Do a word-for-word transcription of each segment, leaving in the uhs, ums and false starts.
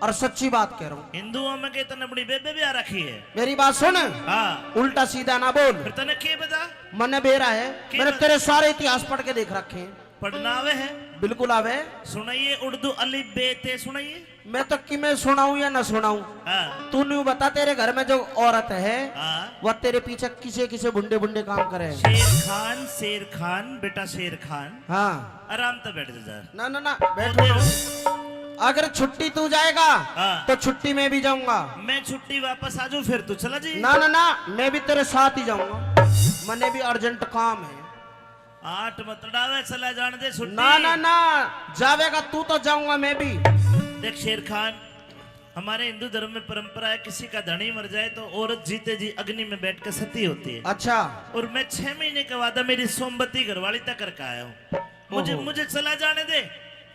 और सच्ची बात कह रहा हूँ। हिंदुओं में के तने अपनी बेबे ब्याह रखी है? मेरी बात सुन। हाँ। उल्टा सीधा ना बोल। फिर तने के बता? मने बेरा है। के मैंने बता? तेरे सारे इतिहास पढ़ के देख रखे हैं। पढ़ना आवे है? बिल्कुल आवे। सुनाइए, उर्दू अलिफ बे ते सुनाइए। मैं तो कि मैं सुनाऊं या ना सुनाऊं? हाँ। तू न्यू बता, तेरे घर में जो औरत है, हाँ। वह तेरे पीछे किसे किसे भुंडे भुंडे काम करे है? शेर खान, शेर खान, बेटा शेर खान। हाँ। आराम से बैठ जा। ना, ना, ना, बैठो ना। अगर छुट्टी तू जाएगा, हाँ। तो छुट्टी मैं भी जाऊंगा। मैं छुट्टी वापस आ जाऊं, फिर तू चला जी। ना, ना, ना, मैं भी तेरे साथ ही जाऊंगा। मने भी अर्जेंट काम है। आठ मत डावे, चला जान दे छुट्टी। ना, ना, ना, जावेगा तू तो जाऊंगा मैं भी। देख शेर खान, हमारे हिंदू धर्म में परंपरा है, किसी का धनी मर जाए तो औरत जीते जी अग्नि में बैठ के सती होती है। अच्छा। और मैं छह महीने के बाद मेरी सोमवती घरवाली तक करके आया हूँ। मुझे, ओहो। मुझे चला जाने दे,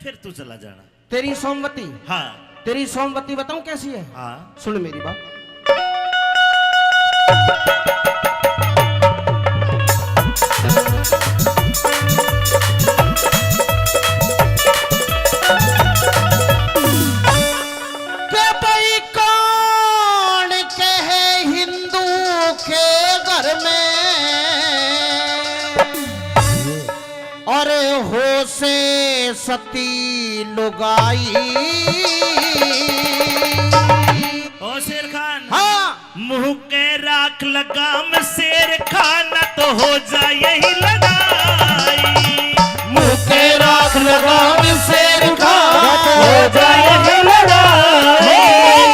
फिर तू चला जाना। तेरी सोमवती? हाँ। तेरी सोमवती बताऊं कैसी है? हाँ। सुन मेरी बात। के भाई कौन कहे हिंदू के घर में और हो से सती लुगाई। ओ शेर खान। हाँ। मुंह के राख लगाम शेर खान, तो हो जाए यही लड़ाई। मुंह के राख लगाम शेर खान, हो जाए यही लड़ाई।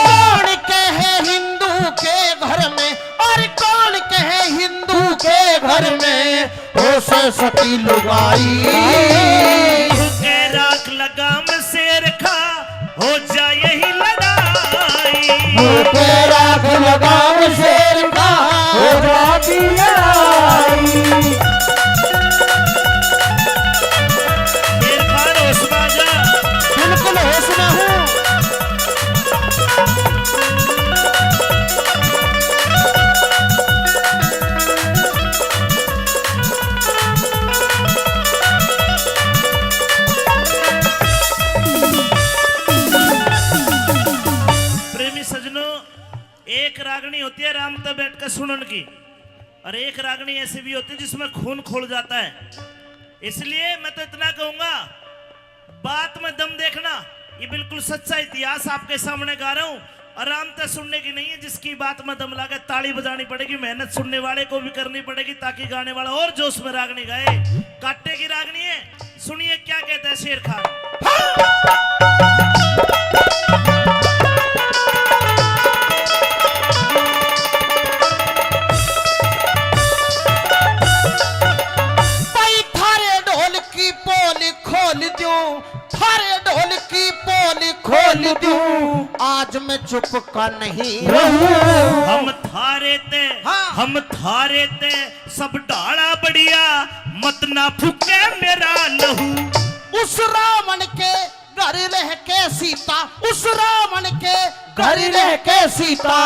कौन कहे हिंदू के घर में, और कौन कहे हिंदू के घर में हो से सती लुगाई। के राख लगाम शेर खा, हो जाए यही लड़ाई। के राख लगाम शेर खा, हो जाती लड़ाई। शेर खान होश में आ जा। बिल्कुल होश में हूँ। प्रेमी सजनों, एक रागनी होती है आराम से बैठ कर सुनन की, और एक रागनी ऐसी भी होती है जिसमें खून खोल जाता है। इसलिए मैं तो इतना कहूंगा, बात में दम देखना, ये बिल्कुल सच्चा इतिहास आपके सामने गा रहा हूं। आराम से सुनने की नहीं है, जिसकी बात में दम लागे ताली बजानी पड़ेगी, मेहनत सुनने वाले को भी करनी पड़ेगी, ताकि गाने वाला और जोश में रागनी गाए। काटे की रागनी है, सुनिए क्या कहता है शेर खान। भाई थारे ढोल की पोल खोल दूं, थारे ढोल की पोल खोल दूं, आज मैं चुप का नहीं रहूं। हम थारे ते, हाँ। हम थारे ते सब ढाला बढ़िया, मत ना फूके मेरा लहू। उस रावण के घर रह के सीता, उस रावण के घर रह के सीता,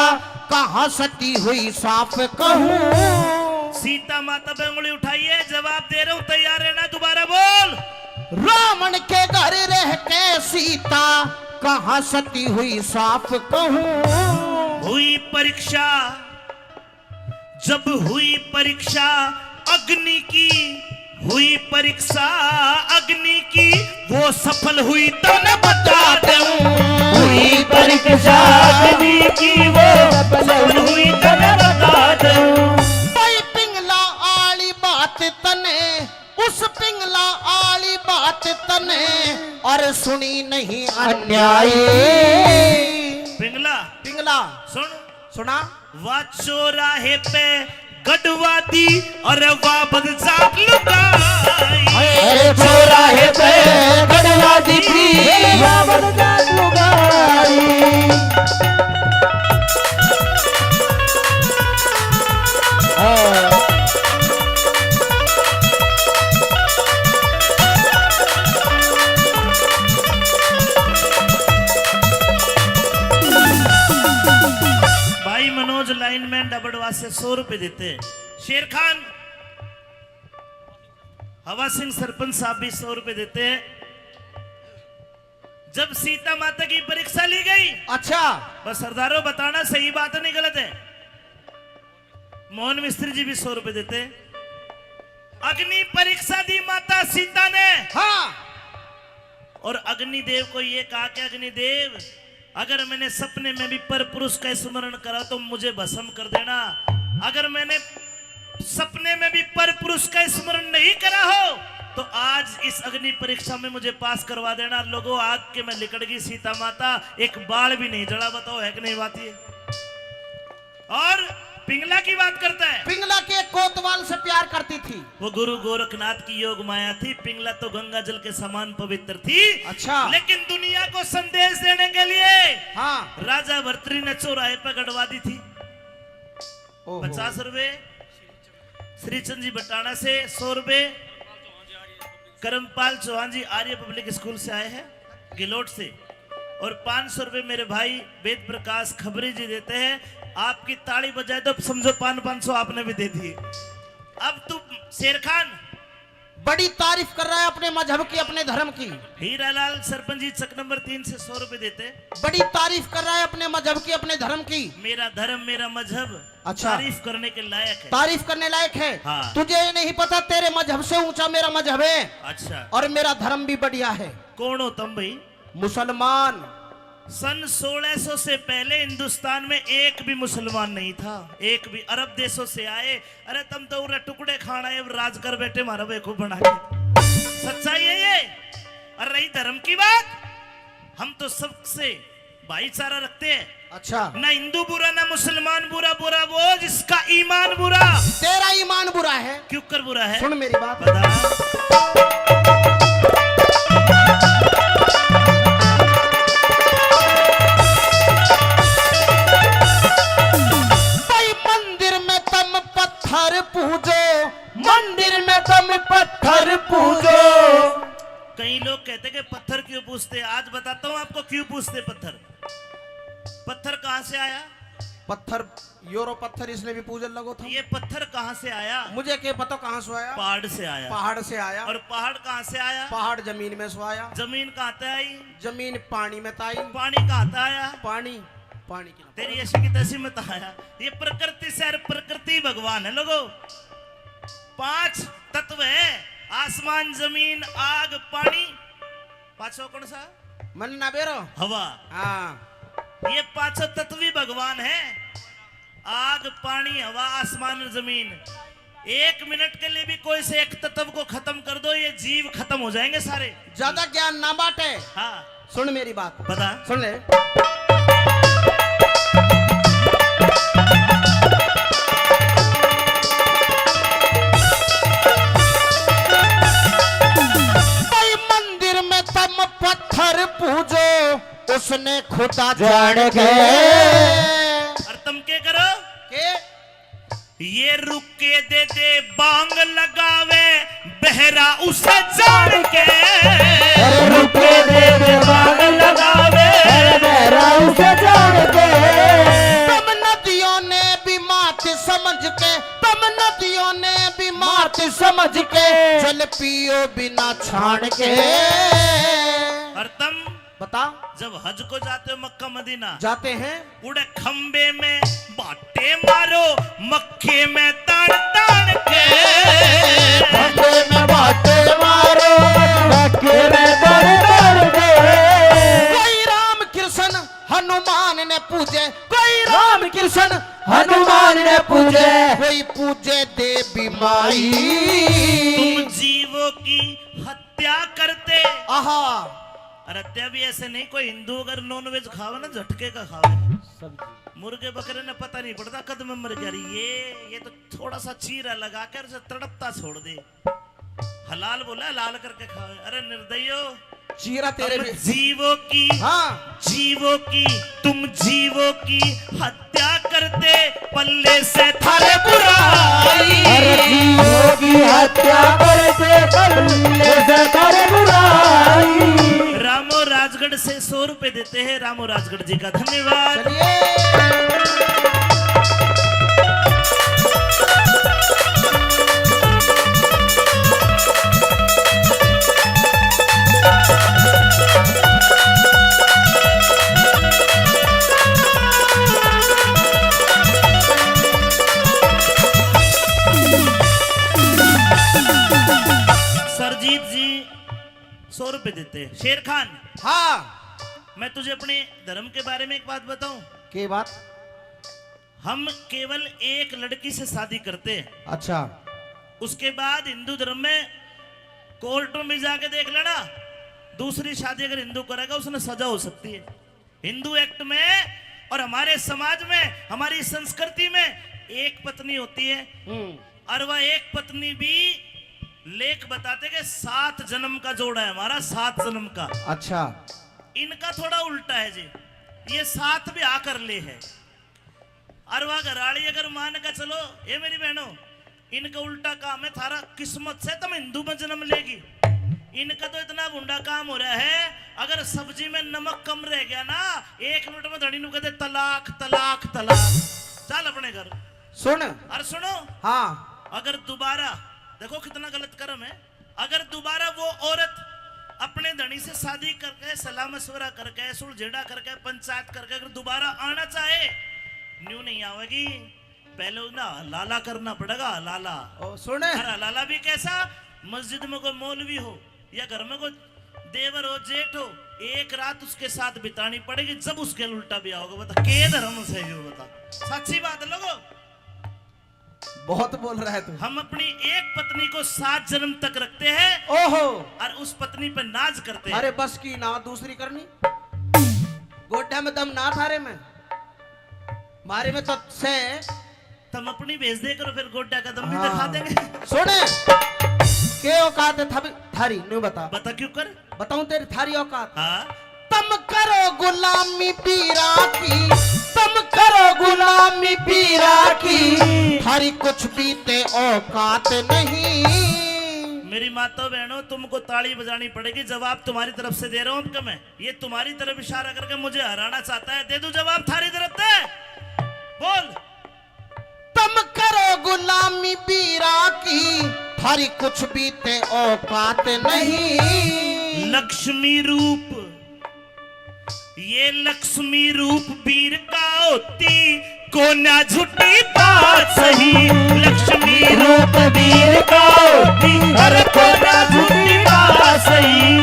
कहाँ सती हुई साफ कहूँ। सीता माता पे उंगली उठाइए, जवाब दे रहा हूँ, तैयार रहना, दोबारा बोल। रावण के घर रह के सीता, कहाँ सती हुई साफ कहूँ। हुई परीक्षा, जब हुई परीक्षा अग्नि की, हुई परीक्षा अग्नि की, वो सफल हुई तो न बता दूं। हुई परीक्षा अग्नि की, वो सफल हुई तो न बता दूं। भाई पिंगला आली बात तने, उस पिंगला आली बात तने, और सुनी नहीं अन्यायी। पिंगला, पिंगला। सुन। सुना। वा चौराहे पे गढ़वा दी, अरे वा बदजात लुगाई। अरे चौराहे पे गढ़वा दी थी, वा बदजात लुगाई। हाँ। भाई मनोज लाइनमैन डबडवा से सौ रुपए देते हैं। शेर खान, हवा सिंह सरपंच साहब भी सौ रुपए देते हैं। जब सीता माता की परीक्षा ली गई, अच्छा। बस सरदारों, बताना सही बात नहीं, गलत है। मोहन मिस्त्री जी भी सौ रुपए देते। अग्नि परीक्षा दी माता सीता ने। हाँ। और अग्निदेव को ये कहा कि अग्निदेव, अगर मैंने सपने में भी पर पुरुष का स्मरण करा तो मुझे भस्म कर देना। अगर मैंने सपने में भी पर पुरुष का स्मरण नहीं करा हो तो आज इस अग्नि परीक्षा में मुझे पास करवा देना। लोगों, आग के में लिकड़ गई सीता माता, एक बाल भी नहीं जला। बताओ, है कि नहीं बात ये? और पिंगला की बात करता है। पिंगला के कोतवाल से प्यार करती थी। वो गुरु गोरखनाथ की योग माया थी। पिंगला तो गंगा जल के समान पवित्र थी। अच्छा। लेकिन दुनिया को संदेश देने के लिए, हाँ। राजा भर्तृहरि ने चौराहे पर गड़वा दी थी। ओहो। पचास रुपए। श्रीचंद जी बटाना से सौ रुपए। कर्मपाल चौहान जी आर्य पब्लिक स्कूल से आए हैं, गिलोट से। और पाँच सौ रुपए मेरे भाई वेद प्रकाश खबरी जी देते हैं। आपकी ताली बजाए तो समझो पान पाँच सौ आपने भी दे दिए। अब तू शेर खान। बड़ी तारीफ कर रहा है अपने मजहब की, अपने धर्म की। हीरालाल सरपंच जी चक नंबर तीन से सौ रुपए देते। बड़ी तारीफ कर रहा है अपने मजहब की, अपने धर्म की। मेरा धर्म, मेरा मजहब, अच्छा। तारीफ करने के लायक है। तारीफ करने लायक है। हाँ। तुझे ये नहीं पता, तेरे मजहब से ऊंचा मेरा मजहब है। अच्छा। और मेरा धर्म भी बढ़िया है। कौन हो तुम भाई? मुसलमान। सन सोलह सौ से पहले हिंदुस्तान में एक भी मुसलमान नहीं था, एक भी। अरब देशों से आए। अरे, तुम तो उरे टुकड़े खान आए, अब राज कर बैठे, मारा बेवकूफ बना के। सच्चाई है ये। और रही धर्म की बात, हम तो सबसे भाईचारा रखते हैं। अच्छा। ना हिंदू बुरा, ना मुसलमान बुरा। बुरा वो जिसका ईमान बुरा। तेरा ईमान बुरा है। क्यों कर बुरा है? सुन मेरी बात। बता। भाई, मंदिर में तुम पत्थर पूजो, मंदिर में तुम पत्थर पूजो। कई लोग कहते कि पत्थर क्यों पूजते? आज बताता हूँ आपको क्यों पूजते पत्थर। पत्थर कहाँ से आया? पत्थर, यो रो पत्थर, इसने भी पूजन लगो था। ये पत्थर कहाँ से आया? मुझे के पता कहाँ से आया? पहाड़ से आया। पहाड़ से आया। और पहाड़ कहाँ से आया? पहाड़ जमीन में से आया। जमीन कहाँ से आई? जमीन पानी में से आई। पानी कहाँ से आया? पानी, पानी की ना। तेरी ऐसी की तैसी मत आया। ये प्रकृति से, और प्रकृति भगवान है लोगो। पांच तत्व है, आसमान, जमीन, आग, पानी। पाछो कौन सा? मन ना बेरो। हवा। हाँ। ये पांचों तत्व ही भगवान है। आग, पानी, हवा, आसमान और जमीन। एक मिनट के लिए भी कोई से एक तत्व को खत्म कर दो, ये जीव खत्म हो जाएंगे सारे। ज्यादा ज्ञान ना बांटे। हाँ। सुन मेरी बात। बता। सुन ले। भाई मंदिर में तुम पत्थर पूजो, उसने खुदा जान के। और तुम क्या करो? के? ये रुके दे दे बांग लगावे, बहरा उसे जान के। अरे रुके दे दे बांग लगावे, अरे बहरा उसे जान के। तुम नदियों ने भी मात समझ के, तुम नदियों ने भी मात समझ के, जल पियो बिना छान के। और तुम बता। जब हज को जाते हो मक्का मदीना, जाते हैं। उड़े खंबे में बाटे मारो, मक्के में तान तान के। खंबे में बाटे मारो, मक्के में तान तान के। कोई राम कृष्ण हनुमान ने पूजे, कोई राम कृष्ण हनुमान ने पूजे, कोई पूजे देवी माई। तुम जीवों की हत्या करते। आहा। और हत्या भी ऐसे नहीं, कोई हिंदू अगर नॉनवेज खावे ना, झटके का खावे। सब्जी। मुर्गे बकरे ने पता नहीं पड़ता कद में मर गया रे। ये, ये तो थोड़ा सा चीरा लगा कर उसे तड़पता छोड़ दे। हलाल बोला, हलाल करके खावे। अरे निर्दयो। चीरा तेरे तुम भी। जीवों की, हाँ। जीवों की, तुम जीवों की हत्या करते, पल्ले से थारे बुराई। अरे जीवों की हत्या करते, पल्ले से थारे बुराई। रामो राजगढ़ से सौ रुपए देते हैं, रामो राजगढ़ जी का धन्यवाद। चलिए। शेर खान, हाँ। मैं तुझे अपने धर्म के बारे में एक बात बताऊं। के बात? हम केवल एक लड़की से शादी करते हैं। अच्छा। उसके बाद हिंदू धर्म में कोर्ट में भी जाके देख लेना, दूसरी शादी अगर हिंदू करेगा, उसने सजा हो सकती है। हिंदू एक्ट में और हमारे समाज में, हमारी संस्कृति में एक पत्नी होती है। हम्म। और वह एक पत्नी भी, लेख बताते कि सात जन्म का जोड़ा है हमारा, सात जन्म का। अच्छा। इनका थोड़ा उल्टा है जी, ये सात ब्याह कर ले है। और वह घराली अगर मान के चलो, ये मेरी बहनों, इनका उल्टा काम है, थारा किस्मत से तुम हिंदू में जन्म लेगी। इनका तो इतना भुंडा काम हो रहा है, अगर सब्जी में नमक कम रह गया ना, एक मिनट में धणी नु कहते, "तलाक, तलाक, तलाक।" चल अपने घर। सुन। और सुनो। हाँ। अगर दोबारा, देखो कितना गलत कर्म है, अगर दोबारा वो औरत अपने धणी से शादी करके, सलाह मशवरा करके, सुलझेड़ा करके, पंचायत करके अगर दोबारा आना चाहे, न्यू नहीं आवेगी। पहले ना हलाला करना पड़ेगा, हलाला। ओ, सुने। और हलाला भी कैसा? मस्जिद में कोई मौलवी हो या घर में कोई देवर हो, जेठ हो, एक रात उसके साथ बितानी पड़ेगी, जब उसके उल्टा भी आओगे। बता, के धर्म से हो? बता, सच्ची बात है लोगो। बहुत बोल रहा है तू। हम अपनी एक पत्नी को सात जन्म तक रखते हैं। ओहो। और उस पत्नी पर नाज करते हैं। अरे बस की ना, दूसरी करनी। गोड्डा में दम ना थारे में, मारे में तो से। तुम अपनी भेज दे करो, फिर गोड्डा का दम भी हाँ। दिखा देंगे। सुने, के औकात है थारी, थारी, न्यू बता। बता क्यों कर? बताऊं तेरी थारी औकात? हाँ। तुम करो गुलामी पीरा की, तुम करो गुलामी पीरा की, थारी कुछ भी ते औकात नहीं। मेरी माता बहनों, तुमको ताली बजानी पड़ेगी, जवाब तुम्हारी तरफ से दे रहा हूं। अब मैं, ये तुम्हारी तरफ इशारा करके मुझे हराना चाहता है, दे दूं जवाब थारी तरफ से? बोल। तुम करो गुलामी बीरा की, थारी कुछ भी ते औकात नहीं। लक्ष्मी रूप, ये लक्ष्मी रूप बीर का होती, कोन्या झूठी बात सही। लक्ष्मी रूप बीर का होती, अरे कोन्या झूठी बात सही।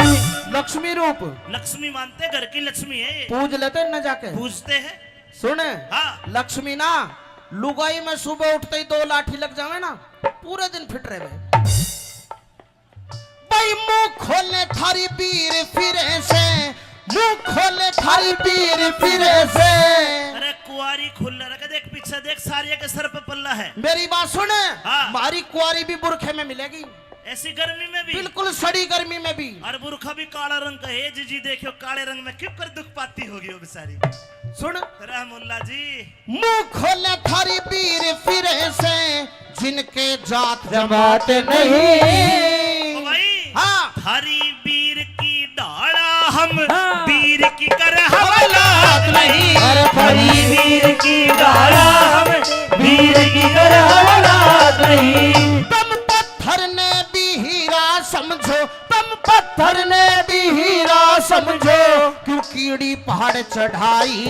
लक्ष्मी रूप। लक्ष्मी मानते घर की लक्ष्मी है ये। पूज लेते न जाके। पूजते हैं। सुन, हाँ। लक्ष्मी ना, लुगाई में सुबह उठते ही दो लाठी लग जावे ना, पूरे दिन फिट रहे। भाई मुंह खोले थारी बीर फिरे से, मुंह खोले थारी बीर फिरे से। अरे कुआरी खुल रखे, देख पीछे देख, सारिया के सर पे पल्ला है। मेरी बात सुन, हाँ। मारी कुआरी भी बुरखे में मिलेगी। ऐसी गर्मी में भी? बिल्कुल सड़ी गर्मी में भी। और बुरखा भी काला रंग का है जी, जी देखियो काले रंग में क्यों कर दुख पाती होगी वो बेचारी। सुन। रहमुल्ला जी। मुंह खोले थारी बीर फिरे से, जिनके जात जमात नहीं। ओ भाई, हाँ। थारी बीर की ढाला हम, हाँ। बीर की कर हवालात नहीं। अरे थारी बीर की ढाला हम, बीर की कर हवालात नहीं। तुम पत्थर ने भी हीरा समझो, तुम पत्थर ने भी हीरा समझो, क्यों कीड़ी पहाड़ चढ़ाई।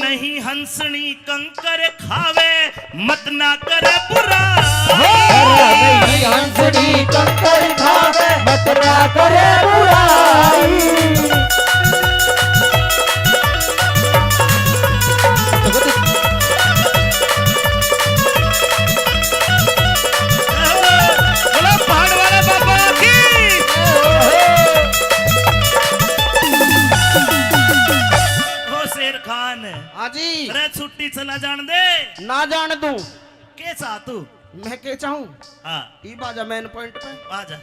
नहीं हंसनी कंकर खावे, मत ना करे बुराई। अरे नहीं हंसनी कंकर खावे, मत ना करे बुराई। बोलो पहाड़ वाले बाबा की। ओ शेर खान। हाँ जी। अरे छुट्टी चला जान दे। ना जान दूं। के चाह तू? मैं के चाहूं? हाँ। ई बाजा main point पे। आजा।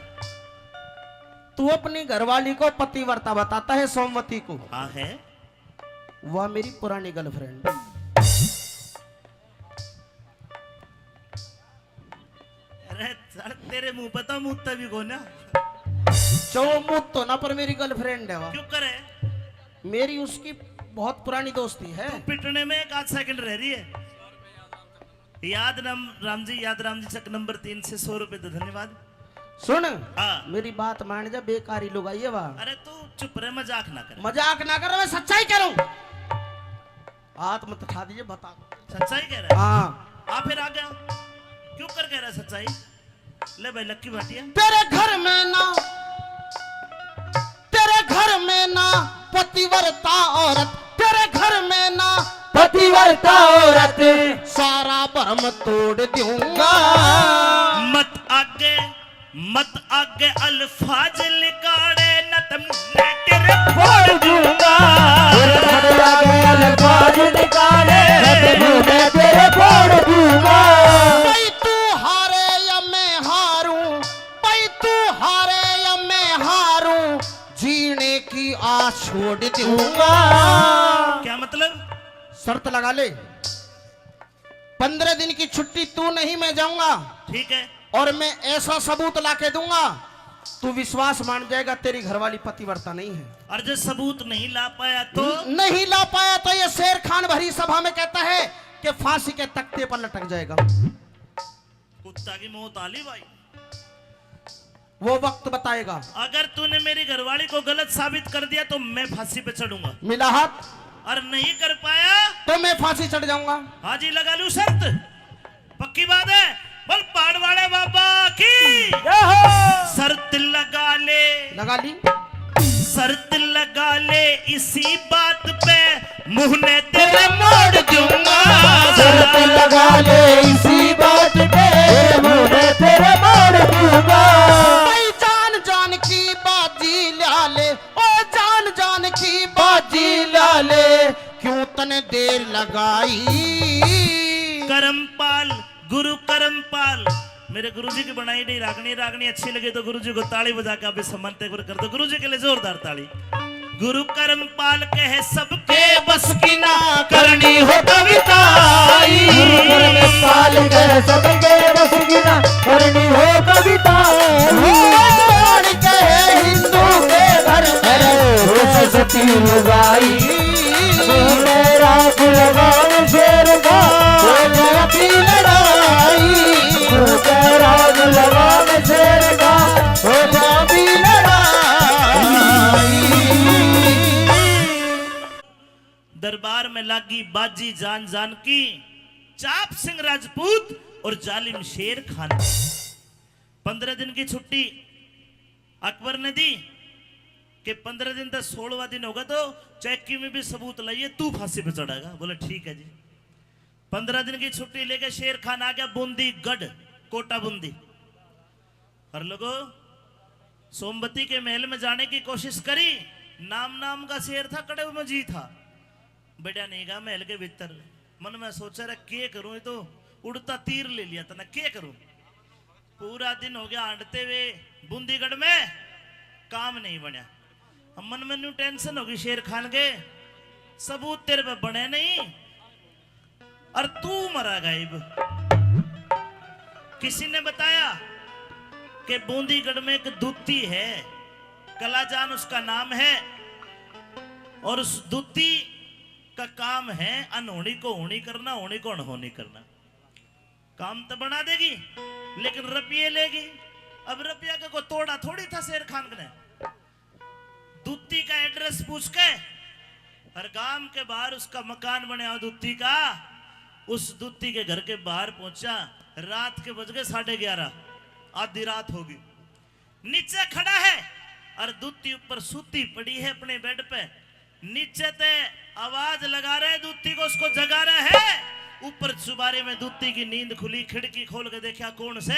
तू अपनी घरवाली को पतिव्रता बताता है, सोमवती को। हाँ है। वह मेरी पुरानी girlfriend। अरे सर, तेरे मुंह पे तो मुत्ता भी कोना। चो मुत्तो ना, पर मेरी girlfriend है वह। क्यों करे? मेरी उसकी बहुत पुरानी दोस्ती है। तू पिटने में एक आध second रह रही है। याद राम, राम जी, याद राम जी, चक नंबर तीन से सौ रुपए दे, धन्यवाद। सुन, हाँ। मेरी बात मान जा, बेकारी लुगाई है वह। अरे तू चुप रह, मजाक ना कर। मजाक ना कर, मैं सच्चाई कह रहा हूँ। हाथ मत उठा दीजिए, बता। सच्चाई कह रहा है? हाँ। आ फिर आ गया, क्यों कर कह रहा है सच्चाई? ले भाई लक्की भाटिया। तेरे घर में ना पतिव्रता औरत तेरे घर में ना, पतिव्रता औरत सारा भरम तोड़ दूंगा। मत आगे, मत आगे अल्फाज निकाले, न तो मुंह तेरे फोड़ दूंगा। मत आगे अल्फाज निकाले, न तो मुंह तेरे फोड़ दूंगा। भाई तू हारे या मैं हारूं, भाई तू हारे या मैं हारूं, जीने की आस छोड़ दूंगा। क्या मतलब? शर्त लगा ले, पंद्रह दिन की छुट्टी तू नहीं, मैं जाऊंगा। ठीक है। और मैं ऐसा सबूत ला के दूंगा, तू विश्वास मान जाएगा, तेरी घरवाली पतिव्रता नहीं है। और जो सबूत नहीं ला पाया तो? नहीं ला पाया तो ये शेर खान भरी सभा में कहता है कि फांसी के तख्ते पर लटक जाएगा। कुत्ता की मौत आली भाई। वो वक्त बताएगा। अगर तूने मेरी घरवाली को गलत साबित कर दिया तो मैं फांसी पे चढ़ूंगा। मिला हाथ। और नहीं कर पाया तो मैं फांसी चढ़ जाऊंगा। हाँ जी, लगा लूं शर्त। पक्की बात है। बोल पहाड़ वाले बाबा की। जय हो। शर्त लगा ले। लगा ली। शर्त लगा ले इसी बात पे, मुंह ने तेरे मोड़ दूंगा। शर्त लगा ले इसी बात पे, मुंह ने तेरे मोड़ दूंगा। भाई जान जान की बाजी ला ले, ओ जान जान की बाजी ला ले, क्यों तने देर लगाई। करमपाल, गुरु करमपाल, मेरे गुरुजी की बनाई गई रागनी, रागनी अच्छी लगे तो गुरुजी को ताली बजा के आप इस सम्मान एक बार कर दो गुरुजी के लिए जोरदार ताली। गुरु करमपाल कहे सबके बस की ना, करनी हो कविताई। गुरु करमपाल कहे सबके बस की ना, करनी हो कविताई। कौन कहे हिंदू के घर में सरस्वती लुगाई। तेरा गुणगान शेर का, हो जाती लड़ाई। तेरा गुणगान शेर का, हो जाती लड़ाई। दरबार में लागी बाजी जान जान की, चाप सिंह राजपूत और जालिम शेर खान। पंद्रह दिन की छुट्टी अकबर ने दी कि पंद्रह दिन तक, सोलहवाँ दिन होगा तो चाहे किमें भी सबूत लाइए, तू फांसी पे चढ़ेगा। बोले ठीक है जी। पंद्रह दिन की छुट्टी लेके शेर खान आ गया बूंदीगढ़, कोटा बूंदी। और लोगो, सोमवती के महल में जाने की कोशिश करी, नाम नाम का शेर था, कड़े में जी था, बढ़िया नहीं गा महल के भीतर। मन में सोचा रहा के करूं, ये तो उड़ता तीर ले लिया तने, के करूं। पूरा दिन हो गया हांडते हुए बूंदीगढ़ में, काम नहीं बनया। अब मन में न्यू टेंशन होगी शेर खान के, सबूत तेरे पे बने नहीं और तू मरा गायब। किसी ने बताया कि बूंदीगढ़ में एक दूती है, कलाजान उसका नाम है, और उस दूती का काम है अनहोनी को होनी करना, होनी को अनहोनी करना। काम तो बना देगी, लेकिन रुपये लेगी। अब रुपया का कोई तोड़ा थोड़ी था शेर खान ने। दूती का एड्रेस पूछ के, हर गांव के बाहर उसका मकान बनया दूती का, उस दूती के घर के बाहर पहुंचा। रात के बज गए साढ़े ग्यारह, आधी रात होगी। नीचे खड़ा है और दूती ऊपर सूती पड़ी है अपने बेड पे। नीचे ते आवाज लगा रहे दूती को, उसको जगा रहे है। ऊपर चुबारे में दूती की नींद खुली, खिड़की खोल के देखा कौन से,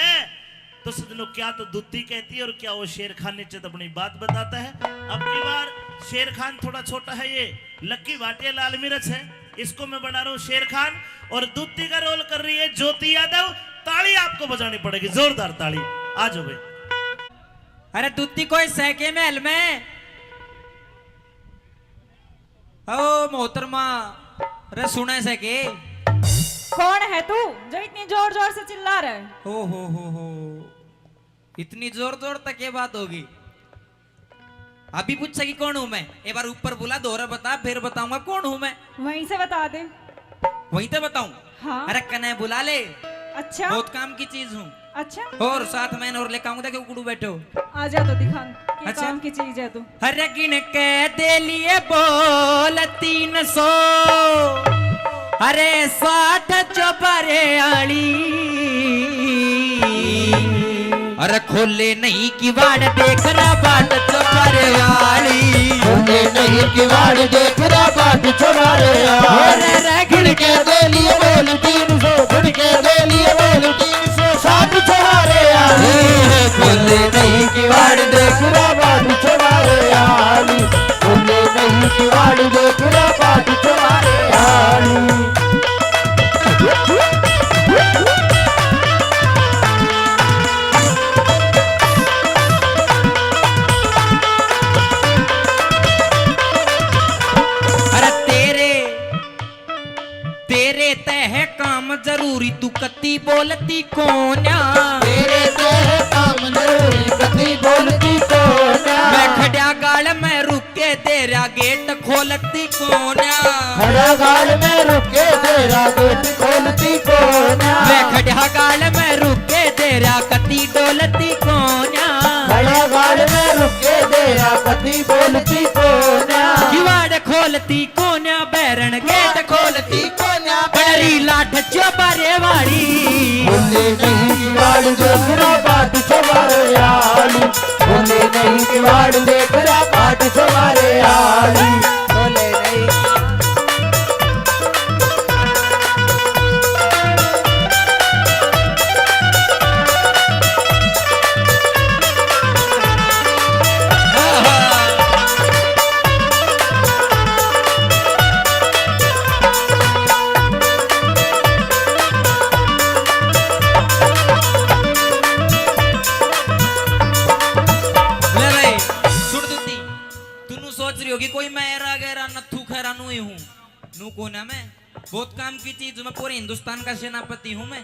तो सजनों, क्या तो दूती कहती है और क्या वो शेर खान नीचे तो अपनी बात बताता है। अब की बार शेर खान थोड़ा छोटा है, ये लक्की भाटिया लाल मिर्च है, इसको मैं बना रहा हूँ शेर खान, और दूती का रोल कर रही है ज्योति यादव। ताली आपको बजानी पड़ेगी, जोरदार ताली। आ जाओ भाई। अरे दूती कोई सैके महल में? ओ मोहतरमा, रे सुने से के? कौन है तू जो इतनी जोर जोर से चिल्ला रहा है? ओ हो हो हो, इतनी जोर जोर तक ये बात होगी? अभी पूछेगी कौन हूँ मैं? एक बार ऊपर बुला, दोहरा बता, फिर बताऊंगा कौन हूँ मैं। वहीं से बता दे। वहीं तो बताऊं? हाँ। अरे कने बुला ले। अच्छा। बहुत काम की चीज हूँ। अच्छा। और साथ में और लेकर आऊंगा, देखो कुड़ू बैठे हो। आ जा तो दिखा, क्या अच्छा। काम की चीज है तू? अरे गिन के दे लिए बोल तीन सौ, अरे साठ चौबारे आली। अरे खोले नहीं किवाड़ देख रहा बाट चौबारे आली। खोले नहीं किवाड़ देख रहा बाट चौबारे आली। अरे रे खिड़के दे लिए बोल तीन सौ, खिड़के दे लिए बोल तीन सौ साठ चौबारे आली। खोले नहीं किवाड़ देख रहा बाट चौबारे आली। खोले नहीं किवाड़ देख रहा बाट चौबारे आली। अरे तेरे, तेरे तै है काम जरूरी, तू कती बोलती कोन्या। तेरे तै है काम जरूरी, कती बोलती कोन्या। मैं खड्या गाल में रुक के तेरा गेट खोलती कोन्या। खड्या गाल में रुक के तेरा गेट खोलती कोन्या। मैं खड्या गाल में रुक के तेरा कती डोलती कोन्या। खड्या गाल में रुक के तेरा कती बोलती कोन्या। किवाड़ खोलती कोन्या, बैरन गेट खोलती कोन्या। बड़ी लाठ चौबारे वाली। बोले नहीं किवाड़ देख रहा बाट चौबारे आली। बोले नहीं किवाड़ देख रहा बाट चौबारे आली। बोले नहीं। ले भाई, सुन दूती, तू नू सोच रही होगी कोई मैं एरा गैरा नथू खैरा नू ही हूँ। नू कोना मैं, बहुत काम की चीज मैं, पूरे हिंदुस्तान का सेनापति हूँ मैं।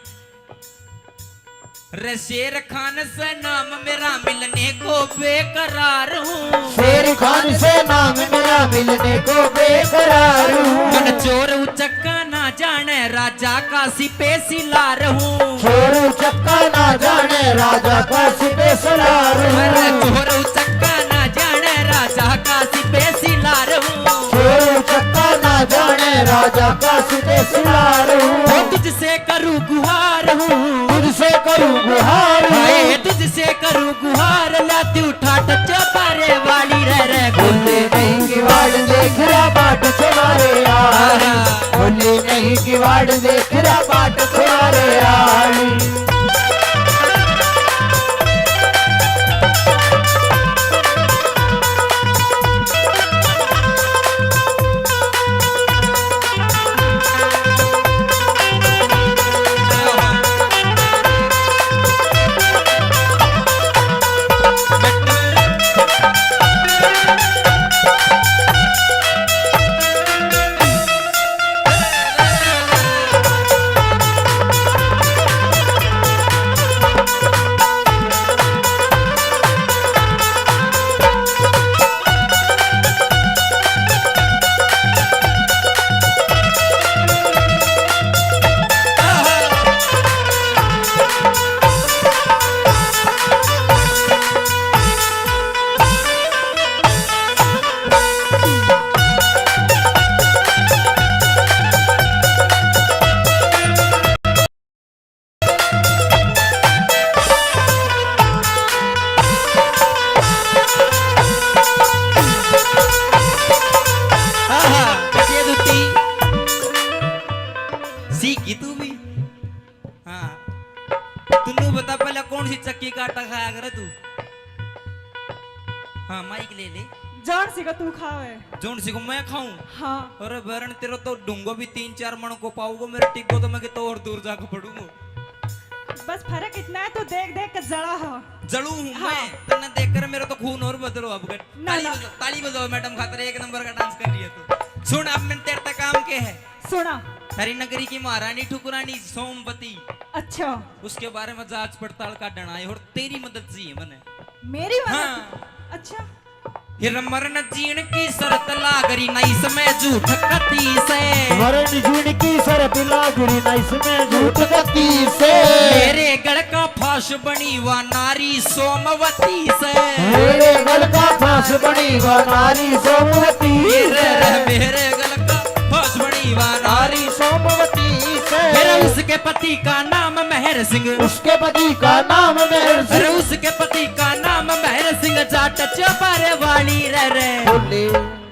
रे शेर खान से नाम मेरा मिलने को बेकरार हूँ। शेर खान से नाम मेरा मिलने को बेकरार हूँ। मन चोर उचक्का ना जाने राजा का सिपे सिलार हूँ। चोर उचक्का ना जाने राजा का सिपे सिलार हूँ। अरे चोर उचक्का ना जाने राजा का सिपे सिलार हूँ। चोर उचक्का ना जाने राजा का सिपे सिलार हूँ। वो तुझसे करूँ गुहार हूँ। तुझसे करूँ गुहार हूँ। हाय तुझसे करूँ गुहार, लाती उठा टच्चो पारे वाली रह रह बोले नहीं किवाड़ देख रहा बाट चौबारे यार। बोले नहीं किवाड़ देख रहा बाट चौबारे यार। आहा, ये दूती। सीखी तू भी। हाँ। तू नू बता पहले कौन सी चक्की का आटा खाया करे तू? हाँ, माइक ले ले। जौन सी को तू खावे। जौन सी को मैं खाऊं? हाँ। अरे बैरन, तेरा तो ढूंगो भी तीन चार मण को पाऊंगा, मेरा टिग्गो तो मैं कितना और दूर जाके पड़ूंगा। बस फर्क इतना है, तू देख देख के जला हो। जलू हूँ हाँ। मैं, तन्ने देख कर मेरा तो खून और बदलो अब। ना, ताली ना। बजाओ, ताली बजाओ मैडम खातर, एक नंबर का डांस कर रही है तू। सुन, अब मैंने तेरे तक काम के है। सुना। थारी नगरी की महारानी ठुकरानी सोमवती। अच्छा। उसके बारे में जांच पड़ताल काढण आए और तेरी मदद चाहिए मने। मेरी मदद? हाँ। अच्छा। फिर मरण जीण की शर्त लाग रही ना इसमें झूठ कती से। मरण जीण की शर्त लाग रही ना इसमें झूठ कती से। मेरे गल का फांस बनी वा नारी सोमवती से। मेरे गल का फांस बनी वा नारी सोमवती से। मेरे गल का फांस बनी वा नारी सोमवती से। मेरा उसके पति का नाम मेहर सिंह। उसके पति का नाम मेहर सिंह। अरे उसके तच्यो पर वाली रे रे। खोले,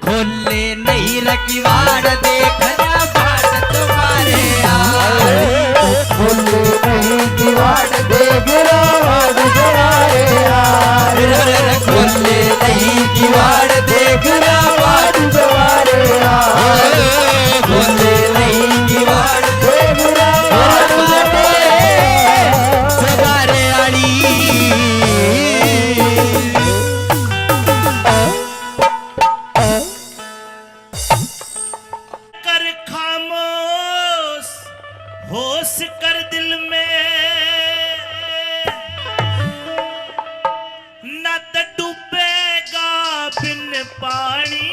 खोले नहीं रे किवाड़, देख रे बाट तुम्हारे यार। खोले नहीं किवाड़, देख रे बाट तुम्हारे यार। रे रे रे, खोले नहीं किवाड़, देख रे बाट तुम्हारे यार। खोले नहीं किवाड़, देख रे बाट तुम्हारे यार। कर खामोश, होश कर दिल में, ना तो डूबेगा बिन पानी।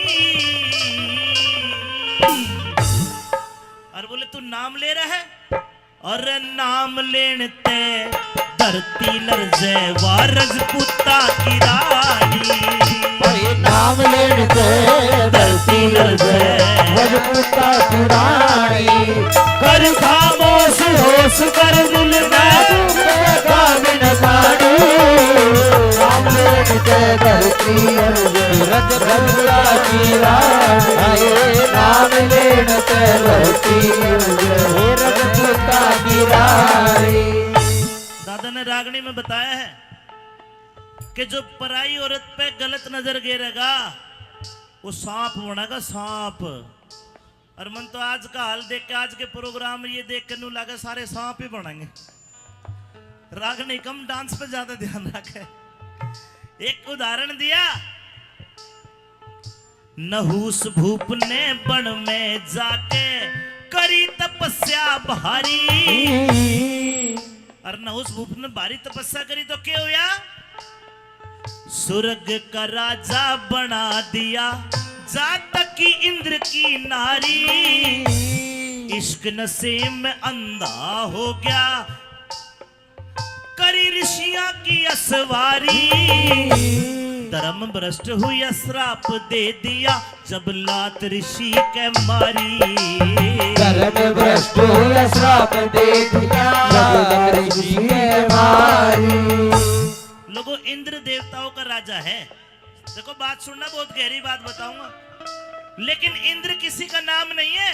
और बोले, तू नाम ले रहा है? अरे नाम लेण ते धरती लरजे, वा रजपूता की रानी। अरे नाम लेण ते धरती लरजे, रजपूता की रानी। कर खामोश, होश कर दिल में, डूबेगा बिन पानी। नाम लेण ते धरती लरजे, रजपूता की रानी। नाम लेण ते धरती लरजे, रजपूता की रानी। दादा ने रागणी में बताया है कि जो पराई औरत पे गलत नजर गेरेगा, वो सांप बनेगा, सांप। और मन तो आज का हाल देख के, आज के प्रोग्राम ये देख के नू लगे सारे सांप ही बनेंगे। रागणी कम, डांस पे ज्यादा ध्यान रखे। एक उदाहरण दिया, नहुस भूप ने बन में जाके करी तपस्या भारी। और नहुस भूप ने भारी तपस्या करी तो क्या होया? स्वर्ग का राजा बना दिया, जा तक की इंद्र की नारी। इश्क नशे में अंधा हो गया, करी ऋषियां की असवारी। धर्म भ्रष्ट हुई, श्राप दे दिया, जब लात ऋषि के मारी। धर्म भ्रष्ट हुई, श्राप दे दिया, जब लात ऋषि के मारी। लोगों, इंद्र देवताओं का राजा है। देखो, बात सुनना, बहुत गहरी बात बताऊंगा। लेकिन इंद्र किसी का नाम नहीं है,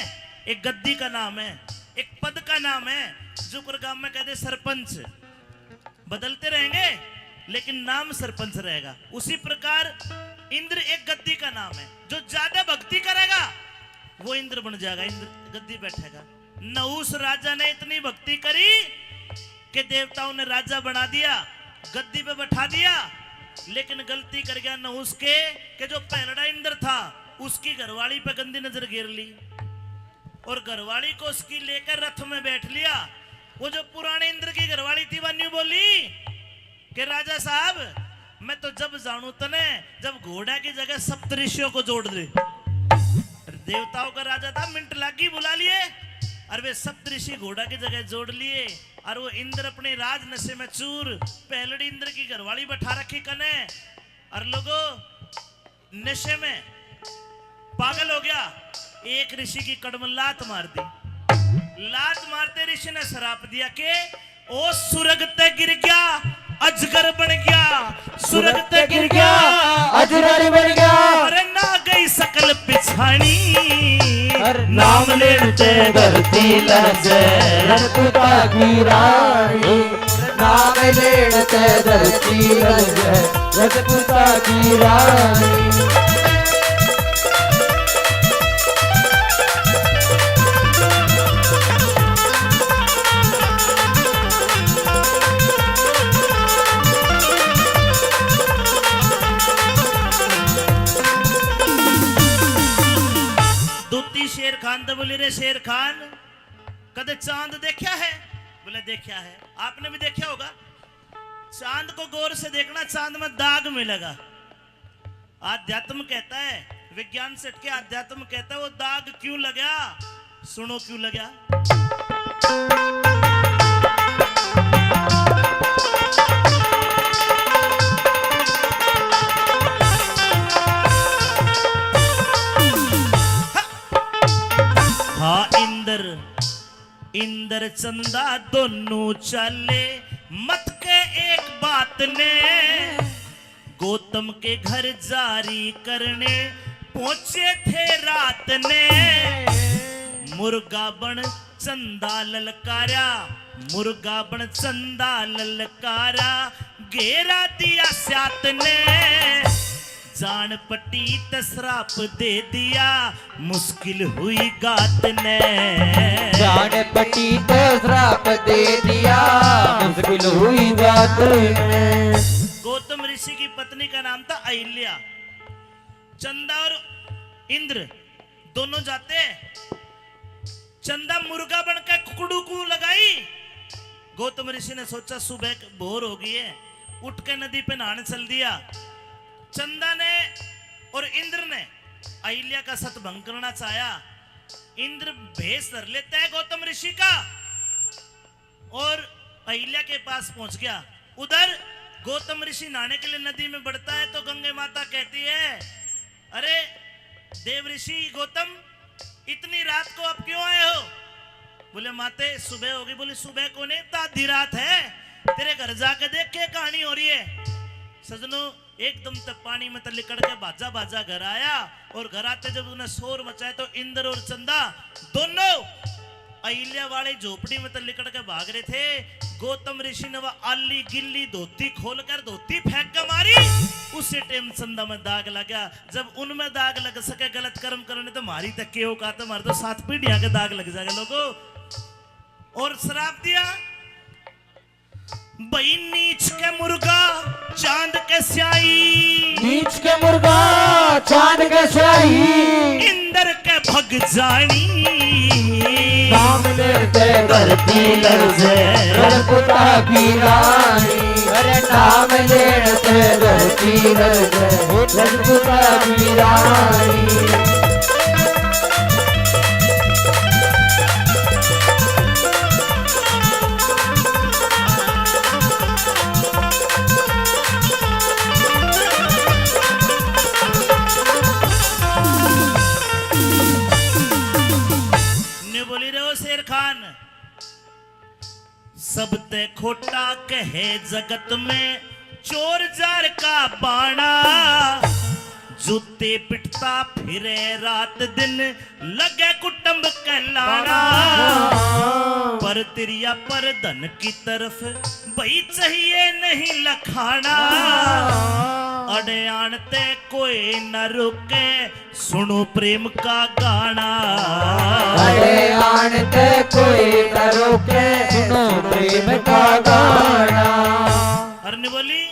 एक गद्दी का नाम है, एक पद का नाम है। जुकर गांव में कहते सरपंच, बदलते रहेंगे, लेकिन नाम सरपंच रहेगा। उसी प्रकार इंद्र एक गद्दी का नाम है। जो ज्यादा भक्ति करेगा, वो इंद्र बन जाएगा, इंद्र गद्दी बैठेगा। नहुस राजा ने इतनी भक्ति करी कि देवताओं ने राजा बना दिया, गद्दी पे बैठा दिया, लेकिन गलती कर गया नहुस के, कि जो पहलड़ा इंद्र था, उसकी घरवाली पे गंदी नजर गेर ली और घरवाली को उसकी लेकर रथ में बैठ लिया। वो जो पुराने इंद्र की घरवाली थी, वो न्यू बोली कि राजा साहब, मैं तो जब जानू तने, जब घोड़ा की जगह सप्तऋषियों को जोड़ दे। देवताओं का राजा था, मिनट लागी, बुला लिए, और वे सप्तऋषि घोड़ा की जगह जोड़ लिए। और वो इंद्र अपने राज नशे में चूर, पहलड़ी इंद्र की घरवाली बैठा रखी कने। और लोगो, नशे में पागल हो गया, एक ऋषि की कड़ में लात मार दी। लात मारते ऋषि ने श्राप दिया कि ओ सुरग ते गिर गया, अजगर बन गया, सुरग ते गिर गया, अजगर बन गया। अरे ना गई शकल पिछानी, अरे नाम लेण ते धरती लरजे, रजपूता की रानी। नाम लेण ते धरती लरजे, रजपूता की रानी। दूती शेर खान तो बोली, रे शेर खान, कदे चांद देखा है? बोले, देखा है। आपने भी देखा होगा। चांद को गौर से देखना, चांद में दाग मिलेगा। अध्यात्म कहता है, विज्ञान से हटके अध्यात्म कहता है, वो दाग क्यों लगा? सुनो क्यों लगा। हाँ, इंद्र, इंद्र चंदा दोनों चाले, मत के एक बात ने। गौतम के घर जारी करने पहुंचे थे रात ने। मुर्गा बन चंदा ललकारा, मुर्गा बन चंदा ललकारा, घेरा दिया सात ने। जान पटी त श्राप दे दिया, मुश्किल हुई गात ने। जान पटी त श्राप दे दिया, मुश्किल हुई गात ने। गौतम ऋषि की पत्नी का नाम था अहिल्या। चंदा और इंद्र दोनों जाते। चंदा मुर्गा बन के कुकड़ू को लगाई। गौतम ऋषि ने सोचा, सुबह क-, भोर हो गई है, उठ के नदी पे नहाने चल दिया। चंदा ने और इंद्र ने अहिल्या का सत भंग करना चाहा। इंद्र भेष धर लेता है गौतम ऋषि का और अहिल्या के पास पहुंच गया। उधर गौतम ऋषि नहाने के लिए नदी में बढ़ता है तो गंगे माता कहती है, "अरे देव ऋषि गौतम, इतनी रात को आप क्यों आए हो?" बोले, "माते, सुबह होगी।" बोले, "सुबह को नहीं, तो आधी रात है, तेरे घर जाके देख के कहानी हो रही है।" सजनों, एकदम ते पानी में ते लिकड़ के भाजा भाजा घर आया और घर आते जब उन्हें शोर मचाया तो इंद्र और चंदा दोनों अहिल्या वाली झोपड़ी में ते लिकड़ के भाग रहे थे। गौतम ऋषि ने वह आली गिल्ली धोती खोलकर धोती फेंक के मारी। उसी टाइम चंदा में दाग लगा। जब उनमें दाग लग सके गलत कर्म करने तो मारी तक के औकात है, मारे तो सात पीढ़ियां के दाग लग जाएगा लोगों। और श्राप दिया, भाई नीच के मुर्गा चांद के स्याही, नीच के मुर्गा चांद के स्याही, इंदर के भग जानी। नाम लेते धरती लरजे, रजपुता की रानी। अरे नाम लेते धरती लरजे, रजपुता की रानी। ने बोली रहो शेर खान। सबते खोटा कहे जगत में चोर जार का बाणा। जूते पिटता फिरे रात दिन, लगे कुटुंब कहलाना। पर तिरिया पर धन की तरफ भाई चाहिए नहीं लखाना। अड़े आन ते कोई न रुके, सुनो प्रेम का गाना। अरे आन ते कोई न रोके, सुनो प्रेम का गाना। अरे ने बोली,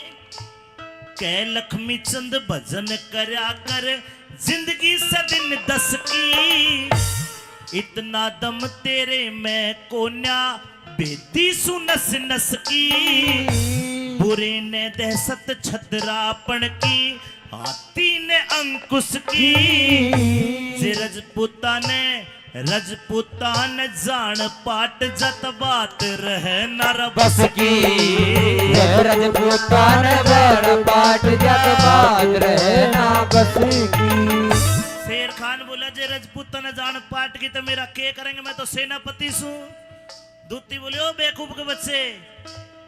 कह लक्ष्मी चंद भजन करया कर, जिंदगी से दिन दस की। इतना दम तेरे में कोन्या, बेदी सु नस नस की। बुरे ने दहशत छतरापन की, हाथी ने अंकुश की। जे रजपूता ने, रजपूता ने जान पाट जत बात रहे नर बस की। रजपूता ने जान पाट जत बात रहे ना बस की। शेर खान बोला, जे रजपूता ने जान पाट की तो मेरा के करेंगे, मैं तो सेनापति सूं। दूती बोली, ओ बेवकूफ के बच्चे,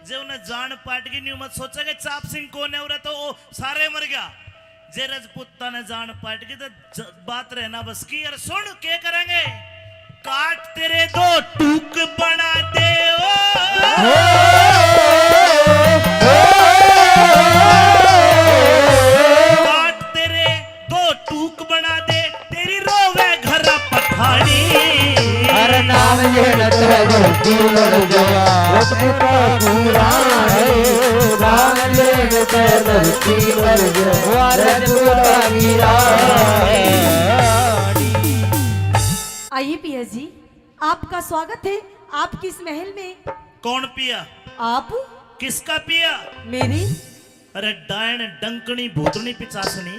जे उन्हें जान पाट गई, न्यू मत सोचा कि चाप सिंह कौन है, उरे तो वो सारे मर गया। जे रजपूता ने जान पाट गई तो ज-, बात रहना बस की। अरे सुन, के करेंगे? काट तेरे दो टूक बना दे ओ। काट तेरे दो टूक बना दे, तेरी रोवे घर पठानी। हर नाम लेण ते धरती लड़ जावा, रजपूता की रानी। नाम लेण ते धरती लड़ जावा, रजपूता की रानी। आइए पिया जी, आपका स्वागत है आपके इस महल में। कौन पिया? आप। किसका पिया? मेरी। अरे डायन डंकनी भूतनी पिचासनी।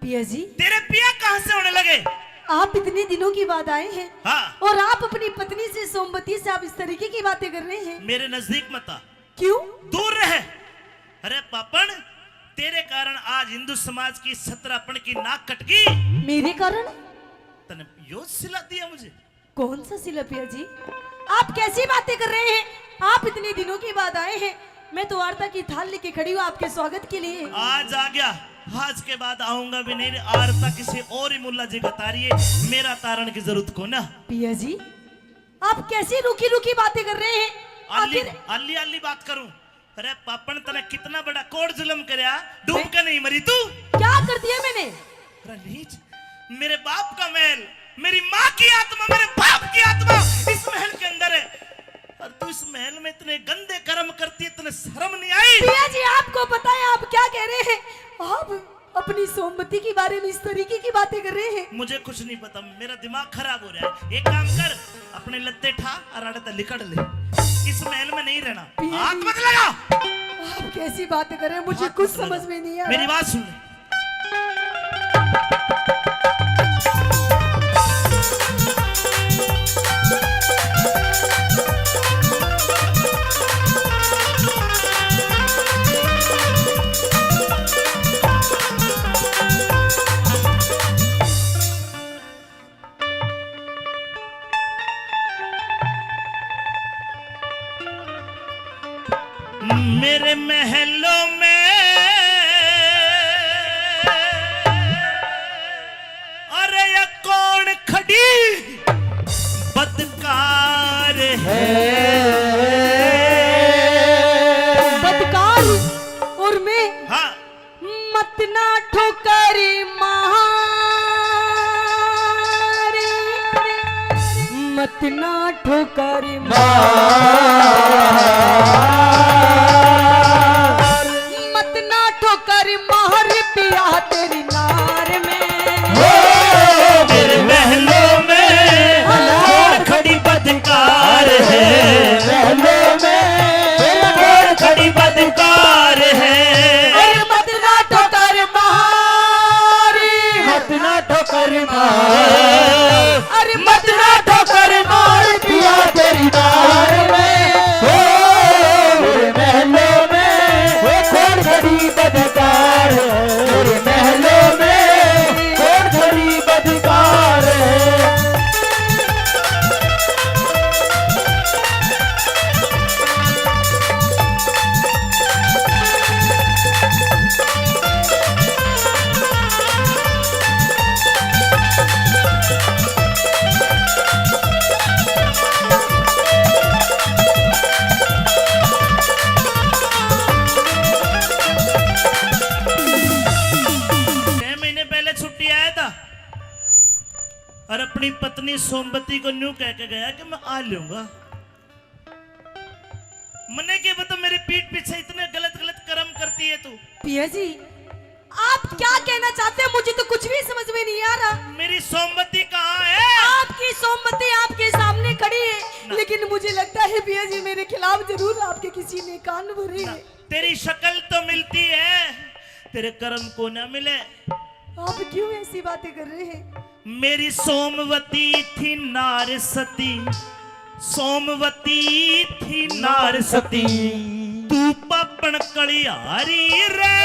पिया जी। तेरे पिया कहाँ से होने लगे? आप इतने दिनों के बाद आए हैं। हाँ। और आप अपनी पत्नी से, सोमवती से, आप इस तरीके की बातें कर रहे हैं। मेरे नजदीक मत आ। क्यों? दूर रह। अरे पापण, तेरे कारण आज हिंदू समाज की सतरापन की नाक कट गई। मेरे कारण? तने यो सिला दिया मुझे। कौन सा सिला पिया जी? आप कैसी बातें कर रहे हैं? आप इतने दिनों के बाद आए हैं, मैं तो आरता की थाल लेके खड़ी हूँ आपके स्वागत के लिए। आज आ गया, आज के बाद आऊंगा भी नहीं। आरता किसी और ही मुल्ला जी का तारिए, मेरा तारण की जरूरत को ना। पिया जी, आप कैसी रूखी रूखी बातें कर रहे हैं? आली, आखिर आली, आली बात करूं? अरे पापण, तने कितना बड़ा कोड़ जुल्म करया, डूब के नहीं मरी तू? क्या कर दिया मैंने? अरे नीच, मेरे बाप का महल, मेरी माँ की आत्मा, मेरे बाप की आत्मा इस महल के अंदर है, और तू इस महल में इतने गंदे कर्म करती है, तने शर्म नहीं आई? पिया जी, आपको पता है आप क्या कह रहे हैं? आप अपनी सोमवती के बारे में इस तरीके की बातें कर रहे हैं। मुझे कुछ नहीं पता, मेरा दिमाग खराब हो रहा है। एक काम कर, अपने लत्ते ठा और आड़े तक लिकड़ ले, इस महल में नहीं रहना। पिया हाथ जी, मत लगा। आप कैसी बातें कर रहे हैं, मुझे हाथ कुछ मत लगा। समझ में नहीं आ रहा। मेरी बात सुन ले। मेरे महलों में, अरे ये कौन खड़ी बदकार है? बदकार और मैं? हाँ। मत ना ठोकर मार, मत ना ठोकर मार, मत ना ठोकर मार पिया तेरी नार में। हो, मेरे महलों में कौन खड़ी बदकार है? महलों में कौन खड़ी बदकार है? अरे मत ना ठोकर मार, मत ना ठोकर मार, अरे मत ना ठोकर मार पिया तेरी नार में। हो, मेरे महलों में वो कौन खड़ी बदकार है? मेरे महलों में कौन खड़ी बदकार है? छह महीने पहले छुट्टी आया था और अपनी पत्नी सोमवती को न्यू कह के गया कि मैं आ लूंगा। मने के बता, मेरी पीठ पीछे इतने गलत गलत कर्म करती है तू। पिया जी, आप क्या कहना चाहते हैं, मुझे तो कुछ भी समझ में नहीं आ रहा। मेरी सोमवती कहाँ है? आपकी सोमवती आपके सामने खड़ी है, ना। लेकिन मुझे लगता है पिया जी, मेरे खिलाफ जरूर आपके किसी ने कान भरे हैं। तेरी शक्ल तो मिलती है, तेरे कर्म को ना मिले। आप क्यों ऐसी बातें कर रहे हैं? मेरी सोमवती थी नार सती, सोमवती थी नार सती, तू पापण कलिहारी रे।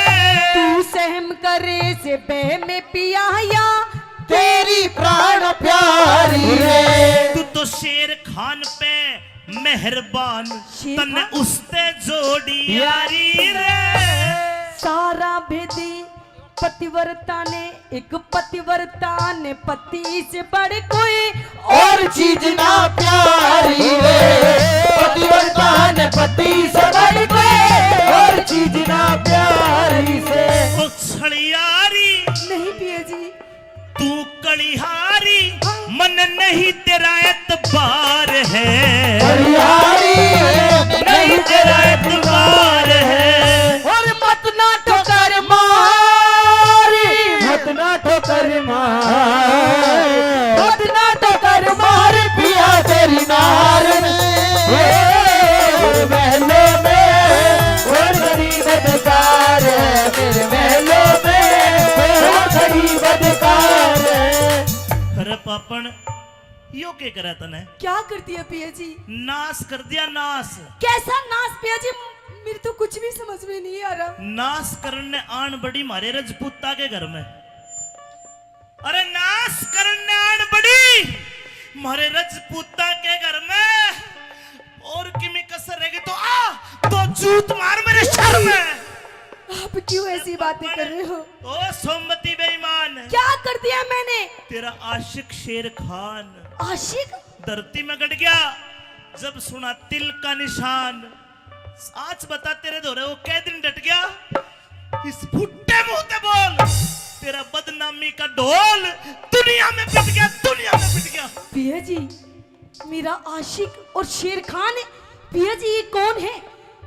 तू सहम करे से बह में पिया या तेरी प्राण प्यारी रे। तू तो शेर खान पे मेहरबान, शेर तन्ने खान? उसते जोड़ी यारी रे। सारा भेदी पतिव्रता ने, एक पतिव्रता ने पति से बड़ कोई और चीज ना प्यारी रे। पतिव्रता ने पति से बड़ कोई और चीज ना प्यारी से। ओ छलियारी। नहीं पिया जी। तू कलिहारी, मन नहीं तेरा एतबार है। कलिहारी, नहीं तेरा एतबार है। और मत ना ठोकर मार, मत ना ठोकर मार, मत ना ठोकर मार पिया तेरी नार। हे, महलों में कौन गरीब बेकार है, मेरे महलों में कौन गरीब बेकार है। अरे पापण, यो के करा तने? क्या कर दिया पिया जी? नाश कर दिया, नाश। कैसा नाश पिया जी? मेरे तो कुछ भी समझ में नहीं आ रहा। नाश करन ने आन बड़ी म्हारे रजपूता के घर में। अरे नाश करन ने आन बड़ी म्हारे रजपूता के घर में। और किमी कसर रहेगी तो आ, तो तू तुम्हार मेरे सर में। आप क्यों ऐसी बातें कर रहे हो? ओ सोमवती बेईमान। क्या कर दिया मैंने? तेरा आशिक शेर खान। आशिक? धरती में गड़ गया जब सुना तिल का निशान। आज बता, तेरे धोरे वो कै दिन डट गया? इस फुट्टे मुंह ते बोल। तेरा बदनामी का ढोल दुनिया में पिट गया, दुनिया में पिट गया। पिया जी, मेरा आशिक और शेर खान है। पिया जी, ये कौन है?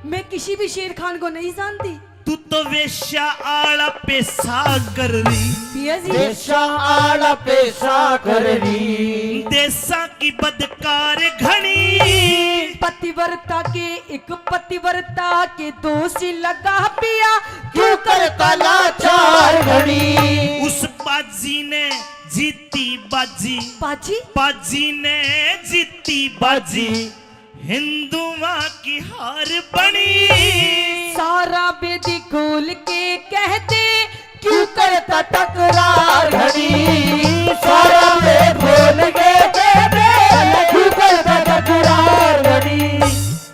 मैं किसी भी शेर खान को नहीं जानती। तू तो वेश्या आला पेशा कर रही। पिया जी। वेश्या आला पेशा कर रही। देसा की बदकार घणी। पतिव्रता के, एक पतिव्रता के दोष लगा पिया। क्यों करता लाचार घणी। उस बाजी ने जीती बाजी। बाजी? बाजी ने जीती बाजी। हिंदुआ की हार बणी। सारा बेदी खोल के कह दे, क्यों करता तकरार घणी। सारा बेद खोल के कह दे, क्यों करता तकरार घणी।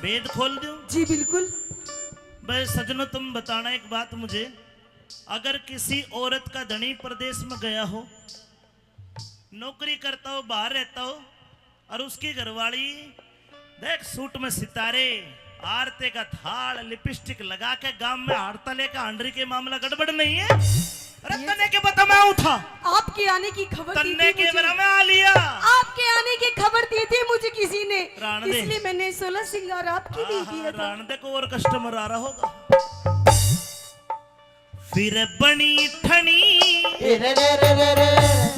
बेद खोल दूं? जी बिल्कुल। बस सजनों, तुम बताना एक बात मुझे, अगर किसी औरत का धणी परदेश में गया हो, नौकरी करता हो, बाहर रहता हो, और उसकी घरवाली देख सूट में सितारे, आरते का थाल, लिपस्टिक लगा के गांव में हाड़ता लेके हांडरी के मामला गड़बड़ नहीं है? अरे ये तन्ने के बता मैं उठा। आपके आने की खबर दी तन्ने थी के मुझे। बरा मैं आ लिया। आपके आने की खबर दी थी मुझे किसी ने, राण दे। इसलिए मैंने सोलह श्रृंगार आपके लिए हाँ, किया हाँ, था। राण दे को और कस्टमर आ रहा होगा। फिर बनी ठनी, रे रे रे रे रे।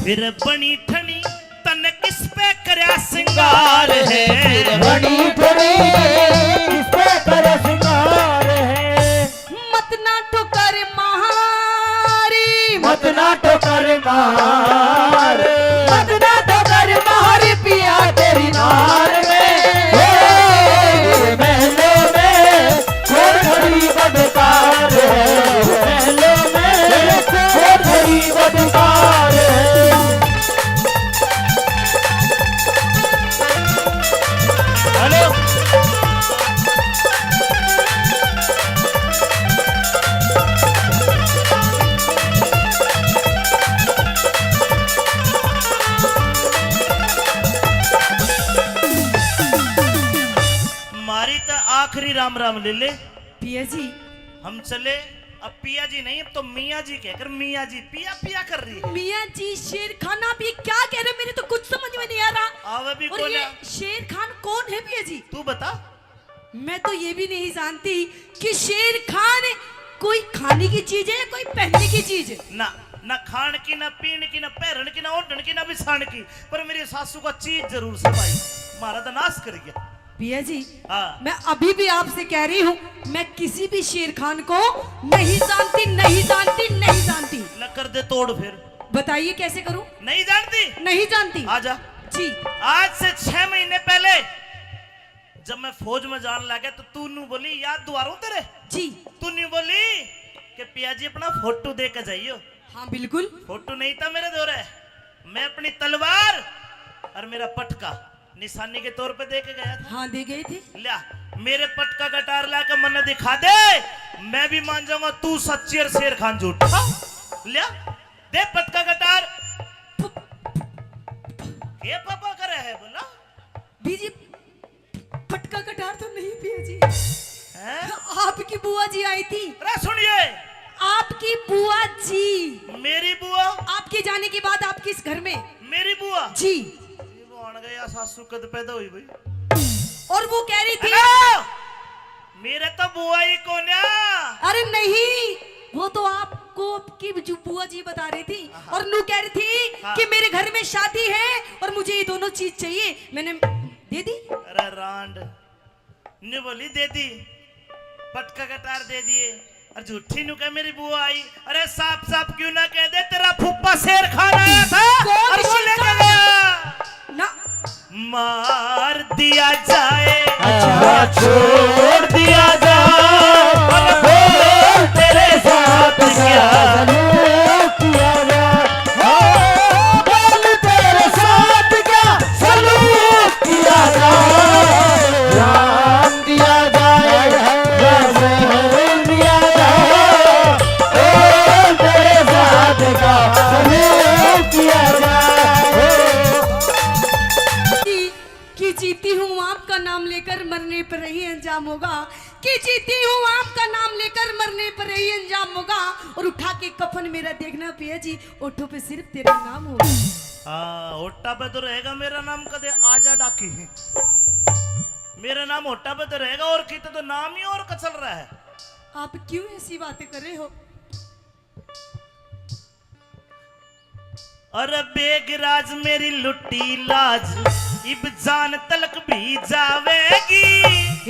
फिर बनी ठनी, तन किस पे करया सिंगार है? फिर बनी ठनी, किस पे करया सिंगार है? मत ना ठोकर मारी, मत ना ठोकर मार, मत ना ठोकर मार पिया तेरी नार में। हे, महलों में छोड़ घड़ी बदकार है, महलों में छोड़ घड़ी बदकार है। हेलो। मारी तो आखिरी राम राम ले ले। पिया जी। हम चले। अब पिया जी नहीं, अब तो मियाँ जी कहकर मियाँ जी पिया पिया कर रही है। मियाँ जी, शेर खान, आप ये क्या कह रहे हो? मेरे तो कुछ समझ में नहीं आ रहा। आवे भी और कौन ये है? शेर खान कौन है पिया जी? तू बता। मैं तो ये भी नहीं जानती कि शेर खान कोई खाने की चीज है या कोई पहनने की चीज है। ना, ना खान की, ना पीन की, ना पहरन की, ना ओढ़न की, ना बिछान की, पर मेरी सासू का चीज जरूर से भाई, मारा तो नाश कर गया। पिया जी, हाँ। मैं अभी भी आपसे कह रही हूँ, मैं किसी भी शेर खान को नहीं जानती, नहीं जानती, नहीं जानती। ल कर दे तोड़ फिर। बताइए कैसे करूँ? नहीं जानती? नहीं जानती। आजा। जी। आज से छह महीने पहले जब मैं फौज में जान लगा तो तू न्यू बोली, याद दुआरूं तेरे? जी। तू न्यू बोली कि पिया जी अपना फोटो दे के जाइयो। हाँ, बिल्कुल। फोटो नहीं था मेरे धोरे, मैं अपनी तलवार और मेरा पटका निशानी के तौर पे दे के गया था। हाँ, दे गए थे। लिया, मेरे पटका कटार ला के मन्ने दिखा दे, मैं भी मान जाऊंगा तू सच्ची और शेर खान झूठा। लिया, दे पटका कटार। ये पापा करे है बोला? बीजी, पटका कटार तो नहीं पिया जी। हैं? आपकी बुआ जी आई थी। अरे सुनिए। आपकी बुआ जी। मेरी बुआ? आपके जाने के बाद आपके इस घर में। मेरी बुआ? जी। ये वो आन गया सासू कद पैदा हुई भाई। और वो कह रही थी। हेलो! मेरे तो बुआ ही कोन्या। अरे नहीं, वो तो आपको आपकी जो बुआ जी बता रही थी। हाँ। और नू कह रही थी हाँ। कि मेरे घर में शादी है और मुझे ये दोनों चीज चाहिए। मैंने दे दी। अरे रांड, न्यू बोली दे दी, पटका कटार दे दिए, और झूठी न्यू कह मेरी बुआ आई। अरे साफ साफ क्यों ना कह दे, तेरा फूफा शेर खान आया था कौन और वो शेर लेके खान? गया। ना। मार दिया जाए, अच्छा। छोड़ दिया जाए, बोल तेरे साथ क्या सलूक किया जाए, बोल तेरे साथ क्या सलूक किया जाए, जान दिया जाए, नाम लेकर मरने पर यही अंजाम होगा कि जीती हूँ आपका नाम लेकर मरने पर यही अंजाम होगा। और उठा के कफन मेरा देखना पिया जी, ओठों पे सिर्फ तेरा नाम होगा। हाँ, होटा पे तो रहेगा मेरा नाम। कदे आजा डाकी, मेरा नाम होटा पे तो रहेगा। और किते तो नाम ही और का चल रहा है। आप क्यों ऐसी बातें कर रहे हो? अरे बेगराज मेरी लुटी लाज, इब जान तलक भी जावेगी।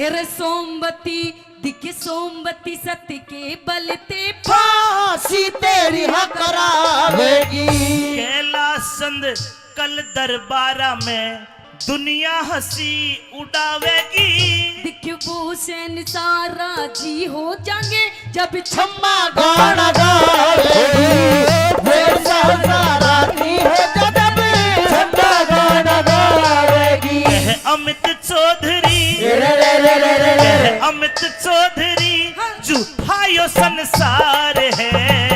अरे सोमवती दिखे सोमवती सती के बल ते फांसी तेरी हाँ करावेगी। कैलाश चंद कल दरबारा में दुनिया हंसी उड़ावेगी। दिख वो शहंशाह राजी हो जाएंगे जब छम्मा गाना गावेगी। वो शहंशाह राजी हो जाएंगे जब छम्मा गाना गावेगी। कह अमित चौधरी, रे रे रे रे रे रे। कह अमित चौधरी, हाँ। झूठा यो संसार है।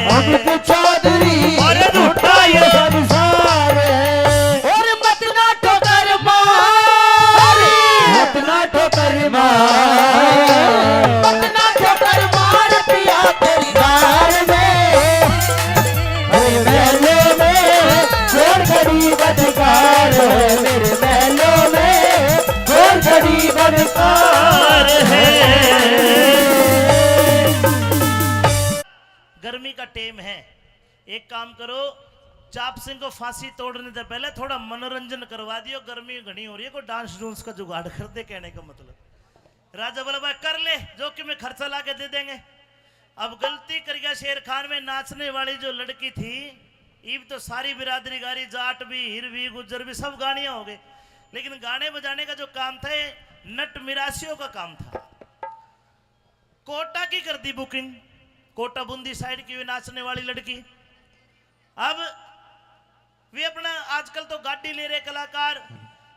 अमित चौधरी, और झूठा यो संसार है। और मत ना ठोकर मार, मत ना ठोकर मार, मत ना ठोकर मार पिया तेरी दार में। मेरे महलों में कौन गरीब अधिकार है, मेरे महलों में कौन गरीब अधिकार है। गर्मी का टेम है, एक काम करो, चाप सिंह को फांसी तोड़ने से पहले थोड़ा मनोरंजन करवा दियो। गर्मी घणी हो रही है, कोई डांस डूंस का जुगाड़ कर दे, कहने का मतलब। राजा बोला, भाई कर ले, जो कि मैं खर्चा ला के दे देंगे। अब गलती कर गया शेर खान में नाचने वाली जो लड़की थी, इब तो सारी बिरादरी गा रही, जाट भी, हीर भी, गुज्जर भी, सब गानियां हो गए। लेकिन गाने बजाने का जो काम था, ये नट मिरासियों का काम था। कोटा की कर दी बुकिंग, कोटा बूंदी साइड की वे नाचने वाली लड़की। अब वे अपना, आजकल तो गाड़ी ले रहे कलाकार,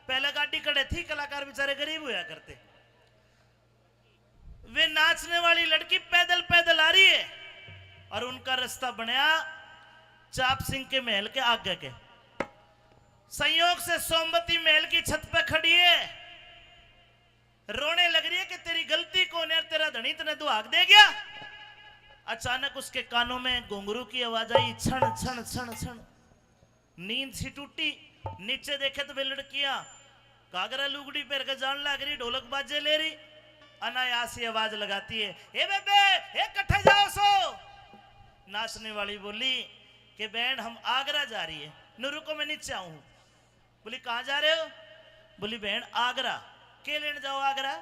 पहले गाड़ी कड़े थी, कलाकार बेचारे गरीब होया करते। वे नाचने वाली लड़की पैदल पैदल आ रही है और उनका रास्ता बनया चाप सिंह के महल के आगे के। संयोग से सोमवती महल की छत पे खड़ी है, रोने लग रही है कि तेरी गलती कौन है, तेरा धनी तने दुहाक दे गया। अचानक उसके कानों में घुंघरू की आवाज आई, छण छण छण छण। नींद सी टूटी, नीचे देखे तो वे लड़कियां घाघरा लुगड़ी पहन के जान लाग रही, ढोलक बाजे ले रही। अनायास ही आवाज लगाती है, "ए बेबे, ए कट्ठे जाओ सो?" नाचने वाली बोली कि, "बहन, हम आगरा जा रही है।" "नु रुको, मैं नीचे आऊं।" बोली, "कहाँ जा रहे हो?" बोली, "बहन, आगरा।" "के लेने जाओ आगरा?"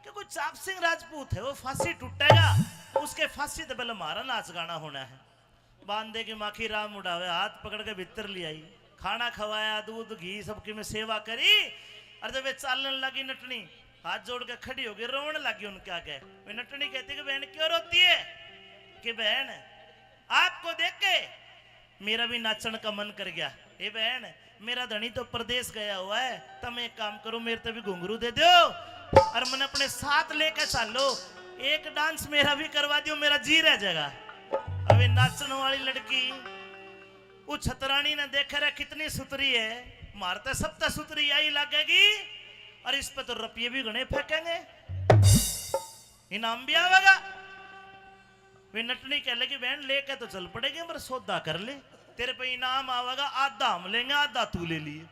"कि कोई चाप सिंह राजपूत है, वो फांसी टूटेगा, उसके फांसी तो पहले हमारा नाच गाना होना है।" बांधे की माखी राम उड़ावे, हाथ पकड़ के भीतर ले आई, खाना खवाया, दूध घी सबकी में सेवा करी। और जब वे चालन लगी नटनी, हाथ जोड़ के खड़ी हो गई, रोवन लगी उनके आगे। वे नटनी कहती कि, "बहन, क्यों रोती है?" कि, "बहन, आपको देख के मेरा भी नाचण का मन कर गया। ए बहन, मेरा धनी तो परदेस गया हुआ है, तम एक काम करो, मेरे ते भी घुंघरू दे दो और मने अपने साथ लेके चालो, एक डांस मेरा भी करवा दियो, मेरा जी रह जाएगा।" अबे नाचण वाली लड़की उस छतरानी ने देखे रहे, कितनी सुतरी है, मारते सब ते सुतरी आई लगेगी, और इस पे तो रुपये भी घणे फेंकेंगे, इनाम भी आवेगा। वे नटनी कह लगी, "बहन, लेके तो चल पड़ेगी, पर सौदा कर ले, तेरे पे इनाम आवेगा, आधा हम लेंगे, आधा तू ले लिए।"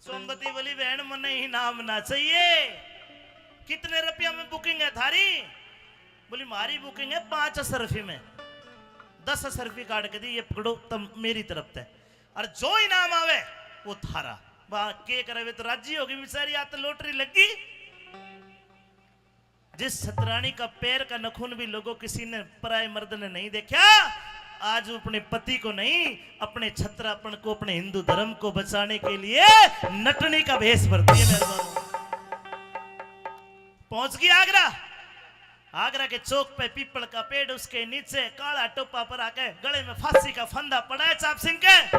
सोमवती बोली, "बहन, मन्ने इनाम ना चाहिए, कितने रुपया में बुकिंग है थारी?" बोली, "म्हारी बुकिंग है पाँच असरफी में।" दस असरफी काट के दी, "ये पकड़ो, तम मेरी तरफ ते, और जो इनाम आवे वो थारा।" वाह, के करे, वे तो राजी होगी बेचारी, आ तो लॉटरी लगी। जिस छतरानी का पैर का नखून भी लोगों किसी ने, पराए मर्द ने नहीं देखा, आज वो अपने पति को नहीं, अपने छतरापन को, अपने हिंदू धर्म को बचाने के लिए नटनी का भेष भरती है। मेहरबान, पहुंच गई आगरा। आगरा के चौक पे पीपल का पेड़, उसके नीचे काला टोपा पर आके गले में फांसी का फंदा पड़ा है चाप सिंह के,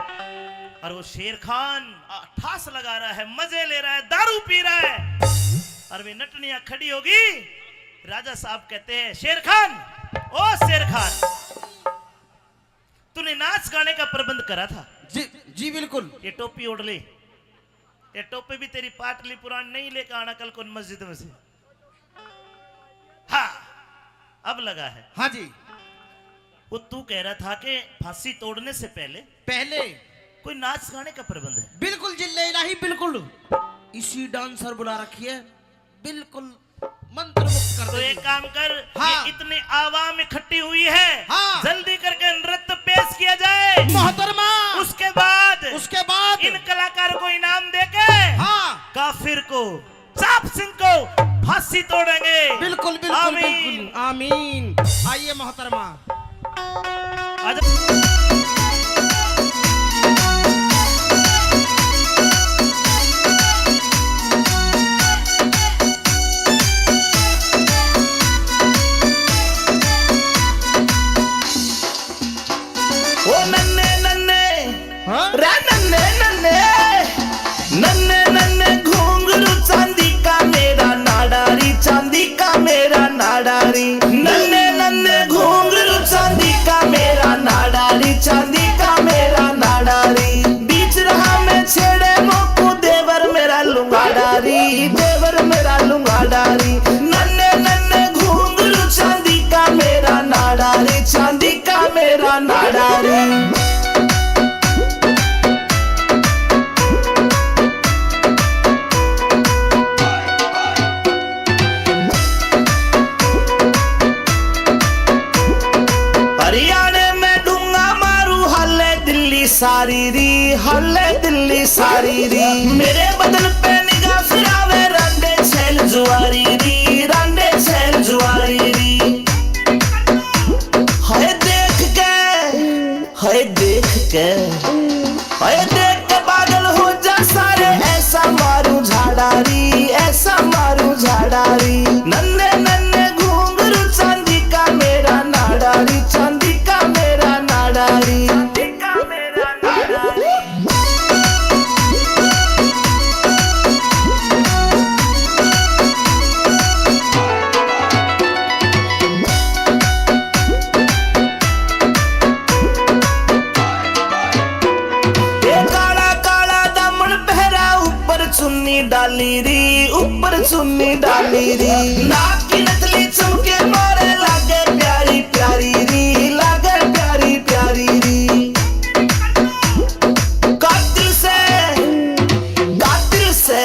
और वो शेर खान, आ, ठास लगा रहा है, मजे ले रहा है, दारू पी रहा है। और वे नटनिया खड़ी होगी। राजा साहब कहते हैं, "शेर खान, ओ शेर खान, तूने नाच गाने का प्रबंध करा था?" "जी, जी बिल्कुल।" "ये टोपी ओढ़ ले।" ये टोपी भी तेरी पाटली पुरानी नहीं लेकर आना कल को मस्जिद में से। हाँ, अब लगा है। हाँ जी। वो तू कह रहा था कि फांसी तोड़ने से पहले पहले कोई नाच गाने का प्रबंध है। बिल्कुल जिल्ले इलाही, बिल्कुल। इसी डांसर बुला रखी है, बिल्कुल मंत्रमुग्ध कर तो देगी। एक काम कर, हाँ। ये इतनी आवाम इकट्ठी हुई है, हाँ। जल्दी करके नृत्य पेश किया जाए। मोहतरमा। उसके बाद उसके बाद इन कलाकारों को इनाम देके, हाँ। काफिर को, चाप सिंह को फांसी तोड़ेंगे। बिल्कुल, बिल्कुल, आमीन। बिल्कुल, आमीन। आइए मोहतरमा। आजा। ओ नन्ने नन्ने, हाँ? रे नन्ने नन्ने, नन्ने नन्ने घुंघरू चांदी का मेरा नाड़ा री, चांदी का मेरा नाड़ा री। नन्ने नन्ने घुंघरू चांदी का मेरा नाड़ा री, चांदी का मेरा नाड़ा री। बीच रहा में छेड़े मोकू देवर मेरा लुंगाड़ा री, देवर मेरा लुंगाड़ा री। नन्ने नन्ने घुंघरू चांदी का मेरा नाड़ा री, चांदी का मेरा नाड़ा री। हरियाणे में डूंगा मारू, हाले दिल्ली सारी री, हाले दिल्ली सारी री। मेरे बदन पे निगाह फिरावे, रांडे छैल जुआरी री, रांडे छैल जुआरी री। हाय देख के, हाय देख के, हाय देख के पागल हो जा सारे। ऐसा मारू झाड़ा री, ऐसा मारू झाड़ा री। नन्ने नन्ने घुंघरू चांदी का मेरा नाड़ा री, चांदी का मेरा नाड़ा री। ए काला काला दामन पहरा, ऊपर चुन्नी डाली री, ऊपर चुन्नी डाली री। नाक की नथली चमके मारे, लागे प्यारी प्यारी री, लागे प्यारी प्यारी री। कातिल से, कातिल से,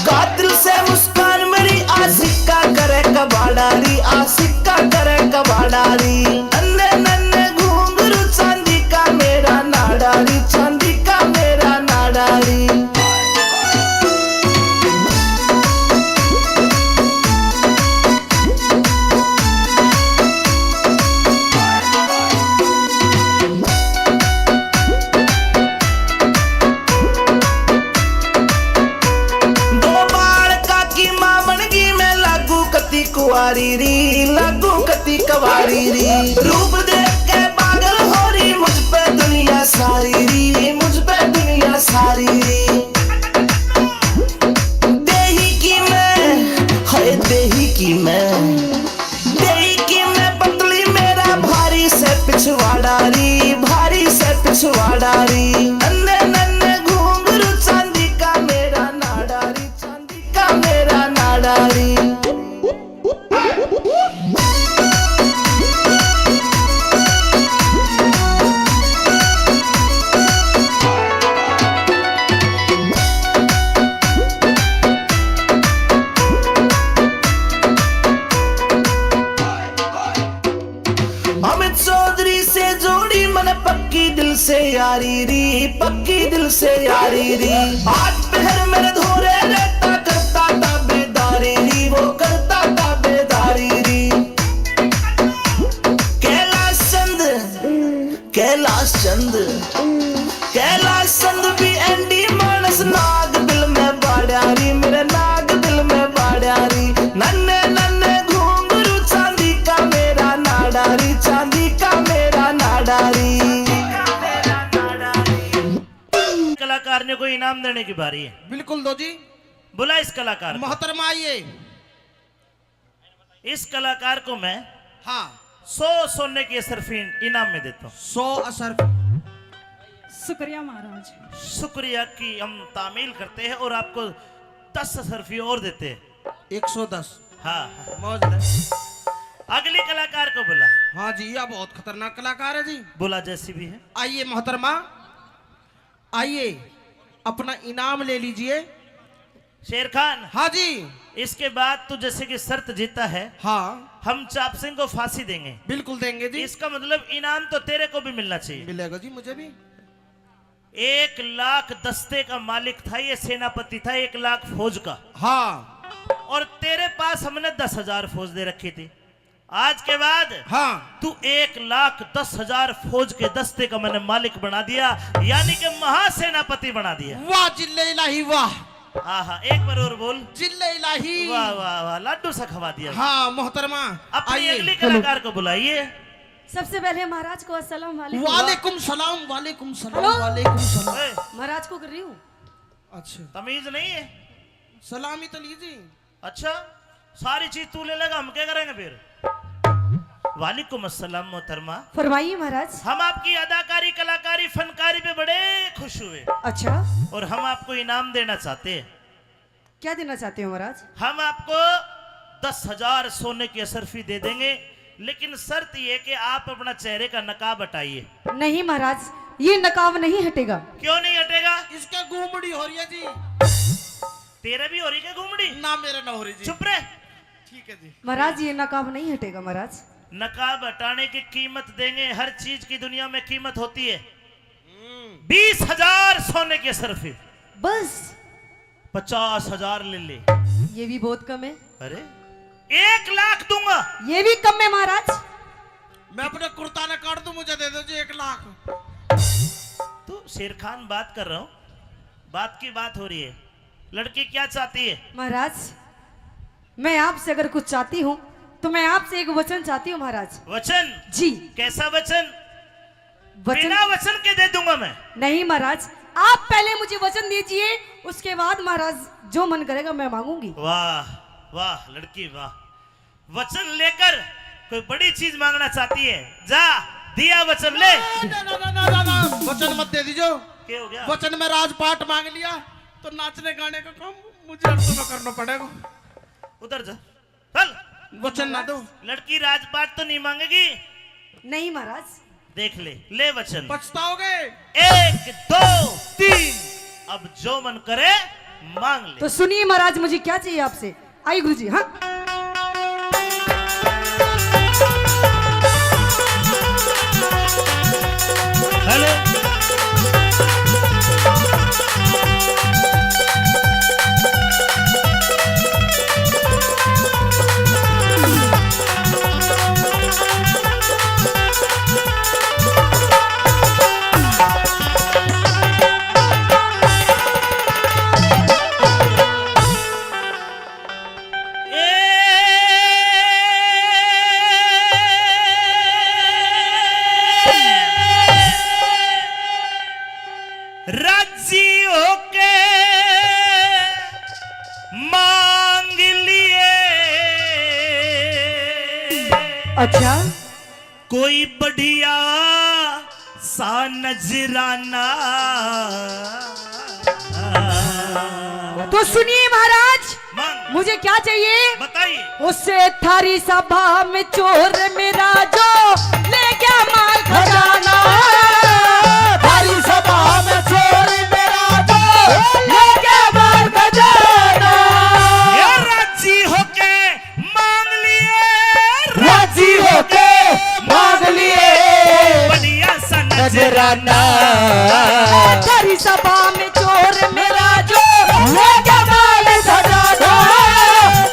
कातिल से मुस्कान मेरी, आशिक का करे कबाड़ा री, आशिक का करे कबाड़ा री। नन्ने नन्ने घुंघरू चांदी का मेरा नाड़ा री, चांदी का मेरा नाड़ा री। दो बालका की माँ बन गई मैं, लागू कती कुआरी री, लागू कती कुआरी री। रूप देख के पागल हो री, मुझ पे दुनिया सारी री, मुझ पे दुनिया सारी री। देही की मैं, हाय देही की मैं, देही की मैं पतली, मेरा भारी से पिछवाड़ा री, भारी से पिछवाड़ा री। नन्ने नन्ने घुंघरू चांदी का मेरा नाड़ा री, चांदी का मेरा नाड़ा री। अमित चौधरी से जोड़ी मन पक्की दिल से यारी री, पक्की दिल से यारी री। आज पहर मेरे धोरे रहता, करता ताबेदारी री, वो करता ताबेदारी री। कैलाश चंद, कैलाश चंद, कैलाश चंद भी एंडी मानस, नाग दिल में बाड़ा री, मेरे नाग दिल में बाड़ा री। नन्ने नन्ने घुंघरू चांदी का मेरा नाड़ा री, चांदी का मेरा नाड़ा री। कलाकार ने कोई इनाम देने की बारी है। बिल्कुल दो जी। बुला इस कलाकार को। मोहतरमा आइए। इस कलाकार को मैं हाँ। सौ सोने की अशरफी इनाम में देता हूँ। सौ अशरफी। शुक्रिया महाराज। शुक्रिया की हम तामील करते हैं और आपको दस सरफी और देते हैं। एक सौ दस। हाँ। मौज ले। अगली कलाकार को बुला। हाँ जी, यह बहुत खतरनाक कलाकार है जी। बुला, जैसी भी है। आइए मोहतरमा, आइए, अपना इनाम ले लीजिए। शेर खान। हाँ जी। इसके बाद तू जैसे कि शर्त जीता है, हाँ। हम चाप सिंह को फांसी देंगे। बिल्कुल देंगे जी। इसका मतलब इनाम तो तेरे को भी मिलना चाहिए। मिलेगा जी मुझे भी। एक लाख दस्ते का मालिक था ये, सेनापति था एक लाख फौज का। हाँ। और तेरे पास हमने दस हजार फौज दे रखी थी। आज के बाद, हाँ। तू एक लाख दस हजार फौज के दस्ते का मैंने मालिक बना दिया, यानी कि महासेनापति बना दिया। वाह जिल्ले इलाही वाह। आहा, एक बार और बोल। जिल्ले इलाही। वाह, वाह, वाह, लाडू सा खवा दिया। हाँ मोहतरमा, अपनी आइए। अगली कलाकार को बुलाइए। सबसे पहले महाराज को अस्सलाम वालेकुम। वालेकुम सलाम, वालेकुम सलाम, हेलो। वालेकुम सलाम। ओए। महाराज को कर रही हूँ। अच्छा। तमीज नहीं है? सलामी तो लीजिए। अच्छा, सारी चीज तू ले लेगा, हम क्या करेंगे फिर? वालेकुम अस्सलाम मोहतरमा। फरमाइए महाराज। हम आपकी अदाकारी, कलाकारी, फनकारी पे बड़े खुश हुए। अच्छा। और हम आपको इनाम देना चाहते हैं। क्या देना चाहते हो महाराज? हम आपको दस हजार सोने की अशरफी दे देंगे, लेकिन शर्त ये कि आप अपना चेहरे का नकाब हटाइए। नहीं महाराज, ये नकाब नहीं हटेगा। क्यों नहीं हटेगा? इसका गुमड़ी हो रही है जी। तेरे भी हो रही क्या गुमड़ी? ना, मेरे ना हो रही जी। चुप रहे। ठीक है जी। महाराज, ये नकाब नहीं हटेगा महाराज। नकाब हटाने की कीमत देंगे, हर चीज की दुनिया में कीमत होती है। हम्म। बीस हजार सोने की अशरफी। बस? पचास हजार ले ले। ये भी बहुत कम है। अरे, एक लाख दूंगा। ये भी कम है महाराज। मैं अपने कुर्ता ने काट दूं, मुझे दे दो जी एक लाख। तू शेर खान बात कर रहा हूँ, बात की बात हो रही है। लड़की क्या चाहती है? महाराज, मैं आपसे अगर कुछ चाहती हूँ तो मैं आपसे एक वचन चाहती हूँ महाराज। वचन? जी। कैसा वचन? वचन? बिना वचन के दे दूंगा मैं। नहीं महाराज, आप पहले मुझे वचन दीजिए, उसके बाद महाराज जो मन करेगा मैं मांगूंगी। वाह, वाह लड़की वाह। वचन लेकर कोई बड़ी चीज मांगना चाहती है, जा दिया वचन ले। ना, ना, ना, ना, ना, ना। वचन मत दे दीजो। क्या हो गया? वचन में राजपाट मांग लिया तो नाचने गाने का काम मुझे और तुम्हें करना पड़ेगा। उधर जा, चल। वचन ना दो। लड़की राजपाट तो नहीं मांगेगी। नहीं महाराज। देख ले, ले वचन। पछताओगे। एक, दो, तीन। अब जो मन करे मांग ले। तो सुनिए महाराज, मुझे क्या चाहिए आपसे? आई गुरुजी, हाँ। हेलो। राजी होके मांग लिए। अच्छा। कोई बढ़िया सा नजराना। तो सुनिए महाराज, मांग। मुझे क्या चाहिए? बताइए। उसे थारी सभा में चोर मेरा जो ले गया माल खजाना। थारी सभा में चोर मेरा जो ले गया माल खजाना। ये राजी होके मांग लिए, राजी होके मांग लिए। बढ़िया सा नजराना। तेरी सभा में चोर मेरा जो लेके माल खजाना।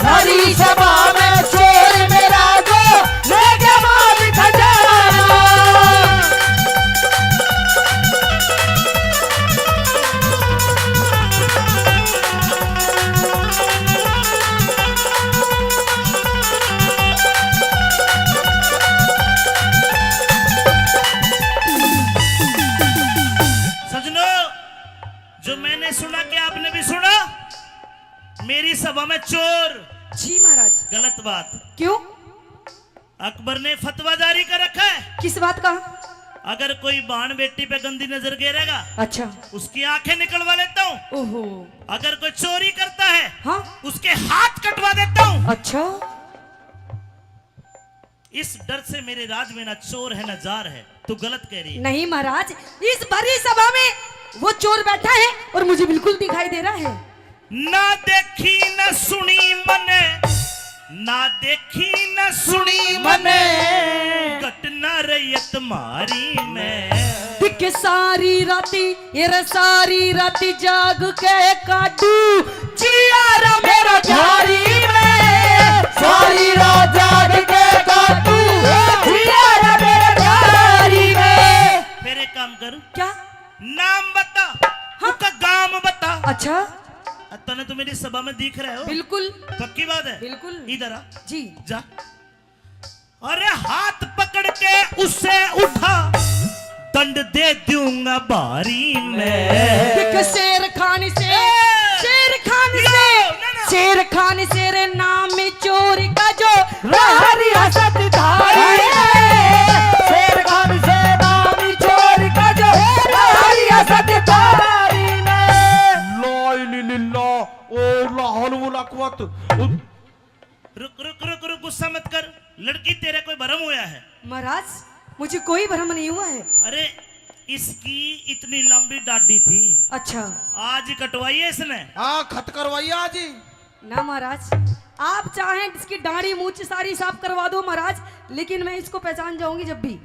तेरी सभा में चोर मेरा जो लेके माल खजाना। सजनों, जो मैंने सुना, क्या आपने भी सुना? मेरी सभा में चोर। जी महाराज। गलत बात। क्यों? अकबर ने फतवा जारी कर रखा है। किस बात का? अगर कोई बाण बेटी पे गंदी नजर गेरेगा, अच्छा। उसकी आंखें निकलवा लेता हूँ। ओहो। अगर कोई चोरी करता है, हाँ। उसके हाथ कटवा देता हूँ। अच्छा। इस डर से मेरे राज में ना चोर है, ना जार है। तू गलत कह रही है। नहीं महाराज, इस भरी सभा में वो चोर बैठा है और मुझे बिल्कुल दिखाई दे रहा है। ना देखी ना सुनी मने, ना देखी ना सुनी मने, घटना रही है तुम्हारी में। दिख सारी राती, ये रे सारी राती जाग के काटू, जियारा मेरा झारी में। सारी रात जाग के काटू, जियारा मेरा झारी में। फिर एक काम कर। क्या? नाम बता, हाँ। उसका गांव बता। अच्छा। अ, तने तो मेरी सभा में दिख रहे हो। बिल्कुल। पक्की बात है? बिल्कुल। इधर आ। जी। जा। अरे हाथ पकड़ के उसे उठा, दंड दे दूंगा भारी मैं। देख शेर खान से, ए! शेर खान यो, से, ना, ना। शेर खान से रे नाम चोर का जो रहा रियासत धारी में। शेर खान से नाम चोर का जो रहा रियासत धारी में। ला इलाहा इल्लल्लाह, ओ ला हौल वला कुव्वत। रुक, रुक, रुक, रुक, गुस्सा मत कर। लड़की, तेरा कोई भरम होया है? महाराज, मुझे कोई भरम नहीं हुआ है। अरे, इसकी इतनी लंबी डाढ़ी थी। अच्छा। आज ही कटवाई है इसने। हाँ, खत करवाई है आज ही। ना महाराज, आप चाहें इसकी दाढ़ी मूछ सारी साफ करवा दो महाराज, लेकिन मैं इसको पहचान जाऊंगी जब भी।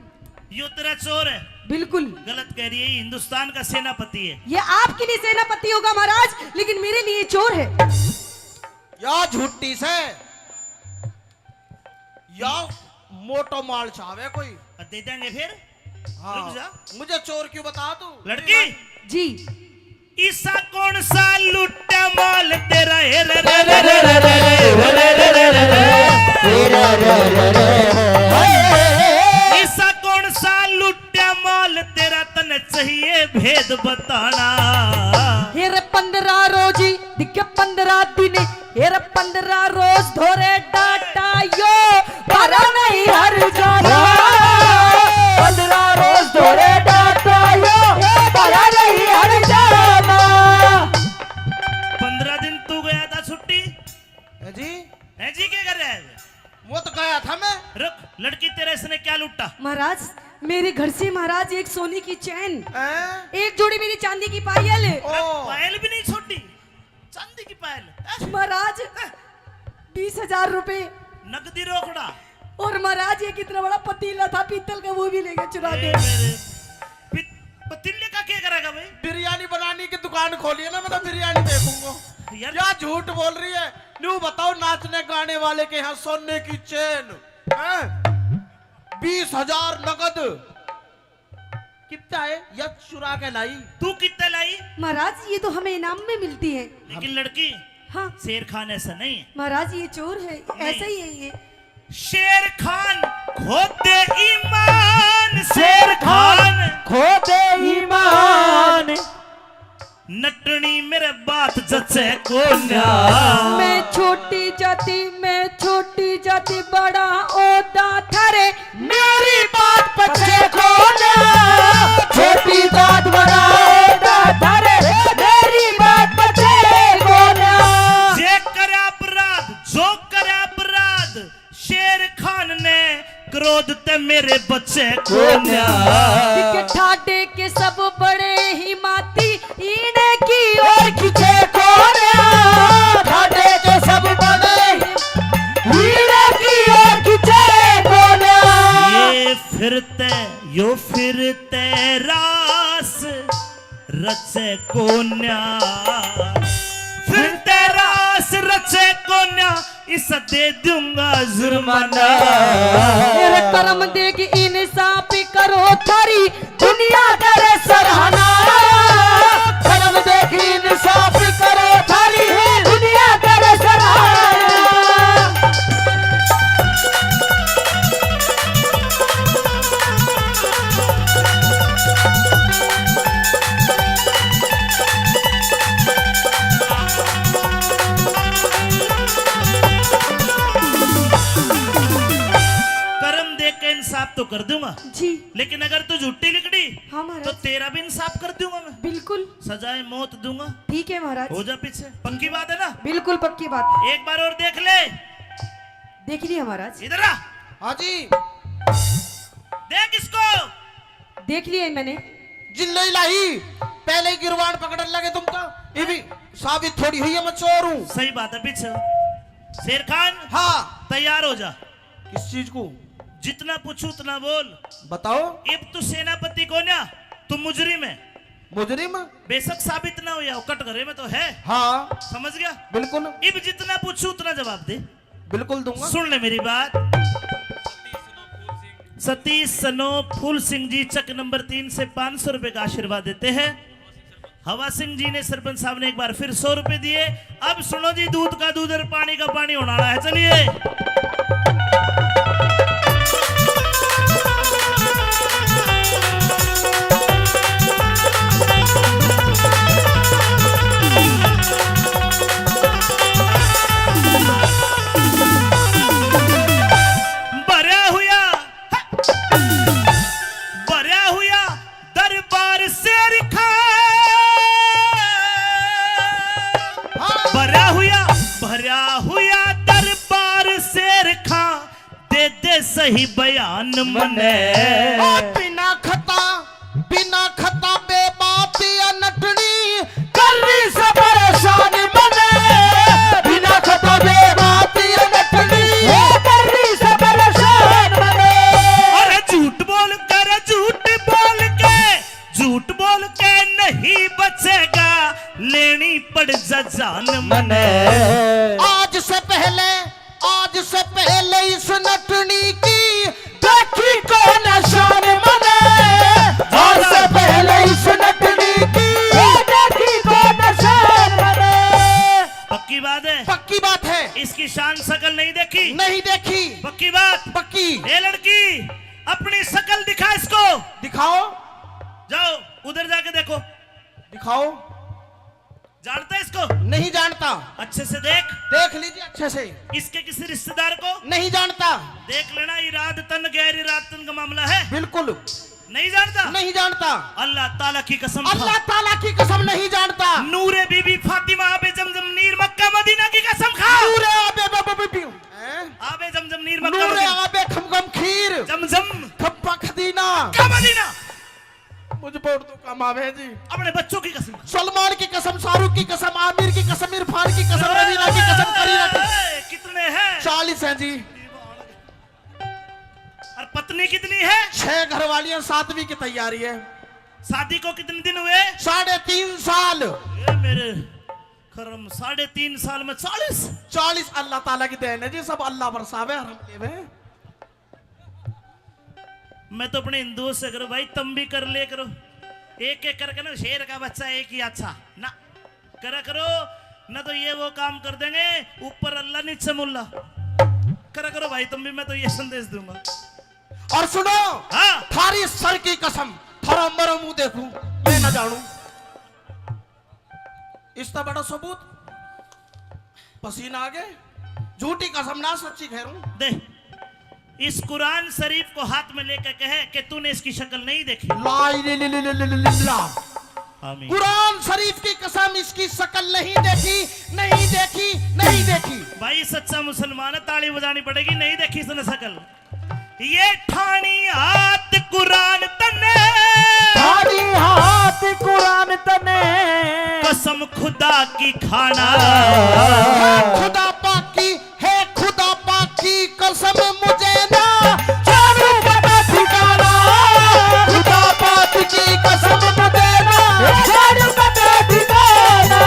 यो तेरा चोर है। बिल्कुल। गलत कह रही है, ये हिंदुस्तान का सेनापति है। ये आपके लिए सेनापति होगा महाराज, लेकिन मेरे लिए चोर है। या झूठी से, या मोटो माल चावे कोई। और दे देंगे फिर। हाँ। रुक जा। मुझे चोर क्यों बता तू? लड़की। जी। ईसा कौन सा लुट्टा माल तेरा, हे रे रे रे रे रे रे। ईसा कौन सा लुट्टा माल तेरा, तने चाहिए भेद बताना। हे रे पन्द्रह रोजी दिखे पन्द्रह दिन, हे रे पन्द्रह रोज धोरे डाटा यो, भरा नहीं हर जाना। पन्द्रह रोज धोरे डाटा यो, भरा नहीं हर जाना। पन्द्रह दिन तू गया था छुट्टी। है जी? है जी, क्या कर रहा है? वो तो गया था मैं। रुक, लड़की, तेरे इसने क्या लूटा? महाराज, मेरे घर से महाराज एक सोने की चैन, हैं? एक जोड़ी मेरी चांदी की पायल। ओ। पायल भी नहीं छोड़ी। चांदी की पायल, हैं? महाराज, हैं? बीस हजार रुपए। नकदी रोकड़ा। और महाराज, ये कितना बड़ा पतीला था पीतल का, वो भी ले गए चुरा के। ए मेरे, पी-, पतीले का क्या करेगा भाई? बिरयानी बनाने की दुकान खोली है ना, मैं तो बिरयानी बेचूंगा। यार। क्या झूठ बोल रही है? न्यू बताओ, नाचने गाने वाले के यहाँ सोने की चेन, हैं? बीस हजार नगद। कितना है? या चुरा के लाई। तू कितने लाई? महाराज, ये तो हमें इनाम में मिलती है। लेकिन लड़की, हाँ। शेर खान ऐसा नहीं है। महाराज, ये चोर है, नहीं। ऐसा ही है ये। शेर खान खोदे ईमान, शेर खान खोदे ईमान। नटनी मेरे बात जचे कोन्या। मैं छोटी जाति, मैं छोटी जाति, बड़ा ओदा थारे, मेरी बात पचे कोन्या। छोटी जात, बड़ा ओदा थारे, मेरी बात पचे कोन्या। जे करे अपराध, जो करे अपराध, शेर खान ने क्रोध ते मेरे बचे कोन्या। के ठाडे के सब बड़े ही माती, इने की और खिंचे कोन्या। ठाडे के सब बड़े ही, इने की और खिंचे कोन्या। ये फिरते, यो फिरते रास रचे कोन्या, फिर तेरा आस रचे कोन्या, इस दे दूंगा जुर्माना। मेरे कर्म देख इंसाफ करो थारी, दुनिया करे सराहना। कर्म देख इंसाफ करो थारी, दुनिया करे सराहना। कर्म देख के इंसाफ तो कर दूंगा। जी। लेकिन अगर तू झूठी लिकड़ी, हाँ महाराज। तो तेरा भी इंसाफ कर दूंगा मैं। बिल्कुल। सजाए मौत दूंगा। ठीक है महाराज। हो जा पीछे। पक्की बात है ना? बिल्कुल पक्की बात। एक बार और देख ले। देख लिया महाराज। इधर आ। हाँ जी। देख इसको। देख लिया मैंने। जिल्लो इलाही, पहले ही गिरबान पकड़न लगे तुम तो। ये भी साबित थोड़ी हुई है मैं चोर हूँ। सही बात है पीछे। शेर खान। हाँ। तैयार हो जा। किस चीज को? जितना पूछूं उतना बोल। बताओ। इब तू सेनापति को ना, तू मुजरिम है। मुजरिम? बेशक साबित ना हो या कटघरे में तो है। हाँ। समझ गया? बिल्कुल। इब जितना पूछूं उतना जवाब दे। बिल्कुल दूंगा। सुन ले मेरी बात। सतीश सनो फूल सिंह जी चक नंबर तीन से पाँच सौ रुपए का आशीर्वाद देते हैं। हवा सिंह जी ने, सरपंच साहब ने एक बार फिर सौ रुपए दिए। अब सुनो जी, दूध का दूध और पानी का पानी होने वाला है। चलिए। भरया हुआ, भरया हुआ दरबार शेर खां, हाँ। भरा हुआ, भरा हुआ दरबार शेर खां, दे दे सही बयान मने। ओ बिना खता, बिना खता बेबात या नटनी, कर रही से परेशान मने। बिना खता बेबात या नटनी, कर रही से परेशान मने। अरे झूठ बोल कर, झूठ बोल के, झूठ बोल के नहीं बचेगा, लेनी पड़ जा जान मने। आज से पहले, आज से पहले इस नटनी की देखी कौन शान मने। आज से पहले इस नटनी की देखी कौन शान मने। पक्की बात है? पक्की बात है। इसकी शान शकल नहीं देखी? नहीं देखी। पक्की बात? पक्की। ए लड़की, अपनी शकल दिखा इसको। दिखाओ। जाओ, उधर जाके देखो। दिखाओ। जानता है इसको? नहीं जानता। अच्छे से देख। देख लीजिए अच्छे से। इसके किसी रिश्तेदार को? नहीं जानता। देख लेना, इराद तन गैर इराद तन का मामला है। बिल्कुल। नहीं जानता? नहीं जानता। अल्लाह ताला की कसम खा। अल्लाह ताला की कसम नहीं जानता। नूरे बीबी फातिमा, आबे जमजम नीर मक्का मदीना की कसम खा। नूरे आबे बब-, बब-, बब-, हैं? आबे जमजम नीर मक्का नूरे मदीना। आबे खमगम खीर। जमजम। खप्पा खदीना। Mecca Medina. मुझे बहुत दुख कम आवे जी। अपने बच्चों की कसम खा। सलमान की कसम, शाहरुख की कसम, आमिर की कसम, इरफान की कसम, रवीना की कसम, करीना की। ए, कितने हैं? चालीस हैं जी। और पत्नी कितनी है? छह घरवालियां, सातवीं की तैयारी है। शादी को कितने दिन हुए? साढ़े तीन साल। ये मेरे करम, साढ़े तीन साल में चालीस? चालीस अल्लाह ताला की देन है जी, सब अल्लाह बरसावे और हम लेवे। मैं तो अपने हिंदुओं से करूँ, भाई, तुम भी कर ले करो, एक एक करके ना, शेर का बच्चा एक ही अच्छा ना। करा करो, ना तो ये वो काम कर देंगे, ऊपर अल्लाह नीचे मुल्ला। करा करो भाई तुम भी, मैं तो ये संदेश दूंगा। और सुनो, हाँ। थारी सर की कसम, थारा मरो मुंह देखूं, मैं ना जानू। इसका बड़ा सबूत, पसीना आ गए। झूठी कसम ना, सच्ची कह रहा हूं। दे। इस कुरान शरीफ को हाथ में लेकर कहे कि तूने इसकी शक्ल नहीं देखी। ला इले-, ले-, ले-, ले-, ले-, ले-, ला। आमीन। कुरान शरीफ की कसम, इसकी शक्ल नहीं देखी, नहीं देखी, नहीं देखी। भाई, सच्चा मुसलमान है, ताली बजानी पड़ेगी, नहीं देखी इसने शक्ल। ये ठानी हाथ कुरान तने, ठानी हाथ कुरान तने, कसम खुदा की खाना। खुदा पाक की है, खुदा पाक की कसम मुझे ना जानू पता ठिकाना। खुदा पाक की कसम मुझे ना जानू पता ठिकाना।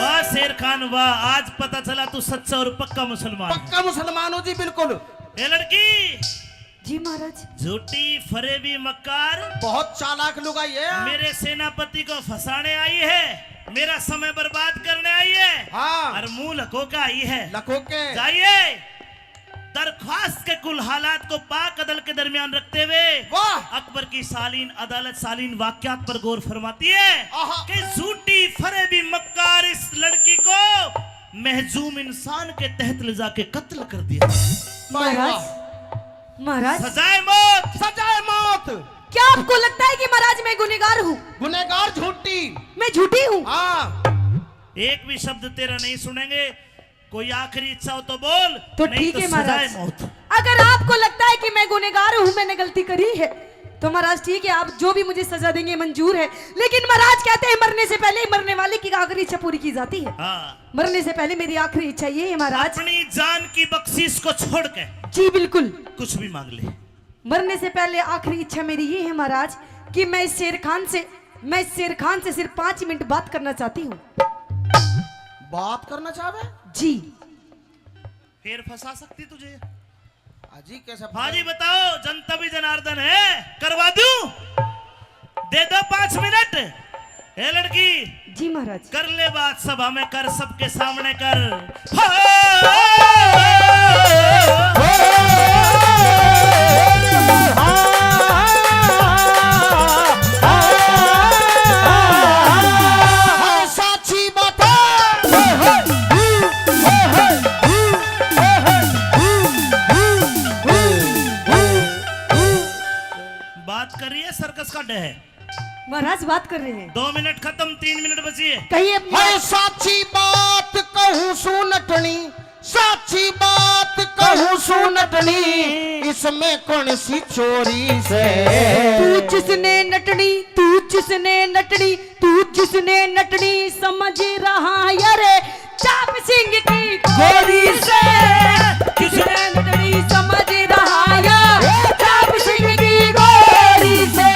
वाह शेर खान वाह, आज पता चला तू सच्चा और पक्का मुसलमान है। पक्का मुसलमान हो जी, बिल्कुल। ए लड़की, जी महाराज। झूठी, फरेबी, मक्कार। बहुत चालाक लुगाई है। मेरे सेनापति को फंसाने आई है, मेरा समय बर्बाद करने आई है। हाँ। और मुंह लको के आई है। लको के। जाइए, दरख्वास्त के कुल हालात को पाक अदल के दरमियान रखते हुए वाह। अकबर की सालीन अदालत सालीन वाकयात पर गौर फरमाती है आहा। कि झूठी, फरेबी, मक्कार इस लड़की को महजूम इंसान के तहत ले जाके कत्ल कर दिया। वाह, वाह। महाराज, महाराज। सजाए मौत। सजाए मौत। क्या आपको लगता है कि महाराज मैं गुनहगार हूँ? गुनहगार झूठी। मैं झूठी हूँ? हाँ। एक भी शब्द तेरा नहीं सुनेंगे। कोई आखिरी इच्छा हो तो बोल, तो नहीं ठीक तो है सजाए महाराज। मौत। अगर आपको लगता है कि मैं गुनहगार हूँ, मैंने गलती करी है, तो महाराज ठीक है, आप जो भी मुझे सजा देंगे मंजूर है, लेकिन महाराज कहते हैं मरने से पहले मरने वाले की आखिरी इच्छा पूरी की जाती है। हाँ। मरने से पहले मेरी आखिरी इच्छा ये है महाराज। अपनी जान की बख्शीश को छोड़ के जी बिल्कुल। कुछ भी मांग ले। मरने से पहले आखिरी इच्छा मेरी ये है महाराज कि मैं इस शेर खान से, मैं इस शेर खान से सिर्फ पाँच मिनट बात करना चाहती हूँ। बात करना चाहवे? जी। फिर फंसा सकती तुझे। हाजी कैसा हाँ जी, बताओ, जनता भी जनार्दन है, करवा दूं? दे दो पाँच मिनट। ए लड़की, जी महाराज। कर ले बात सभा में कर, सबके सामने कर। हाँ। हाँ, साची बात है। बात कर रही है सर्कस का डह। महाराज बात कर रहे हैं। दो मिनट खत्म, तीन मिनट बची है। कहिए। हाय साची बात कहूँ सू नटनी, साची बात कहूँ सू नटनी, इसमें कौन सी चोरी से? तू जिसने नटनी, तू जिसने नटनी, तू जिसने नटनी समझ रहा यारे, चाप सिंह की गोरी से, जिसने नटनी समझ रहा यार, चाप सिंह की गोरी से।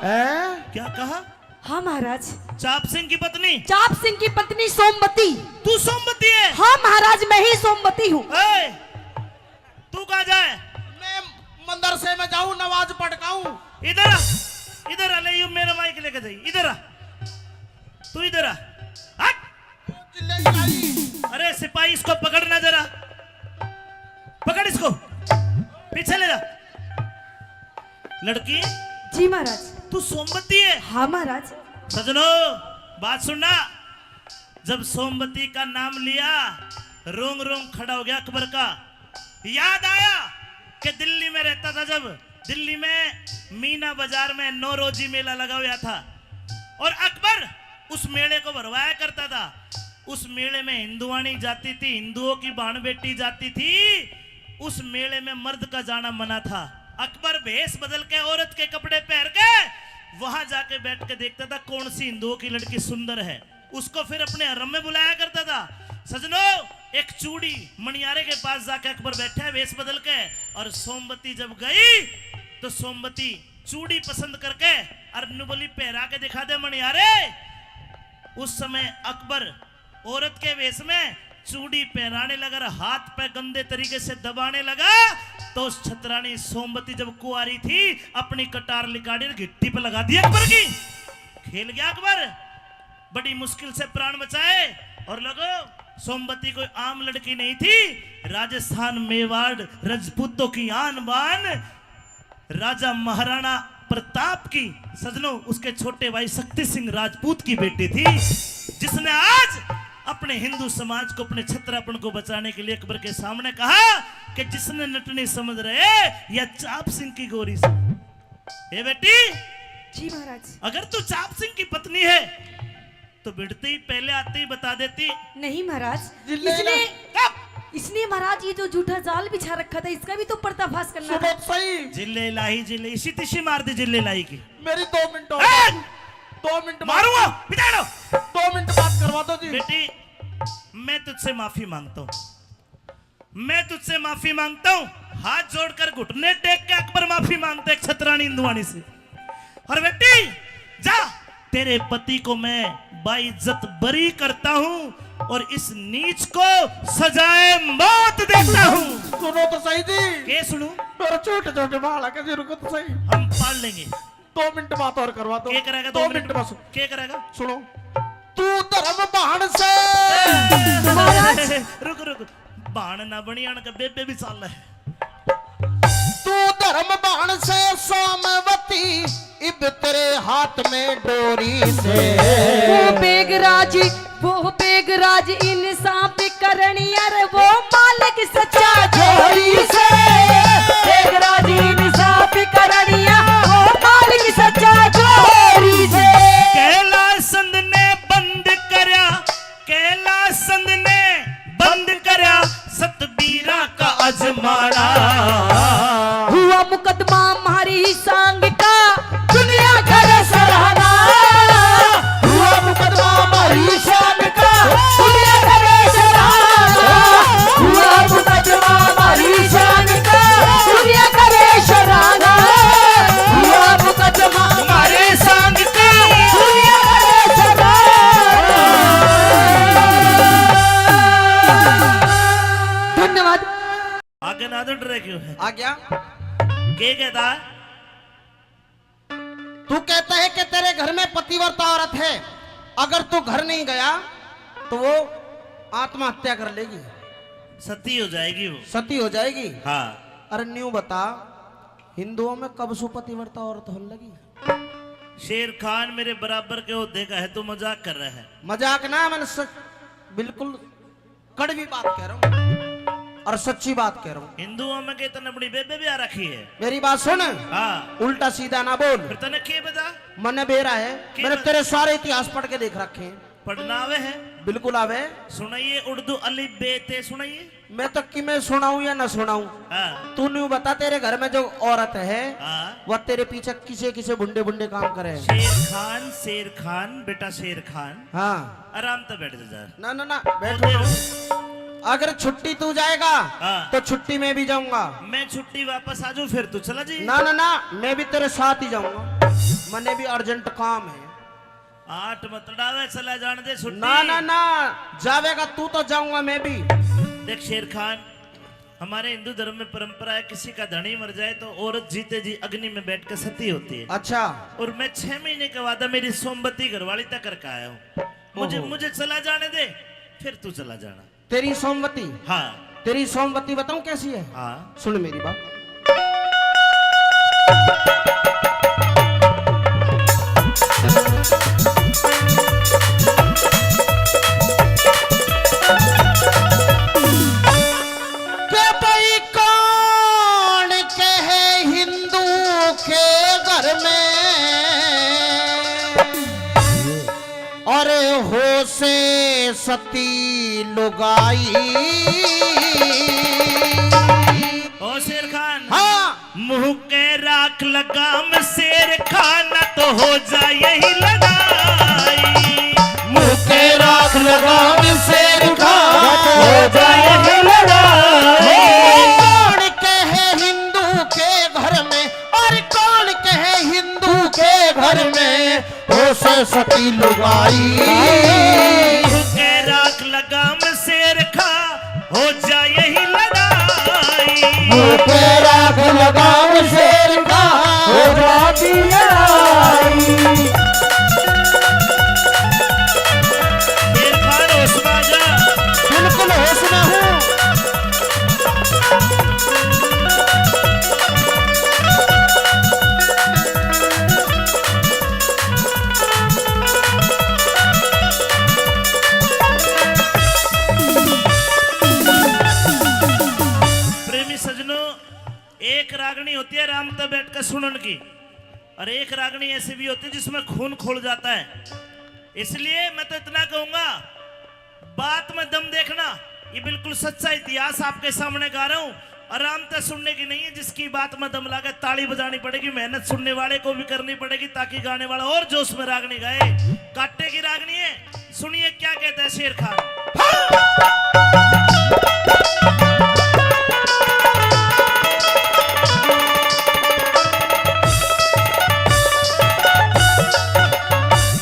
हैं? क्या कहा? हाँ महाराज। चाप सिंह की पत्नी? चाप सिंह की पत्नी सोमवती। तू सोमवती है? हाँ महाराज, मैं ही सोमवती हूँ। ए, तू कहाँ जाए? मैं मदरसे में जाऊँ, नमाज पढ़ के आऊँ। इधर आ, इधर आ, ले यू मेरा माइक लेके जाइए, इधर आ, तू इधर आ, हट। चिल्ले आई। अरे सिपाही, इसको पकड़ना जरा, पकड़ इसको, पीछे ले जा। लड़की, जी महाराज। तू सोमवती है? हाँ महाराज। सजनो, बात सुनना। जब सोमवती का नाम लिया, रोंग रोंग खड़ा हो गया अकबर का। याद आया कि दिल्ली में रहता था, जब दिल्ली में मीना बाजार में नौरोजी मेला लगा हुआ था और अकबर उस मेले को भरवाया करता था। उस मेले में हिंदुआनी जाती थी, हिंदुओं की भाण बेटी जाती थी। उस मेले में मर्द का जाना मना था। अकबर भेष बदल के, औरत के कपड़े पहन के वहां जाके बैठ के देखता था कौन सी हिंदुओं की लड़की सुंदर है, उसको फिर अपने हरम में बुलाया करता था। सजनो, एक चूड़ी मणियारे के पास जाके अकबर बैठा है वेश बदल के, और सोमवती जब गई तो सोमवती चूड़ी पसंद करके और न्यू बोली, "पहरा के दिखा दे मणियारे।" उस समय अकबर औरत के वेश में चूड़ी पहराने लगा और हाथ पे गंदे तरीके से दबाने लगा, तो उस छतरानी सोमवती जब कुंवारी थी, अपनी कटार लिकाड़ी और घिट्टी पे लगा दी अकबर की। खेल गया अकबर, बड़ी मुश्किल से प्राण बचाए। और लोगो, सोमवती कोई आम लड़की नहीं थी, राजस्थान मेवाड़ रजपूतों की आन बान, राजा महाराणा प्रताप की, सजनों, उसके छोटे भाई शक्ति सिंह राजपूत की बेटी थी, जिसने आज अपने हिंदू समाज को, अपने छत्रापन को बचाने के लिए अकबर के सामने कहा कि जिसने नटनी समझ रहे या चाप सिंह की गोरी से। ए बेटी, जी महाराज। अगर तू चाप सिंह की पत्नी है तो भिड़ते ही पहले आते ही बता देती। नहीं महाराज, जिल्ले इसने, ना। इसने महाराज ये जो झूठा जाल बिछा रखा था, इसका भी तो पर्दाफाश करना था। सही। जिल्ले लाही, जिल्ले, इसी तिसी मार दे जिल्ले लाही की। मेरी दो मिनट और ए! बात। दो मिनट बात। मारूंगा, बिताड़ो। दो मिनट बात करवा दो जी। बेटी, मैं तुझसे माफी मांगता हूँ, मैं तुझसे माफी मांगता हूँ। हाथ जोड़कर घुटने टेक के अकबर माफी मांगता है एक छतरानी हिंदुआनी से। और बेटी, जा, तेरे पति को मैं बाइज्जत बरी करता हूँ और इस नीच को सजाए मौत देता हूँ। सुनो तो सही जी। के सुनू? मेरे छोटे छोटे बालक है जी, रुको तो सही। हम पाल लेंगे। दो मिनट बात और करवा दो। के करेगा दो दो मिनट मिनट में? बस। के करेगा? सुनो, तू धर्म बाण से। महाराज। रुक, रुक। बाण ना बनी, आन के बेबे भी साल है। तू धर्म बाण से सामवती, इब तेरे हाथ में डोरी से। वो बेगराज, वो बेगराज इंसाफ करनी, अरे वो मालिक सच्चा जोरी से। बेगराज इंसाफ करनिया, वो मालिक सच्चा जोरी से। कैलाश चंद ने बंद करया, कैलाश चंद ने बंद करया सतबीरा का अजमाना। हुआ मुकदमा मारी सांग का, दुनिया करे सराहना। हुआ मुकदमा मारी सांग का, दुनिया करे सराहना। हुआ मुकदमा मारी सांग का, दुनिया करे सराहना। हुआ मुकदमा मारे सांग का, दुनिया करे सराहना। धन्यवाद। आगे ना तो डरे क्यों है? आ गया। के कहता? तू कहता है कि तेरे घर में पतिव्रता औरत है, अगर तू घर नहीं गया तो वो आत्महत्या कर लेगी। सती हो जाएगी वो। सती हो जाएगी? हाँ। अरे न्यू बता, हिंदुओं में कब से पतिव्रता औरत होने लगी? शेर खान मेरे बराबर के होते का है, तू मजाक कर रहा है। मजाक ना, मैंने सच, बिल्कुल कड़वी बात कह रहा हूँ और सच्ची बात कह रहा हूँ। हिंदुओं में के तने अपनी बेबे भी आ रखी है। मेरी बात सुन। हाँ। उल्टा सीधा ना बोल। फिर तने के बता? मने बेरा है, के मैंने बता? तेरे सारे इतिहास पढ़ के देख रखे हैं। पढ़ना आवे है? बिल्कुल आवे। सुनाइए, उर्दू अलिफ बे ते सुनाइए। मैं तो किमें सुनाऊं या ना सुनाऊं, हाँ। तू न्यू बता, तेरे घर में जो औरत है, हाँ। वह तेरे पीछे किसे किसे भुंडे भुंडे काम करे है? शेर खान, शेर खान, बेटा शेर खान। हाँ। आराम से बैठ जा। ना, ना, ना, बैठो ना। अगर छुट्टी तू जाएगा, हाँ। तो छुट्टी मैं भी जाऊंगा। मैं छुट्टी वापस आ जाऊं, फिर तू चला जाइए। ना, ना, ना, मैं भी तेरे साथ ही जाऊंगा। मने भी अर्जेंट काम है। आठ मत डावे, चला जान दे छुट्टी। ना, ना, ना, जावेगा तू तो जाऊंगा मैं भी। देख शेर खान, हमारे हिंदू धर्म में परंपरा है, किसी का धनी मर जाए तो औरत जीते जी अग्नि में बैठ के सती होती है। अच्छा। और मैं छह महीने के बाद मेरी सोमवती घरवाली तक करके आया हूँ। मुझे, ओहो। मुझे चला जाने दे, फिर तू चला जाना। तेरी सोमवती? हाँ। तेरी सोमवती बताऊं कैसी है? हाँ। सुन मेरी बात। के भाई कौन कहे हिंदू के घर में, अरे हो से सती लुगाई। ओ शेर खान। हाँ। मुंह के राख लगाम शेर खान, तो हो जाए यही लड़ाई। मुंह के राख लगाम शेर खान, हो जाए यही लड़ाई। कौन कहे हिंदू के घर में, और कौन कहे हिंदू के घर में हो से सती लुगाई। मुंह के राख लगाम शेर खा, हो जा यही लड़ाई। मुंह पे राख लगाम शेर खा, हो जाती लड़ाई। शेर खान होश में आ जा। बिल्कुल होश में हूँ। प्रेमी सजनों, एक रागनी होती है आराम तै बैठ के सुनन की, और एक रागनी ऐसी भी होती है जिसमें खून खोल जाता है। इसलिए मैं तो इतना कहूंगा, बात में दम देखना, ये बिल्कुल सच्चा इतिहास आपके सामने गा रहा हूँ। आराम से सुनने की नहीं है, जिसकी बात में दम लागे ताली बजानी पड़ेगी, मेहनत सुनने वाले को भी करनी पड़ेगी ताकि गाने वाला और जोश में रागनी गाए। काटे की रागनी है, सुनिए क्या कहता है शेर खान।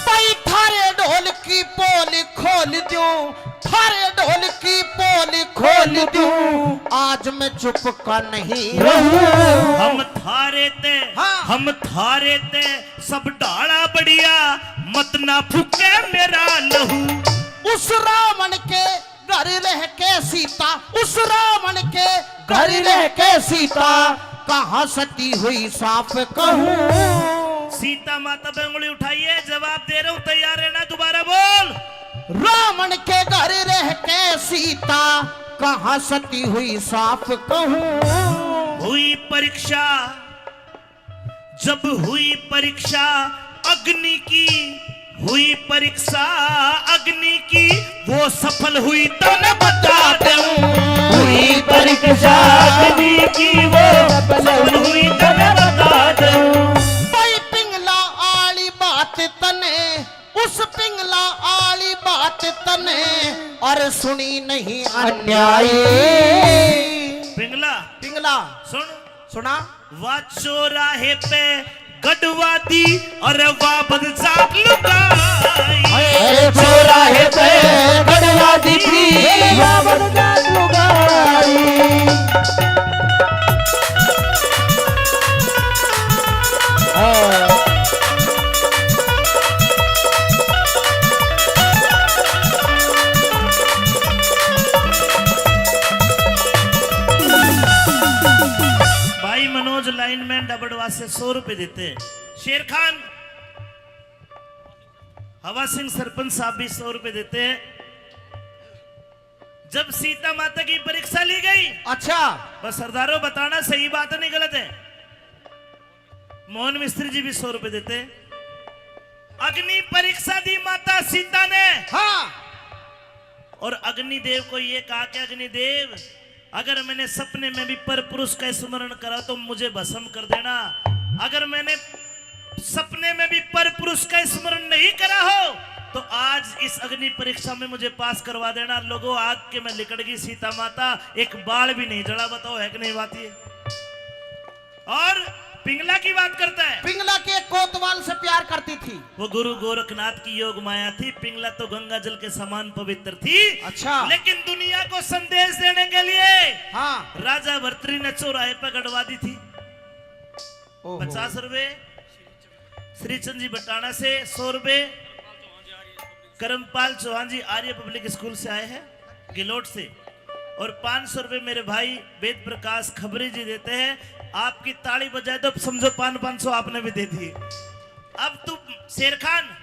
भाई थारे ढोल की पोल खोल दूं, थारे ढोल की पोल खोल दूं, आज मैं चुप का नहीं रहूं। हम थारे ते, हाँ। हम थारे ते सब ढाला बढ़िया, मत ना फूके मेरा लहू। उस रावण के घर रह के सीता, उस रावण के घर रह के सीता, कहाँ सती हुई साफ कहूँ। सीता माता पे उंगली उठाइए, जवाब दे रहा हूँ, तैयार रहना, दोबारा बोल। रावण के घर रह के सीता, कहाँ सती हुई साफ कहूँ। हुई परीक्षा, जब हुई परीक्षा अग्नि की, हुई परीक्षा अग्नि की, वो सफल हुई तने बता दूं। हुई परीक्षा अग्नि की, वो सफल हुई तने बता दूं। भाई पिंगला आली बात तने, उस पिंगला आली बात तने, और सुनी नहीं अन्यायी। पिंगला, पिंगला। सुन। सुना। वा चौराहे पे गढ़वा दी, अरे वा बदजात लुगाई। अरे चौराहे पे गढ़वा दी, वा बदजात लुगाई। हाँ। भाई मनोज लाइनमैन डबड़वा से सौ रुपए देते। शेर खान, हवा सिंह सरपंच साहब भी सौ रुपए देते हैं। जब सीता माता की परीक्षा ली गई, अच्छा। बस सरदारों, बताना सही बात है, नहीं गलत है। मोहन मिस्त्री जी भी सौ रुपए देते। अग्नि परीक्षा दी माता सीता ने। हाँ। और अग्निदेव को ये कहा कि अग्निदेव, अगर मैंने सपने में भी पर पुरुष का स्मरण करा तो मुझे भस्म कर देना। अगर मैंने सपने में भी पर पुरुष का स्मरण नहीं करा हो तो आज इस अग्नि परीक्षा में मुझे पास करवा देना। लोगों, आग के में लिकड़ गई सीता माता, एक बाल भी नहीं जला। बताओ, है कि नहीं बात ये? और पिंगला की बात करता है। पिंगला के कोतवाल से प्यार करती थी। वो गुरु गोरखनाथ की योग माया थी। पिंगला तो गंगा जल के समान पवित्र थी। अच्छा। लेकिन दुनिया को संदेश देने के लिए, हाँ। राजा भर्तरी ने चौराहे पर गड़वा दी थी। ओहो। पचास रुपए। श्रीचंद जी बटाना से सौ रुपए। करमपाल चौहान जी आर्य पब्लिक स्कूल से आए हैं, गिलोट से। और पाँच सौ रुपए मेरे भाई वेद प्रकाश खबरी जी देते हैं। आपकी ताली बजाए तो समझो पाँच, पाँच सौ आपने भी दे दिए। अब तू शेर खान।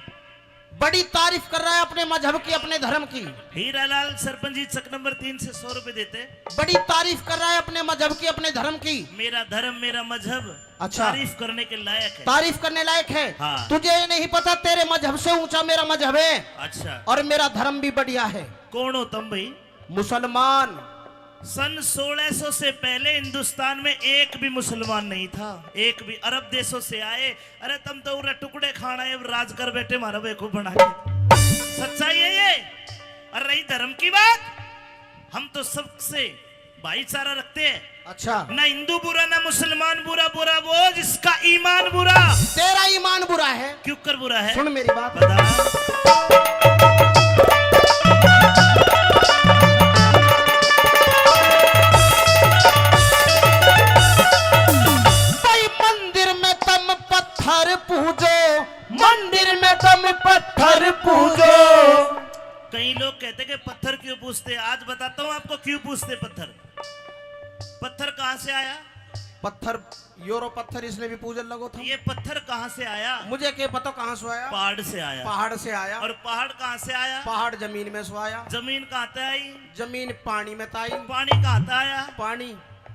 बड़ी तारीफ कर रहा है अपने मजहब की, अपने धर्म की। हीरालाल सरपंच जी चक नंबर तीन से सौ रुपए देते हैं। बड़ी तारीफ कर रहा है अपने मजहब की, अपने धर्म की। मेरा धर्म, मेरा मजहब अच्छा। तारीफ करने के लायक है। तारीफ करने लायक है। हाँ। तुझे ये नहीं पता, तेरे मजहब से ऊंचा मेरा मजहब है। अच्छा। और मेरा धर्म भी बढ़िया है। कौन हो तुम भाई? मुसलमान। सन सोलह सौ से पहले हिंदुस्तान में एक भी मुसलमान नहीं था, एक भी। अरब देशों से आए। अरे तुम तो उरे टुकड़े खाना है, राज कर बैठे, मारा बेवकूफ बना के। सच्चाई है ये। और रही धर्म की बात, हम तो सबसे भाईचारा रखते हैं। अच्छा। ना हिंदू बुरा, ना मुसलमान बुरा, बुरा वो जिसका ईमान बुरा। तेरा ईमान बुरा है। क्यों कर बुरा है? सुन मेरी बात। बता। भाई मंदिर में तुम पत्थर पूजो, मंदिर में तुम पत्थर पूजो। कई लोग कहते कि पत्थर क्यों पूजते, आज बताता हूँ आपको क्यों पूजते पत्थर। पत्थर कहाँ से आया? पत्थर, यूरो पत्थर, इसने भी पूजन लगो था। ये पत्थर कहाँ से आया? मुझे क्या पता कहाँ से आया। पहाड़ से आया। पहाड़ से आया। और पहाड़ कहाँ से आया? पहाड़ जमीन में से आया। जमीन कहाँ से आई? जमीन पानी में से आई। पानी कहाँ से आया? पानी,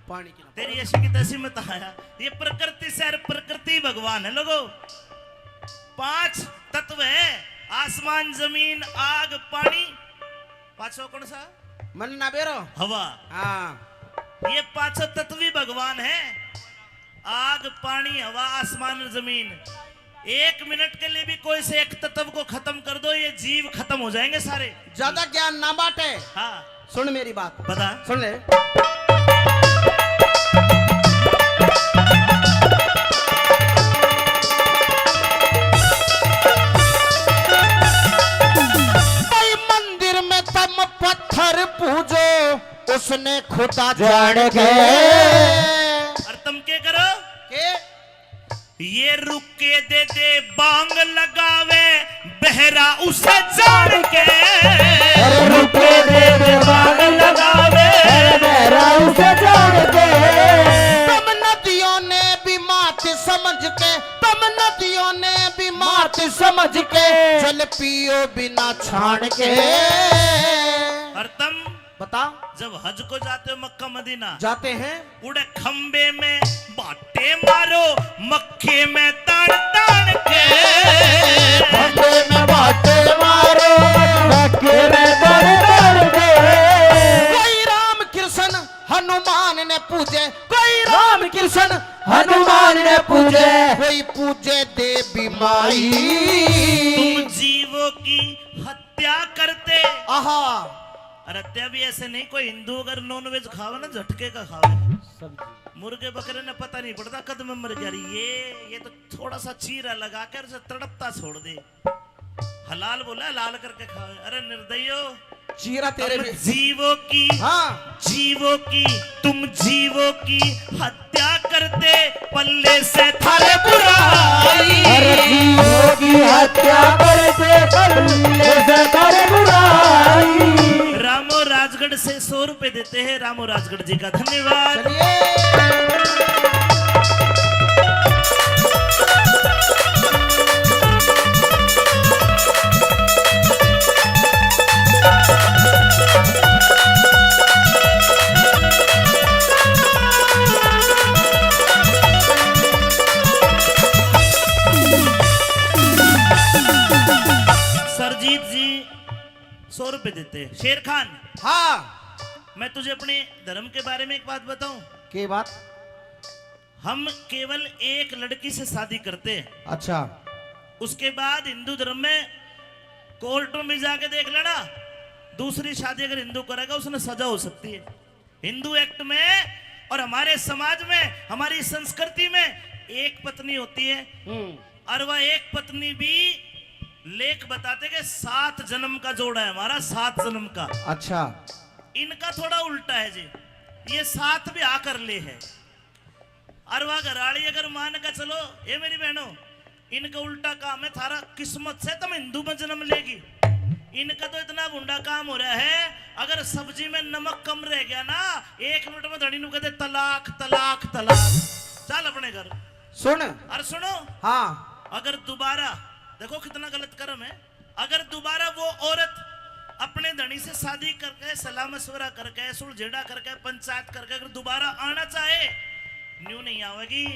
पानी की ना। तेरी ऐसी की तैसी में तो आया। ये प्रकृति से, और प्रकृति भगवान है लोगो। पांच तत्व है, आसमान, जमीन, आग, पानी। पांचवा कौन सा? मन ना बेरो। हवा। हाँ। ये पांचों तत्व ही भगवान है। आग, पानी, हवा, आसमान और जमीन। एक मिनट के लिए भी कोई से एक तत्व को खत्म कर दो, ये जीव खत्म हो जाएंगे सारे। ज्यादा ज्ञान ना बांटे। हाँ। सुन मेरी बात। बता। सुन ले। भाई मंदिर में तुम पत्थर पूजो, उसने खुदा जान के। और तुम के करो? के? ये रुके दे दे बांग लगावे, बहरा उसे जान के। अरे रुके दे दे बांग लगावे, अरे बहरा उसे जान के। तुम नदियों ने भी मात समझ के, तुम नदियों ने भी मात समझ के, जल पियो बिना छान के। और तुम बता। जब हज को जाते हो मक्का मदीना, जाते हैं। उड़े खंबे में बाटे मारो, मक्के में तान तान के। खंबे में बाटे मारो, मक्के में तान तान के। कोई राम कृष्ण हनुमान ने पूजे, कोई राम कृष्ण हनुमान ने पूजे, कोई पूजे देवी माई। तुम जीवों की हत्या करते। आहा। और हत्या भी ऐसे नहीं, कोई हिंदू अगर नॉनवेज खावे ना, झटके का खावे। सब्जी। मुर्गे बकरे ने पता नहीं पड़ता कद में मर गया। अरे ये, ये तो थोड़ा सा चीरा लगा कर उसे तड़पता छोड़ दे, हलाल बोला, हलाल करके खावे। अरे निर्दयो, चीरा तेरे तुम भी। जीवों की, हाँ। जीवों की, तुम जीवों की हत्या करते, पल्ले से थारे बुराई। अरे जीवों की हत्या करते, पल्ले से थारे बुराई। रामो राजगढ़ से सौ रुपए देते हैं, रामो राजगढ़ जी का धन्यवाद। चलिए। सरजीत जी सौ रुपए देते। शेर खान, हाँ। मैं तुझे अपने धर्म के बारे में एक बात बताऊं। के बात? हम केवल एक लड़की से शादी करते हैं। अच्छा। उसके बाद हिंदू धर्म में कोर्टों में जाके देख लेना, दूसरी शादी अगर हिंदू करेगा, उसने सजा हो सकती है। हिंदू एक्ट में और हमारे समाज में, हमारी संस्कृति में एक पत्नी होती है। हम्म। और वह एक पत्नी भी लेख बताते कि सात जन्म का जोड़ा है हमारा, सात जन्म का। अच्छा। इनका थोड़ा उल्टा है जी, ये सात ब्याह कर ले है। और वह घराली अगर मान का चलो, ए मेरी बहनों, इनका उल्टा काम है, थारा किस्मत से तुम हिंदू में जन्म लेगी। इनका तो इतना भुंडा काम हो रहा है, अगर सब्जी में नमक कम रह गया ना, एक मिनट में धनी नु कहते, "तलाक, तलाक, तलाक, चल अपने घर।" सुन। और सुनो, हाँ। अगर दोबारा, देखो कितना गलत कर्म है, अगर दोबारा वो औरत अपने धनी से शादी करके, सलाह मशवरा करके, सुलझेड़ा करके, पंचायत करके अगर दोबारा आना चाहे, न्यू नहीं आवेगी।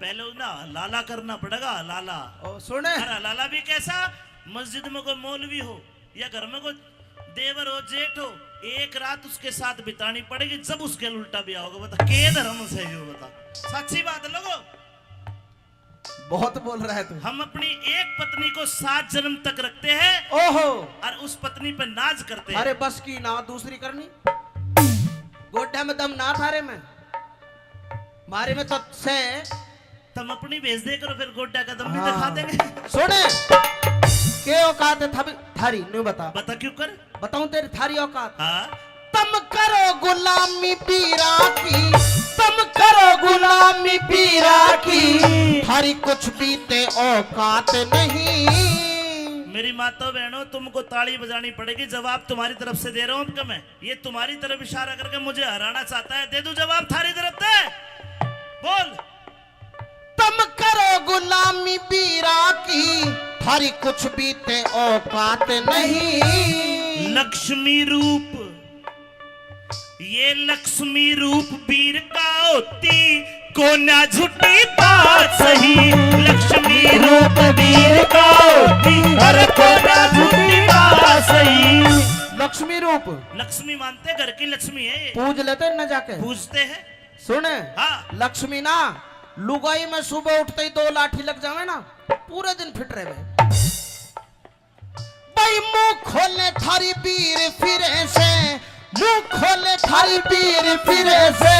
पहले उन्हें हलाला करना पड़ेगा, हलाला। ओ, सुने। और हलाला भी कैसा? मस्जिद में कोई मौलवी हो या घर में कोई देवर हो, जेठ हो, एक रात उसके साथ बितानी पड़ेगी, जब उसके उल्टा ब्याह होगा। बता, के धर्म से यो बता? सच्ची बात है लोगो। बहुत बोल रहा है तू। हम अपनी एक पत्नी को सात जन्म तक रखते हैं। ओहो। और उस पत्नी पे नाज करते हैं। अरे बस की ना, दूसरी करनी। गोड्डा में दम ना थारे में, मारे में तो से। तुम अपनी भेज दे करो, फिर गोड्डा का दम भी हाँ। दिखा देंगे। सुने, के औकात है थारी, थारी, न्यू बता। बता क्यों कर? बताऊं तेरी थारी औकात? हाँ। तुम करो गुलामी पीरा की, तुम करो गुलामी पीरा की, थारी कुछ भी ते औकात नहीं। मेरी माता बहनों, तुमको ताली बजानी पड़ेगी, जवाब तुम्हारी तरफ से दे रहा हूं। अब मैं ये तुम्हारी तरफ इशारा करके मुझे हराना चाहता है, दे दूं जवाब थारी तरफ से? बोल। तुम करो गुलामी पीरा की, थारी कुछ भी ते औकात नहीं। लक्ष्मी रूप, ये लक्ष्मी रूप वीर का होती, कोन्या झूठी बात सही। लक्ष्मी रूप वीर का होती, अरे कोन्या झूठी बात सही। लक्ष्मी रूप। लक्ष्मी मानते घर की लक्ष्मी है ये। पूज लेते न जाके। पूजते हैं। सुन, हाँ। लक्ष्मी ना, लुगाई में सुबह उठते ही दो लाठी लग जावे ना, पूरे दिन फिट रहे। भाई मुंह खोले थारी बीर फिरे से, मुंह खोले थारी बीर फिरे से।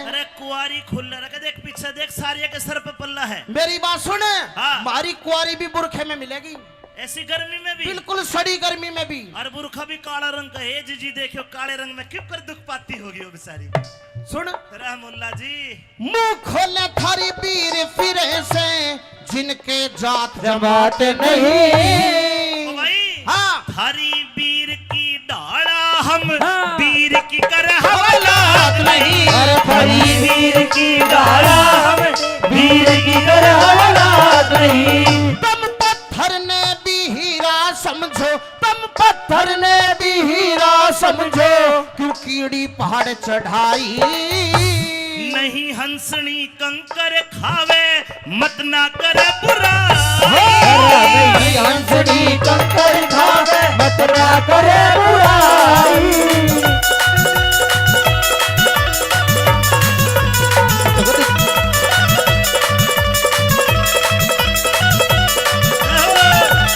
अरे कुआरी खुल रखे, देख पीछे देख, सारे के सर पे पल्ला है। मेरी बात सुन, हाँ। मारी कुआरी भी बुरखे में मिलेगी। ऐसी गर्मी में भी। बिल्कुल सड़ी गर्मी में भी। और बुरखा भी काला रंग का है जी, जी देखियो काले रंग में क्यों कर दुख पाती होगी वो बेचारी। सुन। रहमुल्ला जी। मुंह खोले थारी बीर फिरे से, जिनके जात जमात नहीं। ओ भाई। हाँ। थारी बीर की ढाला हम, हाँ। बीर की कर हवालात नहीं। अरे थारी बीर की ढाला हम, बीर की कर हवालात नहीं। दम पत्थर ने भी हीरा समझो, दम पत्थर ने भी हीरा समझो, क्यों कीड़ी पहाड़ चढ़ाई। नहीं हंसनी कंकर खावे, मत ना करे बुराई। नहीं हंसनी कंकर खावे, मत ना करे बुराई।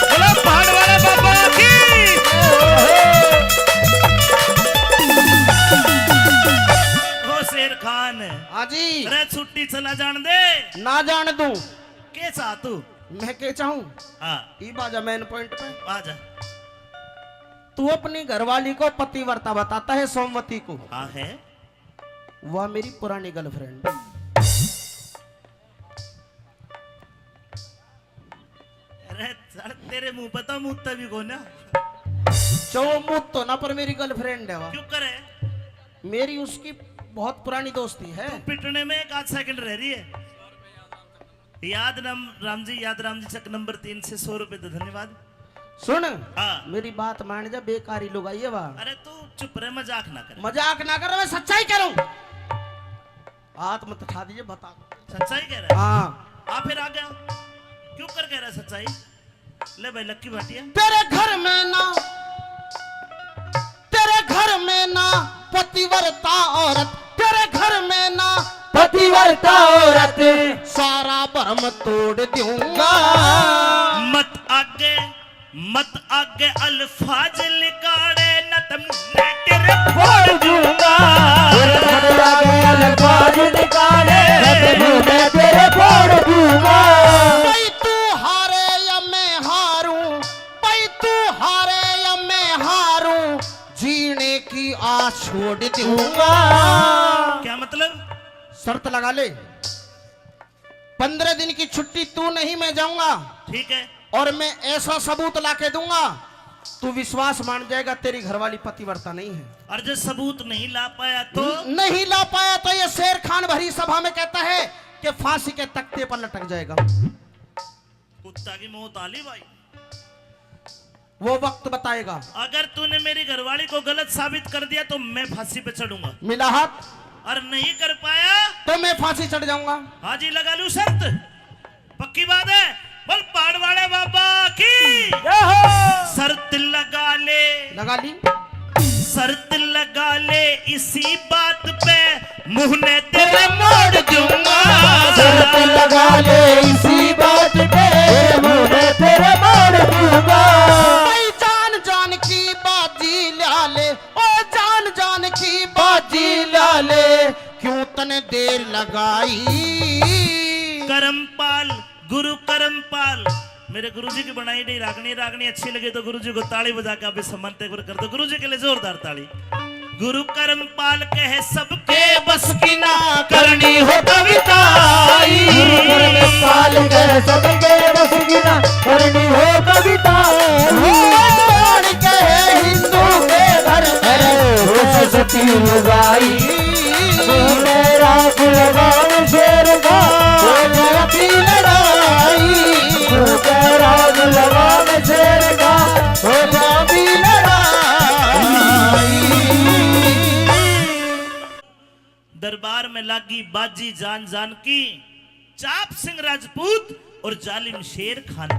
बोलो पहाड़ वाले बाबा की। ओ शेर खान। हाँ जी। अरे छुट्टी चला जान दे। ना जान दूं। के चाह तू? मैं के चाहूं? हाँ। ई बाजा मेन पॉइंट पे। आजा। तू अपनी घरवाली को पतिव्रता बताता है, सोमवती को। हाँ है। वह मेरी पुरानी गर्लफ्रेंड। अरे सर, तेरे मुंह पे तो मुत्ता भी को ना। चो मुत्तो ना, पर मेरी गर्लफ्रेंड है वह। क्यों करे? मेरी उसकी बहुत पुरानी दोस्ती है। तू पिटने में एक आध सेकंड रह रही है। याद राम, राम जी, याद राम जी, चक नंबर तीन से सौ रुपए दे, धन्यवाद। सुन, हाँ। मेरी बात मान जा, बेकारी लोग आई है वहाँ। अरे तू चुप रह, मजाक ना कर। मजाक ना कर, मैं सच्चाई कह रहा हूँ। हाथ मत उठा दीजिए, बता। सच्चाई कह रहा है? हाँ। आ फिर आ गया, क्यों कर कह रहा है सच्चाई? ले भाई लक्की भाटिया। तेरे घर में ना, तेरे घर में ना पतिव्रता औरत, तेरे घर में ना पतिव्रता औरत, सारा भरम तोड़ दूंगा। मत आगे, मत आगे अल्फाज लिकाड़े, न तो मैं तेरे फोड़ दूंगा। मत आगे अल्फाज लिकाड़े, न तो मैं तेरे फोड़ दूंगा। भाई तू हारे या मैं हारूं, भाई तू हारे या मैं हारूं, जीने की आस छोड़ दूंगा। क्या मतलब? शर्त लगा ले, पन्द्रह दिन की छुट्टी तू नहीं, मैं जाऊंगा। ठीक है। और मैं ऐसा सबूत ला के दूंगा, तू विश्वास मान जाएगा, तेरी घरवाली पतिव्रता नहीं है। और जो सबूत नहीं ला पाया तो? न-, नहीं ला पाया तो ये शेर खान भरी सभा में कहता है कि फांसी के तख्ते पर लटक जाएगा। कुत्ता की मौत आली भाई। वो वक्त बताएगा। अगर तूने मेरी घरवाली को गलत साबित कर दिया तो मैं फांसी पे चढ़ूंगा। मिला हाथ। और नहीं कर पाया तो मैं फांसी चढ़ जाऊंगा। हाँ जी, लगा लूं शर्त। पक्की बात है। बोल पहाड़ वाले बाबा की। जय हो। शर्त लगा ले। लगा ली। शर्त लगा ले इसी बात पे, मुंह ने तेरे मोड़ दूंगा। शर्त लगा ले इसी बात पे, मुंह ने तेरे मोड़ दूंगा। भाई जान जान की बाजी ला ले, ओ जान जान की बाजी ला ले, क्यों तने देर लगाई। करमपाल, गुरु करमपाल, मेरे गुरुजी की बनाई गई रागनी, रागनी अच्छी लगे तो गुरुजी को ताली बजा के आप इस सम्मान एक बार कर दो, गुरुजी के लिए जोरदार ताली। गुरु करमपाल कहे सबके बस की ना, करनी हो कविता। गुरु करमपाल कहे सबके बस की ना, करनी हो कविता। कौन कहे हिंदू के घर में सरस्वती लुगाई। मेरा गुलगान शेर का, हो जाती लड़ाई। मेरा गुलगान शेर का, हो जाती लड़ाई। दरबार में लागी बाजी जान जान की, चाप सिंह राजपूत और जालिम शेर खान।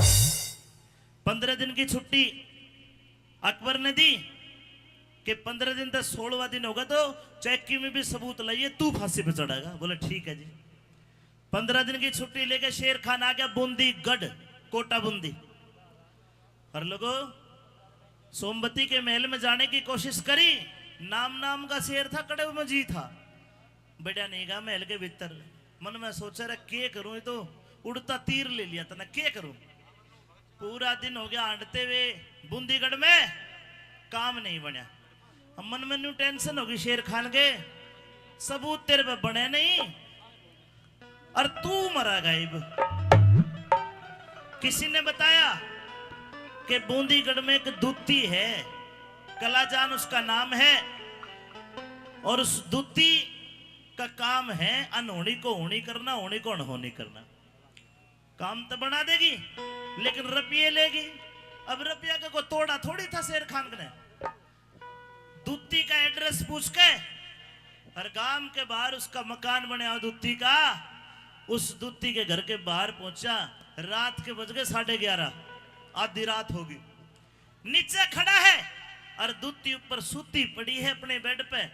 पन्द्रह दिन की छुट्टी अकबर ने दी कि पन्द्रह दिन तक, सोलहवाँ दिन होगा तो चाहे किमें भी सबूत लाइए, तू फांसी पे चढ़ेगा। बोले ठीक है जी। पन्द्रह दिन की छुट्टी लेके शेर खान आ गया बूंदी गढ़, कोटा बूंदी। और लोगो, सोमवती के महल में जाने की कोशिश करी, नाम नाम का शेर था, कड़े में जी था, बढ़िया नहीं गा महल के भीतर। मन में सोचा, रे के करूं, ये तो उड़ता तीर ले लिया तने, के करूं? पूरा दिन हो गया हांडते हुए बूंदीगढ़ में, काम नहीं बनया। अब मन में न्यू टेंशन होगी शेर खान के, सबूत तेरे पे बने नहीं और तू मरा गायब। किसी ने बताया कि बूंदीगढ़ में एक दूती है, कलाजान उसका नाम है, और उस दूती का काम है अनहोनी को होनी करना, होनी को अनहोनी करना। काम तो बना देगी, लेकिन रुपये लेगी। अब रुपया का कोई तोड़ा थोड़ी था शेर खान ने। दूती का एड्रेस पूछ के, हर गांव के बाहर उसका मकान बनया हो दूती का, उस दूती के घर के बाहर पहुंचा। रात के बज गए साढ़े ग्यारह, आधी रात होगी। नीचे खड़ा है और दूती ऊपर सूती पड़ी है अपने बेड पे।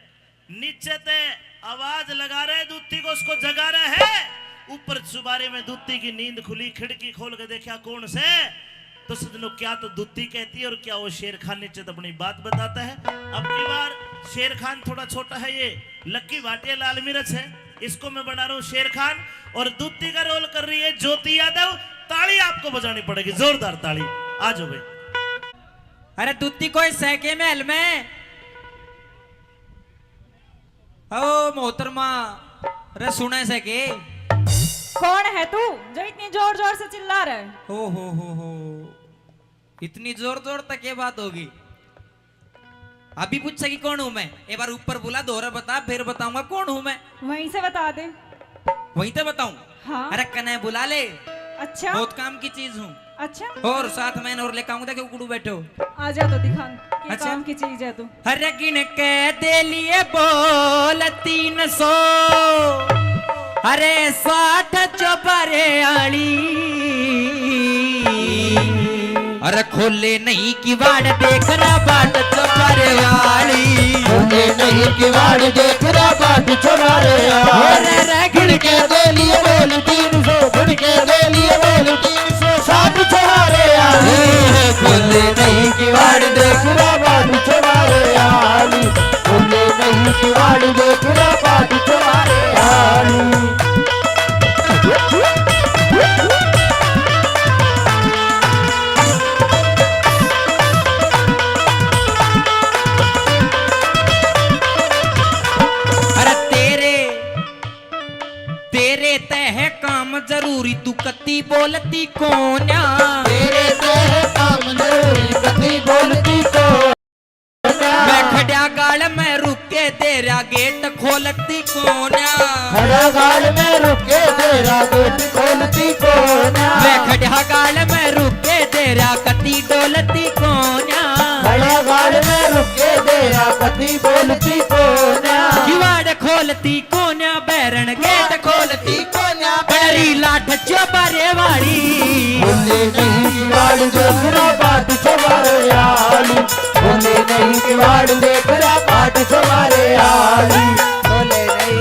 नीचे ते आवाज लगा रहे दूती को, उसको जगा रहे है। ऊपर चुबारे में दूती की नींद खुली, खिड़की खोल के देखा कौन से। तो सजनों, क्या तो दूती कहती है और क्या वो शेर खान नीचे तो अपनी बात बताता है। अब की बार शेर खान थोड़ा छोटा है, ये लक्की भाटिया लाल मिर्च है, इसको मैं बना रहा हूँ शेर खान, और दूती का रोल कर रही है ज्योति यादव। ताली आपको बजानी पड़ेगी, जोरदार ताली। आ जाओ भाई। अरे दूती कोई सै के महल में। ओ मोहतरमा, रे सुने से के? कौन है तू जो इतनी जोर जोर से चिल्ला रहा है? ओ हो हो हो, इतनी जोर जोर तक ये बात होगी? अभी पूछेगी कौन हूँ मैं? एक बार ऊपर बुला, दोहरा बता, फिर बताऊंगा कौन हूँ मैं। वहीं से बता दे। वहीं तो बताऊं? हाँ। अरे कने बुला ले। अच्छा। बहुत काम की चीज हूँ। अच्छा। और साथ में और लेकर आऊंगा, देखो कुड़ू बैठो। आ जा तो दिखा, के अच्छा। काम की चीज है तू। अरे गिन के दे लिए बोल तीन सौ, अरे साठ चौबारे आली। अरे खोले नहीं किवाड़ देख रहा बाट चौबारे आली। खोले नहीं किवाड़ देख रहा बाट चौबारे आली। अरे गिन के दे लिए बोल तीन सौ, गिन के दे लिए बोल तीन सौ साठ चौबारे आली। खोले नहीं किवाड़ देख रहा बाट चौबारे आली। खोले नहीं किवाड़ देख रहा बाट चौबारे आली। अरे तेरे, तेरे तै है काम जरूरी, तू कत्ती बोलती कोन्या। तेरे तै है काम जरूरी, कत्ती बोलती कोन्या। मैं खड्या गाल में रुक के तेरा गेट खोलती कोन्या। खड्या गाल में रुक के तेरा गेट खोलती कोन्या। मैं खड्या गाल में रुक के तेरा कत्ती डोलती कोन्या। खड्या गाल में रुक के तेरा कत्ती बोलती कोन्या। किवाड़ खोलती कोन्या, बैरन गेट खोलती कोन्या, बड़ी लाठ चौबारे वाली। बोले नहीं किवाड़ देख रहा बाट चौबारे आली। बोले नहीं किवाड़ देख रहा बाट चौबारे आली। बोले नहीं।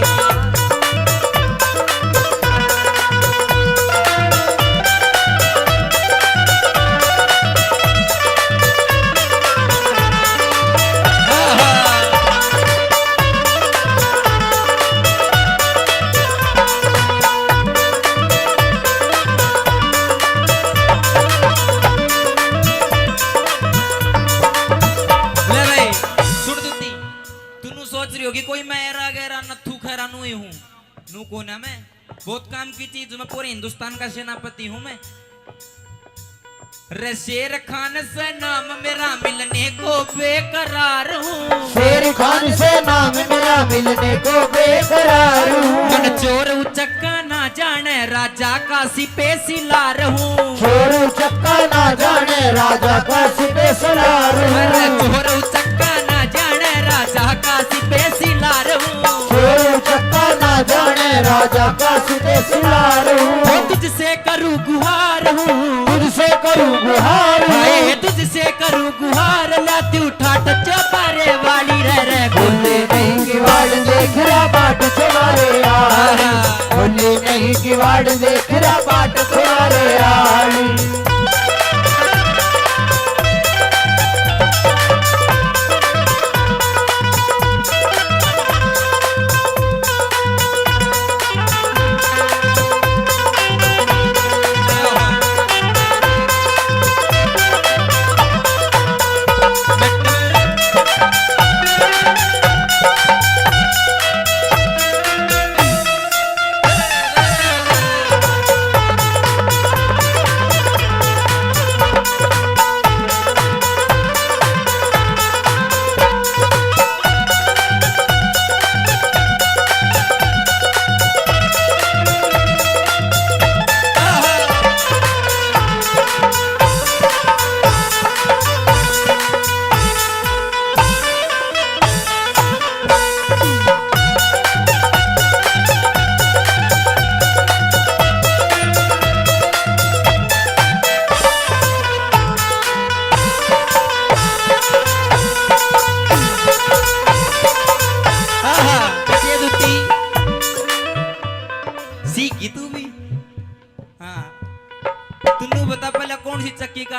ले भाई, सुन दूती, तू नू सोच रही होगी कोई मैं एरा गैरा नथू खैरा नू ही हूँ। नू कोना मैं, बहुत काम की चीज, मैं पूरे हिंदुस्तान का सेनापति हूँ मैं। रे शेर खान से नाम मेरा मिलने को बेकरार हूँ। शेर खान से नाम मेरा मिलने को बेकरार हूँ। मन चोर उचक्का ना जाने राजा का सिपे सिलार हूँ। चोर उचक्का ना जाने राजा का सिपे सिलार हूँ। अरे चोर उचक्का ना जाने राजा का सिपे सिलार हूँ। चोर उचक्का ना जाने राजा का सिपे सिलार हूँ। वो तुझसे करूँ गुहार हूँ। तुझसे करूँ गुहार हूँ। हाय, तुझसे करूँ गुहार, लाती उठा टच्चो पारे वाली रह रह। बोले नहीं किवाड़ देख रहा बाट चौबारे आली। बोले नहीं किवाड़ देख रहा बाट चौबारे आली।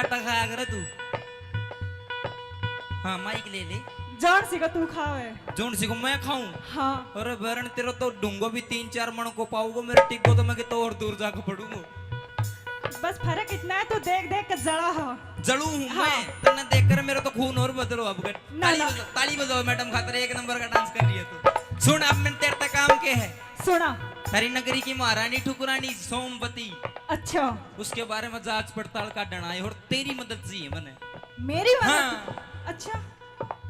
पत्ता खाया करे तू। हाँ, माइक ले ले। जान सी का तू खावे। जोन सी को मैं खाऊं? हाँ। अरे बैरन, तेरा तो ढूंगो भी तीन चार मण को पाऊंगा, मेरे टिब्बो तो मैं कितो और दूर जाके पड़ूंगा। बस फर्क इतना है, तू देख देख के जला हो। जलू हूँ हाँ। मैं, तन्ने देख कर मेरा तो खून और बदलो अब कर। ना, ताली ना। बजाओ, ताली बजाओ मैडम खातर, एक नंबर का डांस कर रही है तू। सुन, अब मैंने तेरे तक काम के है। सुना। थारी नगरी की महारानी ठुकरानी सोमवती। अच्छा। उसके बारे में जांच पड़ताल का डना है और तेरी मदद चाहिए मने। मेरी मदद? हाँ। अच्छा।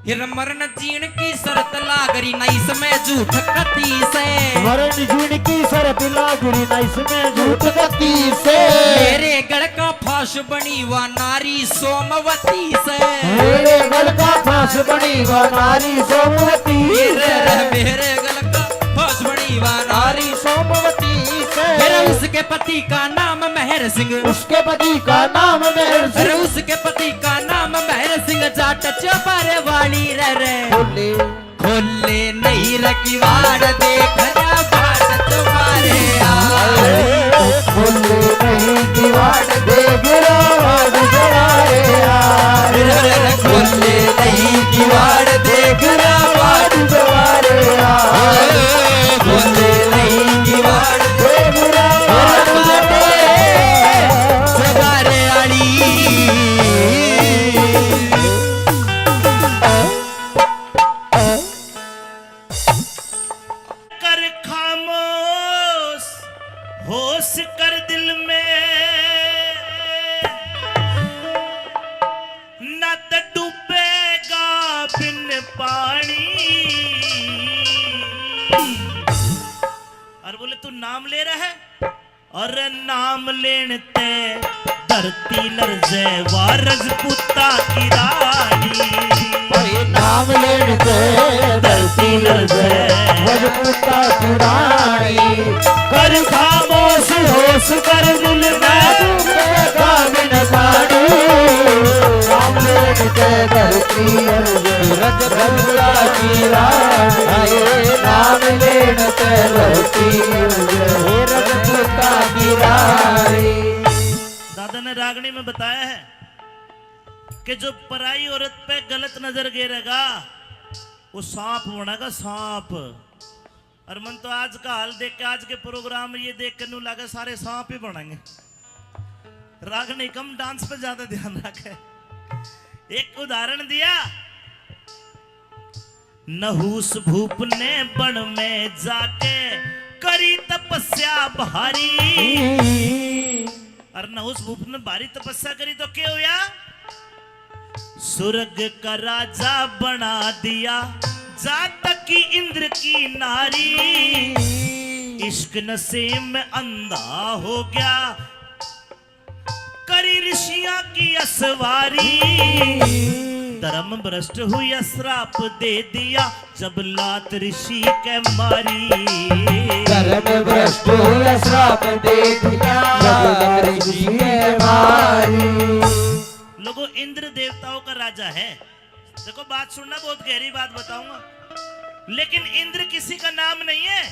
फिर मरण जीण की शर्त लाग रही ना इसमें झूठ कती से। मरण जीण की शर्त लाग रही ना इसमें झूठ कती से। मेरे गढ़ का फांस बनी वा नारी सोमवती से। मेरे गढ़ का फांस बनी वा नारी सोमवती से। मेरे, मेरे गढ़ का फांस बनी वा नारी सोमवती से। मेरा उसके पति का नाम मेहर सिंह। उसके पति का नाम मेहर सिंह। अरे उसके पति का नाम मेहर सिंह, जाट चौबारे वाली रे रे। खोले। खोले नहीं रे किवाड़ देख रे बाट तुम्हारे यार। खोले नहीं किवाड़ देख रे बाट तुम्हारे यार। खोले नहीं किवाड़ देख रे बाट तुम्हारे यार। खोले नहीं किवाड़ देख रे बाट तुम्हारे यार। कर खामोश, होश कर दिल में, ना तो डूबेगा बिन पानी। और बोले, तू नाम ले रहा है? अरे नाम लेण ते धरती लरजे वा रजपूता की रानी। अरे नाम लेण ते धरती लरजे रजपूता की रानी। कर खामोश होश कर दिल में डूबेगा बिन पानी। नाम लेण ते धरती लरजे रजपूता की रानी। नाम लेण ते धरती लरजे रजपूता की रानी। दादा ने रागनी में बताया है कि जो पराई औरत पे गलत नजर गेरेगा, वो सांप बनेगा, सांप। और मन तो आज का हाल देख के, आज के प्रोग्राम ये देख के नू लगे सारे सांप ही बनेंगे। रागनी कम, डांस पे ज्यादा ध्यान रखे। एक उदाहरण दिया, नहुस भूप ने बन में जाके करी तपस्या भारी। और नहुस भूप ने भारी तपस्या करी तो के होया? स्वर्ग का राजा बना दिया, जा तक की इंद्र की नारी। इश्क नशे में अंधा हो गया, करी ऋषियां की असवारी। धर्म भ्रष्ट हुई, श्राप दे दिया, जब लात ऋषि के मारी। धर्म भ्रष्ट हुई, श्राप दे दिया, जब लात ऋषि के मारी। लोगों, इंद्र देवताओं का राजा है। देखो, बात सुनना, बहुत गहरी बात बताऊंगा, लेकिन इंद्र किसी का नाम नहीं है,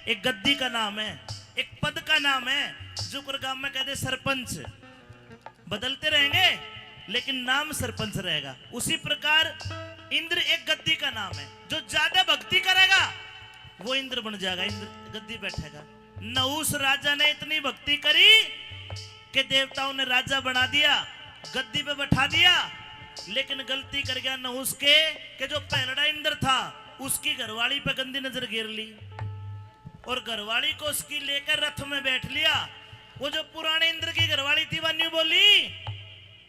एक गद्दी का नाम है, एक पद का नाम है। जुकर गांव में कहते सरपंच, बदलते रहेंगे लेकिन नाम सरपंच रहेगा। उसी प्रकार इंद्र एक गद्दी का नाम है, जो ज्यादा भक्ति करेगा वो इंद्र बन जाएगा, इंद्र गद्दी बैठेगा। नहुस राजा ने इतनी भक्ति करी कि देवताओं ने राजा बना दिया, गद्दी पे बैठा दिया, लेकिन गलती कर गया नहुस के कि जो पहलड़ा इंद्र था उसकी घरवाली पे गंदी नजर गिर ली और घरवाली को उसकी लेकर रथ में बैठ लिया। वो जो पुराने इंद्र की घरवाली थी, वो न्यू बोली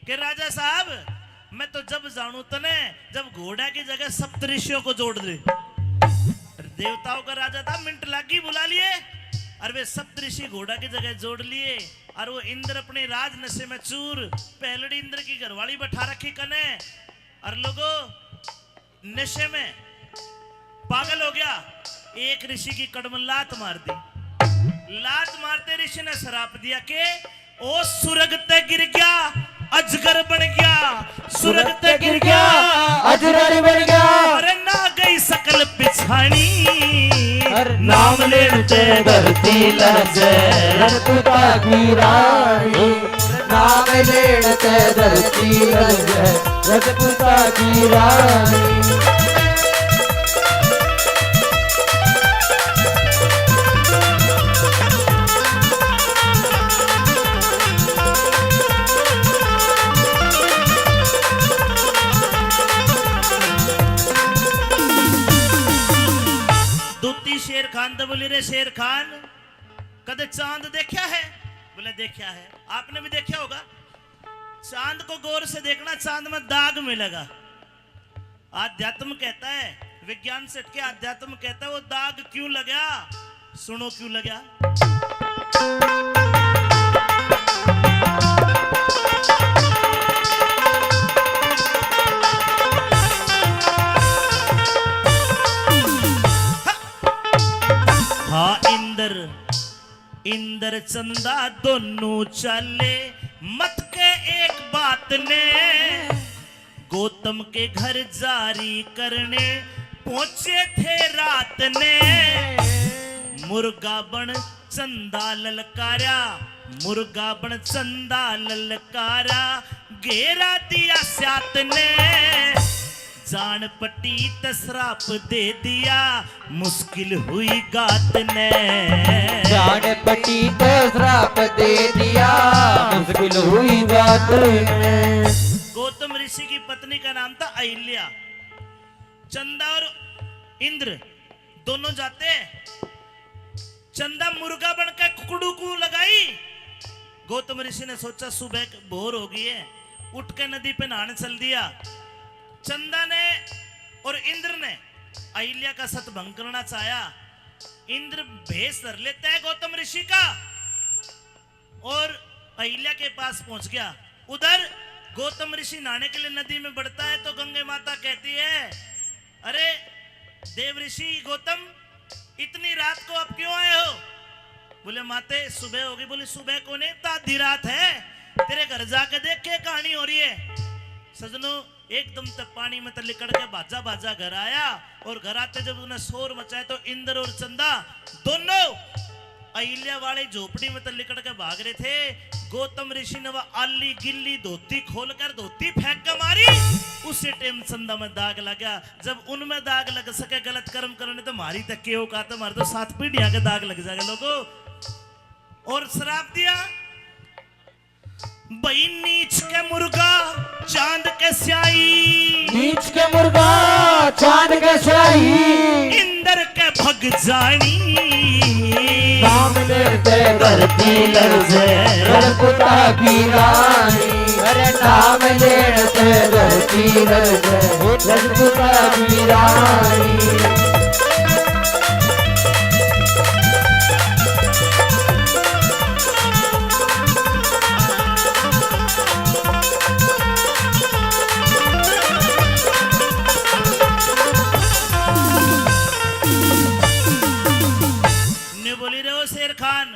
कि राजा साहब, मैं तो जब जानू तने जब घोड़ा की जगह सप्तऋषियों को जोड़ दे। देवताओं का राजा था, मिनट लागी बुला लिए, और वे सप्तऋषि घोड़ा की जगह जोड़ लिए, और वो इंद्र अपने राज नशे में चूर, पहलड़ी इंद्र की घरवाली बैठा रखी कने, और लोगो नशे में पागल हो गया। एक ऋषि की कड़ में लात मार दी। लात मारते ऋषि ने श्राप दिया कि ओ सुरग ते गिर गया, अजगर बन गया, सुरग ते गिर गया, अजगर बन गया। अरे ना गई सकल पिछानी। अरे नाम लेण ते धरती लरजे, रजपूता की रानी। नाम लेण ते धरती लरजे, रजपूता की रानी। दूती शेर खान तो बोली, रे शेर खान, कदे चांद देखा है? बोले, देखा है। आपने भी देखा होगा। चांद को गौर से देखना, चांद में दाग मिलेगा। अध्यात्म कहता है, विज्ञान से हटके अध्यात्म कहता है, वो दाग क्यों लगा, सुनो क्यों लगा। हाँ, इंद्र, इंद्र चंदा दोनों चाले, मत के एक बात ने। गौतम के घर जारी करने पहुंचे थे रात ने। मुर्गा बन चंदा ललकारा, मुर्गा बन चंदा ललकारा, घेरा दिया सात ने। जान पटी त श्राप दे दिया, मुश्किल हुई गात ने। जान पटी त श्राप दे दिया, मुश्किल हुई गात ने। गौतम ऋषि की पत्नी का नाम था अहिल्या। चंदा और इंद्र दोनों जाते। चंदा मुर्गा बन के कुकड़ू को लगाई। गौतम ऋषि ने सोचा, सुबह क-, भोर हो गई है, उठ के नदी पे नहाने चल दिया। चंदा ने और इंद्र ने अहिल्या का सतभंग करना चाहा। इंद्र भेष धर लेता है गौतम ऋषि का और अहिल्या के पास पहुंच गया। उधर गौतम ऋषि नहाने के लिए नदी में बढ़ता है तो गंगे माता कहती है, अरे देव ऋषि गौतम, इतनी रात को आप क्यों आए हो? बोले, माते, सुबह होगी। बोली, सुबह को नहीं, तो आधी रात है। तेरे घर जाके देख के कहानी हो रही है। सजनों, एकदम ते पानी में ते लिकड़ के भाजा भाजा घर आया और घर आते जब उन्हें शोर मचाया तो इंद्र और चंदा दोनों अहिल्या वाली झोपड़ी में ते लिकड़ के भाग रहे थे। गौतम ऋषि ने वह आली गिल्ली धोती खोलकर धोती फेंक के मारी। उसी टाइम चंदा में दाग लगा। जब उनमें दाग लग सके गलत कर्म करने तो मारी तक के औकात है, मारे तो सात पीढ़ियां के दाग लग जाएगा लोगों। और श्राप दिया, भाई नीच के मुर्गा चांद के स्याही। नीच के मुर्गा चांद के स्याही। इंद्र के भग जानी। नाम लेते धरती लरजे, रजपूता की रानी। अरे नाम लेते धरती लरजे, रजपूता की रानी। ने बोली रहो शेर खान।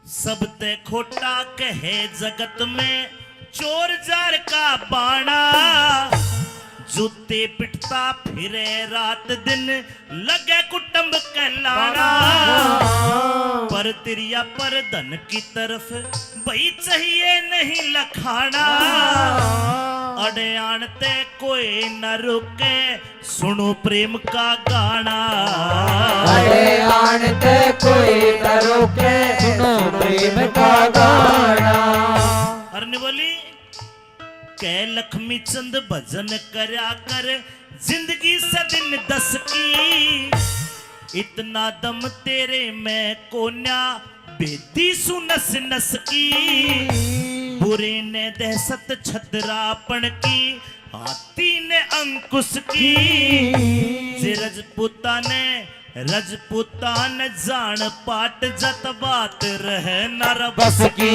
सबते खोटा कहे जगत में चोर जार का बाणा। जूते पिटता फिरे रात दिन, लगे कुटुंब कहलाना। पर तिरिया पर धन की तरफ भाई चाहिए नहीं लखाना। अड़े आन ते कोई न रुके, सुनो प्रेम का गाना। अरे आन ते कोई न रोके, सुनो प्रेम का गाना। अरे ने बोली, कह लक्ष्मी चंद भजन करया कर, जिंदगी से दिन दस की। इतना दम तेरे में कोन्या, भेदी सु नस नस की। बुरे ने दहशत छदरापन की, हाथी ने अंकुश की। जे रजपूता ने, रजपूता ने जान पाट जत बात रहे ना रे बस की।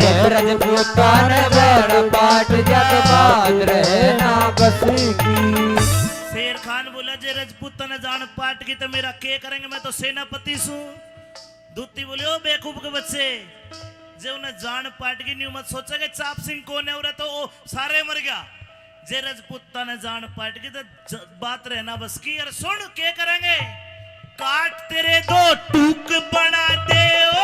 जे रजपूता ने जान पाट जत बात रहे ना बस की। शेर खान बोला, जे रजपूता ने जान पाट की तो मेरा के करेंगे, मैं तो सेनापति सूं। दूती बोले, ओ बेवकूफ के बच्चे, जे उन्हें जान पाट की न्यू मत सोचा कि चाप सिंह कौन है, उरे तो वो सारे मर गया। जे रजपूता ने जान पाट की तो ज-, बात रहना बस की। अरे सुन, के करेंगे? काट तेरे दो टूक बना दे ओ।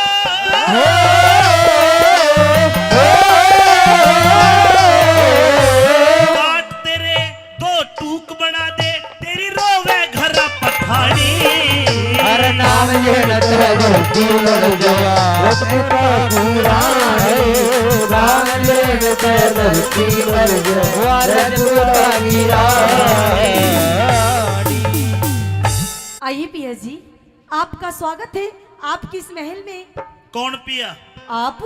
मर गया। रजपूता की राह है, दान लेने पे धरती मर गया। वाह, रजपूता की राह है। आइए पिया जी, आपका स्वागत है आपके इस महल में। कौन पिया? आप।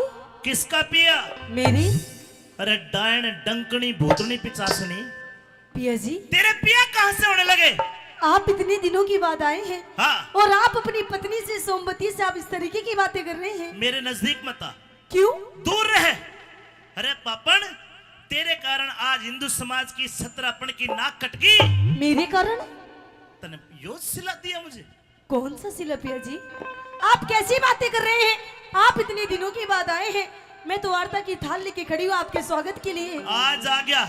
किसका पिया? मेरी। अरे डायन, डंकनी, भूतनी, पिचासनी। पिया जी। तेरे पिया कहाँ से होने लगे? आप इतने दिनों के बाद आए हैं। हाँ। और आप अपनी पत्नी से, सोमवती से आप इस तरीके की बातें कर रहे हैं। मेरे नजदीक मत आ। क्यों? दूर रह। अरे पापण, तेरे कारण आज हिंदू समाज की सतरापण की नाक कट गई। मेरे कारण? तने यो सिला दिया मुझे। कौन सा सिला पिया जी? आप कैसी बातें कर रहे हैं? आप इतने दिनों के बाद आए हैं, मैं तो वार्ता की थाल लेके खड़ी हूँ आपके स्वागत के लिए। आज आ गया,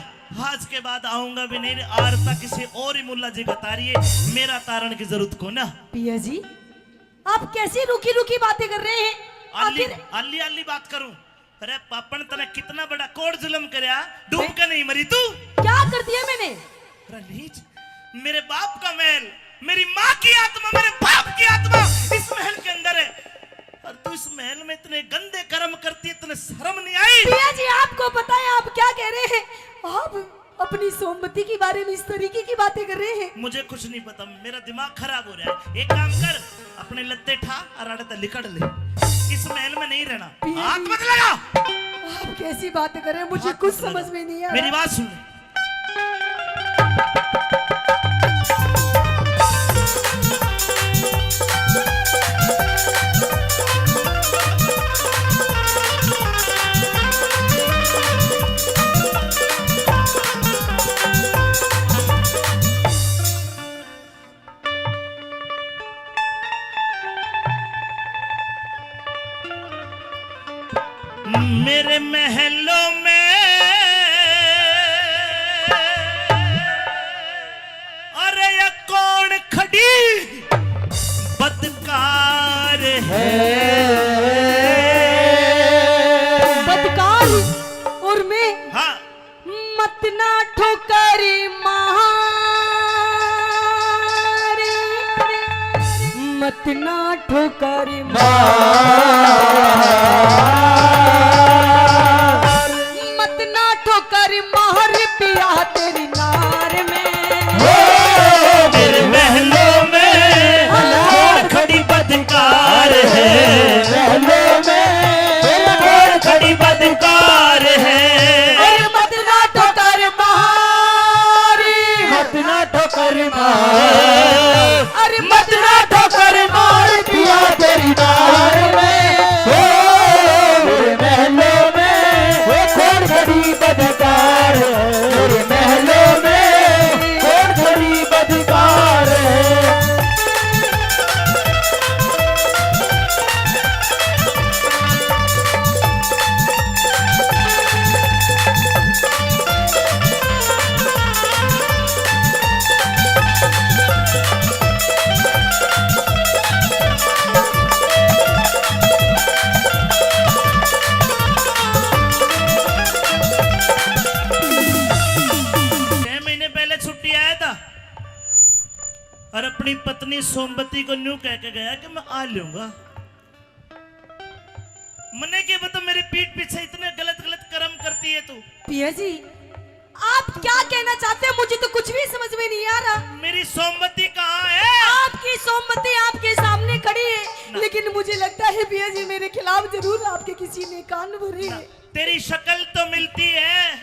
आज के बाद आऊंगा भी नहीं। आरता किसी और ही मुल्ला जी का तारिए, मेरा तारण की जरूरत को ना। पिया जी, आप कैसी रूखी रूखी बातें कर रहे हैं? आली, आखिर आली, आली बात करूं? अरे पापण, तने कितना बड़ा कोड़ जुल्म करया, डूब के नहीं मरी तू? क्या कर दिया मैंने? अरे नीच, मेरे बाप का महल, मेरी माँ की आत्मा, मेरे बाप की आत्मा इस महल के अंदर है, और तू इस महल में इतने गंदे कर्म करती है, इतने शर्म नहीं आई? पिया जी, आपको पता है आप क्या कह रहे हैं? आप अपनी सोमवती के बारे में इस तरीके की बातें कर रहे हैं। मुझे कुछ नहीं पता, मेरा दिमाग खराब हो रहा है। एक काम कर, अपने लत्ते ठा और आड़े तक लिकड़ ले। इस महल में नहीं रहना। पिया हाथ जी, मत लगा। आप कैसी बातें कर रहे हैं, मुझे हाथ कुछ मत लगा। समझ में नहीं आ रहा। मेरी बात सुन ले। मेरे महलों में, अरे ये कौन खड़ी बदकार है? बदकार और मैं? हाँ। मत ना ठोकर मार, मत ना ठोकर मार, मत ना ठोकर मार पिया तेरी नार में। हो मेरे महलों में कौन खड़ी बदकार है, महलों में कौन खड़ी बदकार है। अरे मत ना ठोकर मार, मत ना ठोकर मार, अरे मत ना ठोकर मार पिया तेरी नार में। हो मेरे महलों में वो कौन खड़ी बदकार है, मेरे महलों में कौन खड़ी बदकार है। छह महीने पहले छुट्टी आया था और अपनी पत्नी सोमवती को न्यू कह के गया कि मैं आ लूंगा। मने के बता, मेरी पीठ पीछे इतने गलत गलत कर्म करती है तू। पिया जी, आप क्या कहना चाहते हैं, मुझे तो कुछ भी समझ में नहीं आ रहा। मेरी सोमवती कहाँ है? आपकी सोमवती आपके सामने खड़ी है, ना। लेकिन मुझे लगता है पिया जी, मेरे खिलाफ जरूर आपके किसी ने कान भरे ना। हैं। तेरी शक्ल तो मिलती है,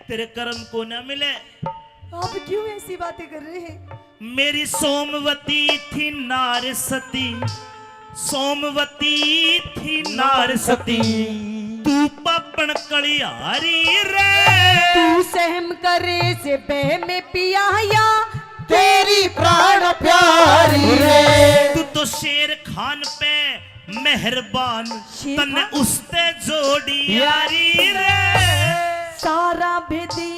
तेरे कर्म को ना मिले। आप क्यों ऐसी बातें कर रहे हैं? मेरी सोमवती थी नार सती, सोमवती थी नार सती, तू पापण कलिहारी रे। तू सहम करे से बह में पिया या तेरी प्राण प्यारी रे। तू तो शेर खान पे मेहरबान, शेर तन्ने खान? उसते जोड़ी यारी रे। सारा भेदी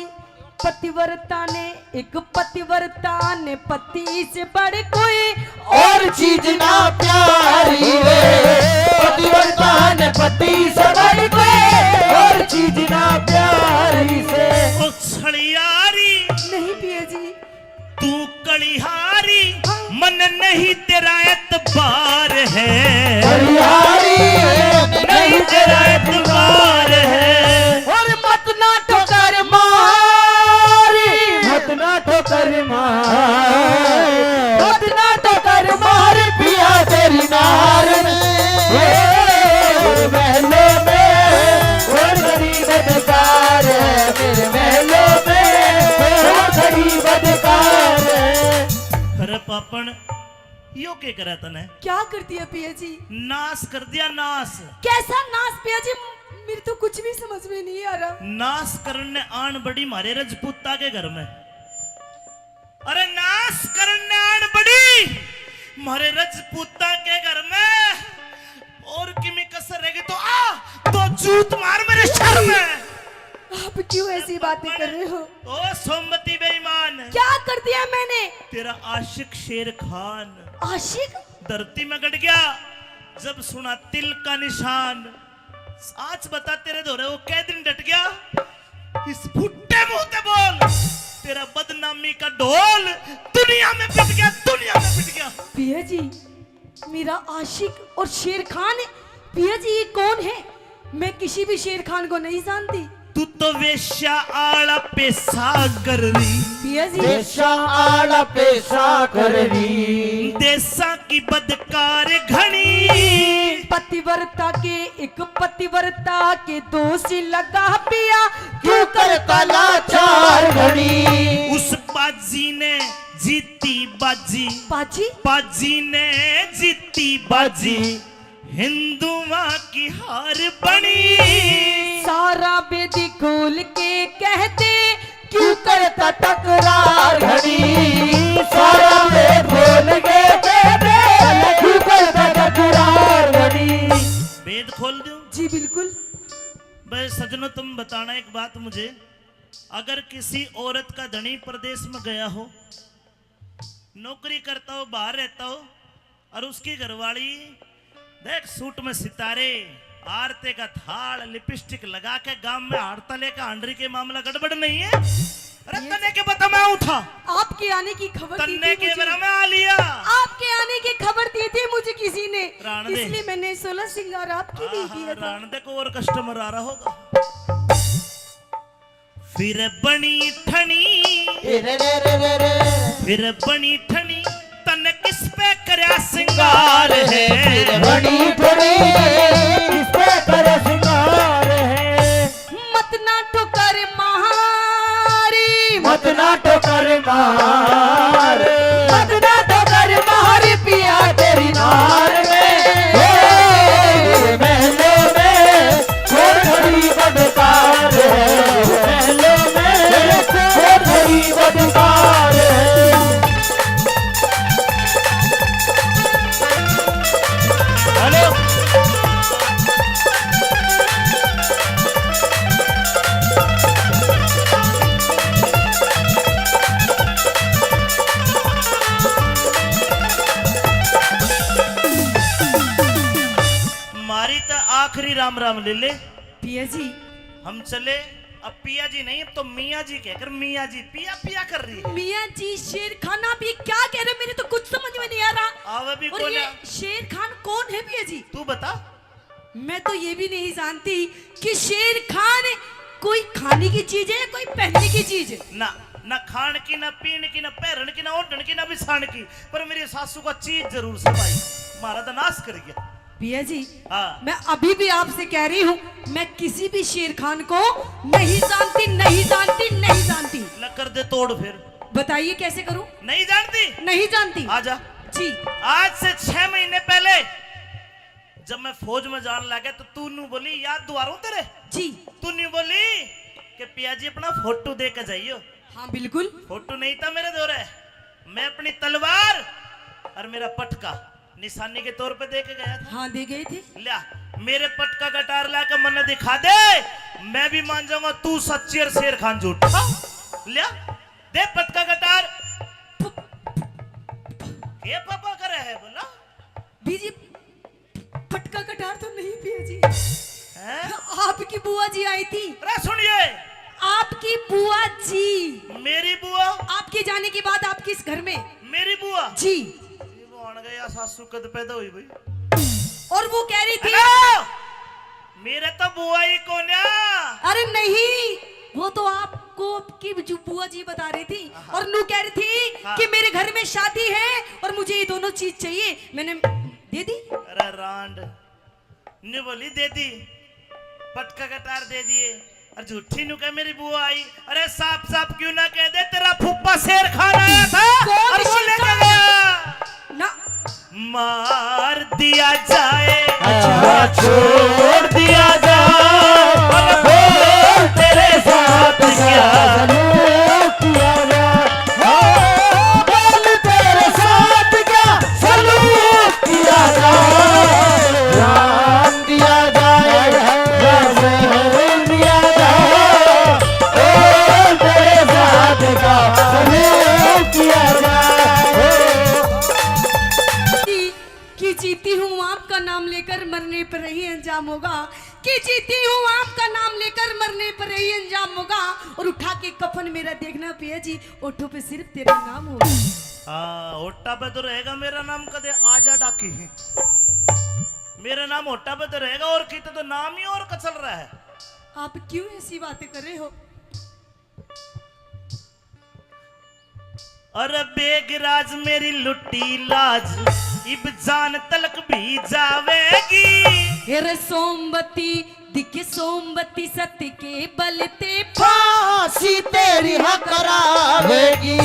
पतिव्रता ने, एक पतिव्रता ने पति से बढ़ कोई और चीज ना प्यारी रे। पतिव्रता ने पति से बढ़ कोई और चीज ना प्यारी से। ओ छलियारी। नहीं पिया जी। तू कलिहारी, मन नहीं तेरा एतबार है। बलिहारी है, नहीं तेरा एतबार है। और मत ना ठोकर मारी, मत ना ठोकर मार, मत ना ठोकर मार पिया तेरी नार में। ए, महलों में कौन गरीब अधिकार है, मेरे महलों में कौन गरीब अधिकार है। अरे पापण, यो के करे तने? क्या कर दिया पिया जी? नाश कर दिया, नाश। कैसा नाश पिया जी? मेरे तो कुछ भी समझ में नहीं आ रहा। नाश करने आन बड़ी म्हारे रजपूता के घर में। अरे नाश करने आन बड़ी म्हारे रजपूता के घर में। और किमी कसर रहेगी तो आ, तो जूत मार मेरे सर में। आप क्यों ऐसी बातें कर रहे हो? ओ सोमवती बेईमान, क्या कर दिया मैंने? तेरा आशिक शेर खान आशिक? धरती में गड़ गया जब सुना तिल का निशान। आज बता तेरे धोरे वो कै दिन डट गया? इस फुट्टे मुंह ते बोल, तेरा बदनामी का ढोल दुनिया में पिट गया, दुनिया में पिट गया। पिया जी, मेरा आशिक और शेर खान है। पिया जी, ये कौन है? मैं किसी भी शेर खान को नहीं जानती। तू तो वेश्या आला पेशा कर रही। पिया जी। वेश्या आला पेशा कर रही। देशा की बदकार घणी। पतिव्रता के, एक पतिव्रता के दोष लगा पिया, क्यों करता लाचार घणी। उस बाजी ने जीती बाजी। बाजी? बाजी ने जीती बाजी। हिंदुआ की हार बणी। सारा बेदी खोल के कह दे, क्यों करता तकरार घणी। सारा बेद खोल के कह दे, क्यों करता तकरार घणी। भेद खोल दूं? जी बिल्कुल। बस सजनों, तुम बताना एक बात मुझे, अगर किसी औरत का धणी परदेश में गया हो, नौकरी करता हो, बाहर रहता हो, और उसकी घरवाली देख सूट में सितारे, आरते का थाल, लिपस्टिक लगा के गांव में हाड़ता लेकर हांडरी के मामला गड़बड़ नहीं है? अरे ये तन्ने के बता मैं आऊं था। आपके आने की खबर दी थी तन्ने के मुझे। बरा मैं आ लिया। आपके आने की खबर दी थी मुझे किसी ने, राण दे। इसलिए मैंने सोलह श्रृंगार आपके लिए हाँ, किया हाँ, था। राण दे को और कस्टमर आ रहा होगा। फिर बनी ठणी, ए रे रे रे रे रे। फिर बनी ठणी, तन किस पे करया सिंगार है? फिर बनी ठणी, किस पे करया सिंगार है? मत ना ठोकर मारी, मत ना ठोकर मार, मत ना ठोकर मारी पिया तेरी नार में। हे, महलों में कौन घड़ी बदकार है, महलों में कौन घड़ी बदकार है। हेलो। मारी तो आखिरी राम राम ले ले। पिया जी। हम चले। अब पिया जी नहीं, अब तो मियाँ जी कहकर मियाँ जी पिया पिया कर रही है। मियाँ जी, शेर खान आप ये क्या कह रहे हैं? मेरे तो कुछ समझ में नहीं आ रहा। आवे भी और कौन ये है? शेर खान कौन है पिया जी? तू बता। मैं तो ये भी नहीं जानती कि शेर खान कोई खाने की चीज है या कोई पहनने की चीज है। ना, ना खान की, ना पीन की, ना पहरन की, ना ओढ़न की, ना बिछान की, पर मेरी सासू का चीज जरूर से भाई, मारा तो नाश कर गया। पिया जी, हाँ। मैं अभी भी आपसे कह रही हूँ, मैं किसी भी शेर खान को नहीं जानती, नहीं जानती, नहीं जानती। ल कर दे तोड़ फिर। बताइए कैसे करूँ? नहीं जानती? नहीं जानती। आजा। जी। आज से छह महीने पहले जब मैं फौज में जान लगा तो तू न्यू बोली, याद दुआरूं तेरे? जी। तू न्यू बोली कि पिया जी अपना फोटो दे के जाइयो। हाँ, बिल्कुल। फोटो नहीं था मेरे धोरे, मैं अपनी तलवार और मेरा पटका निशानी के तौर पे दे के गया था। हाँ, दे गए थे। लिया, मेरे पटका कटार ला के मन्ने दिखा दे, मैं भी मान जाऊंगा तू सच्ची और शेर खान झूठा। लिया, दे पटका कटार। ये पापा करे है बोला? बीजी, पटका कटार तो नहीं पिया जी। हैं? आपकी बुआ जी आई थी। अरे सुनिए। आपकी बुआ जी। मेरी बुआ? आपके जाने के बाद आपके इस घर में। मेरी बुआ? जी। ये वो आने या सासू कद पैदा हुई भाई? और वो कह रही थी, हेलो, मेरे तो बुआ ही कोन्या। अरे नहीं, वो तो आपको आपकी जो बुआ जी बता रही थी। हाँ। और नू कह रही थी, हाँ, कि मेरे घर में शादी है और मुझे ये दोनों चीज चाहिए। मैंने दे दी। अरे रांड, न्यू बोली दे दी, पटका कटार दे दिए। और झूठी न्यू कह मेरी बुआ आई। अरे साफ साफ क्यों ना कह दे, तेरा फूफा शेर खान आया था और वो लेके गया। ना। मार दिया जाए, अच्छा, छोड़ दिया जाए, और बोल तेरे साथ क्या सलूक किया जाए, ओ, बोल तेरे साथ क्या सलूक किया जाए, जान दिया जाए, या जहर दिया जाए, बोल तेरे साथ क्या सलूक किया जाए। कि जीती हूँ आपका नाम लेकर मरने पर यही अंजाम होगा, कि जीती हूँ आपका नाम लेकर मरने पर यही अंजाम होगा। और उठा के कफन मेरा देखना पिया जी, ओठों पे सिर्फ तेरा नाम होगा। हाँ, होठा पे तो रहेगा मेरा नाम, कदे आजा डाकी। मेरा नाम होठा पे तो रहेगा, और किते तो नाम ही और कचल रहा है। आप क्यों ऐसी बातें कर रहे हो? अरे बेगराज मेरी लुटी लाज, इब जान तलक भी जावेगी। हे रे सोमवती, दिखे सोमवती सत के बल ते फांसी तेरी हाँ करावेगी।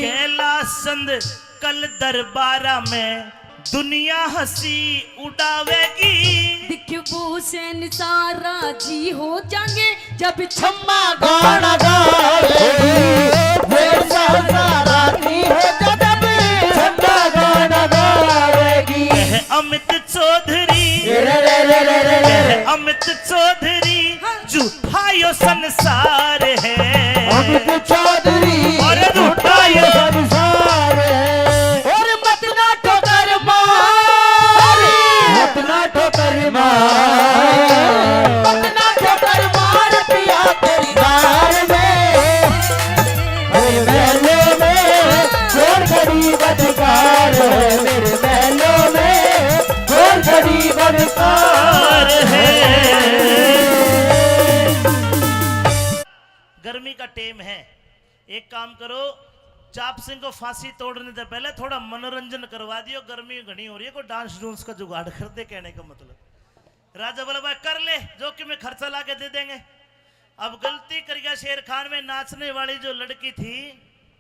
कैलाश चंद कल दरबारा में दुनिया हंसी उड़ावेगी। दिख वो शहंशाह राजी हो जाएंगे जब छम्मा गाना गावेगी। वो शहंशाह राजी हो जा जब छम्मा गाना गावेगी। कह अमित चौधरी, रे रे रे रे रे रे। कह अमित चौधरी, हाँ। झूठा यो संसार है। अमित चौधरी, और झूठा यो संसार है। और मत ना ठोकर मार, मत ना ठोकर मार, मत ना ठोकर मार पिया तेरी कार में। मेरे महलों में कौन गरीब अधिकार है, मेरे महलों में कौन गरीब अधिकार है। गर्मी का टेम है, एक काम करो, चाप सिंह को फांसी तोड़ने से पहले थोड़ा मनोरंजन करवा दियो, गर्मी घणी हो रही है, कोई डांस डूंस का जुगाड़ कर दे, कहने का मतलब। राजा बोला, भाई कर ले, जो कि मैं खर्चा ला के दे देंगे। अब गलती कर गया शेर खान में नाचने वाली जो लड़की थी,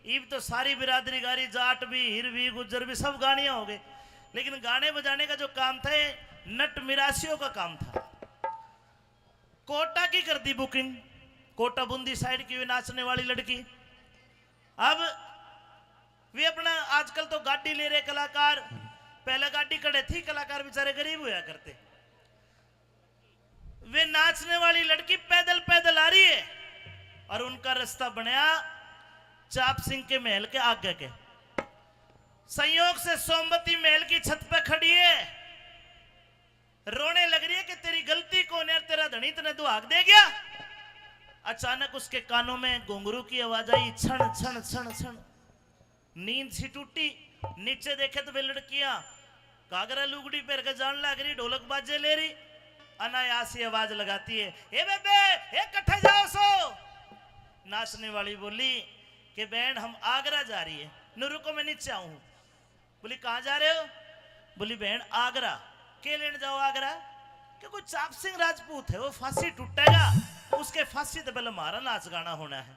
इब तो सारी बिरादरी गा रही, जाट भी, हीर भी, गुज्जर भी, सब गानियां हो गए, लेकिन गाने बजाने का जो काम था, ये नट मिरासियों का काम था। कोटा की कर दी बुकिंग, कोटा बूंदी साइड की भी नाचने वाली लड़की। अब वे अपना, आजकल तो गाड़ी ले रहे कलाकार, पहले गाड़ी कड़े थी, कलाकार बेचारे गरीब होया करते। वे नाचने वाली लड़की पैदल पैदल आ रही है और उनका रास्ता बनया चाप सिंह के महल के आगे के। संयोग से सोमवती महल की छत पे खड़ी है, रोने लग रही है कि तेरी गलती कौन है, तेरा धनी तने दुहाक दे गया। अचानक उसके कानों में घुंघरू की आवाज आई, छण छण छण छण। नींद सी टूटी, नीचे देखे तो वे लड़कियां घाघरा लुगड़ी पहन के जान लाग रही, ढोलक बाजे ले रही। अनायास ही आवाज लगाती है, "ए बेबे, ए कट्ठे जाओ सो?" नाचने वाली बोली कि, "बहन, हम आगरा जा रही है।" "नु रुको, मैं नीचे आऊं।" बोली, "कहाँ जा रहे हो?" बोली, "बहन, आगरा।" "के लेने जाओ आगरा?" "कि कोई चाप सिंह राजपूत है, वो फांसी टूटेगा, उसके फांसी तो पहले हमारा नाच गाना होना है।"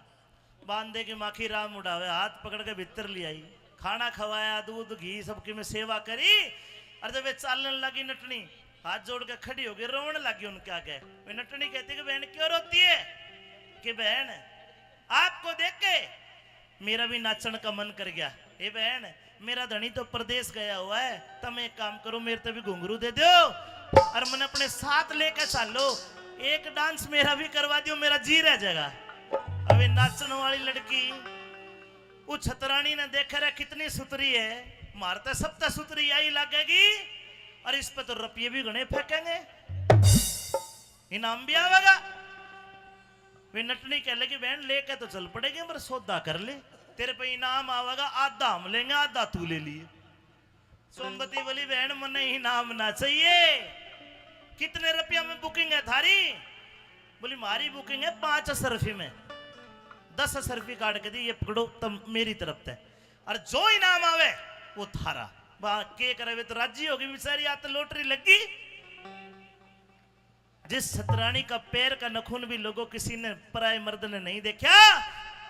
बांधे की माखी राम उड़ावे, हाथ पकड़ के भीतर ले आई, खाना खवाया, दूध घी सबकी में सेवा करी। और जब वे चालन लगी नटनी, हाथ जोड़ के खड़ी हो गई, रोवण लगी उनके आगे। वे नटनी कहती कि, "बहन, क्यों रोती है?" कि, "बहन, आपको देख के मेरा भी नाचण का मन कर गया। ए बहन, मेरा धनी तो परदेस गया हुआ है, तम एक काम करो, मेरे ते भी घुंघरू दे दो और मने अपने साथ लेके चालो, एक डांस मेरा भी करवा दियो, मेरा जी रह जाएगा।" अबे नाचण वाली लड़की, वो छतरानी ने देखे रहे कितनी सुतरी है, मारते सबते सुतरी यही लगेगी, और इस पे तो रुपये भी घणे फेंकेंगे, इनाम भी आवेगा। वे नटनी कह लगी, "बहन, लेके तो चल पड़ेगी, पर सौदा कर ले, तेरे पे इनाम आवेगा, आधा हम लेंगे, आधा तू ले लिए।" सोमवती बोली, "बहन, मन्ने इनाम ना चाहिए।" "कितने रुपया में बुकिंग है थारी?" बोली, "म्हारी बुकिंग है पाँच असरफी में।" दस असरफी काट के दी, "ये पकड़ो, तम मेरी तरफ से, और जो इनाम आवे वो थारा।" वाह, के करे, वे तो राजी होगी बेचारी, आज तो लॉटरी लगी। जिस छतरानी का पैर का नखून भी लोगों किसी ने पराए मर्द ने नहीं देखा,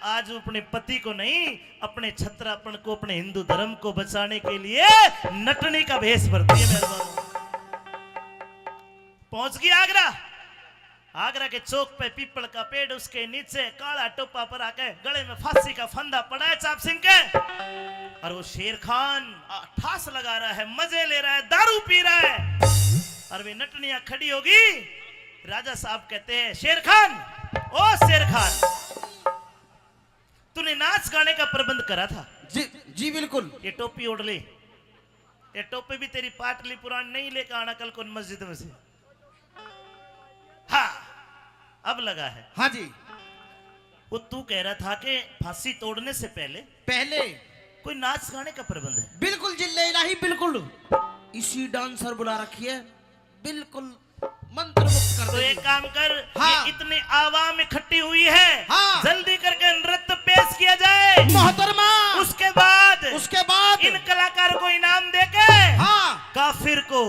आज वो अपने पति को नहीं, अपने छतरापन को, अपने हिंदू धर्म को बचाने के लिए नटनी का भेष भरती है। मेहरबान, पहुंच गई आगरा। आगरा के चौक पे पीपल का पेड़, उसके नीचे काला टोपा पर आके गले में फांसी का फंदा पड़ा है चाप सिंह के। और वो शेर खान, आ, ठास लगा रहा है, मजे ले रहा है, दारू पी रहा है। और वे नटनिया खड़ी होगी। राजा साहब कहते हैं, "शेर खान, ओ शेर खान, तूने नाच गाने का प्रबंध करा था?" "जी, जी बिल्कुल।" "ये टोपी ओढ़ ले।" "ये टोपी भी तेरी पाटली पुरान नहीं, लेकर आना कल को मस्जिद में से।" "हाँ, अब लगा है।" "हाँ जी।" "वो तू कह रहा था कि फांसी तोड़ने से पहले पहले कोई नाच गाने का प्रबंध है?" "बिल्कुल जिल्ले इलाही, बिल्कुल। इसी डांसर बुला रखी है, बिल्कुल मंत्रमुग्ध कर तो देगी।" एक काम कर, हाँ। ये इतनी आवाम इकट्ठी हुई है, हाँ। जल्दी करके नृत्य पेश किया जाए। मोहतरमा। उसके बाद उसके बाद इन कलाकार को इनाम देके, हाँ। काफिर को,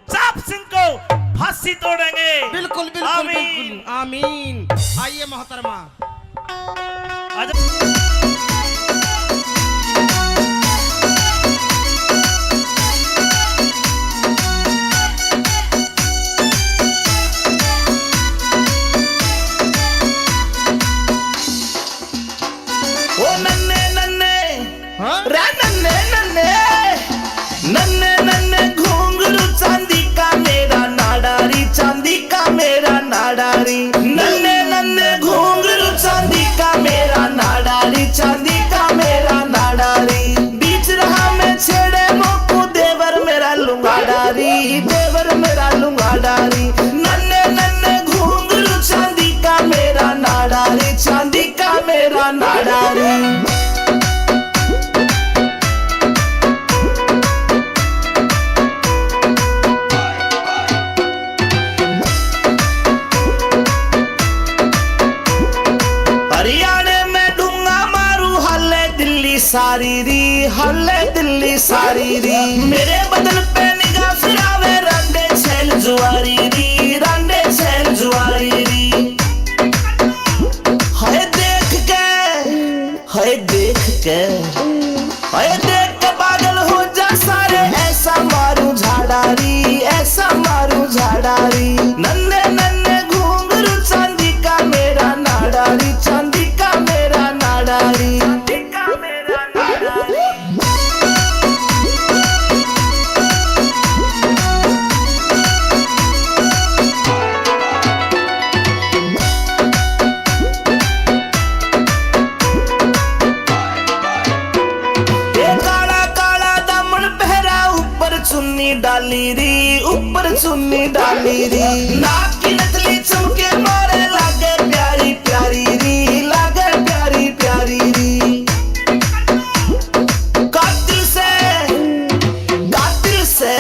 चाप सिंह को फांसी तोड़ेंगे। बिल्कुल, बिल्कुल, आमीन। बिल्कुल, आमीन। आइए मोहतरमा। आजा। ओ नन्ने नन्ने, हाँ? रे नन्ने नन्ने, नन्ने नन्ने घुंघरू चांदी का मेरा नाड़ा री, चांदी का मेरा नाड़ा री। नन्ने नन्ने घुंघरू चांदी का मेरा नाड़ा री, चांदी का मेरा नाड़ा री। बीच राह में छेड़े मोकू देवर मेरा लुंगाड़ा री, देवर मेरा लुंगाड़ा री। नन्ने नन्ने घुंघरू चांदी का मेरा नाड़ा री, चांदी का मेरा नाड़ा री। हरियाणे में ढूंगा मारू, हाले दिल्ली सारी री, हाले दिल्ली सारी री। मेरे बदन पे निगाह फिरावे, रांडे छैल जुआरी री, रांडे छैल जुआरी री। हाय देख के, हाय देख के, हाय देख के पागल हो जा सारे, ऐसा मारू झाड़ा री, ऐसा मारू झाड़ा री। नन्ने नन्ने घुंघरू चांदी का मेरा नाड़ा री, चांदी का मेरा नाड़ा री। ए काला काला दामन पहरा, ऊपर चुन्नी डाली री, ऊपर चुन्नी डाली री। नाक की नथली चमके मारे, लागे प्यारी प्यारी री, लागे प्यारी प्यारी री। कातिल से, कातिल से,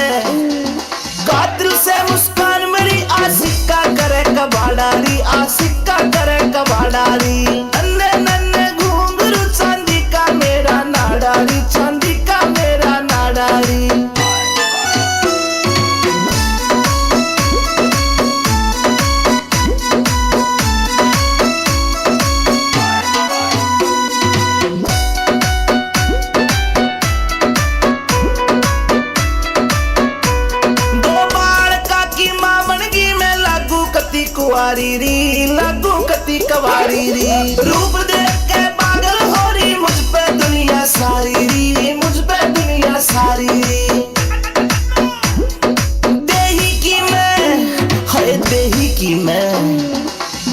कातिल से मुस्कान मेरी, आशिक का करे कबाड़ा री, आशिक का करे कबाड़ा री। नन्ने नन्ने घुंघरू चांदी का मेरा नाड़ा री, चांदी का मेरा नाड़ा री। दो बालका की माँ बन गई मैं, लागू कती कुंवारी री, लागू कती कुंवारी री। रूप देख के पागल हो री मुझ पे दुनिया सारी री, मुझ पे दुनिया सारी री। देही की मैं, हाय देही की मैं,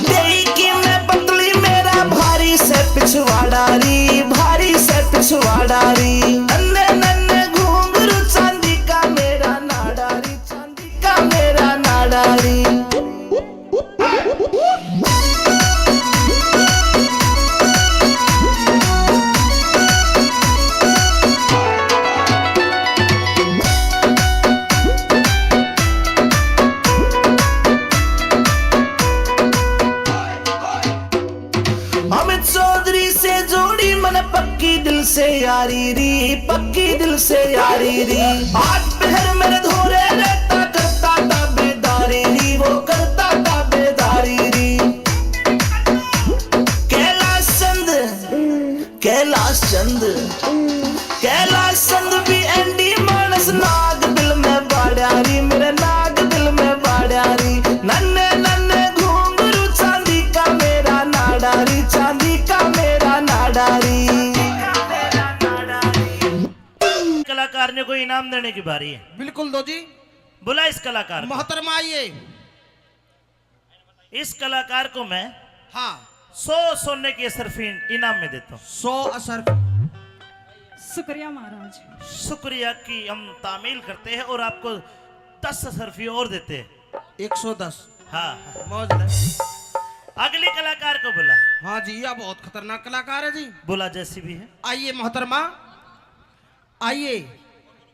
देही की मैं पतली, मेरा भारी से पिछवाड़ा री, भारी से पिछवाड़ा री। नन्ने नन्ने घुंघरू चांदी का मेरा नाड़ा री, चांदी का मेरा नाड़ा री। दिल से यारी री। हाथ पहर मेरे धोरे रहता, करता ताबेदारी री, वो करता ताबेदारी री। कैलाश चंद, कैलाश चंद, कैलाश चंद भी एंडी मानस। नाग दिल में बाड़ा री, मेरे नाग दिल में बाड़ा री। नन्ने नन्ने घुंघरू, चांदी का मेरा नाड़ा री, चांदी का मेरा नाड़ा री। कलाकार ने कोई इनाम देने की बारी है। बिल्कुल दो जी। बुला इस कलाकार को। मोहतरमा, आइए। इस कलाकार को मैं हाँ। सौ सोने की अशरफी इनाम में देता हूँ। सौ अशरफी। शुक्रिया महाराज। शुक्रिया की हम तामील करते हैं और आपको दस अशरफी और देते हैं। एक सौ दस। हाँ। मौज ले। अगली कलाकार को बुला। हाँ जी, यह बहुत खतरनाक कलाकार है जी। बुला, जैसी भी है। आइए मोहतरमा, आइए,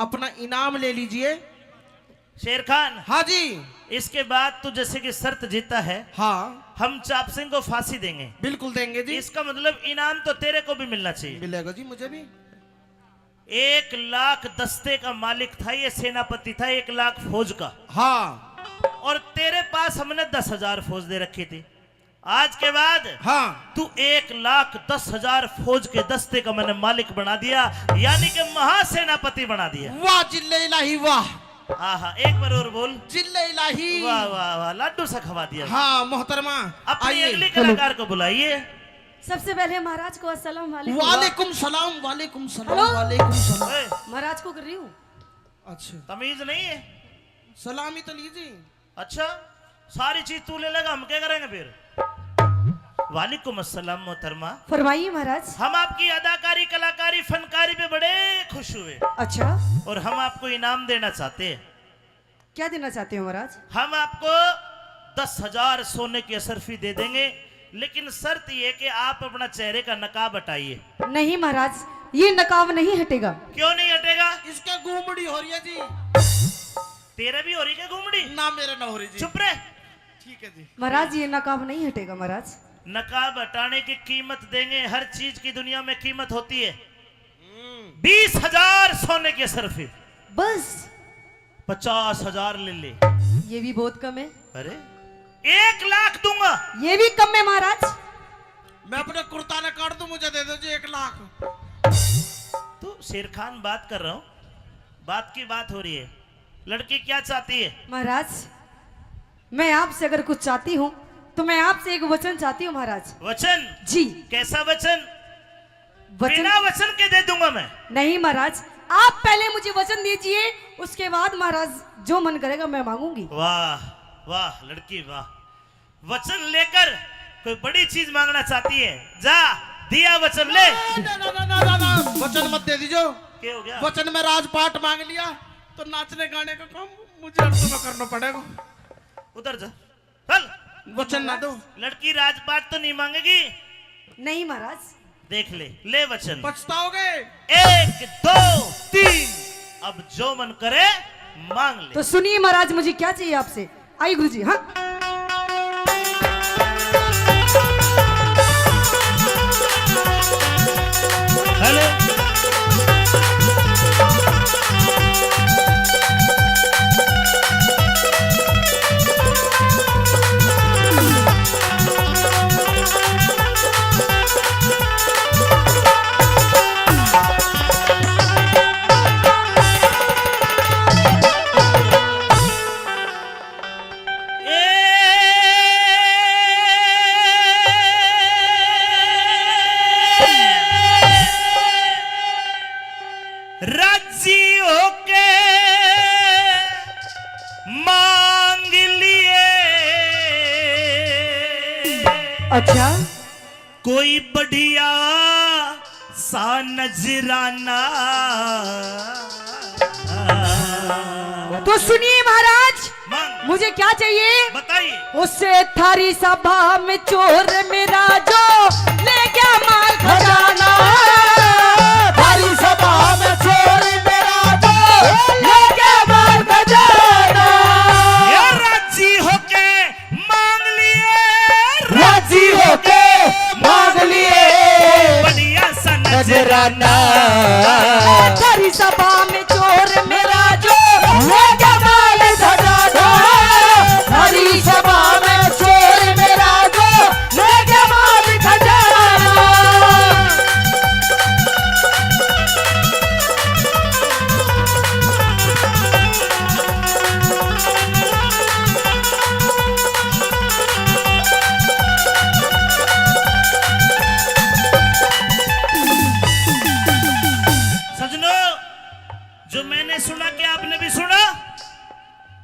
अपना इनाम ले लीजिए। शेर खान। हाँ जी। इसके बाद तू जैसे कि शर्त जीता है, हाँ। हम चाप सिंह को फांसी देंगे। बिल्कुल देंगे जी। इसका मतलब इनाम तो तेरे को भी मिलना चाहिए। मिलेगा जी मुझे भी। एक लाख दस्ते का मालिक था ये, सेनापति था एक लाख फौज का। हाँ। और तेरे पास हमने दस हजार फौज दे रखी थी। आज के बाद हाँ। तू एक लाख दस हजार फौज के दस्ते का मैंने मालिक बना दिया, यानी कि महासेनापति बना दिया। वाह जिल्ले इलाही वाह। आहा, एक बार और बोल। जिल्ले इलाही। वाह, वाह, वाह, लाडू सा खवा दिया। हाँ, मोहतरमा, अपनी आइए। अगली कलाकार को बुलाइए। सबसे पहले महाराज को अस्सलाम वालेकुम। वालेकुम सलाम, वालेकुम सलाम, हेलो। वालेकुम सलाम। ए। महाराज को कर रही हूँ। अच्छा। तमीज नहीं है? सलामी तो लीजिए। अच्छा, सारी चीज तू ले लेगा, हम क्या करेंगे फिर? वालेकुम अस्सलाम मोहतरमा। फरमाइए महाराज। हम आपकी अदाकारी, कलाकारी, फनकारी पे बड़े खुश हुए। अच्छा। और हम आपको इनाम देना चाहते हैं। क्या देना चाहते हो महाराज? हम आपको दस हजार सोने की अशरफी दे देंगे, लेकिन शर्त ये कि आप अपना चेहरे का नकाब हटाइए। नहीं महाराज, ये नकाब नहीं हटेगा। क्यों नहीं हटेगा? इसका गुमड़ी हो रही है जी। तेरे भी हो रही क्या गुमड़ी? ना, मेरे ना हो रही जी। चुप रहे। ठीक है जी। महाराज, ये नकाब नहीं हटेगा महाराज। नकाब हटाने की कीमत देंगे, हर चीज की दुनिया में कीमत होती है। हम्म। बीस हजार सोने की अशरफी। बस? पचास हजार ले ले। ये भी बहुत कम है। अरे, एक लाख दूंगा। ये भी कम है महाराज। मैं अपने कुर्ता ने काट दूं, मुझे दे दो जी एक लाख। तू शेर खान बात कर रहा हूँ, बात की बात हो रही है। लड़की क्या चाहती है? महाराज, मैं आपसे अगर कुछ चाहती हूँ तो मैं आपसे एक वचन चाहती हूँ महाराज। वचन? जी। कैसा वचन? वचन? बिना वचन के दे दूंगा मैं। नहीं महाराज, आप पहले मुझे वचन दीजिए, उसके बाद महाराज जो मन करेगा मैं मांगूंगी। वाह, वाह लड़की वाह। वचन लेकर कोई बड़ी चीज मांगना चाहती है, जा दिया वचन ले। ना, ना, ना, ना, ना, ना। वचन मत दे दीजो। क्या हो गया? वचन में राजपाट मांग लिया तो नाचने गाने का काम मुझे और तुम्हें करना पड़ेगा। उधर जा, चल। वचन ना दो। लड़की राजपाट तो नहीं मांगेगी। नहीं महाराज। देख ले, ले वचन। पछताओगे। एक, दो, तीन। अब जो मन करे मांग ले। तो सुनिए महाराज, मुझे क्या चाहिए आपसे। आइए गुरु जी। हाँ। हेलो। राजी होके मांग लिए। अच्छा। कोई बढ़िया सा नजराना। तो सुनिए महाराज, मांग। मुझे क्या चाहिए? बताइए। उसे थारी सभा में चोर मेरा जो ले गया माल खजाना। थारी सभा में चोर मेरा जो ले गया माल खजाना। यार राजी होके मांग लिए, राजी होके मांग लिए। बढ़िया सा नजराना। नजराना। ओ थारी सब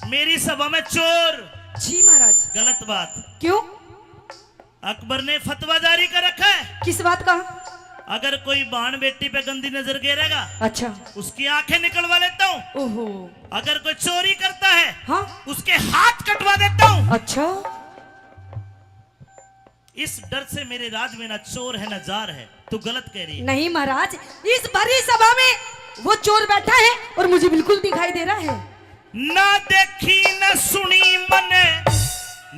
मेरी सभा में चोर। जी महाराज। गलत बात। क्यों? अकबर ने फतवा जारी कर रखा है। किस बात का? अगर कोई बाण बेटी पे गंदी नजर गेरेगा, अच्छा। उसकी आंखें निकलवा लेता हूँ। ओहो। अगर कोई चोरी करता है, हाँ। उसके हाथ कटवा देता हूँ। अच्छा। इस डर से मेरे राज में ना चोर है, ना जार है। तू गलत कह रही है। नहीं महाराज, इस भरी सभा में वो चोर बैठा है और मुझे बिल्कुल दिखाई दे रहा है। ना देखी ना सुनी मने,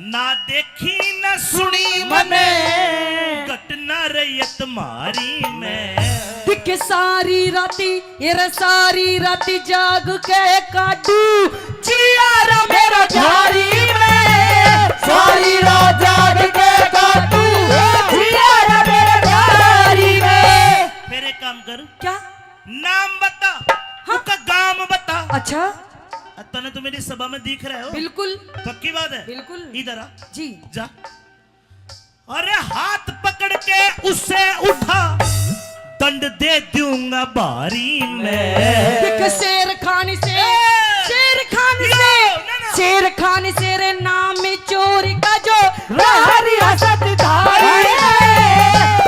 ना देखी ना सुनी मने, घटना रही तुम्हारी में। दिख सारी राती, ये रे सारी राती जाग के काटू, जिया रा मेरा झारी में। सारी रात जाग के काटू, जिया रा मेरा झारी में। फिर एक काम कर। क्या? नाम बता, हाँ। उसका गांव बता। अच्छा। तने तो मेरी सभा में दिख रहे हो। बिल्कुल। पक्की बात है? बिल्कुल। इधर आ। जी। जा। अरे हाथ पकड़ के उसे उठा, दंड दे दूंगा भारी मैं। देख शेर खान से, ए! शेर खान यो, से, ना, ना। शेर खान से रे नाम चोर का जो रहा रियासत धारी में।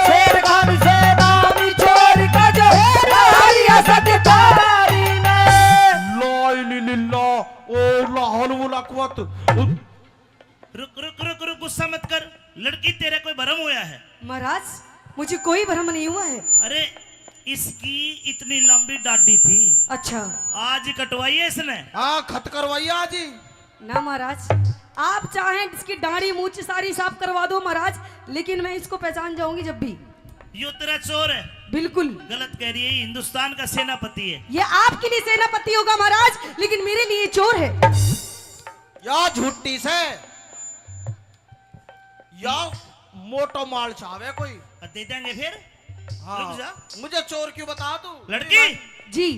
शेर खान से नाम चोर का जो रहा रियासत धारी में। ला इलाहा इल्लल्लाह, ओ ला हौल वला कुव्वत। रुक, रुक, रुक, रुक, गुस्सा मत कर। लड़की, तेरा कोई भरम होया है? महाराज, मुझे कोई भरम नहीं हुआ है। अरे, इसकी इतनी लंबी डाढ़ी थी। अच्छा। आज ही कटवाई है इसने। हाँ, खत करवाई है आज ही। ना महाराज, आप चाहें इसकी डाढ़ी मूछ सारी साफ करवा दो महाराज, लेकिन मैं इसको पहचान जाऊंगी जब भी। यो तेरा चोर है। बिल्कुल। गलत कह रही है, हिंदुस्तान का सेनापति है। ये आपके लिए सेनापति होगा महाराज, लेकिन मेरे लिए चोर है। या झूठी से, या मोटो माल चावे कोई। आ, दे देंगे फिर। हाँ, रुक जा। मुझे चोर क्यों बता तू? लड़की। जी।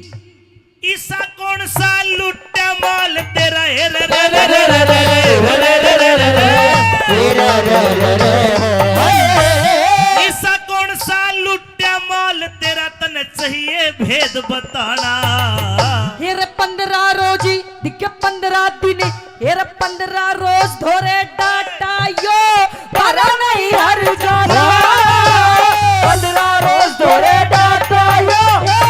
ईसा कौन सा लुट्टा माल तेरा, हे रे रे रे रे रे रे। ईसा कौन सा लुट्टा माल तेरा, तने चाहिए भेद बताना। हे रे पंद्रह रोजी दिखे पंद्रह दिन, हे रे पंद्रह रोज धोरे डाटा यो, भरा नहीं हर जाना। पंद्रह रोज धोरे डाटा यो,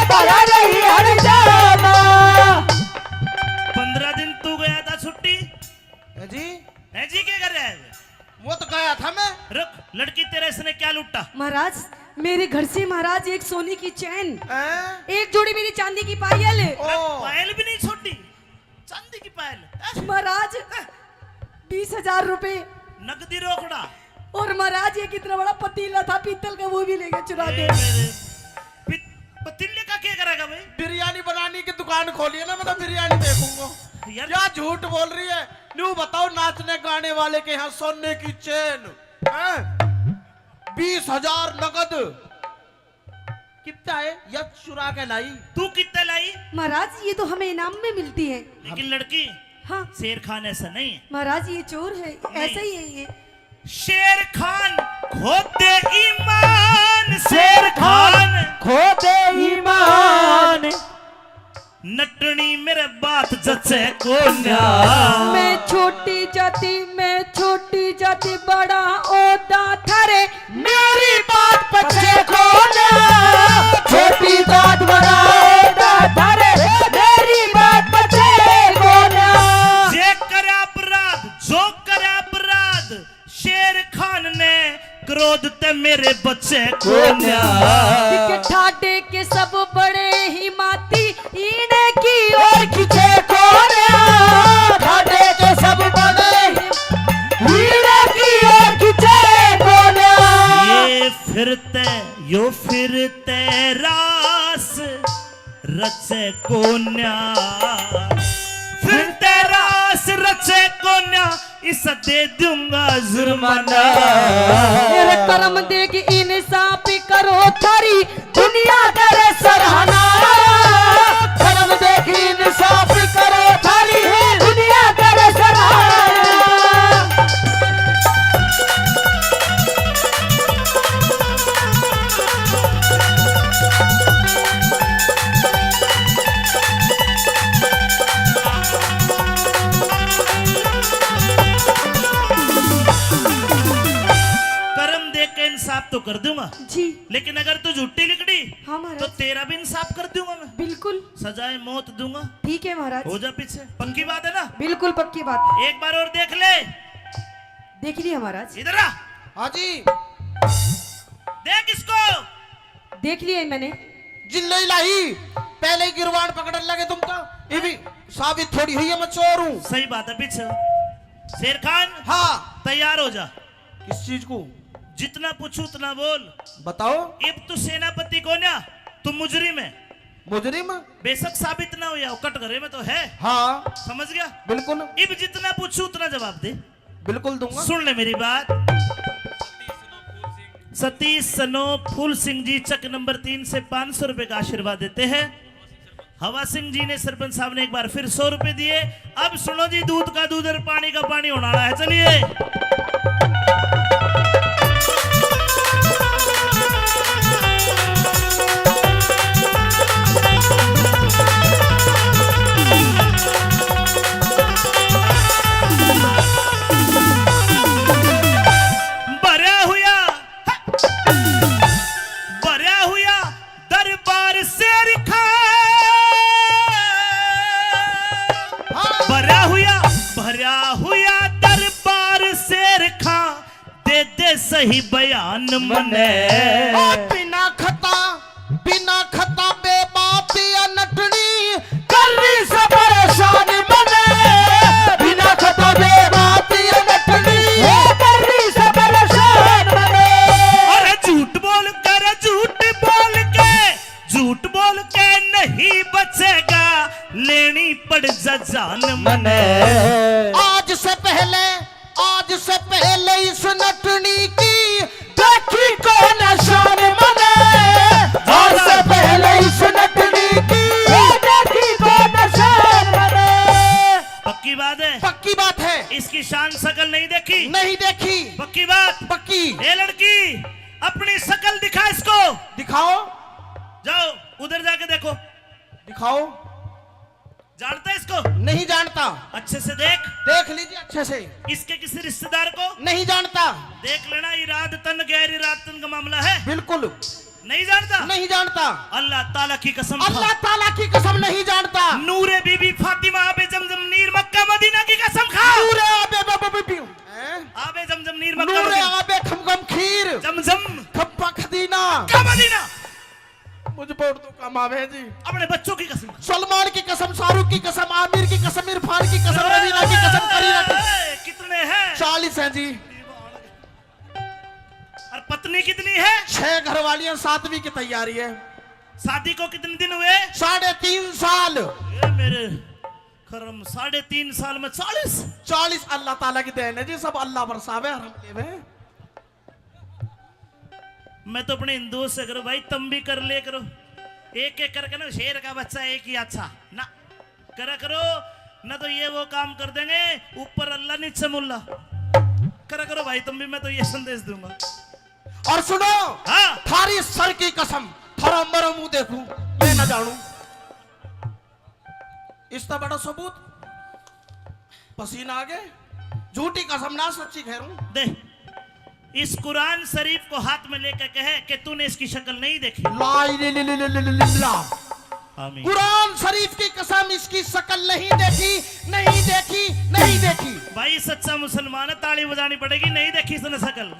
भरा नहीं हर जाना। पंद्रह दिन तू गया था छुट्टी। है जी। है जी, क्या कर रहा है? वो तो गया था मैं। रुक, लड़की, तेरे इसने क्या लूटा? महाराज, मेरे घर से महाराज एक सोने की चैन, हैं? एक जोड़ी मेरी चांदी की पायल। ओ। पायल भी नहीं छोड़ी, चांदी की पायल, हैं? महाराज, हैं? बीस हजार रुपए। नकदी रोकड़ा। और महाराज, एक इतना बड़ा पतीला था पीतल का, वो भी ले गए चुरा ए के। मेरे, पी-, पतीले का क्या करेगा भाई? बिरयानी बनाने की दुकान खोली है ना, मैं तो बिरयानी बेचूंगा। यार। क्या झूठ बोल रही है? न्यू बताओ, नाचने गाने वाले के यहाँ सोने की चेन, हैं? बीस हजार नगद। कितना है? या चुरा के लाई। तू कितना लाई? महाराज, ये तो हमें इनाम में मिलती है। लेकिन लड़की, हाँ। शेर खान ऐसा नहीं है। महाराज, ये चोर है, नहीं। ऐसा ही है ये। शेर खान खो दे ईमान, शेर खान खो दे ईमान। नटनी मेरे बात जचे कोन्या। मैं छोटी जाति, मैं छोटी जाति, बड़ा ओदा थारे, मेरी बात पचे कोन्या। छोटी जात, बड़ा ओदा थारे, मेरी बात पचे कोन्या। जे करे अपराध, जो करे अपराध, शेर खान ने क्रोध ते मेरे बचे कोन्या। दिख ठाडे के सब बड़े ही माती, इने की ओर खींचे कोन्या। ठाडे के सब बड़े ही इने की ओर खींचे कोन्या। ये फिरते, यो फिरते रास रचे कोन्या, फिर तेरा आस रचे कोन्या, इस दे दूंगा जुर्माना। मेरे कर्म देख इंसाफ करो थारी, दुनिया करे सराहना। कर्म देख इंसाफ करो थारी, दुनिया करे सराहना। तो कर दूंगा। जी। लेकिन अगर तू झूठी लिकड़ी, हाँ महाराज। तो तेरा भी इंसाफ कर दूंगा मैं। बिल्कुल। सजाए मौत दूंगा। ठीक है महाराज। हो जा पीछे। पक्की बात है ना? बिल्कुल पक्की बात। एक बार और देख ले। देख लिया महाराज। इधर आ। हाँ जी। देख इसको। देख लिया मैंने। जिल्लो इलाही, पहले ही गिरबान पकड़न लगे तुम तो। ये भी साबित थोड़ी हुई है मैं चोर हूँ। सही बात है पीछे। शेर खान। हाँ। तैयार हो जा। किस चीज को? जितना पूछूं उतना बोल। बताओ। इब तू सेनापति को ना, तू मुजरिम है। मुजरिम? बेशक साबित ना हो या, कट घरे में तो है। हाँ। समझ गया? बिल्कुल। इब जितना पूछूं उतना जवाब दे। बिल्कुल दूंगा। सुन ले मेरी बात। सतीश सनो फूल सिंह जी चक नंबर तीन से पाँच सौ रुपए का आशीर्वाद देते हैं। हवा सिंह जी ने, सरपंच साहब ने एक बार फिर सौ रुपए दिए। अब सुनो जी, दूध का दूध और पानी का पानी होने वाला है। चलिए। भरा हुआ, भरा हुआ दरबार शेर खां, हाँ। भरा हुआ, भरा हुआ दरबार शेर खां, दे दे सही बयान मने। ओ बिना खता, बिना खता बेबात या नटनी, कर रही से परेशान मने। बिना खता बेबात या नटनी, कर रही से परेशान मने। अरे झूठ बोल कर, झूठ बोल के, झूठ बोल के नहीं बचेगा, लेनी पड़ जा जान मने। आज से पहले, आज से पहले इस नटनी की देखी कौन शान मने। आज से पहले इस नटनी की देखी कौन शान मने। पक्की बात है? पक्की बात है। इसकी शान शकल नहीं देखी? नहीं देखी। पक्की बात? पक्की। ए लड़की, अपनी शकल दिखा इसको। दिखाओ। जाओ, उधर जाके देखो। दिखाओ। जानता है इसको? नहीं जानता। अच्छे से देख। देख लीजिए अच्छे से। इसके किसी रिश्तेदार को? नहीं जानता। देख लेना, इरादतन गैर इरादतन का मामला है। बिल्कुल। नहीं जानता? नहीं जानता। अल्लाह ताला की कसम खा। अल्लाह ताला की कसम नहीं जानता। नूरे बीबी फातिमा आबे जमजम नीर मक्का मदीना की कसम खा। नूरे आबे ब-, ब-, ब-, ब-, हैं? आबे जमजम नीर मक्का नूरे मदीना। आबे खमखम खीर। जमजम। खप्पा खदीना। का मदीना। मुझे बहुत दुख कम आवे जी। अपने बच्चों की कसम। सलमान की कसम, शाहरुख की कसम, आमिर की कसम, इरफान की कसम, रवीना की कसम, करीना की। ए, कितने हैं? चालीस हैं जी। और पत्नी कितनी है? छह घर वालियां, सातवीं की तैयारी है। शादी को कितने दिन हुए? साढ़े तीन साल। ए मेरे करम, साढ़े तीन साल में चालीस? चालीस अल्लाह ताला की देन है जी, सब अल्लाह बरसावे और हम लेवे। मैं तो अपने हिंदुओं से करूँ, भाई, तुम भी कर ले करो, एक एक करके ना, शेर का बच्चा एक ही अच्छा ना करा करो, ना तो ये वो काम कर देंगे, ऊपर अल्लाह नीचे मुल्ला। करा करो भाई तुम भी, मैं तो ये संदेश दूंगा। और सुनो, हाँ। थारी सर की कसम, थारा मरो मुंह देखूं, मैं ना जानू। इसका बड़ा सबूत पसीना आ गए। झूठी कसम ना, सच्ची खैर हूं। दे, इस कुरान शरीफ को हाथ में लेकर कहे कि तूने इसकी शक्ल नहीं देखी। ला इले-, ले-, ले-, ले-, ले-, ले-, ला। आमीन। कुरान शरीफ की कसम, इसकी शक्ल नहीं देखी, नहीं देखी, नहीं देखी। भाई सच्चा मुसलमान है, ताली बजानी पड़ेगी, नहीं देखी इसने शक्ल।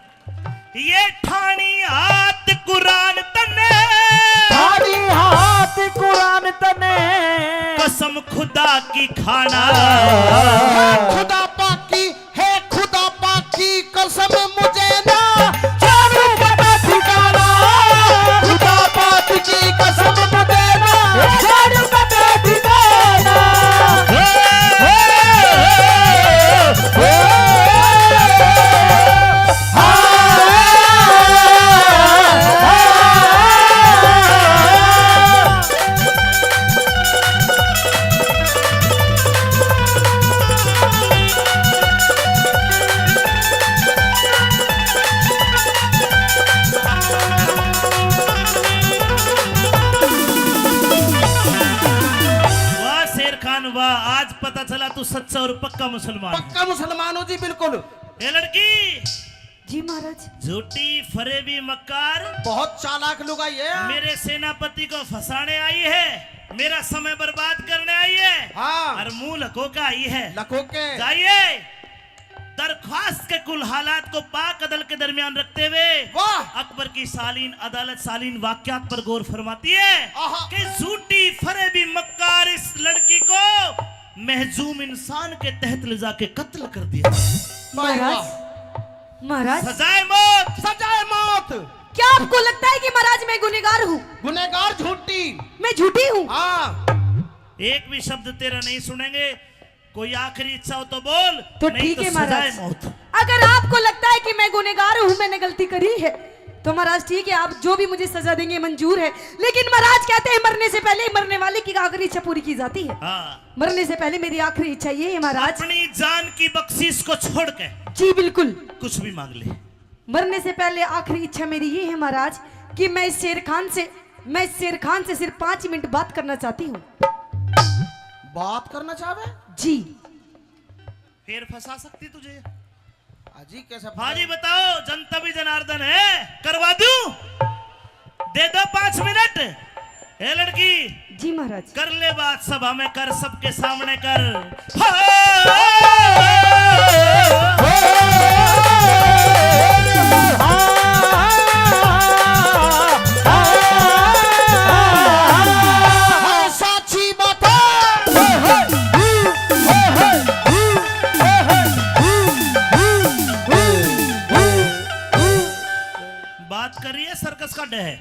ये ठानी हाथ कुरान तने, ठानी हाथ कुरान तने, कसम खुदा की खाना। खुदा पाक की, हे खुदा पाक की कसम मुझे ना झाड़ू का ठिकाना। खुदा पाक की कसम मुझे ना झाड़ू का ठिकाना। वाह शेर खान वाह, आज पता चला तू सच्चा और पक्का मुसलमान। पक्का मुसलमान हो जी, बिल्कुल। ए लड़की, जी महाराज। झूठी, फरेबी, मक्कार। बहुत चालाक लुगाई है। मेरे सेनापति को फंसाने आई है, मेरा समय बर्बाद करने आई है। हाँ। और मुंह लको के आई है। लको के। जाइए, दरख्वास्त के कुल हालात को पाक अदल के दरमियान रखते हुए वाह। अकबर की सालीन अदालत सालीन वाकयात पर गौर फरमाती है आहा। कि झूठी, फरेबी, मक्कार इस लड़की को महजूम इंसान के तहत ले जाके कत्ल कर दिया। वाह, वाह। महाराज, महाराज। सजाए मौत। सजाए मौत। क्या आपको लगता है कि महाराज मैं गुनहगार हूँ? गुनहगार झूठी। मैं झूठी हूँ? हाँ। एक भी शब्द तेरा नहीं सुनेंगे। कोई आखिरी इच्छा हो तो बोल, तो नहीं ठीक तो है सजाए महाराज। मौत। अगर आपको लगता है कि मैं गुनहगार हूँ, मैंने गलती करी है, तो महाराज ठीक है, आप जो भी मुझे सजा देंगे मंजूर है, लेकिन महाराज कहते हैं मरने से पहले ही मरने वाले की आखिरी इच्छा पूरी की जाती है। हाँ। मरने से पहले मेरी आखिरी इच्छा ये है महाराज। अपनी जान की बख्शीश को छोड़ के जी बिल्कुल। कुछ भी मांग ले। मरने से पहले आखिरी इच्छा मेरी ये है महाराज कि मैं इस शेर खान से, मैं इस शेर खान से सिर्फ पाँच मिनट बात करना चाहती हूँ। बात करना चाहवे? जी। फिर फंसा सकती तुझे। अजी कैसे फंसा? भाजी बताओ, जनता भी जनार्दन है, करवा दूं? दे दो पाँच मिनट। ए लड़की, जी महाराज। कर ले बात सभा में कर, सबके सामने कर। हाँ। हाँ, साची बात है। बात कर रही है, सर्कस का डे है।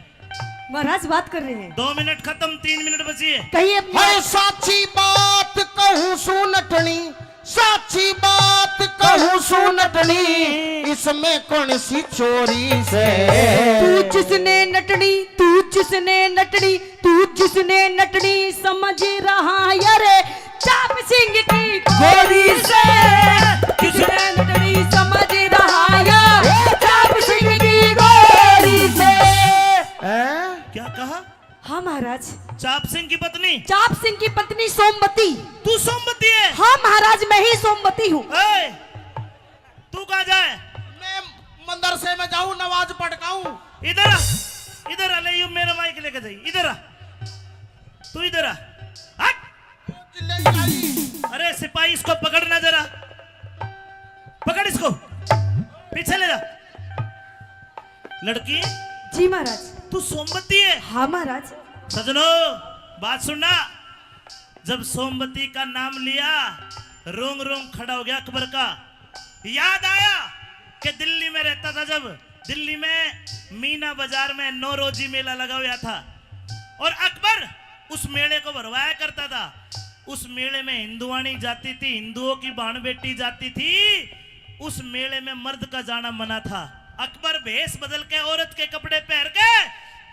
महाराज बात कर रहे हैं। दो मिनट खत्म, तीन मिनट बची है। कहिए। हर साची बात कहूँ सू नटनी, साची बात कहूँ सू नटनी, इसमें कौन सी चोरी से? तू जिसने नटनी, तू जिसने नटनी, तू जिसने नटनी समझ रहा यारे, चाप सिंह की गोरी से। जिसने नटनी समझ रहा यार, चाप सिंह की गोरी से। हैं? क्या कहा? हाँ महाराज। चाप सिंह की पत्नी? चाप सिंह की पत्नी सोमवती। तू सोमवती है? हाँ महाराज, मैं ही सोमवती हूँ। ए, तू कहाँ जाए? मैं मदरसे में जाऊँ, नमाज पढ़ के आऊँ। इधर आ, इधर आ, ले यू मेरा माइक लेके जाइए, इधर आ, तू इधर आ, हट। चिल्ले आई। अरे सिपाही, इसको पकड़ना जरा, पकड़ इसको, पीछे ले जा। लड़की। जी महाराज। तू सोमवती है? हाँ महाराज। सजनो, बात सुनना। जब सोमवती का नाम लिया, रोंग रोंग खड़ा हो गया अकबर का। याद आया कि दिल्ली में रहता था, जब दिल्ली में मीना बाजार में नौरोजी मेला लगा हुआ था और अकबर उस मेले को भरवाया करता था। उस मेले में हिंदुआनी जाती थी, हिंदुओं की भाण बेटी जाती थी। उस मेले में मर्द का जाना मना था। अकबर भेष बदल के, औरत के कपड़े पहन के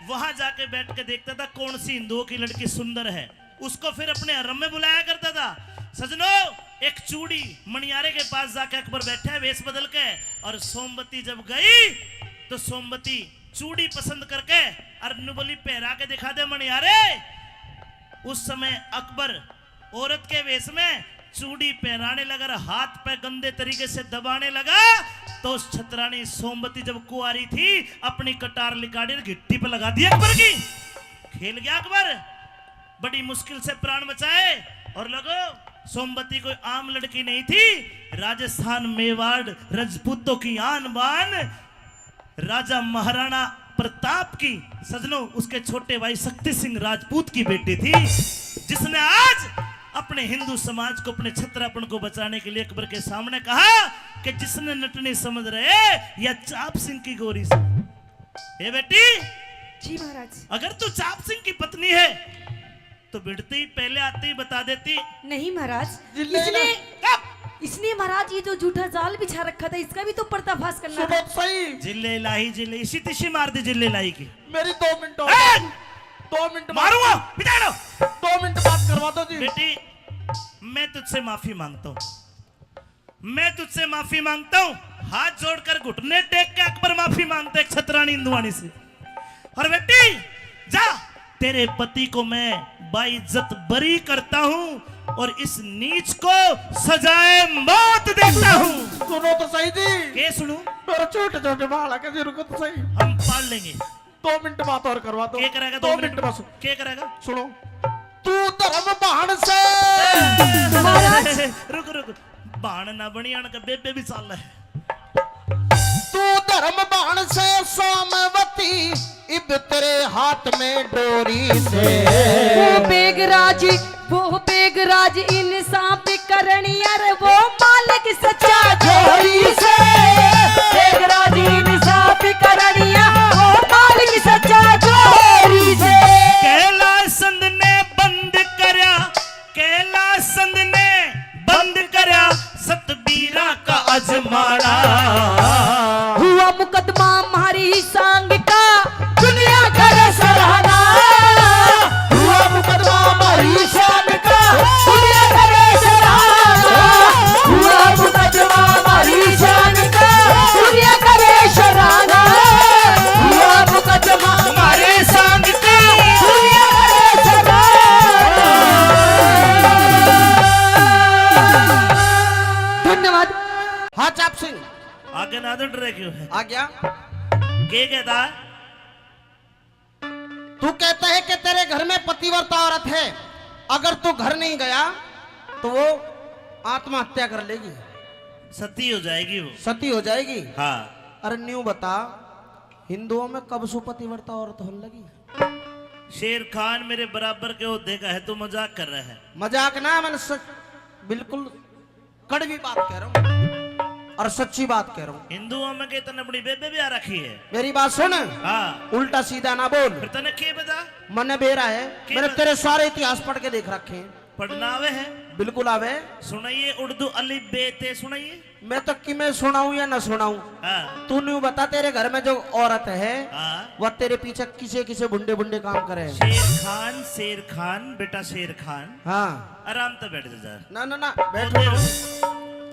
वहां जाके बैठ के देखता था कौन सी हिंदुओं की लड़की सुंदर है, उसको फिर अपने हरम में बुलाया करता था। सजनो, एक चूड़ी मणियारे के पास जाके अकबर बैठा है वेश बदल के, और सोमवती जब गई तो सोमवती चूड़ी पसंद करके और न्यू बोली, "पहरा के दिखा दे मणियारे।" उस समय अकबर औरत के वेश में चूड़ी पहराने लगा और हाथ पे गंदे तरीके से दबाने लगा, तो उस छतरानी सोमवती जब कुंवारी थी, अपनी कटार निकाली और घिट्टी पे लगा दी अकबर की। खेल गया अकबर, बड़ी मुश्किल से प्राण बचाए। और लोगो, सोमवती कोई आम लड़की नहीं थी, राजस्थान मेवाड़ रजपूतों की आन बान, राजा महाराणा प्रताप की, सजनों, उसके छोटे भाई शक्ति सिंह राजपूत की बेटी थी, जिसने आज अपने हिंदू समाज को, अपने छत्रापन को बचाने के लिए अकबर के सामने कहा कि जिसने नटनी समझ रहे या चाप सिंह की गोरी से। ए बेटी, जी महाराज। अगर तू चाप सिंह की पत्नी है तो भिड़ते ही पहले आते ही बता देती। नहीं महाराज, जिल्ले इसने, ना। इसने महाराज ये जो झूठा जाल बिछा रखा था, इसका भी तो पर्दाफाश करना था। सुबह सही। जिल्ले लाही, जिल्ले, इसी तिशी मार दी जिल्ले लाही की। मेरी दो मिनट और। ए! दो मिनट बात मारूंगा, बिता दो। दो मिनट बात करवा दो जी। बेटी, मैं तुझसे माफी मांगता हूँ, मैं तुझसे माफी मांगता हूँ। हाथ जोड़कर घुटने टेक के अकबर माफी मांगते एक छतरानी हिंदुआनी से। और बेटी, जा, तेरे पति को मैं बाइज्जत बरी करता हूँ। और इस नीच को सजाए मौत देता हूँ। सुनो तो सही जी। के सुनूं? मेरे छोटे छोटे बालक है जी, रुको तो सही। हम पाल लेंगे। दो मिनट बात और करवा दो। के करेगा दो दो मिनट मिनट में? बस। के करेगा? सुनो, तू धर्म बाण से। महाराज। रुक, रुक। बाण ना बनी, आण के बेबे भी चाल है। तू धर्म बाण से सोमवती, इब तेरे हाथ में डोरी से। वो बेगराज, वो बेगराज इंसाफ करणी, अरे वो मालिक सच्चा जोरी से। बेगराज इंसाफ करणिया, वो मालिक सच्चा जोरी से। कैलाश चंद ने बंद करया, कैलाश चंद ने बंद करया सतबीरा का अजमाना। हुआ मुकदमा म्हारी सांग का, दुनिया करे सराहना। हुआ मुकदमा म्हारी सांग का, दुनिया करे सराहना। हुआ मुकदमा म्हारी सांग का, दुनिया करे सराहना। हुआ मुकदमा म्हारी सांग का, दुनिया करे सराहना। धन्यवाद। हाँ चाप सिंह। आगे ना तो डरे क्यों है? आ गया। के कहता है? तू कहता है कि तेरे घर में पतिव्रता औरत है, अगर तू घर नहीं गया तो वो आत्महत्या कर लेगी। सती हो जाएगी वो। सती हो जाएगी। हाँ। अरे न्यू बता, हिंदुओं में कब से पतिव्रता औरत होने लगी? शेर खान मेरे बराबर के ओहदे का है, तू मजाक कर रहा है। मजाक ना, मैंने सच, बिल्कुल कड़वी बात कह रहा हूँ और सच्ची बात कह रहा हूँ। हिंदुओं में के तने अपनी बेबे भी आ रखी है? मेरी बात सुन। हाँ। उल्टा सीधा ना बोल। फिर तने के बता? मने बेरा है, के मैंने बता? तेरे सारे इतिहास पढ़ के देख रखे हैं। पढ़ना आवे है? बिल्कुल आवे। सुनाइए, उर्दू अलिफ बे ते सुनाइए। मैं तो किमें सुनाऊं या ना सुनाऊं, हाँ। तू न्यू बता, तेरे घर में जो औरत है, हाँ। वह तेरे पीछे किसे किसे भुंडे भुंडे काम करे है? शेर खान, शेर खान, बेटा शेर खान। हाँ। आराम से बैठ जा। ना, ना, ना, बैठो ना।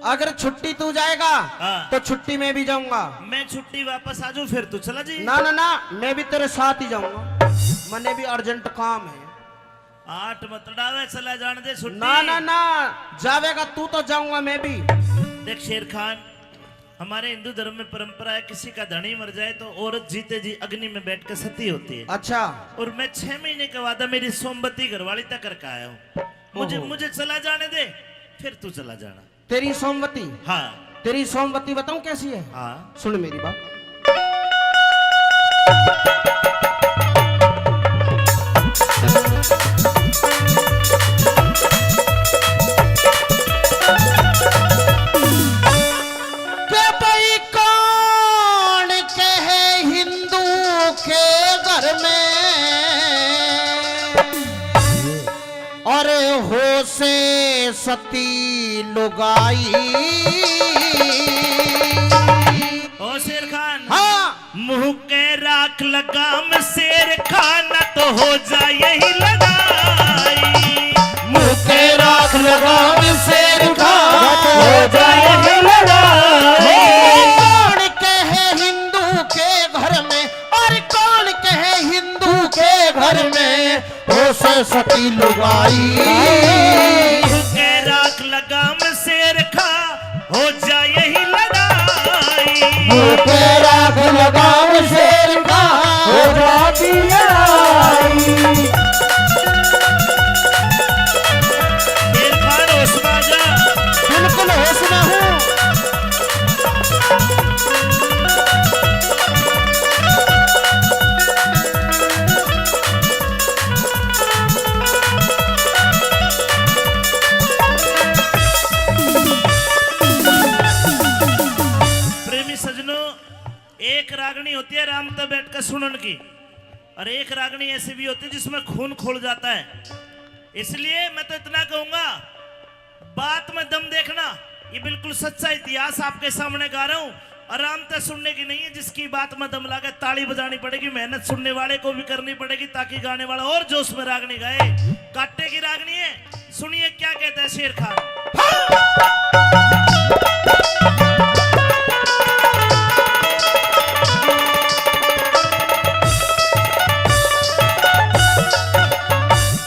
अगर छुट्टी तू जाएगा, हाँ। तो छुट्टी मैं भी जाऊंगा। मैं छुट्टी वापस आ जाऊं, फिर तू चला जी। ना, ना, ना, मैं भी तेरे साथ ही जाऊंगा। मने भी अर्जेंट काम है। आठ मत डावे, चला जान दे छुट्टी। ना, ना, ना, जावेगा तू तो जाऊंगा मैं भी। देख शेर खान, हमारे हिंदू धर्म में परंपरा है, किसी का धनी मर जाए तो औरत जीते जी अग्नि में बैठ के सती होती है। अच्छा। और मैं छह महीने के बाद मेरी सोमवती घरवाली तक करके आया हूँ। मुझे, ओहो। मुझे चला जाने दे, फिर तू चला जाना। तेरी सोमवती? हाँ। तेरी सोमवती बताऊं कैसी है? हाँ। सुन मेरी बात। के भाई कौन कहे हिंदू के घर में और हो से सती लुगाई। ओ शेर खान। हाँ। मुंह के राख लगाम शेर खान, तो हो जाए यही लड़ाई। मुंह के राख लगाम शेर खान, हो जाए यही लड़ाई। कौन कहे हिंदू के घर में, और कौन कहे हिंदू के घर में हो से सती लुगाई। के राख लगाम शेर खा, हो जाए यही लड़ाई। के राख लगाम शेर खा, हो जाती लड़ाई। शेर खान होश में आ जा। बिल्कुल होश में हूँ। प्रेमी सजनों, एक रागनी होती है आराम से बैठ कर सुनन की, और एक रागनी ऐसी भी होती है जिसमें खून खोल जाता है। इसलिए मैं तो इतना कहूंगा, बात में दम देखना, ये बिल्कुल सच्चा इतिहास आपके सामने गा रहा हूं। आराम से सुनने की नहीं है, जिसकी बात में दम लागे ताली बजानी पड़ेगी, मेहनत सुनने वाले को भी करनी पड़ेगी ताकि गाने वाला और जोश में रागनी गाए। काटे की रागनी है, सुनिए क्या कहता है शेर खान।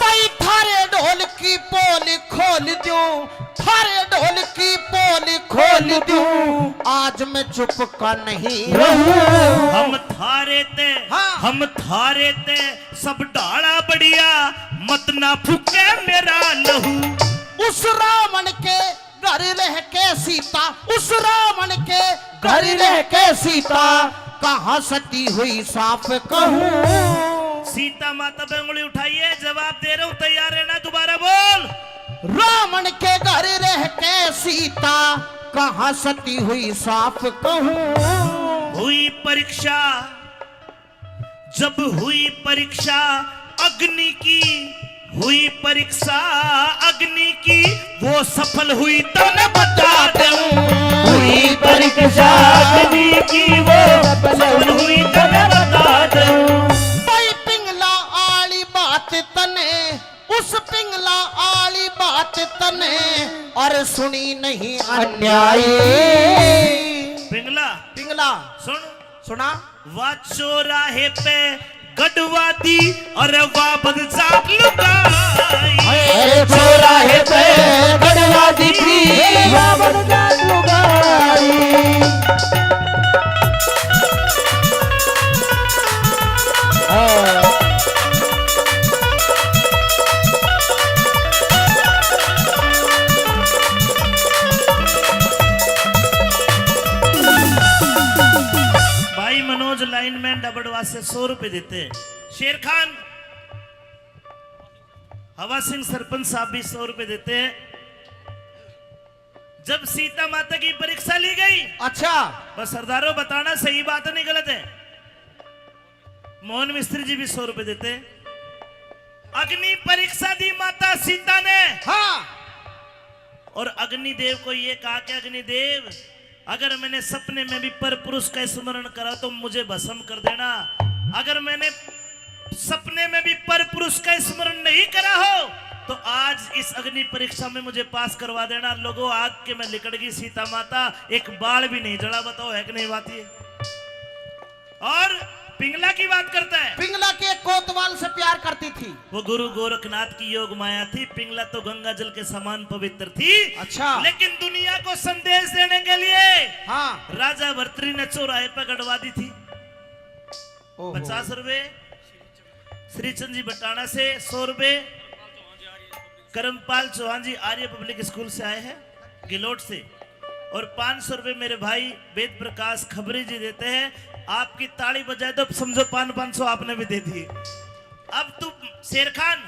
भाई थारे ढोल की पोल खोल दूं, आज मैं चुप का नहीं रहूं। हम थारे ते, हाँ। हम थारे ते सब डाला बढ़िया, मत ना फूके मेरा लहू। उस रावण के घर रह के सीता, उस रावण के घर रह के सीता, कहाँ सती हुई साफ कहूँ। सीता माता पे उंगली उठाइए, जवाब दे रहा हूँ, तैयार रहना, दोबारा बोल। रावण के घर रह के सीता, कहाँ सती हुई साफ कहूँ। हुई परीक्षा, जब हुई परीक्षा अग्नि की, हुई परीक्षा अग्नि की, वो सफल हुई तने बता दूं। हुई परीक्षा अग्नि की, वो सफल हुई तने बता दूं। भाई पिंगला आली बात तने, उस पिंगला आली बात तने, और सुनी नहीं अन्यायी। पिंगला, पिंगला। सुन। सुना। वा चौराहे पे गढ़वा दी, अरे वा बदजात लुगाई। अरे चौराहे पे गढ़वा दी थी, वा बदजात लुगाई। हाँ। भाई मनोज लाइनमैन डबडवा से सौ रुपए देते। शेर खान, हवा सिंह सरपंच साहब भी सौ रुपए देते हैं। जब सीता माता की परीक्षा ली गई, अच्छा। बस सरदारों, बताना सही बात है, नहीं गलत है। मोहन मिस्त्री जी भी सौ रुपए देते हैं। अग्नि परीक्षा दी माता सीता ने। हाँ। और अग्निदेव को ये कहा कि अग्निदेव, अगर मैंने सपने में भी पर पुरुष का स्मरण करा तो मुझे भस्म कर देना। अगर मैंने सपने में भी पर पुरुष का स्मरण नहीं करा हो तो आज इस अग्नि परीक्षा में मुझे पास करवा देना। लोगों, आग के में लिकड़ गई सीता माता, एक बाल भी नहीं जला। बताओ, है कि नहीं बात ये? और पिंगला की बात करता है। पिंगला के कोतवाल से प्यार करती थी। वो गुरु गोरखनाथ की योग माया थी। पिंगला तो गंगा जल के समान पवित्र थी। अच्छा। लेकिन दुनिया को संदेश देने के लिए, हाँ। राजा भर्तरी ने चौराहे पर गड़वा दी थी। ओहो। पचास रुपए। श्रीचंद जी बटाना से सौ रुपए। करमपाल चौहान जी आर्य पब्लिक स्कूल से आए हैं, गिलोट से। और पाँच सौ रुपए मेरे भाई वेद प्रकाश खबरी जी देते हैं। आपकी ताली बजाए तो समझो पाँच, पाँच सौ आपने भी दे दिए। अब तू शेर खान।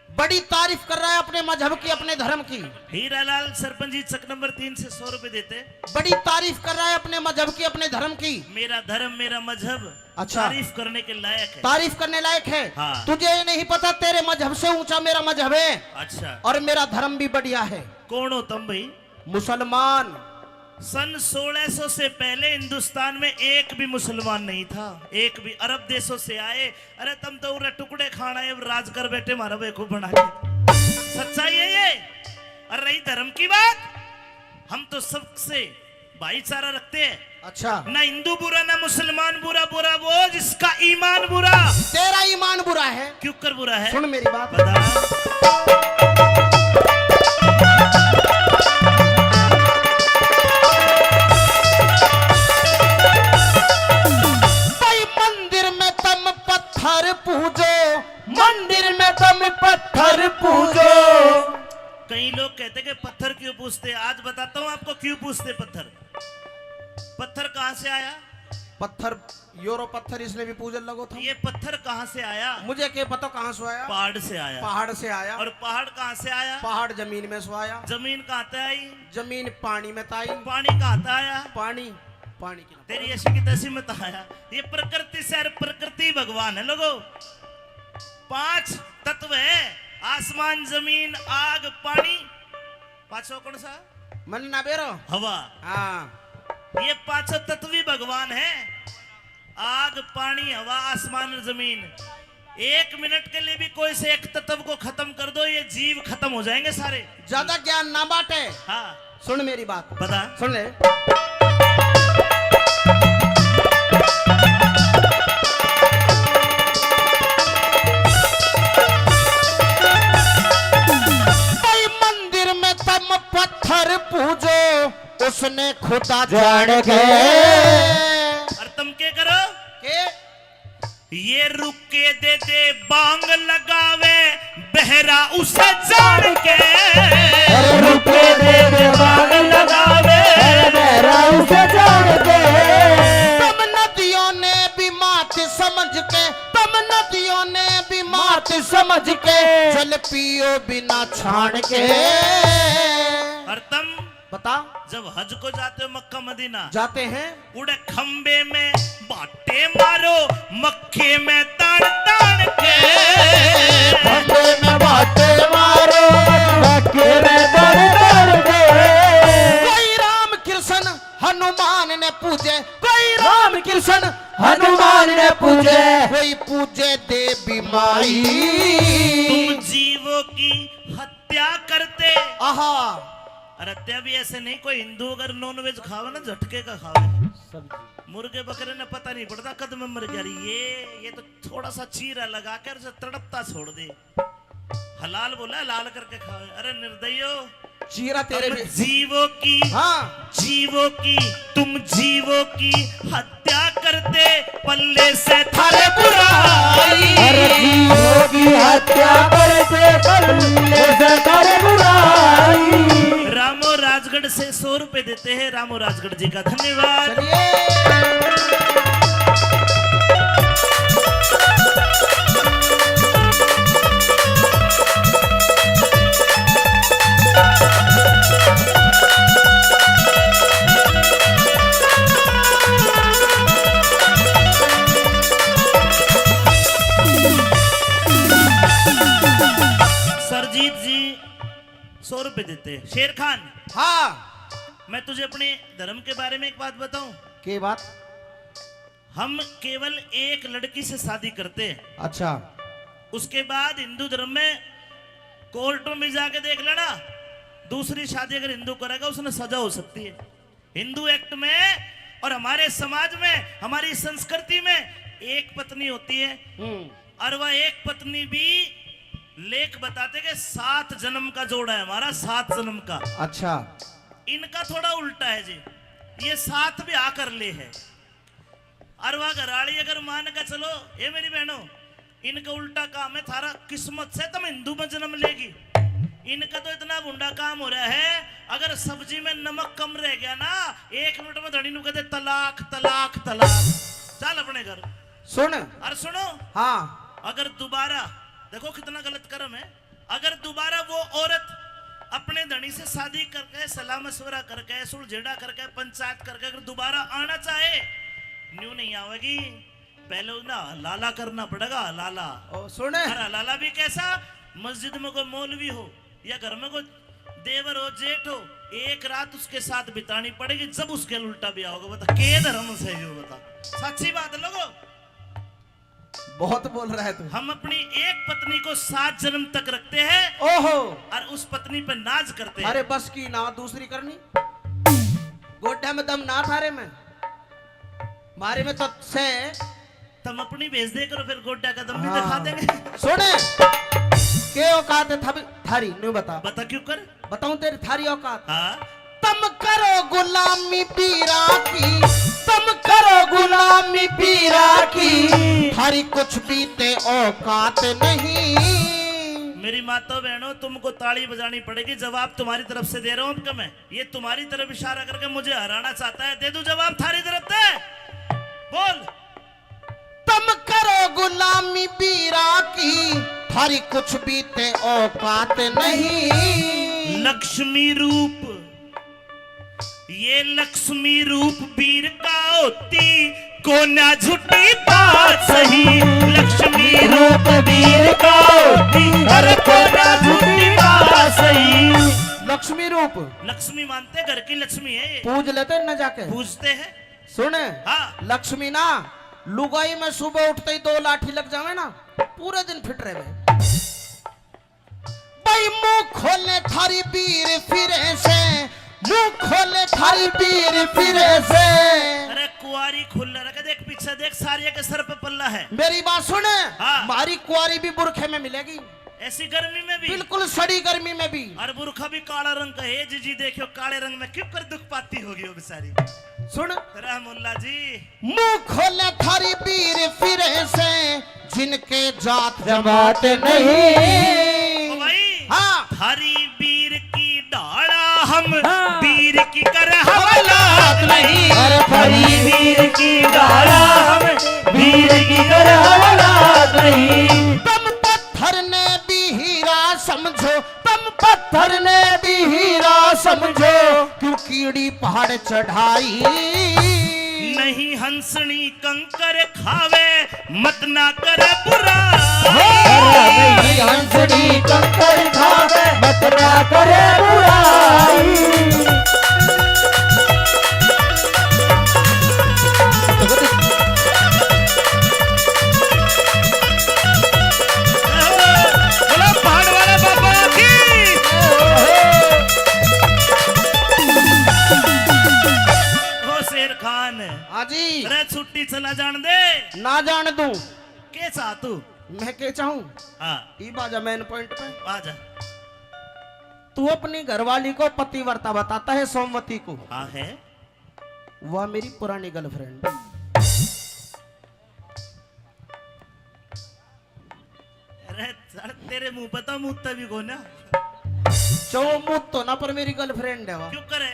बड़ी तारीफ कर रहा है अपने मजहब की, अपने धर्म की। हीरालाल सरपंच जी चक नंबर तीन से सौ रुपए देते हैं। बड़ी तारीफ कर रहा है अपने मजहब की, अपने धर्म की। मेरा धर्म, मेरा मजहब अच्छा। तारीफ करने के लायक है। तारीफ करने लायक है। हाँ। तुझे ये नहीं पता, तेरे मजहब से ऊंचा मेरा मजहब है। अच्छा। और मेरा धर्म भी बढ़िया है। कौन हो तुम भाई? मुसलमान। सन सोलह सौ से पहले हिंदुस्तान में एक भी मुसलमान नहीं था, एक भी। अरब देशों से आए। अरे तुम तो उरे टुकड़े खाना है, राज कर बैठे, मारा बेवकूफ बना के। सच्चाई है ये। और रही धर्म की बात, हम तो सबसे भाईचारा रखते हैं। अच्छा। ना हिंदू बुरा, ना मुसलमान बुरा, बुरा वो जिसका ईमान बुरा। तेरा ईमान बुरा है। क्यों कर बुरा है? सुन मेरी बात। बता। भाई मंदिर में तुम पत्थर पूजो, मंदिर में तुम पत्थर पूजो। कई लोग कहते कि पत्थर क्यों पूजते, आज बताता हूँ आपको क्यों पूजते पत्थर। पत्थर कहाँ से आया? पत्थर, यो रो पत्थर, इसने भी पूजन लगो था। ये पत्थर कहाँ से आया? मुझे क्या पता कहाँ से आया। पहाड़ से आया। पहाड़ से आया। और पहाड़ कहाँ से आया? पहाड़ जमीन में से आया। जमीन कहाँ से आई? जमीन पानी में से आई। पानी कहाँ से आया? पानी, पानी की ना। तेरी ऐसी की तैसी में तो आया। ये प्रकृति से, प्रकृति भगवान है लोगो। पांच तत्व है, आसमान, जमीन, आग, पानी। पाछो कौन सा? मन ना बेरो। हवा। हाँ। ये पांचों तत्व ही भगवान है। आग, पानी, हवा, आसमान और जमीन। एक मिनट के लिए भी कोई से एक तत्व को खत्म कर दो, ये जीव खत्म हो जाएंगे सारे। ज्यादा ज्ञान ना बांटे। हाँ। सुन मेरी बात। बता। सुन ले। भाई मंदिर में तुम पत्थर पूजो उसने खुदा जान के। और तुम के करो? के? ये रुके दे दे बांग लगावे, बहरा उसे जान के। अरे रुके दे दे बांग लगावे, अरे बहरा उसे जान के। तुम नदियों ने भी मात समझ के, तुम नदियों ने भी मात समझ के, जल पियो बिना छान के। और तुम बता। जब हज को जाते हो मक्का मदीना, जाते हैं। उड़े खंबे में बाटे मारो, मक्के में तान तान के। खंबे में बाटे मारो, मक्के में तान तान के। कोई राम कृष्ण हनुमान ने पूजे, कोई राम कृष्ण हनुमान ने पूजे, कोई पूजे देवी माई। तुम जीवों की हत्या करते। आहा। और हत्या भी ऐसे नहीं, कोई हिंदू अगर नॉनवेज खावे ना, झटके का खावे। सब्जी। मुर्गे बकरे ने पता नहीं पड़ता कद में मर गया। अरे ये, ये तो थोड़ा सा चीरा लगा कर उसे तड़पता छोड़ दे। हलाल बोला, हलाल करके खावे। अरे निर्दयो, चीरा तेरे तुम भी। जीवों की, हाँ। जीवों की, तुम जीवों की हत्या करते, पल्ले से थारे बुराई। अरे जीवों की हत्या करते, पल्ले से थारे बुराई। रामो राजगढ़ से सौ रुपए देते हैं, रामो राजगढ़ जी का धन्यवाद। चलिए। सरजीत जी सौ रुपए देते हैं। शेर खान, हाँ। मैं तुझे अपने धर्म के बारे में एक बात बताऊं? के बात? हम केवल एक लड़की से शादी करते हैं। अच्छा। उसके बाद हिंदू धर्म में कोर्ट में भी जाके देख लेना, दूसरी शादी अगर हिंदू करेगा, उसने सजा हो सकती है। हिंदू एक्ट में और हमारे समाज में, हमारी संस्कृति में एक पत्नी होती है। हम्म। और वह एक पत्नी भी लेख बताते कि सात जन्म का जोड़ा है हमारा, सात जन्म का। अच्छा। इनका थोड़ा उल्टा है जी, ये सात ब्याह कर ले है। और वह घराली अगर मान के चलो, ए मेरी बहनों, इनका उल्टा काम है, थारा किस्मत से तुम हिंदू में जन्म लेगी। इनका तो इतना भुंडा काम हो रहा है, अगर सब्जी में नमक कम रह गया ना, एक मिनट में धणी नु कहते, "तलाक, तलाक, तलाक।" चल अपने घर। सुन। और सुनो, हाँ। अगर दोबारा, देखो कितना गलत कर्म है, अगर दोबारा वो औरत अपने धणी से शादी करके, सलाह मशवरा करके, सुलझेड़ा करके, पंचायत करके अगर दोबारा आना चाहे, न्यू नहीं आवेगी। पहले ना हलाला करना पड़ेगा, हलाला। ओ, सुने। और हलाला भी कैसा? मस्जिद में कोई मौलवी हो या घर में कोई देवर हो, जेठ हो, एक रात उसके साथ बितानी पड़ेगी, जब उसके उल्टा ब्याह होगा। बता, के धर्म से हो? बता, सच्ची बात है लोगो। बहुत बोल रहा है तू। हम अपनी एक पत्नी को सात जन्म तक रखते हैं। ओहो। और उस पत्नी पर नाज करते हैं। अरे बस की ना, दूसरी करनी। गोड्डा में दम ना थारे में, मारे में तो से। तुम अपनी भेज दे करो, फिर गोड्डा का दम भी हाँ। दिखा देंगे। सुने, के औकात है थारी, न्यू बता। बता क्यों कर? बताऊं तेरी थारी औकात? हाँ। तुम करो गुलामी पीरा की, तुम करो गुलामी पीरा की, थारी कुछ भी ते औकात नहीं। मेरी माता बहनों, तुमको ताली बजानी पड़ेगी, जवाब तुम्हारी तरफ से दे रहा हूं। अब मैं, ये तुम्हारी तरफ इशारा करके मुझे हराना चाहता है, दे दूं जवाब थारी तरफ से? बोल। तुम करो गुलामी पीरा की, थारी कुछ भी ते औकात नहीं। लक्ष्मी रूप, ये लक्ष्मी रूप वीर का होती, कोन्या झूठी बात सही। लक्ष्मी रूप वीर का होती, अरे कोन्या झूठी बात सही। लक्ष्मी रूप। लक्ष्मी मानते घर की लक्ष्मी है ये। पूज लेते न जाके। पूजते हैं। सुन, हाँ। लक्ष्मी ना, लुगाई में सुबह उठते ही दो लाठी लग जावे ना, पूरे दिन फिट रहे। भाई मुंह खोले थारी बीर फिरे से, मुंह खोले थारी बीर फिरे से। अरे कुआरी खुल रखे, देख पीछे देख, सारिया के सर पे पल्ला है। मेरी बात सुन, हाँ। मारी कुआरी भी बुरखे में मिलेगी। ऐसी गर्मी में भी? बिल्कुल सड़ी गर्मी में भी। और बुरखा भी काला रंग का है जी, जी देखियो काले रंग में क्यों कर दुख पाती होगी वो बेचारी। सुन। रहमुल्ला जी। मुंह खोले थारी पीर फिरे से, जिनके जात जमात नहीं। ओ भाई। हाँ। थारी पीर की ढाला हम, हाँ। पीर की कर हवालात नहीं। अरे थारी पीर की ढाला हम, पीर की कर हवालात नहीं। तुम पत्थर ने भी हीरा समझो, तुम पत्थर ने भी हीरा समझो, क्यों कीड़ी पहाड़ चढ़ाई। नहीं हंसनी कंकर खावे, मत ना करे बुराई। अरे नहीं हंसनी कंकर खावे, मत ना करे बुराई। बोलो पहाड़ वाले बाबा की। ओ शेर खान। हाँ जी। अरे छुट्टी चला जान दे। ना जान दूं। के चाह तू? मैं के चाहूं? हाँ। ई बाजा मेन पॉइंट पे। आजा। तू अपनी घरवाली को पतिव्रता बताता है, सोमवती को। हाँ है। वह मेरी पुरानी गर्लफ्रेंड। अरे सर, तेरे मुंह पे तो मुत्ता भी को ना। चो मुत्तो ना, पर मेरी गर्लफ्रेंड है वह। क्यों करे?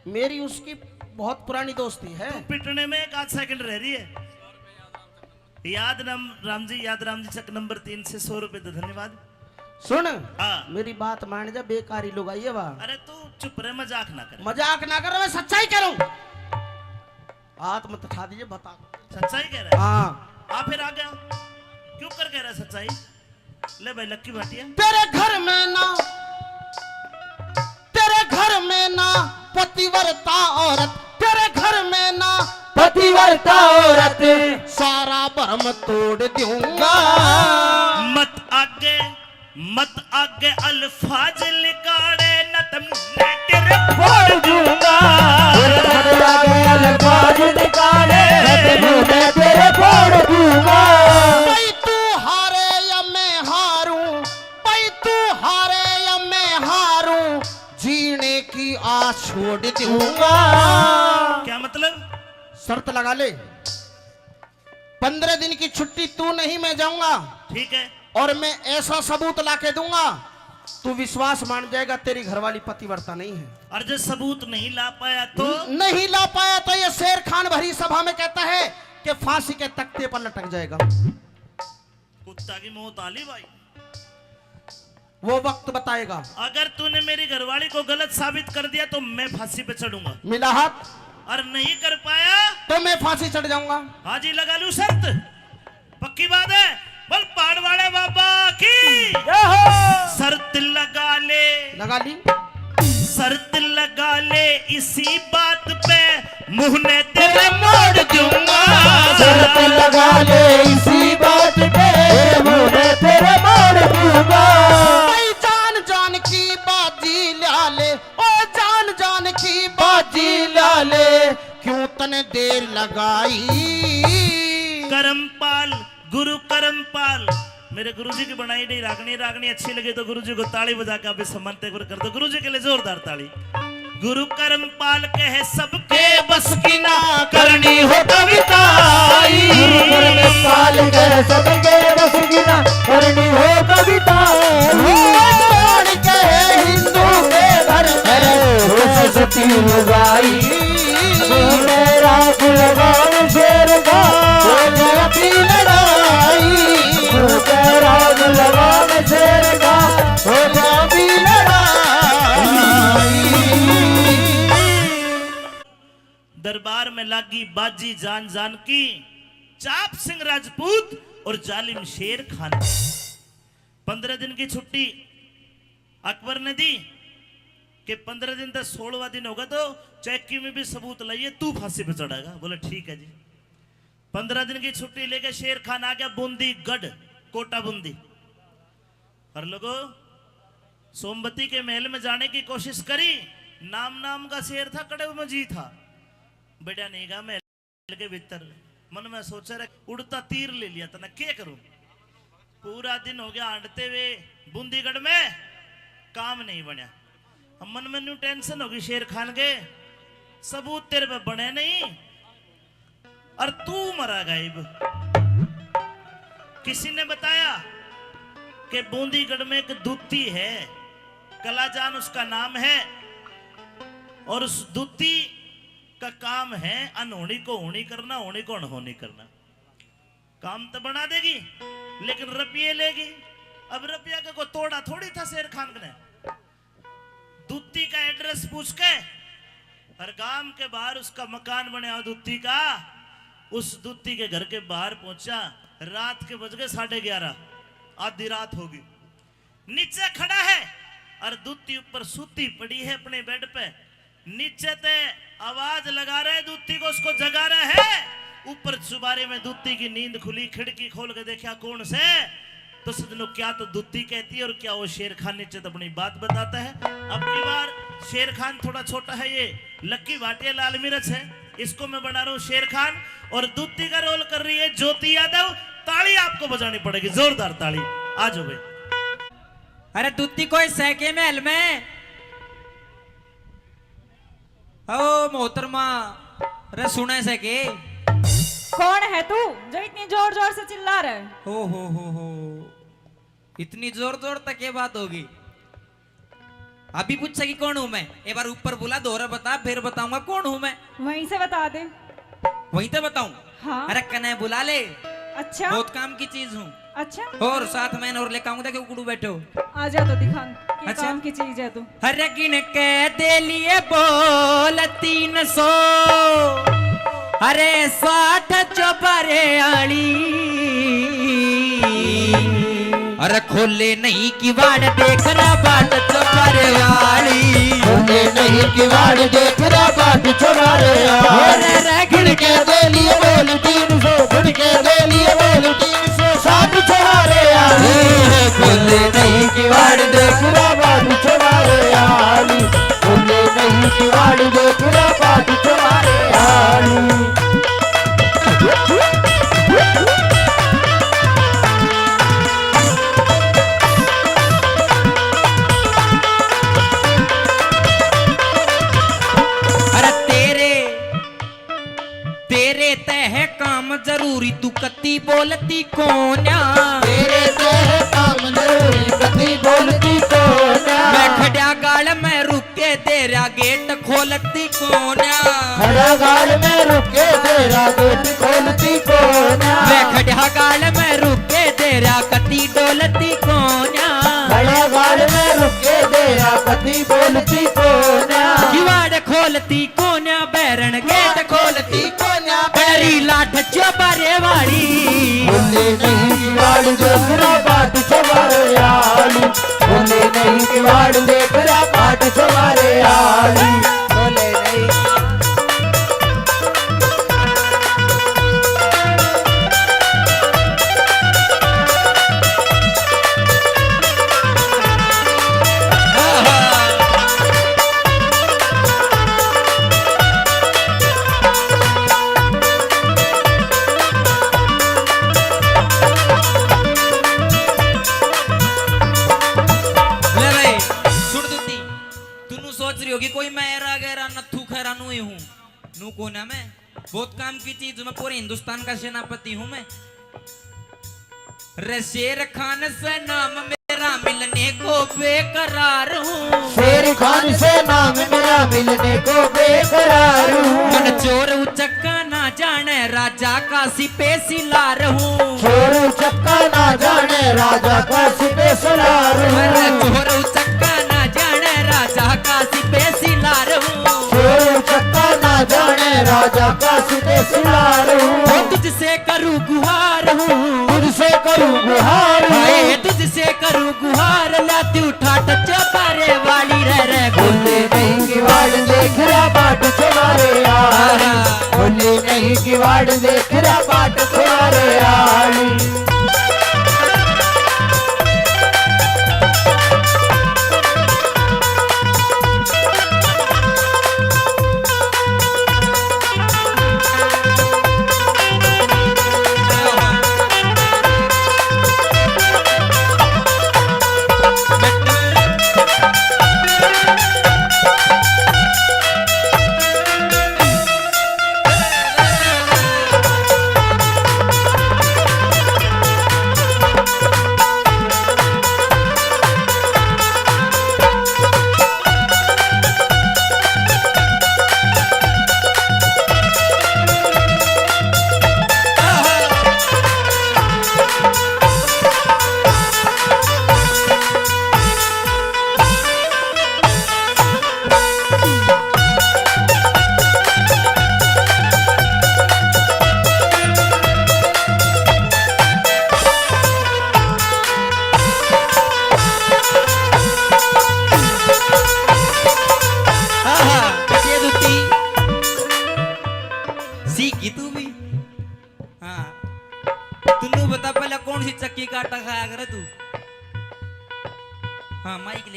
मेरी उसकी बहुत पुरानी दोस्ती है। तू पिटने में एक आध सेकंड रह रही है। याद राम, राम जी, याद राम जी, चक नंबर तीन से सौ रुपए दे, धन्यवाद। सुन, हाँ। मेरी बात मान जा, बेकारी लुगाई है वह। अरे तू चुप रहे, मजाक ना कर। मजाक ना कर, मैं सच्चाई कह रहा हूँ। हाथ मत उठा दीजिए, बता। सच्चाई कह रहा है? हाँ। आ फिर आ गया, क्यों कर कह रहा है सच्चाई? ले भाई लक्की भाटिया। तेरे घर में ना, तेरे घर में ना पतिव्रता औरत, तेरे घर में ना पतिव्रता औरत, सारा भरम तोड़ दूंगा। मत आगे, मत आगे अल्फाज लिकाड़े, न तो मैं तेरे फोड़ दूंगा। मत आगे अल्फाज लिकाड़े, न तो मैं तेरे फोड़ दूंगा। भाई तू हारे या मैं हारूं, भाई तू हारे या मैं हारूं, जीने की आस छोड़ दूंगा। क्या मतलब? शर्त लगा ले, पन्द्रह दिन की छुट्टी तू नहीं, मैं जाऊंगा। ठीक है। और मैं ऐसा सबूत लाके दूंगा, तू विश्वास मान जाएगा, तेरी घरवाली पतिव्रता नहीं है। और जो सबूत नहीं ला पाया तो? न-, नहीं ला पाया तो ये शेर खान भरी सभा में कहता है कि फांसी के तख्ते पर लटक जाएगा। कुत्ता की मौत आली भाई। वो वक्त बताएगा। अगर तूने मेरी घरवाली को गलत साबित कर दिया तो मैं फांसी पे चढ़ूंगा। मिला हाथ। और नहीं कर पाया तो मैं फांसी चढ़ जाऊंगा। हाँ जी, लगा लूं शर्त। पक्की बात है। बोल पहाड़ वाले बाबा की। जय हो। शर्त लगा ले। लगा ली। शर्त लगा ले इसी बात पे, मुंह ने तेरे मोड़ दूंगा। शर्त लगा ले इसी बात पे, मुंह ने तेरे मोड़ दूंगा। भाई जान जान की बाजी ला ले, ओ जान जान की बाजी ला ले, क्यों तने देर लगाई। करमपाल, गुरु करमपाल, मेरे गुरुजी की बनाई गई रागनी, रागनी अच्छी लगे तो गुरुजी को ताली बजा के आप इस सम्मान तय कर दो। गुरुजी के लिए जोरदार ताली। गुरु करमपाल कहे सबके बस की ना, करनी हो कविताई। गुरु करमपाल कहे सबके बस की ना, करनी हो कविताई। कौन कहे हिंदू के घर में सरस्वती लुगाई। मेरा गुलगान शेर का, हो गया भी लड़ाई। तेरा गुलगान शेर का, हो गया भी लड़ाई। दरबार में लागी बाजी जान जान की, चाप सिंह राजपूत और जालिम शेर खान। पन्द्रह दिन की छुट्टी अकबर ने दी कि पन्द्रह दिन तक, सोलहवाँ दिन होगा तो चाहे किमें भी सबूत लाइए, तू फांसी पे चढ़ेगा। बोले ठीक है जी। पन्द्रह दिन की छुट्टी लेके शेर खान आ गया बूंदी गढ़, कोटा बूंदी। और लोगो, सोमवती के महल में जाने की कोशिश करी, नाम नाम का शेर था, कड़े में जी था, बढ़िया नहीं गा महल के भीतर। मन में सोचा रे, उड़ता तीर ले लिया तने, के करूं? पूरा दिन हो गया हांडते हुए बूंदीगढ़ में, काम नहीं बनया। अब मन में न्यू टेंशन होगी शेर खान के, सबूत तेरे पे बने नहीं और तू मरा गायब। किसी ने बताया कि बूंदीगढ़ में एक दूती है, कलाजान उसका नाम है, और उस दूती का काम है अनहोनी को होनी करना, होनी को अनहोनी करना। काम तो बना देगी, लेकिन रुपये लेगी। अब रुपया का कोई तोड़ा थोड़ी था शेर खान ने। दूती का एड्रेस पूछ के हर गांव के बाहर उसका मकान बनया दूती का। उस दूती के घर के बाहर पहुंचा, रात के बज गए साढ़े ग्यारह, आधी रात होगी। नीचे खड़ा है और दूती ऊपर सूती पड़ी है अपने बेड पे। नीचे ते आवाज लगा रहे दूती को, उसको जगा रहे है। ऊपर चुबारे में दूती की नींद खुली, खिड़की खोल के देखा कौन से, तो सजनों, क्या तो दूती कहती है और क्या वो शेर खान नीचे तो अपनी बात बताता है। अब की बार शेर खान थोड़ा छोटा है, ये लक्की भाटिया लाल मिर्च है, इसको मैं बना रहा हूँ शेर खान, और दूती का रोल कर रही है ज्योति यादव। ताली आपको बजानी पड़ेगी, जोरदार ताली। आ जाओ भाई। अरे दूती कोई सै के महल में। ओ मोहतरमा, रे सुने से के? कौन है तू जो इतनी जोर जोर से चिल्ला रहे? ओ हो हो हो, इतनी जोर जोर तक ये बात होगी? अभी पूछेगी कौन हूँ मैं? एक बार ऊपर बुला, दोहरा बता, फिर बताऊंगा कौन हूँ मैं। वहीं से बता दे। वहीं तो बताऊं? हाँ। अरे कने बुला ले। अच्छा। बहुत काम की चीज हूँ। अच्छा। और साथ में और लेकर आऊंगा, देखो कुड़ू बैठो। आ जा तो दिखा, के अच्छा। काम की चीज है तू। अरे गिन के दे लिए बोल तीन सौ, अरे साठ चौबारे आली। अरे खोले नहीं किवाड़ देख रहा बाट चौबारे आली। खोले नहीं किवाड़ देख रहा बाट चौबारे आली। अरे रे गिन के दे लिए बोल तीन सौ, गिन के दे लिए बोल तीन सौ साठ चौबारे आली। खोले नहीं किवाड़ देख रहा बाट चौबारे आली। खोले नहीं किवाड़ देख रहा बाट चौबारे आली। अरे तेरे, तेरे तै है काम जरूरी, तू कती बोलती कोन्या। तेरे तै है काम जरूरी, कती बोलती कोन्या। मैं खड्या गाल में रुक के तेरा गेट खोलती कोन्या। खड्या गाल में रुक के तेरा गेट खोलती कोन्या। मैं खड्या गाल में रुक के तेरा कती डोलती कोन्या। खड्या गाल में रुक के तेरा कती बोलती कोन्या। किवाड़ खोलती कोन्या, बैरन गेट खोलती कोन्या, बैरी लाठ चौबारे वाली। बोले नहीं किवाड़ देख रहा बाट चौबारे आली। बोले नहीं किवाड़ देख रहा बाट चौबारे आली। बोले नहीं। ले भाई, सुन दूती, तू नू सोच रही होगी कोई मैं एरा गैरा नथू खैरा नू ही हूँ। नू कोना मैं, बहुत काम की चीज, मैं पूरे हिंदुस्तान का सेनापति हूँ मैं। रे शेर खान से नाम मेरा मिलने को बेकरार हूँ। शेर खान से नाम मेरा मिलने को बेकरार हूँ। मन चोर उचक्का ना जाने राजा का सिपे सिलार हूँ। चोर उचक्का ना जाने राजा का सिपे सिलार हूँ। अरे चोर उचक्का ना जाने राजा का सिपे सिलार हूँ। चोर उचक्का ना जाने राजा का सिपे सिलार हूँ। वो तुझसे करूँ गुहार हूँ। तुझसे करूँ गुहार हूँ। हाय, तुझसे करूँ गुहार, लाती उठा टच पारे वाली रह रह। बोले नहीं किवाड़ देख रहा बाट चौबारे आली। बोले नहीं किवाड़ देख रहा बाट चौबारे आली।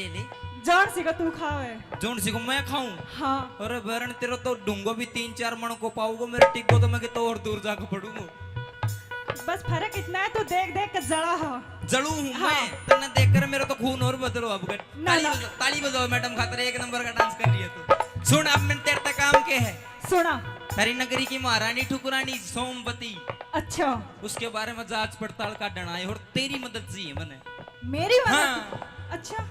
ले। जान सी का तू खावे। जोन सी को मैं खाऊं? हाँ। अरे बैरन, तेरा तो ढूंगो भी तीन चार मण को पाऊंगा, मेरे टिब्बो तो मैं कितो और दूर जाके पड़ूंगा। बस फर्क इतना है, तू देख देख के जला हो। जलू हूँ हाँ। मैं, तन्ने देख कर मेरा तो खून और बदलो अब। ना, ताली ना। बजाओ, ताली बजाओ मैडम खातर, एक नंबर का डांस कर रही है तू। सुन, अब मैंने तेरे तक काम के है। सुना। तेरी नगरी की महारानी ठुकरानी सोमवती। अच्छा। उसके बारे में जांच पड़ताल का डना है और तेरी मदद चाहिए मने। मेरी मदद? हाँ। अच्छा।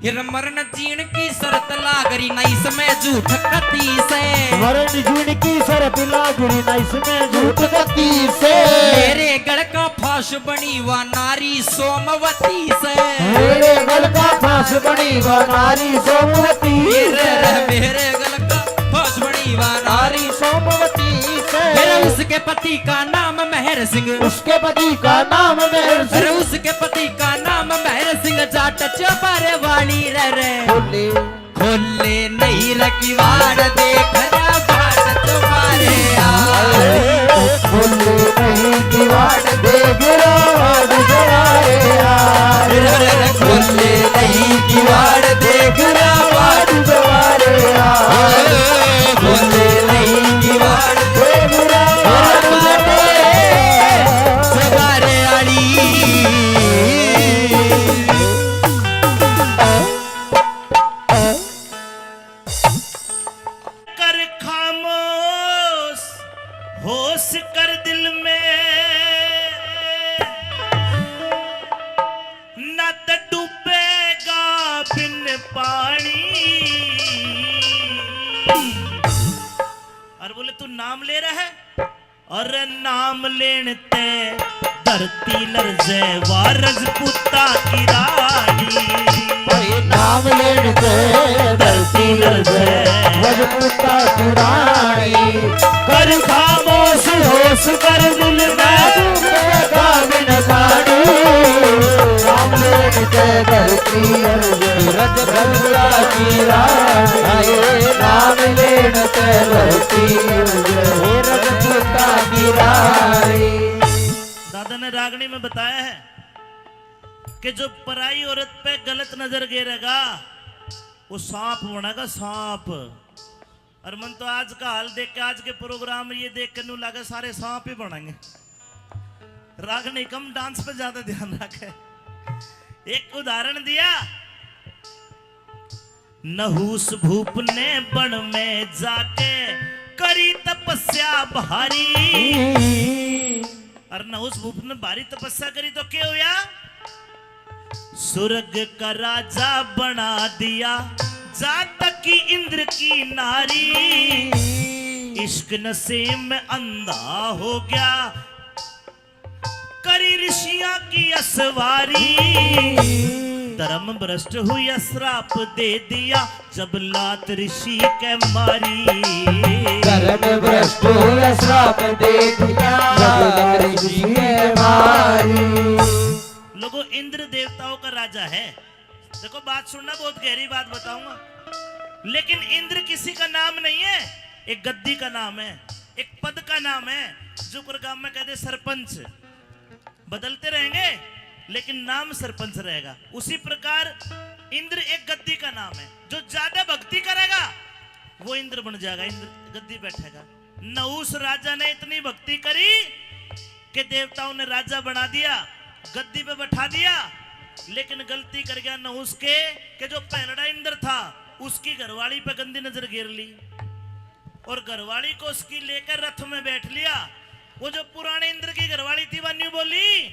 फिर मरण जीण की शर्त लाग रही ना इसमें झूठ कती से। मरण जीण की शर्त लाग रही ना इसमें झूठ कती से। मेरे गल का फांस बनी वा नारी सोमवती से। मेरे गल का फांस बनी वा नारी सोमवती से। मेरे गल का फांस बनी वा नारी सोमवती से। मेरे उसके पति का नाम मेहर सिंह। उसके पति का नाम मेहर सिंह। अरे उसके पति का नाम मेहर सिंह, जाट चौबारे वाली रे रे। खोले। खोले नहीं रे किवाड़, देख रे बाट तुम्हारे यार। खोले नहीं किवाड़, देख रे बाट तुम्हारे यार। अरे खोले नहीं किवाड़, देख रे बाट तुम्हारे यार। खोले नहीं किवाड़, देख रे बाट तुम्हारे यार। कर खामोश, होश कर दिल में, ना तो डूबेगा बिन पानी। और बोले, तू नाम ले रहा है? अरे नाम लेण ते धरती लरजे वा रजपूता की रानी। भाई नाम लेण ते धरती लरजे रजपूता की रानी। कर खामोश होश कर दिल में का बिन कानू। नाम लेण ते धरती लरजे रजपूता की रानी। नाम लेण ते धरती लरजे रजपूता की रानी। दादा ने रागनी में बताया है कि जो पराई औरत पे गलत नजर गेरेगा, वो सांप बनेगा, सांप। और मन तो आज का हाल देख के, आज के प्रोग्राम ये देख के नू लगे सारे सांप ही बनेंगे। रागनी कम, डांस पे ज्यादा ध्यान रखे। एक उदाहरण दिया, नहुस भूप ने बन में जाके करी तपस्या भारी। और नहुस भूप ने भारी तपस्या करी तो के होया? स्वर्ग का राजा बना दिया, जा तक की इंद्र की नारी। इश्क नशे में अंधा हो गया, करी ऋषियां की असवारी। धर्म भ्रष्ट हुई, श्राप दे दिया, जब लात ऋषि के मारी। धर्म भ्रष्ट हुई, श्राप दे दिया, जब लात ऋषि के मारी। लोगों, इंद्र देवताओं का राजा है। देखो, बात सुनना, बहुत गहरी बात बताऊंगा। लेकिन इंद्र किसी का नाम नहीं है, एक गद्दी का नाम है, एक पद का नाम है। जो कोई गांव में कह दे सरपंच, बदलते रहेंगे, लेकिन नाम सरपंच रहेगा। उसी प्रकार इंद्र एक गद्दी का नाम है। जो ज्यादा भक्ति करेगा, वो इंद्र बन जाएगा, इंद्र गद्दी बैठेगा। नहुस राजा ने इतनी भक्ति करी कि देवताओं ने राजा बना दिया, गद्दी पे बैठा दिया, लेकिन गलती कर गया नहुस के, कि जो पहलड़ा इंद्र था, उसकी घरवाली पे गंदी नजर गिर ली और घरवाली को उसकी लेकर रथ में बैठ लिया। वो जो पुराने इंद्र की घरवाली थी, वह न्यू बोली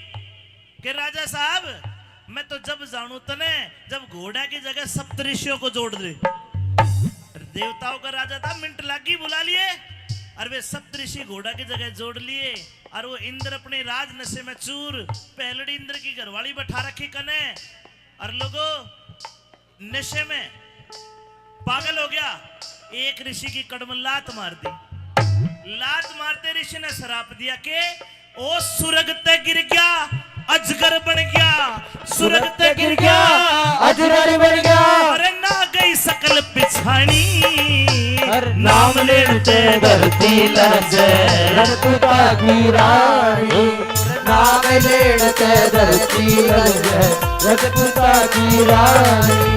कि राजा साहब, मैं तो जब जानू तने, जब घोड़ा की जगह सप्तऋषियों को जोड़ दे। देवताओं का राजा था, मिनट लागी बुला लिए, और वे सप्तऋषि घोड़ा की जगह जोड़ लिए, और वो इंद्र अपने राज नशे में चूर, पहलड़ी इंद्र की घरवाली बैठा रखी कने, और लोगो, नशे में पागल हो गया, एक ऋषि की कड़ में लात मार दी। लात मारते ऋषि ने श्राप दिया कि ओ सुरग ते गिर गया, अजगर बन गया, सुरग ते गिर गया, अजगर बन गया। अरे ना गई सकल पिछानी, अरे नाम लेण ते धरती लरजे, रजपूता की रानी। नाम लेण ते धरती लरजे, रजपूता की रानी।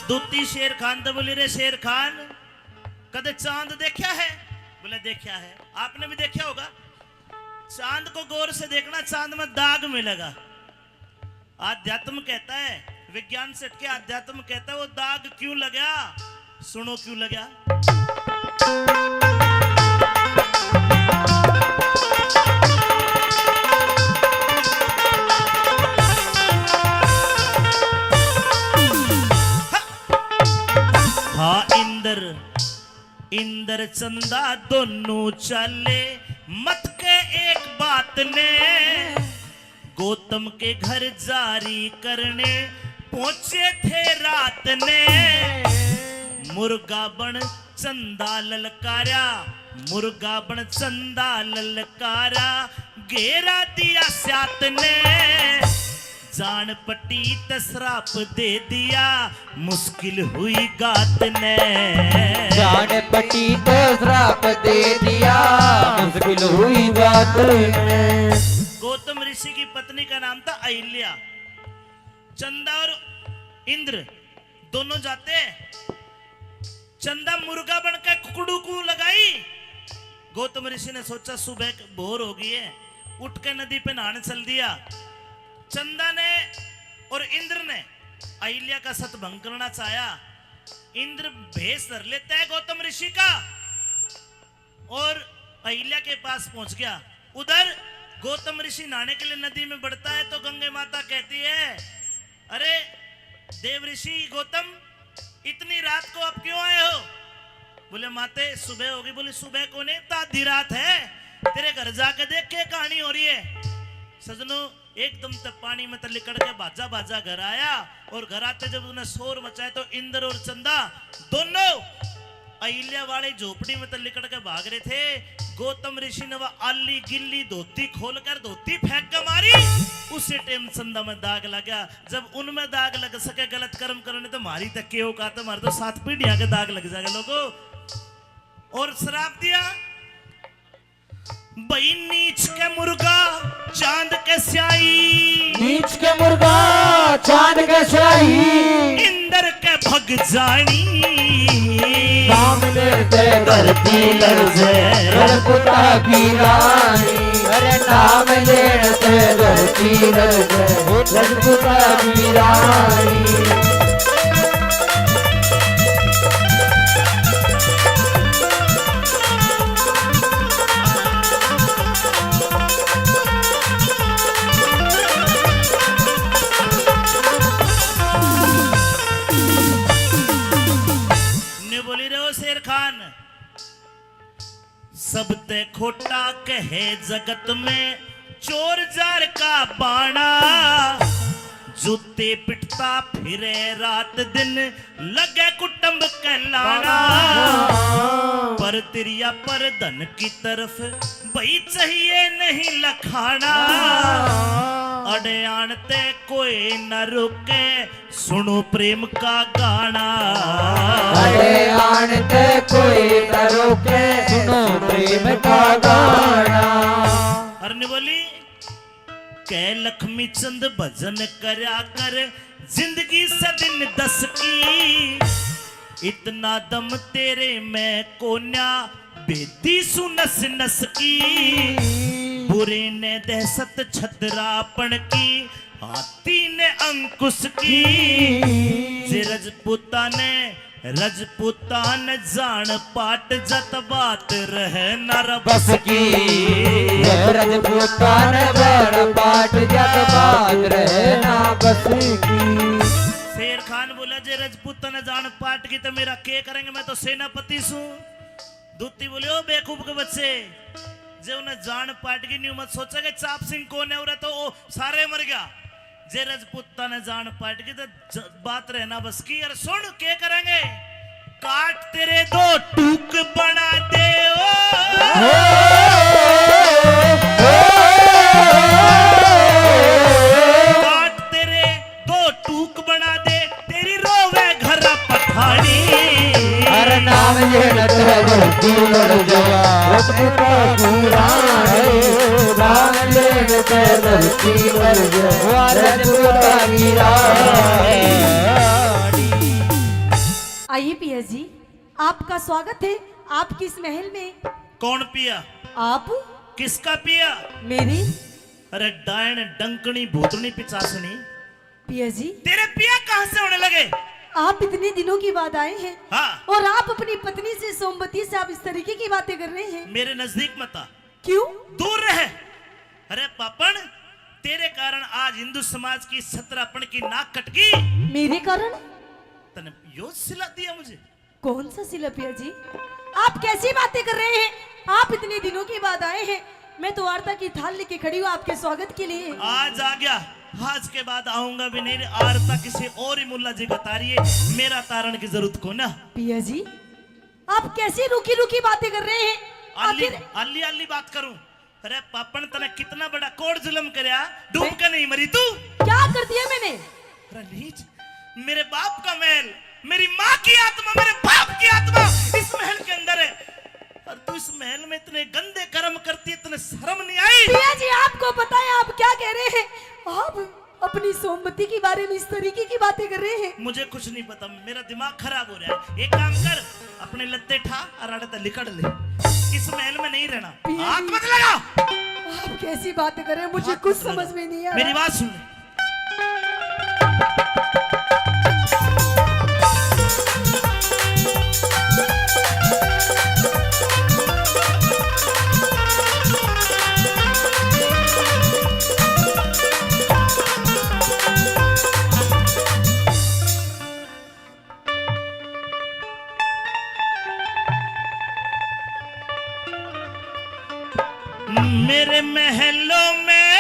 दूती शेर खान तो बोली, रे शेर खान, कदे चांद देखा है? बोले, देखा है। आपने भी देखा होगा। चांद को गौर से देखना, चांद में दाग मिलेगा। अध्यात्म कहता है, विज्ञान से हटके अध्यात्म कहता है, वो दाग क्यों लगा? सुनो क्यों लगा। हाँ, इंद्र, इंद्र चंदा दोनों चाले, मत के एक बात ने। गौतम के घर जारी करने पहुंचे थे रात ने। मुर्गा बन चंदा ललकारा, मुर्गा बन चंदा ललकारा, घेरा दिया सात ने। जान पटी त श्राप दे दिया, मुश्किल हुई गात ने। जान पटी त श्राप दे दिया, मुश्किल हुई गात ने। गौतम ऋषि की पत्नी का नाम था अहिल्या। चंदा और इंद्र दोनों जाते। चंदा मुर्गा बन के कुकड़ू को लगाई। गौतम ऋषि ने सोचा, सुबह क-, भोर हो गई है, उठ के नदी पे नहाने चल दिया। चंदा ने और इंद्र ने अहिल्या का सतभंग करना चाहा। इंद्र भेष धर लेता है गौतम ऋषि का और अहिल्या के पास पहुंच गया। उधर गौतम ऋषि नहाने के लिए नदी में बढ़ता है तो गंगे माता कहती है, अरे देव ऋषि गौतम, इतनी रात को आप क्यों आए हो? बोले, माते, सुबह होगी। बोली, सुबह को नहीं, तो आधी रात है। तेरे घर जाके देख के कहानी हो रही है। सजनों, एकदम ते पानी में ते लिकड़ के भाजा भाजा घर आया और घर आते जब उसने शोर मचाया तो इंद्र और चंदा दोनों अहिल्या वाली झोपड़ी में ते लिकड़ के भाग रहे थे। गौतम ऋषि ने वह आली गिल्ली धोती खोलकर धोती फेंक के मारी। उसी टाइम चंदा में दाग लगा। जब उनमें दाग लग सके गलत कर्म करने तो मारी तक के औकात है, मारे तो सात पीढ़ियां के दाग लग जाएगा लोगों। और श्राप दिया, भाई नीच के मुर्गा चांद के स्याही। नीच के मुर्गा चांद के स्याही। इंद्र के भग जानी। नाम लेते धरती लरजे, रजपूता की रानी। अरे नाम लेते धरती लरजे, रजपूता की रानी। ने बोली रहो शेर खान। सबते खोटा कहे जगत में चोर जार का बाणा। जूते पिटता फिरे रात दिन लगे कुटुंब कहलाना। पर तिरिया पर धन की तरफ भाई चाहिए नहीं लखाना। अड़े आन ते कोई न रुके, सुनो प्रेम का गाना। अरे आन ते कोई न रोके, सुनो प्रेम का गाना। हरने बोली, कह लक्ष्मी चंद भजन करया कर, जिंदगी से दिन दस की। इतना दम तेरे में कोन्या, भेदी सु नस नस की। बुरे ने दहशत छदरापन की, हाथी ने अंकुश की। जे रजपूता ने, रजपूता ने जान पाट जत बात रहे ना रे बस की। जे रजपूता ने जान पाट जत बात रहे ना बस की। शेर खान बोला, जे रजपूता ने जान पाट की तो मेरा के करेंगे, मैं तो सेनापति सूं। दूती बोले, ओ बेवकूफ के बच्चे, जे उन्हें जान पाट की न्यू मत सोचा कि चाप सिंह कौन है, उरे तो ओ सारे मर गया। जे रजपूता ने जान पाट की तो ज-, बात रहे ना बस की। अरे सुन, के करेंगे? काट तेरे दो टूक बना दे ओ। अरे नाम लेने ते धरती मर जा, रजपूता की रानी। नाम लेने ते धरती मर जा, रजपूता की रानी। आइए पिया जी, आपका स्वागत है आपके इस महल में। कौन पिया? आप। किसका पिया? मेरी। अरे डायन, डंकनी, भूतनी, पिचासनी। पिया जी। तेरे पिया कहाँ से होने लगे? आप इतने दिनों के बाद आए हैं। हाँ। और आप अपनी पत्नी से, सोमवती से, आप इस तरीके की बातें कर रहे हैं। मेरे नजदीक मत आ। क्यों? दूर रह। अरे पापण, तेरे कारण आज हिंदू समाज की सतरापण की नाक कट गई। मेरे कारण? तने यो सिला दिया मुझे। कौन सा सिला पिया जी? आप कैसी बातें कर रहे हैं? आप इतने दिनों के बाद आए हैं, मैं तो आरता की थाल लेके खड़ी हूँ आपके स्वागत के लिए। आज आ गया, आज के बाद आऊंगा भी नहीं। आरता किसी और ही मुल्ला जी का तारिए, मेरा तारण की जरूरत को ना। पिया जी, आप कैसी रूखी रूखी बातें कर रहे हैं? आली, आखिर आली, आली बात करूं? अरे पापण, तने कितना बड़ा कोड़ जुल्म करया, डूब के नहीं मरी तू। क्या कर दिया मैंने? अरे नीच, मेरे बाप का महल, मेरी माँ की आत्मा, मेरे बाप की आत्मा इस महल के अंदर है, और तू इस महल में इतने गंदे कर्म करती है, तने शर्म नहीं आई? पिया जी, आपको पता है आप क्या कह रहे हैं? आप अपनी सोमवती के बारे में इस तरीके की बातें कर रहे हैं। मुझे कुछ नहीं पता, मेरा दिमाग खराब हो रहा है। एक काम कर, अपने लत्ते ठा और आड़े तै लिकड़ ले, इस महल में नहीं रहना। पिया हाथ जी, मत लगा। आप कैसी बातें कर रहे हैं, मुझे हाथ कुछ मत लगा। समझ में नहीं आ रहा। मेरी बात सुन ले। मेरे महलों में,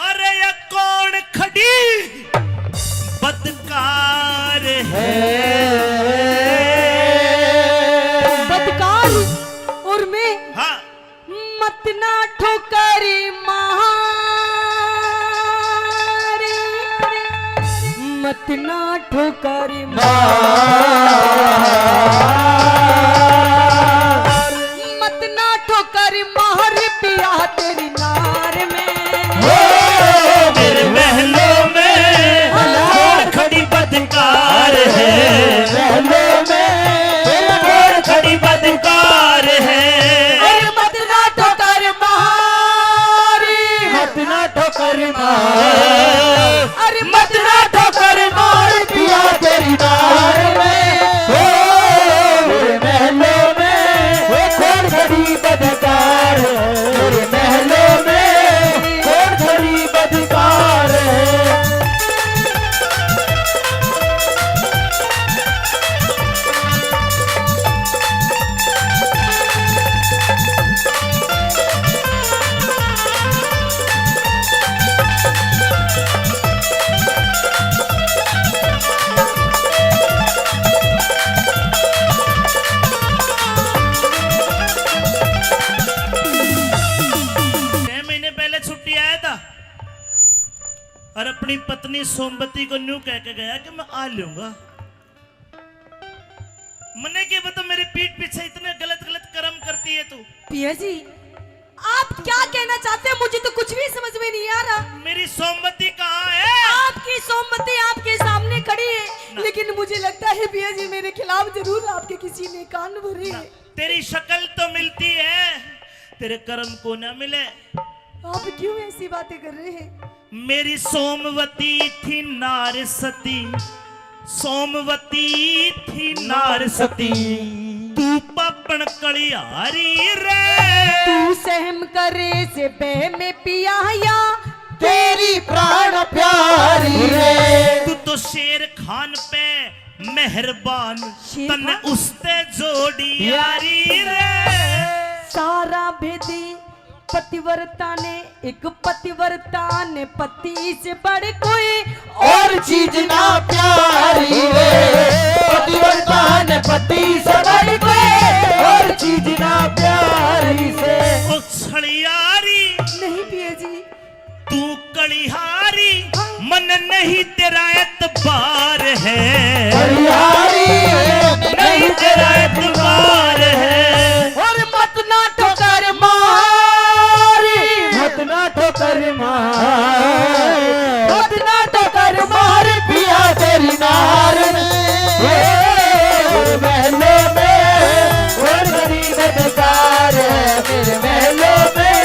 अरे ये कौन खड़ी बदकार है? बदकार और मैं? हाँ। मत ना ठोकर मार, मत ना ठोकर मार, मत ना ठोकर मार पिया तेरी नार में। हो, मेरे महलों में कौन खड़ी बदकार है? महलों में कौन खड़ी बदकार है? अरे मत ना ठोकर मार, मत ना ठोकर मार, अरे मत ना ठोकर मार पिया तेरी नार में। हो, मेरे महलों में वो कौन खड़ी बदकार है? मेरे महलों में कौन खड़ी बदकार है? छह महीने पहले छुट्टी आया था और अपनी पत्नी सोमवती को न्यू कह के गया कि मैं आ लूंगा। मन्ने के बता, मेरे पीठ पीछे इतने गलत गलत कर्म करती है तू। पिया जी, आप क्या कहना चाहते हैं, मुझे तो कुछ भी समझ में नहीं आ रहा। मेरी सोमवती कहाँ है? आपकी सोमवती आपके सामने खड़ी है, ना। लेकिन मुझे लगता है पिया जी, मेरे खिलाफ जरूर आपके किसी ने कान भरे हैं। तेरी शक्ल तो मिलती है, तेरे कर्म को ना मिले। आप क्यों ऐसी बातें कर रहे हैं? मेरी सोमवती थी नार सती, सोमवती थी नार सती, तू पापण कलिहारी रे। तू सहम करे से बह में पिया या तेरी प्राण प्यारी रे। तू तो शेर खान पे मेहरबान, शेर तन्ने खान? उसते जोड़ी यारी रे। सारा भेदी पतिव्रता ने, एक पतिव्रता ने पति से बढ़ कोई और चीज ना प्यारी रे। पतिव्रता ने पति से बढ़ कोई और चीज ना प्यारी से। ओ छलियारी। नहीं पिया जी। तू कलिहारी, मन नहीं नहीं तेरा एतबार है। बलिहारी, नहीं तेरा एतबार है। और मत ना ठोकर मार, मत ना ठोकर मार, मत ना ठोकर मार पिया तेरी नार में। और महलों में और गरीब बेकार है, मेरे महलों में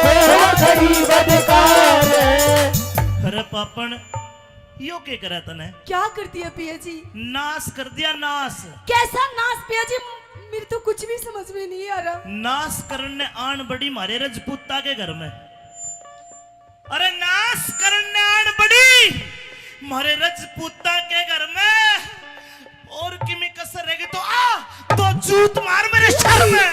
और गरीब बेकार है। अरे पापण, यो के करा तने? क्या कर दिया पिया जी? नाश कर दिया, नाश। कैसा नाश पिया जी? मेरे तो कुछ भी समझ में नहीं आ रहा। नाश करने आन बड़ी म्हारे रजपूता के घर में। अरे नाश करने आन बड़ी म्हारे रजपूता के घर में। और किमी कसर रहेगी तो आ, तो जूत मार मेरे सर में।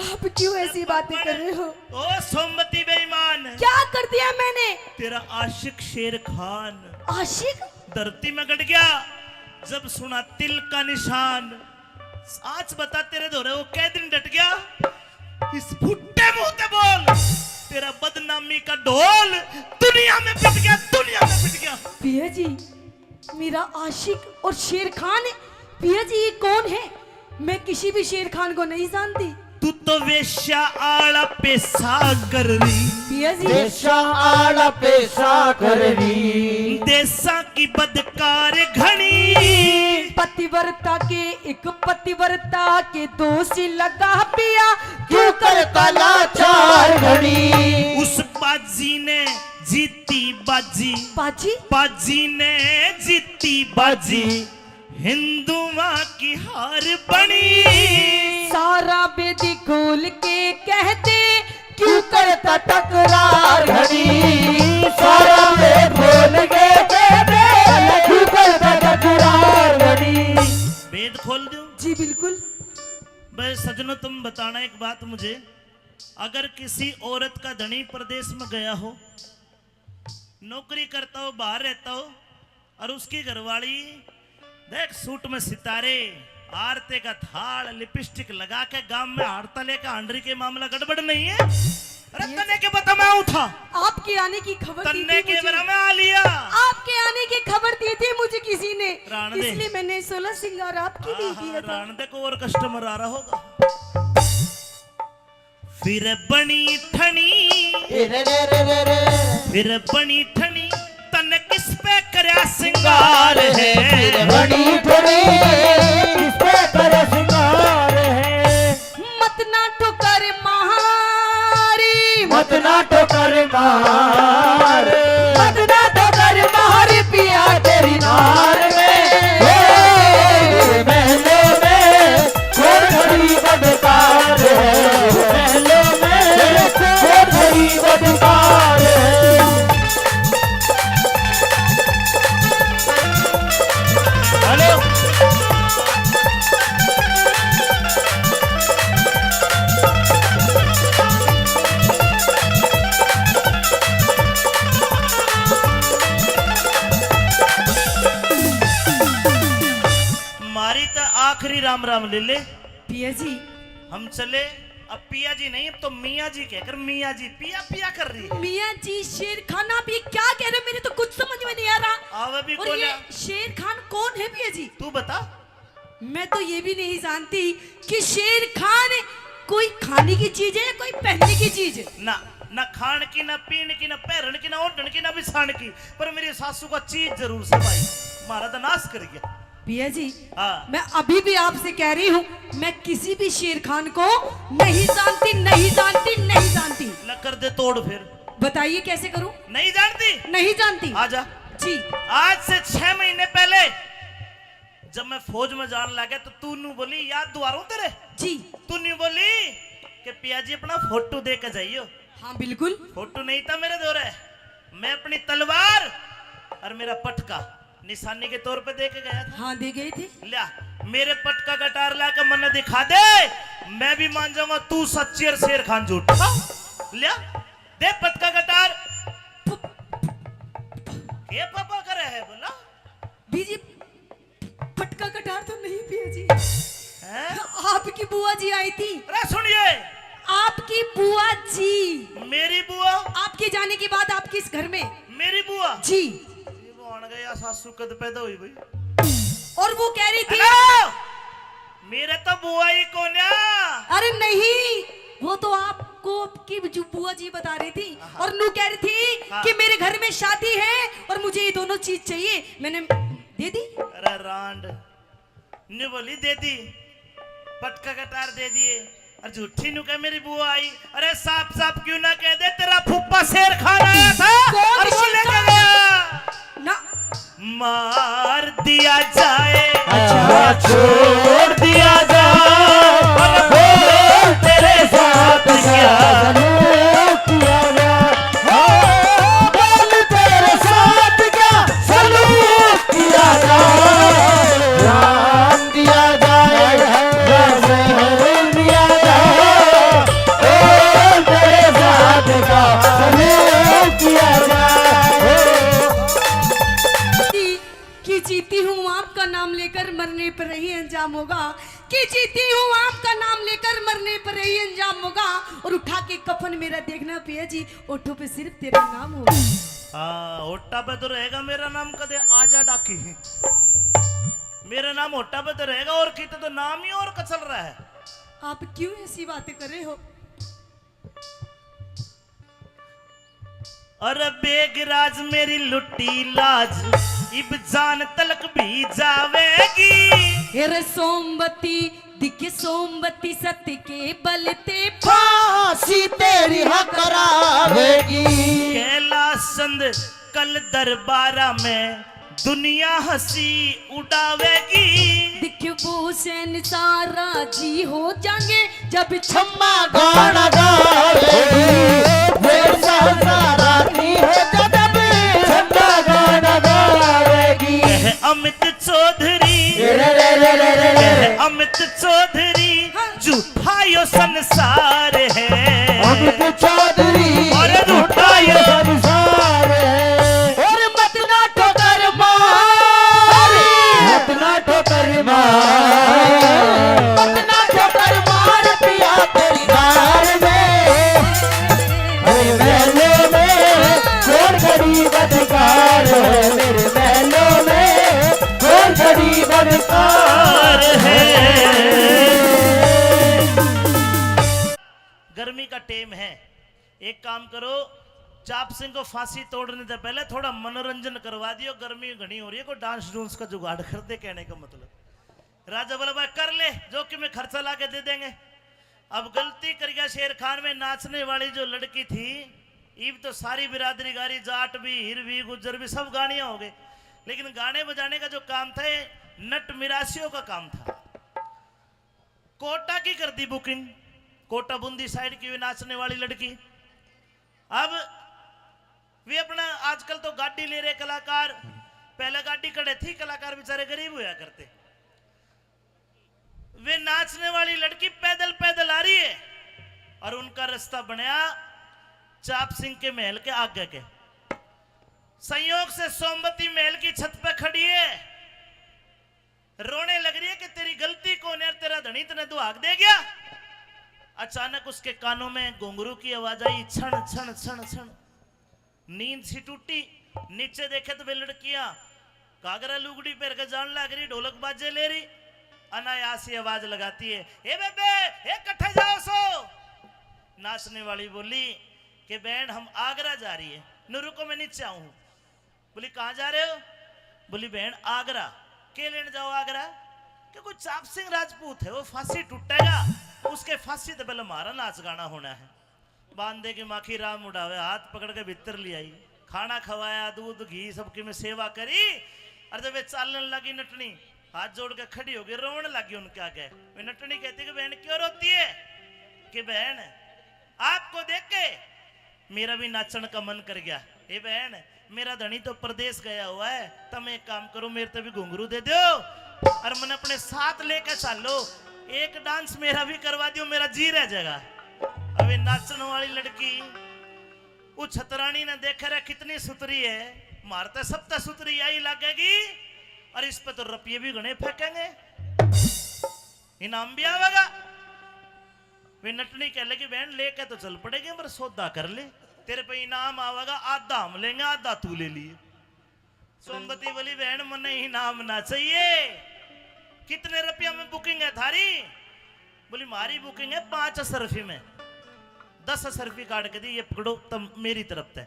आप क्यों ऐसी बातें कर रहे हो? ओ सोमवती बेईमान, क्या कर दिया मैंने? तेरा आशिक शेर खान आशिक? धरती में गड़ गया जब सुना तिल का निशान। आज बता तेरे धोरे वो कै दिन डट गया? इस फुट्टे मुंह ते बोल, तेरा बदनामी का ढोल दुनिया में पिट गया, दुनिया में पिट गया। पिया जी, मेरा आशिक और शेर खान है। पिया जी, ये कौन है? मैं किसी भी शेर खान को नहीं जानती। तू तो वेश्या आला पेशा कर रही। पिया जी। वेश्या आला पेशा कर रही। देसा की बदकार घणी। पतिव्रता के, एक पतिव्रता के दोषी लगा पिया, क्यों करता लाचार घणी। उस बाजी ने जीती बाजी। बाजी? बाजी ने जीती बाजी। हिंदुआ की हार बनी। सारा बेदी खोल के कहते, क्यों करता तकरार घणी। सारा बेद खोल के कहते, क्यों करता तकरार घणी। भेद खोल दूं? जी बिल्कुल। बस सजनों, तुम बताना एक बात मुझे, अगर किसी औरत का धनी परदेश में गया हो, नौकरी करता हो, बाहर रहता हो, और उसकी घरवाली देख सूट में सितारे, आरते का थाल, लिपस्टिक लगा के गांव में हारता लेकर हांडरी के मामला गड़बड़ नहीं है। अरे ये तन्ने के बता मैं आऊं था। आपके आने की खबर दी थी तन्ने के मुझे। बरा मैं आ लिया। आपके आने की खबर दी थी मुझे किसी ने, राण दे। इसलिए मैंने सोलह सिंगार आपके लिए हाँ, किया हाँ, था। राण दे को और कस्टमर आ रहा होगा। फिर बनी ठणी, रे रे रे रे रे। फिर बनी ठणी, तन किस पे करया सिंगार है? फिर बनी ठणी, किस पे करया सिंगार है? मत ना ठोकर मारी, मत ना ठोकर मार, मत ना ठोकर मार पिया तेरी नार में। हे, महलों में कौन घड़ी बदकार है, महलों में कौन घड़ी बदकार है। हेलो। मारी तो आखिरी राम राम ले ले। पिया जी। हम चले। अब पिया जी नहीं, अब तो मियाँ जी कहकर मियाँ जी पिया पिया कर रही है। मियाँ जी, शेर खान आप ये क्या कह रहे हैं? मेरे तो कुछ समझ में नहीं आ रहा। आवे भी और कौन ये है? शेर खान कौन है पिया जी? तू बता। मैं तो ये भी नहीं जानती कि शेर खान कोई खाने की चीज है या कोई पहनने की चीज है। ना, ना खान की, ना पीन की, ना पहरन की, ना ओढ़न की, ना बिछान की, पर मेरी सासू का चीज जरूर से भाई, मारा तो नाश कर गया। पिया जी, हाँ। मैं अभी भी आपसे कह रही हूँ, मैं किसी भी शेर खान को नहीं जानती, नहीं जानती, नहीं जानती। न कर दे तोड़ फिर। बताइए कैसे करूँ? नहीं जानती? नहीं जानती। आजा। जी। आज से छह महीने पहले जब मैं फौज में जान लगा तो तू नू बोली, याद दुआरूं तेरे? जी। तू नू बोली कि पिया जी अपना फोटो दे के जाइयो। हाँ बिल्कुल। फोटो नहीं था मेरे धोरे, मैं अपनी तलवार और मेरा पटका निशानी के तौर पे दे के गया था। हाँ, दे गए थे। लिया, मेरे पटका कटार ला के मन्ने दिखा दे, मैं भी मान जाऊंगा तू सच्ची और शेर खान झूठा। लिया, दे पटका कटार। के पापा करे है बोला? बीजी, पटका कटार तो नहीं पिया जी। हैं? आपकी बुआ जी आई थी। अरे सुनिए। आपकी बुआ जी। मेरी बुआ? आपके जाने के बाद आपके इस घर में। मेरी बुआ? जी। बन गया, सासू कद पैदा हुई भाई। और वो कह रही थी, हेलो, मेरे तो बुआ ही कोन्या। अरे नहीं, वो तो आपको आपकी जो बुआ जी बता रही थी। हाँ। और नू कह रही थी, हाँ, कि मेरे घर में शादी है और मुझे ये दोनों चीज चाहिए। मैंने दे दी। अरे रांड, न्यू बोली दे दी, पटका कटार दे दिए। और झूठी न्यू कह मेरी बुआ आई। अरे साफ साफ क्यों ना कह दे, तेरा फूफा शेर खान आया था और वो लेके गया। ना। मार दिया जाए, अच्छा, छोड़ दिया जाए, और बोल तेरे साथ क्या सलूक किया गया। हाँ, बोल तेरे साथ क्या सलूक किया जाए। जान दिया जाए, जहर दिया जाए, ओ तेरे साथ का सलूक किया जाए। कि जीती हूँ आपका नाम लेकर, मरने पर यही अंजाम होगा। कि जीती हूँ आपका नाम लेकर, मरने पर यही अंजाम होगा। और उठा के कफन मेरा देखना पिया जी, ओठों पे सिर्फ तेरा नाम होगा। हाँ, ओटा पे तो रहेगा मेरा नाम, कदे आजा डाकी। मेरा नाम ओटा पे तो रहेगा, और किते तो नाम ही और कचल रहा है। आप क्यों ऐसी बातें कर रहे हो? अरे बेगराज मेरी लुटी लाज, इब जान तलक भी जावेगी। अरे सोमवती दिखे सोमवती, सत के बल ते फांसी तेरी हाँ करावेगी। कैलाश चंद कल दरबारा में दुनिया हंसी उड़ावेगी। दिख वो शहंशाह राजी हो जाएंगे जब छम्मा गाना गावेगी। वो शहंशाह राजी हो जा जब छम्मा गाना गावेगी। कह अमित चौधरी, रे रे रे रे रे रे। कह अमित चौधरी, हाँ। झूठा यो संसार है। अमित चौधरी, और झूठा यो संसार है। और मत ना ठोकर मार, मत ना ठोकर मार, मत ना ठोकर मार पिया तेरी दार में। मेरे महलों में कौन गरीब अधिकार है, मेरे महलों में कौन गरीब अधिकार है। गर्मी का टेम है, एक काम करो, चाप सिंह को फांसी तोड़ने से पहले थोड़ा मनोरंजन करवा दियो, गर्मी घणी हो रही है, कोई डांस डूंस का जुगाड़ कर दे, कहने का मतलब। राजा बोला, भाई कर ले, जो कि मैं खर्चा ला के दे देंगे। अब गलती कर गया शेर खान में नाचने वाली जो लड़की थी, इब तो सारी बिरादरी गा रही, जाट भी, हीर भी, गुज्जर भी, सब गानियां हो गए, लेकिन गाने बजाने का जो काम था, ये नट मिरासियों का काम था। कोटा की कर दी बुकिंग, कोटा बूंदी साइड की हुई नाचने वाली लड़की। अब वे अपना, आजकल तो गाड़ी ले रहे कलाकार, पहले गाड़ी कड़े थी, कलाकार बेचारे गरीब हुआ करते। वे नाचने वाली लड़की पैदल पैदल आ रही है और उनका रास्ता बनया चाप सिंह के महल के आगे के। संयोग से सोमवती महल की छत पे खड़ी है, रोने लग रही है कि तेरी गलती कौन है, तेरा धनी तने दुहाक दे गया। अचानक उसके कानों में घुंघरू की आवाज आई, छण छण छण छण। नींद सी टूटी, नीचे देखे तो वे लड़कियां घाघरा लुगड़ी पहन के जान लाग रही, ढोलक बाजे ले रही। अनायास ही आवाज लगाती है, "ए बेबे, ए कट्ठे जाओ सो?" नाचने वाली बोली कि, "बहन, हम आगरा जा रही है।" "नु रुको, मैं नीचे आऊं।" बोली, "कहाँ जा रहे हो?" बोली, "बहन, आगरा।" "के लेने जाओ आगरा?" "कि कोई चाप सिंह राजपूत है, वो फांसी टूटेगा, उसके फांसी ते पहले हमारा नाच गाना होना है।" बांधे की माखी राम उड़ावे, हाथ पकड़ के भीतर ले आई, खाना खवाया, दूध घी सबकी में सेवा करी। और जब वे चालन लगी नटनी, हाथ जोड़ के खड़ी हो गई, रोवन लगी उनके आगे। वे नटनी कहती कि, "बहन, क्यों रोती है?" कि, "बहन, आपको देख के मेरा भी नाचण का मन कर गया। ए बहन, मेरा धनी तो परदेस गया हुआ है, तम एक काम करो, मेरे ते भी घुंघरू दे दो और मने अपने साथ लेके चालो, एक डांस मेरा भी करवा दियो, मेरा जी रह जाएगा।" अबे नाचण वाली लड़की, वो छतरानी ने देखे रहे कितनी सुतरी है, मारते सबते सुतरी यही लगेगी, और इस पे तो रुपये भी घणे फेंकेंगे, इनाम भी आवेगा। वे नटनी कह लगी, "बहन, लेके तो चल पड़ेगी, पर सौदा कर ले, तेरे पे इनाम आवेगा, आधा हम लेंगे, आधा तू ले लिए।" सोमवती बोली, "बहन, मन्ने इनाम ना चाहिए।" "कितने रुपया में booking है थारी?" बोली, "म्हारी booking है पाँच असरफी में, दस असरफी काट के दी, ये पकड़ो, तम मेरी तरफ से,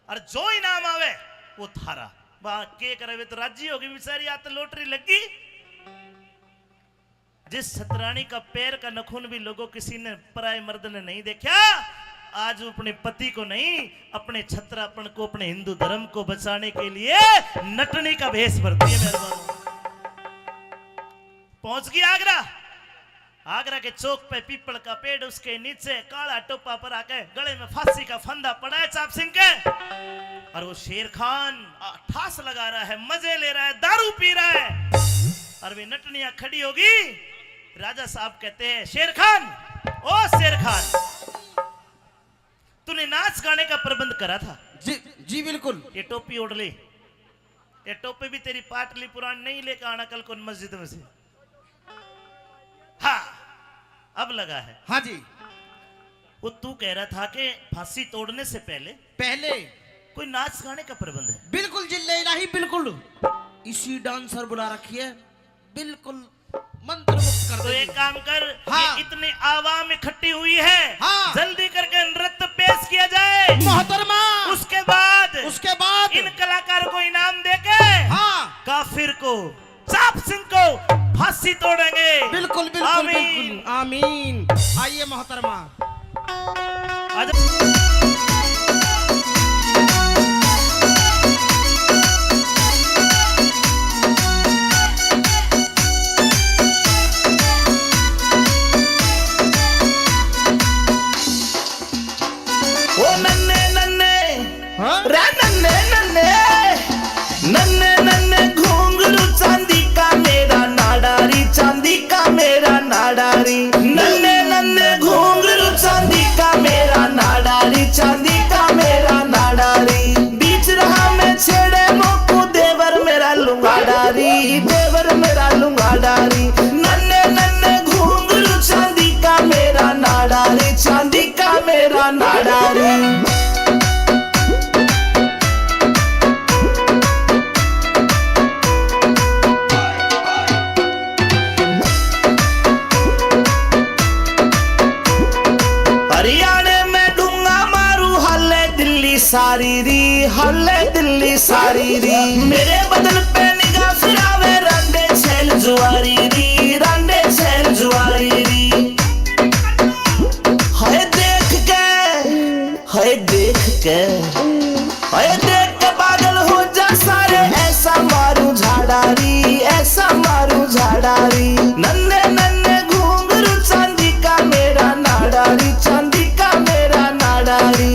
और जो इनाम आवे वो थारा।" वहां के करे, वे तो राजी होगी बेचारी, आ तो lottery लगी। जिस छतरानी का पैर का नखून भी लोगों किसी ने पराए मर्द ने नहीं देखा, आज वो अपने पति को नहीं, अपने छतरापन को, अपने हिंदू धर्म को बचाने के लिए नटनी का भेष भरती है। मेहरबान, पहुंच गई आगरा। आगरा के चौक पे पीपल का पेड़, उसके नीचे काला टोपा पर आके गले में फांसी का फंदा पड़ा है चाप सिंह के। और वो शेर खान, आ, ठास लगा रहा है, मजे ले रहा है, दारू पी रहा है। और वे नटनिया खड़ी होगी, राजा साहब कहते हैं, "शेर खान, ओ शेर खान, तूने नाच गाने का प्रबंध करा था?" "जी, जी बिल्कुल।" "ये टोपी ओढ़ ले, ये टोपी भी तेरी पाटली पुरानी नहीं, लेके आना कल को मस्जिद में से।" "हाँ, अब लगा है।" "हाँ जी।" "वो तू कह रहा था कि फांसी तोड़ने से पहले पहले कोई नाच गाने का प्रबंध है?" "बिल्कुल जिल्ले इलाही, बिल्कुल। इसी dancer बुला रखी है, बिल्कुल मंत्रमुग्ध कर तो देगी।" एक काम कर, हाँ। ये इतनी आवाम इकट्ठी हुई है, हाँ। जल्दी करके नृत्य पेश किया जाए। मोहतरमा। उसके बाद उसके बाद इन कलाकार को इनाम देके, हाँ। काफिर को, चाप सिंह को फांसी तोड़ेंगे। बिल्कुल, बिल्कुल, आमीन। बिल्कुल, आमीन। आइए मोहतरमा। आजा। ओ नन्ने नन्ने, हाँ? रे नन्ने नन्ने, नन्ने नन्ने घुंघरू चांदी का मेरा नाड़ा री, चांदी का मेरा नाड़ा री। नन्ने नन्ने घुंघरू चांदी का मेरा नाड़ा री, चांदी का मेरा नाड़ा री। बीच राह में छेड़े मोकू देवर मेरा लुंगाड़ा री, देवर मेरा लुंगाड़ा री। नन्ने नन्ने घुंघरू चांदी का मेरा नाड़ा री, चांदी का मेरा नाड़ा री। हरियाणे में डूंगा मारू, हाले दिल्ली सारी री, हाले दिल्ली सारी री। मेरे बदन पे निगाह फिरावे, रांडे छैल जुआरी री, रांडे छैल जुआरी री। हाय देख के, हाय देख के, हाय देख के पागल हो जा सारे, ऐसा मारू झाड़ा री, ऐसा मारू झाड़ा री। नन्ने नन्ने घुंघरू चांदी का मेरा नाड़ा री, चांदी का मेरा नाड़ा री।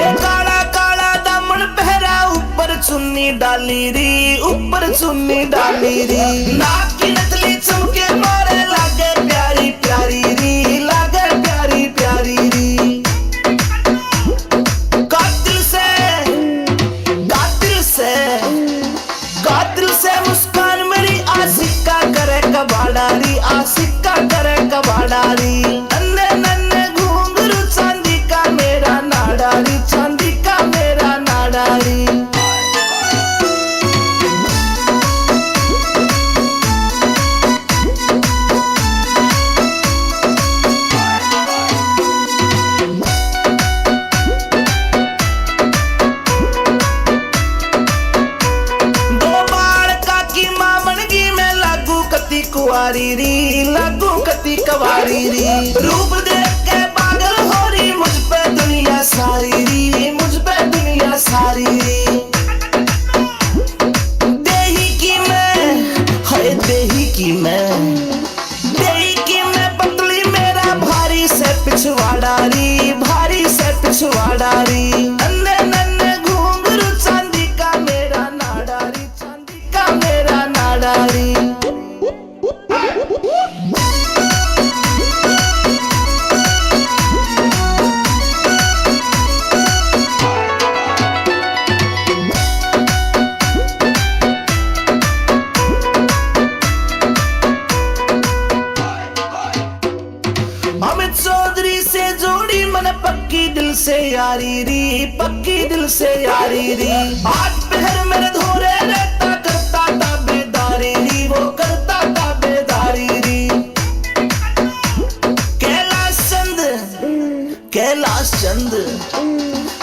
ए काला काला दामन पहरा, ऊपर चुन्नी डाली री, ऊपर चुन्नी डाली री। नाक की नथली चमके मारे, लागे प्यारी प्यारी री, लागे प्यारी प्यारी री। कातिल से, कातिल से, कातिल से मुस्कान मेरी, आशिक का करे कबाड़ा री, आशिक का करे कबाड़ा री। नन्ने नन्ने घुंघरू चांदी का मेरा नाड़ा री, चांदी का मेरा नाड़ा री। दो बालका की माँ बन गई मैं, लागू कती कुंवारी री, लागू कती कुंवारी री। रूप देख के पागल हो री मुझ पे दुनिया सारी री, मुझ पे दुनिया सारी री। देही की मैं, हाय देही की मैं, देही की मैं पतली मेरा भारी से पिछवाड़ा री, भारी से पिछवाड़ा री। नन्ने नन्ने घुंघरू चांदी का मेरा नाड़ा री, चांदी का मेरा नाड़ा री। पक्की दिल से यारी री। आठ पहर मेरे धोरे रहता, करता ताबेदारी री, वो करता ताबेदारी री। कैलाश चंद, कैलाश चंद,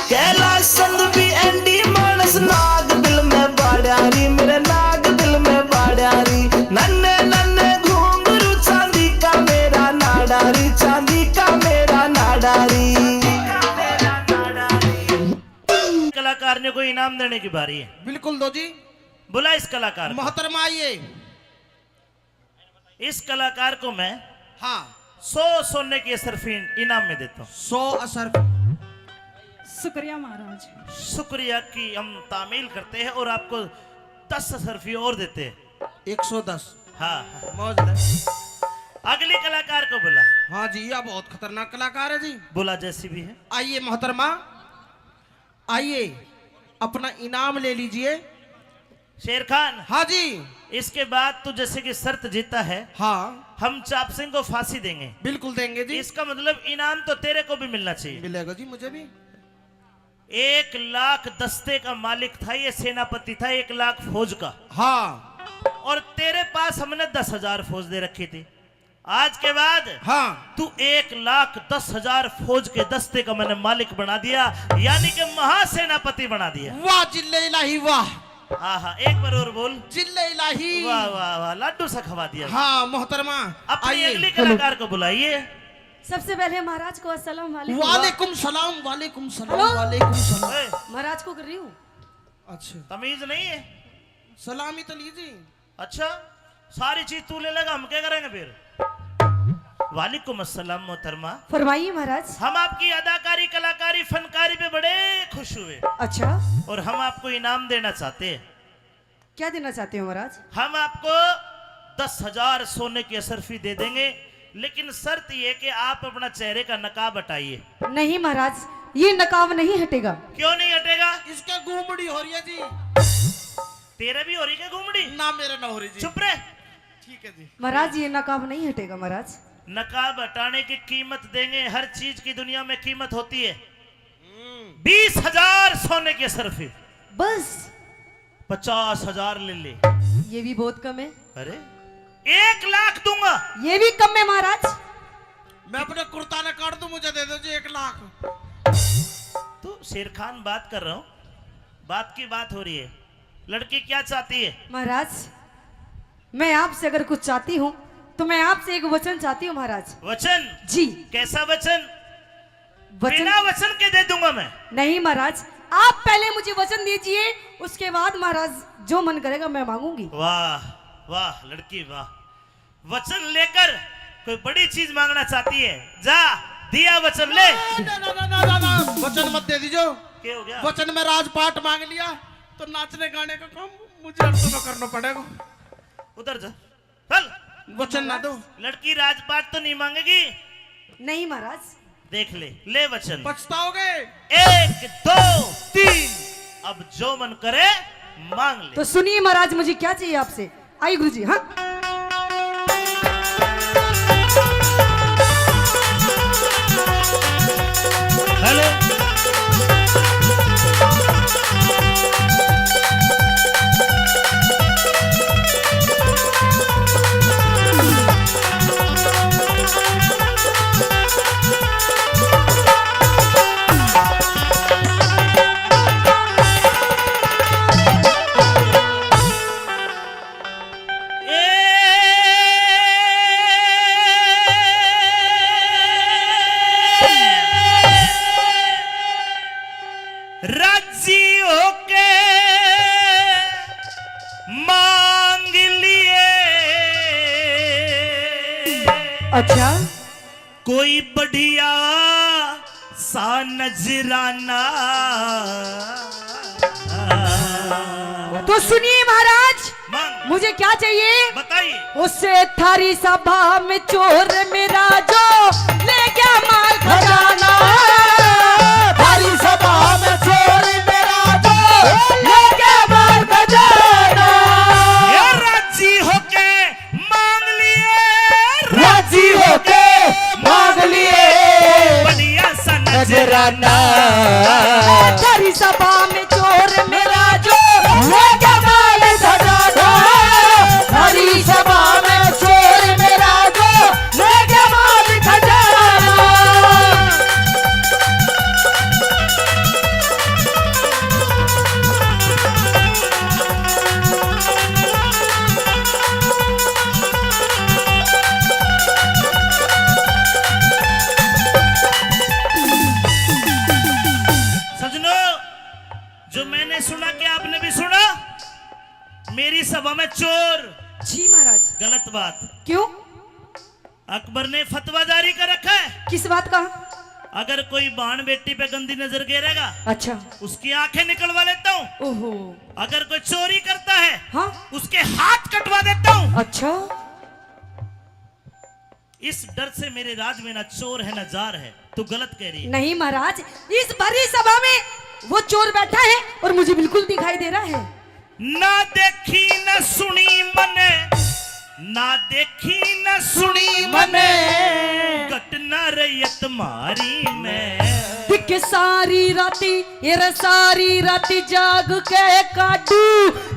कैलाश चंद भी एंडी मानस। नाग दिल में बाड़ा री, मेरे नाग दिल में बाड़ा री। नन्ने नन्ने घुंघरू, चांदी का मेरा नाड़ा री, चांदी का मेरा नाड़ा री। कलाकार ने कोई इनाम देने की बारी है। बिल्कुल दो जी। बुला इस कलाकार को। मोहतरमा, आइए। इस कलाकार को मैं हाँ। सौ सोने की असरफी इनाम में देता हूँ। सौ असरफी। शुक्रिया महाराज। शुक्रिया की हम तामील करते हैं और आपको दस असरफी और देते हैं। एक सौ दस। हाँ। मौज ले। अगली कलाकार को बुला। हाँ जी, यह बहुत खतरनाक कलाकार है जी। बुला, जैसी भी है। आइए मोहतरमा, आइए, अपना इनाम ले लीजिए। शेर खान। हाँ जी। इसके बाद तू जैसे कि शर्त जीता है, हाँ। हम चाप सिंह को फांसी देंगे। बिल्कुल देंगे जी। इसका मतलब इनाम तो तेरे को भी मिलना चाहिए। मिलेगा जी मुझे भी। एक लाख दस्ते का मालिक था ये, सेनापति था, एक लाख फौज का। हाँ। और तेरे पास हमने दस हजार फौज दे रखी थी। आज के बाद हाँ। तू एक लाख दस हजार फौज के दस्ते का मैंने मालिक बना दिया, यानी कि महासेनापति बना दिया। वाह जिल्ले इलाही वाह। आहा, एक बार और बोल। जिल्ले इलाही। वाह, वाह, वाह, लाडू सा खवा दिया। हाँ मोहतरमा, अपनी आइए। अगली कलाकार को बुलाइए। सबसे पहले महाराज को अस्सलाम वालेकुम। वालेकुम सलाम, वालेकुम सलाम, हेलो। वालेकुम सलाम। ए। महाराज को कर रही हूँ। अच्छा। तमीज नहीं है? सलामी तो लीजिए। अच्छा, सारी चीज तू ले लेगा, हम क्या करेंगे फिर? वालेकुम अस्सलाम मोहतरमा। फरमाइए महाराज। हम आपकी अदाकारी, कलाकारी, फनकारी पे बड़े खुश हुए। अच्छा। और हम आपको इनाम देना चाहते हैं। क्या देना चाहते हो महाराज? हम आपको दस हजार सोने की असरफी दे देंगे, लेकिन शर्त ये कि आप अपना चेहरे का नकाब हटाइए। नहीं महाराज, ये नकाब नहीं हटेगा। क्यों नहीं हटेगा? इसके गुमड़ी हो रही है जी। तेरे भी हो रही क्या गुमड़ी? ना, मेरे ना हो रही जी। चुप रहे। ठीक है जी। महाराज, ये नकाब नहीं हटेगा महाराज। नकाब हटाने की कीमत देंगे, हर चीज की दुनिया में कीमत होती है। हम्म। बीस हजार सोने की असरफी। बस? पचास हजार ले ले। ये भी बहुत कम है। अरे, एक लाख दूंगा। ये भी कम है महाराज। मैं अपने कुर्ता ने काट दूं, मुझे दे दो जी एक लाख। तू शेर खान बात कर रहा हूँ, बात की बात हो रही है। लड़की क्या चाहती है? महाराज, मैं आपसे अगर कुछ चाहती हूँ तो मैं आपसे एक वचन चाहती हूँ महाराज। वचन? जी। कैसा वचन? वचन? बिना वचन के दे दूंगा मैं। नहीं महाराज, आप पहले मुझे वचन दीजिए, उसके बाद महाराज जो मन करेगा मैं मांगूंगी। वाह, वाह लड़की वाह। वचन लेकर कोई बड़ी चीज मांगना चाहती है, जा दिया वचन ले। ना, ना, ना, ना, ना, ना, वचन मत दे दीजो। क्या हो गया? वचन में राजपाट मांग लिया तो नाचने गाने का काम मुझे अंत में करना पड़ेगा। उधर जा, चल। वचन ना दो। लड़की राजपाट तो नहीं मांगेगी। नहीं महाराज। देख ले, ले वचन। पछताओगे। एक, दो, तीन। अब जो मन करे मांग ले। तो सुनिए महाराज, मुझे क्या चाहिए आपसे। आई गुरु जी, हाँ। हेलो। राजी होके मांग लिए। अच्छा। कोई बढ़िया सा नजराना। तो सुनिए महाराज, मांग। मुझे क्या चाहिए? बताइए। उसे थारी सभा में चोर मेरा जो ले गया माल खजाना। थारी सभा में चोर मेरा जो ले गया माल खजाना। ये राजी होके मांग लिए, राजी होके मांग लिए। बढ़िया सा नजराना। नजराना। मेरी सभा में चोर। जी महाराज। गलत बात। क्यों? अकबर ने फतवा जारी कर रखा है। किस बात का? अगर कोई बाण बेटी पे गंदी नजर गिरेगा, अच्छा। उसकी आंखें निकलवा लेता हूँ। ओहो। अगर कोई चोरी करता है, हाँ। उसके हाथ कटवा देता हूँ। अच्छा। इस डर से मेरे राज में ना चोर है, ना जार है। तू गलत कह रही है। नहीं महाराज, इस भरी सभा में वो चोर बैठा है और मुझे बिल्कुल दिखाई दे रहा है। ना देखी ना सुनी मने, ना देखी ना सुनी मने, घटना रही तुम्हारी में। दिख सारी राती, ये रे सारी राती जाग के काटू,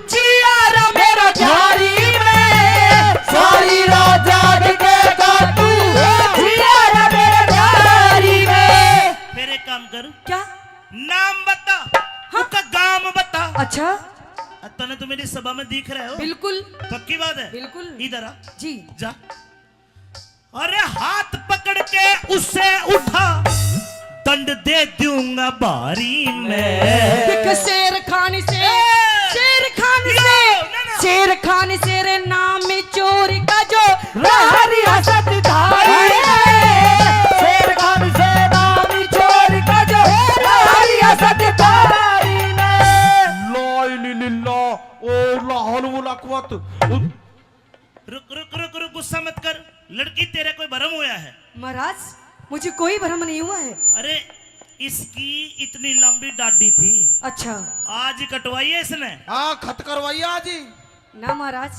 जिया रा मेरा झारी में। सारी रात जाग के काटू, जिया रा मेरा झारी में। फिर एक काम कर। क्या? नाम बता, हाँ। उसका गांव बता। अच्छा। तने तो मेरी सभा में दिख रहे हो। बिल्कुल। पक्की बात है? बिल्कुल। इधर आ। जी। जा। अरे हाथ पकड़ के उसे उठा, दंड दे दूंगा भारी मैं। देख शेर खान से, ए! शेर खान से, ना, ना। शेर खान से रे नाम चोर का जो रहा रियासत धारी। ए! शेर खान से नाम चोर का जो रहा रियासत धारी मैं। ला इलाहा इल्लल्लाह, ओ ला हौल वला कुव्वत। रुक, रुक, रुक, रुक, गुस्सा मत कर। लड़की, तेरा कोई भरम होया है? महाराज, मुझे कोई भरम नहीं हुआ है। अरे, इसकी इतनी लंबी डाढ़ी थी। अच्छा। आज ही कटवाई है इसने। हाँ, खत करवाई है आज ही। ना महाराज,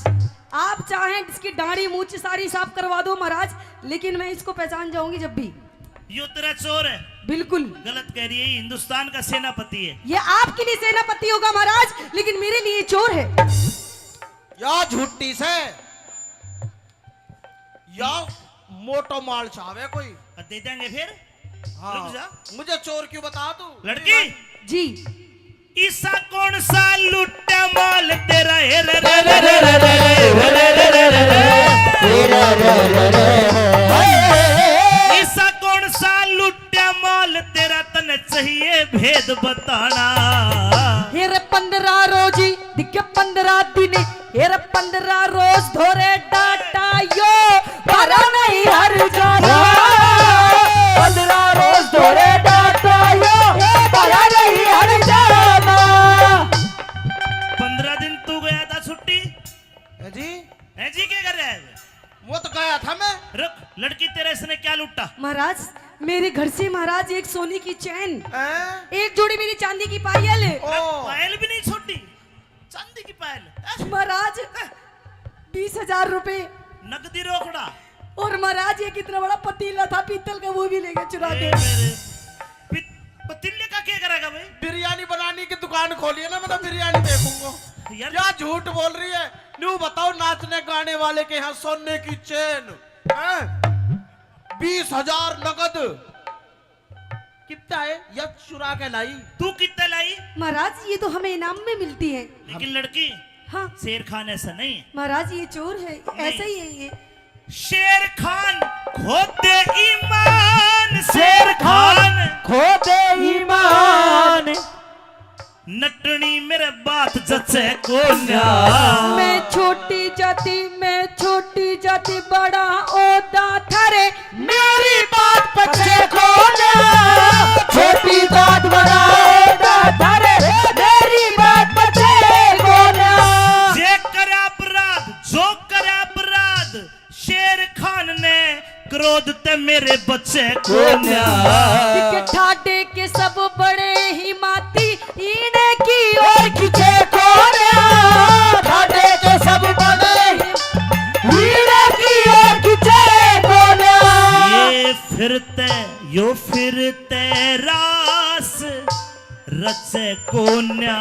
आप चाहें इसकी डाढ़ी मूछ सारी साफ करवा दो महाराज, लेकिन मैं इसको पहचान जाऊंगी जब भी। यो तेरा चोर है। बिल्कुल। गलत कह रही है, ये हिंदुस्तान का सेनापति है। ये आपके लिए सेनापति होगा महाराज, लेकिन मेरे लिए चोर है। या झूठी से, या मोटो माल चावे कोई। और दे देंगे फिर। हाँ। रुक जा। मुझे चोर क्यों बता तू? लड़की। जी। ईसा कौन सा लुट्टा माल तेरा, हे रे रे रे रे रे रे। ईसा कौन सा लुट्टा माल तेरा, तने चाहिए भेद बताना। हे रे पन्द्रह रोजी दिखे पन्द्रह दिन, हे रे पन्द्रह रोज धोरे डाटा यो, भरा नहीं हर जाना। पन्द्रह रोज धोरे डाटा यो, भरा नहीं हर जाना। पन्द्रह दिन तू गया था छुट्टी। है जी। है जी, क्या कर रहा है? वो तो गया था मैं। रुक, लड़की, तेरे इसने क्या लूटा? महाराज, मेरे घर से महाराज एक सोने की चैन, हैं? एक जोड़ी मेरी चांदी की पायल। ओ। पायल भी नहीं छोटी, चांदी की पायल। हैं? महाराज, हैं? बीस हजार रुपए। नकदी रोकड़ा। और महाराज, ये कितना बड़ा पतीला था पीतल का, वो भी ले गए चुरा ए के। मेरे, पी-, पतीले का क्या करेगा भाई? बिरयानी बनाने की दुकान खोली है ना, मैं तो बिरयानी बेचूंगा। यार। क्या झूठ बोल रही है? न्यू बताओ, नाचने गाने वाले के यहाँ सोने की चेन, हैं? बीस हजार नगद। कितना है? या चुरा के लाई। तू कितना लाई? महाराज, ये तो हमें इनाम में मिलती है। लेकिन लड़की, हाँ। शेर खान ऐसा नहीं है। महाराज, ये चोर है, नहीं। ऐसा ही है ये। शेर खान खो दे ईमान, शेर खान खो दे ईमान। नटनी मेरे बात जचे कोन्या। मैं छोटी जाति, मैं छोटी जाति, बड़ा ओदा थारे, मेरी बात पचे कोन्या। छोटी जात, बड़ा ओदा थारे, मेरी बात पचे कोन्या। जे करे अपराध, जो करे अपराध, शेर खान ने क्रोध ते मेरे बचे कोन्या। के ठाडे के सब बड़े ही माती, इने की ओर खींचे कोन्या। ठाडे के सब बड़े ही, इने की ओर खींचे कोन्या। ये फिरते, यो फिरते रास रचे कोन्या,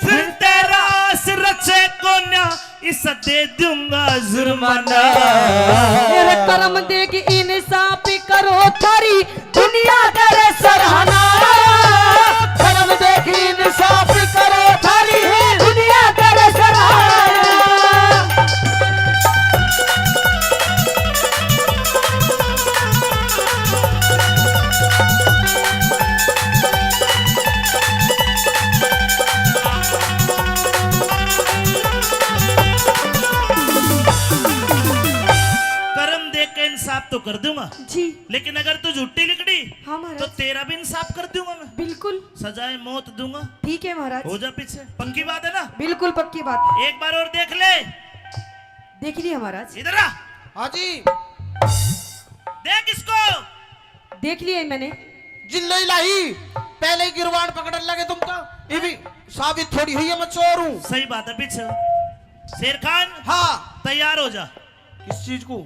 फिर तेरा आस रचे कोन्या, इसा दे दूंगा जुर्माना। मेरे कर्म देख इंसाफ करो थारी, दुनिया करे सराहना। कर्म देख इंसाफ करो थारी, दुनिया करे सराहना। कर दूंगा। जी। लेकिन अगर तू झूठी लिकड़ी, हाँ महाराज। तो तेरा भी इंसाफ कर दूंगा मैं। बिल्कुल। सजाए मौत दूंगा। ठीक है महाराज। हो जा पीछे। पक्की बात है ना? बिल्कुल पक्की बात। एक बार और देख ले। देख लिया महाराज। इधर आ। हाँ जी। देख इसको। देख लिया मैंने। जिल्लो इलाही, पहले ही गिरबान पकड़न लगे तुम तो। ये भी साबित थोड़ी हुई है मैं चोर हूँ। सही बात है पीछे। शेर खान। हाँ। तैयार हो जा। किस चीज को?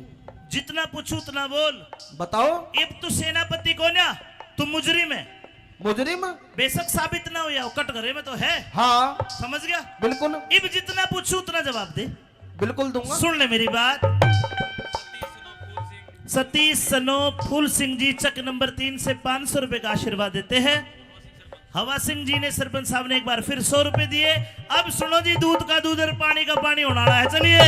जितना पूछूं उतना बोल। बताओ। इब तू सेनापति को ना, तू मुजरिम है। मुजरिम? बेशक साबित ना हो या, कटघरे में तो है। हाँ। समझ गया? बिल्कुल। इब जितना पूछूं उतना जवाब दे। बिल्कुल दूंगा। सुन ले मेरी बात। सतीश सनो फूल सिंह जी चक नंबर तीन से पाँच सौ रुपए का आशीर्वाद देते हैं। हवा सिंह जी ने, सरपंच साहब ने एक बार फिर सौ रुपए दिए। अब सुनो जी, दूध का दूध और पानी का पानी होने वाला है। चलिए।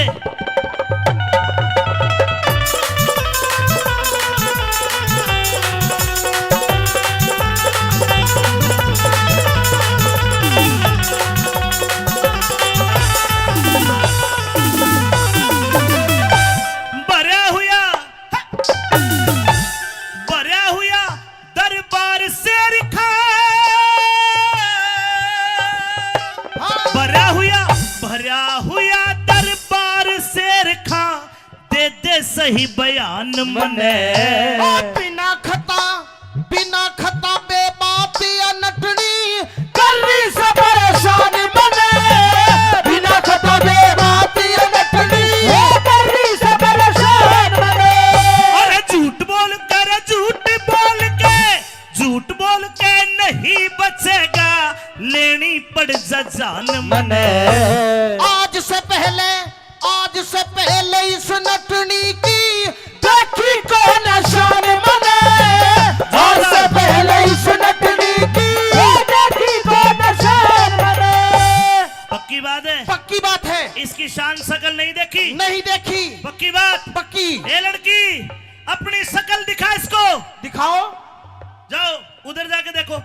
भरया हुआ, भरया हुआ दरबार शेर खां, भरा हुआ, भरा हुआ दरबार शेर खां, दे दे सही बयान मने। ओ बिना खता, बिना खता बेबात या नटनी, कर रही से परेशान मने। बिना खता बेबात या नटनी, ओ कर रही से परेशान मने। अरे झूठ बोल कर, झूठ बोल के, झूठ बोल के नहीं बचेगा, लेनी पड़ जा जान मने। आज से पहले, आज से पहले इस नटनी की देखी कौन शान मने। आज से पहले इस नटनी की देखी कौन शान मने। पक्की बात है? पक्की बात है। इसकी शान शकल नहीं देखी? नहीं देखी। पक्की बात? पक्की। ए लड़की, अपनी शकल दिखा इसको। दिखाओ। जाओ, उधर जाके देखो।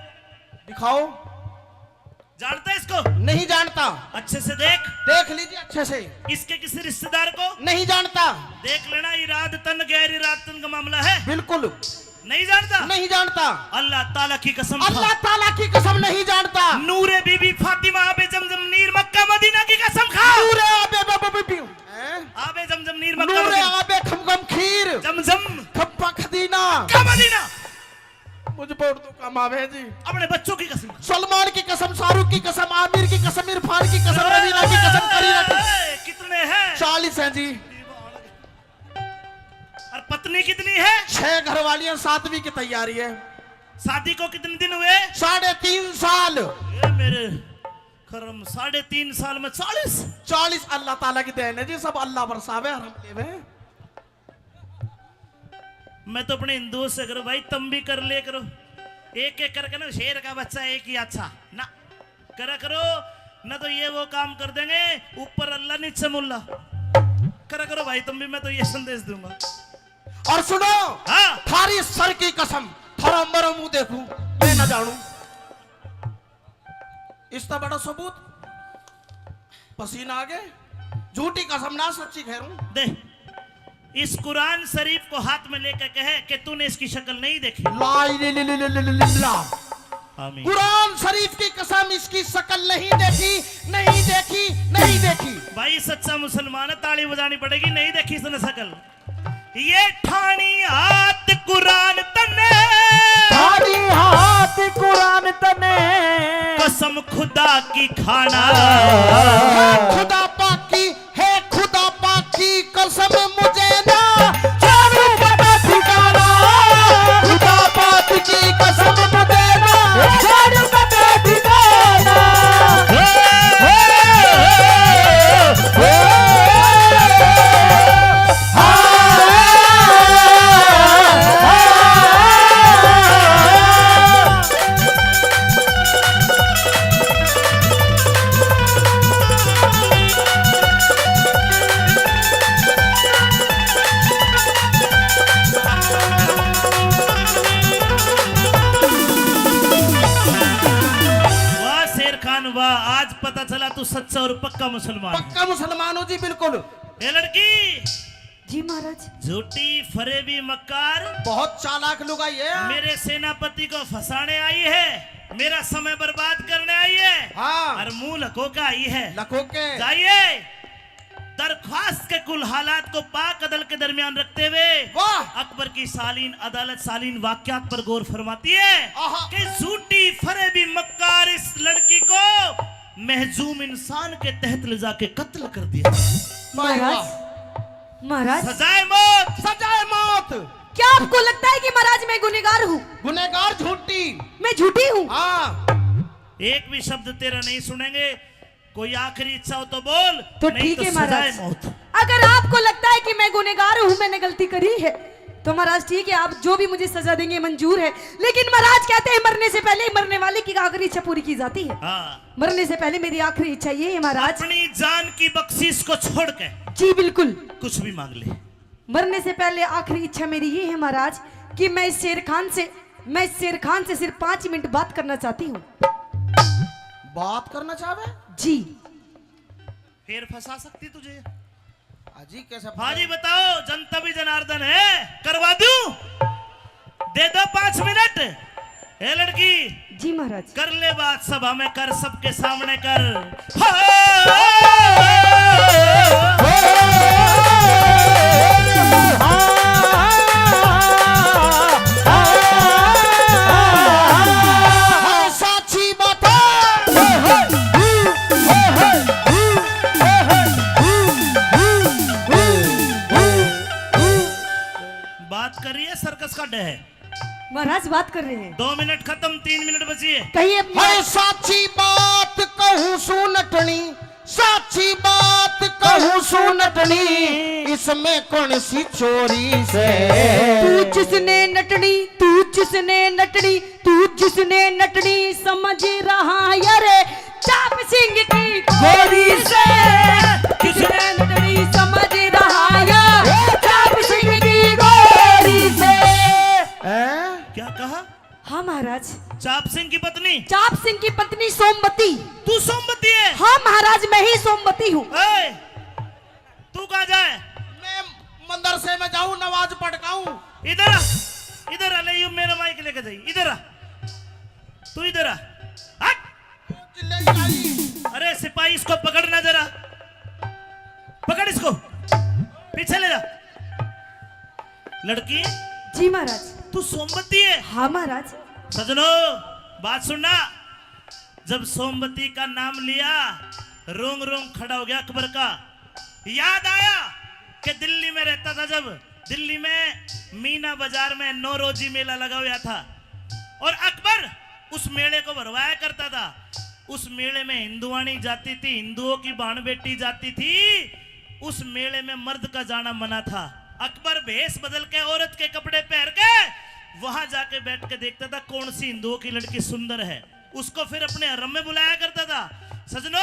दिखाओ। जानता है इसको? नहीं जानता। अच्छे से देख। देख लीजिए अच्छे से। इसके किसी रिश्तेदार को? नहीं जानता। देख लेना, इराद तन गैर इराद तन का मामला है। बिल्कुल। नहीं जानता? नहीं जानता। अल्लाह ताला की कसम खा। अल्लाह ताला की कसम नहीं जानता। नूरे बीबी फातिमा आबे जमजम नीर मक्का मदीना की कसम खा। नूरे आबे ब-, ब-, ब-, ब-, हैं? आबे जमजम नीर मक्का नूरे मदीना। आबे खमखम खीर। जमजम। खप्पा खदीना। Mecca Medina. मुझ पर उर्दू कम आवे जी। अपने बच्चों की कसम खा। सलमान की कसम, शाहरुख की कसम, आमिर की कसम, इरफान की कसम, रवीना की कसम, करीना की। ए, कितने हैं? चालीस हैं जी। और पत्नी कितनी है? छह घरवालियां, सातवीं की तैयारी है। शादी को कितने दिन हुए? साढ़े तीन साल। ये मेरे करम, साढ़े तीन साल में चालीस? चालीस अल्लाह ताला की देन है जी, सब अल्लाह बरसावे और हम लेवे। मैं तो अपने हिंदुओं से करूँ, भाई तुम भी कर ले करो, एक एक करके ना, शेर का बच्चा एक ही अच्छा ना। करा करो, ना तो ये वो काम कर देंगे, ऊपर अल्लाह नीचे मुल्ला। करा करो भाई तुम भी, मैं तो ये संदेश दूंगा। और सुनो, हाँ। थारी सर की कसम, थारा मरो मुंह देखूं, मैं ना जानू। इसका बड़ा सबूत पसीना आ गए। झूठी कसम ना, सच्ची खैर हूं। दे, इस कुरान शरीफ को हाथ में लेकर कहे कि तूने इसकी शक्ल नहीं देखी। ला इले-, ले-, ले-, ले-, ले-, ले-, ला। आमीन। कुरान शरीफ की कसम, इसकी शक्ल नहीं देखी, नहीं देखी, नहीं देखी। भाई सच्चा मुसलमान है, ताली बजानी पड़ेगी, नहीं देखी इसने शक्ल। ये ठानी हाथ कुरान तने, ठानी हाथ कुरान तने, कसम खुदा की खाना। खुदा पाक की, हे खुदा पाक की कसम मुझे ना जानू पता ठिकाना। खुदा पाक की कसम मुझे ना जानू पता ठिकाना। वाह शेर खान वाह, आज पता चला तू सच्चा और पक्का मुसलमान। पक्का मुसलमान हो जी, बिल्कुल। ए लड़की, जी महाराज। झूठी, फरेबी, मक्कार। बहुत चालाक लुगाई है। मेरे सेनापति को फंसाने आई है, मेरा समय बर्बाद करने आई है। हाँ। और मुंह लको के आई है। लको के। जाइए, दरख्वास्त के कुल हालात को पाक अदल के दरमियान रखते हुए वाह। अकबर की शालीन अदालत शालीन वाकयात पर गौर फरमाती है आहा। कि झूठी, फरेबी, मक्कार इस लड़की को महजूम इंसान के तहत ले जाके कत्ल कर दिया। वाह, वाह। महाराज, महाराज। सजाए मौत। सजाए मौत। क्या आपको लगता है कि महाराज मैं गुनहगार हूँ? गुनहगार झूठी। मैं झूठी हूँ? हाँ। एक भी शब्द तेरा नहीं सुनेंगे। कोई आखिरी इच्छा हो तो बोल, तो नहीं ठीक तो है महाराज। सजाए मौत। अगर आपको लगता है कि मैं गुनहगार हूँ, मैंने गलती करी है, तो महाराज ठीक है, आप जो भी मुझे सजा देंगे मंजूर है, लेकिन महाराज कहते हैं मरने से पहले मरने वाले की आखिरी इच्छा पूरी की जाती है। हाँ। मरने से पहले मेरी आखिरी इच्छा ये है महाराज। अपनी जान की बख्शीश को छोड़ के जी बिल्कुल। कुछ भी मांग ले। मरने से पहले आखिरी इच्छा मेरी ये है महाराज कि मैं इस शेर खान से, मैं इस शेर खान से सिर्फ पाँच मिनट बात करना चाहती हूँ। बात करना चाहवे? जी। फिर फंसा सकती तुझे। हाजी कैसे फंसा? हाजी बताओ, जनता भी जनार्दन है, करवा दूं? दे दो पाँच मिनट। ए लड़की, जी महाराज। कर ले बात सभा में कर, सबके सामने कर। हाँ। हाँ, साची बात है। बात कर रही है, सर्कस का डे है। महाराज बात कर रहे हैं। दो मिनट खत्म, तीन मिनट बची है। कहिए। हाय साची बात कहूं सू नटनी, साची बात कहूं सू नटनी, इसमें कौन सी चोरी से? तू जिसने नटनी, तू जिसने नटनी, तू जिसने नटनी समझ रहा यारे, चाप सिंह की गोरी से। जिसने नटनी समझ रहा यार, चाप सिंह की गोरी से। हैं? क्या कहा? हाँ महाराज। चाप सिंह की पत्नी? चाप सिंह की पत्नी सोमवती। तू सोमवती है? हाँ महाराज, मैं ही सोमवती हूँ। ए, तू कहाँ जाए? मैं मदरसे में जाऊं, नमाज पढ़ के आऊं। इधर आ, इधर आ, ले यू मेरा माइक लेके जाइए, इधर आ, तू इधर आ, हट। चिल्ले आई। अरे सिपाही, इसको पकड़ना जरा, पकड़ इसको, पीछे ले जा। लड़की, जी महाराज। तू सोमवती है? हाँ महाराज। सजनो, बात सुनना। जब सोमवती का नाम लिया, रोंग रोंग खड़ा हो गया अकबर का। याद आया कि दिल्ली में रहता था, जब दिल्ली में मीना बाजार में नौरोजी मेला लगा हुआ था और अकबर उस मेले को भरवाया करता था। उस मेले में हिंदुआनी जाती थी, हिंदुओं की भाण बेटी जाती थी। उस मेले में मर्द का जाना मना था। अकबर भेष बदल के, औरत के कपड़े पहन के वहां जाके बैठ के देखता था कौन सी हिंदुओं की लड़की सुंदर है, उसको फिर अपने हरम में बुलाया करता था। सजनो,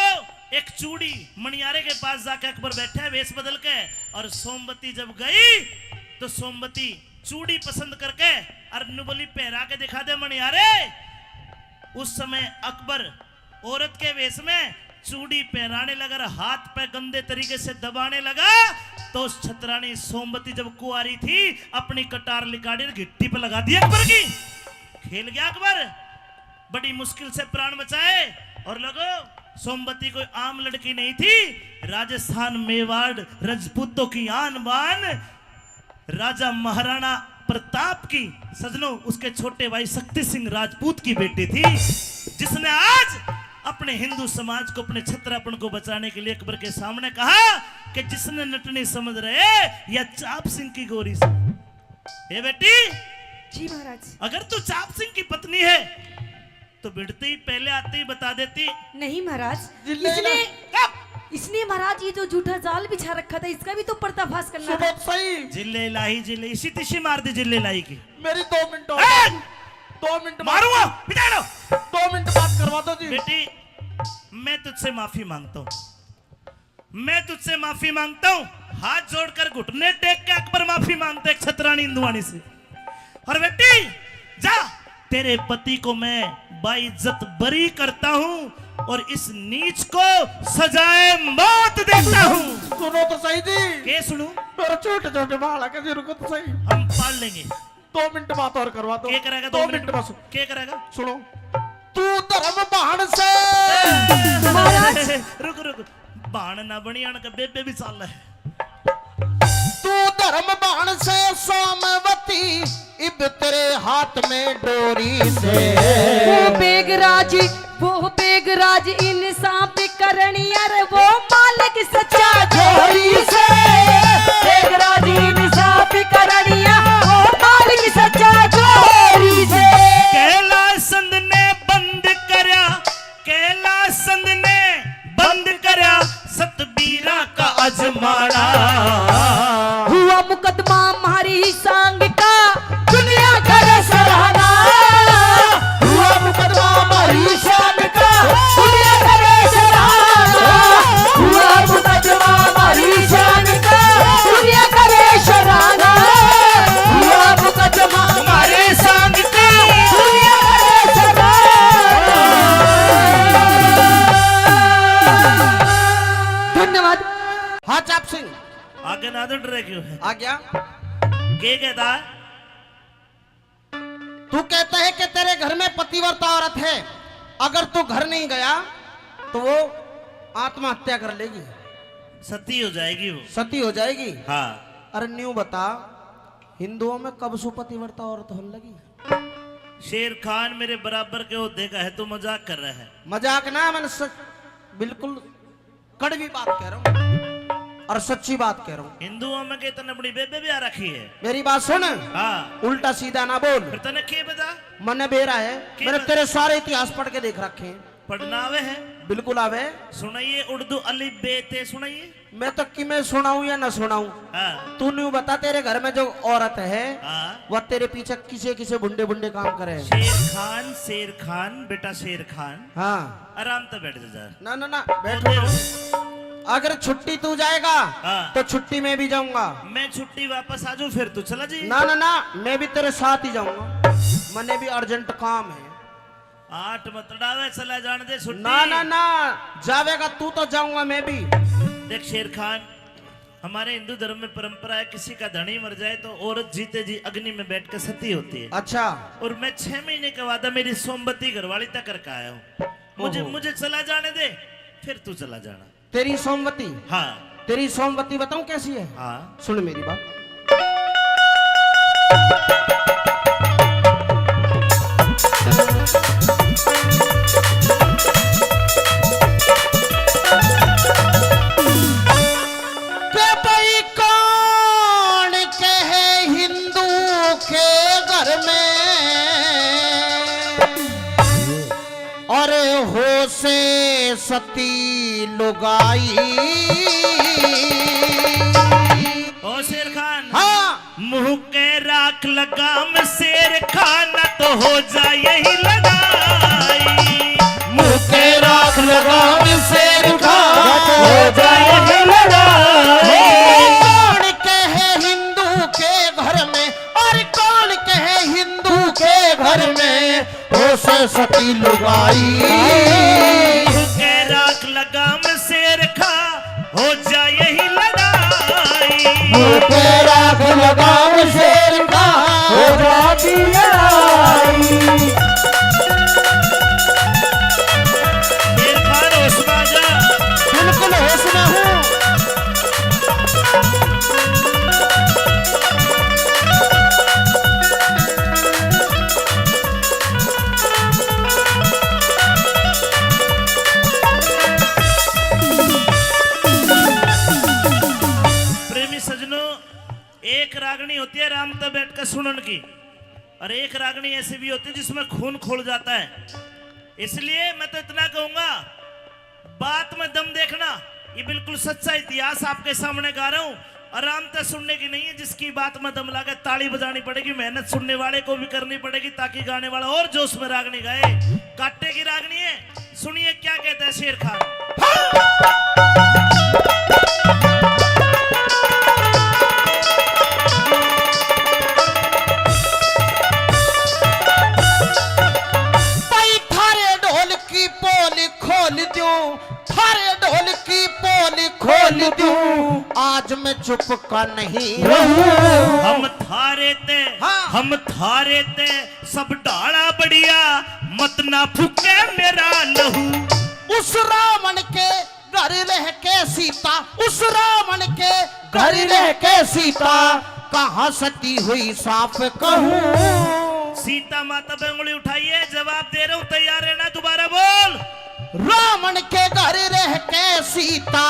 एक चूड़ी मणियारे के पास जाके अकबर बैठा है वेश बदल के, और सोमवती जब गई तो सोमवती चूड़ी पसंद करके और नु बोली, "पहरा के दिखा दे मणियारे।" उस समय अकबर औरत के वेश में चूड़ी पहराने लगा और हाथ पे गंदे तरीके से दबाने लगा, तो उस छतरानी सोमवती जब कुंवारी थी, अपनी कटार लिकाड़ी और घिट्टी पे लगा दी अकबर की। खेल गया अकबर, बड़ी मुश्किल से प्राण बचाए। और लोगो, सोमवती कोई आम लड़की नहीं थी, राजस्थान मेवाड़ रजपूतों की आन बान, राजा महाराणा प्रताप की, सजनों, उसके छोटे भाई शक्ति सिंह राजपूत की बेटी थी, जिसने आज अपने हिंदू समाज को, अपने छत्रापन को बचाने के लिए अकबर के सामने कहा कि जिसने नटनी समझ रहे या चाप सिंह की गोरी से। ए बेटी, जी महाराज। अगर तू चाप सिंह की पत्नी है तो भिड़ते ही पहले आते ही बता देती। नहीं महाराज, जिल्ले इसने, ला-, इसने महाराज ये जो झूठा जाल बिछा रखा था, इसका भी तो पर्दाफाश करना था। सुबह सही। जिल्ले लाही, जिल्ले, इसी तिसी मार दी जिल्ले लाही की। मेरी दो मिनट और। ए! दो मिनट बात मारूंगा, बिठा लो। दो मिनट बात करवा दो जी। बेटी, मैं तुझसे माफी मांगता हूँ, मैं तुझसे माफी मांगता हूँ। हाथ जोड़कर घुटने टेक के अकबर माफी मांगता है एक छतरानी हिंदुआनी से। और बेटी, जा, तेरे पति को मैं बाइज्जत बरी करता हूँ और इस नीच को सजाए मौत देता हूँ। सुनो तो सही जी। के सुनू? मेरे छोटे छोटे बालक है, रुको तो सही। हम पाल लेंगे। दो मिनट बात और करवा दो। क्या करेगा दो दो मिनट मिनट में? बस। क्या करेगा? सुनो, तू धर्म बाण से। महाराज। रुक, रुक। बाण ना बनी, आन के बेबे भी चाल है। तू धर्म बाण से सोमवती, इब तेरे हाथ में डोरी से। वो बेगराज, वो बेगराज इंसाफ करनी, अरे वो मालिक सच्चा जोरी से। बेगराज इंसाफ करनी, वो मालिक सच्चा जोरी से। कैलाश चंद ने बंद करया, कैलाश चंद ने बंद करया सतबीरा का अजमाना। हुआ मुकदमा मारी सांग का, दुनिया करे सराहना। हुआ मुकदमा मारी सांग का, दुनिया करे सराहना। हुआ मुकदमा मारी सांग का, दुनिया करे सराहना। हुआ मुकदमा मारे सांग का, दुनिया करे सराहना। धन्यवाद। हाँ, चाप सिंह। आगे ना तो डरे क्यों है? आ गया। के कहता है? तू कहता है कि तेरे घर में पतिव्रता औरत है, अगर तू घर नहीं गया तो वो आत्महत्या कर लेगी। सती हो जाएगी वो। सती हो जाएगी। हाँ। अरे न्यू बता, हिंदुओं में कब से पतिव्रता औरत होने लगी? शेर खान मेरे बराबर के होते का है, तू मजाक कर रहा है। मजाक ना, मैंने सच, बिल्कुल कड़वी बात कह रहा हूँ और सच्ची बात कह रहा हूँ। हिंदुओं में के तने अपनी बेबे भी आ रखी है। मेरी बात सुन। हाँ। उल्टा सीधा ना बोल। फिर तने के बता? मने बेरा है, के मैंने बता? तेरे सारे इतिहास पढ़ के देख रखे हैं। पढ़ना आवे है? बिल्कुल आवे। सुनाइए, उर्दू अलिफ बे ते सुनाइए। मैं तो किमें सुनाऊं या ना सुनाऊं, हाँ। तू न्यू बता, तेरे घर में जो औरत है, हाँ। वह तेरे पीछे किसे किसे भुंडे भुंडे काम करे है? शेर खान, शेर खान, बेटा शेर खान। हाँ। आराम से बैठ जा। ना, ना, ना, बैठो ना। अगर छुट्टी तू जाएगा, हाँ। तो छुट्टी मैं भी जाऊंगा। मैं छुट्टी वापस आ जाऊं, फिर तू चला जी। ना, ना, ना, मैं भी तेरे साथ ही जाऊंगा। मने भी अर्जेंट काम है। आठ मत डावे, चला जान दे छुट्टी। ना, ना, ना, जावेगा तू तो जाऊंगा मैं भी। देख शेर खान, हमारे हिंदू धर्म में परंपरा है, किसी का धनी मर जाए तो औरत जीते जी अग्नि में बैठ के सती होती है। अच्छा। और मैं छह महीने के बाद मेरी सोमवती घरवाली तक करके आया हूँ। मुझे, ओहो। मुझे चला जाने दे, फिर तू चला जाना। तेरी सोमवती? हाँ। तेरी सोमवती बताऊं कैसी है? हाँ। सुन मेरी बात। के भाई कौन कहे हिंदू के घर में, अरे हो से सती लुगाई। ओ शेर खान। हाँ। मुंह के राख लगाम शेर खान, तो हो जाए यही लड़ाई। मुंह के राख लगाम शेर खान, हो जाए यही लड़ाई। कौन कहे हिंदू के घर में, और कौन कहे हिंदू के घर में हो से सती लुगाई। मुंह के राख लगाम शेर खा, हो जाए यही लड़ाई। मुंह पे राख लगाम शेर का, हो जाती लड़ाई। शेर खान होश में आ जा। बिल्कुल होश में हूँ। प्रेमी सजनों, एक रागनी होती है आराम तै बैठ के सुनन की, और एक रागनी ऐसी भी होती है जिसमें खून खोल जाता है। इसलिए मैं तो इतना कहूंगा, बात में दम देखना, ये बिल्कुल सच्चा इतिहास आपके सामने गा रहा हूं। आराम से सुनने की नहीं है, जिसकी बात में दम लगे ताली बजानी पड़ेगी, मेहनत सुनने वाले को भी करनी पड़ेगी ताकि गाने वाला और जोश में रागनी गाए। कांटे की रागनी है, सुनिए क्या कहता है शेर खान। भाई थारे ढोल की पोल खोल दूं, थारे ढोल की पोल बोल दूं, आज मैं चुप का नहीं रहूं। हम थारे ते, हाँ। हम थारे ते सब डाला बढ़िया, मत ना फूके मेरा लहू। उस रावण के घर रह के सीता, उस रावण के घर रह के सीता, कहाँ सती हुई साफ कहूँ। सीता माता पे उंगली उठाइए, जवाब दे रहा हूँ, तैयार रहना, दोबारा बोल। रावण के घर रह के सीता,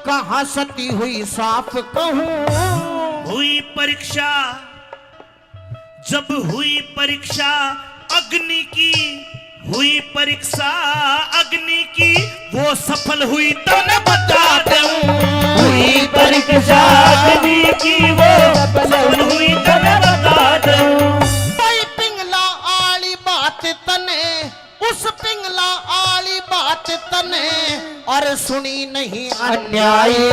कहाँ सती हुई साफ कहूँ। हुई परीक्षा, जब हुई परीक्षा अग्नि की, हुई परीक्षा अग्नि की, वो सफल हुई तने बता दूं। हुई परीक्षा अग्नि की, वो सफल हुई तने बता दूं। भाई पिंगला आली बात तने, उस पिंगला आली बात तने, और सुनी नहीं अन्यायी।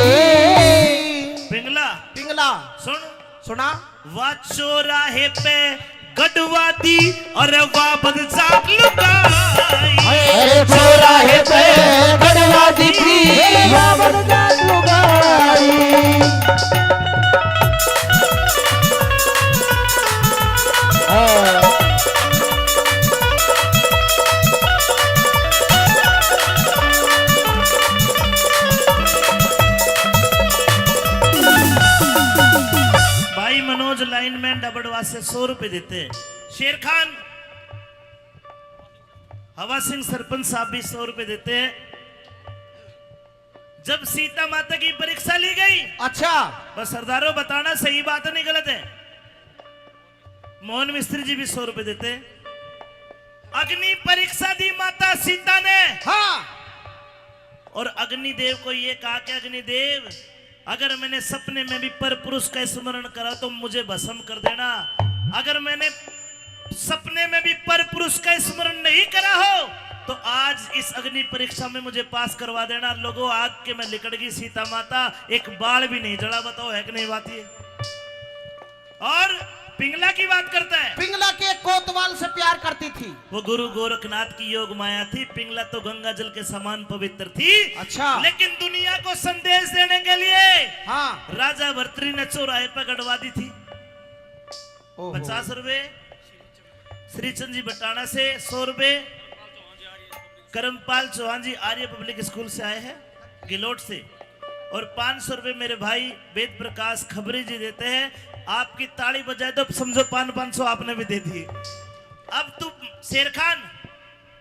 पिंगला। पिंगला। सुन। सुना। वा चौराहे पे गढ़वादी, अरे वा बदजात लुगाई। अरे चौराहे पे गढ़वादी थी, वा बदजात लुगाई। हाँ। भाई मनोज लाइनमैन डबडवा से सौ रुपए देते। शेर खान हवा सिंह सरपंच साहब भी सौ रुपए देते हैं। जब सीता माता की परीक्षा ली गई, अच्छा। बस सरदारों, बताना सही बात है, नहीं गलत है। मोहन मिस्त्री जी भी सौ रुपए देते हैं। अग्नि परीक्षा दी माता सीता ने। हाँ। और अग्निदेव को ये कहा कि अग्निदेव, अगर मैंने सपने में भी पर पुरुष का स्मरण करा तो मुझे भस्म कर देना। अगर मैंने सपने में भी पर पुरुष का स्मरण नहीं करा हो तो आज इस अग्नि परीक्षा में मुझे पास करवा देना। लोगों, आग के में लिकड़ गई सीता माता, एक बाल भी नहीं जला। बताओ, है कि नहीं बात ये? और पिंगला की बात करता है। पिंगला के कोतवाल से प्यार करती थी। वो गुरु गोरखनाथ की योग माया थी। पिंगला तो गंगा जल के समान पवित्र थी। अच्छा। लेकिन दुनिया को संदेश देने के लिए, हाँ। राजा भर्तरी ने चौराहे पर गड़वा दी थी। ओहो। पचास रुपए। श्रीचंद जी बटाना से सौ रुपए। करमपाल चौहान जी आर्य पब्लिक स्कूल से आए हैं, गिलोट से। और पाँच सौ रुपए मेरे भाई वेद प्रकाश खबरी जी देते हैं। आपकी ताली बजाए तो समझो पाँच, पाँच सौ आपने भी दे दिए। अब तू शेर खान।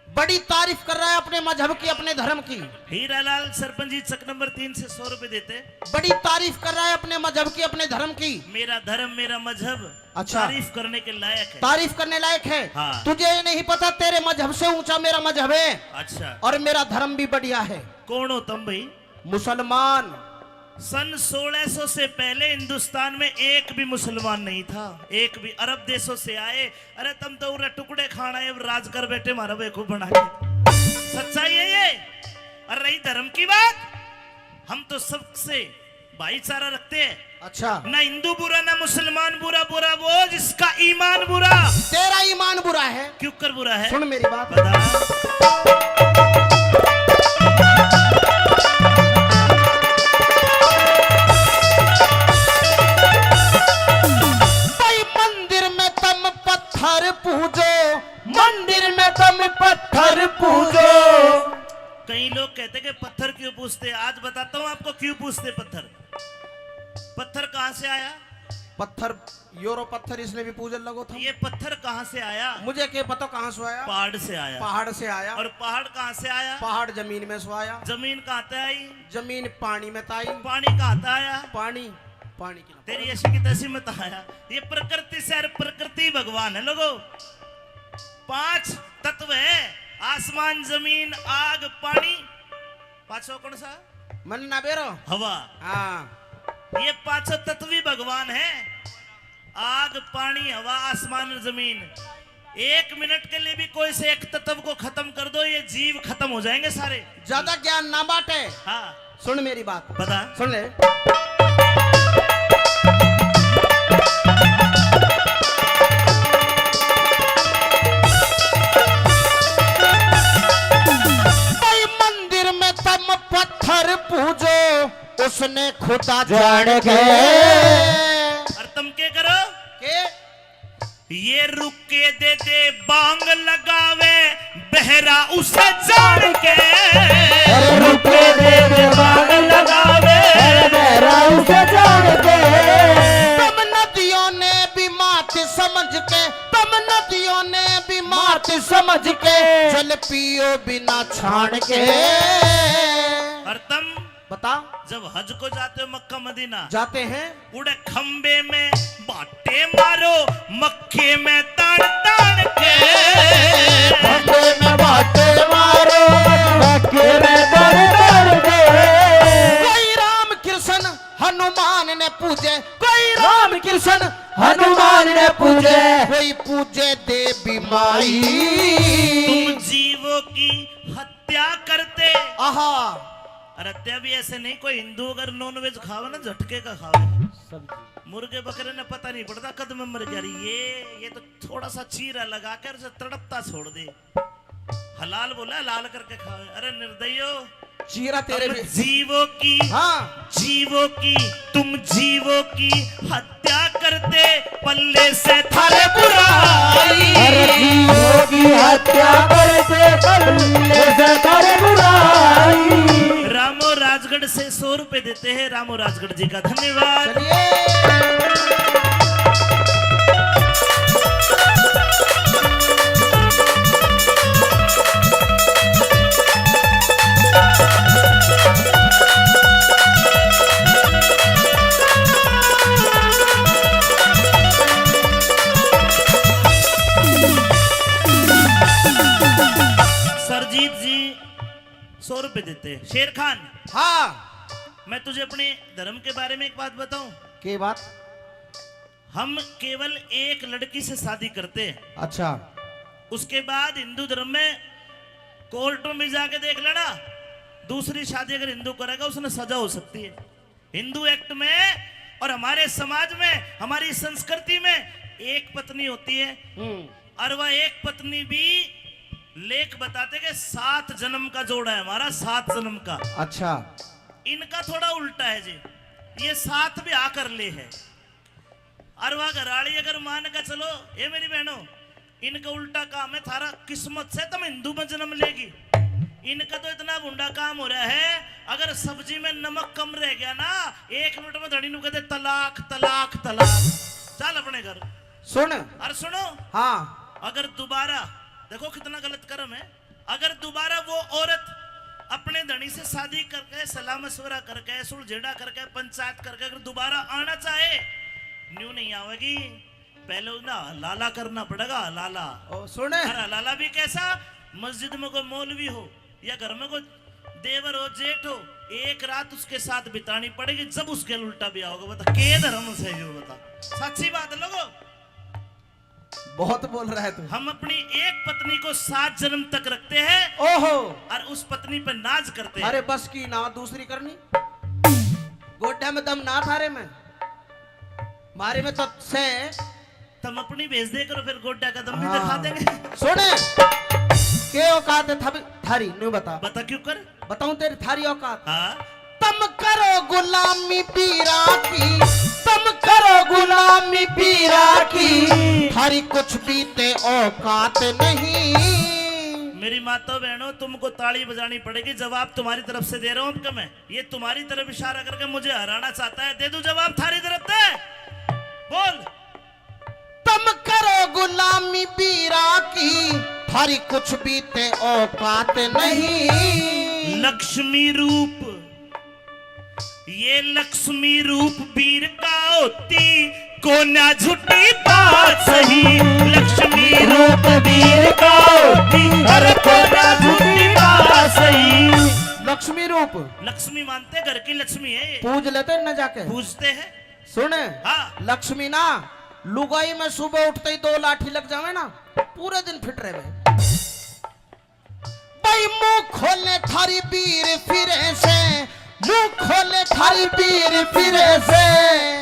बड़ी तारीफ कर रहा है अपने मजहब की, अपने धर्म की। हीरालाल सरपंच जी चक नंबर तीन से सौ रुपए देते हैं। बड़ी तारीफ कर रहा है अपने मजहब की, अपने धर्म की। मेरा धर्म, मेरा मजहब अच्छा। तारीफ करने के लायक है। तारीफ करने लायक है। हाँ। तुझे ये नहीं पता तेरे मजहब से ऊंचा मेरा मजहब है। अच्छा। और मेरा धर्म भी बढ़िया है। कौन हो तुम भाई? मुसलमान। सन सोलह सौ से पहले हिंदुस्तान में एक भी मुसलमान नहीं था, एक भी। अरब देशों से आए। अरे तुम तो उरे टुकड़े खाना है, राज कर बैठे, मारा बेवकूफ बना के। सच्चाई है ये। और रही धर्म की बात, हम तो सबसे भाईचारा रखते हैं। अच्छा। ना हिंदू बुरा, ना मुसलमान बुरा, बुरा वो जिसका ईमान बुरा। तेरा ईमान बुरा है। क्यों कर बुरा है? सुन मेरी बात। बता। भाई मंदिर में तुम पत्थर पूजो, मंदिर में तुम पत्थर पूजो। कई लोग कहते कि पत्थर क्यों पूजते, आज बताता हूँ आपको क्यों पूजते पत्थर। पत्थर कहाँ से आया? पत्थर, यो रो पत्थर, इसने भी पूजन लगो था। ये पत्थर कहाँ से आया? मुझे क्या पता कहाँ से आया। पहाड़ से आया। पहाड़ से आया। और पहाड़ कहाँ से आया? पहाड़ जमीन में से आया। जमीन कहाँ से आई? जमीन पानी में से आई। पानी कहाँ से आया? पानी, पानी की ना। तेरी ऐसी की तैसी मत आया। ये प्रकृति से, अरे प्रकृति भगवान है लोगो। पांच तत्व है, आसमान, जमीन, आग, पानी। पाछो कौन सा? मन ना बेरो। हवा। हाँ। ये पांचों तत्व ही भगवान है। आग, पानी, हवा, आसमान और जमीन। एक मिनट के लिए भी कोई से एक तत्व को खत्म कर दो, ये जीव खत्म हो जाएंगे सारे। ज्यादा ज्ञान ना बांटे। हाँ। सुन मेरी बात। बता। सुन ले। भाई मंदिर में तुम पत्थर पूजो, उसने खुदा जान के। और तुम के करो? के? ये रुके दे दे बांग लगावे, बहरा उसे जान के। अरे रुके दे दे बांग लगावे, अरे बहरा उसे जान के। तुम नदियों ने भी मात समझ के, तुम नदियों ने भी मात समझ के, जल पियो बिना छान के। और तुम बता। जब हज को जाते हो मक्का मदीना, जाते हैं। उड़े खंबे में बाटे मारो, मक्के में तान तान के। खंबे में बाटे मारो, मक्के में तान तान के। कोई राम कृष्ण हनुमान ने पूजे, कोई राम कृष्ण हनुमान ने पूजे, कोई पूजे देवी माई। तुम जीवों की हत्या करते। आहा। और हत्या भी ऐसे नहीं, कोई हिंदू अगर नॉनवेज खावे ना, झटके का खावे। सब्जी। मुर्गे बकरे ने पता नहीं पड़ता कद में मर गया। अरे ये, ये तो थोड़ा सा चीरा लगा कर जो तड़पता छोड़ दे, हलाल बोला, हलाल करके खावे। अरे निर्दयो, चीरा तेरे तुम भी। जीवों की, हाँ। जीवों की, तुम जीवों की हत्या करते, पल्ले से थारे बुराई। अरे जीवों की हत्या करते, पल्ले से थारे बुराई। रामो राजगढ़ से सौ रुपए देते हैं, रामो राजगढ़ जी का धन्यवाद। चलिए। सरजीत जी सौ रुपए देते हैं। शेर खान, हाँ। मैं तुझे अपने धर्म के बारे में एक बात बताऊं? के बात? हम केवल एक लड़की से शादी करते हैं। अच्छा। उसके बाद हिंदू धर्म में कोर्ट में भी जाके देख लेना, दूसरी शादी अगर हिंदू करेगा, उसने सजा हो सकती है। हिंदू एक्ट में और हमारे समाज में, हमारी संस्कृति में एक पत्नी होती है। हम्म। और वह एक पत्नी भी लेख बताते कि सात जन्म का जोड़ा है हमारा, सात जन्म का। अच्छा। इनका थोड़ा उल्टा है जी, ये सात ब्याह कर ले है। और वह घराली अगर मान के चलो, ये मेरी बहनों, इनका उल्टा काम है, थारा किस्मत से तुम हिंदू में जन्म लेगी। इनका तो इतना भुंडा काम हो रहा है, अगर सब्जी में नमक कम रह गया ना, एक मिनट में धणी नु कहते, "तलाक, तलाक, तलाक, चल अपने घर।" सुन। और सुनो, हाँ। अगर दोबारा, देखो कितना गलत कर्म है, अगर दोबारा वो औरत अपने धणी से शादी करके, सलाह मशवरा करके, सुलझेड़ा करके, पंचायत करके अगर दोबारा आना चाहे, न्यू नहीं आवेगी। पहले उसने हलाला करना पड़ेगा, हलाला। ओ, सुने। और हलाला भी कैसा? मस्जिद में कोई मौलवी हो या घर में कोई देवर हो, जेठ हो, एक रात उसके साथ बितानी पड़ेगी, जब उसके उल्टा ब्याह होगा। बता, के धर्म से हो? बता, सच्ची बात है लोगों। बहुत बोल रहा है तू। हम अपनी एक पत्नी को सात जन्म तक रखते हैं। ओहो। और उस पत्नी पर नाज करते हैं। अरे बस की ना, दूसरी करनी। गोड्डा में दम ना थारे में, मारे में तो से। तुम अपनी भेज दे करो, फिर गोड्डा का दम भी हाँ। दिखा देंगे। सुने, के औकात है थारी, न्यू बता। बता क्यों कर? बताऊं तेरी थारी औकात? हाँ। तुम करो गुलामी पीरा की, तुम करो गुलामी पीरा की, थारी कुछ भी ते औकात नहीं। मेरी माता बहनों, तुमको ताली बजानी पड़ेगी, जवाब तुम्हारी तरफ से दे रहा हूं आपको मैं। ये तुम्हारी तरफ इशारा करके मुझे हराना चाहता है, दे दूं जवाब थारी तरफ से? बोल। तुम करो गुलामी पीरा की, थारी कुछ भी ते औकात नहीं। लक्ष्मी रूप, ये लक्ष्मी रूप वीर का होती, कोन्या झूठी बात सही। लक्ष्मी रूप वीर का होती, अरे कोन्या झूठी बात सही। लक्ष्मी रूप। लक्ष्मी मानते घर की लक्ष्मी है ये। पूज लेते न जाके। पूजते हैं। सुन, हाँ। लक्ष्मी ना, लुगाई में सुबह उठते ही दो लाठी लग जावे ना, पूरे दिन फिट रहे। भाई मुंह खोले थारी बीर फिरे से, मुंह खोले थारी बीर फिरे से।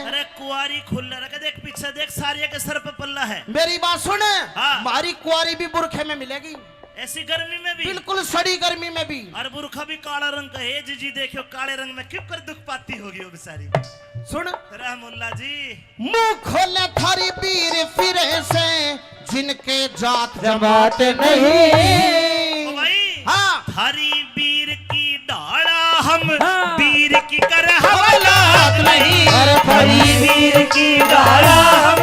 अरे कुआरी खुल रखे, देख पीछे देख, सारिया के सर पे पल्ला है। मेरी बात सुन, हाँ। मारी कुआरी भी बुरखे में मिलेगी। ऐसी गर्मी में भी? बिल्कुल सड़ी गर्मी में भी। और बुरखा भी काला रंग का है जी, जी देखियो काले रंग में क्यों कर दुख पाती होगी वो बेचारी। सुन। रहमुल्ला जी। मुंह खोले थारी बीर फिरे से, जिनके जात जमात नहीं। ओ भाई। हाँ। थारी बीर की ढाला हम, हाँ। बीर की कर हवालात नहीं। अरे थारी बीर की ढाला हम,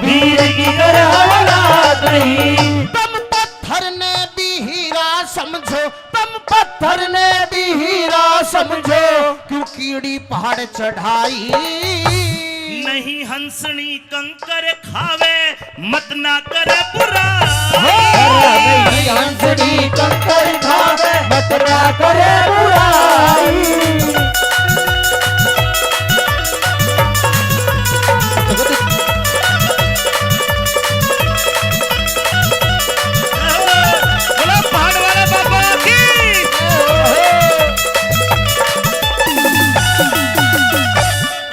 बीर की कर हवालात नहीं। तुम पत्थर ने भी हीरा समझो, तुम पत्थर ने भी हीरा समझो, क्यों कीड़ी पहाड़ चढ़ाई। नहीं हंसनी कंकर खावे, मत ना करे बुराई। नहीं हंसनी कंकर खावे, मत ना करे बुराई। बोलो पहाड़ वाले बाबा की।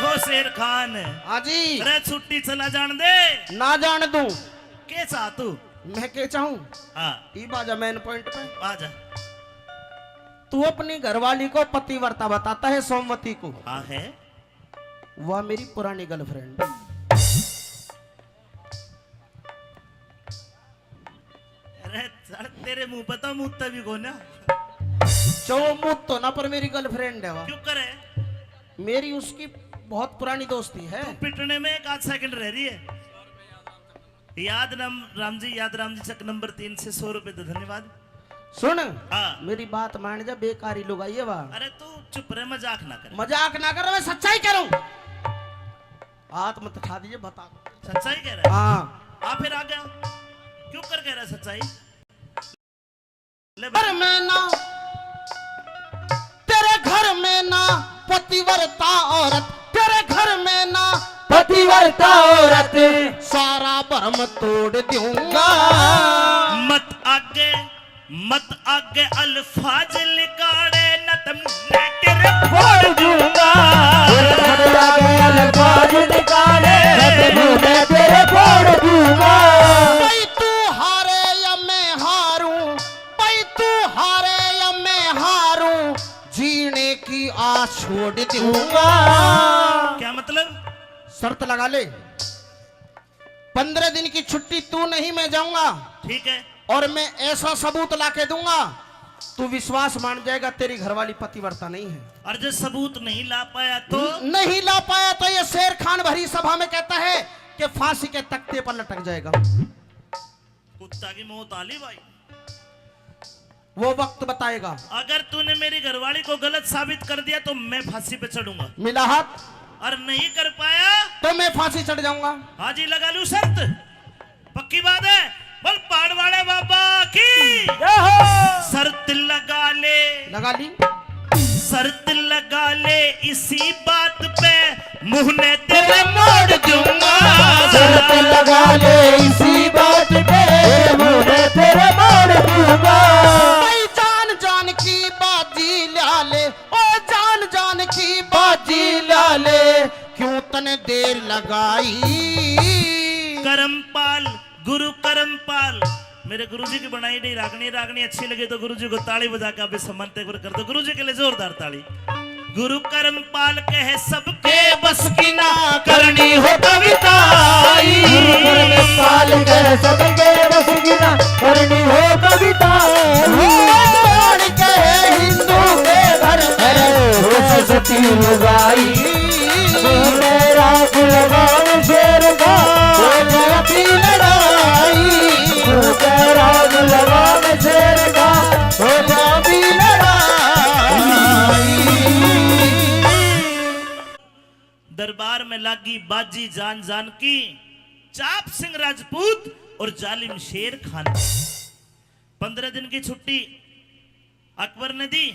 ओ शेर खान। हाँ जी। अरे छुट्टी चला जान दे। ना जान दूं। के चाह तू? मैं के चाहूं? हाँ। ई बाजा मेन पॉइंट पे। आजा। तू अपनी घरवाली को पतिव्रता बताता है, सोमवती को। हाँ है। वह मेरी पुरानी गर्लफ्रेंड। अरे सर, तेरे मुंह पे तो मुत्ता भी कोना। चो मुत्तो ना, पर मेरी गर्लफ्रेंड है वह। क्यों करे? मेरी उसकी बहुत पुरानी दोस्ती है। तू पिटने में एक आध सेकंड रह रही है। याद राम, राम जी, याद राम जी, चक नंबर तीन से सौ रुपए दे, धन्यवाद। सुन, हाँ। मेरी बात मान जा, बेकारी लुगाई है वह। अरे तू चुप रहे, मजाक ना कर। मजाक ना कर, मैं सच्चाई कह रहा हूँ। हाथ मत उठा दीजिए, बता। सच्चाई कह रहा है? हाँ। आ फिर आ गया, क्यों कर कह रहा है सच्चाई? ले बे- घर में ना, तेरे घर में ना पतिव्रता औरत, तेरे घर में ना पतिव्रता औरत, सारा भरम तोड़ दूंगा। मत आगे, मत आगे अल्फाज लिकाड़े, न तम ने तेरे फोड़ दूंगा। मत आगे अल्फाज लिकाड़े, न तम ने तेरे फोड़ दूंगा। भाई तू हारे या मैं हारूं, भाई तू हारे या मैं हारूं, जीने की आस छोड़ दूंगा। क्या मतलब? शर्त लगा ले, पन्द्रह दिन की छुट्टी तू नहीं, मैं जाऊंगा। ठीक है। और मैं ऐसा सबूत लाके दूंगा, तू विश्वास मान जाएगा, तेरी घरवाली पतिव्रता नहीं है। और जो सबूत नहीं ला पाया तो? न-, नहीं ला पाया तो ये शेर खान भरी सभा में कहता है कि फांसी के तख्ते पर लटक जाएगा। कुत्ता की मौत आली भाई। वो वक्त बताएगा। अगर तूने मेरी घरवाली को गलत साबित कर दिया तो मैं फांसी पे चढ़ूंगा। मिला हाथ। और नहीं कर पाया तो मैं फांसी चढ़ जाऊंगा। हाँ जी, लगा लूं शर्त। पक्की बात है। बोल पहाड़ वाले बाबा की। जय हो। शर्त लगा ले। लगा ली। शर्त लगा ले इसी बात पे, मुंह ने तेरे मोड़ दूंगा। शर्त लगा ले इसी बात पे, मुंह ने तेरे मोड़ दूंगा। भाई जान जान की बाजी ला ले, ओ जान जान की बाजी ला ले, क्यों तने देर लगाई। करमपाल, गुरु करमपाल, मेरे गुरुजी की बनाई नहीं रागनी, रागनी अच्छी लगे तो गुरुजी को ताली बजा के आप इस सम्मान एक बार कर दो, गुरुजी के लिए जोरदार ताली। गुरु करमपाल कहे सबके बस की ना, करनी हो कविता। गुरु करमपाल कहे सबके बस की ना, करनी हो कविता। कौन कहे हिंदू के घर में सरस्वती लुगाई। तेरा गुलगान शेर का, हो गया भी लड़ाई। तेरा गुलगान शेर का, हो गया भी लड़ाई। दरबार में लागी बाजी जान जान की, चाप सिंह राजपूत और जालिम शेर खान। पन्द्रह दिन की छुट्टी अकबर ने दी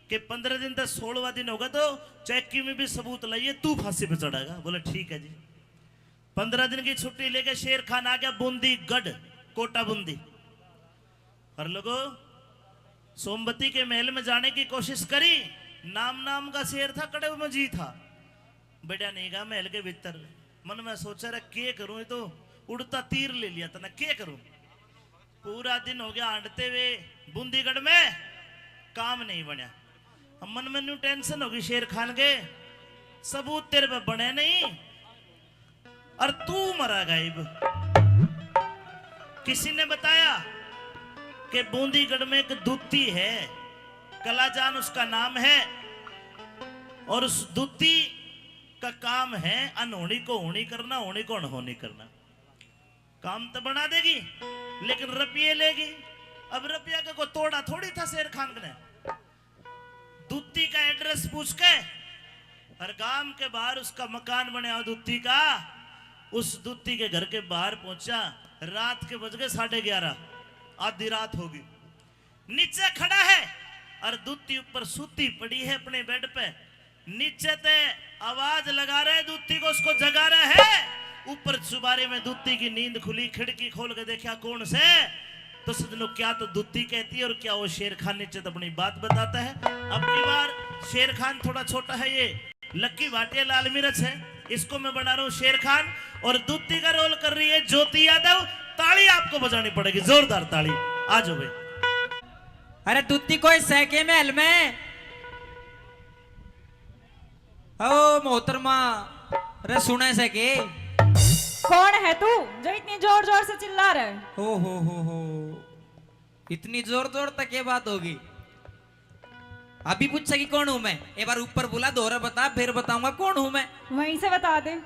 कि पन्द्रह दिन तक, सोलहवाँ दिन होगा तो चाहे किमें भी सबूत लाइए, तू फांसी पे चढ़ेगा। बोले ठीक है जी। पन्द्रह दिन की छुट्टी लेके शेर खान आ गया बूंदी गढ़, कोटा बूंदी। और लोगो, सोमवती के महल में जाने की कोशिश करी, नाम नाम का शेर था, कड़े में जी था। बढ़िया नहीं गा महल के भीतर। मन में सोचा, रे के करूं, ये तो उड़ता तीर ले लिया तने, के करूं? पूरा दिन हो गया हांडते हुए बूंदीगढ़ में, काम नहीं बनया। अब मन में न्यू टेंशन होगी शेर खान के, सबूत तेरे पे बने नहीं और तू मरा गायब। किसी ने बताया कि बूंदीगढ़ में एक दूती है, कलाजान उसका नाम है, और उस दूती का काम है अनहोनी को होनी करना, होनी को अनहोनी करना। काम तो बना देगी, लेकिन रुपये लेगी। अब रुपया का कोई तोड़ा थोड़ी था शेर खान ने। दूती का एड्रेस पूछ के, हर गांव के बाहर उसका मकान बनया हो दूती का, उस दूती के घर के बाहर पहुंचा। रात के बज गए साढ़े ग्यारह, आधी रात होगी। नीचे खड़ा है और दूती ऊपर सूती पड़ी है अपने बेड पे। नीचे ते आवाज लगा रहे दूती को, उसको जगा रहे है। ऊपर चुबारे में दूती की नींद खुली, खिड़की खोल के देखा कौन से। तो सजनों, क्या तो दूती कहती है और क्या वो शेर खान नीचे तो अपनी बात बताता है। अब की बार शेर खान थोड़ा छोटा है, ये लक्की भाटिया लाल मिर्च है, इसको मैं बना रहा हूँ शेर खान, और दूती का रोल कर रही है ज्योति यादव। ताली आपको बजानी पड़ेगी, जोरदार ताली। आ जाओ भाई। अरे दूती कोई सै के महल में। ओ मोहतरमा, रे सुने से के? कौन है तू जो इतनी जोर जोर से चिल्ला रहा है? ओ हो हो हो, इतनी जोर जोर तक ये बात होगी? अभी पूछेगी कौन हूँ मैं? एक बार ऊपर बुला, दोहरा बता, फिर बताऊंगा कौन हूँ मैं। वहीं से बता दे।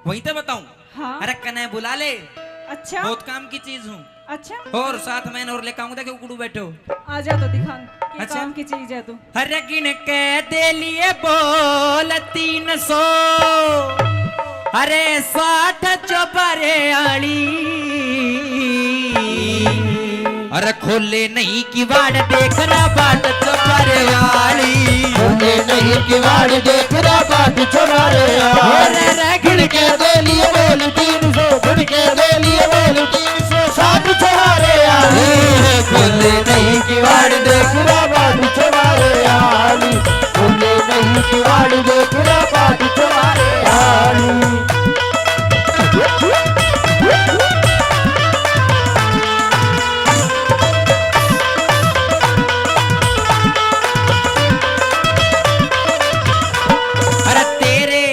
वहीं तो बताऊं? हाँ। अरे कने बुला ले। अच्छा। बहुत काम की चीज हूँ। अच्छा। और साथ में और लेकर आऊंगा, देखो कुड़ू बैठो। आ जा तो दिखा, के अच्छा। काम की चीज है तू। अरे गिन के दे लिए बोल तीन सौ, अरे साठ चौबारे आली। अरे खोले नहीं किवाड़ देख रहा बाट चौबारे आली। खोले नहीं किवाड़ देख रहा बाट चौबारे आली। अरे रे गिन के दे लिए बोल तीन सौ, गिन के दे लिए बोल तीन सौ साठ चौबारे आली। खोले नहीं किवाड़ देख रहा बाट चौबारे आली। खोले नहीं किवाड़ देख रहा बाट चौबारे आली। अरे तेरे,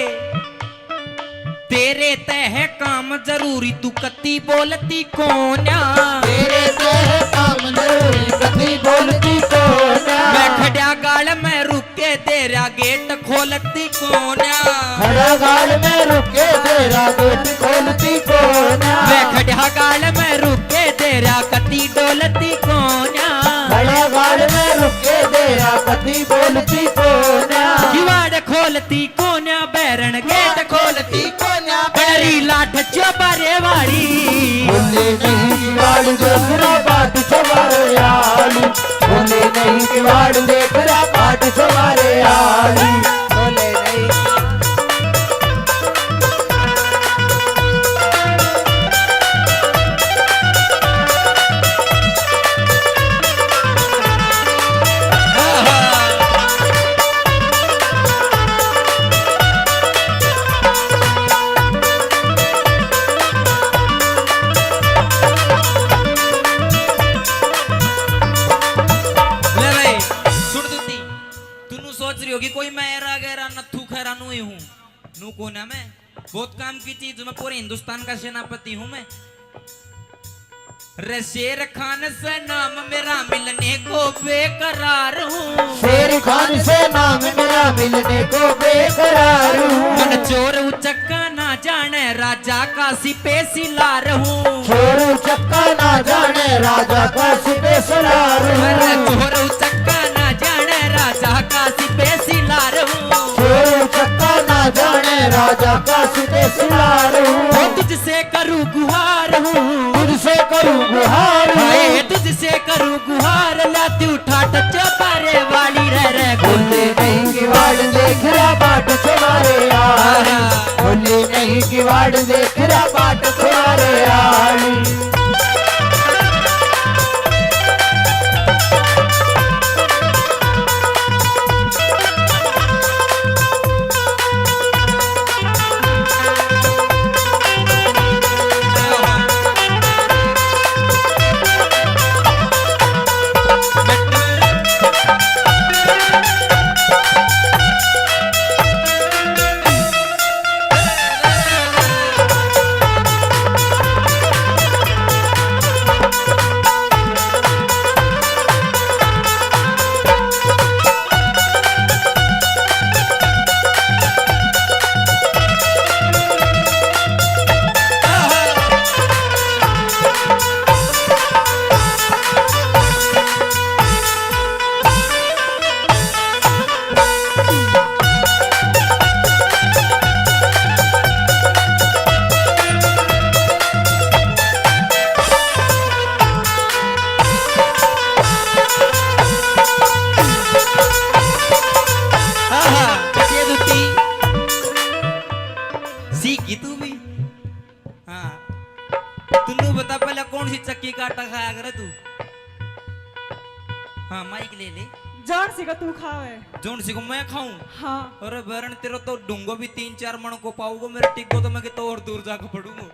तेरे तै है काम जरूरी, तू कती बोलती कोन्या। तेरे तै है काम जरूरी, कती बोलती कोन्या। मैं खड्या गाल में रुक के तेरा गेट खोलती कोन्या। खड्या गाल में रुक के तेरा गेट खोलती कोन्या। मैं खड्या गाल में रुक के तेरा कती डोलती कोन्या। खड्या गाल में रुक के तेरा कती बोलती कोन्या। किवाड़ खोलती कोन्या, बैरन गेट खोलती कोन्या। बड़ी लाठ चौबारे वाली। बोले नहीं किवाड़ देख रहा बाट चौबारे आली। बोले नहीं किवाड़ देख रहा बाट चौबारे आली। बोले नहीं। ले भाई, सुन दूती, तू नू सोच रही होगी कोई मैं एरा गैरा नथू खैरा नू ही हूँ। नू कोना मैं, बहुत काम की चीज, मैं पूरे हिंदुस्तान का सेनापति हूँ मैं। रे शेर खान से नाम मेरा मिलने को बेकरार हूँ। शेर खान से नाम मेरा मिलने को बेकरार हूँ। मन चोर उचक्का ना जाने राजा का सिपे सिलार हूँ। चोर उचक्का ना जाने राजा का सिपे सिलार हूँ। अरे चोर उचक्का ना जाने राजा का सिपे सिलार हूँ। चोर उचक्का ना जाने राजा का सिपे सिलार हूँ। वो तुझसे करूँ गुहार हूँ। तुझसे करूँ गुहार हूँ। हाय, तुझसे करूँ गुहार, लाती उठा टच पारे वाली रह रह। बोले नहीं किवाड़ देख रहा बाट चौबारे आली। बोले नहीं किवाड़ देख रहा बाट चौबारे आली। हाँ, हाँ, बतिया दूती। सीख गई तू भी। हाँ। तू नू बता पहले कौन सी चक्की का आटा खाया करे तू? हाँ, माइक ले ले। जौन सी का तू खावे। जौन सी को मैं खाऊं? हाँ। अरे बैरन, तेरा तो ढूंगो भी तीन चार मण को पाऊंगा, मेरा टिब्बो तो मैं कितना और दूर जाकर पड़ूंगा।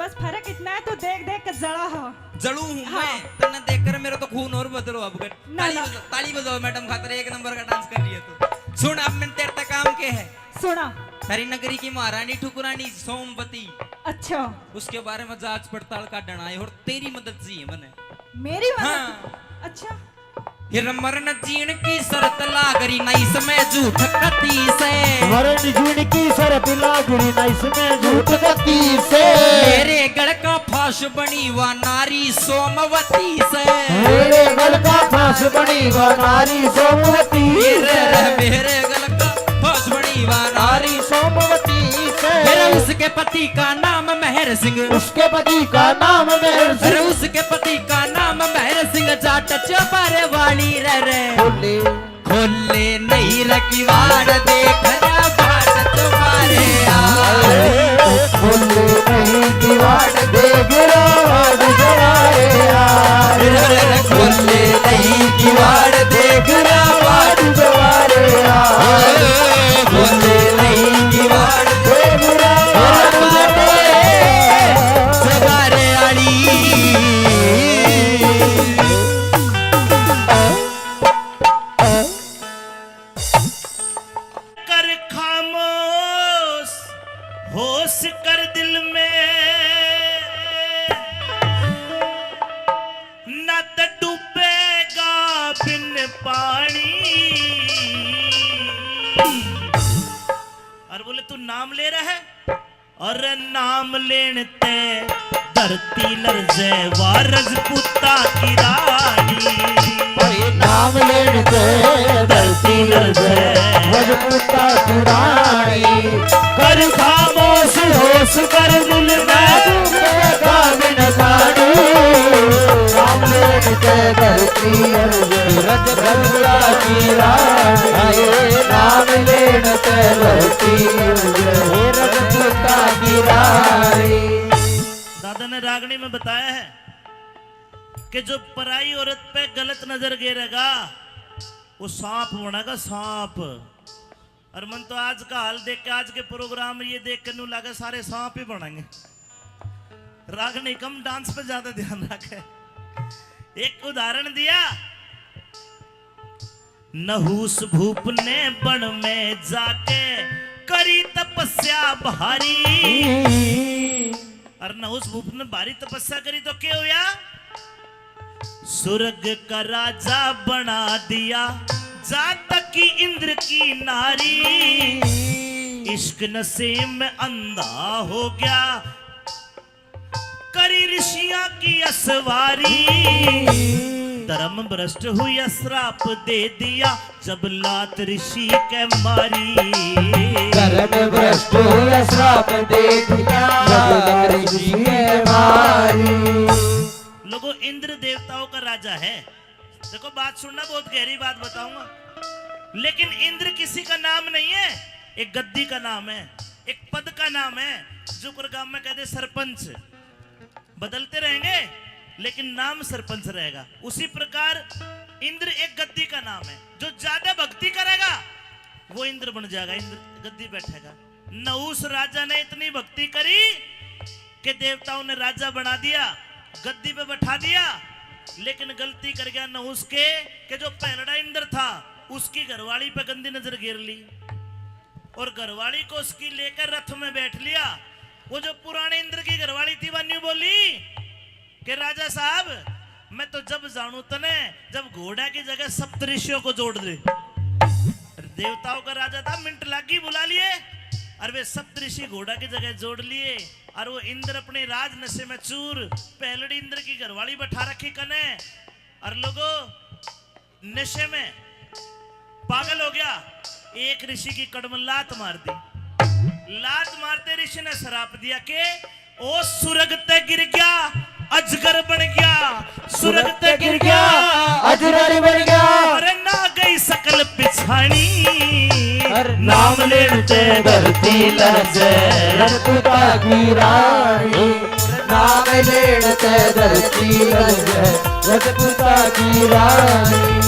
बस फर्क इतना है, तू देख देख के जला हो। जलू हूँ हाँ। मैं, तन्ने देख कर मेरा तो खून और बदलो अब। ना, ताली ना। बजाओ, ताली बजाओ मैडम खातर, एक नंबर का डांस कर रही है तू। सुन, अब मैंने तेरे तक काम के है। सुना। थारी नगरी की महारानी ठुकरानी सोमवती। अच्छा। उसके बारे में जांच पड़ताल काढण आए और तेरी मदद चाहिए मने। मेरी मदद? हाँ। अच्छा। फिर मरण जीण की शर्त लाग रही ना इसमें झूठ कती से। मरण जीण की शर्त लाग रही ना इसमें झूठ कती से। मेरे गल का फांस बनी वा नारी सोमवती से। मेरे गल का फांस बनी वा नारी सोमवती से। मेरे, मेरे गल का फांस बनी वा नारी सोमवती से। मेरा उसके पति का नाम मेहर सिंह। उसके पति का नाम मेहर सिंह। अरे उसके पति का नाम मेहर सिंह, जाट चौबारे वाली रे रे। बोले। खोले नहीं रे किवाड़ देख रे बाट तुम्हारे यार। खोले नहीं किवाड़ देख रे बाट तुम्हारे यार। खोले नहीं किवाड़ देख रे बाट तुम्हारे यार। खोले नहीं किवाड़ देख रे बाट तुम्हारे यार। कर खामोश, होश कर दिल में, ना तो डूबेगा बिन पानी। और बोले, तू नाम ले रहा है? अरे नाम लेण ते धरती लरजे वा रजपूता की रानी। अरे नाम लेण ते धरती लरजे रजपूता की रानी। कर खामोश, होश कर दिल में, डूबेगा बिन पानी। नाम लेण ते धरती लरजे रजपूता की रानी। नाम लेण ते धरती लरजे रजपूता की रानी। दादा ने रागनी में बताया है कि जो पराई औरत पे गलत नजर गेरेगा, वो सांप बनेगा, सांप। और मन तो आज का हाल देख के, आज के प्रोग्राम ये देख के नू लगे सारे सांप ही बनेंगे। रागनी कम, डांस पे ज्यादा ध्यान रखे। एक उदाहरण दिया, नहुस भूप ने बन में जाके करी तपस्या भारी। और नहुस भूप ने भारी तपस्या करी तो के होया? स्वर्ग का राजा बना दिया, जातक की इंद्र की नारी। इश्क नशे में अंधा हो गया, करी ऋषियां की असवारी। धर्म भ्रष्ट हुई, श्राप दे दिया, जब लात ऋषि के मारी। धर्म भ्रष्ट हुई, श्राप दे दिया, जब लात ऋषि के मारी। लोगों, इंद्र देवताओं का राजा है। देखो, बात सुनना, बहुत गहरी बात बताऊंगा। लेकिन इंद्र किसी का नाम नहीं है, एक गद्दी का नाम है, एक पद का नाम है। जुकर गांव में कहते सरपंच, बदलते रहेंगे, लेकिन नाम सरपंच रहेगा। उसी प्रकार इंद्र एक गद्दी का नाम है। जो ज्यादा भक्ति करेगा, वो इंद्र बन जाएगा, इंद्र गद्दी बैठेगा। नहुस राजा ने इतनी भक्ति करी कि देवताओं ने राजा बना दिया, गद्दी पे बैठा दिया, लेकिन गलती कर गया नहुस के कि जो पहलड़ा इंद्र था, उसकी घरवाली पे गंदी नजर गिर ली और घरवाली को उसकी लेकर रथ में बैठ लिया। वो जो पुराने इंद्र की घरवाली थी, वो न्यू बोली कि राजा साहब, मैं तो जब जानू तने, जब घोड़ा की जगह सप्तऋषियों को जोड़ दे। देवताओं का राजा था, मिनट लागी, बुला लिए, और वे सप्तऋषि घोड़ा की जगह जोड़ लिए। और वो इंद्र अपने राज नशे में चूर, पहलड़ी इंद्र की घरवाली बैठा रखी कने। और लोगो, नशे में पागल हो गया, एक ऋषि की कड़ में लात मार दी। लात मारते ऋषि ने श्राप दिया कि ओ सुरग ते गिर गया, अजगर बन गया, सुरग ते गिर गया, अजगर बन गया। अरे ना गई सकल पिछाणी। अरे नाम लेण ते धरती लरजे, रजपूता की रानी। नाम लेण ते धरती लरजे, रजपूता की रानी।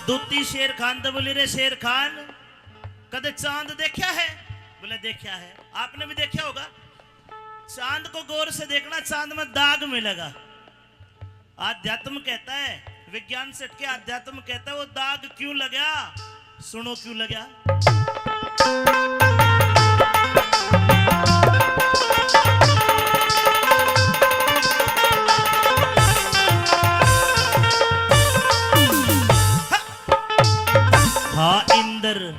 दूती शेर खान तो बोली, रे शेर खान, कदे चांद देखा है? बोले, देखा है। आपने भी देखा होगा। चांद को गौर से देखना, चांद में दाग मिलेगा। आध्यात्म कहता है, विज्ञान से हटके आध्यात्म कहता है, वो दाग क्यों लगा? सुनो क्यों लगा। हाँ, इंद्र,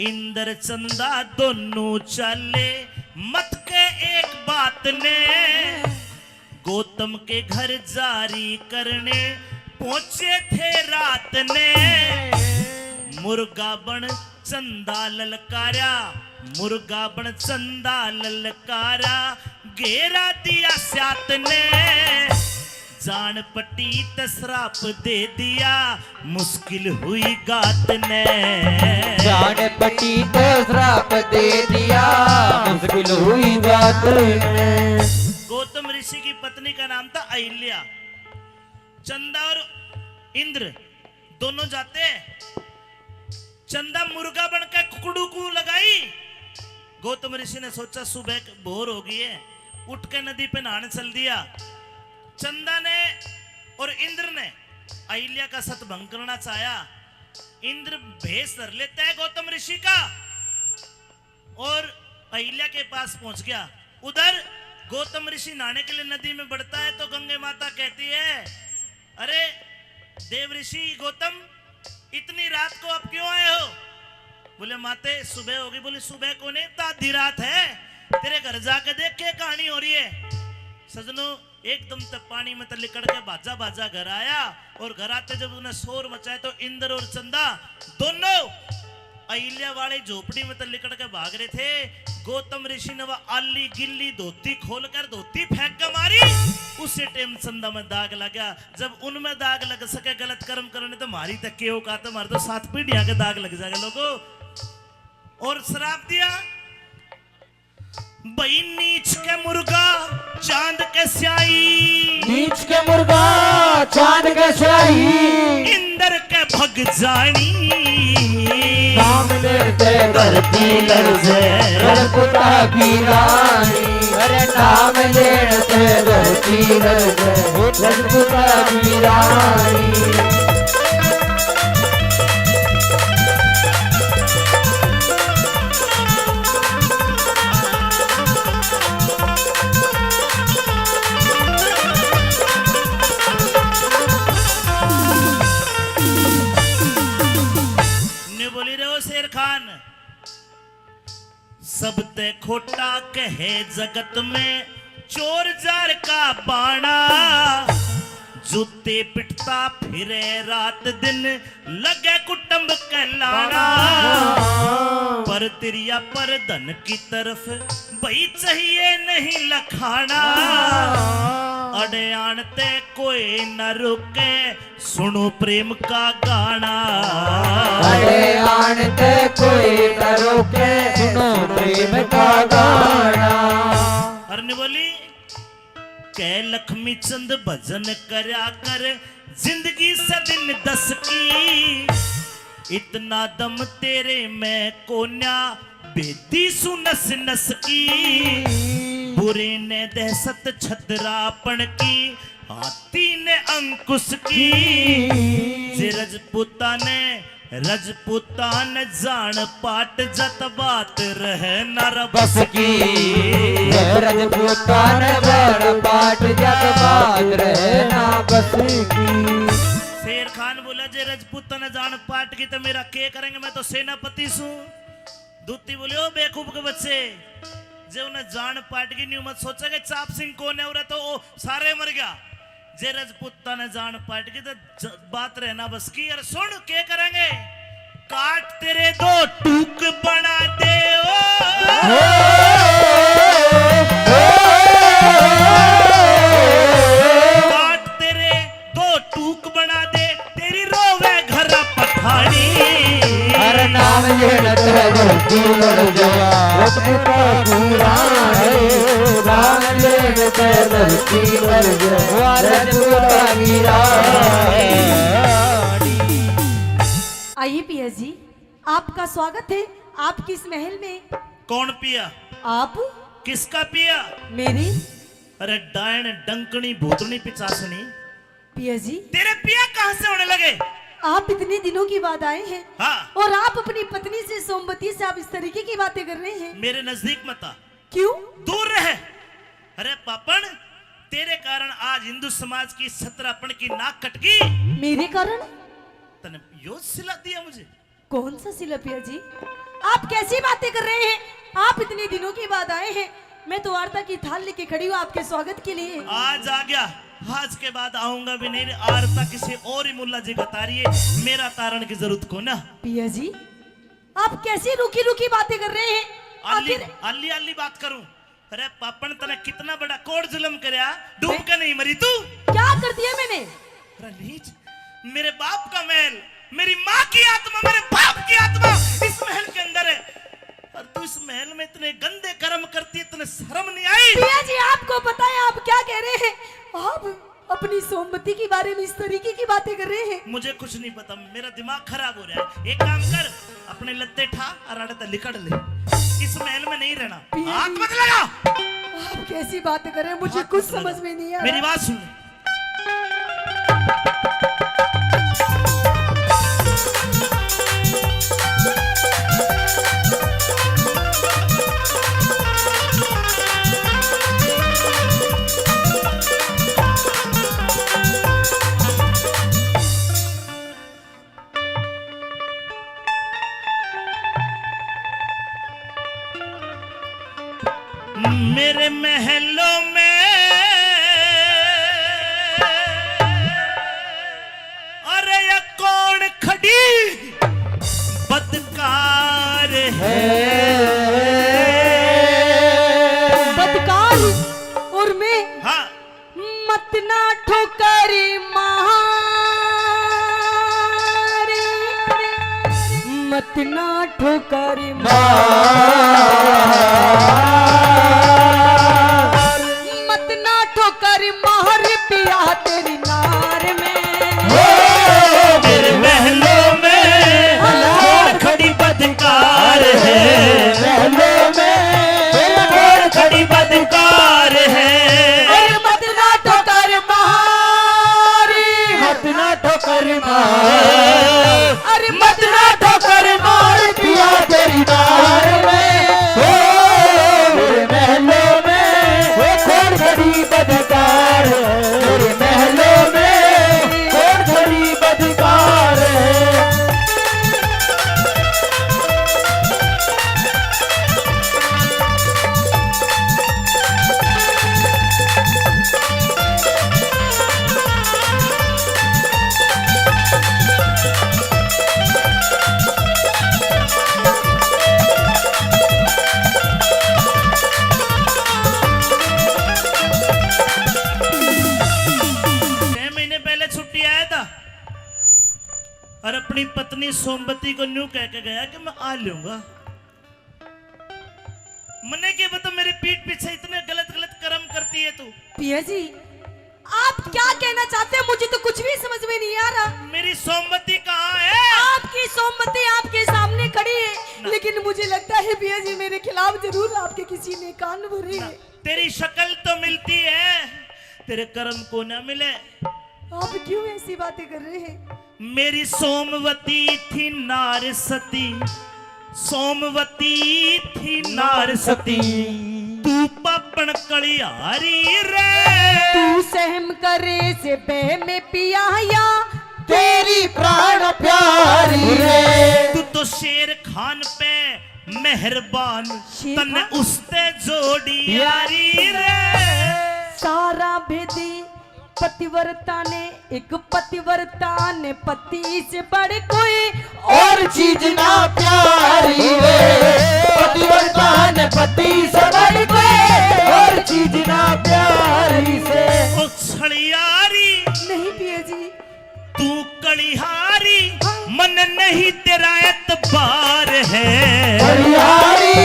इंद्र चंदा दोनों चाले, मत के एक बात ने। गौतम के घर जारी करने पहुंचे थे रात ने। मुर्गा बन चंदा ललकारा, मुर्गा बन चंदा ललकारा, घेरा दिया सात ने। जान पटी त श्राप दे दिया, मुश्किल हुई गात ने। जान पटी त श्राप दे दिया, मुश्किल हुई गात ने। गौतम ऋषि की पत्नी का नाम था अहिल्या। चंदा और इंद्र दोनों जाते। चंदा मुर्गा बन के कुकड़ू को लगाई। गौतम ऋषि ने सोचा, सुबह क-, भोर हो गई है, उठ के नदी पे नहाने चल दिया। चंदा ने और इंद्र ने अहिल्या का सत भंग करना चाहा। इंद्र भेष धर लेता है गौतम ऋषि का और अहिल्या के पास पहुंच गया। उधर गौतम ऋषि नहाने के लिए नदी में बढ़ता है तो गंगे माता कहती है, अरे देव ऋषि गौतम, इतनी रात को आप क्यों आए हो? बोले, माते सुबह होगी। बोली, सुबह को नहीं, तो आधी रात है। तेरे घर जाके देख के कहानी हो रही है। सजनों, एकदम ते पानी में ते लिकड़ के भाजा भाजा घर आया और घर आते जब उन्हें शोर मचाया तो इंद्र और चंदा दोनों अहिल्या वाली झोपड़ी में ते लिकड़ के भाग रहे थे। गौतम ऋषि ने वह आली गिल्ली धोती खोल कर धोती फेंक के मारी। उसी टाइम चंदा में दाग लगा। जब उनमें दाग लग सके गलत कर्म करने तो मारी तक के औकात है, मारे तो सात पीढ़ियां के दाग लग जाएगा लोगों। और श्राप दिया, भाई नीच के मुर्गा चांद के स्याही। नीच के मुर्गा चांद के स्याही। इंदर के भग जानी। नाम लेते धरती लरजे, रजपुता की रानी। अरे नाम लेते धरती लरजे, रजपुता की रानी। ने बोली रहो शेर खान। सबते खोटा कहे जगत में चोर जार का बाणा। जूते पिटता फिरे रात दिन, लगे कुटुंब कहलाना। पर तिरिया पर धन की तरफ भाई चाहिए नहीं लखाना। अड़े आन ते कोई न रुके, सुनो प्रेम का गाना। अरे आन ते कोई न रोके, सुनो प्रेम का गाना। अरे ने बोली, कह लक्ष्मी चंद भजन करया कर, जिंदगी से दिन दस की। इतना दम तेरे में कोन्या, भेदी सु नस नस की। बुरे ने दहशत छदरापन की, हाथी ने अंकुश की। जे रजपूता ने, रजपूता ने जान पाट जत बात रहे ना रे बस की। रजपूता ने जान पाट जत बात रहे ना बस की। शेर खान बोला, जे रजपूता ने जान पाट की तो मेरा के करेंगे, मैं तो सेनापति सूं। दूती बोले, ओ बेवकूफ के बच्चे, जे उन्हें जान पाट गई, न्यू मत सोचा कि चाप सिंह कौन है, उरे तो ओ सारे मर गया। जे रजपूता ने जान पाट गई तो ज-, बात रहना बस की। अरे सुन, के करेंगे? काट तेरे दो टूक बना दे ओ। काट तेरे दो टूक बना दे, तेरी रोवे घर पठानी। हर नाम लेण ते धरती मर जा, रजपूता पूरा है। नाम लेण ते धरती मर जा, वा रजपूता मीरा है। आइए पिया जी, आपका स्वागत है आपके इस महल में। कौन पिया? आप। किसका पिया? मेरी। अरे डायन, डंकनी, भूतनी, पिचासनी। पिया जी। तेरे पिया कहाँ से होने लगे? आप इतने दिनों के बाद आए हैं। हाँ। और आप अपनी पत्नी से, सोमवती से, आप इस तरीके की बातें कर रहे हैं। मेरे नजदीक मत आ। क्यों? दूर रह। अरे पापण, तेरे कारण आज हिंदू समाज की सतरापण की नाक कट गई। मेरे कारण? तने यो सिला दिया मुझे। कौन सा सिला पिया जी? आप कैसी बातें कर रहे हैं? आप इतने दिनों के बाद आए हैं, मैं तो आरता की थाल लेके खड़ी हूँ आपके स्वागत के लिए। आज आ गया, आज के बाद आऊंगा भी नहीं। आरता किसी और ही मुल्ला जी का तारिए, मेरा तारण की जरूरत को ना। पिया जी, आप कैसी रूखी रूखी बातें कर रहे हैं? आली, आखिर आली, आली बात करूं? अरे पापण, तने कितना बड़ा कोड़ जुलम करया, डूब के नहीं मरी तू? क्या कर दिया मैंने? अरे नीच, मेरे बाप का महल, मेरी माँ की आत्मा, मेरे बाप की आत्मा इस महल के अंदर है, और तू इस महल में इतने गंदे कर्म करती है, तने शर्म नहीं आई? पिया जी, आपको पता है आप क्या कह रहे हैं? आप अपनी सोमवती के बारे में इस तरीके की बातें कर रहे हैं। मुझे कुछ नहीं पता, मेरा दिमाग खराब हो रहा है। एक काम कर, अपने लत्ते ठा और आड़े तै लिकड़ ले। इस महल में नहीं रहना। पिया हाथ जी, मत लगा। आप कैसी बातें कर रहे हैं, मुझे हाथ कुछ मत लगा। समझ में नहीं आ रहा। मेरी बात सुन ले। मेरे महलों में, अरे ये कौन खड़ी बदकार है? बदकार और मैं? हाँ। मत ना ठोकर मार, मत ना ठोकर मार, मत ना ठोकर मार पिया तेरी नार में। हो, मेरे महलों में कौन खड़ी बदकार है? महलों में कौन खड़ी बदकार है? अरे मत ना ठोकर मार, मत ना ठोकर मार, अरे मत ना ठोकर मार पिया तेरी नार में। हो, मेरे महलों में वो कौन खड़ी बदकार है? मेरे महलों में कौन खड़ी बदकार है? छह महीने पहले छुट्टी आया था और अपनी पत्नी सोमवती को न्यू कह के गया कि मैं आ लूंगा। मन्ने के बता, मेरे पीठ पीछे इतने गलत गलत कर्म करती है तू। पिया जी, आप क्या कहना चाहते हैं, मुझे तो कुछ भी समझ में नहीं आ रहा। मेरी सोमवती कहाँ है? आपकी सोमवती आपके सामने खड़ी है, ना। लेकिन मुझे लगता है पिया जी, मेरे खिलाफ जरूर आपके किसी ने कान भरे ना। हैं। तेरी शक्ल तो मिलती है, तेरे कर्म को ना मिले। आप क्यों ऐसी बातें कर रहे हैं? मेरी सोमवती थी नार सती, सोमवती थी नार सती, तू पापण कलिहारी रे। तू सहम करे से बह में पिया या तेरी प्राण प्यारी रे। तू तो शेर खान पे मेहरबान, शेर तन्ने खान? उसते जोड़ी यारी रे। सारा भेदी पतिव्रता ने, एक पतिव्रता ने पति से बढ़ कोई और चीज ना प्यारी रे। पतिव्रता ने पति से बढ़ कोई और चीज ना प्यारी से। ओ छलियारी। नहीं पिया जी। तू कलिहारी, मन नहीं तेरा एतबार है। कलिहारी,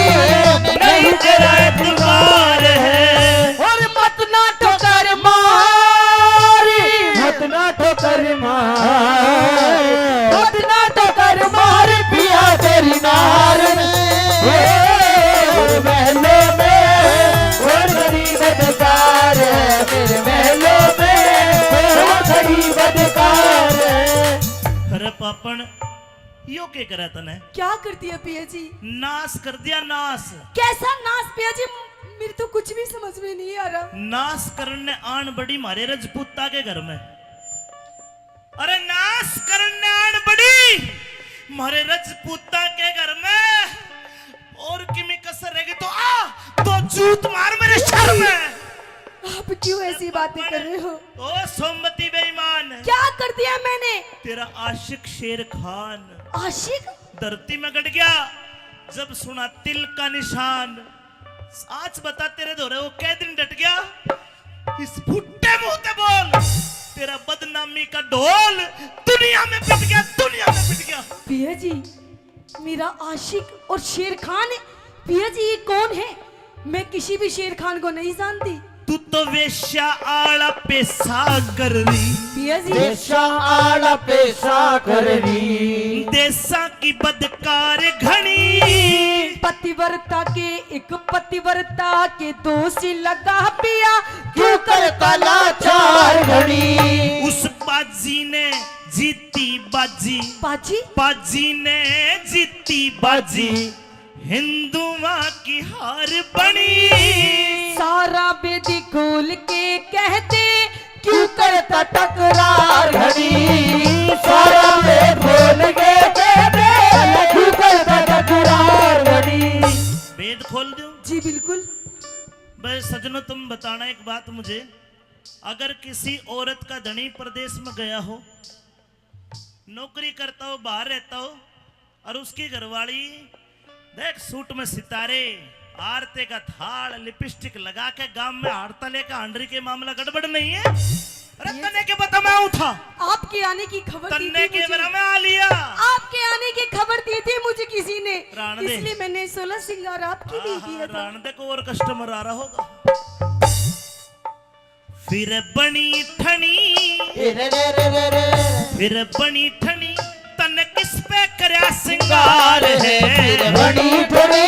नहीं तेरा एतबार है। और मत ना ठोकर मारी, मत ना ठोकर मार, मत ना ठोकर मार पिया तेरी नार। और महलों में और गरीब बेकार है, मेरे महलों में और गरीब बेकार है। अरे पापन, यो के करे तने? क्या कर दिया पिया जी? नाश कर दिया, नाश। कैसा नाश पिया जी? मेरे तो कुछ भी समझ में नहीं आ रहा। नाश करन ने आन बड़ी म्हारे रजपूता के घर में। अरे नाश करन ने आन बड़ी म्हारे रजपूता के घर में। और किमी कसर रहेगी तो आ, तो जूत मार मेरे सर में। आप क्यों ऐसी बातें कर रहे हो? ओ सोमवती बेईमान। क्या कर दिया मैंने? तेरा आशिक शेर खान। आशिक? धरती में गड़ गया जब सुना तिल का निशान। आज बता तेरे धोरे वो कै दिन डट गया? इस फुट्टे मुंह ते बोल, तेरा बदनामी का ढोल दुनिया में पिट गया, दुनिया में पिट गया। पिया जी, मेरा आशिक और शेर खान है। पिया जी, ये कौन है? मैं किसी भी शेर खान को नहीं जानती। तू तो वेश्या आला पेशा कर रही। पिया जी। वेश्या आला पेशा कर रही। देसा की बदकार घणी। पतिव्रता के, एक पतिव्रता के दोषी लगा पिया। क्यों करता लाचार घणी। उस बाजी ने जीती बाजी। बाजी? बाजी ने जीती बाजी। हिंदुआ की हार बणी। सारा बेदी खोल के कह दे, क्यों करता टकरार घणी। सारा बेद खोल के कह दे, क्यों करता टकरार घणी। बेद खोल दूं? जी बिल्कुल। बस सजनों, तुम बताना एक बात मुझे, अगर किसी औरत का धणी परदेश में गया हो, नौकरी करता हो, बाहर रहता हो, और उसकी घरवाली देख सूट में सितारे, आरते का थाल, लिपस्टिक लगा के गांव में हारता लेके हांडरी के मामला गड़बड़ नहीं है? अरे ये तन्ने के बता मैं उठा। आपके आने की खबर दी थी तन्ने के मुझे। बरा मैं आ लिया। आपके आने की खबर दी थी मुझे किसी ने, राण दे। इसलिए मैंने सोलह श्रृंगार आपके लिए हाँ, किया हाँ, था। राण दे को और कस्टमर आ रहा होगा। फिर बनी ठणी, ए रे रे रे रे रे। फिर बनी ठणी, तन किस पे करया सिंगार है? फिर बनी ठणी,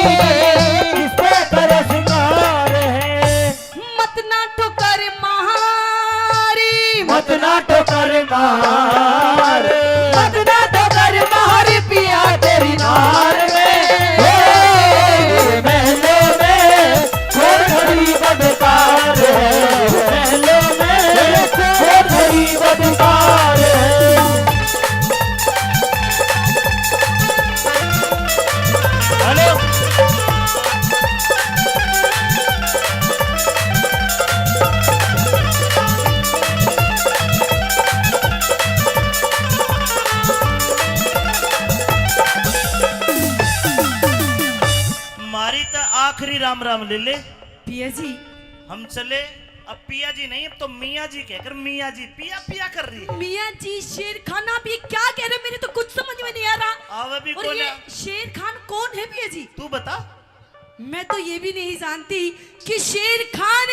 किस पे करया सिंगार है? मत ना ठोकर मारी, मत ना ठोकर मार, मत ना ठोकर मारी पिया तेरी नार में। हे, महलों में और घड़ी बदकार है, महलों में और घड़ी बदकार है। हेलो। मारी तो आखिरी राम राम ले ले। पिया जी। हम चले। अब पिया जी नहीं, अब तो मियाँ जी कहकर मियाँ जी पिया पिया कर रही है। मियाँ जी, शेर खान, आप ये क्या कह रहे हो? मेरे तो कुछ समझ में नहीं आ रहा। आवे भी और कौन ये है? शेर खान कौन है पिया जी? तू बता। मैं तो ये भी नहीं जानती कि शेर खान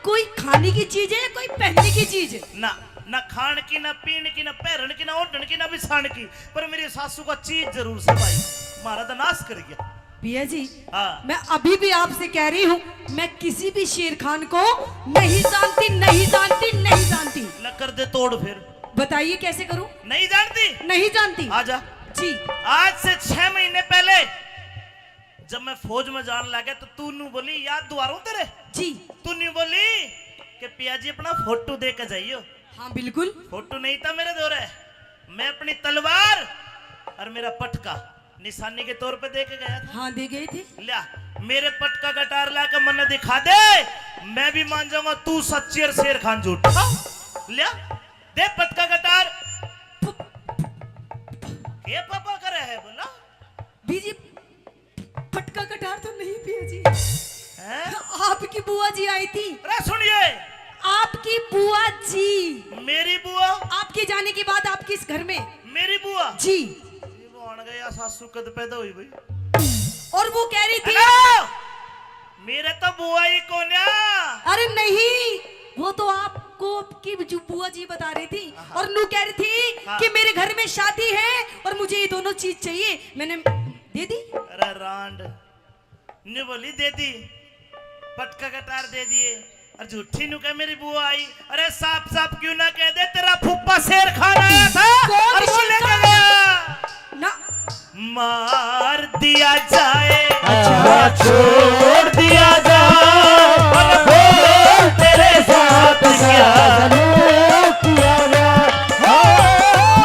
कोई खाने की चीज है या कोई पहनने की चीज है। ना, ना खान की, ना पीन की, ना पहरन की, ना ओढ़न की, ना बिछान की, पर मेरी सासू का चीज जरूर से भाई, म्हारा तो नाश कर गया। पिया जी, हाँ। मैं अभी भी आपसे कह रही हूँ, मैं किसी भी शेर खान को नहीं जानती, नहीं जानती, नहीं जानती। ल कर दे तोड़ फिर। बताइए कैसे करूँ? नहीं जानती? नहीं जानती। आजा। जी। आज से छह महीने पहले जब मैं फौज में जान लगा तो तू न्यू बोली, याद दुआरूं तेरे? जी। तू न्यू बोली कि पिया जी अपना फोटो दे के जाइयो। हाँ, बिल्कुल। फोटो नहीं था मेरे धोरे, मैं अपनी तलवार और मेरा पटका निशानी के तौर पे दे के गया था। हाँ, दे गए थे। ल्या, मेरे पटका कटार ला के मन्ने दिखा दे, मैं भी मान जाऊंगा तू सच्ची और शेर खान झूठा। लिया, दे पटका कटार। के पापा करे है बोला? बीजी, पटका कटार तो नहीं पिया जी। हैं? आपकी बुआ जी आई थी। अरे सुनिए। आपकी बुआ जी। मेरी बुआ? आपके जाने के बाद आपके इस घर में। मेरी बुआ? जी। ये वो आन गया, सासू कद पैदा हुई भाई। और वो कह रही थी। Hello! मेरे तो बुआ ही कोन्या। अरे नहीं, वो तो आपको आपकी जो बुआ जी बता रही थी। हाँ। और नू कह रही थी, हाँ, कि मेरे घर में शादी है और मुझे ये दोनों चीज चाहिए। मैंने दे दी। अरे रांड, न्यू बोली दे दी, पटका कटार दे दिए। और झूठी न्यू कह मेरी बुआ आई। अरे साफ साफ क्यों ना कह दे, तेरा फूफा शेर खान आया था। कौन और वो शेर लेके खान? गया ना। मार दिया जाए, अच्छा। छोड़ दिया जाए, और बोल तेरे साथ क्या सलूक किया गया। ओ,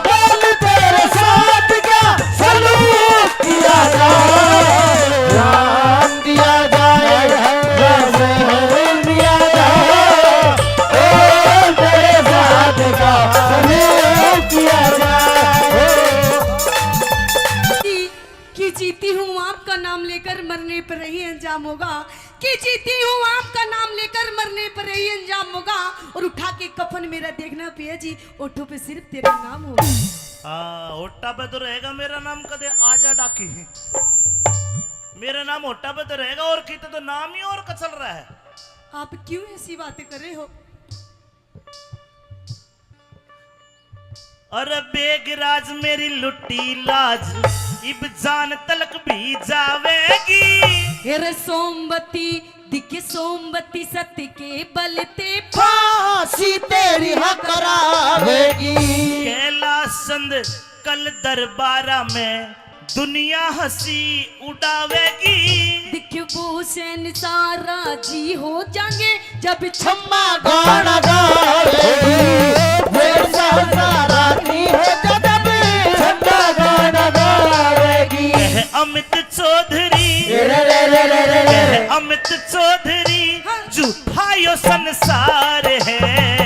बोल तेरे साथ क्या सलूक किया गया। जान दिया जाए, या जहर दिया जाए, ओ, तेरे साथ क्या सलूक किया जाए। कि जीती हूँ आपका नाम लेकर मरने पर यही अंजाम होगा, कि जीती हूँ आपका नाम लेकर मरने पर यही अंजाम होगा। और उठा के कफन मेरा देखना पिया जी, ओठों पे सिर्फ तेरा नाम होगा। हाँ, होटा पे तो रहेगा मेरा नाम, कदे आजा डाकी। मेरा नाम होटा पे तो रहेगा, और किते तो नाम ही और कचल रहा है। आप क्यों ऐसी बातें कर रहे हो? अरे बेगराज मेरी लुटी लाज, इब जान तलक भी जावेगी। अरे सोमवती दिखे सोमवती सत के बल ते फांसी तेरी हाँ करावेगी। कैलाश चंद कल दरबारा में दुनिया हंसी उड़ावेगी। दिख वो शहंशाह राजी हो जाएंगे जब छम्मा गाना गावेगी। वो शहंशाह राजी हो जाएंगे जब छम्मा गाना गावेगी। कह अमित चौधरी, रे रे रे रे रे रे। कह अमित चौधरी, हाँ। झूठा यो संसार है।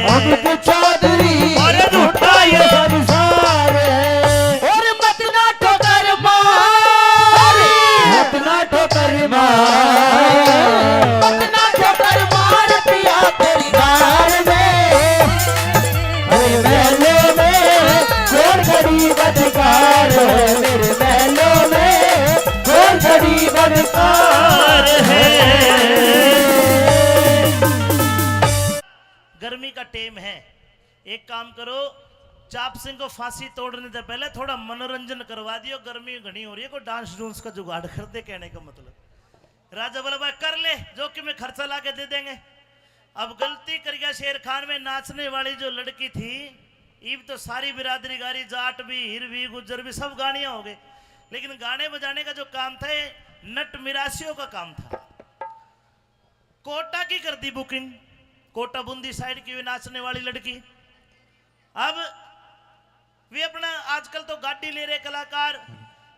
अमित चौधरी, और झूठा यो संसार है। और मत ना ठोकर मार, मत ना ठोकर मार, मत ना ठोकर मार पिया तेरी गाल में। मेरे महलों में कौन गरीब अधिकार है, मेरे महलों में कौन गरीब अधिकार है। गर्मी का टेम है, एक काम करो, चाप सिंह को फांसी तोड़ने से पहले थोड़ा मनोरंजन करवा दियो, गर्मी घणी हो रही है, कोई डांस डूंस का जुगाड़ कर दे, कहने का मतलब। राजा बोला, भाई कर ले, जो कि मैं खर्चा ला के दे देंगे। अब गलती कर गया शेर खान में नाचने वाली जो लड़की थी, इब तो सारी बिरादरी गा रही, जाट भी, हीर भी, गुज्जर भी, सब गानियां हो गए, लेकिन गाने बजाने का जो काम था, ये नट मिरासियों का काम था। कोटा की कर दी बुकिंग, कोटा बूंदी साइड की हुई नाचने वाली लड़की। अब वे अपना, आजकल तो गाड़ी ले रहे कलाकार,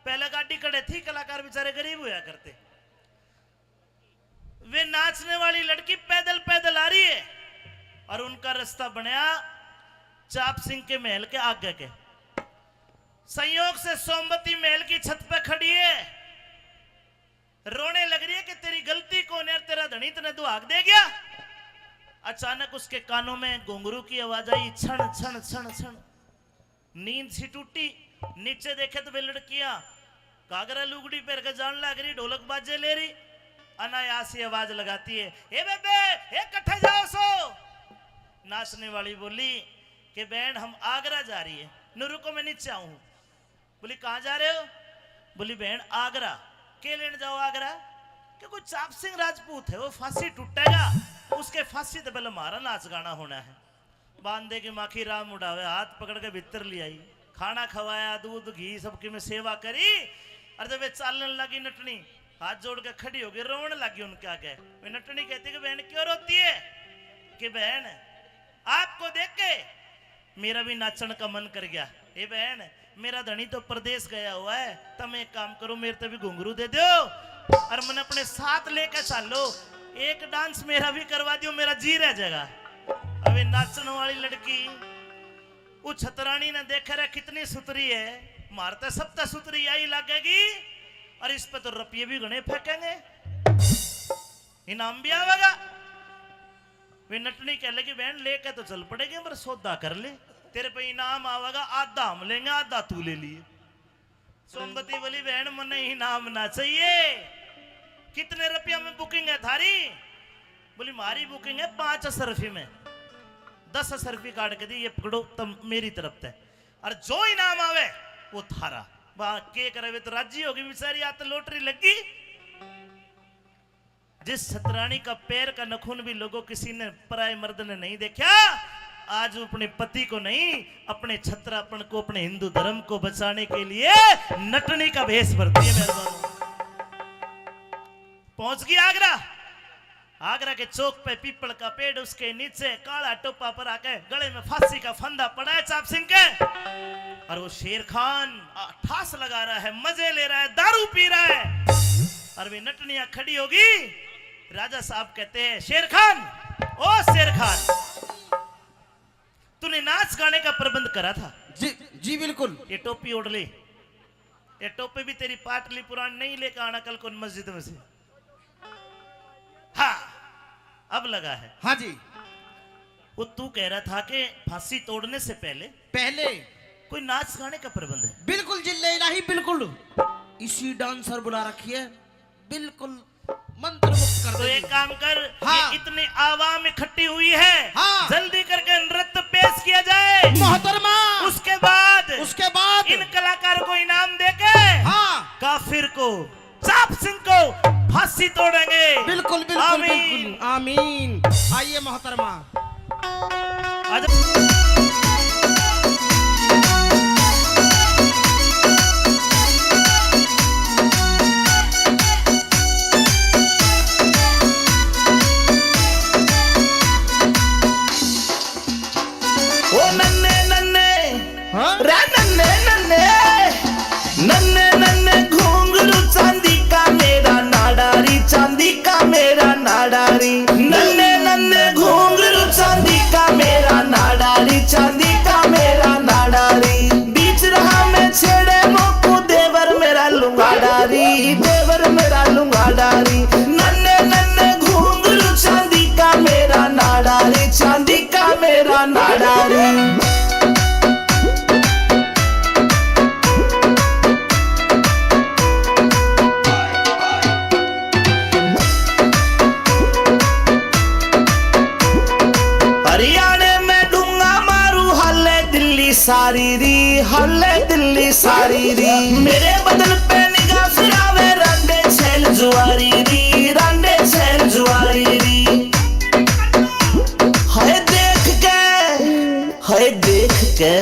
पहले गाड़ी कड़े थी, कलाकार बेचारे गरीब होया करते। वे नाचने वाली लड़की पैदल पैदल आ रही है और उनका रास्ता बनया चाप सिंह के महल के आगे के। संयोग से सोमवती महल की छत पे खड़ी है, रोने लग रही है कि तेरी गलती कौन है, तेरा धनी तने दुहाक दे गया। अचानक उसके कानों में घुंघरू की आवाज आई, छण छण छण छण। नींद सी टूटी, नीचे देखे तो वे लड़कियां घाघरा लुगड़ी पहन के जान लाग रही, ढोलक बाजे ले रही। अनायास ही आवाज लगाती है, "ए बेबे, ए कट्ठे जाओ सो?" नाचने वाली बोली कि, "बहन, हम आगरा जा रही है।" "नु रुको, मैं नीचे आऊं।" बोली, "कहाँ जा रहे हो?" बोली, "बहन, आगरा।" "के लेने जाओ आगरा?" "कि कोई चाप सिंह राजपूत है, वो फांसी टूटेगा, उसके फांसी तो पहले हमारा नाच गाना होना है।" बांधे की माखी राम उड़ावे, हाथ पकड़ के भीतर ले आई, खाना खवाया, दूध घी सबकी में सेवा करी। और जब वे चालन लगी नटनी, हाथ जोड़ के खड़ी हो गई, रोवण लगी उनके आगे। वे नटनी कहती कि, "बहन, क्यों रोती है?" कि, "बहन, आपको देख के मेरा भी नाचण का मन कर गया। ए बहन, मेरा धनी तो परदेस गया हुआ है, तम एक काम करो, मेरे ते भी घुंघरू दे दो और मने अपने साथ लेके चालो, एक डांस मेरा भी करवा दियो, मेरा जी रह जाएगा।" अभी नाचण वाली लड़की, वो छतरानी ने देखे रे, कितनी सुतरी है। मार ते सब ते सुतरी यही लागेगी। और इस पे तो रुपये भी घणे फेंकेंगे, इनाम भी आवेगा। वे नटनी कह लेगी, बहन, लेके तो चल पड़ेगी, पर सौदा कर ले, तेरे पे इनाम आवेगा, आधा हम लेंगे, आधा तू ले लिए। सोमवती बोली, बहन, मन्ने इनाम ना चाहिए। कितने रुपया में बुकिंग है थारी? बोली, म्हारी बुकिंग है पाँच असरफी में। दस असरफी काट के दी, ये पकड़ो, तुम मेरी तरफ से। और जो इनाम आवे, वो थारा। वाह, के करे, वे तो राजी होगी बेचारी, या तो लॉटरी लगी। जिस छतरानी का पैर का नखून भी लोगों किसी ने पराए मर्द ने नहीं देखा, आज वो अपने पति को नहीं, अपने छतरापन को, अपने हिंदू धर्म को बचाने के लिए नटनी का भेष भरती है। मेहरबान, पहुंच गई आगरा। आगरा के चौक पे पीपल का पेड़, उसके नीचे काला टोपा पर आके गले में फांसी का फंदा पड़ा है चाप सिंह के। और वो शेर खान, आ, ठास लगा रहा है, मजे ले रहा है, दारू पी रहा है। और वे नटनिया खड़ी होगी। राजा साहब कहते हैं, "शेर खान, ओ शेर खान, तूने नाच गाने का प्रबंध करा था?" जी, जी बिल्कुल। ये टोपी ओढ़ ले, ये टोपी भी तेरी पाटली पुराण नहीं लेकर आना कल को मस्जिद में से। हाँ, अब लगा है। हाँ जी। वो तू कह रहा था कि फांसी तोड़ने से पहले पहले कोई नाच गाने का प्रबंध है। बिल्कुल जिल्ले इलाही, बिल्कुल। इसी डांसर बुला रखी है, बिल्कुल मंत्रमुग्ध कर तो देगी। एक काम कर, हाँ। ये इतनी आवाम इकट्ठी हुई है, हाँ। जल्दी करके नृत्य पेश किया जाए। मोहतरमा। उसके बाद उसके बाद इन कलाकार को इनाम देके, हाँ। काफिर को, चाप सिंह को फांसी तोड़ेंगे। बिल्कुल, बिल्कुल, आमीन। बिल्कुल। आमीन। आइए मोहतरमा। आजा। ओ नन्ने नन्ने, हाँ? रे नन्ने नन्ने, नन्ने नन्ने घुंघरू चांदी का मेरा नाड़ा री, चांदी का मेरा नाड़ा री। नन्ने नन्ने घुंघरू चांदी का मेरा नाड़ा री, चांदी का मेरा नाड़ा री। बीच राह में छेड़े मोकू देवर मेरा लुंगाड़ा री, देवर मेरा लुंगाड़ा री। नन्ने नन्ने घुंघरू चांदी का मेरा नाड़ा री, चांदी का मेरा नाड़ा री। हरियाणे में डूंगा मारू, हाले दिल्ली सारी री, हाले दिल्ली सारी री। मेरे बदन पे निगाह फिरावे, रांडे छैल जुआरी री, रांडे छैल जुआरी री। हाय देख के, हाय देख के,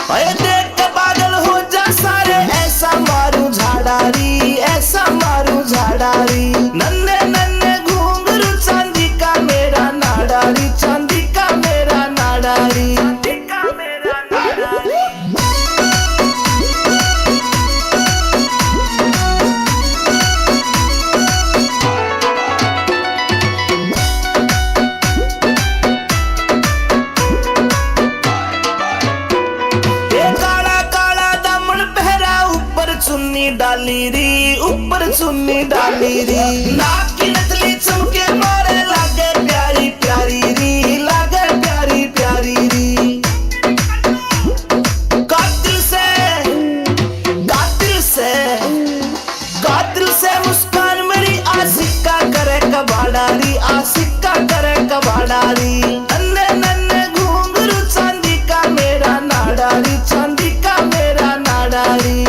हाय देख के पागल हो जा सारे। ऐसा मारू झाड़ा री, ऐसा मारू झाड़ा री। नन्ने नन्ने घुंघरू चांदी का मेरा नाड़ा री, चांदी का मेरा नाड़ा री। ए काला काला दामन पहरा, ऊपर चुन्नी डाली री, ऊपर चुन्नी डाली री। नाक की नथली चमके मारे, लागे प्यारी प्यारी री, लागे प्यारी प्यारी री। कातिल से, कातिल से, कातिल से मुस्कान मेरी, आशिक का करे कबाड़ा री, आशिक का करे कबाड़ा री। नन्ने नन्ने घुंघरू चांदी का मेरा नाड़ा री, चांदी का मेरा नाड़ा री।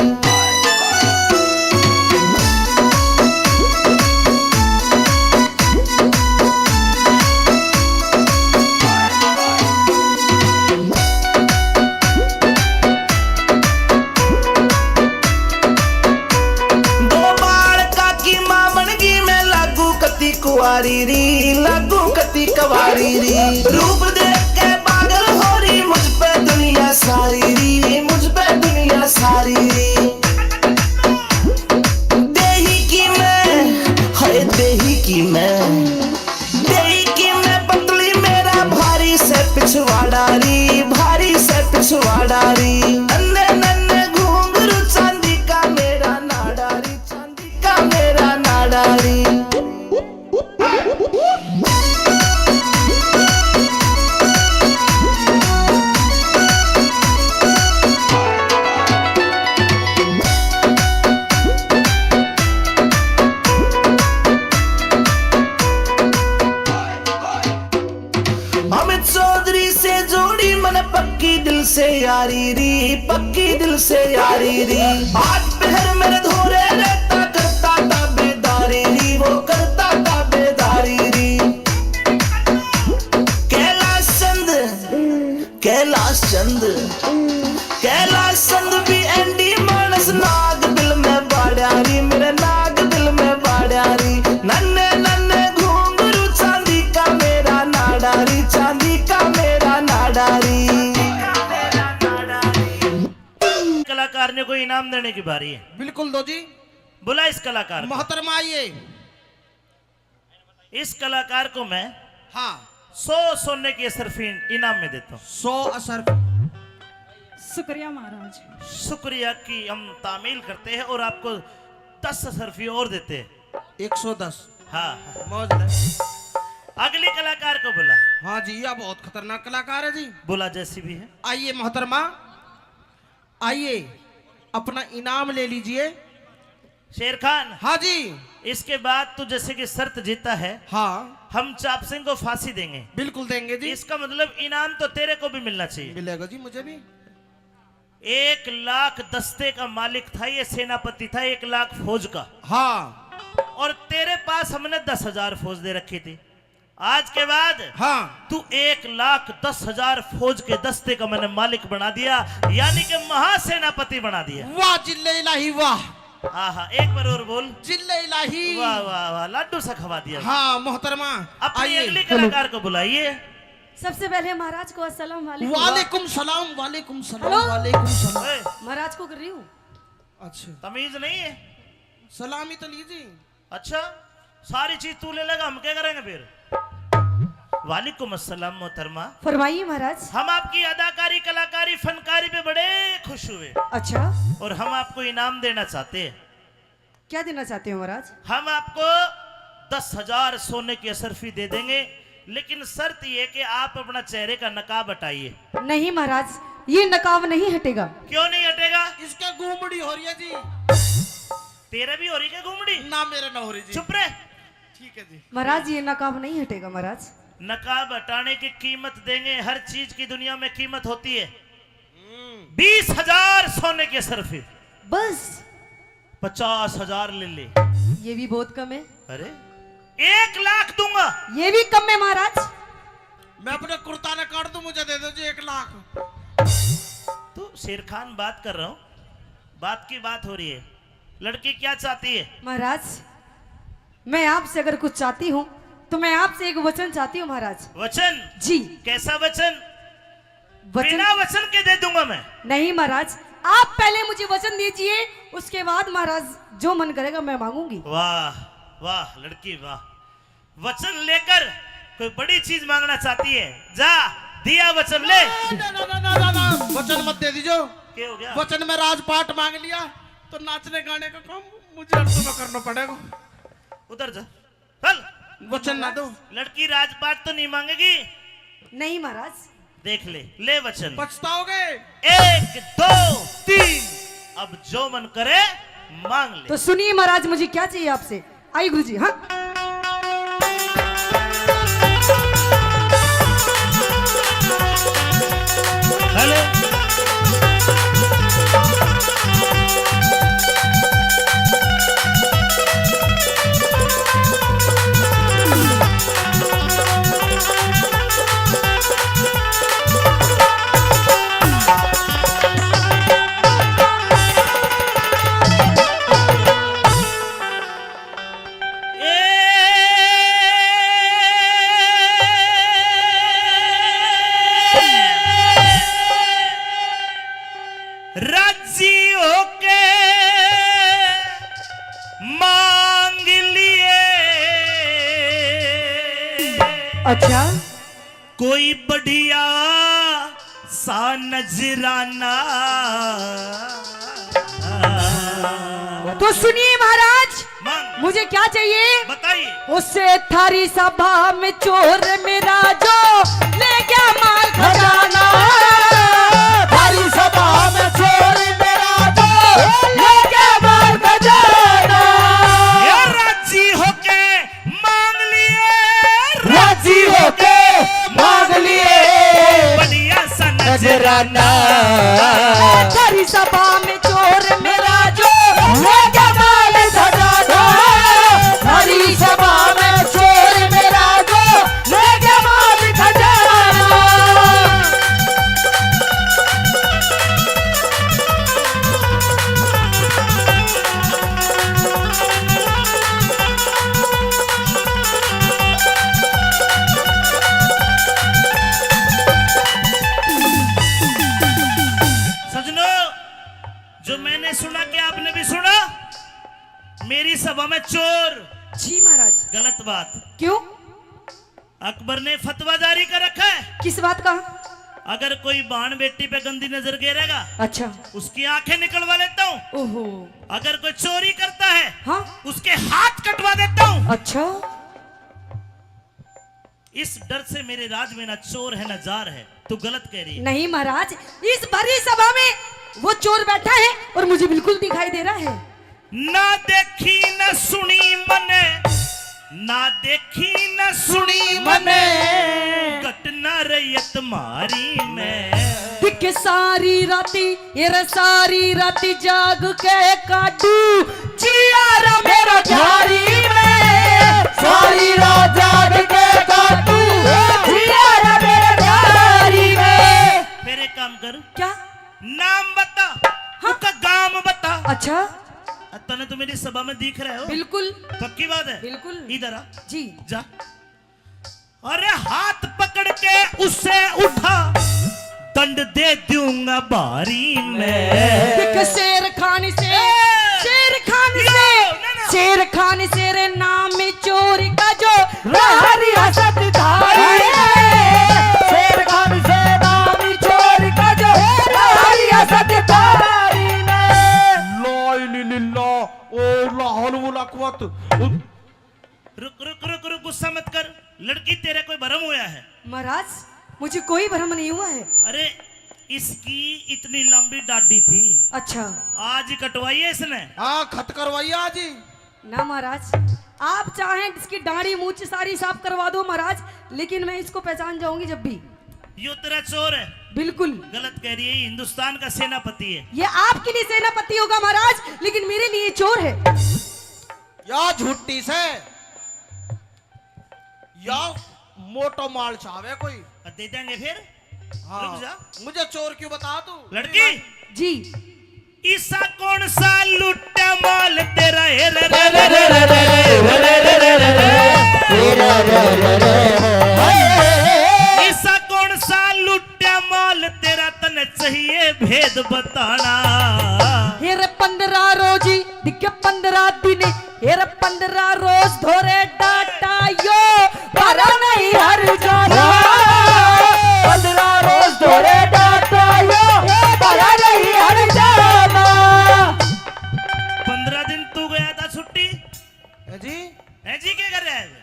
दो बालका की माँ बन गई मैं, लागू कती कुआरी री, लागू कती कुआरी री। रूप देख के पागल हो रही मुझ पे दुनिया सारी री, मुझ पे दुनिया सारी री। देही की मैं, हाय देही की मैं, देही की मैं पतली मेरा भारी, दिल से यारी री। आज पहर मेरे धोरे रहता, करता ताबेदारी री, वो करता ताबेदारी री। कैलाश चंद, कैलाश चंद, कैलाश चंद भी एंडी मानस। नाग दिल में बाड़ा री, मेरे नाग दिल में बाड़ा री। नन्ने नन्ने घुंघरू, चांदी का मेरा नाड़ा री, चांदी का मेरा नाड़ा री। कलाकार ने कोई इनाम देने की बारी है। बिल्कुल दो जी। बुला इस कलाकार को। मोहतरमा आइए। इस कलाकार को मैं हाँ। सौ सोने की अशरफी इनाम में देता हूँ। सौ अशरफी। शुक्रिया महाराज। शुक्रिया की हम तामील करते हैं और आपको दस अशरफी और देते हैं। एक सौ दस। हाँ। मौज ले। अगली कलाकार को बुला। हाँ जी, यह बहुत खतरनाक कलाकार है जी। बुला, जैसी भी है। आइए मोहतरमा, आइए, अपना इनाम ले लीजिए। शेर खान। हाँ जी। इसके बाद तू जैसे कि शर्त जीता है, हाँ। हम चाप सिंह को फांसी देंगे। बिल्कुल देंगे जी। इसका मतलब इनाम तो तेरे को भी मिलना चाहिए। मिलेगा जी मुझे भी। एक लाख दस्ते का मालिक था ये, सेनापति था, एक लाख फौज का। हाँ। और तेरे पास हमने दस हजार फौज दे रखी थी। आज के बाद हाँ। तू एक लाख दस हजार फौज के दस्ते का मैंने मालिक बना दिया, यानी कि महासेनापति बना दिया। वाह जिल्ले इलाही वाह। आहा, एक बार और बोल। जिल्ले इलाही। वाह, वाह, वाह, लाडू सा खवा दिया। हाँ, मोहतरमा, अपनी आइए। अगली कलाकार को बुलाइए। सबसे पहले महाराज को अस्सलाम वालेकुम। वालेकुम सलाम, वालेकुम सलाम, हेलो। वालेकुम सलाम। ए। महाराज को कर रही हूँ। अच्छा। तमीज नहीं है? सलाम ही तो लीजिए। अच्छा, सारी चीज तू ले लेगा, हम क्या करेंगे फिर? वालेकुम अस्सलाम मोहतरमा। फरमाइए महाराज। हम आपकी अदाकारी, कलाकारी, फनकारी पे बड़े खुश हुए। अच्छा। और हम आपको इनाम देना चाहते हैं। क्या देना चाहते हो महाराज? हम आपको दस हजार सोने की अशरफी दे देंगे, लेकिन शर्त ये कि आप अपना चेहरे का नकाब हटाइए। नहीं महाराज, ये नकाब नहीं हटेगा। क्यों नहीं हटेगा? इसका गुमड़ी हो रही है जी। तेरे भी हो रही क्या गुमड़ी? ना, मेरे ना हो रही जी। चुप रहे। ठीक है जी। महाराज, ये नकाब नहीं हटेगा महाराज। नकाब हटाने की कीमत देंगे, हर चीज की दुनिया में कीमत होती है। हम्म। बीस हजार सोने की अशरफी। बस? पचास हजार ले ले। ये भी बहुत कम है। अरे, एक लाख दूंगा। ये भी कम है महाराज। मैं अपने कुर्ता ने काट दूं, मुझे दे दो जी एक लाख। तू शेर खान बात कर रहा हूँ, बात की बात हो रही है। लड़की क्या चाहती है? महाराज, मैं आपसे अगर कुछ चाहती हूँ तो मैं आपसे एक वचन चाहती हूँ महाराज। वचन? जी। कैसा वचन? वचन? बिना वचन के दे दूंगा मैं। नहीं महाराज, आप पहले मुझे वचन दीजिए, उसके बाद महाराज जो मन करेगा मैं मांगूंगी। वाह, वाह लड़की वाह। वचन लेकर कोई बड़ी चीज मांगना चाहती है, जा दिया वचन ले। ना, ना, ना, ना, ना, ना। वचन मत दे दीजो। क्या हो गया? वचन में राजपाट मांग लिया तो नाचने गाने का काम मुझे और तुम्हें करना पड़ेगा। उधर जा, चल। वचन ना दो। लड़की राजपाट तो नहीं मांगेगी। नहीं महाराज। देख ले, ले वचन। पछताओगे। एक, दो, तीन। अब जो मन करे मांग ले। तो सुनिए महाराज, मुझे क्या चाहिए आपसे। आई गुरु जी, हाँ। हेलो। राजी होके मांग लिए। अच्छा। कोई बढ़िया सा नजराना। तो सुनिए महाराज, मांग। मुझे क्या चाहिए? बताइए। उसे थारी सभा में चोर मेरा जो ले गया माल खजाना। थारी सभा में चोर मेरा जो ले गया माल खजाना। ये राजी होके मांग लिए, राजी होके मांग लिए। बढ़िया सा नजराना। नजराना। थारी सब मेरी सभा में चोर। जी महाराज। गलत बात। क्यों? अकबर ने फतवा जारी कर रखा है। किस बात का? अगर कोई भाण बेटी पे गंदी नजर गेरेगा, अच्छा। उसकी आंखें निकलवा लेता हूँ। ओहो। अगर कोई चोरी करता है, हाँ। उसके हाथ कटवा देता हूँ। अच्छा। इस डर से मेरे राज में ना चोर है, ना जार है। तू गलत कह रही है। नहीं महाराज, इस भरी सभा में वो चोर बैठा है और मुझे बिल्कुल दिखाई दे रहा है। ना देखी ना सुनी मने, ना देखी ना सुनी मने, घटना रही तुम्हारी में। दिख सारी राती, ये रे सारी राती जाग के काटू, जिया रे मेरा झारी में। सारी रात जाग के काटू, जिया रे मेरा झारी में। फिर एक काम कर। क्या? नाम बता, हाँ। उसका गांव बता। अच्छा। अ, तने तो मेरी सभा में दिख रहे हो। बिल्कुल। पक्की बात है? बिल्कुल। इधर आ। जी। जा। अरे हाथ पकड़ के उसे उठा, दंड दे दूंगा भारी मैं। देख शेर खान से, ए! शेर खान यो, से, ना, ना। शेर खान से रे नाम चोर का जो रहा रियासत धारी। शेर खान से नाम चोर का जो रहा रियासत धारी। ला इलाहा इल्लल्लाह, ओ ला हौल वला कुव्वत। रुक, रुक, रुक, रुक, गुस्सा मत कर। लड़की, तेरा कोई भरम होया है? महाराज, मुझे कोई भरम नहीं हुआ है। अरे, इसकी इतनी लंबी डाढ़ी थी। अच्छा। आज ही कटवाई है इसने। हाँ, खत करवाई है आज ही। ना महाराज, आप चाहें इसकी डाढ़ी मूछ सारी साफ करवा दो महाराज, लेकिन मैं इसको पहचान जाऊंगी जब भी। यो तेरा चोर है। बिल्कुल। गलत कह रही है, हिंदुस्तान का सेनापति है। ये आपके लिए सेनापति होगा महाराज, लेकिन मेरे लिए चोर है। या झूठी से, या मोटो माल चावे कोई। और दे देंगे फिर। हाँ, रुक जा। मुझे चोर क्यों बता तू? लड़की। जी। ईसा कौन सा लुट्टा माल तेरा, हे रे रे रे रे रे रे। ईसा कौन सा लुट्टा माल तेरा, तने चाहिए भेद बताना। हे रे पन्द्रह रोजी दिखे पन्द्रह दिन, हे रे पन्द्रह रोज धोरे डाटा यो, भरा नहीं हर जाना। पन्द्रह रोज धोरे डाटा यो, भरा नहीं हर जाना। पन्द्रह दिन तू गया था छुट्टी। है जी। है जी, क्या कर रहा है?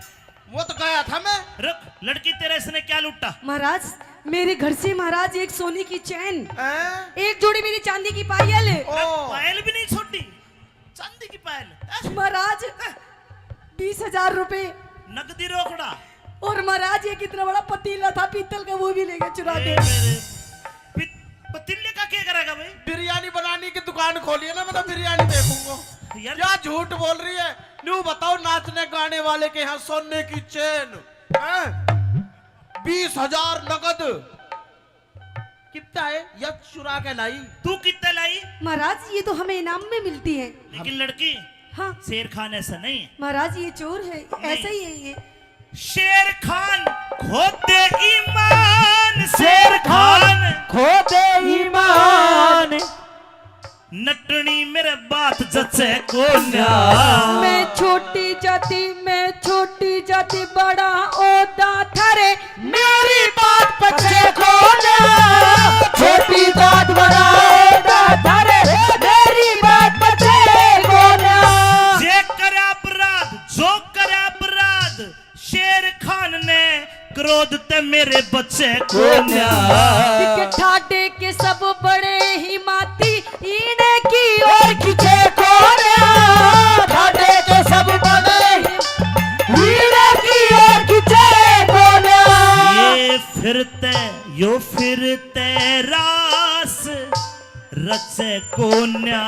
वो तो गया था मैं। रुक, लड़की, तेरा इसने क्या लूटा? महाराज, मेरे घर से महाराज एक सोने की चैन, हैं? एक जोड़ी मेरी चांदी की पायल। ओ। पायल भी नहीं छोड़ी। चांदी की पायल, हैं? महाराज, हैं? बीस हजार रुपए। नकदी रोकड़ा। और महाराज, ये कितना बड़ा पतीला था पीतल का, वो भी ले गए चुरा के। ए, मेरे पीत-, पतीले का क्या करेगा भाई? बिरयानी बनाने की दुकान खोली है ना, मैं तो बिरयानी देखूंगा। यार। क्या झूठ बोल रही है? न्यू बताओ, नाचने गाने वाले के यहाँ सोने की चेन, हैं? बीस हजार नगद। कितना है? या चुरा के लाई। तू कितना लाई? महाराज, ये तो हमें इनाम में मिलती है। लेकिन लड़की, हाँ। शेर खान ऐसा नहीं है। महाराज, ये चोर है, नहीं। ऐसा ही है ये। शेर खान खो दे ईमान, शेर खान खो दे ईमान। नटनी मेरे बात जचे कोन्या। मैं छोटी जाति, मैं छोटी जाति, बड़ा ओदा थारे, मेरी बात पचे कोन्या। छोटी जात, बड़ा ओदा थारे, मेरी बात पचे कोन्या। जे करे अपराध, जो करे अपराध, शेर खान ने क्रोध ते मेरे बचे कोन्या। दिखे ठाडे के सब बड़े ही माती, इने की ओर खींचे कोन्या। ठाडे के सब बड़े ही, इने की ओर खींचे कोन्या। ये फिरते, यो फिरते रास रचे कोन्या,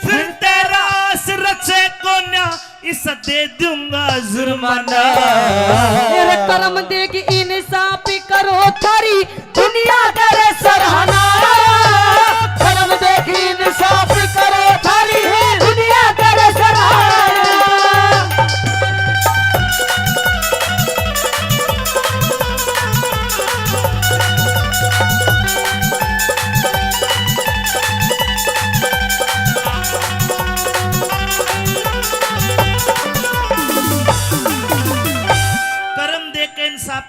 फिर तेरा आस रचे कोन्या, इस दे दूंगा जुर्माना। मेरे कर्म देख इंसाफ करो थारी, दुनिया करे सराहना। कर्म देख इंसाफ करो थारी, दुनिया करे सराहना।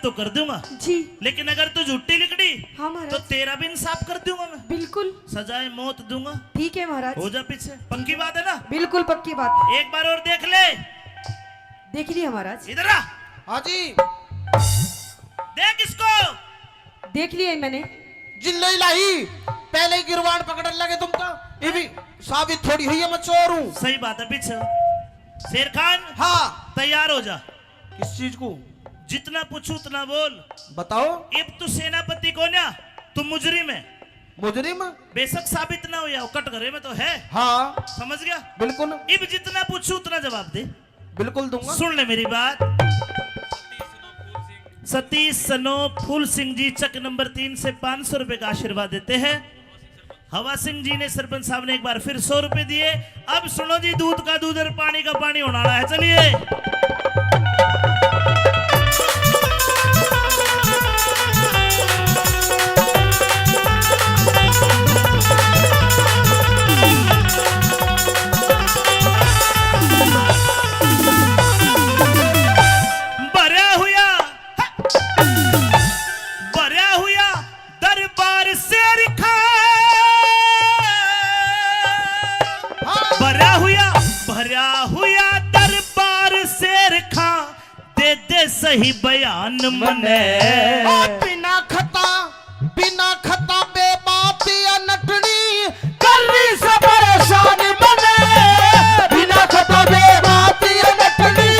तो कर दूंगा। जी। लेकिन अगर तू झूठी लिकड़ी, हाँ महाराज। तो तेरा भी इंसाफ कर दूंगा मैं। बिल्कुल। सजाए मौत दूंगा। ठीक है महाराज। हो जा पीछे। पक्की बात है ना? बिल्कुल पक्की बात। एक बार और देख ले। देख लिया महाराज। इधर आ। हाँ जी। देख इसको। देख लिया मैंने। जिल्लो इलाही, पहले ही गिरबान पकड़न लगे तुम तो। ये भी साबित थोड़ी हुई है मैं चोर हूँ। सही बात है पीछे। शेर खान। हाँ। तैयार हो जा। किस चीज को? जितना पूछूं उतना बोल। बताओ। इब तू सेनापति को ना, तू मुजरिम है। मुजरिम? बेशक साबित ना हो या कटघरे में तो है। हाँ। समझ गया? बिल्कुल। इब जितना पूछूं उतना जवाब दे। बिल्कुल दूंगा। सुन ले मेरी बात। सतीश सनो फूल सिंह जी चक नंबर तीन से पाँच सौ रुपए का आशीर्वाद देते हैं। हवा सिंह जी ने, सरपंच साहब ने एक बार फिर सौ रुपए दिए। अब सुनो जी, दूध का दूध और पानी का पानी होने वाला है। चलिए। भरया हुआ, भरया हुआ दरबार शेर खां, हाँ। भरा हुआ, भरा हुआ दरबार शेर खां, दे दे सही बयान मने। ओ बिना खता, बिना खता बेबात या नटनी, कर रही से परेशान मने। बिना खता बेबात या नटनी,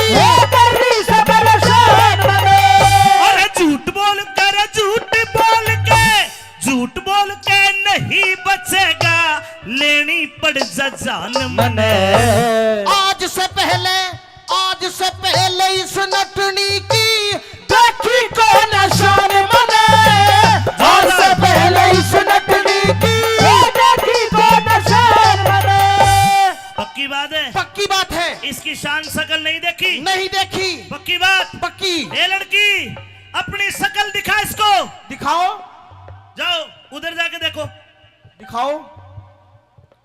कर रही से परेशान मने। अरे झूठ बोल कर, झूठ बोल के, झूठ बोल के नहीं बचेगा, लेनी पड़ जा जान मने। आज से पहले, आज से पहले इस नटनी की देखी कौन शान मने। आज से पहले इस नटनी की देखी कौन शान मने। पक्की बात है? पक्की बात है। इसकी शान शकल नहीं देखी? नहीं देखी। पक्की बात? पक्की। ए लड़की, अपनी शकल दिखा इसको। दिखाओ। जाओ, उधर जाके देखो। दिखाओ।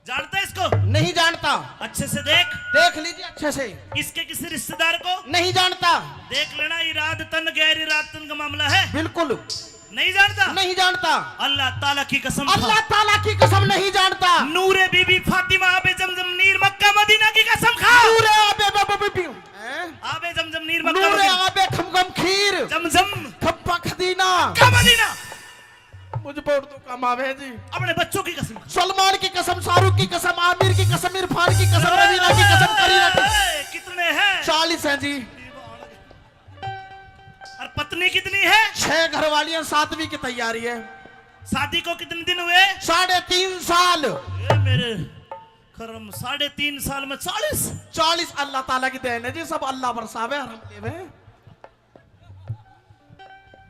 जानता है इसको? नहीं जानता। अच्छे से देख। देख लीजिए अच्छे से। इसके किसी रिश्तेदार को? नहीं जानता। देख लेना, इराद तन गैर इराद तन का मामला है। बिल्कुल। नहीं जानता? नहीं जानता। अल्लाह ताला की कसम खा। अल्लाह ताला की कसम नहीं जानता। नूरे बीबी फातिमा, आबे जमजम नीर मक्का मदीना की कसम खा। नूरे आबे बब बीबी। हैं? आबे जमजम नीर मक्का नूरे मदीना। आबे खमगम खीर। जमजम। खप्पा खदीना। Mecca Medina. मुझ पर उर्दू कम आवे जी। अपने बच्चों की कसम खा। सलमान की कसम, शाहरुख की कसम, आमिर की कसम, इरफान की कसम, रवीना की कसम, करीना की। ए, कितने हैं? चालीस हैं जी। और पत्नी कितनी है? छह घरवालियां, सातवीं की तैयारी है। शादी को कितने दिन हुए? साढ़े तीन साल। ए मेरे करम, साढ़े तीन साल में चालीस? चालीस अल्लाह ताला की देन है जी, सब अल्लाह बरसावे और हम लेवे।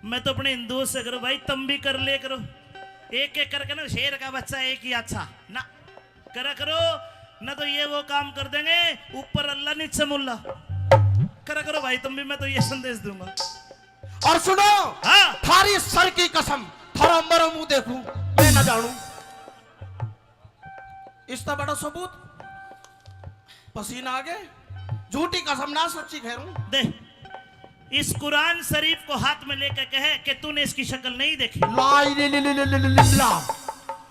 मैं तो अपने हिंदुओं से करूँ, भाई, तुम भी कर ले करो, एक एक करके ना, शेर का बच्चा एक ही अच्छा ना करा करो, ना तो ये वो काम कर देंगे, ऊपर अल्लाह नीचे मुल्ला। करा करो भाई तुम भी, मैं तो ये संदेश दूंगा। और सुनो, हाँ। थारी सर की कसम, थारा मरो मुंह देखूं, मैं ना जानू। इसका बड़ा सबूत पसीना आ गए। झूठी कसम ना, सच्ची कह रहा हूं। दे, इस कुरान शरीफ को हाथ में लेकर कहे कि तूने इसकी शक्ल नहीं देखी। ला इले ले ले ले ले ले ला।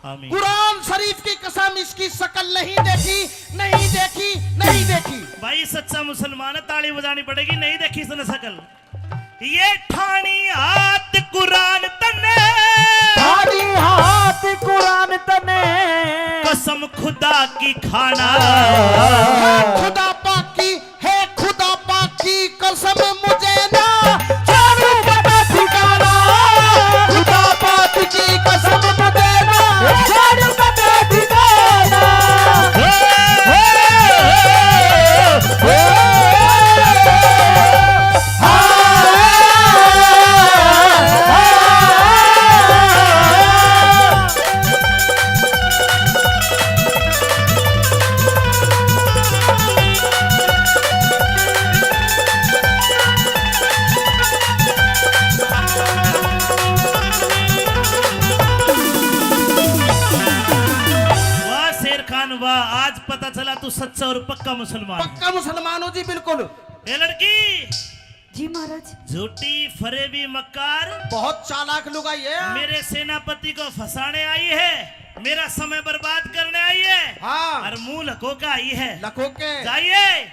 आमीन। कुरान शरीफ की कसम, इसकी शक्ल नहीं देखी, नहीं देखी, नहीं देखी। भाई सच्चा मुसलमान है, ताली बजानी पड़ेगी, नहीं देखी इसने शक्ल। ये ठानी हाथ कुरान तने, ठानी हाथ कुरान तने, कसम खुदा की खाना। खुदा पाक की, हे खुदा पाक की कसम मुझे ना जानू पता ठिकाना। खुदा पाक की कसम मुझे ना जानू पता ठिकाना। वाह शेर खान वाह, आज पता चला तू सच्चा और पक्का मुसलमान है। पक्का मुसलमान हो जी, बिल्कुल। ए लड़की, जी महाराज। झूठी, फरेबी, मक्कार। बहुत चालाक लुगाई है। मेरे सेनापति को फंसाने आई है, मेरा समय बर्बाद करने आई है। हाँ। और मुंह लको के आई है। लको के। जाइए,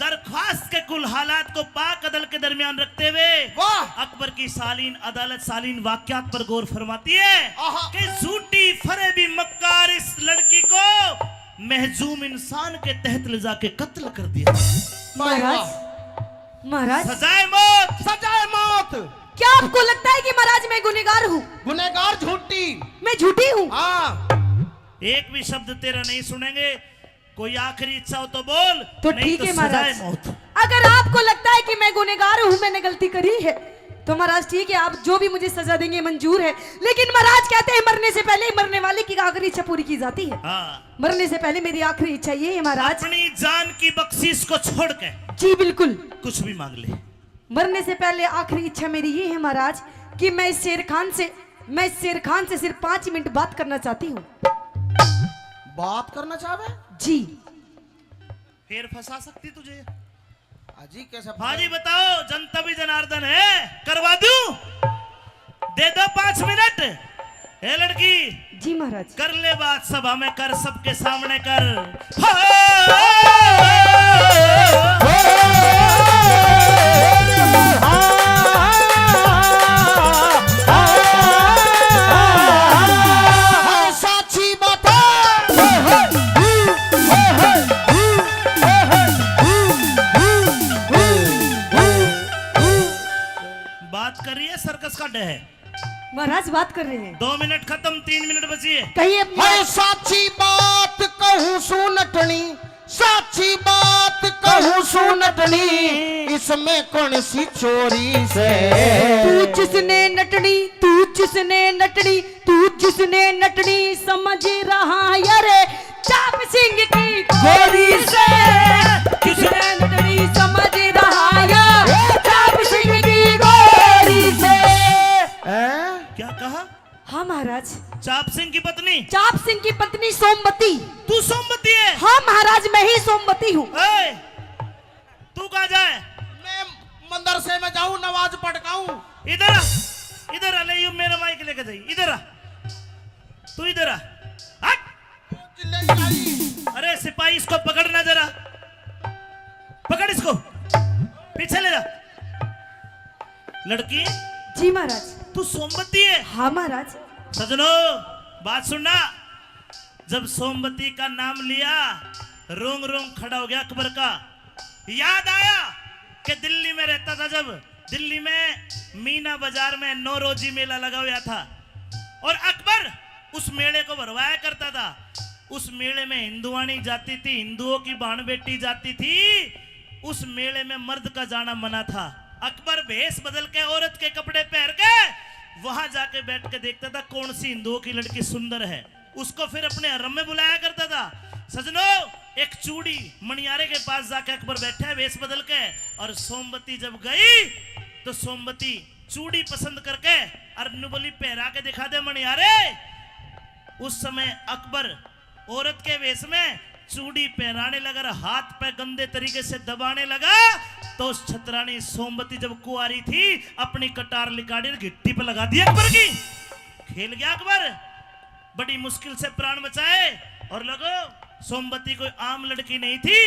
दरख्वास्त के कुल हालात को पाक अदल के दरमियान रखते हुए वाह। अकबर की सालीन अदालत सालीन वाकयात पर गौर फरमाती है आहा। कि झूठी, फरेबी, मक्कार इस लड़की को महजूम इंसान के तहत ले जाके कत्ल कर दिया। वाह, वाह। महाराज, महाराज। सजाए मौत। सजाए मौत। क्या आपको लगता है कि महाराज मैं गुनहगार हूँ? गुनहगार झूठी। मैं झूठी हूँ? हाँ। एक भी शब्द तेरा नहीं सुनेंगे। कोई आखिरी इच्छा हो तो बोल, तो नहीं ठीक तो है सजाए महाराज। मौत। अगर आपको लगता है कि मैं गुनहगार हूँ, मैंने गलती करी है, तो महाराज ठीक है, आप जो भी मुझे सजा देंगे मंजूर है, लेकिन महाराज कहते हैं मरने से पहले मरने वाले की आखिरी इच्छा पूरी की जाती है। हाँ। मरने से पहले मेरी आखिरी इच्छा ये है महाराज। अपनी जान की बख्शीश को छोड़ के जी बिल्कुल। कुछ भी मांग ले। मरने से पहले आखिरी इच्छा मेरी ये है महाराज कि मैं इस शेर खान से, मैं इस शेर खान से सिर्फ पाँच मिनट बात करना चाहती हूँ। बात करना चाहवे? जी। फिर फंसा सकती तुझे। अजी कैसे हाँ जी, बताओ, जनता भी जनार्दन है, करवा दूं? दे दो पाँच मिनट। ए लड़की, जी महाराज। कर ले बात सभा में कर, सबके सामने कर। हाँ। हाँ, साची बात है। बात कर रही है, सर्कस का डे है। महाराज बात कर रहे हैं। दो मिनट खत्म, तीन मिनट बची है। कहिए। हाय साची बात कहूं सू नटनी, साची बात कहूं सू नटनी, इसमें कौन सी चोरी से? तू जिसने नटनी, तू जिसने नटनी, तू जिसने नटनी समझ रहा यार, चाप सिंह की गोरी से, जिसने नटनी समझ रहा यार, चाप सिंह की गोरी से। हैं? क्या कहा? हाँ महाराज। चाप सिंह की पत्नी? चाप सिंह की पत्नी सोमवती। तू सोमवती है? हाँ महाराज, मैं ही सोमवती हूँ। ए, तू कहाँ जाए? मैं मदरसे में जाऊं, नमाज पढ़ के आऊं। इधर आ, इधर आ, ले यू मेरा माइक लेके जाइए, इधर आ, तू इधर आ, हट। चिल्ले आई। अरे सिपाही, इसको पकड़ना जरा, पकड़ इसको, पीछे ले जा। लड़की, जी महाराज। तू सोमवती है? हाँ महाराज। सजनो, बात सुनना। जब सोमवती का नाम लिया, रोंग रोंग खड़ा हो गया अकबर का। याद आया कि दिल्ली में रहता था, जब दिल्ली में मीना बाजार में नौरोजी मेला लगा हुआ था और अकबर उस मेले को भरवाया करता था। उस मेले में हिंदुआनी जाती थी, हिंदुओं की भाण बेटी जाती थी। उस मेले में मर्द का जाना मना था। अकबर भेष बदल के, औरत के कपड़े पहन के वहां जाके बैठ के देखता था कौन सी हिंदुओं की लड़की सुंदर है, उसको फिर अपने हरम में बुलाया करता था। सजनो, एक चूड़ी मणियारे के पास जाके अकबर बैठा है वेश बदल के, और सोमवती जब गई तो सोमवती चूड़ी पसंद करके और न्यू बोली, "पहरा के दिखा दे मणियारे।" उस समय अकबर औरत के वेश में चूड़ी पहराने लगा और हाथ पे गंदे तरीके से दबाने लगा, तो उस छतरानी सोमवती जब कुआरी थी, अपनी कटार लिकाड़ी और घिट्टी पे लगा दी अकबर की। खेल गया अकबर, बड़ी मुश्किल से प्राण बचाए। और लोगो, सोमवती कोई आम लड़की नहीं थी,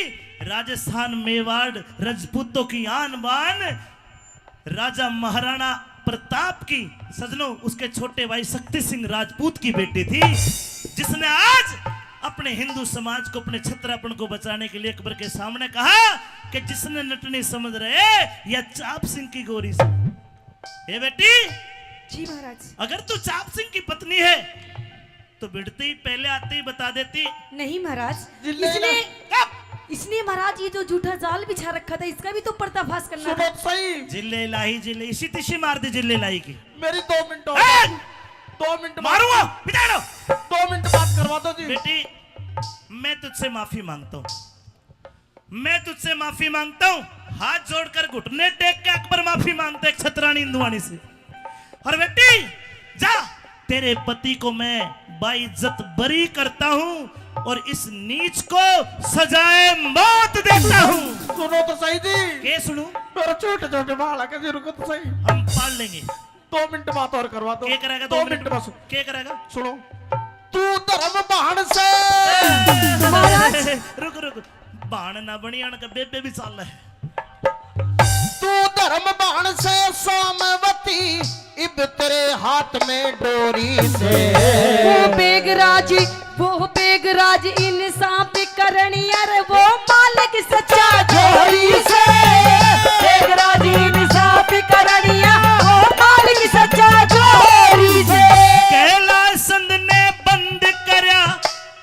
राजस्थान मेवाड़ रजपूतों की आन बान, राजा महाराणा प्रताप की, सजनों, उसके छोटे भाई शक्ति सिंह राजपूत की बेटी थी, जिसने आज अपने हिंदू समाज को, अपने छत्रापन को बचाने के लिए अकबर के सामने कहा कि जिसने नटनी समझ रहे या चाप सिंह की गोरी से। ए बेटी, जी महाराज। अगर तू चाप सिंह की पत्नी है तो भिड़ते ही पहले आते ही बता देती। नहीं महाराज, जिल्ले इसने, ना। इसने महाराज ये जो झूठा जाल बिछा रखा था, इसका भी तो पर्दाफाश करना था। सुबह सही। जिल्ले लाही, जिल्ले, इसी तिशी मार दे जिल्ले लाही की। मेरी दो मिनट और ए! बात। दो मिनट बात। मारूंगा, बिताड़ो। दो मिनट बात करवा दो जी। बेटी, मैं तुझसे माफी मांगता हूँ, मैं तुझसे माफी मांगता हूँ। हाथ जोड़कर घुटने टेक के अकबर माफी मांगता है एक छतरानी हिंदुआनी से। और बेटी, जा, तेरे पति को मैं बाइज्जत बरी करता हूँ। और इस नीच को सजाए मौत देता हूँ। सुनो तो सही जी। के सुनू? मेरे छोटे छोटे बालक है जी, रुको तो सही। हम पाल लेंगे। दो मिनट बात और करवा दो। के करेगा दो दो मिनट मिनट में? बस। के करेगा? सुनो। तू धर्म भाण से। महाराज। रुक, रुक। भाण ना बनी, आन के बेबे भी चाल है। तू धर्म भाण से सोमवती, इब तेरे हाथ में डोरी से। वो बेगराज, वो बेगराज इंसाफ करनी, अरे वो मालिक सच्चा जोरी से। बेगराज इंसाफ करनिया, वो मालिक सच्चा जोरी से। कैलाश चंद ने बंद करया,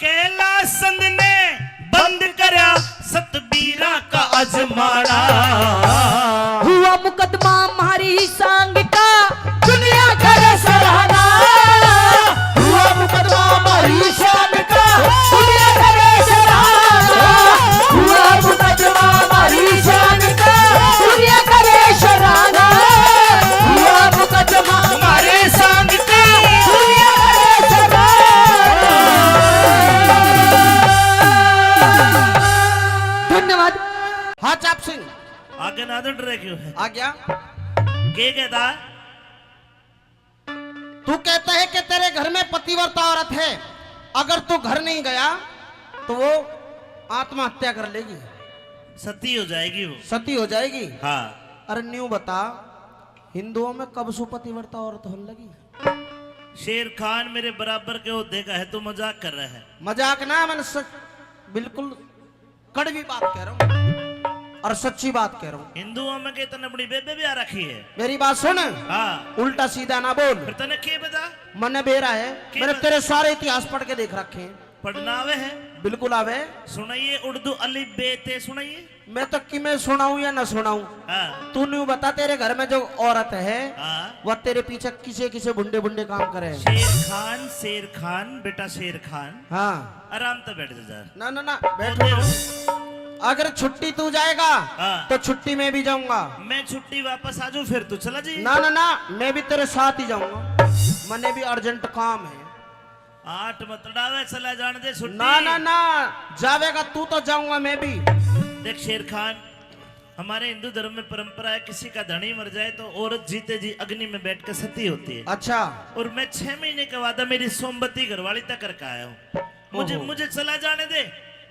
कैलाश चंद ने बंद करया सतबीरा का अजमाना। हुआ मुकदमा म्हारी सांग का, दुनिया करे सराहना। हुआ मुकदमा म्हारी सांग का, दुनिया करे सराहना। हुआ मुकदमा म्हारी सांग का, दुनिया करे सराहना। हुआ मुकदमा म्हारी सांग का, दुनिया करे सराहना। धन्यवाद। हाँ, चाप सिंह। आगे ना तो डरे क्यों है? आ गया। के कहता है? तू कहता है कि तेरे घर में पतिव्रता औरत है, अगर तू घर नहीं गया तो वो आत्महत्या कर लेगी। सती हो जाएगी वो। सती हो जाएगी? हाँ। अरे न्यू बता, हिंदुओं में कब से पतिव्रता औरत होने लगी? शेर खान मेरे बराबर के ओहदे का है, तू मजाक कर रहा है। मजाक ना, मैंने सच, बिल्कुल कड़वी बात कह रहा हूँ और सच्ची बात कह रहा हूँ। हिंदुओं में के तने अपनी बेबे भी आ रखी है। मेरी बात सुन। हाँ। उल्टा सीधा ना बोल। फिर तने के बता? मने बेरा है, के मैंने बता? तेरे सारे इतिहास पढ़ के देख रखे हैं। पढ़ना आवे है? बिल्कुल आवे। सुनाइए, उर्दू अलिफ बे ते सुनाइए। मैं तो किमें सुनाऊं या ना सुनाऊं? हाँ। तू न्यू बता, तेरे घर में जो औरत है, हाँ। वह तेरे पीछे किसे किसे भुंडे भुंडे काम करे है? शेर खान, शेर खान, बेटा शेर खान। हाँ। आराम से बैठ जा। ना, ना, ना, बैठो। अगर छुट्टी तू जाएगा, हाँ। तो छुट्टी मैं भी जाऊंगा। मैं छुट्टी वापस आ जाऊं, फिर तू चला जी। ना, ना, ना, मैं भी तेरे साथ ही जाऊंगा। मने भी अर्जेंट काम है। आठ मत डावे, चला जान दे छुट्टी। ना, ना, ना, जावेगा तू तो जाऊंगा मैं भी। देख शेर खान, हमारे हिंदू धर्म में परंपरा है, किसी का धनी मर जाए तो औरत जीते जी अग्नि में बैठ के सती होती है। अच्छा। और मैं छह महीने का वादा मेरी सोमवती घरवाली तक करके आया हूँ। मुझे, ओहो। मुझे चला जाने दे,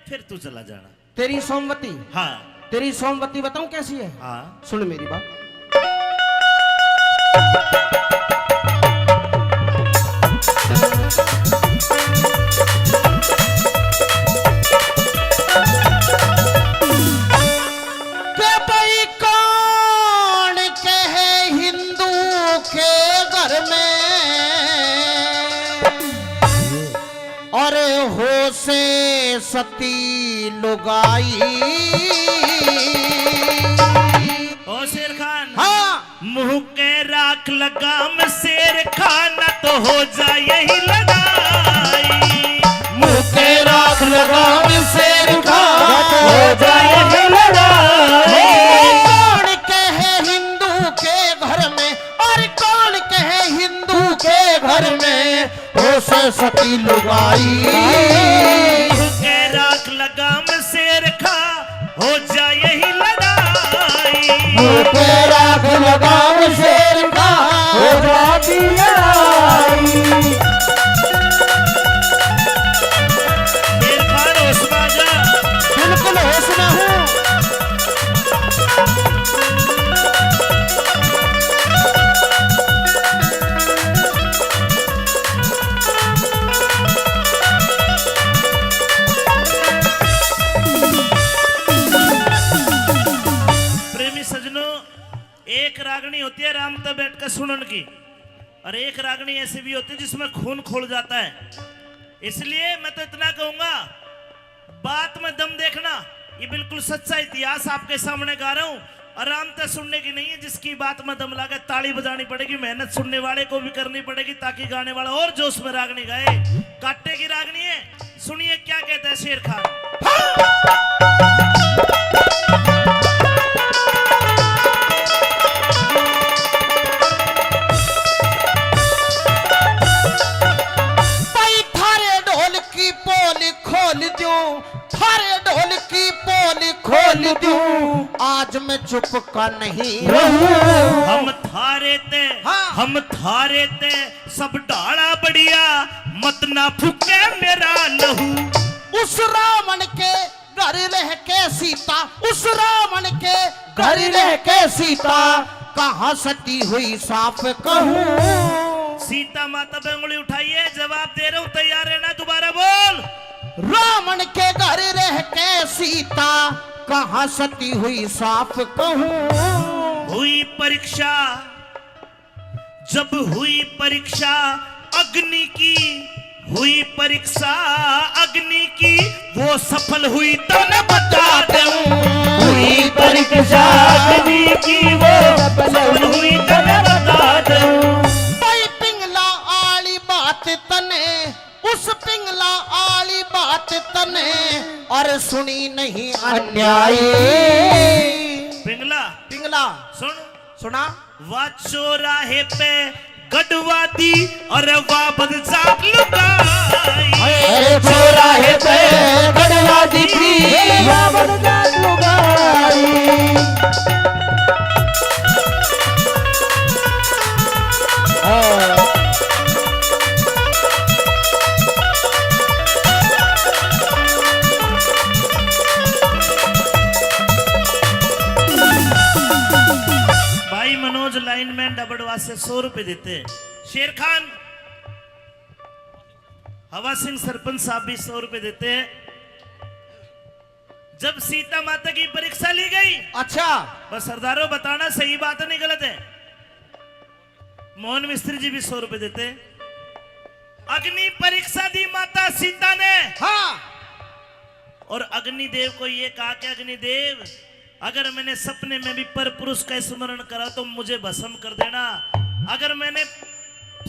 फिर तू चला जाना। तेरी सोमवती? हाँ। तेरी सोमवती बताऊं कैसी है? हाँ। सुन मेरी बात। के भाई कौन कहे हिंदू के घर में और हो से सती लुगाई। ओ शेर खान। हाँ। मुंह के राख लगाम शेर खान, तो हो जाए यही लड़ाई। मुंह के राख लगाम शेर खान, हो जाए यही लड़ाई। कौन कहे हिंदू के घर में, और कौन कहे हिंदू के घर में हो से सती लुगाई। के राख लगाम शेर खा, हो जाए यही लड़ाई। के राख लगाम शेर खा, हो जाती लड़ाई। शेर खान होश में आ जा। बिल्कुल होश में हूँ। प्रेमी सजनों, एक रागनी होती है आराम तै बैठ कर सुनन की, और एक रागनी ऐसी भी होती है जिसमें खून खोल जाता है। इसलिए मैं तो इतना कहूंगा, बात में दम देखना, ये बिल्कुल सच्चा इतिहास आपके सामने गा रहा हूं। आराम से सुनने की नहीं है, जिसकी बात में दम लागे ताली बजानी पड़ेगी, मेहनत सुनने वाले को भी करनी पड़ेगी ताकि गाने वाला और जोश में रागनी गाए। काटे की रागनी है, सुनिए क्या कहता है शेर खान। भाई थारे ढोल की पोल खोल अरे ढोल की पोल खोल दूं, आज मैं चुप का नहीं रहूं। हम थारे ते, हाँ। हम थारे ते सब ढाला बढ़िया, मत ना फूके मेरा लहू। उस रावण के घर रह के सीता, उस रावण के घर रह के सीता, कहाँ सती हुई साफ कहूँ। सीता माता पे उंगली उठाइए, जवाब दे रहा हूँ, तैयार रहना, दोबारा बोल। रावण के घर रह के सीता, कहाँ सती हुई साफ कहूँ। हुई परीक्षा, जब हुई परीक्षा अग्नि की, हुई परीक्षा अग्नि की, वो सफल हुई तो न बता दूं। हुई परीक्षा अग्नि की, वो सफल हुई तो न बता दूं। भाई पिंगला आली बात तने, उस पिंगला आली बात तने, और सुनी नहीं अन्यायी। पिंगला, पिंगला। सुन। सुना। वा चौराहे पे गढ़वा दी और वा बदजात लुगाई। अरे चौराहे पे गढ़वा दी की, वा बदजात लुगाई। हाँ। भाई मनोज लाइनमैन डबडवा से सौ रुपए देते। शेर खान हवा सिंह सरपंच साहब भी सौ रुपए देते हैं। जब सीता माता की परीक्षा ली गई, अच्छा। बस सरदारों, बताना सही बात नहीं, गलत है। मोहन मिस्त्री जी भी सौ रुपए देते हैं। अग्नि परीक्षा दी माता सीता ने। हाँ। और अग्निदेव को ये कहा कि अग्निदेव, अगर मैंने सपने में भी पर पुरुष का स्मरण करा तो मुझे भस्म कर देना। अगर मैंने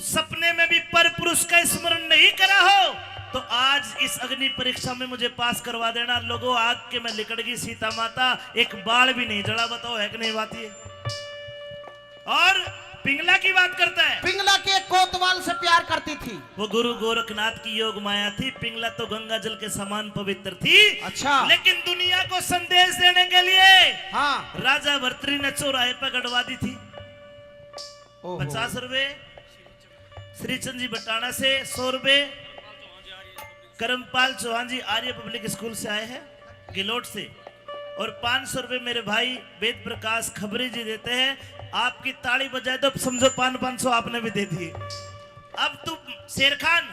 सपने में भी पर पुरुष का स्मरण नहीं करा हो तो आज इस अग्नि परीक्षा में मुझे पास करवा देना। लोगों, आग के में लिकड़ गई सीता माता, एक बाल भी नहीं जला। बताओ, है कि नहीं बात ये? और पिंगला की बात करता है। पिंगला के कोतवाल से प्यार करती थी। वो गुरु गोरखनाथ की योग माया थी। पिंगला तो गंगा जल के समान पवित्र थी। अच्छा। लेकिन दुनिया को संदेश देने के लिए, हाँ। राजा भर्तृहरि ने चौराहे पर गड़वा दी थी। ओहो। पचास रुपए, श्रीचंद जी बटाना से सौ रुपए, करमपाल चौहान जी आर्य पब्लिक स्कूल से आए हैं, गिलोट से, और पाँच सौ रुपए मेरे भाई वेद प्रकाश खबरी जी देते हैं। आपकी ताली बजाए तो समझो पान पाँच सौ आपने भी दे दिए। अब तू शेर खान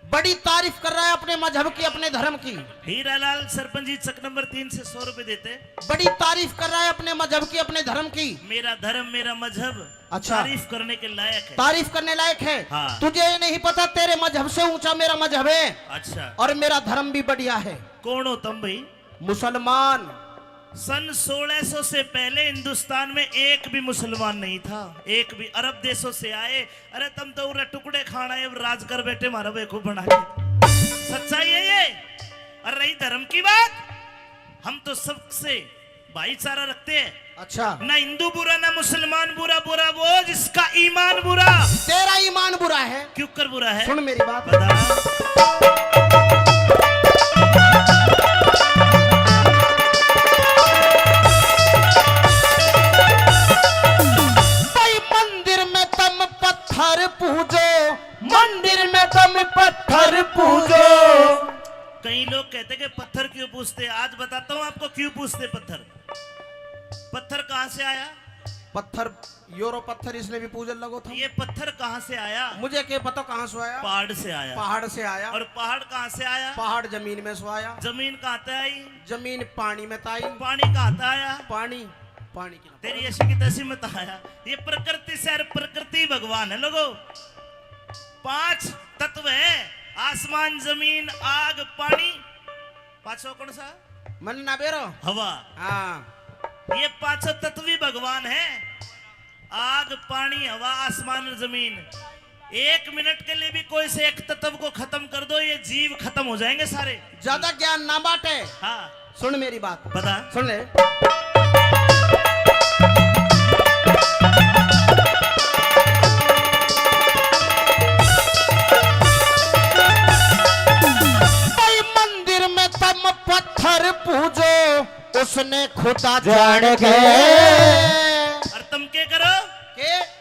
बड़ी तारीफ कर रहा है अपने मजहब की, अपने धर्म की। हीरालाल सरपंच जी चक नंबर तीन से सौ रुपए देते हैं। बड़ी तारीफ कर रहा है अपने मजहब की, अपने धर्म की। मेरा धर्म, मेरा मजहब अच्छा। तारीफ करने के लायक है। तारीफ करने लायक है। हाँ। तुझे ये नहीं पता, तेरे मजहब से ऊंचा मेरा मजहब है। अच्छा। और मेरा धर्म भी बढ़िया है। कौन हो तुम भाई? मुसलमान। सन सोलह सौ से पहले हिंदुस्तान में एक भी मुसलमान नहीं था, एक भी। अरब देशों से आए। अरे तुम तो उरे टुकड़े खाना है, राज कर बैठे, मारा बेवकूफ बना के। सच्चाई है ये। और रही धर्म की बात, हम तो सबसे भाईचारा रखते हैं। अच्छा। ना हिंदू बुरा, ना मुसलमान बुरा, बुरा वो जिसका ईमान बुरा। तेरा ईमान बुरा है। क्यों कर बुरा है? सुन मेरी बात। बता। भाई मंदिर में तुम पत्थर पूजो, मंदिर में तुम पत्थर पूजो। कई लोग कहते कि पत्थर क्यों पूजते? आज बताता हूँ आपको क्यों पूजते पत्थर। पत्थर कहाँ से आया? पत्थर, यूरो पत्थर, इसने भी पूजन लगो था। ये पत्थर कहाँ से आया? मुझे क्या पता कहाँ से आया। पहाड़ से आया। पहाड़ से आया। और पहाड़ कहाँ से आया? पहाड़ जमीन में से आया। जमीन कहाँ से आई? जमीन पानी में से आई। पानी कहाँ से आया? पानी, पानी की ना। तेरी ऐसी की तैसी मत आया। ये प्रकृति से, और प्रकृति भगवान है लोगो। पांच तत्व है, आसमान, जमीन, आग, पानी। पांचवा कौन सा? मन ना बेरो। हवा। हाँ। ये पांचों तत्व ही भगवान है। आग, पानी, हवा, आसमान और जमीन। एक मिनट के लिए भी कोई से एक तत्व को खत्म कर दो, ये जीव खत्म हो जाएंगे सारे। ज्यादा ज्ञान ना बांटे। हाँ। सुन मेरी बात। बता। सुन ले। भाई मंदिर में तुम पत्थर पूजो उसने खुदा जान के। और तुम के करो? के?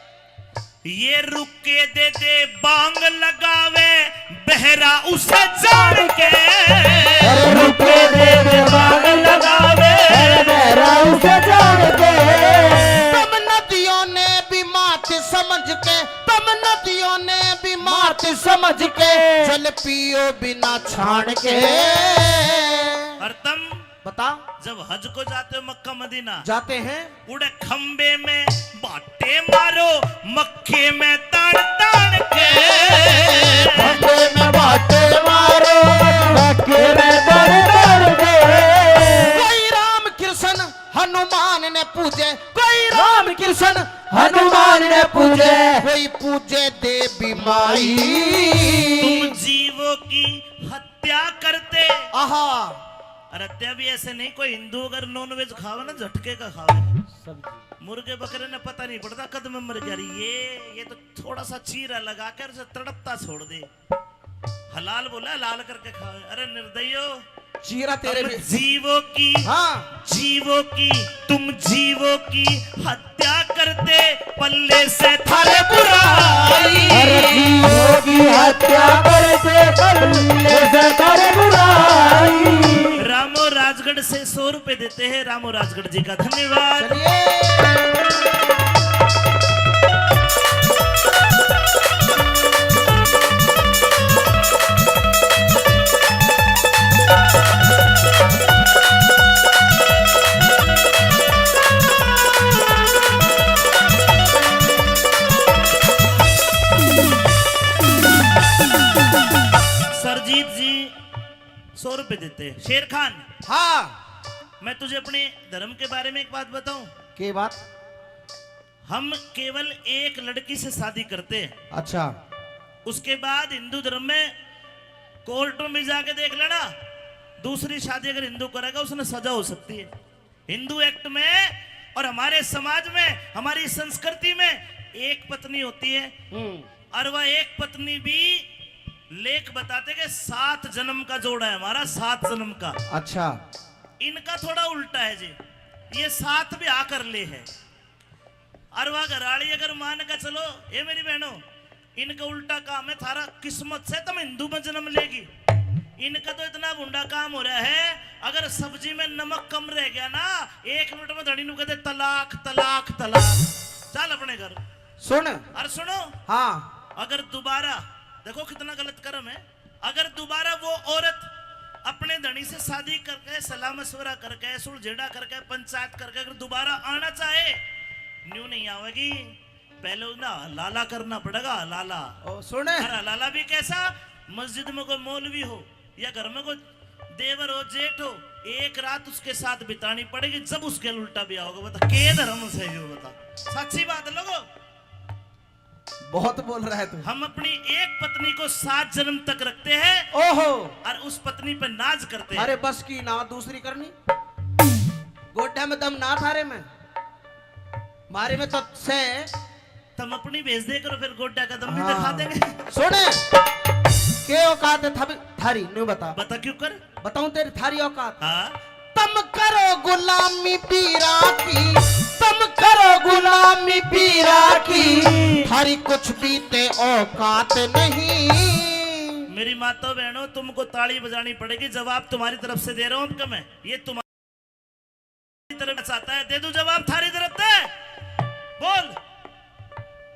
ये रुके दे दे बांग लगावे, बहरा उसे जान के। अरे रुके दे दे बांग लगावे, अरे बहरा उसे जान के। तुम नदियों ने भी मात समझ के, तुम नदियों ने भी मात समझ के, जल पियो बिना छान के। और तुम बता। जब हज को जाते हो मक्का मदीना, जाते हैं। उड़े खंबे में बाटे मारो, मक्के में तान तान के। खंबे में बाटे मारो, मक्के में तान तान के। कोई राम कृष्ण हनुमान ने पूजे, कोई राम कृष्ण हनुमान ने पूजे, कोई पूजे देवी माई। तुम जीवों की हत्या करते। आहा। और हत्या भी ऐसे नहीं, कोई हिंदू अगर नॉनवेज खावे ना, झटके का खावे। सब्जी। मुर्गे बकरे ने पता नहीं पड़ता कद में मर गया। अरे ये, ये तो थोड़ा सा चीरा लगा कर उसे तड़पता छोड़ दे। हलाल बोला, हलाल करके खावे। अरे निर्दयो, चीरा तेरे तुम भी। जीवों की, हाँ। जीवों की, तुम जीवों की हत्या करते, पल्ले से थारे बुराई। अरे जीवों की हत्या करते, पल्ले से थारे बुराई। रामो राजगढ़ से सौ रुपए देते हैं, रामो राजगढ़ जी का धन्यवाद। चलिए। सरजीत जी सौ रुपए देते हैं। शेर खान, हाँ। मैं तुझे अपने धर्म के बारे में एक बात बताऊं? के बात? हम केवल एक लड़की से शादी करते हैं। अच्छा। उसके बाद हिंदू धर्म में कोर्टों में जाके देख लेना, दूसरी शादी अगर हिंदू करेगा, उसने सजा हो सकती है। हिंदू एक्ट में और हमारे समाज में, हमारी संस्कृति में एक पत्नी होती है। हम्म। और वह एक पत्नी भी, लेख बताते कि सात जन्म का जोड़ा है हमारा, सात जन्म का। अच्छा। इनका थोड़ा उल्टा है जी, ये सात ब्याह कर ले है। और वह घराली अगर मान के चलो, ए मेरी बहनों, इनका उल्टा काम है, थारा किस्मत से तुम हिंदू में जन्म लेगी। इनका तो इतना भुंडा काम हो रहा है, अगर सब्जी में नमक कम रह गया ना, एक मिनट में धणी नु कहते, "तलाक, तलाक, तलाक, चल अपने घर।" सुन। और सुनो, हाँ। अगर दोबारा, देखो कितना गलत कर्म है, अगर दोबारा वो औरत अपने धणी से शादी करके, सलाह मशवरा करके, सुलझेड़ा करके, पंचायत करके अगर दोबारा आना चाहे, न्यू नहीं आवेगी। पहले ना हलाला करना पड़ेगा, हलाला। ओ, सुने। और हलाला भी कैसा? मस्जिद में कोई मौलवी हो या घर में कोई देवर हो, जेठ हो, एक रात उसके साथ बितानी पड़ेगी, जब उसके उल्टा ब्याह होगा। बता, के धर्म से हो? बता, सच्ची बात है लोगो। बहुत बोल रहा है तू। हम अपनी एक पत्नी को सात जन्म तक रखते हैं। ओहो। और उस पत्नी पे नाज करते हैं। अरे बस की ना, दूसरी करनी। गोड्डा में दम ना थारे में, मारे में तो से। तुम अपनी भेज दे करो, फिर गोड्डा का दम भी हाँ। दिखा देंगे। सुने, के औकात है थारी, न्यू बता। बता क्यों कर? बताऊं तेरी थारी औकात? हाँ। तुम करो गुलामी पीरा की, तुम करो गुलामी पीरा की, थारी कुछ भी ते औकात नहीं। मेरी माता बहनों, तुमको ताली बजानी पड़ेगी, जवाब तुम्हारी तरफ से दे रहा हूं। अब मैं ये तुम्हारी तरफ चाहता है, दे दूं जवाब थारी तरफ से? बोल।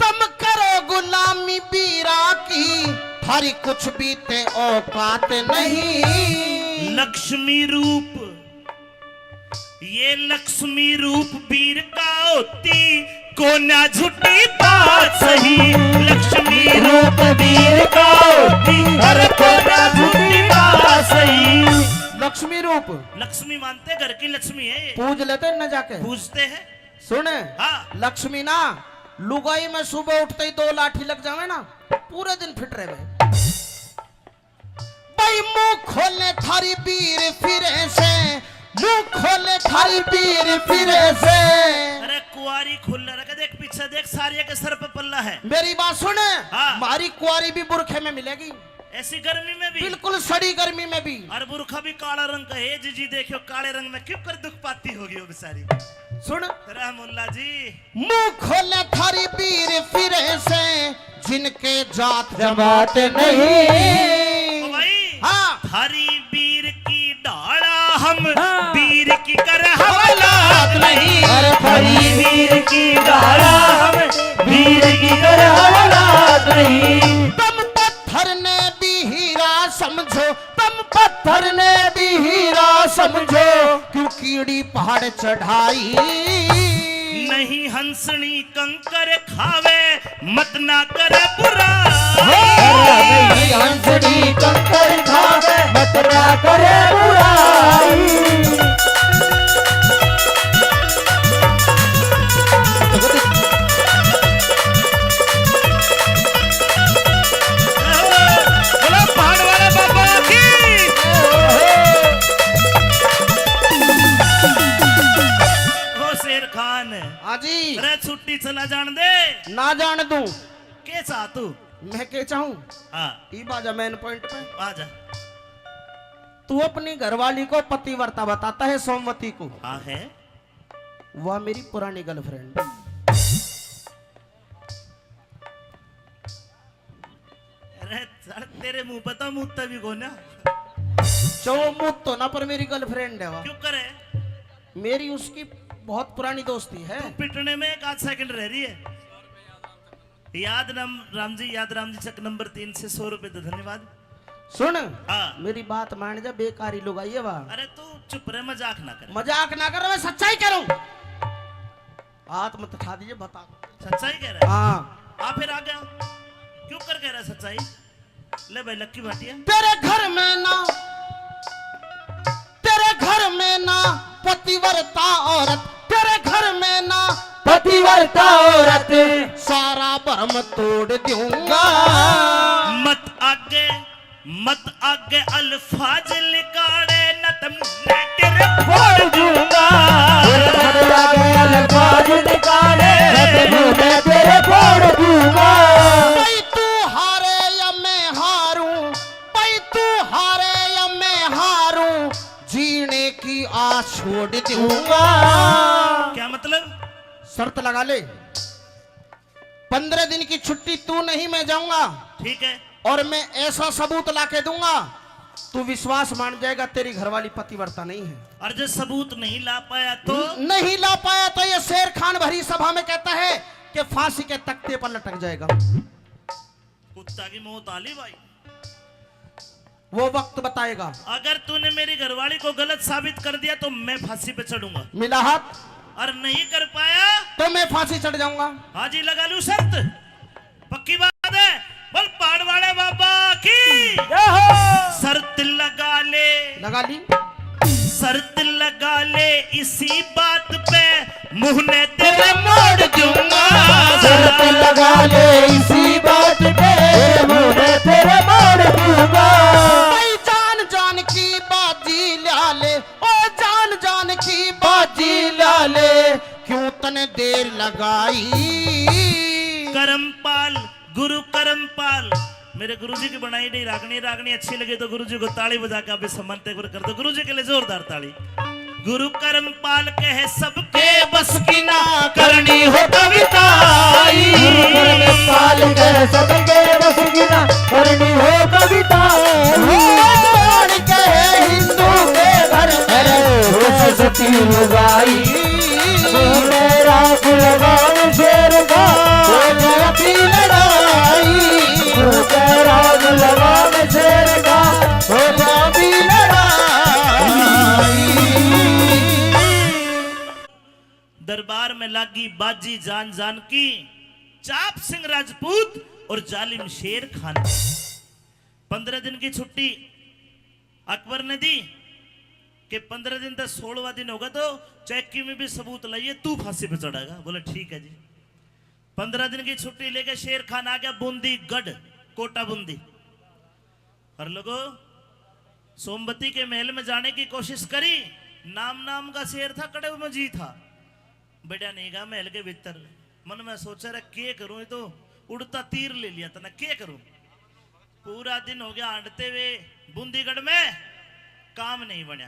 तुम करो गुलामी पीरा की, थारी कुछ भी ते औकात नहीं। लक्ष्मी रूप, ये लक्ष्मी रूप वीर का होती, कोन्या झूठी बात सही। लक्ष्मी रूप वीर का होती, अरे कोन्या झूठी बात सही। लक्ष्मी रूप। लक्ष्मी मानते घर की लक्ष्मी है ये। पूज लेते न जाके। पूजते हैं। सुन, हाँ। लक्ष्मी ना, लुगाई में सुबह उठते ही दो लाठी लग जावे ना, पूरे दिन फिट रहे। भाई मुंह खोले थारी बीर फिरे से, मुंह खोले थारी बीर फिरे से। अरे कुआरी खुल रखे, देख पीछे देख, सारिया के सर पे पल्ला है। मेरी बात सुन, हाँ। मारी कुआरी भी बुरखे में मिलेगी। ऐसी गर्मी में भी। बिल्कुल सड़ी गर्मी में भी। और बुरखा भी काला रंग का है जी, जी देखियो काले रंग में क्यों कर दुख पाती होगी वो बेचारी। सुन। रहमुल्ला जी। मुंह खोले थारी पीर फिरे से, जिनके जात जमात नहीं। ओ भाई। हाँ। थारी पीर की ढाला हम, हाँ। पीर की कर हवालात नहीं। अरे थारी पीर की ढाला हम, पीर की कर हवालात नहीं। दम पत्थर ने भी हीरा समझो, दम पत्थर ने भी हीरा समझो, क्यों कीड़ी पहाड़ चढ़ाई। नहीं हंसनी कंकर खावे, मत ना करे बुराई। नहीं हंसनी कंकर खावे, मत ना करे बुराई। बोलो पहाड़ वाले बाबा की। ओ शेर खान। हाँ जी। अरे छुट्टी चला जान दे। ना जान दूं। के चाह तू? मैं के चाहूं? हाँ। ई बाजा मेन पॉइंट पे। आजा। तू अपनी घरवाली को पतिव्रता बताता है, सोमवती को। हाँ है। वह मेरी पुरानी गर्लफ्रेंड। अरे चल, तेरे मुंह पे तो मुत्ता भी कोना। जो मुत्तो ना, पर मेरी गर्लफ्रेंड है वह। क्यों करे? मेरी उसकी बहुत पुरानी दोस्ती है। तू पिटने में एक आध सेकंड रह रही है। याद राम, राम जी, याद राम जी, चक नंबर तीन से सौ रुपए दे, धन्यवाद। सुन, हाँ। मेरी बात मान जा, बेकारी लुगाई है वा। अरे तू चुप रह, मजाक ना कर। मजाक ना कर, मैं सच्चाई कह रहा हूँ। हाथ मत उठा दीजिए, बता दो। सच्चाई कह रहा है? हाँ। आ फिर आ गया, क्यों कर कह रहा है सच्चाई? ले भाई लक्की भाटिया। तेरे घर में ना, तेरे घर में ना पतिव्रता औरत, तेरे घर में ना पतिव्रता औरत, सारा भरम तोड़ दूंगा। मत आगे, मत आगे अल्फाज लिकाड़े, न तम तेरे फोड़ दूंगा। मत आगे अल्फाज लिकाड़े, न तम तेरे फोड़ दूंगा। भाई तू हारे या मैं हारूं, भाई तू हारे या मैं हारूं, जीने की आस छोड़ दूंगा। क्या मतलब? शर्त लगा ले, पन्द्रह दिन की छुट्टी तू नहीं, मैं जाऊंगा। ठीक है। और मैं ऐसा सबूत ला के दूंगा, तू विश्वास मान जाएगा, तेरी घरवाली पतिव्रता नहीं है। और जो सबूत नहीं ला पाया तो? न-, नहीं ला पाया तो ये शेर खान भरी सभा में कहता है कि फांसी के तख्ते पर लटक जाएगा। कुत्ता की मौत आली भाई। वो वक्त बताएगा। अगर तूने मेरी घरवाली को गलत साबित कर दिया तो मैं फांसी पे चढ़ूंगा। मिला हाथ। और नहीं कर पाया तो मैं फांसी चढ़ जाऊंगा। हाँ जी, लगा लूं शर्त। पक्की बात है। बोल पहाड़ वाले बाबा की। जय हो। शर्त लगा ले। लगा ली। शर्त लगा ले इसी बात पे, मुंह ने तेरे मोड़ दूंगा। शर्त लगा ले इसी बात पे, मुंह ने तेरे मोड़ दूंगा। भाई जान जान की बाजी ला ले, ओ जान जान की बाजी ला ले, क्यों तने देर लगाई। करमपाल, गुरु करमपाल, मेरे गुरुजी की बनाई गई रागनी, रागनी अच्छी लगे तो गुरुजी को ताली बजा के आप भी सम्मानित एक बार कर दो। गुरुजी के लिए जोरदार ताली। गुरु करमपाल कहे सबके बस की ना, करनी हो कविताई। गुरु करमपाल कहे सबके बस की ना, करनी हो कविताई। कौन कहे हिंदू के घर में सरस्वती लुगाई। मेरा गुलगान शेर का, हो गया भी लड़ाई। मेरा गुलगान शेर का, हो गया भी लड़ाई। दरबार में लागी बाजी जान जान की, चाप सिंह राजपूत और जालिम शेर खान। पन्द्रह दिन की छुट्टी अकबर ने दी कि पन्द्रह दिन तक, सोलहवाँ दिन होगा तो चाहे किमें भी सबूत लाइए, तू फांसी पे चढ़ेगा। बोले ठीक है जी। पन्द्रह दिन की छुट्टी लेके शेर खान आ गया बूंदी गढ़, कोटा बूंदी। और लोगो, सोमवती के महल में जाने की कोशिश करी, नाम नाम का शेर था, कड़े में जी था, बढ़िया नहीं गा महल के भीतर। मन में सोचा, रे के करूं, ये तो उड़ता तीर ले लिया तने, के करूं? पूरा दिन हो गया हांडते हुए बूंदीगढ़ में, काम नहीं बनया।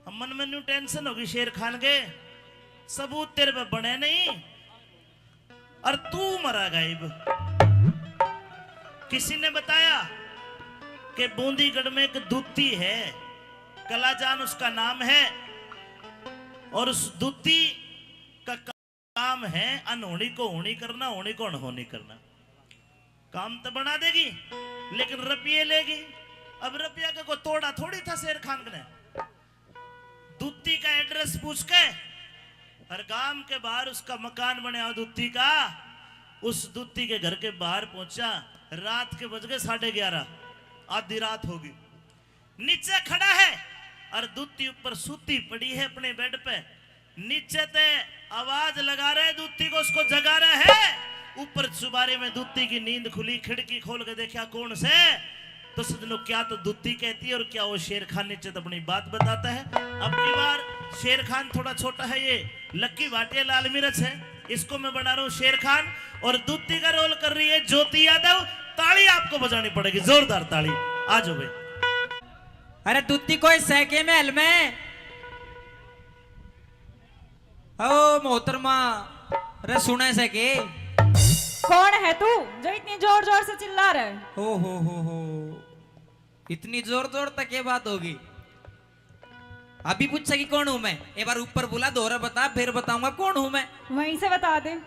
अब मन में न्यू टेंशन होगी शेर खान के, सबूत तेरे पे बने नहीं और तू मरा गायब। किसी ने बताया कि बूंदीगढ़ में एक दूती है, कलाजान उसका नाम है, और उस दूती का काम है अनहोनी को होनी करना, होनी को अनहोनी करना। काम तो बना देगी, लेकिन रुपये लेगी। अब रुपया का कोई तोड़ा थोड़ी था शेर खान ने। दूती का एड्रेस पूछ के, हर गांव के बाहर उसका मकान बनया हो दूती का, उस दूती के घर के बाहर पहुंचा। रात के बज गए साढ़े ग्यारह, आधी रात होगी। नीचे खड़ा है और दूती ऊपर सूती पड़ी है अपने बेड पे। नीचे ते आवाज लगा रहे दूती को, उसको जगा रहे है। ऊपर चुबारे में दूती की नींद खुली, खिड़की खोल के देखा कौन से। तो सजनों, क्या तो दूती कहती है और क्या वो शेर खान नीचे तो अपनी बात बताता है। अब की बार शेर खान थोड़ा छोटा है, ये लक्की भाटिया लाल मिर्च है, इसको मैं बना रहा हूँ शेर खान, और दूती का रोल कर रही है ज्योति यादव। ताली आपको बजानी पड़ेगी, जोरदार ताली। आ जाओ भाई। अरे दूती कोई सै के महल में? ओ मोहतरमा, रे सुने से के? कौन है तू जो इतनी जोर जोर से चिल्ला रहा है? ओ हो हो हो, इतनी जोर जोर तक ये बात होगी? अभी पूछेगी कौन हूँ मैं? एक बार ऊपर बुला, दोहरा बता, फिर बताऊंगा कौन हूँ मैं। वहीं से बता दे।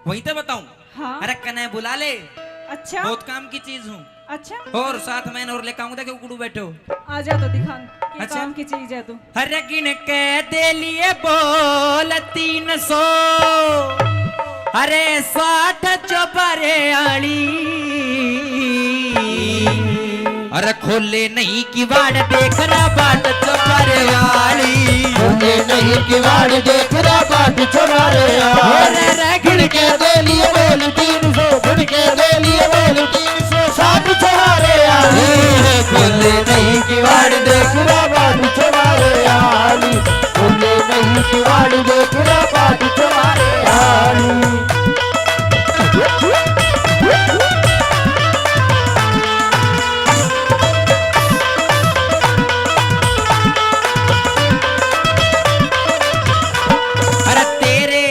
वहीं तो बताऊं? हाँ। अरे कने बुला ले। अच्छा। बहुत काम की चीज हूँ। अच्छा। और साथ में और लेकर आऊंगा, देखो कुड़ू बैठो। आ जा तो दिखा, के अच्छा। काम की चीज है तू। अरे गिन के दे लिए बोल तीन सौ, अरे साठ चौबारे आली। अरे खोले नहीं किवाड़ देख रहा बाट चौबारे आली। खोले नहीं किवाड़ देख रहा बाट चौबारे आली। अरे रे गिन के दे लिए बोल तीन सौ, गिन के दे लिए बोल तीन सौ साठ चौबारे आली। खोले नहीं किवाड़ देख रहा बाट चौबारे आली। खोले नहीं किवाड़ देख रहा बाट चौबारे आली। अरे तेरे,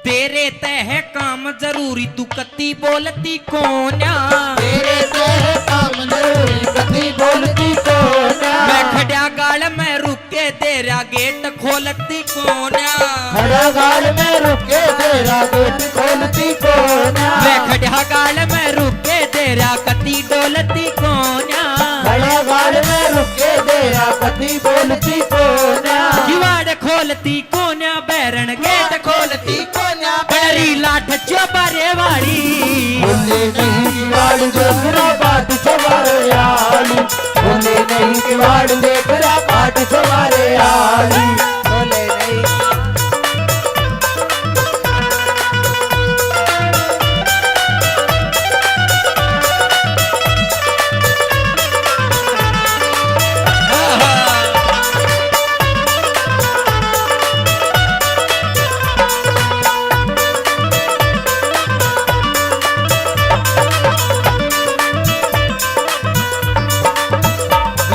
तेरे तै है काम जरूरी, तू कती बोलती कोन्या। तेरे तै है काम जरूरी, कती बोलती कोन्या। मैं खड्या गाल में रुक के तेरा गेट खोलती कोन्या। खड्या गाल में रुक के तेरा गेट खोलती कोन्या। मैं खड्या गाल में रुक के तेरा कती डोलती कोन्या। खड्या गाल में रुक के तेरा कती बोलती कोन्या। किवाड़ खोलती कोन्या, बैरन गेट खोलती कोन्या। बनरी लाठ चौबारे वाली। बोले नहीं किवाड़ देख रहा बाट चौबारे आली। बोले नहीं किवाड़ देख रहा बाट चौबारे आली। बोले नहीं।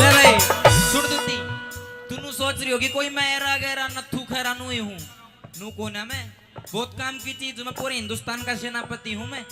ले भाई, सुन दूती, तू नू सोच रही होगी कोई मैं एरा गैरा नथू खैरा नू ही हूँ। नू कोना मैं, बहुत काम की चीज, मैं पूरे हिंदुस्तान का सेनापति हूँ मैं।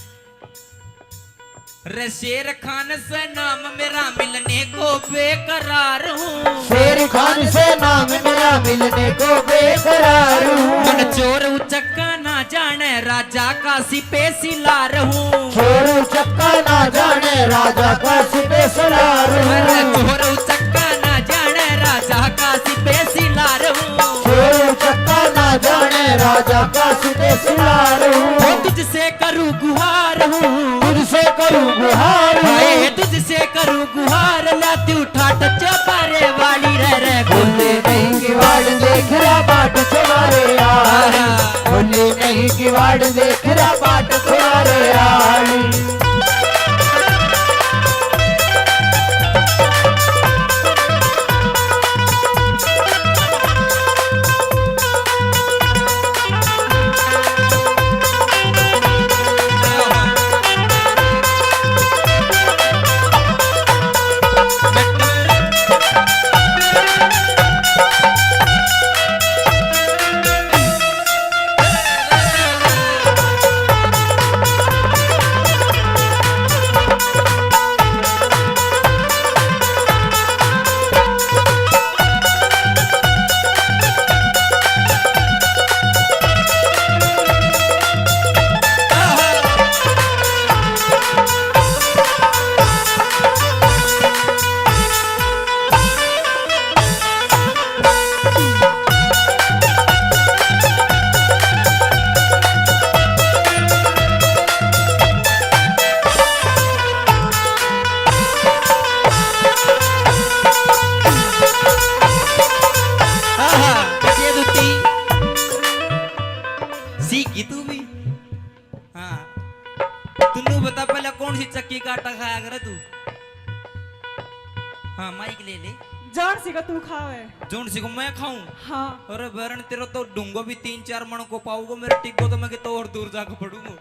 रे शेर खान से नाम मेरा मिलने को बेकरार हूँ। शेर खान से नाम मेरा मिलने को बेकरार हूँ। मन चोर उचक्का ना जाने राजा का सिपे सिलार हूँ। चोर उचक्का ना जाने राजा का सिपे सिलार हूँ। अरे चोर उचक्का ना जाने राजा का सिपे सिलार हूँ। चोर उचक्का ना जाने राजा का सिपे सिलार हूँ। वो तुझसे करूँ गुहार हूँ। तुझसे करूँ गुहार हूँ। हाय, तुझसे करूँ गुहार, ला तू ठाट चौबारे वाली रह रह। बोले नहीं किवाड़ देख रहा बाट चौबारे आली। बोले नहीं किवाड़ देख रहा बाट चौबारे आली। ले ले। जान सी का तू खावे। जोन सी को मैं खाऊं? हाँ। अरे बैरन, तेरा तो डूंगो भी तीन चार मण को पाऊंगा, मेरा टिग्गो तो मैं कितो और दूर जाके पड़ूंगा।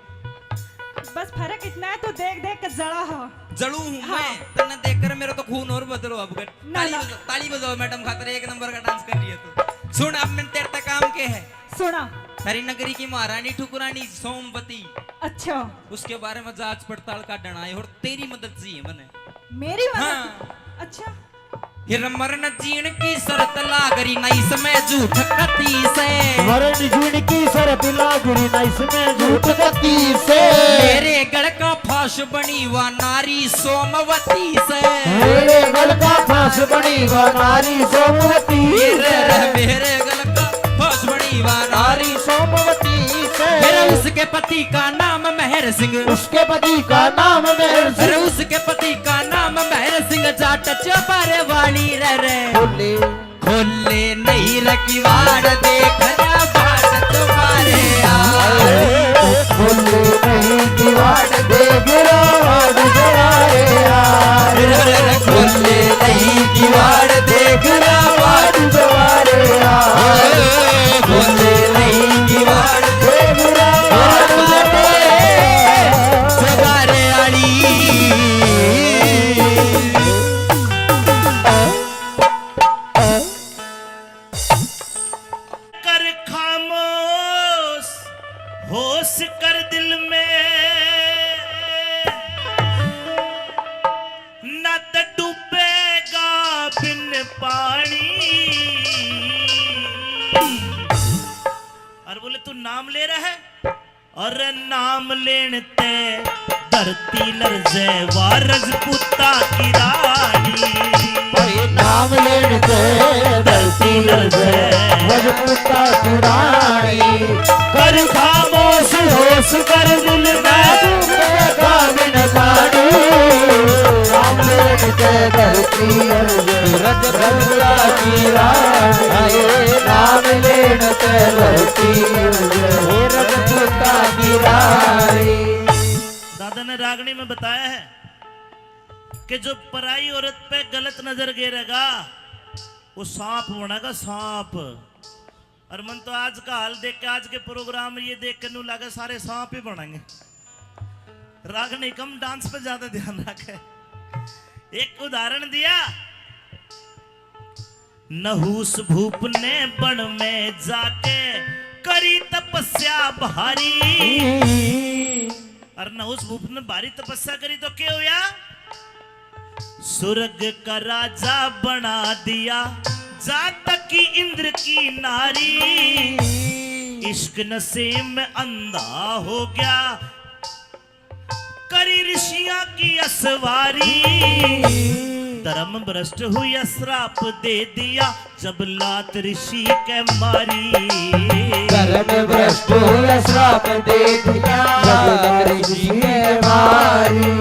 बस फर्क इतना है, तू देख देख के जला हो। जलू हूँ हाँ। मैं, तन्ने देख कर मेरा तो खून और बदलो अब। ना, ताली ना। बजाओ, ताली बजाओ मैडम खातर, एक नंबर का डांस कर रही है तू। सुन, अब मैं तेरे तक काम के है। सुना। थारी नगरी की महारानी ठुकरानी सोमवती। अच्छा। उसके बारे में जांच पड़ताल काढण आए और तेरी मदद चाहिए मने। मेरी मदद? हाँ। अच्छा। फिर मरण जीण की शर्त लाग रही ना इसमें झूठ कती से। मरण जीण की शर्त लाग रही ना इसमें झूठ कती से। मेरे गल का फांस बनी वा नारी सोमवती से। मेरे गल का फांस बनी वा नारी सोमवती से। मेरे गल का फांस बनी वा नारी सोमवती से। मेरा उसके पति का नाम मेहर सिंह। उसके पति का नाम मेहर सिंह। अरे उसके पति का नाम मेहर सिंह, जाट चौबारे वाली रे रे। खोले। खोले नहीं रे किवाड़, देख रे बाट तुम्हारे यार। खोले नहीं किवाड़, देख रे बाट तुम्हारे यार। अरे खोले नहीं किवाड़, देख रे बाट तुम्हारे यार। खोले नहीं किवाड़, देख रे बाट तुम्हारे यार। कर खामोश, होश कर दिल में, ना तो डूबेगा बिन पानी। और बोले, तू नाम ले रहा है? अरे नाम लेण ते धरती लरजे वा रजपूता की रानी। अरे नाम लेण ते धरती लरजे रजपूता की रानी। कर खामोश होश कर दिल में डूबेगा बिन पानी। नाम लेण ते धरती लरजे रजपूता की रानी। नाम लेण ते धरती लरजे रजपूता की रानी। दादा ने रागनी में बताया है कि जो पराई औरत पे गलत नजर गेरेगा, वो सांप बनेगा, सांप। और मन तो आज का हाल देख के, आज के प्रोग्राम ये देख के नू लगे सारे सांप ही बनेंगे। रागनी कम, डांस पे ज्यादा ध्यान रखे। एक उदाहरण दिया, नहुस भूप ने बन में जाके करी तपस्या भारी। और नहुस भूप ने भारी तपस्या करी तो के होया? स्वर्ग का राजा बना दिया, जा तक की इंद्र की नारी। इश्क नशे में अंधा हो गया, करी ऋषियां की असवारी। धर्म भ्रष्ट हुई, श्राप दे दिया, जब लात ऋषि के मारी। धर्म भ्रष्ट हुई, श्राप दे दिया, जब लात ऋषि के मारी।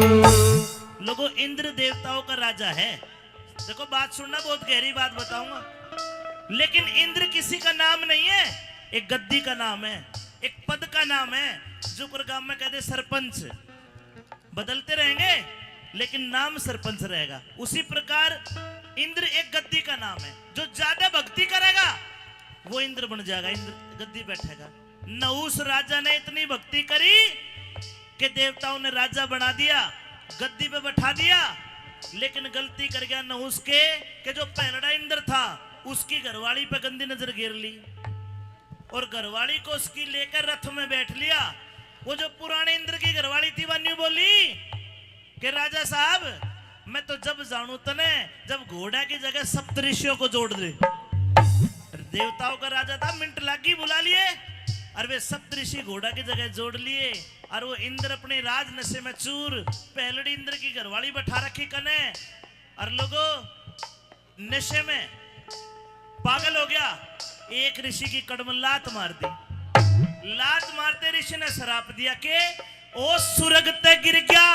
लोगों, इंद्र देवताओं का राजा है। देखो, बात सुनना, बहुत गहरी बात बताऊंगा। लेकिन इंद्र किसी का नाम नहीं है, एक गद्दी का नाम है, एक पद का नाम है। जो कोई गांव में कह दे सरपंच, बदलते रहेंगे, लेकिन नाम सरपंच रहेगा। उसी प्रकार इंद्र एक गद्दी का नाम है। जो ज्यादा भक्ति करेगा, वो इंद्र बन जाएगा, इंद्र गद्दी बैठेगा। नहुस राजा ने इतनी भक्ति करी कि देवताओं ने राजा बना दिया, गद्दी पे बैठा दिया, लेकिन गलती कर गया नहुस के कि जो पहलड़ा इंद्र था, उसकी घरवाली पे गंदी नजर गेर ली और घरवाली को उसकी लेकर रथ में बैठ लिया। वो जो पुराने इंद्र की घरवाली थी, वह न्यू बोली कि राजा साहब, मैं तो जब जानू तने, जब घोड़ा की जगह सप्त ऋषियों को जोड़ दे। देवताओं का राजा था, मिनट लागी, बुला लिए, और वे सप्त ऋषि घोड़ा की जगह जोड़ लिए, और वो इंद्र अपने राज नशे में चूर, पहलड़ी इंद्र की घरवाली बैठा रखी कने, और लोगो, नशे में पागल हो गया। एक ऋषि की कड़ में लात मार दी। लात मारते ऋषि ने श्राप दिया कि ओ सुरग ते गिर गया,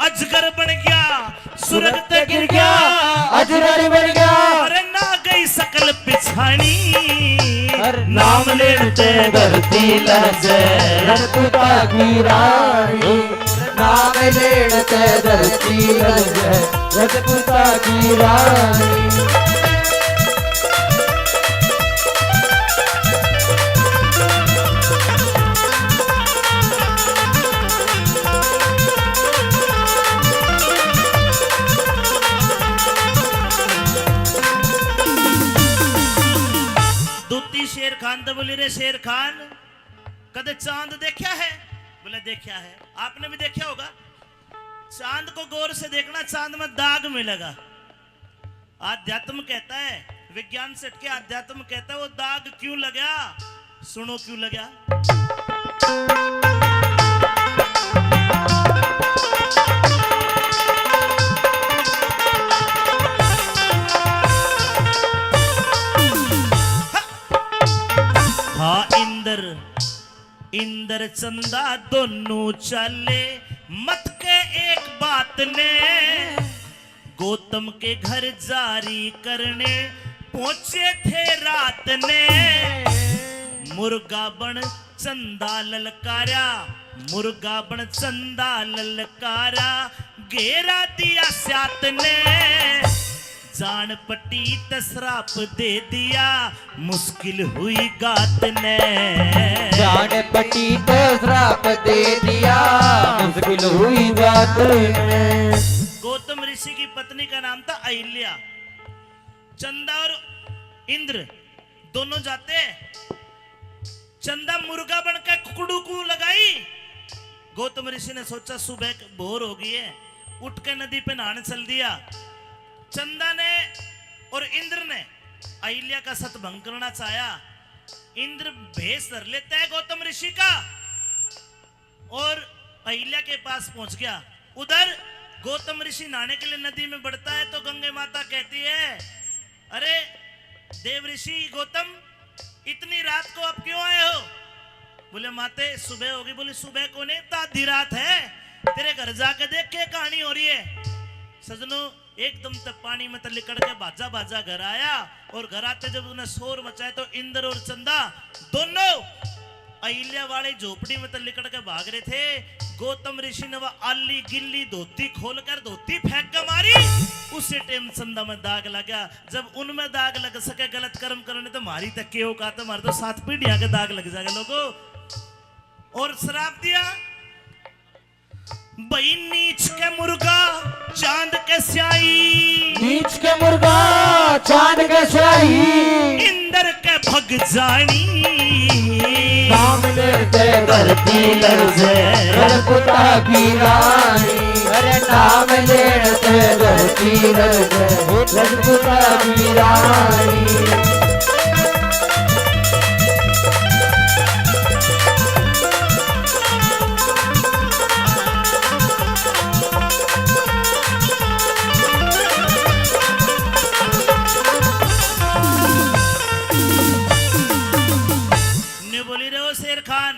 अजगर बन गया, सुरग ते गिर गया, अजगर बन गया। अरे ना गई शकल पिछानी, अरे नाम लेण ते धरती लरजे, रजपूता की रानी। नाम लेण ते धरती लरजे, रजपूता की रानी। दूती शेर खान तो बोली, रे शेर खान, कदे चांद देखा है? बोले, देखा है। आपने भी देखा होगा। चांद को गौर से देखना, चांद में दाग मिलेगा। आध्यात्म कहता है, विज्ञान से हटके आध्यात्म कहता है, वो दाग क्यों लगा? सुनो क्यों लगा। हाँ, इंद्र, इंद्र चंदा दोनों चाले, मत के एक बात ने। गौतम के घर जारी करने पहुंचे थे रात ने। मुर्गा बन चंदा ललकारा, मुर्गा बन चंदा ललकारा, घेरा दिया सात ने। जान पटी त श्राप दे दिया, मुश्किल हुई गात ने। जान पटी त श्राप दे दिया, मुश्किल हुई गात ने। गौतम ऋषि की पत्नी का नाम था अहिल्या। चंदा और इंद्र दोनों जाते। चंदा मुर्गा बन के कुकड़ू को लगाई। गौतम ऋषि ने सोचा, सुबह क-, भोर हो गई है, उठ के नदी पे नहाने चल दिया। चंदा ने और इंद्र ने अहिल्या का सतभंग करना चाहा। इंद्र भेष धर लेता है गौतम ऋषि का और अहिल्या के पास पहुंच गया। उधर गौतम ऋषि नहाने के लिए नदी में बढ़ता है तो गंगे माता कहती है, अरे देव ऋषि गौतम, इतनी रात को आप क्यों आए हो? बोले, माते सुबह होगी। बोली, सुबह को नहीं, तो आधी रात है। तेरे घर जाके देख के कहानी हो रही है। सजनों, एकदम ते पानी में ते लिकड़ के भाजा भाजा घर आया और घर आते जब उन्हें शोर मचाया तो इंद्र और चंदा दोनों अहिल्या वाली झोपड़ी में ते लिकड़ के भाग रहे थे। गौतम ऋषि ने वह आली गिल्ली धोती खोलकर धोती फेंक के मारी। उसी टाइम चंदा में दाग लगा। जब उनमें दाग लग सके गलत कर्म करने तो मारी तक के औकात है, मारे तो सात पीढ़ियां के दाग लग जाएगा लोगों। और श्राप दिया, भाई नीच के मुर्गा चांद के स्याही। नीच के मुर्गा चांद के स्याही। इंदर के भग जानी। नाम लेते धरती लरजे, रजपुता की रानी। अरे नाम लेते धरती लरजे, रजपुता की रानी। ने बोली रहो शेर खान।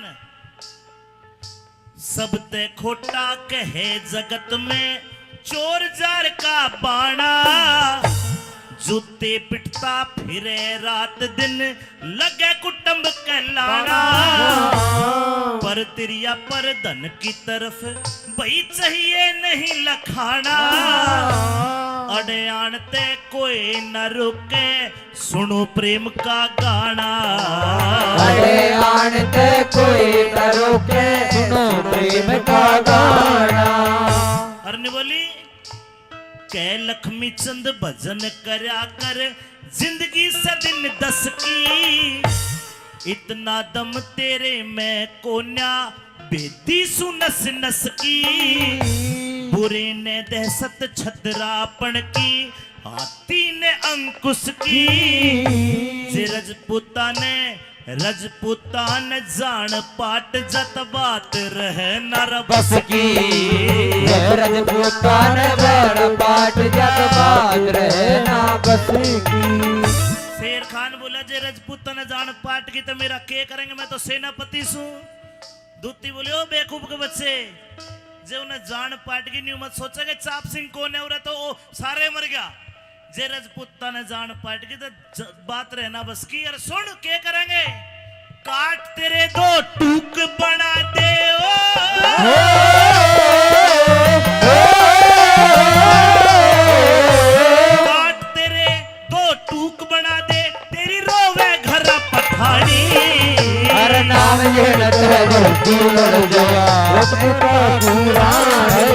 सबते खोटा कहे जगत में चोर जार का बाणा। जूते पिटता फिरे रात दिन, लगे कुटुंब कहलाना। पर तिरिया पर धन की तरफ, भाई चाहिए नहीं लखाना। अड़े आन ते कोई न रुके, सुनो प्रेम का गाना। अरे आन ते कोई न रोके, सुनो प्रेम का गाना। अर ने बोली, कह लक्ष्मी चंद भजन करया कर, जिंदगी से दिन दस की। इतना दम तेरे में कोन्या, भेदी सु नस नस की। बुरे ने दहशत छदरापन की, हाथी ने अंकुश की। जे रजपूता ने, रजपूता ने जान पाट जत बात रहे ना रे बस की। जे रजपूता ने जान पाट जत बात रहे ना बस की। शेर खान बोला, जे रजपूता ने जान पाट की तो मेरा के करेंगे, मैं तो सेनापति सूं। दूती बोले, ओ बेवकूफ के बच्चे, जे उन्हें जान पाट की न्यू मत सोचा कि चाप सिंह कौन है, उरे तो वो सारे मर गया। जे रजपूता ने जान पाट की तो ज-, बात रहे ना बस की। अरे सुन, के करेंगे? काट तेरे दो टूक बना दे ओ। लेन ते धरती मर जावा, रजपूता की रानी,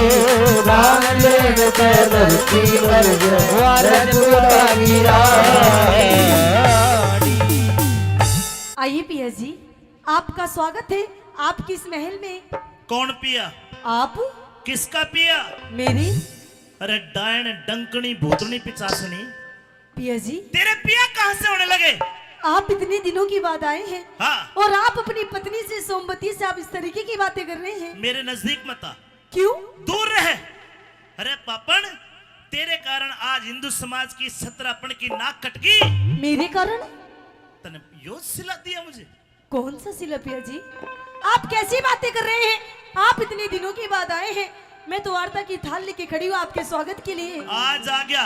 दान लेन ते धरती मर जावा, रजपूता की रानी। आइए पिया जी, आपका स्वागत है आपके इस महल में। कौन पिया? आप। किसका पिया? मेरी। अरे डायन, डंकनी, भूतनी, पिचासनी। पिया जी। तेरे पिया कहाँ से होने लगे? आप इतने दिनों के बाद आए हैं। हाँ। और आप अपनी पत्नी से, सोमवती से, आप इस तरीके की बातें कर रहे हैं। मेरे नजदीक मत आ। क्यों? दूर रह। अरे पापण, तेरे कारण आज हिंदू समाज की सतरापण की नाक कट गई। मेरे कारण? तने यो सिला दिया मुझे। कौन सा सिला पिया जी? आप कैसी बातें कर रहे हैं? आप इतने दिनों के बाद आए हैं, मैं तो आरता की थाल लेके खड़ी हूँ आपके स्वागत के लिए। आज आ गया,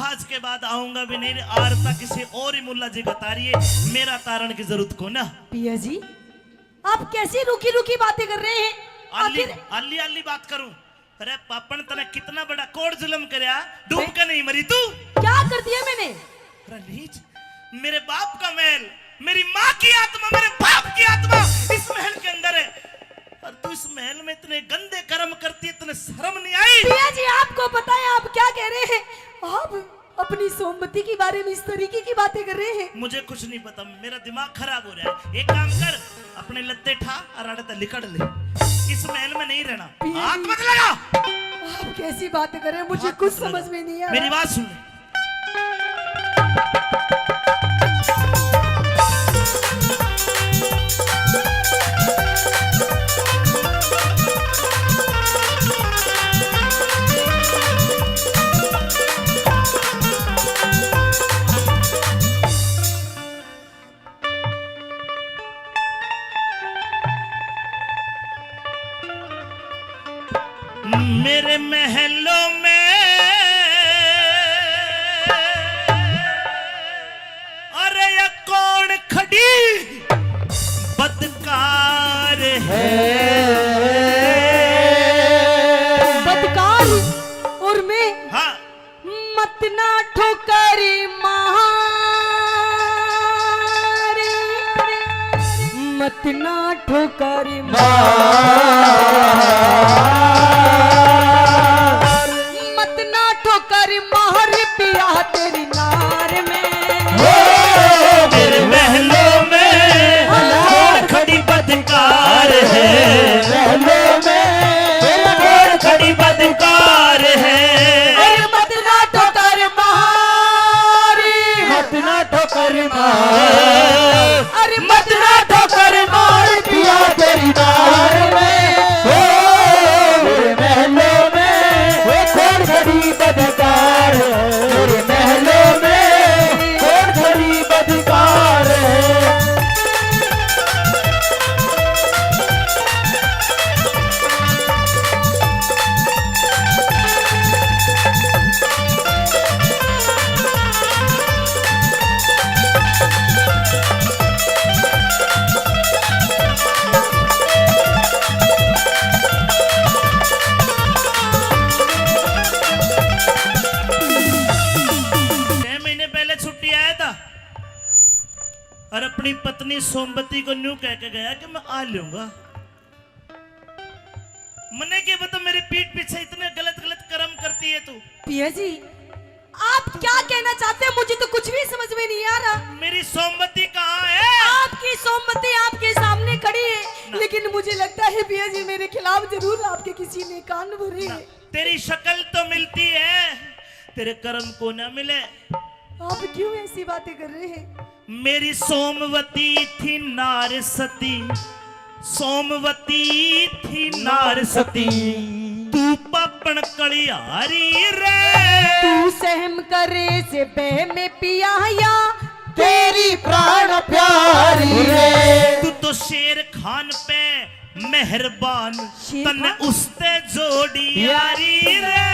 आज के बाद आऊंगा भी नहीं। आरता किसी और ही मुल्ला जी का तारिए, मेरा तारण की जरूरत को ना। पिया जी, आप कैसी रूखी रूखी बातें कर रहे हैं? आली, आखिर आली, आली बात करूं? अरे पापण, तने कितना बड़ा कोड़ जुल्म करया, डूब के नहीं मरी तू। क्या कर दिया मैंने? अरे नीच, मेरे बाप का महल, मेरी माँ की आत्मा, मेरे बाप की आत्मा इस महल के अंदर है, और तू इस महल में इतने गंदे कर्म करती है, इतने शर्म नहीं आई? पिया जी, आपको पता है आप क्या कह रहे हैं? आप अपनी सोमवती के बारे में इस तरीके की बातें कर रहे हैं। मुझे कुछ नहीं पता, मेरा दिमाग खराब हो रहा है। एक काम कर, अपने लत्ते ठा और आड़े तक लिकड़ ले। इस महल में नहीं रहना। पिया हाथ जी, मत लगा। आप कैसी बातें कर रहे हैं, मुझे हाथ कुछ मत लगा। समझ में नहीं आ रहा। मेरी बात सुन ले। मेरे महलों में, अरे ये कौन खड़ी बदकार है? बदकार? और मैं? हाँ। मत ना ठोकर मार, मत ना ठोकर मार, मत ना ठोकर मार पिया तेरी नार में। हो, मेरे महलों में कौन खड़ी बदकार है? महलों में कौन खड़ी बदकार है? अरे मत ना ठोकर मार, मत ना ठोकर मार, अरे मत ना ठोकर मार पिया तेरी नार में। हो, मेरे महलों में वो कौन खड़ी बदकार है? मेरे महलों में कौन खड़ी बदकार है? छह महीने पहले छुट्टी आया था और अपनी पत्नी सोमवती को न्यू कह के गया कि मैं आ लूंगा। मने के बता, मेरी पीठ पीछे इतने गलत गलत कर्म करती है तू। पिया जी, आप क्या कहना चाहते हैं, मुझे तो कुछ भी समझ में नहीं आ रहा। मेरी सोमवती कहाँ है? आपकी सोमवती आपके सामने खड़ी है, ना। लेकिन मुझे लगता है पिया जी, मेरे खिलाफ जरूर आपके किसी ने कान भरे ना, हैं। तेरी शक्ल तो मिलती है, तेरे कर्म को ना मिले। आप क्यों ऐसी बातें कर रहे हैं? मेरी सोमवती थी नार सती, सोमवती थी नार सती, तू पापण कलिहारी रे। तू सहम करे से बह में पिया या तेरी प्राण प्यारी रे। तू तो शेर खान पे मेहरबान, शेर तन्ने खान? उसते जोड़ी यारी रे।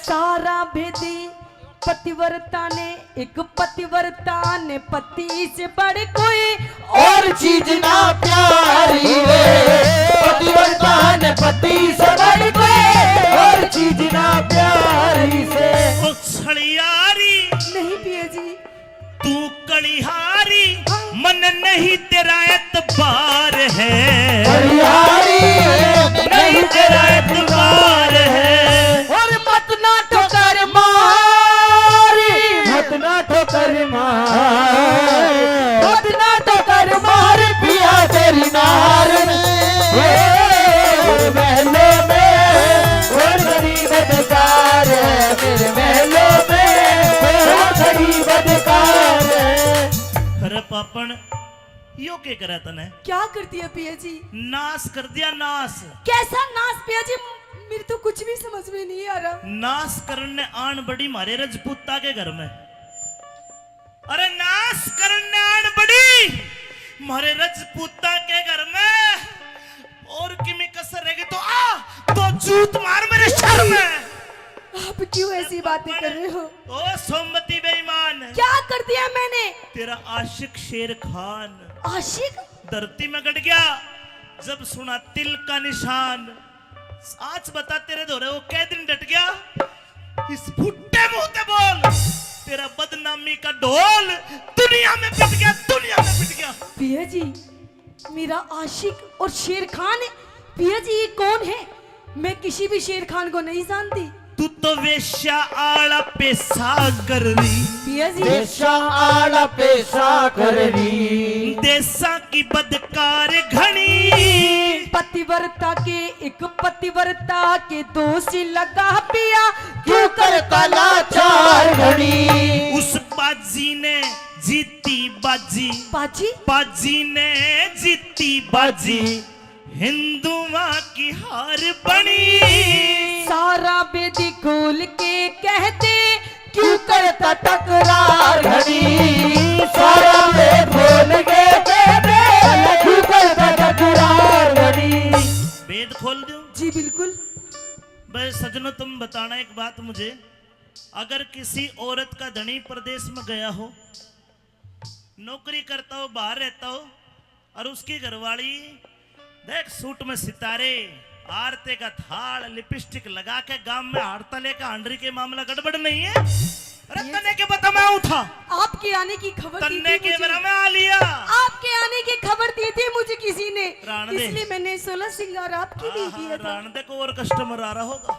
सारा भेदी पतिव्रता ने, एक पतिव्रता ने पति से बढ़ कोई और चीज ना प्यारी रे। पतिव्रता ने पति से बढ़ कोई और चीज ना प्यारी से। ओ छलियारी। नहीं पिया जी। तू कलिहारी, हाँ। मन नहीं तेरा एतबार है। हरियारी नहीं तेरा एतबार है। और मत ना ठोकर मारी, मत ना ठोकर मार, मत ना ठोकर मार पिया तेरी नार में। और महलों में और गरीब अधिकार है, मेरे महलों में और गरीब अधिकार है। अरे पापण, यो के करा तने? क्या कर दिया पिया जी? नाश कर दिया, नाश। कैसा नाश पिया जी? मेरे तो कुछ भी समझ में नहीं आ रहा। नाश करने आन बड़ी म्हारे रजपूता के घर में। अरे नाश करने आन बड़ी म्हारे रजपूता के घर में। और किमी कसर रहेगी तो आ, तो जूत मार मेरे सर में। आप क्यों ऐसी बातें कर रहे हो? ओ सोमवती बेईमान, क्या कर दिया मैंने? तेरा आशिक शेर खान आशिक? धरती में गड़ गया जब सुना तिल का निशान। आज बता तेरे धोरे वो कै दिन डट गया? इस फुट्टे मुंह ते बोल, तेरा बदनामी का ढोल दुनिया में पिट गया, दुनिया में पिट गया। पिया जी, मेरा आशिक और शेर खान है। पिया जी, ये कौन है? मैं किसी भी शेर खान को नहीं जानती। तू तो वेश्या आला पेशा कर रही। पिया जी। वेश्या आला पेशा कर रही। देशा की बदकार घणी। पतिव्रता के, एक पतिव्रता के दोष लगा पिया, क्यों करता लाचार घणी। उस बाजी ने जीती बाजी। बाजी? बाजी ने जीती बाजी। हिंदुआ की हार बणी। सारा बेदी खोल के कह दे, क्यों करता तकरार घणी। सारा बेद खोल के कह दे, क्यों करता तकरार घणी। बेद खोल दूं? जी बिल्कुल। बस सजनों, तुम बताना एक बात मुझे, अगर किसी औरत का धणी परदेश में गया हो, नौकरी करता हो, बाहर रहता हो, और उसकी घरवाली देख सूट में सितारे, आरते का थाल, लिपस्टिक लगा के गांव में हारता लेके हांडरी के मामला गड़बड़ नहीं है? अरे ये तन्ने के बता मैं उठा। आपके आने की खबर दी तन्ने थी के मुझे। बरा मैं आ लिया। आपके आने की खबर दी थी मुझे किसी ने, राण दे। इसलिए मैंने सोलह श्रृंगार आपके लिए हाँ, किया हाँ, था। राण दे को और कस्टमर आ रहा होगा।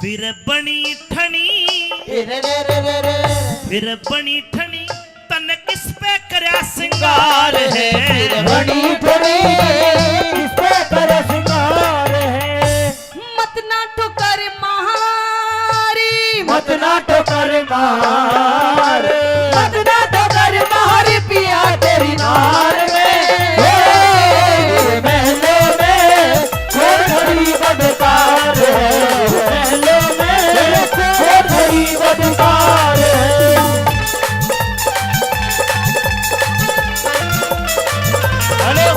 फिर बनी ठणी, रे रे रे रे रे। फिर बनी ठणी, तन किस पे करया सिंगार है? फिर बनी ठणी, किस पे करया सिंगार है? मत ना ठोकर मारी, मत ना ठोकर मार, मत ना ठोकर मारी पिया तेरी नार में। हे, महलों में और घड़ी बदकार है, महलों में और घड़ी बदकार है। हेलो।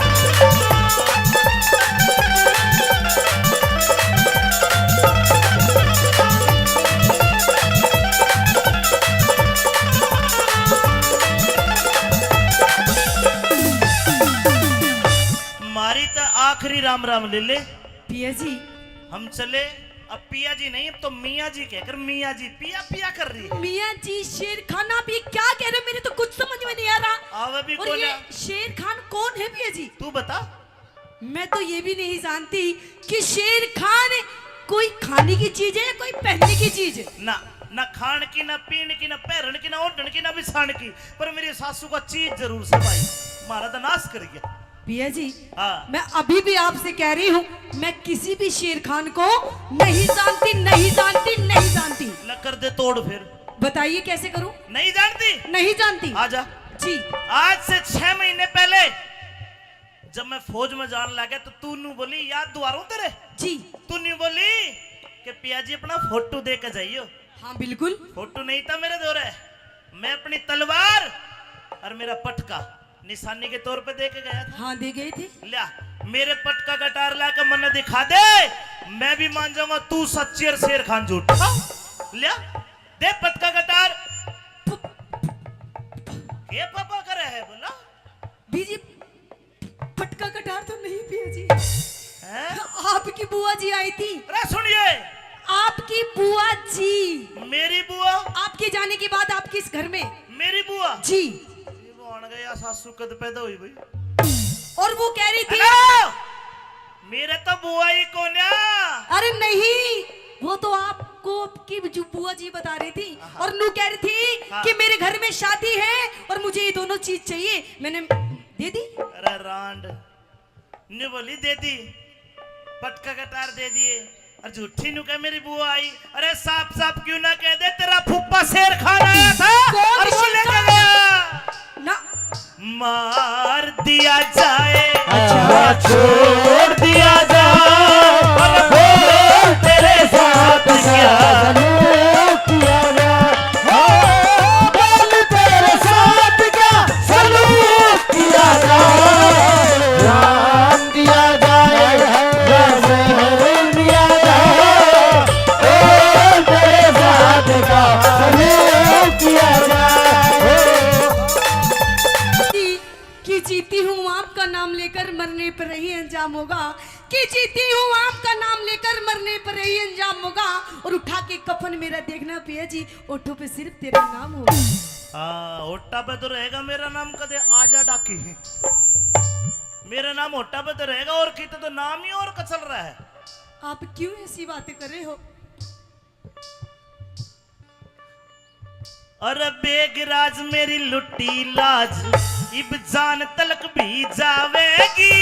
मारी तो आखिरी राम राम ले ले। पिया जी। हम चले। अब पिया जी नहीं, अब तो मियाँ जी कहकर मियाँ जी पिया पिया कर रही है। मियाँ जी, शेर खान, आप ये क्या कह रहे हो? मेरे तो कुछ समझ में नहीं आ रहा। आवे भी और कौन ये है? शेर खान कौन है पिया जी? तू बता। मैं तो ये भी नहीं जानती कि शेर खान कोई खाने की चीज है या कोई पहनने की चीज है। ना, ना खान की, ना पीन की, ना पहरन की, ना ओढ़न की, ना बिछान की। पर मेरी सासू का चीज जरूर से भाई, मारा तो नाश कर गया। पिया जी, हाँ। मैं अभी भी आपसे कह रही हूँ, मैं किसी भी शेर खान को नहीं जानती, नहीं जानती, नहीं जानती। ल कर दे तोड़ फिर। बताइए कैसे करूँ? नहीं जानती? नहीं जानती। आजा। जी। आज से छह महीने पहले जब मैं फौज में जान लगा तो तू नू बोली, याद दुआरूं तेरे? जी। तू नू बोली कि पिया जी अपना फोटो दे के जाइयो। हाँ, बिल्कुल। फोटो नहीं था मेरे धोरे, मैं अपनी तलवार और मेरा पटका निशानी के तौर पे दे के गया था। हाँ, दे गए थे। लिया, मेरे पटका कटार ला के मन्ने दिखा दे, मैं भी मान जाऊंगा तू सच्ची और शेर खान झूठा। लिया, दे पटका कटार। ये पापा करे है बोला? बीजी, पटका कटार तो नहीं पिया जी। हैं? आपकी बुआ जी आई थी। अरे सुनिए। आपकी बुआ जी। मेरी बुआ? आपके जाने के बाद आपके इस घर में। मेरी बुआ? जी। सुकद पैदा हुई भाई। और वो कह रही थी, हेलो, मेरे तो बुआ ही कोन्या। अरे नहीं, वो तो आपको आपकी जो बुआ जी बता रही थी। हाँ। और नू कह रही थी, हाँ, कि मेरे घर में शादी है और मुझे ये दोनों चीज चाहिए। मैंने दे दी। अरे रांड, न्यू बोली दे दी, पटका कटार दे दिए। और झूठी न्यू कह मेरी बुआ आई। अरे साफ साफ क्यों ना कह दे, तेरा फूफा शेर खान आया था। कौन और वो शेर लेके खान? गया ना। मार दिया जाए, अच्छा। छोड़ दिया जाए, बोल तेरे साथ क्या सलूक किया जाए, बोल तेरे साथ क्या सलूक किया जाए, जान दिया जाए या जहर दिया जाए, बोल तेरे साथ क्या सलूक किया जाए। कि जीती हूँ आपका नाम लेकर मरने पर यही अंजाम होगा, कि जीती हूँ आपका नाम लेकर मरने पर यही अंजाम होगा। और उठा के कफन मेरा देखना पिया जी, ओठों पे सिर्फ तेरा नाम होगा। हाँ, होठा पे तो रहेगा मेरा नाम, कदे आजा डाकी। मेरा नाम होठा पे तो रहेगा, और किते तो नाम ही और कचल रहा है। आप क्यों ऐसी बातें कर रहे हो? अरे बेगराज मेरी लुटी लाज, इब जान तलक भी जावेगी।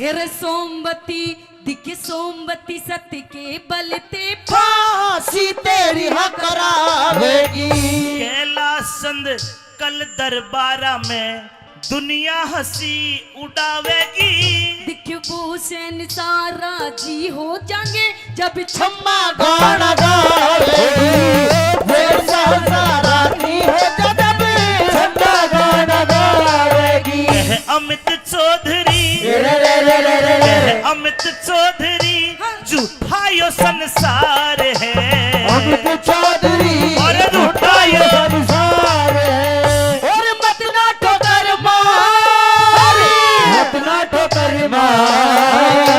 अरे सोमवती दिखे सोमवती, सत के बल ते फांसी तेरी हाँ करावेगी। कैलाश चंद कल दरबारा में दुनिया हंसी उड़ावेगी। दिख वो शहंशाह राजी हो जाएंगे जब छम्मा गाना गावेगी। वो शहंशाह राजी हो जाएंगे जब छम्मा गाना गावेगी। कह अमित चौधरी, रे रे रे रे रे रे। कह अमित चौधरी, हाँ। झूठा यो संसार है। अमित चौधरी, और झूठा यो संसार है। और मत ना ठोकर मार, मत ना ठोकर मार,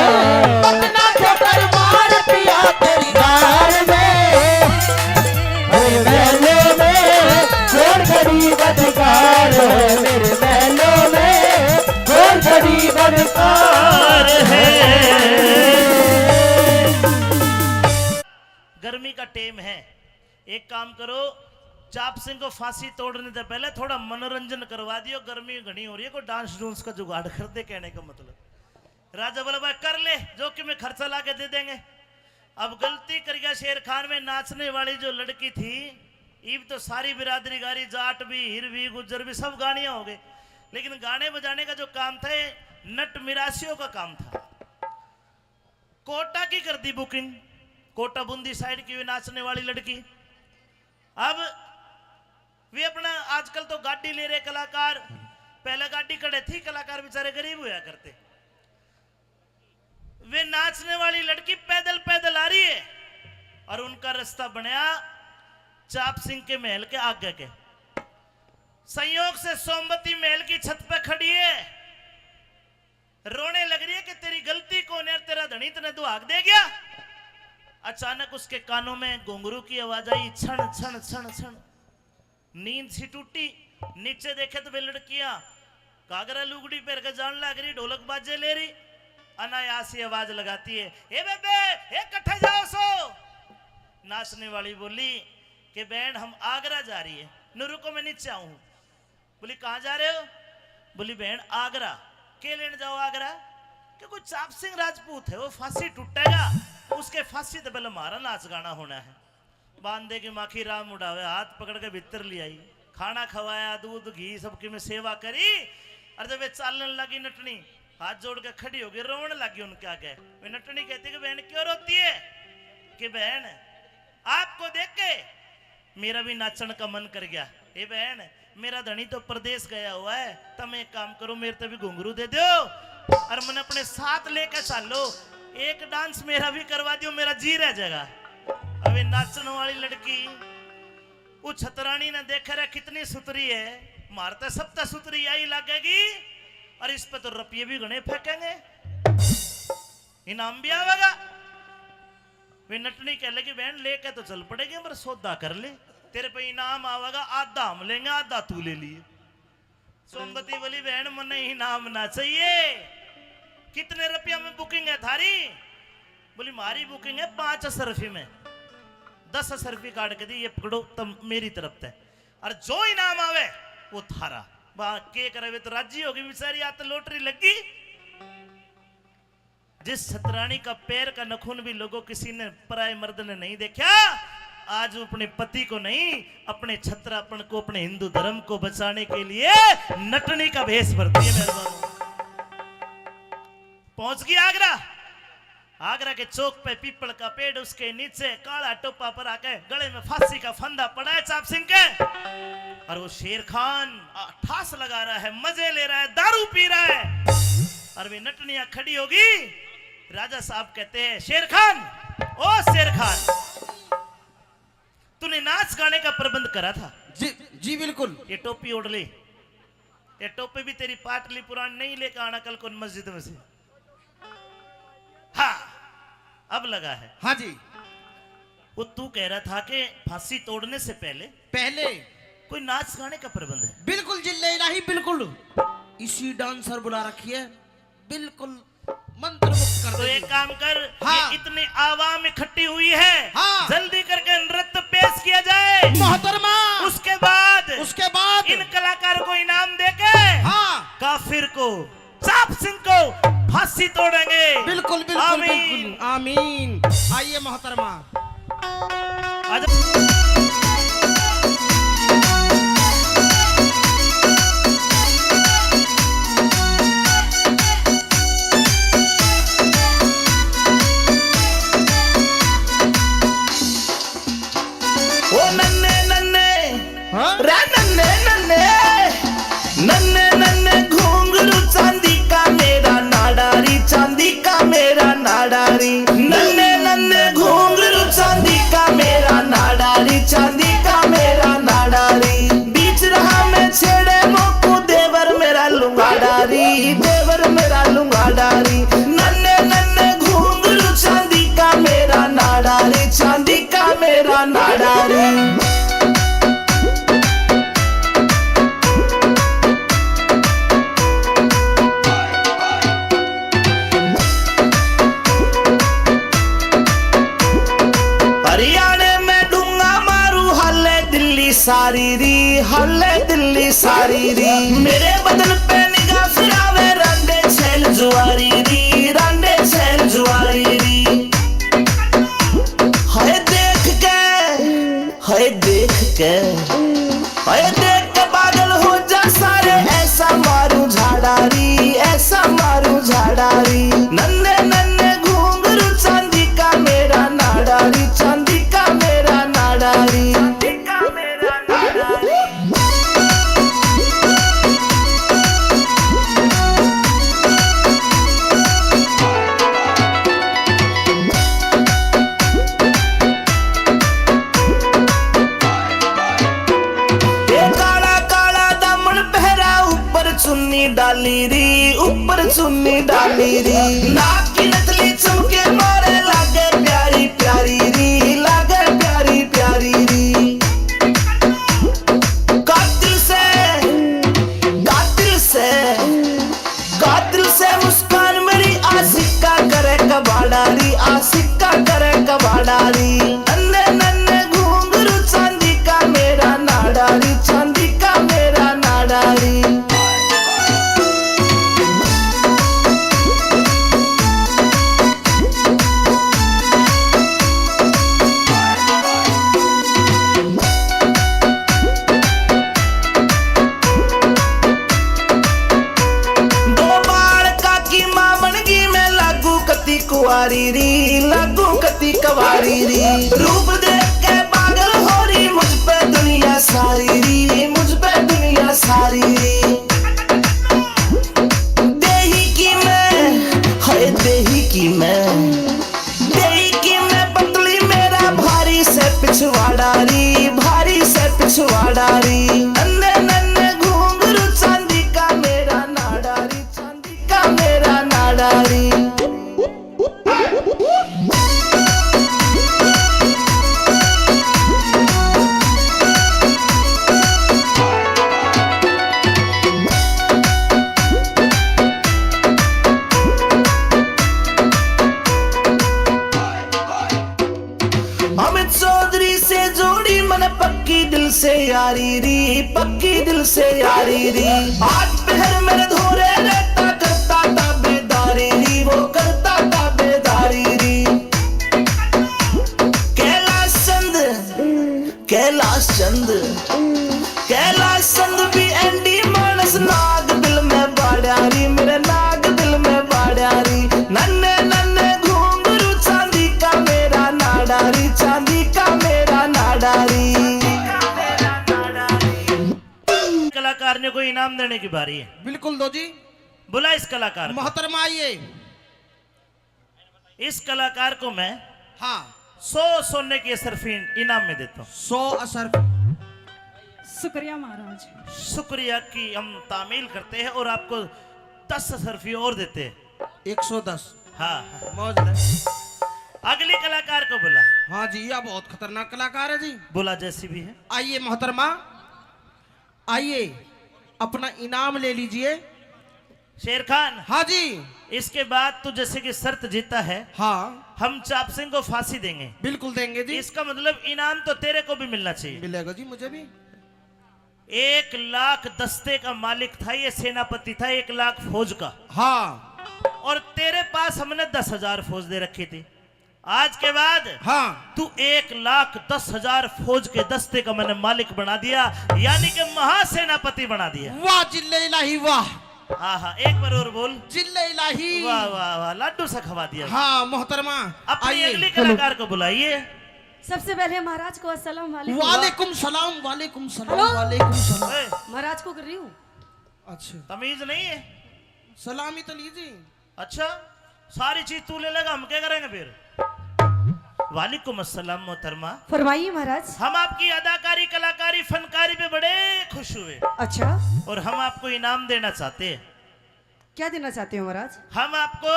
मत ना ठोकर मार पिया तेरी गार में। मेरे महलों में कौन गरीब अधिकार है, मेरे महलों में कौन गरीब अधिकार है। गर्मी का टेम है, एक काम करो, चाप सिंह को फांसी तोड़ने से पहले थोड़ा मनोरंजन करवा दियो, गर्मी घणी हो रही है, कोई डांस डूंस का जुगाड़ कर दे, कहने का मतलब। राजा बोला, भाई कर ले, जो कि मैं खर्चा ला के दे देंगे। अब गलती कर गया शेर खान में नाचने वाली जो लड़की थी, इब तो सारी बिरादरी गा रही, जाट भी, हीर भी, गुज्जर भी, सब गानियां हो गए, लेकिन गाने बजाने का जो काम था, ये नट मिरासियों का काम था। कोटा की कर दी बुकिंग, कोटा बूंदी साइड की हुई नाचने वाली लड़की। अब वे अपना, आजकल तो गाड़ी ले रहे कलाकार, पहले गाड़ी कड़े थी, कलाकार बेचारे गरीब हुआ करते। वे नाचने वाली लड़की पैदल पैदल आ रही है और उनका रास्ता बनया चाप सिंह के महल के आगे के। संयोग से सोमवती महल की छत पे खड़ी है, रोने लग रही है कि तेरी गलती कौन है, तेरा धनी तने दुहाक दे गया। अचानक उसके कानों में घुंघरू की आवाज आई, छण छण छण छण। नींद सी टूटी, नीचे देखे तो वे लड़कियां घाघरा लुगड़ी पहन के जान लग रही, ढोलक बाजे ले रही। अनायास ही आवाज लगाती है, "ए बेबे, ए कट्ठे जाओ सो?" नाचने वाली बोली कि बहन, हम आगरा जा रही है। "नु रुको, मैं नीचे आऊं।" बोली, "कहाँ जा रहे हो?" बोली, "बहन, आगरा।" "के लेने जाओ आगरा?" "कि कोई चाप सिंह राजपूत है, वो फांसी टूटेगा, उसके फांसी तो पहले हमारा नाच गाना होना है।" बांधे की माखी राम उड़ावे, हाथ पकड़ के भीतर ले आई, खाना खवाया, दूध घी सबकी में सेवा करी। और जब वे चालन लगी नटनी, हाथ जोड़ के खड़ी हो गई, रोवण लगी उनके आगे। वे नटनी कहती कि बहन क्यों रोती है? कि बहन आपको देख के मेरा भी नाचण का मन कर गया। ए बहन, मेरा धनी तो परदेस गया हुआ है, तम एक काम करो, मेरे ते भी घुंघरू दे दो और मैंने अपने साथ लेके चालो, एक डांस मेरा भी करवा दियो, मेरा जी रह जाएगा। अबे नाचण वाली लड़की वो छतरानी ने देखे रहे कितनी सुतरी है, मारते सब ते सुतरी आई लगेगी और इस पे तो रुपये भी घणे फेंकेंगे, इनाम भी आवेगा। वे नटनी कह लगी, बहन लेके तो चल पड़ेगी, पर सौदा कर ले, तेरे पे इनाम आवेगा, आधा हम लेंगे, आधा तू ले लिए। सोमवती बोली, "बहन, मन्ने इनाम ना चाहिए।" "कितने रुपया में बुकिंग है थारी?" बोली, "म्हारी बुकिंग है पाँच असरफी में।" दस असरफी काट के दी, "ये पकड़ो, तुम मेरी तरफ से, और जो इनाम आवे, वो थारा।" वाह, के करे, वे तो राजी होगी बेचारी, आज तो लॉटरी लग गई। जिस छतरानी का पैर का नखून भी लोगों किसी ने पराए मर्द ने नहीं देखा, आज वो अपने पति को नहीं, अपने छतरापन को, अपने हिंदू धर्म को बचाने के लिए नटनी का भेष भरती है। मेहरबान, पहुंच गई आगरा। आगरा के चौक पे पीपल का पेड़, उसके नीचे काला टोपा पर आके गले में फांसी का फंदा पड़ा है चाप सिंह के। और वो शेर खान, आ, ठास लगा रहा है, मजे ले रहा है, दारू पी रहा है। और वे नटनिया खड़ी होगी। राजा साहब कहते हैं, "शेर खान, ओ शेर खान, तूने नाच गाने का प्रबंध करा था?" "जी, जी बिल्कुल।" "ये टोपी ओढ़ ले।" "ये टोपी भी तेरी पाटली पुरानी नहीं, लेकर आना कल को मस्जिद में से।" "हाँ, अब लगा है।" "हाँ जी।" "वो तू कह रहा था कि फांसी तोड़ने से पहले पहले कोई नाच गाने का प्रबंध है?" "बिल्कुल जिल्ले इलाही, बिल्कुल। इसी डांसर बुला रखी है, बिल्कुल मंत्रमुग्ध कर तो देगी।" एक काम कर, हाँ। ये इतनी आवाम इकट्ठी हुई है, हाँ। जल्दी करके नृत्य पेश किया जाए। मोहतरमा। उसके बाद, उसके बाद इन कलाकार को इनाम देके, हाँ। काफिर को, चाप सिंह को फांसी तोड़ेंगे। बिल्कुल, बिल्कुल, आमीन। बिल्कुल, आमीन। आइए मोहतरमा। आजा। ओ नन्ने नन्ने, हाँ? रे नन्ने नन्ने, नन्ने नन्ने घुंघरू चांदी का मेरा नाड़ा री, चांदी का मेरा नाड़ा री। नन्ने नन्ने घुंघरू चांदी का मेरा नाड़ा री, चांदी का मेरा नाड़ा री। बीच राह में छेड़े मोकू देवर मेरा लुंगाड़ा री, देवर मेरा लुंगाड़ा री। नन्ने नन्ने घुंघरू चांदी का मेरा नाड़ा री, चांदी का मेरा नाड़ा री। हरियाणे में डूंगा मारू, हल्ले दिल्ली सारी री, हल्ले दिल्ली सारी री। मेरे बदन पे निगाह फिरावे, रांडे छैल जुआरी री, रांडे छैल जुआरी री। हाय देख के, हाय देख के, हाय देख के पागल हो जा सारे, ऐसा मारू झाड़ा री, ऐसा मारू झाड़ा री। नन्ने नन्ने घुंघरू चांदी का मेरा नाड़ा री, चांदी का मेरा नाड़ा री। ए काला काला दामन पहरा, ऊपर चुन्नी डाली री, ऊपर चुन्नी डाली री। नाक की नथली चमके मारे, लागे प्यारी प्यारी री, लागे प्यारी प्यारी री। कातिल से, कातिल से, कातिल से मुस्कान मेरी, आशिक का करे कबाड़ा री, आशिक का करे कबाड़ा री। नन्ने नन्ने घुंघरू चांदी का मेरा नाड़ा री, चांदी का मेरा नाड़ा री। दो बालका की माँ बन गई मैं, लागू कती कुआरी री, लागू कती कुआरी री। रूप देख के पागल हो री मुझ पे दुनिया सारी री, मुझ पे दुनिया सारी री। से यारी री। आज पहर मेरे धोरे रहता, करता ताबेदारी री, वो करता ताबेदारी री। कैलाश चंद, कैलाश चंद, कैलाश चंद भी एंडी मानस। नाग दिल में बाड़ा री, मेरे नाग दिल में बाड़ा री। नन्ने नन्ने घुंघरू, चांदी का मेरा नाड़ा री, चांदी का मेरा नाड़ा री। कलाकार ने कोई इनाम देने की बारी है। बिल्कुल दो जी। बुला इस कलाकार को। मोहतरमा आइए। इस कलाकार को मैं हाँ। सौ सोने की असरफी इनाम में देता हूँ। सौ असरफी। शुक्रिया महाराज। शुक्रिया की हम तामील करते हैं और आपको दस असरफी और देते हैं। एक सौ दस। हाँ। मौज है। अगली कलाकार को बुला। हाँ जी, यह बहुत खतरनाक कलाकार है जी। बुला, जैसी भी है। आइए मोहतरमा, आइए, अपना इनाम ले लीजिए। शेर खान। हाँ जी। इसके बाद तू जैसे कि शर्त जीता है, हाँ। हम चाप सिंह को फांसी देंगे। बिल्कुल देंगे जी। इसका मतलब इनाम तो तेरे को भी मिलना चाहिए। मिलेगा जी मुझे भी। एक लाख दस्ते का मालिक था ये, सेनापति था, एक लाख फौज का। हाँ। और तेरे पास हमने दस हजार फौज दे रखी थी। आज के बाद हाँ। तू एक लाख दस हजार फौज के दस्ते का मैंने मालिक बना दिया, यानी कि महासेनापति बना दिया। वाह जिल्ले इलाही वाह। हाँ हाँ, एक बार और बोल। जिल्ले इलाही। वाह वाह वाह, लाडू सा खवा दिया। हाँ मोहतरमा, अपनी आइए। अगली कलाकार को बुलाइए। सबसे पहले महाराज को अस्सलाम वालेकुम। वालेकुम सलाम, वालेकुम सलाम, हेलो। वालेकुम सलाम। ए। महाराज को कर रही हूँ। अच्छा। तमीज नहीं है। सलामी तो लीजिए। अच्छा, सारी चीज तू ले लेगा, हम क्या करेंगे फिर? वालेकुम अस्सलाम मोहतरमा। फरमाइए महाराज। हम आपकी अदाकारी, कलाकारी, फनकारी पे बड़े खुश हुए। अच्छा। और हम आपको इनाम देना चाहते हैं। क्या देना चाहते हो महाराज? हम आपको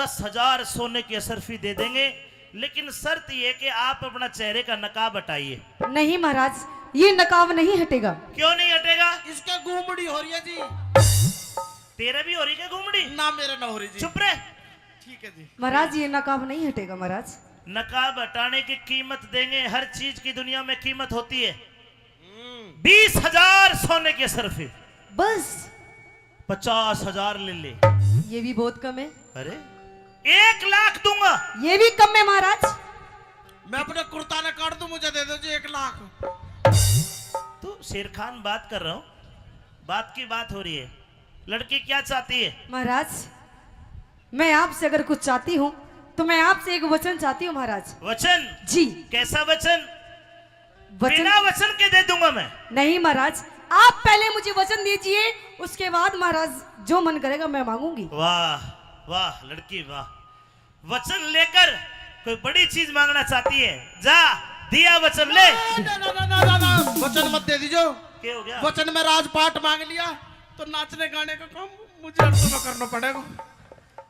दस हजार सोने की असरफी दे देंगे, लेकिन शर्त ये कि आप अपना चेहरे का नकाब हटाइए। नहीं महाराज, ये नकाब नहीं हटेगा। क्यों नहीं हटेगा? इसका गुमड़ी हो रही है जी। तेरे भी हो रही क्या गुमड़ी? ना, मेरे ना हो रही जी। चुप रहे। ठीक है जी। महाराज, ये नकाब नहीं हटेगा महाराज। नकाब हटाने की कीमत देंगे, हर चीज की दुनिया में कीमत होती है। हम्म। बीस हजार सोने की असरफी। बस। पचास हजार ले ले। ये भी बहुत कम है। अरे, एक लाख दूंगा। ये भी कम है महाराज। मैं अपने कुर्ता ने काट दूं, मुझे दे दो जी एक लाख। तू शेर खान बात कर रहा हूँ, बात की बात हो रही है। लड़की क्या चाहती है? महाराज, मैं आपसे अगर कुछ चाहती हूँ तो मैं आपसे एक वचन चाहती हूँ महाराज। वचन? जी। कैसा वचन? वचन? बिना वचन के दे दूंगा मैं। नहीं महाराज, आप पहले मुझे वचन दीजिए, उसके बाद महाराज जो मन करेगा मैं मांगूंगी। वाह, वाह लड़की वाह। वचन लेकर कोई बड़ी चीज मांगना चाहती है, जा दिया वचन ले। ना, ना, ना, ना, ना, ना। वचन मत दे दीजो। क्या हो गया? वचन में राजपाट मांग लिया तो नाचने गाने का काम मुझे और तुम्हें करना पड़ेगा।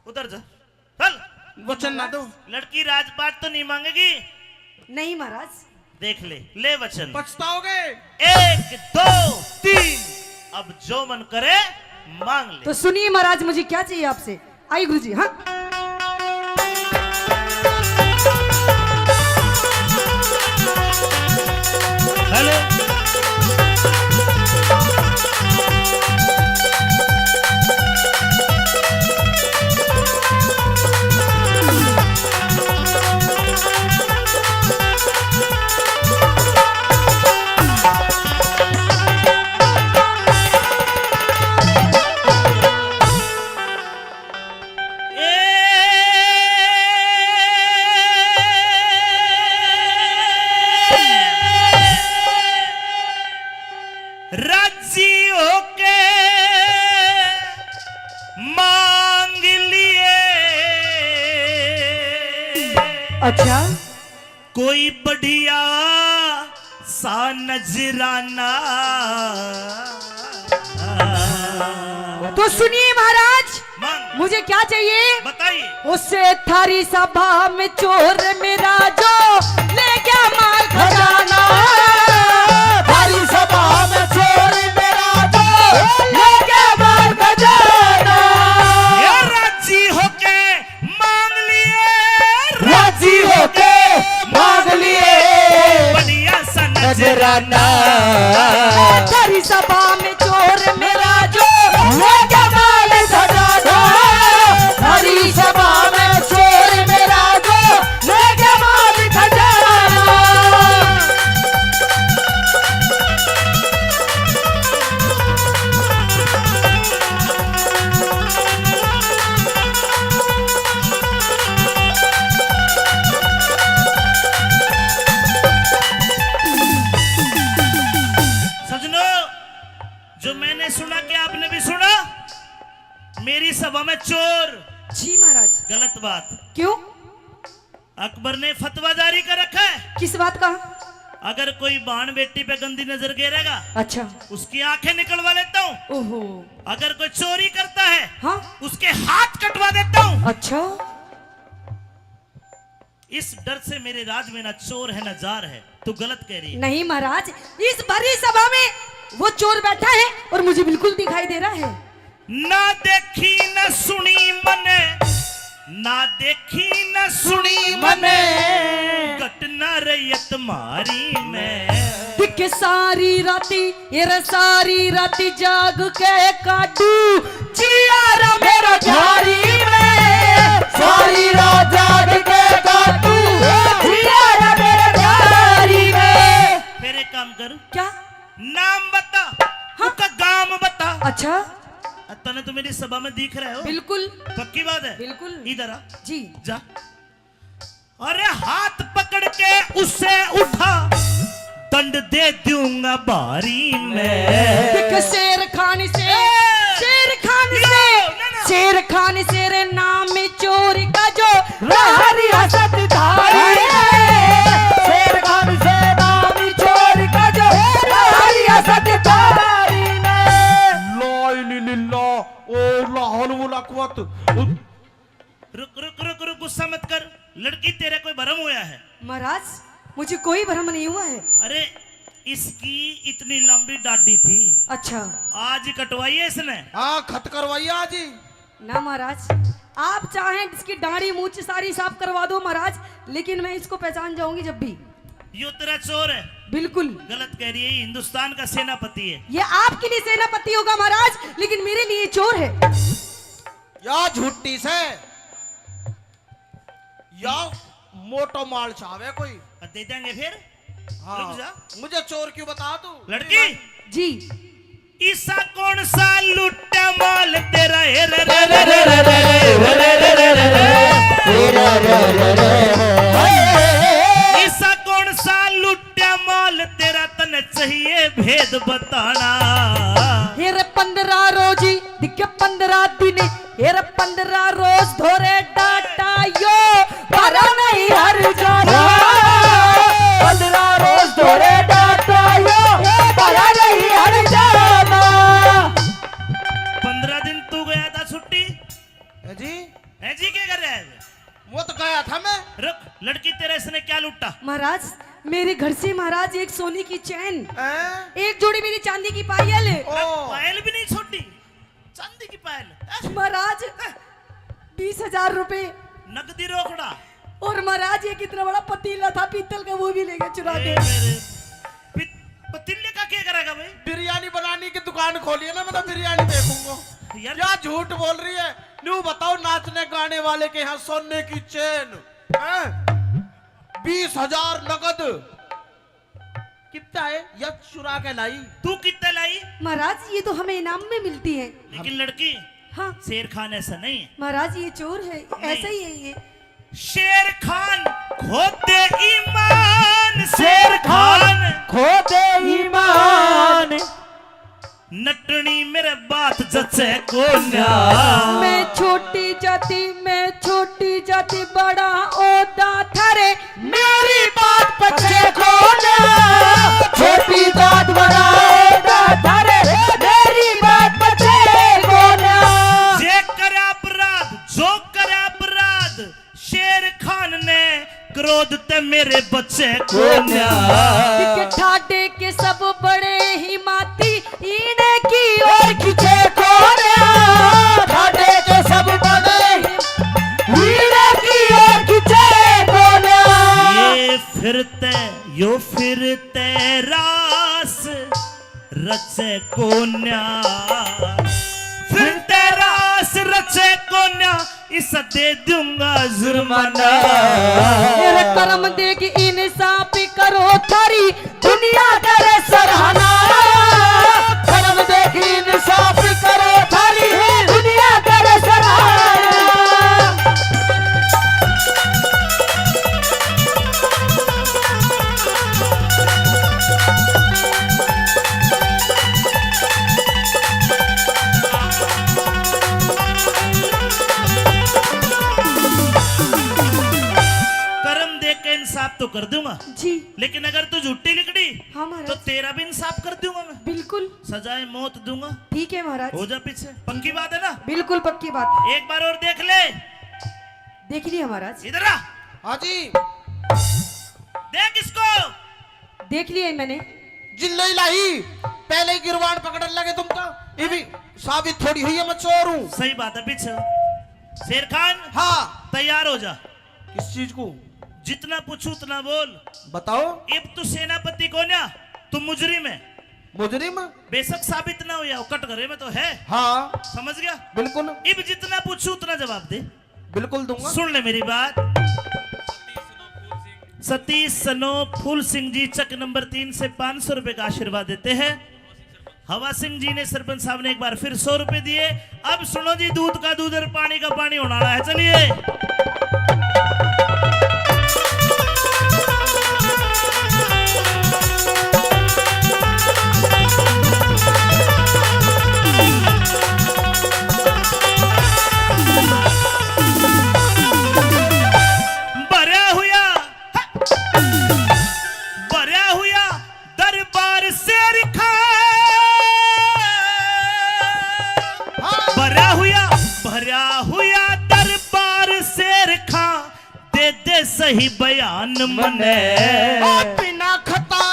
उधर जा, चल। वचन ना दो। लड़की राजपाट तो नहीं मांगेगी। नहीं महाराज। देख ले, ले वचन। पछताओगे। एक, दो, तीन। अब जो मन करे मांग ले। तो सुनिए महाराज, मुझे क्या चाहिए आपसे। आई गुरु जी, हाँ। हेलो। राजी होके मांग लिए। अच्छा। कोई बढ़िया सा नजराना। तो सुनिए महाराज, मांग। मुझे क्या चाहिए? बताइए। उसे थारी सभा में चोर मेरा जो ले गया माल खजाना। थारी सभा में चोर मेरा जो ले गया माल खजाना। ये राजी होके मांग लिए, राजी होके मांग लिए। बढ़िया सा नजराना। नजराना। थारी सभा आपने भी सुना, मेरी सभा में चोर। जी महाराज। गलत बात। क्यों? अकबर ने फतवा जारी कर रखा है। किस बात का? अगर कोई बाण बेटी पे गंदी नजर गेरेगा, अच्छा। उसकी आंखें निकलवा लेता हूँ। ओहो। अगर कोई चोरी करता है, हाँ। उसके हाथ कटवा देता हूँ। अच्छा। इस डर से मेरे राज में ना चोर है, ना जार है। तू गलत कह रही है। नहीं महाराज, इस भरी सभा में वो चोर बैठा है और मुझे बिल्कुल दिखाई दे रहा है। ना देखी ना सुनी मने, ना देखी ना सुनी मने, घटना रही है तुम्हारी में। दिखे सारी राती, ये रे सारी राती जाग के काटू, जिया रे मेरा झारी में। सारी रात जाग के काटू, जिया रे मेरा झारी में। फिर एक काम कर। क्या? नाम बता, हाँ। उसका गांव बता। अच्छा। अ, तने तो मेरी सभा में दिख रहे हो। बिल्कुल। पक्की बात है? बिल्कुल। इधर आ। जी। जा। अरे हाथ पकड़ के उसे उठा, दंड दे दूंगा भारी मैं। देख शेर खान से, ए! शेर खान यो, से, ना, ना। शेर खान से रे नाम चोर का जो रहा रियासत धारी में। शेर खान से नाम चोर का जो रहा रियासत धारी में। ला इलाहा इल्लल्लाह, ओ ला हौल वला कुव्वत। रुक, रुक, रुक, रुक, गुस्सा मत कर। लड़की, तेरा कोई भरम होया है? महाराज, मुझे कोई भरम नहीं हुआ है। अरे, इसकी इतनी लंबी डाढ़ी थी। अच्छा। आज ही कटवाई है इसने। हाँ, खत करवाई है आज ही। ना महाराज, आप चाहें इसकी दाढ़ी मूछ सारी साफ करवा दो महाराज, लेकिन मैं इसको पहचान जाऊंगी जब भी। यो तेरा चोर है। बिल्कुल। गलत कह रही है, ये हिंदुस्तान का सेनापति है। ये आपके लिए सेनापति होगा महाराज, लेकिन मेरे लिए चोर है। या झूठी से, या मोटो माल चावे कोई। दे देंगे फिर। हाँ। रुक जा। मुझे चोर क्यों बता तू? लड़की। जी। ईसा कौन सा लुट्टा माल तेरा, हे रे रे रे रे। ईसा कौन सा लुट्टा माल तेरा, तने चाहिए भेद बताना। हे रे पन्द्रह रोजी दिखे पन्द्रह दिन, हे रे पन्द्रह रोज धोरे डाटा यो, भरा नहीं हर जाना। पन्द्रह रोज धोरे डाटा यो, भरा नहीं हर जाना। पन्द्रह दिन तू गया था छुट्टी। है जी? है जी, क्या कर रहा है? वो तो गया था मैं। रुक, लड़की, तेरे इसने क्या लूटा? महाराज, मेरे घर से महाराज एक सोने की चैन, हैं? एक जोड़ी मेरी चांदी की पायल। ओ। पायल भी नहीं छोड़ी। चांदी की पायल, हैं? महाराज, हैं? बीस हजार रुपए। नकदी रोकड़ा। और महाराज, ये कितना बड़ा पतीला था पीतल का, वो भी ले गए चुरा के। ए मेरे, पीत-, पतीले का क्या करेगा भाई? बिरयानी बनाने की दुकान खोली है ना, मैं तो बिरयानी बेचूंगा। यार। क्या झूठ बोल रही है? न्यू बताओ, नाचने गाने वाले के यहाँ सोने की चेन, हैं? बीस हजार नगद। कितना है? या चुरा के लाई। तू कितना लाई? महाराज, ये तो हमें इनाम में मिलती है। लेकिन लड़की, हाँ। शेर खान ऐसा नहीं है। महाराज, ये चोर है, नहीं। ऐसा ही है ये। शेर खान खोदे ईमान, शेर खान खोदे ईमान। नटनी मेरे बात जचे कोन्या। मैं छोटी जाति, मैं छोटी जाति, बड़ा ओदा थारे, मेरी बात पचे कोन्या। छोटी जात, बड़ा ओदा थारे, मेरी बात पचे कोन्या। जे करे अपराध, जो करे अपराध, शेर खान ने क्रोध ते मेरे बचे कोन्या। के ठाडे के सब बड़े ही माती, इने की और किसे कोन्या। ठाडे के सब बड़े ही, इने की और किसे कोन्या। ये फिरते, यो फिरते रास रचे कोन्या, फिर तेरा आस रचे कोन्या, इस दे दूंगा जुर्माना। मेरे कर्म देख इंसाफ करो थारी, दुनिया करे सराहना। कर्म देख इंसाफ करो थारी, दुनिया करे सराहना। जी। लेकिन अगर तू झूठी लिकड़ी, हाँ महाराज। तो तेरा भी इंसाफ कर दूंगा मैं। बिल्कुल। सजाए मौत दूंगा। ठीक है महाराज। हो जा पीछे। पक्की बात है ना? बिल्कुल पक्की बात। एक बार और देख ले। देख लिया महाराज। इधर आ। हाँ जी। देख इसको। देख लिया मैंने। जिल्लो इलाही, पहले ही गिरबान पकड़न लगे तुम तो। ये भी साबित थोड़ी हुई है मैं चोर हूँ। सही बात है पीछे। शेर खान। हाँ। तैयार हो जा। किस चीज को? जितना पूछू उतना बोल। बताओ। इब तू सेनापति कोन्या, तू मुजरिम है। मुजरिम? बेशक साबित ना हो या, कटघरे में तो है। हाँ। समझ गया? बिल्कुल। इब जितना पूछू उतना जवाब दे। बिल्कुल दूंगा। सुन ले मेरी बात। सतीश सनो फूल सिंह जी चक नंबर तीन से पाँच सौ रुपए का आशीर्वाद देते हैं। हवा सिंह जी ने, सरपंच साहब ने एक बार फिर सौ रुपए दिए। अब सुनो जी, दूध का दूध और पानी का पानी होने वाला है। चलिए। भरया हुआ, भरया हुआ दरबार शेर खां, हाँ। भरा हुआ, भरा हुआ दरबार शेर खां, दे दे सही बयान मने। ओ बिना खता,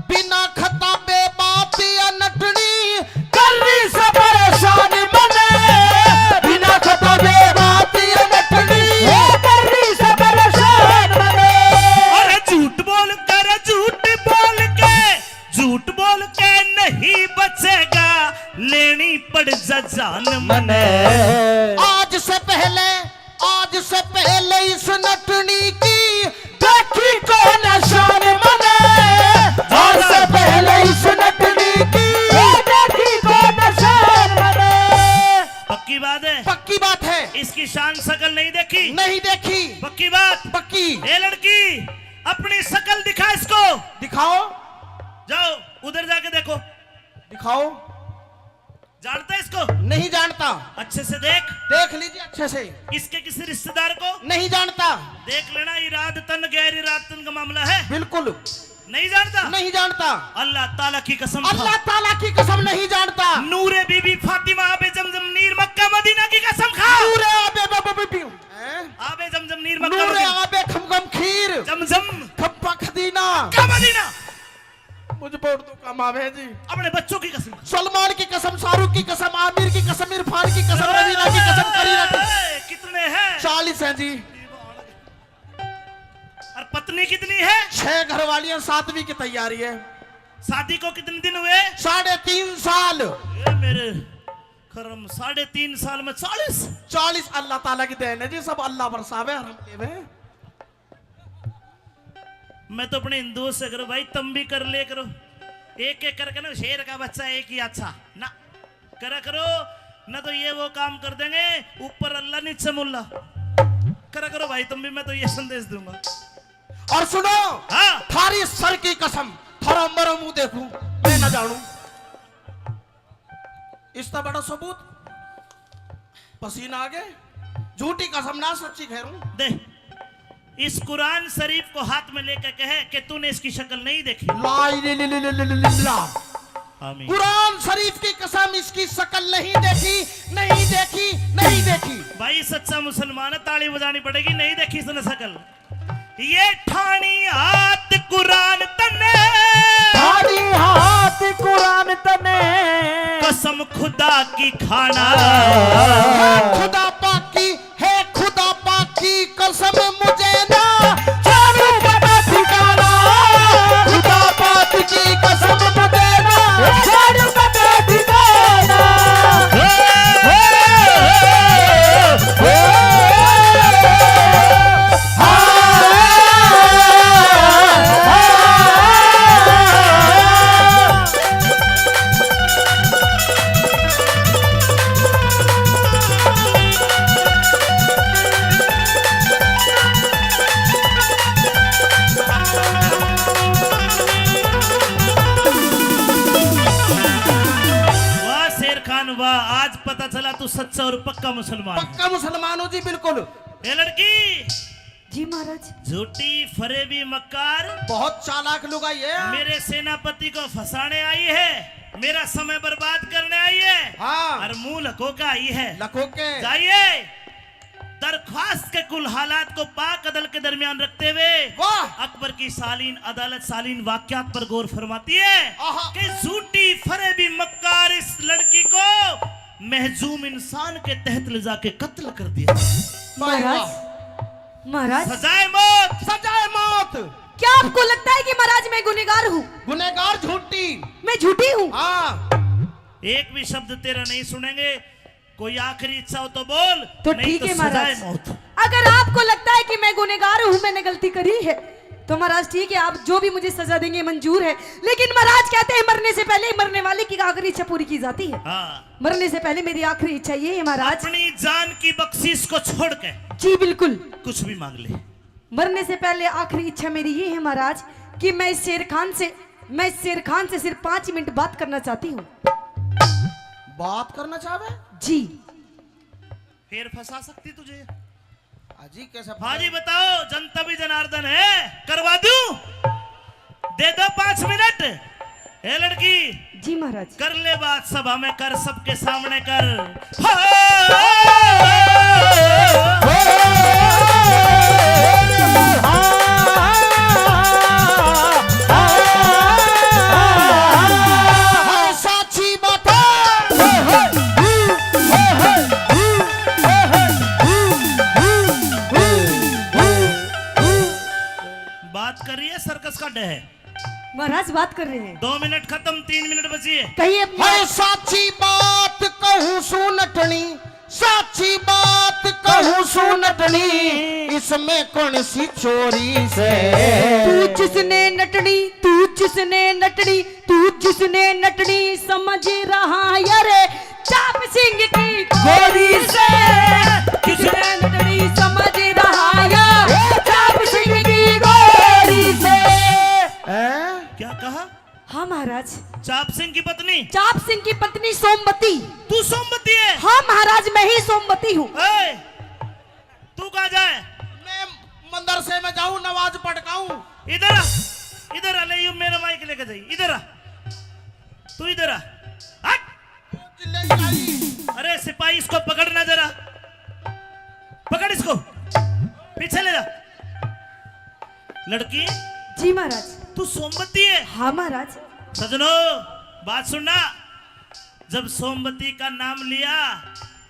बिना खता बेबात या नटनी, कर रही से परेशान मने। बिना खता बेबात या नटनी, कर रही से परेशान मने। अरे झूठ बोल कर, झूठ बोल के, झूठ बोल के नहीं बचेगा, लेनी पड़ जा जान मने। आज से पहले, आज से पहले इस नटनी की देखी कौन शान मने। आज से पहले इस नटनी की देखी कौन शान मने। पक्की बात है? पक्की बात है। इसकी शान शकल नहीं देखी? नहीं देखी। पक्की बात? पक्की। ए लड़की, अपनी शकल दिखा इसको। दिखाओ। जाओ, उधर जाके देखो। दिखाओ। जानता है इसको? नहीं जानता। अच्छे से देख। देख लीजिए अच्छे से। इसके किसी रिश्तेदार को? नहीं जानता। देख लेना, इराद तन गैर इराद तन का मामला है। बिल्कुल। नहीं जानता? नहीं जानता। अल्लाह ताला की कसम खा। अल्लाह ताला की कसम नहीं जानता। नूरे बीबी फातिमा आबे जमजम नीर मक्का मदीना की कसम खा। नूरे आबे बे-, बे-, बे-, बे-, हैं? आबे जमजम नीर मक्का नूरे मदीना। आबे खमगम खीर। जमजम। खप्पा खदीना। का मदीना। मुझे बहुत दुख कम आवे जी। अपने बच्चों की कसम। सलमान की कसम, शाहरुख की कसम, आमिर की कसम, इरफान की कसम, रवीना की कसम, करीना की। ए, कितने हैं? चालीस हैं जी। और पत्नी कितनी है? छह घरवालियां, सातवीं की तैयारी है। शादी को कितने दिन हुए? साढ़े तीन साल। ए मेरे करम, साढ़े तीन साल में चालीस? चालीस अल्लाह ताला की देन है जी, सब अल्लाह बरसावे, हरम देवे। मैं तो अपने हिंदुओं से करूँ, भाई, तुम भी कर ले करो, एक एक करके ना, शेर का बच्चा एक ही अच्छा ना करा करो, ना तो ये वो काम कर देंगे, ऊपर अल्लाह नीचे मुल्ला। करा करो भाई तुम भी, मैं तो ये संदेश दूंगा। और सुनो, हाँ। थारी सर की कसम, थारा मरो मुंह देखूं, मैं ना जानू। इसका बड़ा सबूत, पसीना आ गए। झूठी कसम ना, सच्ची खैर हूँ। दे, इस कुरान शरीफ को हाथ में लेकर कहे कि तूने इसकी शक्ल नहीं देखी। ला इले ले ले ले ले ले ले ला। आमीन। कुरान शरीफ की कसम, इसकी शक्ल नहीं देखी, नहीं देखी, नहीं देखी। भाई सच्चा मुसलमान है, ताली बजानी पड़ेगी, नहीं देखी इसने शक्ल। ये ठाणी हाथ कुरान तने, ठाणी हाथ कुरान तने, कसम खुदा की खाना। खुदा पाक की, हे खुदा पाक की कसम मुझे ना झाड़ू पता ठिकाना। खुदा पाक की कसम मुझे ना झाड़ू पता ठिकाना। वाह शेर खान वाह, आज पता चला तू सच्चा और पक्का मुसलमान है। पक्का मुसलमान हो जी, बिल्कुल। ए लड़की, जी महाराज। झूठी, फरेबी, मक्कार। बहुत चालाक लुगाई है। मेरे सेनापति को फंसाने आई है, मेरा समय बर्बाद करने आई है। हाँ। और मुंह लको के आई है। लको के। जाइए, दरख्वास्त के कुल हालात को पाक अदल के दरमियान रखते हुए वाह। अकबर की सालीन अदालत सालीन वाकयात पर गौर फरमाती है आहा। कि झूठी, फरेबी, मक्कार इस लड़की को महजूम इंसान के तहत ले जाके कत्ल कर दिया। वाह, वाह। महाराज, महाराज। सजाए मौत। सजाए मौत। क्या आपको लगता है कि महाराज मैं गुनहगार हूँ? गुनहगार झूठी। मैं झूठी हूँ? हाँ। एक भी शब्द तेरा नहीं सुनेंगे। कोई आखिरी इच्छा हो तो बोल, तो नहीं ठीक तो है सजाए महाराज। मौत। अगर आपको लगता है कि मैं गुनहगार हूँ, मैंने गलती करी है, तो महाराज ठीक है, आप जो भी मुझे सजा देंगे मंजूर है, लेकिन महाराज कहते हैं मरने से पहले मरने वाले की आखिरी इच्छा पूरी की जाती है। हाँ। मरने से पहले मेरी आखिरी इच्छा ये है महाराज। अपनी जान की बख्शीश को छोड़ के जी बिल्कुल। कुछ भी मांग ले। मरने से पहले आखिरी इच्छा मेरी ये है महाराज कि मैं इस शेर खान से, मैं इस शेर खान से सिर्फ पाँच मिनट बात करना चाहती हूँ। बात करना चाहवे? जी। फिर फंसा सकती तुझे। हाजी कैसा हाँ जी, बताओ, जनता भी जनार्दन है, करवा दूं? दे दो पाँच मिनट। ए लड़की, जी महाराज। कर ले बात सभा में कर, सबके सामने कर। हाँ। हाँ, साची बात है। बात कर रही है सर्कस का डह। महाराज बात कर रहे हैं। दो मिनट खत्म, तीन मिनट बची है। कहिए। हर साची बात कहूँ सू नटनी, साची बात कहूँ सू नटनी, इसमें कौन सी चोरी से? तू जिसने नटनी, तू जिसने नटनी, तू जिसने नटनी समझ रहा यार, चाप सिंह की गोरी से। किसने नटनी समझ रहा यार, चाप सिंह की गोरी से। हैं? क्या कहा? हाँ महाराज। चाप सिंह की पत्नी? चाप सिंह की पत्नी सोमवती। तू सोमवती है? हाँ महाराज, मैं ही सोमवती हूँ। ए, तू कहाँ जाए? मैं मदरसे में जाऊँ, नमाज पढ़ के आऊँ। इधर आ, इधर आ, ले ये मेरा माइक लेके जाइए, इधर आ, तू इधर आ, हट। चिल्ले आई। अरे सिपाही, इसको पकड़ना जरा, पकड़ इसको, पीछे ले जा। लड़की, जी महाराज। तू सोमवती है? हाँ महाराज। सजनो, बात सुनना। जब सोमवती का नाम लिया,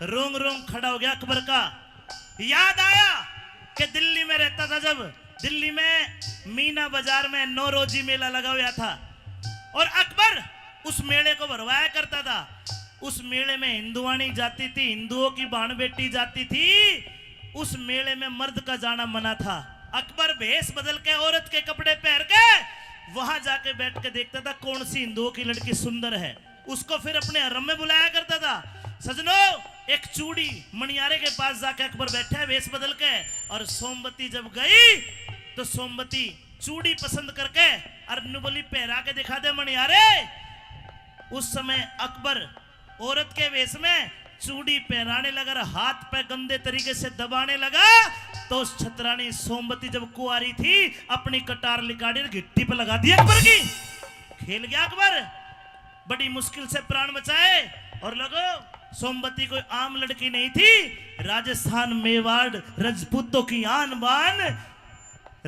रोंग रोंग खड़ा हो गया अकबर का। याद आया कि दिल्ली में रहता था, जब दिल्ली में मीना बाजार में नौरोजी मेला लगा हुआ था और अकबर उस मेले को भरवाया करता था। उस मेले में हिंदुआनी जाती थी, हिंदुओं की भाण बेटी जाती थी। उस मेले में मर्द का जाना मना था। अकबर भेष बदल के, औरत के कपड़े पहन के वहां जाके बैठ के देखता था कौन सी हिंदुओं की लड़की सुंदर है, उसको फिर अपने हरम में बुलाया करता था। सजनो, एक चूड़ी मणियारे के पास जाके अकबर बैठा है भेष बदल के, और सोमवती जब गई तो सोमवती चूड़ी पसंद करके और न्यू बोली, "पहरा के दिखा दे मणियारे।" उस समय अकबर औरत के वेश में चूड़ी पहराने लगा और हाथ पे गंदे तरीके से दबाने लगा, तो उस छतरानी सोमवती जब कुंवारी थी, अपनी कटार लिकाड़ी और घिट्टी पे लगा दी अकबर की। खेल गया अकबर, बड़ी मुश्किल से प्राण बचाए। और लोगो, सोमवती कोई आम लड़की नहीं थी, राजस्थान मेवाड़ रजपूतों की आन बान,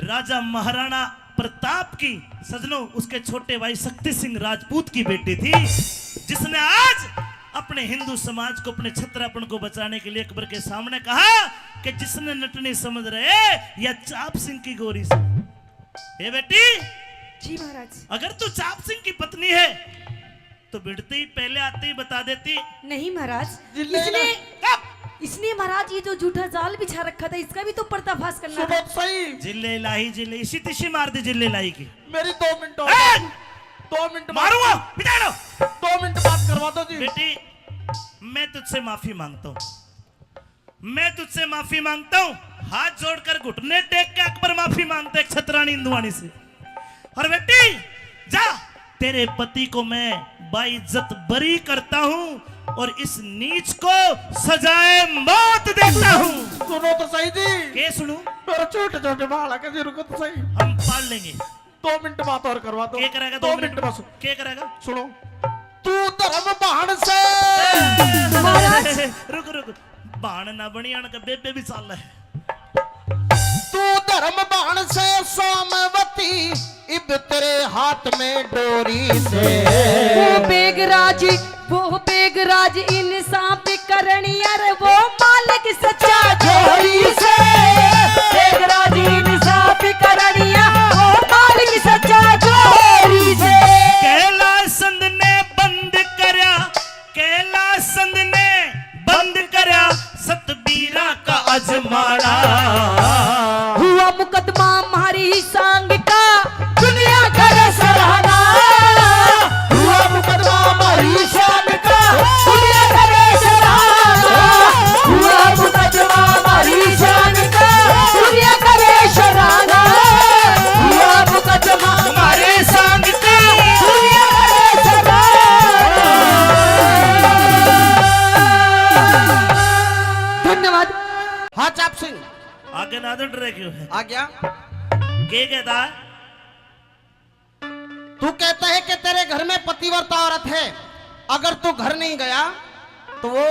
राजा महाराणा प्रताप की, सजनों, उसके छोटे भाई शक्ति सिंह राजपूत की बेटी थी, जिसने आज अपने हिंदू समाज को, अपने छत्रापन को बचाने के लिए अकबर के सामने कहा कि जिसने नटनी समझ रहे या चाप सिंह की गोरी से। ए बेटी, जी महाराज। अगर तू चाप सिंह की पत्नी है तो भिड़ते ही पहले आते ही बता देती। नहीं महाराज, जिल्ले इसने, ला- कब? इसने महाराज ये जो झूठा जाल बिछा रखा था, इसका भी तो पर्दाफाश करना था। सही। जिल्ले लाही, जिल्ले, इसी तिशी मार दे जिल्ले लाही की। मेरी दो मिनट और ए! बात, दो मिनट बात, मारूंगा, बिता लो। दो मिनट बात करवा दो जी। बेटी, मैं तुझसे माफी मांगता हूँ, मैं तुझसे माफी मांगता हूँ। हाथ जोड़कर घुटने टेक के अकबर माफी मांगता है एक छतरानी हिंदुआनी से। और बेटी, जा, तेरे पति को मैं बाइज्जत बरी करता हूँ और इस नीच को सजाए मौत देता हूँ। सुनो तो सही जी। के सुनू? मेरे छोटे छोटे बालक है जी, रुको तो सही। हम पाल लेंगे। दो मिनट बात और करवा दो। के करेगा दो दो मिनट? मिनट बस। के करेगा? सुनो, तू धर्म बाण से। महाराज। रुक, रुक। बाण ना बनी, आन के बेबे भी साल है। तू धर्म बाण से सामवती, इब तेरे हाथ में डोरी से। वो बेगराज, वो बेगराज इंसाफ करनी, अरे वो मालिक सच्चा जोरी से। बेगराज इंसाफ करनी, वो मालिक सच्चा जोरी से। कैलाश चंद ने बंद करया, कैलाश चंद ने बंद करया सतबीरा का अजमाना। हुआ मुकदमा म्हारी सांग का, दुनिया करे सराहना। हुआ मुकदमा म्हारी सांग का, दुनिया करे सराहना। हुआ मुकदमा म्हारी सांग का, दुनिया करे सराहना। हुआ मुकदमा म्हारी सांग का, दुनिया करे सराहना। धन्यवाद। हाँ चाप सिंह। आगे ना तो डरे क्यों है? आ गया। के कहता है? तू कहता है कि तेरे घर में पतिव्रता औरत है, अगर तू घर नहीं गया तो वो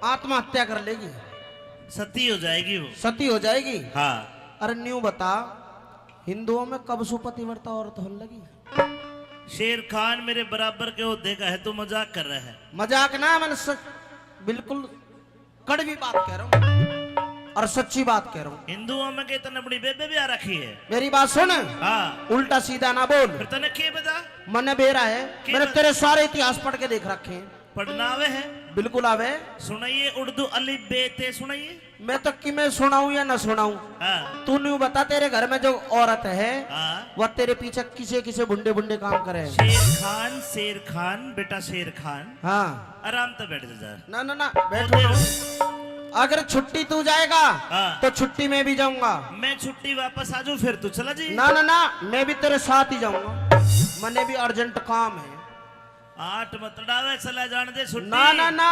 आत्महत्या कर लेगी। सती हो जाएगी वो। सती हो जाएगी? हाँ। अरे न्यू बता, हिंदुओं में कब से पतिव्रता औरत होने लगी? शेर खान मेरे बराबर के ओहदे का है, तू मजाक कर रहा है। मजाक ना, मैंने सच, बिल्कुल कड़वी बात कह रहा हूँ और सच्ची बात कह रहा हूँ। हिंदुओं में के तने अपनी बेबे भी आ रखी है। मेरी बात सुन। हाँ। उल्टा सीधा ना बोल। फिर तने के बता? मने बेरा है, के मैंने बता? तेरे सारे इतिहास पढ़ के देख रखे हैं। पढ़ना आवे है? बिल्कुल आवे। सुनाइए, उर्दू अलिफ बे ते सुनाइए। मैं तो किमें सुनाऊं या ना सुनाऊं, हाँ। तू न्यू बता, तेरे घर में जो औरत है, हाँ। वह तेरे पीछे किसे किसे भुंडे भुंडे काम करे है? शेर खान, शेर खान, बेटा शेर खान। हाँ। आराम से बैठ जा। ना, ना, ना, बैठो ना। अगर छुट्टी तू जाएगा, हाँ। तो छुट्टी मैं भी जाऊंगा। मैं छुट्टी वापस आ जाऊं, फिर तू चला जी। ना, ना, ना, मैं भी तेरे साथ ही जाऊंगा। मने भी अर्जेंट काम है। आठ मत डावे, चला जान दे छुट्टी। ना, ना, ना,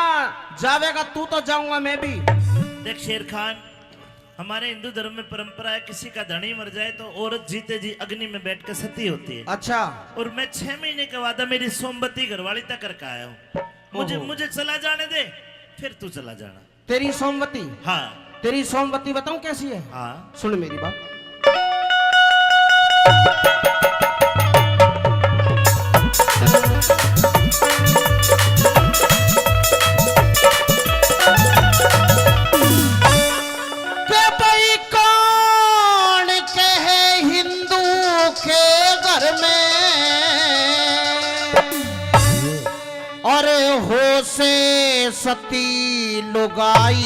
जावेगा तू तो जाऊंगा मैं भी। देख शेर खान, हमारे हिंदू धर्म में परंपरा है, किसी का धनी मर जाए तो औरत जीते जी अग्नि में बैठ के सती होती है। अच्छा। और मैं छह महीने के बाद मेरी सोमवती घरवाली तक करके आया हूँ। मुझे, ओहो। मुझे चला जाने दे, फिर तू चला जाना। तेरी सोमवती? हाँ। तेरी सोमवती बताऊं कैसी है? हाँ। सुन मेरी बात। के भाई कौन कहे हिंदू के घर में अरे हो से सती लुगाई।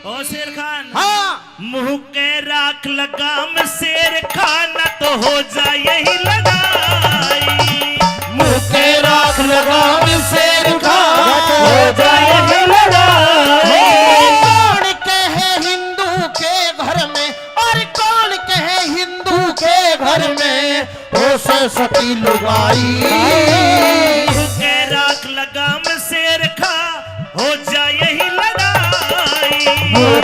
ओ शेर खान। हाँ। मुंह के राख लगाम शेर खान, तो हो जाए यही लड़ाई। मुंह के राख लगाम शेर खान, हो जाए यही लड़ाई। कौन कहे हिंदू के घर में, और कौन कहे हिंदू के घर में हो से सती लुगाई। के राख लगाम शेर खा, हो जाए यही लड़ाई।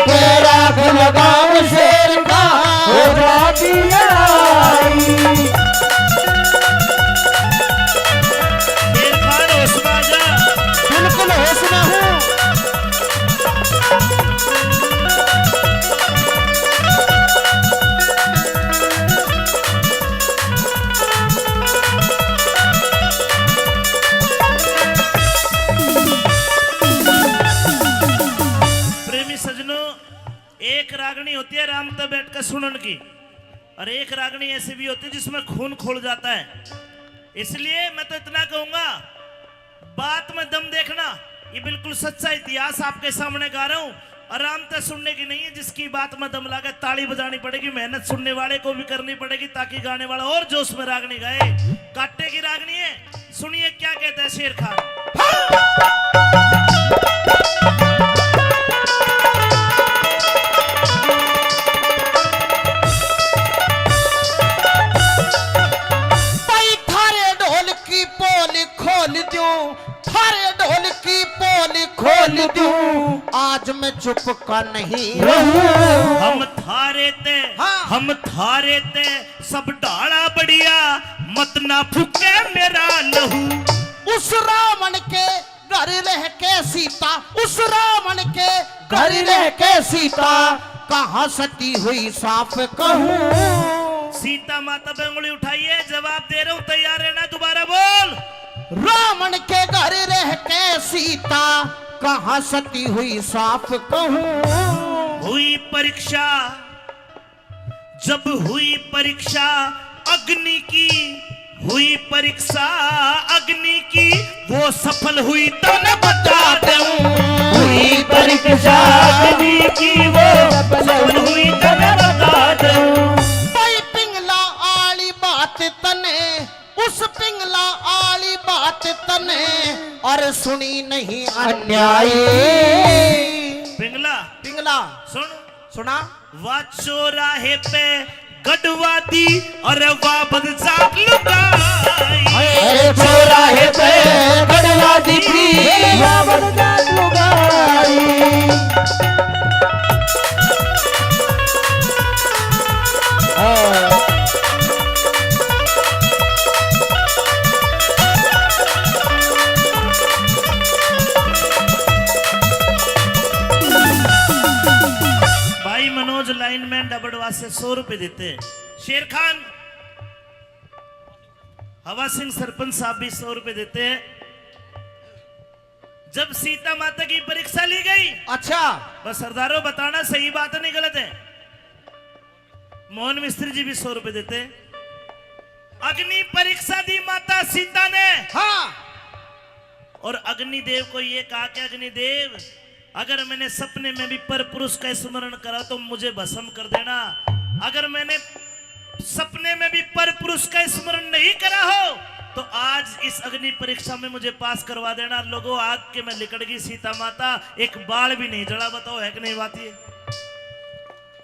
के राख लगाम शेर खा, हो जाती लड़ाई। शेर खान होश में आ जा। बिल्कुल होश में हूँ। प्रेमी सजनों, एक रागनी होती है आराम तै बैठ के सुनन की, और एक रागनी ऐसी भी होती है जिसमें खून खोल जाता है। इसलिए मैं तो इतना कहूंगा, बात में दम देखना, ये बिल्कुल सच्चा इतिहास आपके सामने गा रहा हूँ। आराम से सुनने की नहीं है, जिसकी बात में दम लागे ताली बजानी पड़ेगी, मेहनत सुनने वाले को भी करनी पड़ेगी ताकि गाने वाला और जोश में रागनी गाए। काटे की रागनी है, सुनिए क्या कहता है शेर खान। भाई थारे ढोल की पोल खोल दूं, थारे ढोल की पोल खोल दूं, आज मैं चुप का नहीं रहूं। हम थारे ते, हाँ। हम थारे ते सब ढाला बढ़िया, मत ना फूके मेरा लहू। उस रावण के घर रह के सीता, उस रावण के घर रह के सीता, कहाँ सती हुई साफ कहूँ। सीता माता पे उंगली उठाइए, जवाब दे रहा हूँ, तैयार रहना, दोबारा बोल। रावण के घर रह के सीता, कहाँ सती हुई साफ कहूँ। हुई परीक्षा, जब हुई परीक्षा अग्नि की, हुई परीक्षा अग्नि की, वो सफल हुई तो न बता दूं। हुई परीक्षा अग्नि की, वो सफल हुई तो न बता दूं। भाई पिंगला आली बात तने, उस पिंगला आली बात तने, और सुनी नहीं अन्यायी। पिंगला, पिंगला। सुन। सुना। वा चौराहे पे गढ़वा दी और वा बदजात लुगाई। अरे चौराहे पे गढ़वा दी थी, वा बदजात लुगाई। हाँ। भाई मनोज लाइनमैन डबडवा से सौ रुपए देते। शेर खान हवा सिंह सरपंच साहब भी सौ रुपए देते हैं। जब सीता माता की परीक्षा ली गई, अच्छा। बस सरदारों, बताना सही बात नहीं, गलत है। मोहन मिस्त्री जी भी सौ रुपए देते। अग्नि परीक्षा दी माता सीता ने। हाँ। और अग्निदेव को ये कहा कि अग्निदेव, अगर मैंने सपने में भी पर पुरुष का स्मरण करा तो मुझे भस्म कर देना। अगर मैंने सपने में भी पर पुरुष का स्मरण नहीं करा हो तो आज इस अग्नि परीक्षा में मुझे पास करवा देना। लोगों, आग के में लिकड़ गई सीता माता, एक बाल भी नहीं जला। बताओ, है कि नहीं बात ये?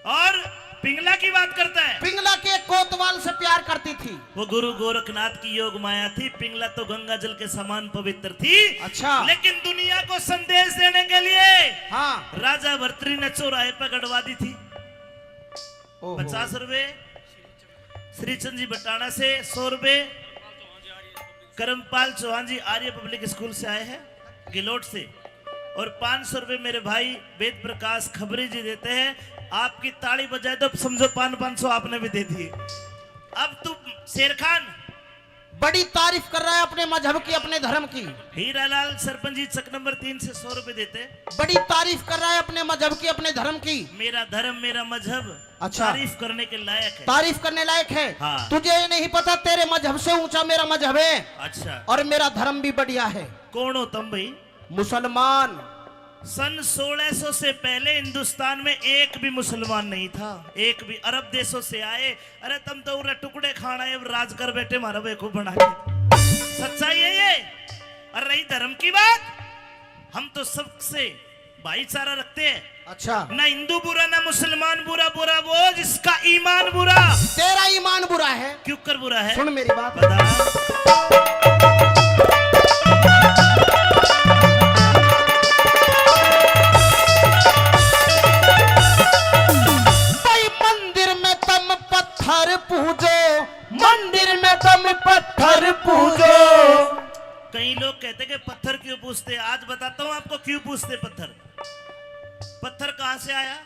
और पिंगला की बात करता है। पिंगला के कोतवाल से प्यार करती थी। वो गुरु गोरखनाथ की योग माया थी। पिंगला तो गंगा जल के समान पवित्र थी। अच्छा। लेकिन दुनिया को संदेश देने के लिए, हाँ। राजा भर्तृहरि ने चौराहे पर गड़वा दी थी। ओहो। पचास रुपए। श्रीचंद जी बटाना से सौ रुपए। कर्मपाल चौहान जी आर्य पब्लिक स्कूल से आए हैं, गिलोट से। और पाँच सौ रुपए मेरे भाई वेद प्रकाश खबरी जी देते हैं। आपकी ताली बजाए तो समझो पान पाँच सौ आपने भी दे दिए। अब तू शेर खान। बड़ी तारीफ कर रहा है अपने मजहब की, अपने धर्म की। हीरालाल सरपंच जी चक नंबर तीन से सौ रुपए देते हैं। बड़ी तारीफ कर रहा है अपने मजहब की, अपने धर्म की। मेरा धर्म, मेरा मजहब अच्छा। तारीफ करने के लायक है। तारीफ करने लायक है। हाँ। तुझे ये नहीं पता, तेरे मजहब से ऊंचा मेरा मजहब है। अच्छा। और मेरा धर्म भी बढ़िया है। कौन हो तुम भाई? मुसलमान। सन सोलह सौ से पहले हिंदुस्तान में एक भी मुसलमान नहीं था, एक भी। अरब देशों से आए। अरे तुम तो उरे टुकड़े खाना है, राज कर बैठे, मारा बेवकूफ बना के। सच्चाई है ये। और रही धर्म की बात, हम तो सबसे भाईचारा रखते हैं। अच्छा। ना हिंदू बुरा, ना मुसलमान बुरा, बुरा वो जिसका ईमान बुरा। तेरा ईमान बुरा है। क्यों कर बुरा है? सुन मेरी बात। बता। भाई मंदिर में तुम पत्थर पूजो, मंदिर में तुम पत्थर पूजो। कई लोग कहते कि पत्थर क्यों पूजते? आज बताता हूँ आपको क्यों पूजते पत्थर। पत्थर कहाँ से आया?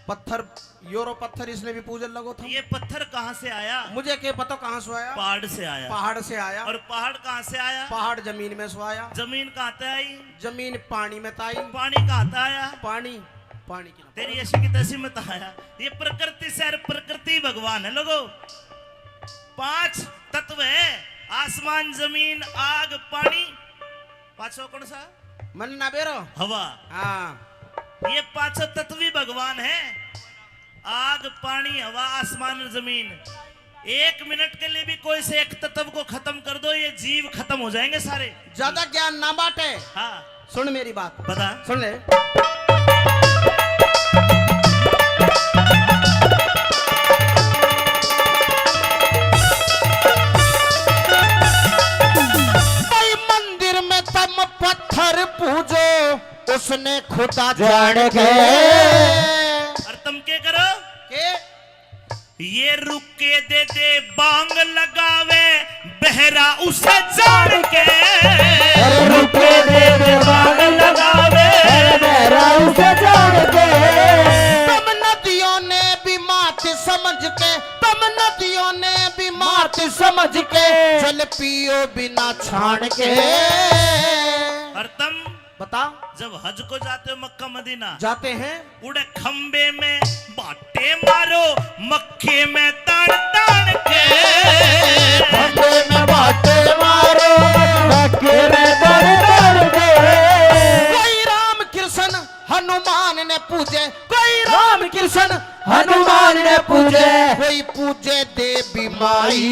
पत्थर, यूरो पत्थर, इसने भी पूजन लगो था। ये पत्थर कहाँ से आया? मुझे क्या पता कहाँ से आया। पहाड़ से आया। पहाड़ से आया। और पहाड़ कहाँ से आया? पहाड़ जमीन में से आया। जमीन कहाँ से आई? जमीन पानी में से आई। पानी कहाँ से आया? पानी, पानी की तेरी ऐसी की तैसी मत आया। ये प्रकृति से, और प्रकृति भगवान है लोगो। पांच तत्व है, आसमान, जमीन, आग, पानी। पांचवा कौन सा? मन ना बेरो। हवा। हाँ। ये पांचों तत्व ही भगवान है। आग, पानी, हवा, आसमान और जमीन। एक मिनट के लिए भी कोई से एक तत्व को खत्म कर दो, ये जीव खत्म हो जाएंगे सारे। ज्यादा ज्ञान ना बांटे। हाँ। सुन मेरी बात। बता। सुन ले। भाई मंदिर में तुम पत्थर पूजो, उसने खुदा जान के। और तुम के करो? के? ये रुके दे दे बांग लगावे, बहरा उसे जान के। अरे रुके दे दे बांग लगावे, अरे बहरा उसे जान के। तुम नदियों ने भी मात समझ के, तुम नदियों ने भी मात समझ के, जल पियो बिना छान के। और तुम बता। जब हज को जाते हो मक्का मदीना, जाते हैं। उड़े खंबे में बाटे मारो, मक्के में तान तान के। खंबे में बाटे मारो, मक्के में तान तान के। कोई राम कृष्ण हनुमान ने पूजे, कोई राम कृष्ण हनुमान ने पूजे, कोई पूजे देवी माई।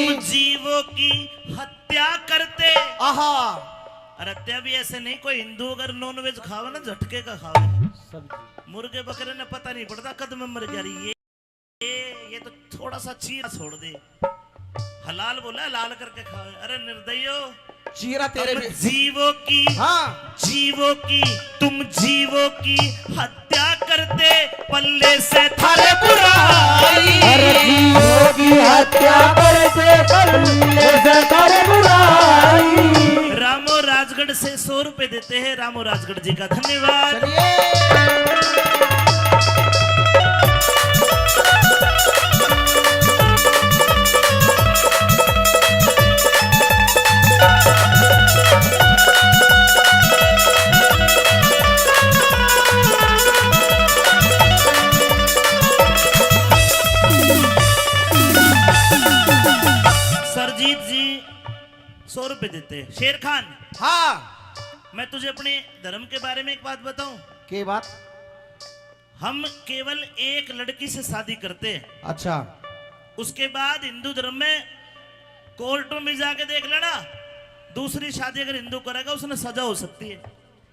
तुम जीवों की हत्या करते। आहा। और हत्या भी ऐसे नहीं, कोई हिंदू अगर नॉनवेज खावे ना, झटके का खावे। सब्जी। मुर्गे बकरे ने पता नहीं पड़ता कद में मर गया। ये, ये, ये तो थोड़ा सा चीरा छोड़ दे। हलाल बोला, हलाल करके खावे। अरे निर्दयो, चीरा तेरे तुम भी। जीवों की, हाँ। जीवों की, तुम जीवों की हत्या करते, पल्ले से थारे बुराई। अरे जीवों की हत्या करते, पल्ले से थारे बुराई। रामो राजगढ़ से सौ रुपए देते हैं, रामो राजगढ़ जी का धन्यवाद। चलिए। सरजीत जी सौ रुपए देते हैं। शेर खान, हाँ। मैं तुझे अपने धर्म के बारे में एक बात बताऊं। के बात? हम केवल एक लड़की से शादी करते हैं। अच्छा। उसके बाद हिंदू धर्म में कोर्टों में जाके देख लेना, दूसरी शादी अगर हिंदू करेगा, उसने सजा हो सकती है।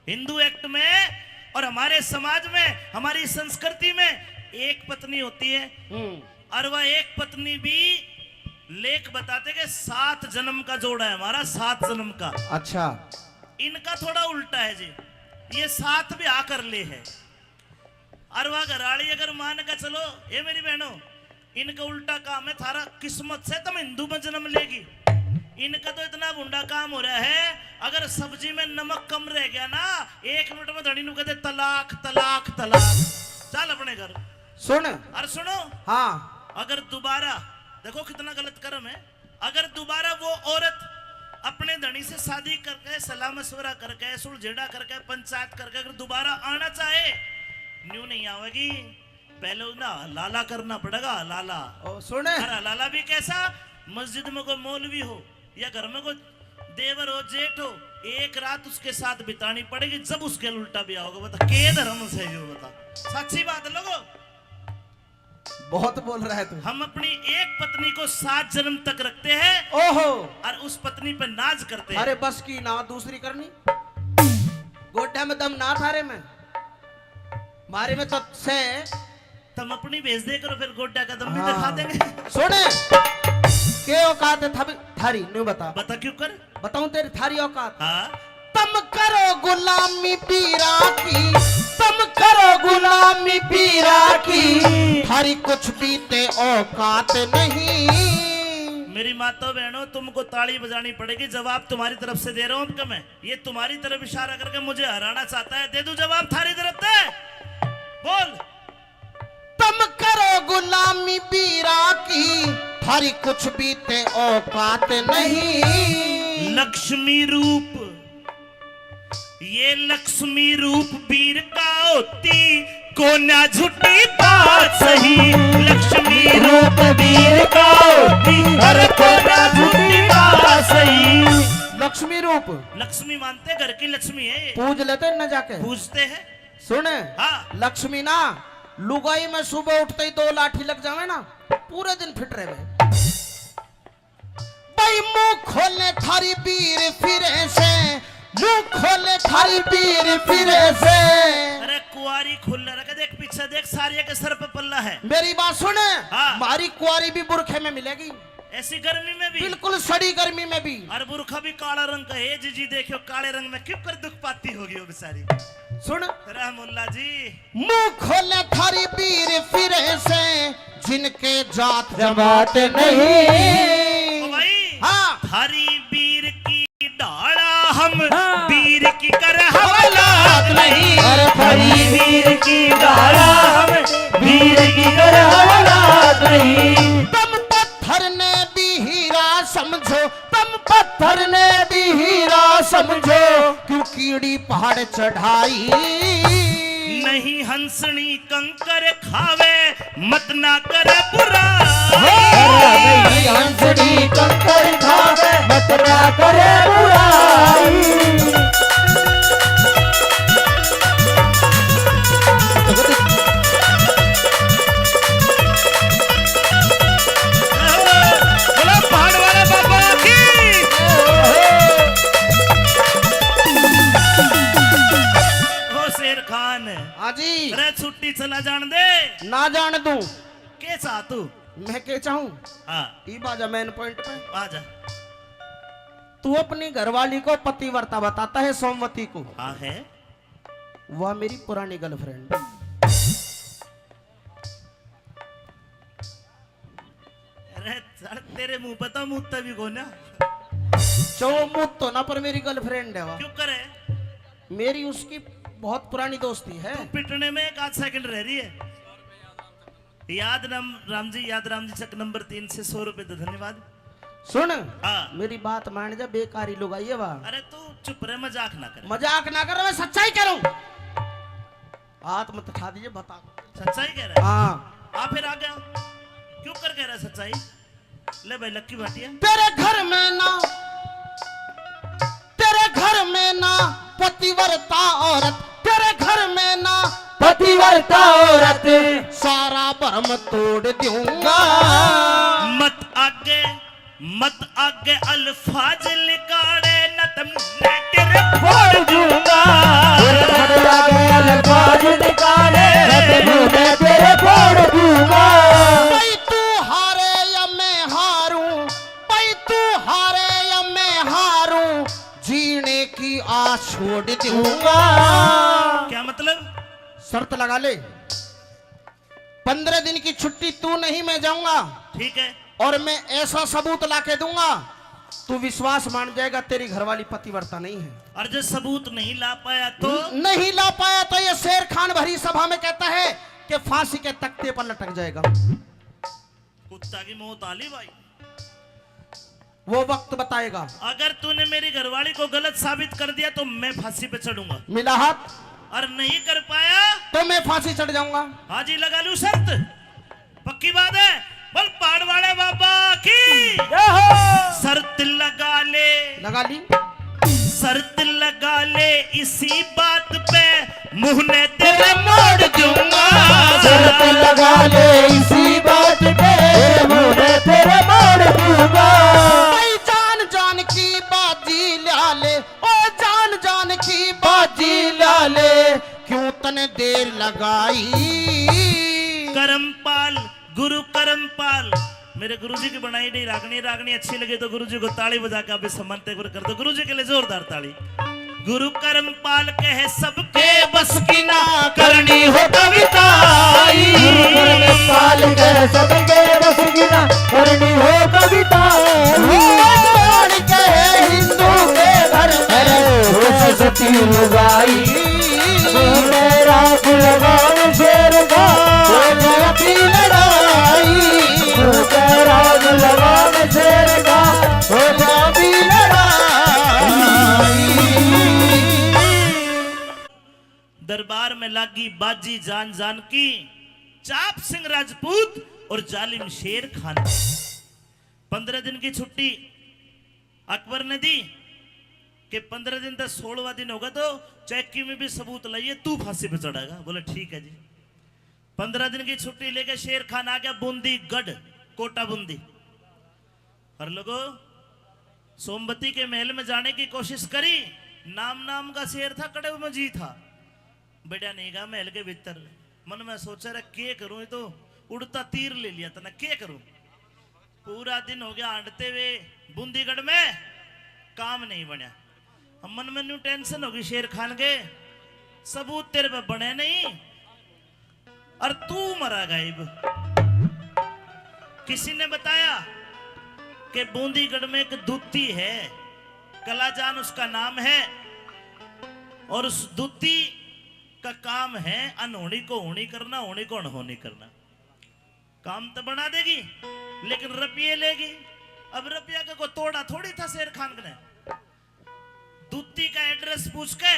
हिंदू एक्ट में और हमारे समाज में, हमारी संस्कृति में एक पत्नी होती है। हम्म। और वह एक पत्नी भी लेख बताते कि सात जन्म का जोड़ा है हमारा, सात जन्म का। अच्छा। इनका थोड़ा उल्टा है जी, ये सात ब्याह कर ले है। और वह घराली अगर मान के चलो, ए मेरी बहनों, इनका उल्टा काम है, थारा किस्मत से तुम हिंदू में जन्म लेगी। इनका तो इतना भुंडा काम हो रहा है, अगर सब्जी में नमक कम रह गया ना, एक मिनट में धणी नु कहते, "तलाक, तलाक, तलाक, चल अपने घर।" सुन। और सुनो, हाँ। अगर दोबारा, देखो कितना गलत कर्म है, अगर दोबारा वो औरत अपने धणी से शादी करके, सलाह मशवरा करके, सुलझेड़ा करके, पंचायत करके अगर दोबारा आना चाहे, न्यू नहीं आवेगी। पहले उन्हें हलाला करना पड़ेगा, हलाला। ओ, सुने। और हलाला भी कैसा? मस्जिद में कोई मौलवी हो या घर में कोई देवर हो, जेठ हो, एक रात उसके साथ बितानी पड़ेगी, जब उसके उल्टा ब्याह होगा। बता, के धर्म से यो? बता, सच्ची बात है लोगो। बहुत बोल रहा है तू। हम अपनी एक पत्नी को सात जन्म तक रखते हैं। ओहो। और उस पत्नी पे नाज करते हैं। अरे बस की ना, दूसरी करनी। गोड्डा में दम ना थारे में, मारे में तो से। तुम अपनी भेज दे करो, फिर गोड्डा का दम भी हाँ। दिखा देंगे। सुने, के औकात है थारी, थारी, न्यू बता। बता क्यों कर? बताऊं तेरी थारी औकात? हाँ। तुम करो गुलामी पीरा की, तुम करो गुलामी पीरा की, थारी कुछ भी ते औकात नहीं। मेरी माता बहनों, तुमको ताली बजानी पड़ेगी, जवाब तुम्हारी तरफ से दे रहा हूं अब मैं। ये तुम्हारी तरफ इशारा करके मुझे हराना चाहता है, दे दूं जवाब थारी तरफ से? बोल। तुम करो गुलामी पीरा की, थारी कुछ भी ते औकात नहीं। लक्ष्मी रूप, ये लक्ष्मी रूप वीर का होती, कोन्या झूठी बात सही। लक्ष्मी रूप वीर का होती, अरे कोन्या झूठी बात सही। लक्ष्मी रूप। लक्ष्मी मानते घर की लक्ष्मी है ये। पूज लेते न जाके। पूजते हैं। सुन, हाँ। लक्ष्मी ना, लुगाई में सुबह उठते ही दो लाठी लग जावे ना, पूरे दिन फिट रहे। भाई मुंह खोले थारी बीर फिरे से, मुंह खोले थारी बीर फिरे से। अरे कुआरी खुल रखे, देख पीछे देख, सारिया के सर पे पल्ला है। मेरी बात सुन, हाँ। मारी कुआरी भी बुरखे में मिलेगी। ऐसी गर्मी में भी। बिल्कुल सड़ी गर्मी में भी। और बुरखा भी काला रंग का है जी, जी देखियो काले रंग में क्यों कर दुख पाती होगी वो बेचारी। सुन। रहमुल्ला जी। मुंह खोले थारी बीर फिरे से, जिनके जात जमात नहीं। ओ भाई। हाँ। थारी बीर की ढाला हम, हाँ। बीर की कर हवालात नहीं। अरे थारी बीर की ढाला हम, बीर की कर हवालात नहीं। तुम पत्थर ने भी हीरा समझो, तुम पत्थर ने भी हीरा समझो, क्यों कीड़ी पहाड़ चढ़ाई। नहीं हंसनी कंकर खावे, मत ना करे बुराई। अरे नहीं हंसनी कंकर खावे, मत ना करे बुराई। बोलो पहाड़ वाले बाबा की। ओ शेर खान। हाँ जी। अरे छुट्टी चला जान दे। ना जान दूं। के चाह तू? मैं के चाहूं? हाँ। ई बाजा मेन पॉइंट पे। आजा। तू अपनी घरवाली को पतिव्रता बताता है, सोमवती को। हाँ है। वह मेरी पुरानी गर्लफ्रेंड। अरे सर, तेरे मुंह पे तो मुत्ता भी कोना। चो मुत्तो ना, पर मेरी गर्लफ्रेंड है वह। क्यों करे? मेरी उसकी बहुत पुरानी दोस्ती है। तू पिटने में एक आध सेकंड रह रही है। याद राम, राम जी, याद राम जी, चक नंबर तीन से सौ रुपए दे, धन्यवाद। सुन, हाँ। मेरी बात मान जा, बेकारी लोग आइए वहाँ। अरे तू चुप रहे, मजाक ना कर। मजाक ना कर, मैं सच्चाई कह रहा हूँ। हाथ मत उठा दीजिए, बता। सच्चाई कह रहा है? हाँ। आ फिर आ गया, क्यों कर कह रहा है सच्चाई? ले भाई लक्की भाटिया। तेरे घर में ना, तेरे घर में ना पतिव्रता औरत, तेरे घर में ना पतिव्रता औरत, सारा भरम तोड़ दूंगा। मत आगे, मत आगे अल्फाज निकाले, न तो मैं तेरे फोड़ दूंगा। मत आगे अल्फाज निकाले, न तो मैं तेरे फोड़ दूंगा। भाई तू हारे या मैं हारूं, भाई तू हारे या मैं हारूं, जीने की आस छोड़ दूंगा। क्या मतलब? शर्त लगा ले, पन्द्रह दिन की छुट्टी तू नहीं, मैं जाऊंगा। ठीक है। और मैं ऐसा सबूत ला के दूंगा, तू विश्वास मान जाएगा, तेरी घरवाली पतिव्रता नहीं है। और जो सबूत नहीं ला पाया तो? न-, नहीं ला पाया तो ये शेर खान भरी सभा में कहता है कि फांसी के तख्ते पर लटक जाएगा। कुत्ता की मौत आली भाई। वो वक्त बताएगा। अगर तूने मेरी घरवाली को गलत साबित कर दिया तो मैं फांसी पे चढ़ूंगा। मिला हाथ। और नहीं कर पाया तो मैं फांसी चढ़ जाऊंगा। हाँ जी, लगा लूं शर्त। पक्की बात है। बोल पहाड़ वाले बाबा की। जय हो। शर्त लगा ले। लगा ली। शर्त लगा ले इसी बात पे, मुंह ने तेरे मोड़ दूंगा। शर्त लगा ले इसी बात पे, मुंह ने तेरे मोड़ दूंगा। भाई जान जान की बाजी ला ले, ओ जान जान की बाजी ला ले, क्यों तने देर लगाई। करमपाल, गुरु करमपाल, मेरे गुरुजी की बनाई गई रागनी, रागनी अच्छी लगे तो गुरुजी को ताली बजा के आप इस सम्मान एक बार कर दो, गुरुजी के लिए जोरदार ताली। गुरु करमपाल कहे सबके बस की ना, करनी हो कविताई। गुरु करमपाल कहे सबके बस की ना, करनी हो कविताई। कौन कहे हिंदू के घर में सरस्वती लुगाई। तेरा गुणगान शेर का, हो जाती लड़ाई। तेरा गुणगान शेर का, हो जाती लड़ाई। दरबार में लागी बाजी जान जान की, चाप सिंह राजपूत और जालिम शेर खान। पन्द्रह दिन की छुट्टी अकबर ने दी कि पन्द्रह दिन तक, सोलहवाँ दिन होगा तो चाहे किमें भी सबूत लाइए, तू फांसी पे चढ़ेगा। बोले ठीक है जी। पन्द्रह दिन की छुट्टी लेके शेर खान आ गया बूंदी गढ़, कोटा बूंदी। और लोगो, सोमवती के महल में जाने की कोशिश करी, नाम नाम का शेर था, कड़े में जी था, बढ़िया नहीं गा महल के भीतर। मन में सोचा, रे के करूं, ये तो उड़ता तीर ले लिया तने, के करूं? पूरा दिन हो गया हांडते हुए बूंदीगढ़ में, काम नहीं बनया। अब मन में न्यू टेंशन होगी शेर खान के, सबूत तेरे पे बने नहीं और तू मरा गायब। किसी ने बताया कि बूंदीगढ़ में एक दूती है, कलाजान उसका नाम है, और उस दूती का काम है अनहोनी को होनी करना, होनी को अनहोनी करना। काम तो बना देगी, लेकिन रुपये लेगी। अब रुपया का कोई तोड़ा थोड़ी था शेर खान ने। दूती का एड्रेस पूछ के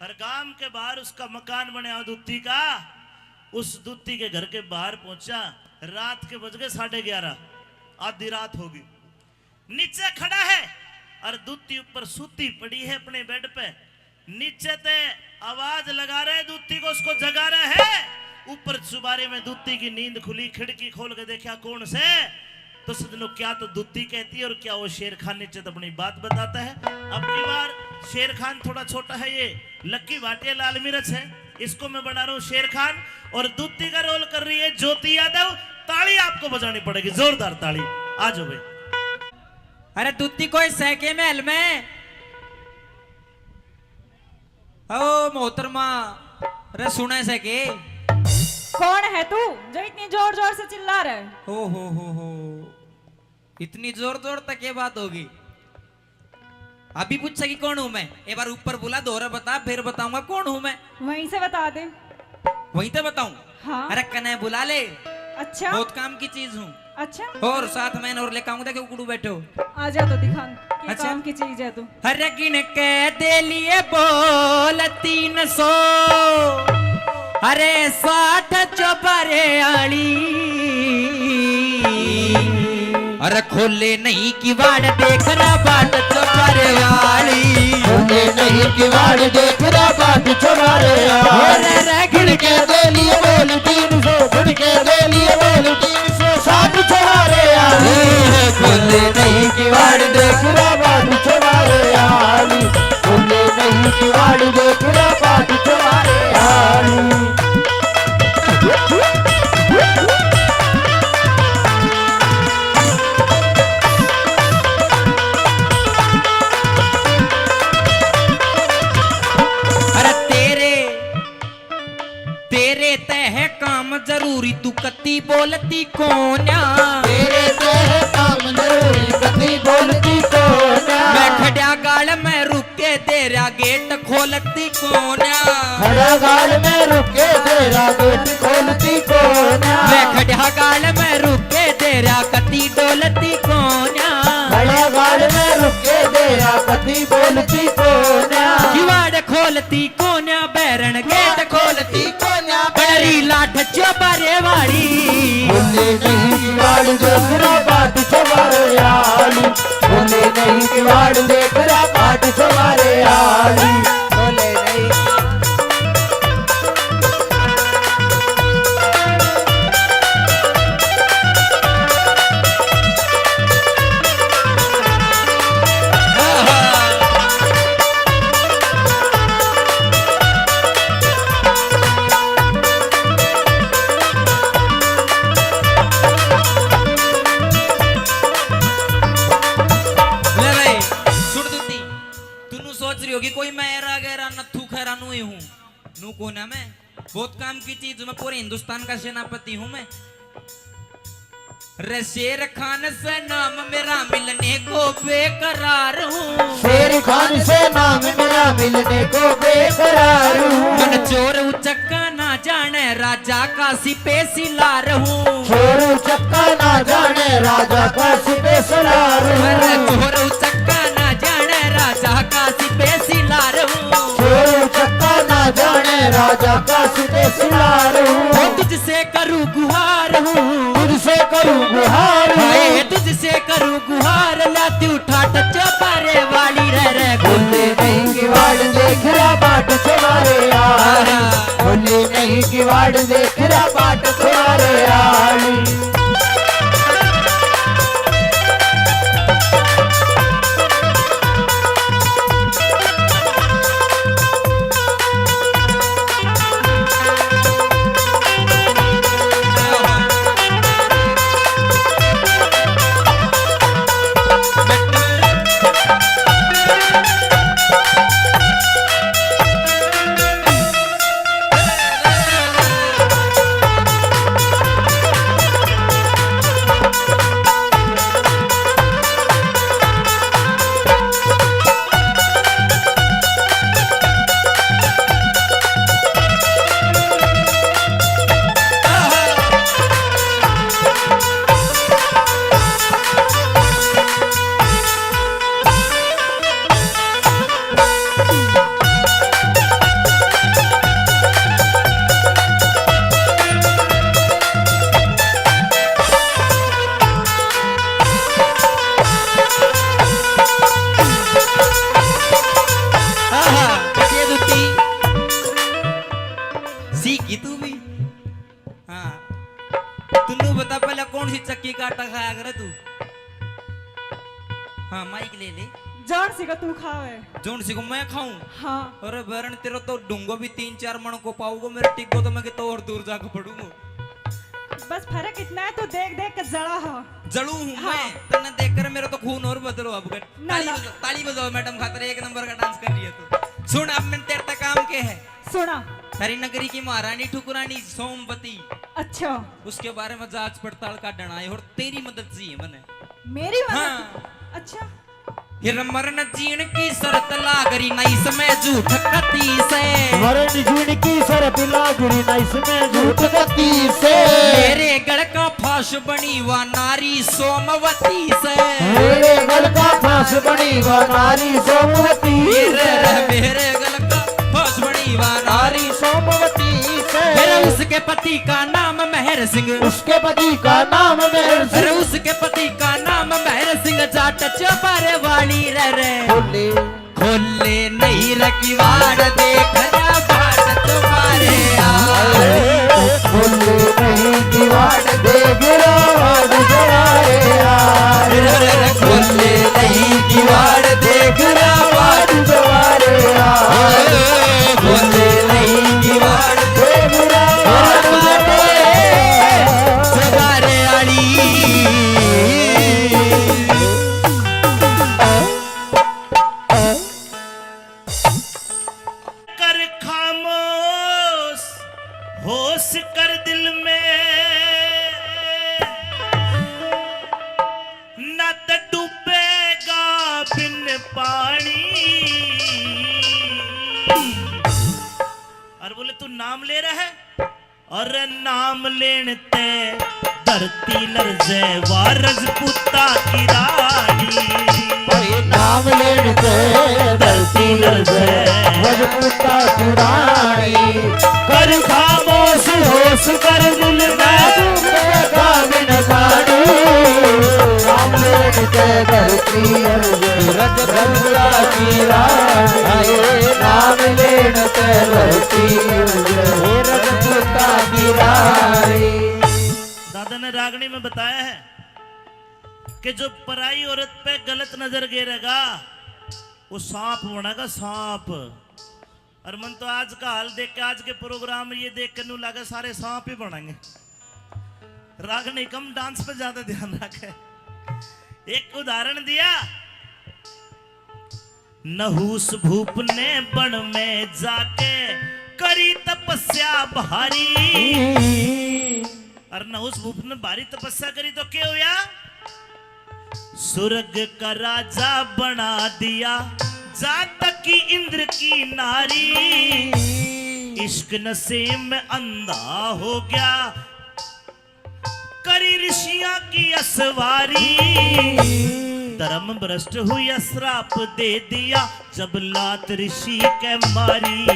हर गांव के बाहर उसका मकान बनया दूती का। उस दूती के घर के बाहर पहुंचा, रात के बज गए साढ़े ग्यारह, आधी रात होगी। नीचे खड़ा है और दूती ऊपर सूती पड़ी है अपने बेड पे। नीचे ते आवाज लगा रहे दूती को, उसको जगा रहे है। ऊपर चुबारे में दूती की नींद खुली, खिड़की खोल के देखा कौन से, तो सजनों, क्या तो दूती कहती है और क्या वो शेर खान नीचे तो अपनी बात बताता है। अब की बार शेर खान थोड़ा छोटा है, ये लक्की भाटिया लाल मिर्च है, इसको मैं बना रहा हूँ शेर खान, और दूती का रोल कर रही है ज्योति यादव। ताली आपको बजानी पड़ेगी, जोरदार ताली। आ जाओ भाई। अरे दूती कोई सैके महल में। ओ मोहतरमा, रे सुने से के? कौन है तू जो इतनी जोर जोर से चिल्ला रहा है? ओ हो हो हो, इतनी जोर जोर तक ये बात होगी? अभी पूछेगी कौन हूँ मैं? एक बार ऊपर बुला, दोहरा बता, फिर बताऊंगा कौन हूँ मैं। वहीं से बता दे। वहीं तो बताऊं? हाँ। अरे कने बुला ले। अच्छा। बहुत काम की चीज हूँ। अच्छा। और साथ में और लेके आऊंगा, देखो कुड़ू बैठे हो। आ जा तो दिखा, क्या अच्छा? काम की चीज है तू? अरे गिन के दे लिए बोल तीन सौ, अरे साठ चौबारे आली। अरे खोले नहीं किवाड़ देख रहा बाट चौबारे आली। खोले नहीं किवाड़ देख रहा बाट चौबारे आली। अरे रे गिन के दे लिए बोल तीन सौ, गिन के दे लिए बोल तीन सौ साठ चौबारे आली। खोले नहीं किवाड़ देख रहा बाट चौबारे आली। खोले नहीं किवाड़ देख रहा बाट चौबारे आली। अरे तेरे, तेरे तै है काम जरूरी, तू कती बोलती कोन्या। तेरे तै है काम जरूरी, कती बोलती कोन्या। मैं खड्या गाल में रुक के तेरा गेट खोलती कोन्या। खड्या गाल में रुक के तेरा गेट खोलती कोन्या। मैं खड्या गाल में रुक के तेरा कती डोलती कोन्या। खड्या गाल में रुक के तेरा कती बोलती कोन्या। किवाड़ खोलती कोन्या, बैरन गेट खोलती कोन्या, बनरी लाठ चौबारे वाली। बोले नहीं किवाड़ देख रहा बाट चौबारे आली। बोले नहीं किवाड़ देख रहा बाट चौबारे आली। बोले नहीं। ले भाई, सुन दूती, तू नू सोच रही होगी कोई मैं एरा गैरा नथू खैरा नू ही हूँ। नू कोना मैं, बहुत काम की चीज, मैं पूरे हिंदुस्तान का सेनापति हूँ मैं। रे शेर खान से नाम मेरा मिलने को बेकरार हूँ। शेर खान से नाम मेरा मिलने को बेकरार हूँ। मन चोर उचक्का ना जाने राजा का सिपे सिलार हूँ। चोर उचक्का ना जाने राजा का सिपे सिलार हूँ। अरे चोर उचक्का ना जाने राजा का सिपे सिलार हूँ। चोर उचक्का ना जाने राजा का सिपे सिलार हूँ। वो तुझसे करूँ गुहार हूँ। तुझसे करूँ गुहार हूँ। हाय, तुझसे करूँ गुहार, लाती उठा टच्चो पारे वाली रे रे। बोले नहीं किवाड़ देख रहा बाट चौबारे आली। बोले नहीं किवाड़ देख रहा बाट चौबारे आली। ले। जान सी का तू खावे। जोन सी को मैं खाऊं? हाँ। अरे बैरन, तेरा तो डूंगो भी तीन चार मण को पाऊंगा, मेरे टिग्गो तो मैं कितो और दूर जाके पड़ूंगा। बस फर्क इतना है, तू देख देख के जला हो। जलू हूँ हाँ। मैं, तन्ने देख कर मेरा तो खून और बदलो अब। ना, ताली ना। बजाओ, ताली बजाओ मैडम खातर, एक नंबर का डांस कर रही है तू। सुन, अब मैंने तेरे तक काम के है। सुना। थारी नगरी की महारानी ठुकरानी सोमवती। अच्छा। उसके बारे में जांच पड़ताल का डना है और तेरी मदद चाहिए मने। मेरी मदद? हाँ। अच्छा। फिर मरण जीण की शर्त लाग रही ना इसमें झूठ कती से। मरण जीण की शर्त लाग रही ना इसमें झूठ कती से। मेरे गल का फांस बनी वा नारी सोमवती से। मेरे गल का फांस बनी वा नारी सोमवती से। मेरे गल का फांस बनी वा नारी सोमवती से। मेरे उसके पति का नाम मेहर सिंह। उसके पति का नाम मेहर सिंह। अरे उसके पति का नाम मेहर सिंह, जाट चौबारे वाली रे रे। खोले। खोले नहीं रे किवाड़, देख रे बाट तुम्हारे यार। खोले नहीं किवाड़, देख रे बाट तुम्हारे यार। खोले नहीं किवाड़, देख रे बाट तुम्हारे यार। खोले नहीं किवाड़, देख रे बाट तुम्हारे यार। कर खामोश, होश कर दिल में, ना तो डूबेगा बिन पानी। और बोले, तू नाम ले रहा है? अरे नाम लेण ते धरती लरजे वा रजपूता की रानी। अरे नाम लेण ते धरती लरजे रजपूता की रानी। कर खामोश होश कर दिल में, डूबेगा बिन पानी। नाम लेण ते धरती लरजे रजपूता की रानी। नाम लेण ते धरती लरजे रजपूता की रानी। दादा ने रागणी में बताया है कि जो पराई औरत पे गलत नजर गेरेगा, वो सांप बनेगा, सांप। और मन तो आज का हाल देख के, आज के प्रोग्राम ये देख के नू लगे सारे सांप ही बनेंगे। रागणी कम, डांस पे ज्यादा ध्यान रखे। एक उदाहरण दिया, नहुस भूप ने बन में जाके करी तपस्या भारी। और नहुस भूप ने भारी तपस्या करी तो के होया? स्वर्ग का राजा बना दिया, जा तक की इंद्र की नारी। इश्क नशे में अंधा हो गया, करी ऋषियां की असवारी। धर्म भ्रष्ट हुई, श्राप दे दिया, जब लात ऋषि के मारी।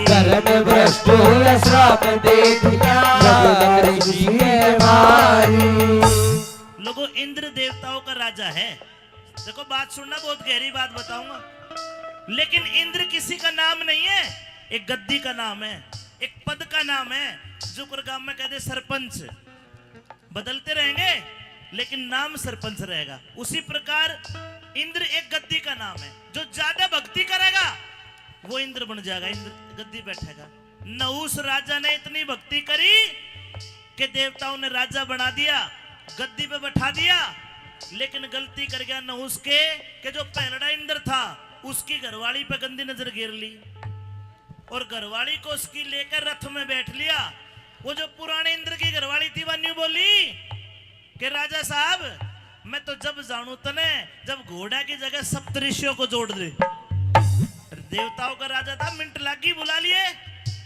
धर्म भ्रष्ट हुई, श्राप दे दिया, जब लात ऋषि के मारी। लोगों, इंद्र देवताओं का राजा है। देखो, बात सुनना, बहुत गहरी बात बताऊंगा। लेकिन इंद्र किसी का नाम नहीं है, एक गद्दी का नाम है, एक पद का नाम है। जुकर गांव में कहते सरपंच, बदलते रहेंगे, लेकिन नाम सरपंच रहेगा। उसी प्रकार इंद्र एक गद्दी का नाम है। जो ज्यादा भक्ति करेगा, वो इंद्र बन जाएगा, इंद्र गद्दी बैठेगा। नहुस राजा ने इतनी भक्ति करी कि देवताओं ने राजा बना दिया, गद्दी पे बैठा दिया, लेकिन गलती कर गया नहुस के कि जो पहलड़ा इंद्र था, उसकी घरवाली पे गंदी नजर गिर ली और घरवाली को उसकी लेकर रथ में बैठ लिया। वो जो पुराने इंद्र की घरवाली थी, वह न्यू बोली कि राजा साहब, मैं तो जब जानू तने, जब घोड़ा की जगह सप्तऋषियों को जोड़ दे। देवताओं का राजा था, मिनट लागी बुला लिए,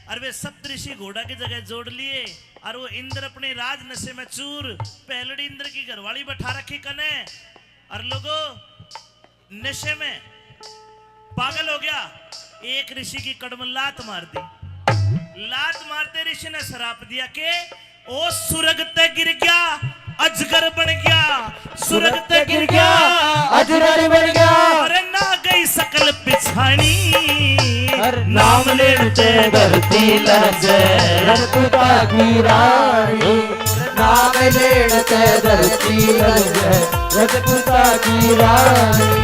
और वे सप्तऋषि घोड़ा की जगह जोड़ लिए। और वो इंद्र अपने राज नशे में चूर, पहलड़ी इंद्र की घरवाली बैठा रखी कने। और लोगो, नशे में पागल हो गया, एक ऋषि की कड़ में लात मार दी। लात मारते ऋषि ने श्राप दिया कि ओ सुरग ते गिर गया, अजगर बन गया, सुरग ते गिर गया, अजगर बन गया। अरे ना गई शकल पिछानी, अरे नाम लेण ते धरती लरजे, रजपूता की रानी। नाम लेण ते धरती लरजे, रजपूता की रानी।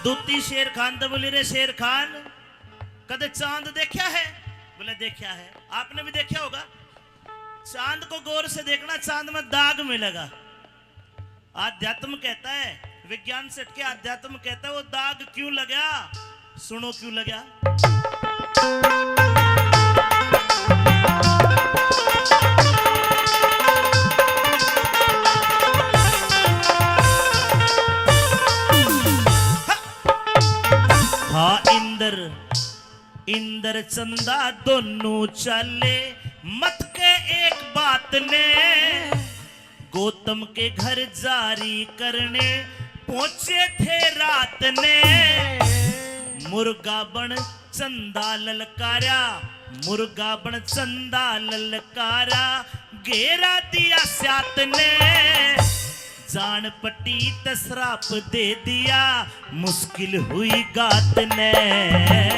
दूती शेर खान तो बोली, रे शेर खान, कदे चांद देखा है? बोले, देखा है। आपने भी देखा होगा। चांद को गौर से देखना, चांद में दाग मिलेगा। अध्यात्म कहता है, विज्ञान से हटके अध्यात्म कहता है, वो दाग क्यों लगा? सुनो क्यों लगा। हाँ, इंद्र, इंद्र चंदा दोनों चाले, मत के एक बात ने। गौतम के घर जारी करने पहुंचे थे रात ने। मुर्गा बन चंदा ललकारा, मुर्गा बन चंदा ललकारा, घेरा दिया सात ने। जान पटी त श्राप दे दिया, मुश्किल हुई गात ने।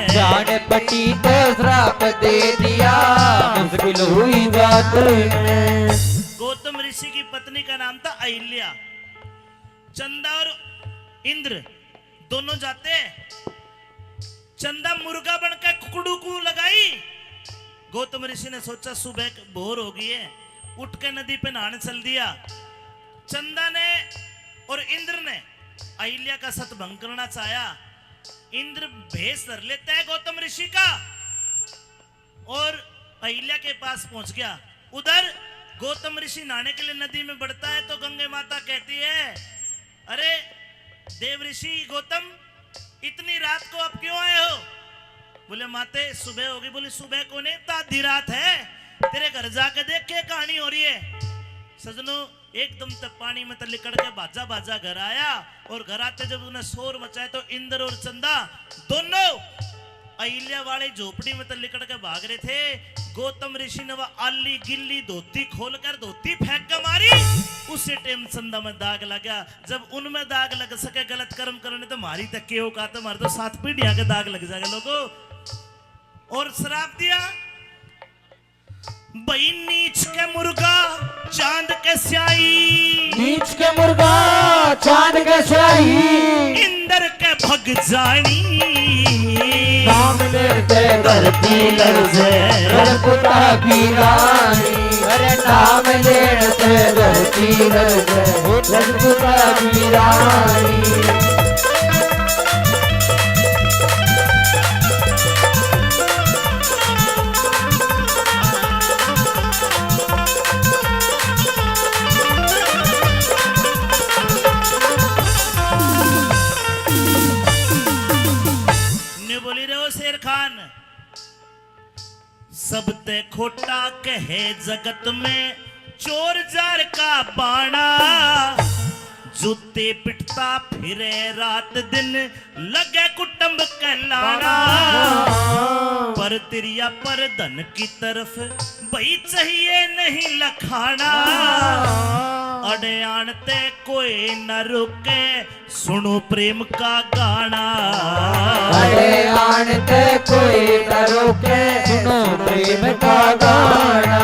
जान पटी त श्राप दे दिया, मुश्किल हुई गात ने। गौतम ऋषि की पत्नी का नाम था अहिल्या। चंदा और इंद्र दोनों जाते। चंदा मुर्गा बन के कुकड़ू को लगाई। गौतम ऋषि ने सोचा, सुबह क-, भोर हो गई है, उठ के नदी पे नहाने चल दिया। चंदा ने और इंद्र ने अहिल्या का सतभंग करना चाहा। इंद्र भेष धर लेता है गौतम ऋषि का और अहिल्या के पास पहुंच गया। उधर गौतम ऋषि नहाने के लिए नदी में बढ़ता है तो गंगे माता कहती है, अरे देव ऋषि गौतम, इतनी रात को आप क्यों आए हो? बोले, माते सुबह होगी। बोली, सुबह को नहीं, तो आधी रात है, तेरे घर जाके देख के कहानी हो रही है। सजनों, एकदम ते पानी में ते लिकड़ के भाजा भाजा घर आया और घर आते जब उन्हें शोर मचाया तो इंद्र और चंदा दोनों अहिल्या वाली झोपड़ी में ते लिकड़ के भाग रहे थे। गौतम ऋषि ने वह आली गिल्ली धोती खोलकर धोती फेंक के मारी। उसी टाइम चंदा में दाग लगा। जब उनमें दाग लग सके गलत कर्म करने तो मारी तक के औकात है, मारे तो सात पीढ़ियां के दाग लग जाएगा लोगों। और श्राप दिया, भाई नीच के मुर्गा चांद के स्याही। नीच के मुर्गा चांद के स्याही। इंदर के भग जानी। नाम लेते धरती लरजे, रजपुता की रानी। अरे नाम लेते धरती लरजे, रजपुता की रानी। न्यू बोली रहो शेर खान। सबते खोटा कहे जगत में चोर जार का बाणा। जूते पिटता फिरे रात दिन, लगे कुटुंब कहलाना। पर तिरिया पर धन की तरफ भाई चाहिए नहीं लखाना। अड़े आन ते कोई न रुके, सुनो प्रेम का गाना। अरे आन ते कोई न रोके, सुनो प्रेम का गाना।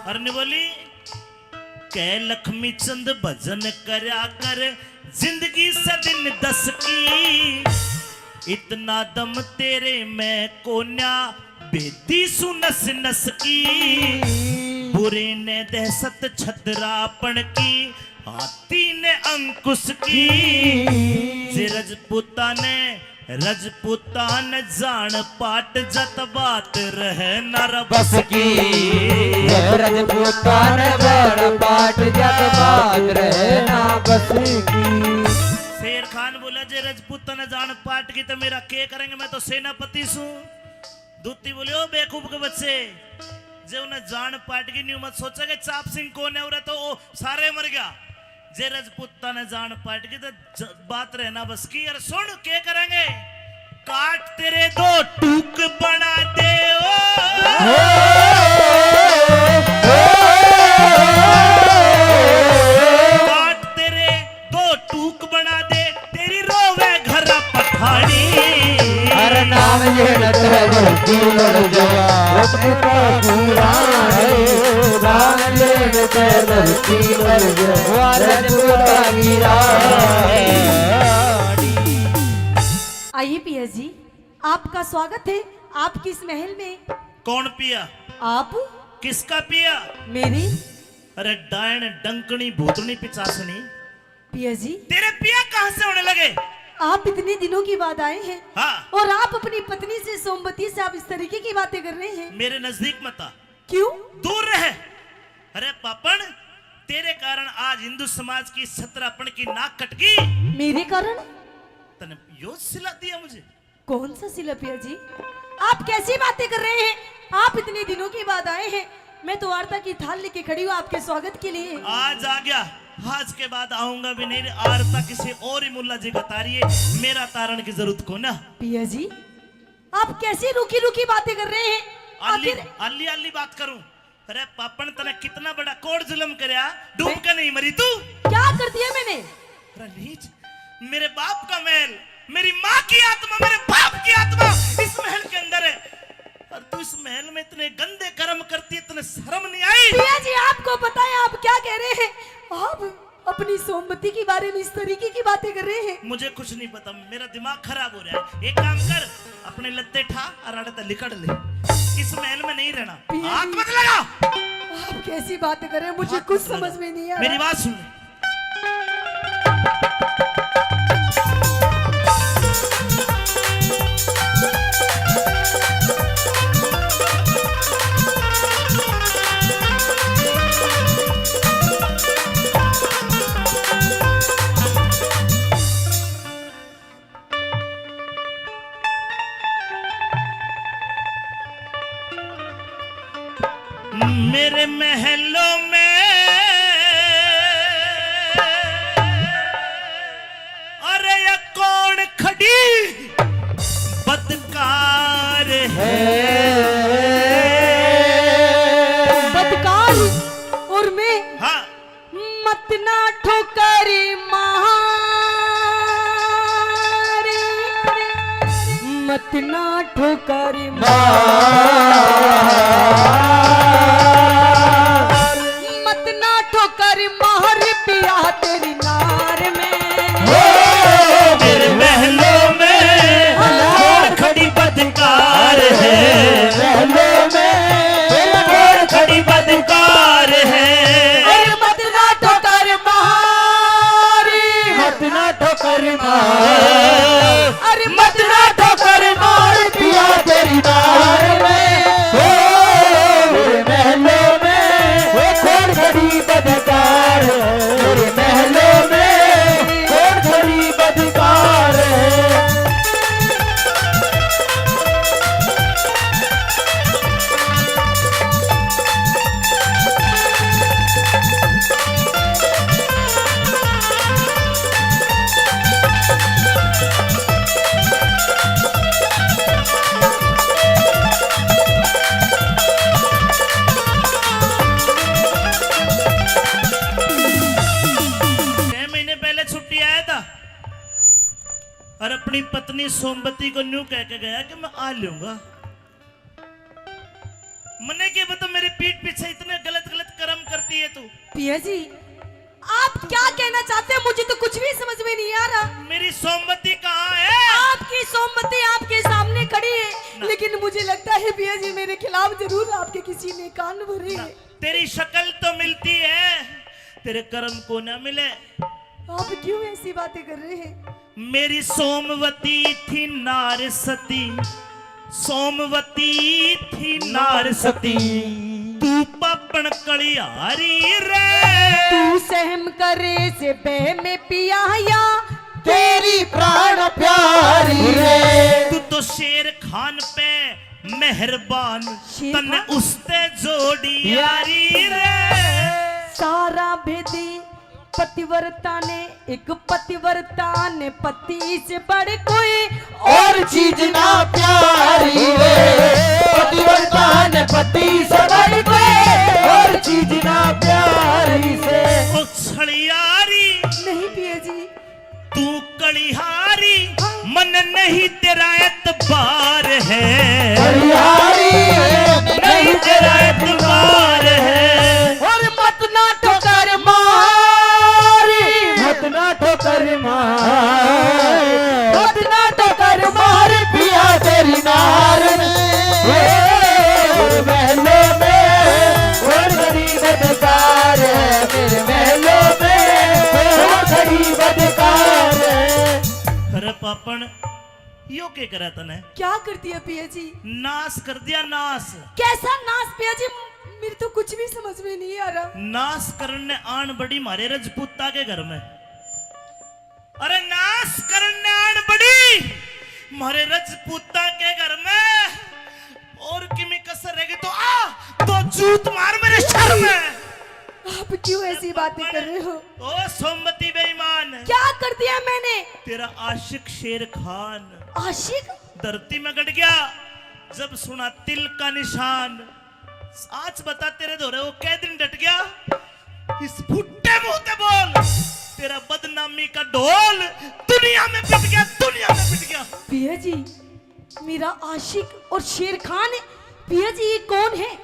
अरे बोली, कह लक्ष्मी चंद भजन करया कर, जिंदगी से दिन दस की। इतना दम तेरे में कोन्या, भेदी सु नस नस की। बुरे ने दहशत छदरापन की, हाथी ने अंकुश की। जे रजपूता ने, रजपूता ने जान पाट जत बात रहे ना रे बस की। जे रजपूता ने जान पाट जत बात रहे ना बस की। शेर खान बोला, जे रजपूता ने जान पाट की तो मेरा के करेंगे, मैं तो सेनापति सूं। दूती बोले, ओ बेवकूफ के बच्चे, जे उन्हें जान पाट की न्यू मत सोचा कि चाप सिंह कौन है, उरे तो ओ सारे मर गया। जे रजपूता ने जान पाट की तो ज-, बात रहना बस की। अरे सुन, के करेंगे? काट तेरे दो टूक बना दे ओ। अरे नाम लेने ते धरती लड़ गया, रजपूता की रानी। नाम लेने ते धरती लड़ गया, रजपूता की रानी। आइए पिया जी, आपका स्वागत है आपके इस महल में। कौन पिया? आप। किसका पिया? मेरे। अरे डायन, डंकनी, भूतनी, पिचासनी। पिया जी। तेरे पिया कहाँ से होने लगे? आप इतने दिनों के बाद आए हैं। हाँ। और आप अपनी पत्नी से, सोमवती से, आप इस तरीके की बातें कर रहे हैं। मेरे नजदीक मत आ। क्यों? दूर रह। अरे पापण, तेरे कारण आज हिंदू समाज की सतरापण की नाक कट गई। मेरे कारण? तने यो सिला दिया मुझे। कौन सा सिला पिया जी? आप कैसी बातें कर रहे हैं? आप इतने दिनों के बाद आए हैं, मैं तो आरता की थाल लेके खड़ी हूँ आपके स्वागत के लिए। आज आ गया, आज के बाद आऊंगा भी नहीं। आरता किसी और ही मुल्ला जी का तारिए, मेरा तारण की जरूरत को ना। पिया जी, आप कैसी रूखी रूखी बातें कर रहे हैं? अल्ली, आखिर अल्ली अल्ली बात करूं? अरे पापण, तने कितना बड़ा कोड़ जुल्म करया, डूब मैं के नहीं मरी तू? क्या कर दिया मैंने? अरे नीच, मेरे बाप का महल, मेरी माँ की आत्मा, मेरे बाप की आत्मा इस महल के अंदर है, और तू इस महल में इतने गंदे कर्म करती है, इतने शर्म नहीं आई? पिया जी, आपको पता है आप क्या कह रहे हैं? आप अपनी सोमवती के बारे में इस तरीके की बातें कर रहे हैं। मुझे कुछ नहीं पता, मेरा दिमाग खराब हो रहा है। एक काम कर, अपने लत्ते ठा और आड़े तै लिकड़ ले, इस महल में नहीं रहना। पिया हाथ जी, मत लगा। आप कैसी बातें कर रहे हैं, मुझे हाथ कुछ मत लगा। समझ में नहीं आ रहा। मेरी बात सुन ले। मेरे महलों में, अरे ये कौन खड़ी बदकार है? बदकार? और मैं? हाँ। मत ना ठोकर मार, मत ना ठोकर मार, मत ना ठोकर मार पिया तेरी नार में। ओ, मेरे महलों में कौन खड़ी बदकार है? महलों में कौन खड़ी बदकार है? अरे मत ना ठोकर मारी, मत ना ठोकर मार, अरे मत ना ठोकर मार पिया तेरी नार में। ओ, मेरे महलों में वो कौन खड़ी बदकार है? मेरे महलों में कौन खड़ी बदकार है? छह महीने पहले छुट्टी आया था और अपनी पत्नी सोमवती को न्यू कह के गया कि मैं आ लूंगा। मने के बता, मेरी पीठ पीछे इतने गलत गलत कर्म करती है तू। पिया जी, आप क्या कहना चाहते हैं, मुझे तो कुछ भी समझ में नहीं आ रहा। मेरी सोमवती कहाँ है? आपकी सोमवती आपके सामने खड़ी है, ना। लेकिन मुझे लगता है पिया जी, मेरे खिलाफ जरूर आपके किसी ने कान भरे हैं। तेरी शक्ल तो मिलती है, तेरे कर्म को ना मिले। आप क्यों ऐसी बातें कर रहे हैं? मेरी सोमवती थी नार सती, सोमवती थी नार सती, तू पापण कलिहारी रे। तू सहम करे से बह में पिया या तेरी प्राण प्यारी रे। तू तो शेर खान पे मेहरबान, शेर तन्ने खान? उसते जोड़ी यारी रे। सारा भेदी पतिव्रता ने, एक पतिव्रता ने पति से बढ़ कोई और चीज ना प्यारी रे। पतिव्रता ने पति से बढ़ कोई और चीज ना प्यारी से। ओ छलियारी। नहीं पिया जी। तू कलिहारी, हाँ। मन नहीं तेरा एतबार है। बलिहारी, नहीं तेरा एतबार है। और मत ना ठोकर मार, मत ना ठोकर मार, मत ना ठोकर मार पिया तेरी नार में। और महलों में और गरीब बेकार है, मेरे महलों में और गरीब बेकार है। अरे पापण, यो के करा तने? क्या कर दिया पिया जी? नाश कर दिया, नाश। कैसा नाश पिया जी? मेरे तो कुछ भी समझ में नहीं आ रहा। नाश करने आन बड़ी म्हारे रजपूता के घर में। अरे नाश करने आन बड़ी म्हारे रजपूता के घर में। और किमी कसर रहेगी तो आ, तो जूत मार मेरे सर में। आप क्यों ऐसी बातें कर रहे हो? ओ सोमवती बेईमान, क्या कर दिया मैंने? तेरा आशिक शेर खान आशिक? धरती में गड़ गया जब सुना तिल का निशान। आज बता तेरे धोरे वो कै दिन डट गया? इस फुट्टे मुंह ते बोल, तेरा बदनामी का ढोल दुनिया में पिट गया, दुनिया में पिट गया। पिया जी, मेरा आशिक और शेर खान है। पिया जी, ये कौन है?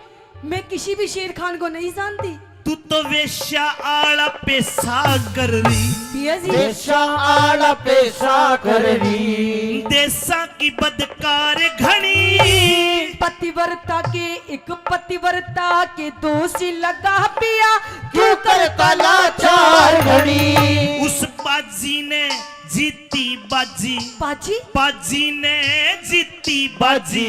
मैं किसी भी शेर खान को नहीं जानती। तू तो वेश्या आला पेशा कर रही। पिया जी। वेश्या आला पेशा कर रही। देशा की बदकार घणी। पतिव्रता के, एक पतिव्रता के दोषी लगा पिया, क्यों करता लाचार घणी। उस बाजी ने जीती बाजी। बाजी? बाजी ने जीती बाजी।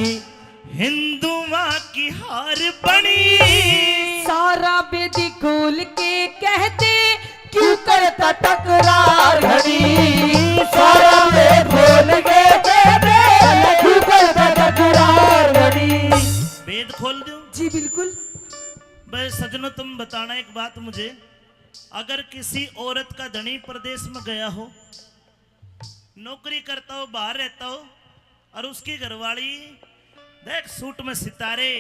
हिंदुआ की हार बनी। सारा वेद खोल के कह दे, क्यों करता तकरार घणी। सारा वेद खोल के कह दे, क्यों करता तकरार घणी। वेद खोल दूं? जी बिल्कुल। बस सजनों, तुम बताना एक बात मुझे, अगर किसी औरत का धनी प्रदेश में गया हो, नौकरी करता हो, बाहर रहता हो, और उसकी घरवाली देख सूट में सितारे,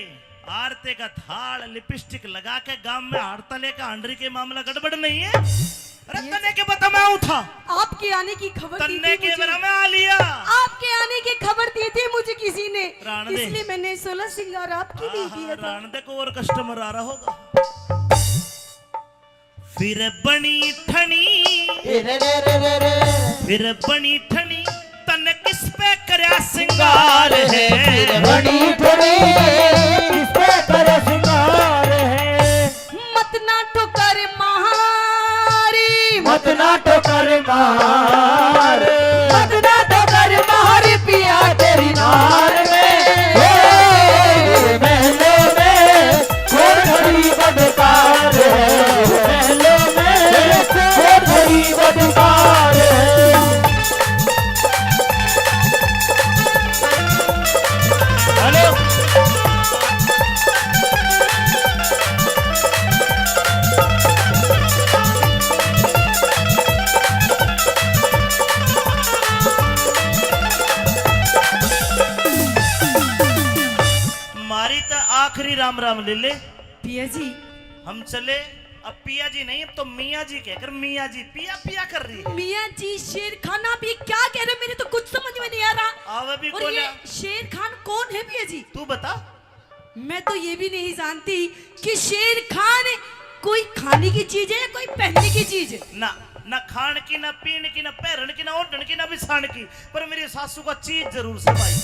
आरते का थाल, लिपस्टिक लगा के गांव में हारता लेकर हांडरी के मामला गड़बड़ नहीं है? अरे ये तन्ने के पता मैं आऊं था? आपके आने की खबर दी तन्ने थी के मुझे। मेरा मैं आ लिया। आपके आने की खबर दी थी मुझे किसी ने, राण दे। इसलिए मैंने सोलह श्रृंगार आपके लिए हाँ, दिया हाँ, था। राण दे को और कस्टमर आ रहा होगा। फिर बनी ठणी, रे रे रे रे रे। फिर बनी ठणी, तन किस पे करया सिंगार है? फिर बनी ठणी, किस पे करया सिंगार है? मत ना ठोकर मारी, मत ना ठोकर मार, मत ना ठोकर मार पिया तेरी नार में। हे, महलों में कौन घड़ी बदकार है, महलों में कौन घड़ी बदकार है। हेलो। मारी तो आखिरी राम राम ले ले। पिया जी। हम चले। अब पिया जी नहीं, अब तो मियाँ जी कहकर मियाँ जी पिया पिया कर रही है। मियाँ जी, शेर खान आप ये क्या कह रहे हो? मेरे तो कुछ समझ में नहीं आ रहा। आवे भी और कौन ये है? शेर खान कौन है पिया जी? तू बता। मैं तो ये भी नहीं जानती कि शेर खान कोई खाने की चीज है या कोई पहनने की चीज है। ना, ना खान की, ना पीन की, ना पहरन की, ना ओढ़न की, ना बिछान की। पर मेरी सासू का चीज जरूर से भाई,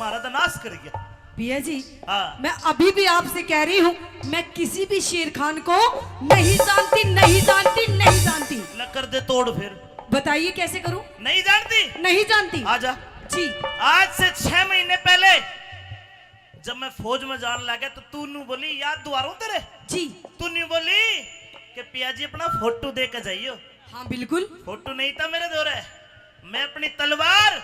मारा तो नाश कर गया। पिया जी, हाँ। मैं अभी भी आपसे कह रही हूँ, मैं किसी भी शेर खान को नहीं जानती, नहीं जानती, नहीं जानती। ल कर दे तोड़ फिर। बताइए कैसे करूँ? नहीं जानती? नहीं जानती। आजा। जी। आज से छह महीने पहले जब मैं फौज में जान लगा तो तू न्यू बोली, याद दुआरूं तेरे? जी। तू न्यू बोली कि पिया जी अपना फोटो दे के जाइयो। हाँ, बिल्कुल। फोटो नहीं था मेरे धोरे, मैं अपनी तलवार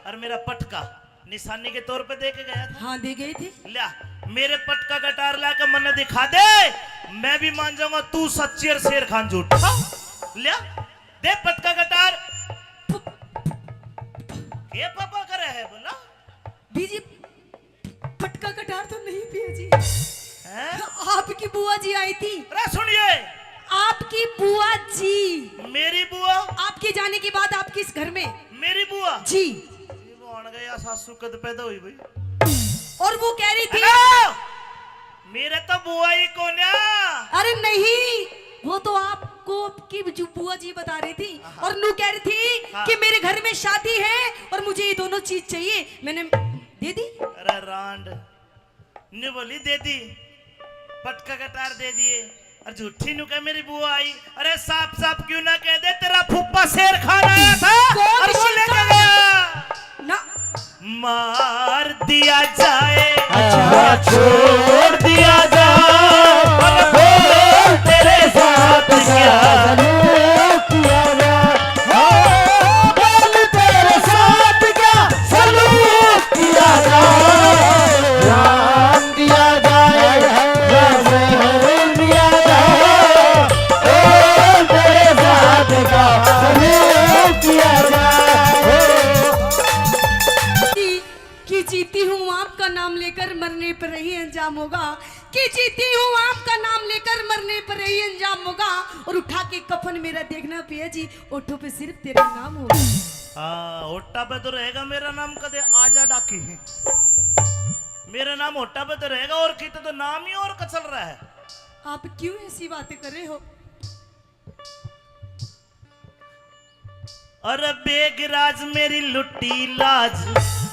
और मेरा पटका निशानी के तौर पे दे के गया था। हाँ, दे गए थे। लिया, मेरे पटका कटार ला के मन्ने दिखा दे, मैं भी मान जाऊंगा तू सच्ची और शेर खान झूठ। हाँ। लिया, दे पटका कटार। के पापा करे है बोला? बीजी, पटका कटार तो नहीं पिया जी। हैं? आपकी बुआ जी आई थी। अरे सुनिए। आपकी बुआ जी। मेरी बुआ? आपके जाने के बाद आपके इस घर में। मेरी बुआ? जी। सासू कद पैदा हुई भाई? और वो कह रही थी, हेलो, मेरे तो बुआ ही कोन्या। अरे नहीं, वो तो आपको आपकी जो बुआ जी बता रही थी। हाँ। और नू कह रही थी, हाँ, कि मेरे घर में शादी है और मुझे ये दोनों चीज चाहिए। मैंने दे दी। अरे रांड, न्यू बोली दे दी, पटका कटार दे दिए। और झूठी न्यू कह मेरी बुआ आई। अरे साफ साफ क्यों ना कह दे, तेरा फूफा शेर खान आया था और वो लेके गया। ना। मार दिया जाए, अच्छा, छोड़ दिया जाए, बोल तेरे साथ क्या सलूक किया जाए, बोल तेरे साथ क्या सलूक किया जाए, जान दिया जाए, जहर दिया जाए, बोल तेरे साथ क्या सलूक किया जाए। कि जीती हूँ आपका नाम लेकर मरने पर यही अंजाम होगा, कि जीती हूँ आपका नाम लेकर मरने पर यही अंजाम होगा। और उठा के कफन मेरा देखना पिया जी, ओठों पे सिर्फ तेरा नाम होगा। हाँ, होठा पे तो रहेगा मेरा नाम, कदे आजा डाकी। मेरा नाम होठा पे तो रहेगा, और किते तो नाम ही और कचल रहा है। आप क्यों ऐसी बातें कर रहे हो? अरे बेगराज मेरी लुटी लाज,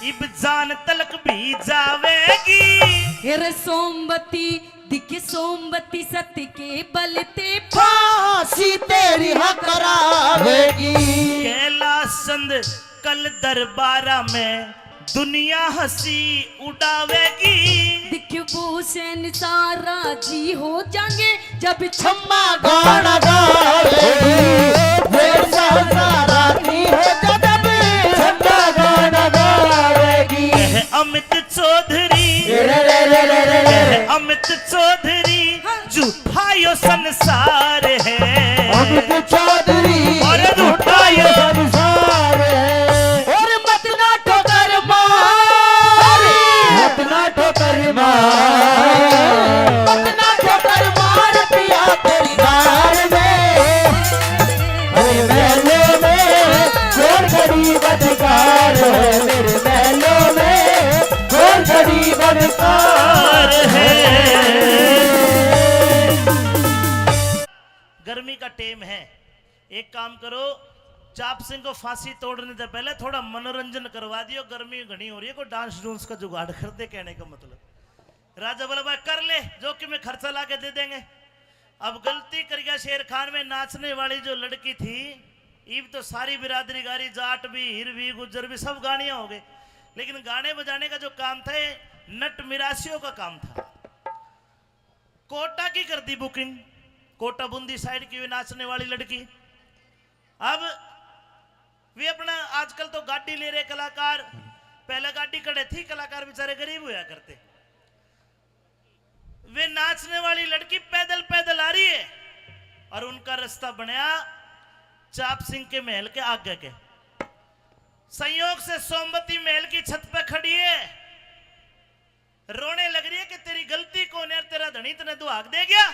इब जान तलक भी जावेगी। अरे सोमबती दिखे सोमबती, सत के बल ते फांसी तेरी हाँ करावेगी। कैलाश चंद कल दरबारा में दुनिया हंसी उड़ावेगी। दिख वो शहंशाह राजी हो जाएंगे जब छम्मा गाना गावेगी। वो शहंशाह राजी हो जाएंगे जब छम्मा गाना गावेगी। कह अमित चौधरी, रे रे रे रे रे रे। कह अमित चौधरी, हाँ। झूठा यो संसार है। अमित चौधरी, और झूठा ये संसार है। और मत ना ठोकर मार, मत ना ठोकर मार, मत ना ठोकर मार पिया तेरी दार में। अरे महलों में कौन गरीब अधिकार है, मेरे महलों में कौन गरीब अधिकार है। गर्मी का टेम है, एक काम करो, चाप सिंह को फांसी तोड़ने से पहले थोड़ा मनोरंजन करवा दियो, गर्मी घणी हो रही है, कोई डांस डूंस का जुगाड़ कर दे, कहने का मतलब। राजा बोला, भाई कर ले, जो कि मैं खर्चा ला के दे देंगे। अब गलती कर गया शेर खान में नाचने वाली जो लड़की थी, इब तो सारी बिरादरी गारी, जाट भी, हीर भी, गुज्जर भी, सब गानियां हो गए, लेकिन गाने बजाने का जो काम था, ये नट मिरासियों का काम था। कोटा की कर दी बुकिंग, कोटा बूंदी साइड की हुई नाचने वाली लड़की। अब वे अपना, आजकल तो गाड़ी ले रहे कलाकार, पहले गाड़ी खड़े थी, कलाकार बेचारे गरीब हुआ करते। वे नाचने वाली लड़की पैदल पैदल आ रही है और उनका रास्ता बनया चाप सिंह के महल के आगे के। संयोग से सोमवती महल की छत पे खड़ी है, रोने लग रही है कि तेरी गलती कौन है, तेरा धनी तने दुहाक दे गया।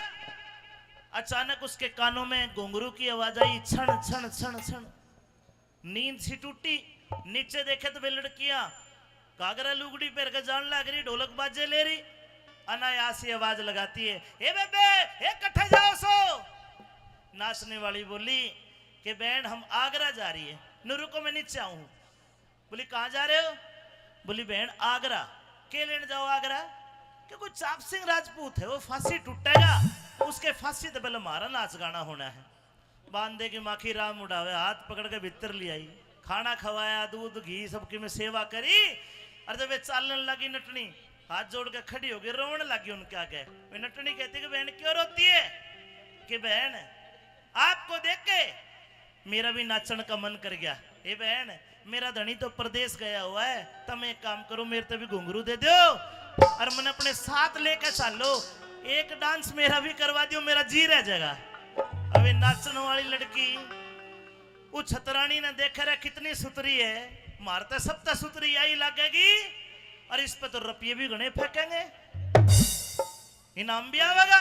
अचानक उसके कानों में घुंघरू की आवाज आई, छण छण छण छण। नींद सी टूटी, नीचे देखे तो वे लड़कियां घाघरा लुगड़ी पहन के जान लग रही, ढोलक बाजे ले रही। अनायास ही आवाज लगाती है, "ए बेबे, ए कट्ठे जाओ सो?" नाचने वाली बोली कि, "बहन, हम आगरा जा रही है।" "नु रुको, मैं नीचे आऊं।" बोली, "कहाँ जा रहे हो?" बोली, "बहन, आगरा।" "के लेने जाओ आगरा?" "कि कोई चाप सिंह राजपूत है, वो फांसी टूटेगा, उसके फांसी तो पहले हमारा नाच गाना होना है।" बांधे की माखी राम उड़ावे, हाथ पकड़ के भीतर ले आई, खाना खवाया, दूध घी सबकी में सेवा करी। और जब वे चालन लगी नटनी, हाथ जोड़ के खड़ी हो गई, रोवन लगी उनके आगे। वे नटनी कहती कि, "बहन, क्यों रोती है?" कि, "बहन, आपको देख के मेरा भी नाचण का मन कर गया। ए बहन, मेरा धनी तो परदेस गया हुआ है, तम एक काम करो, मेरे ते भी घुंघरू दे दो और मने अपने साथ लेके चालो, एक डांस मेरा भी करवा दियो, मेरा जी रह जाएगा।" अबे नाचण वाली लड़की, वो छतरानी ने देखे रहे कितनी सुतरी है, मार ते सब ते सुतरी आई लगेगी, और इस पे तो रुपये भी घणे फेंकेंगे, इनाम भी आवेगा।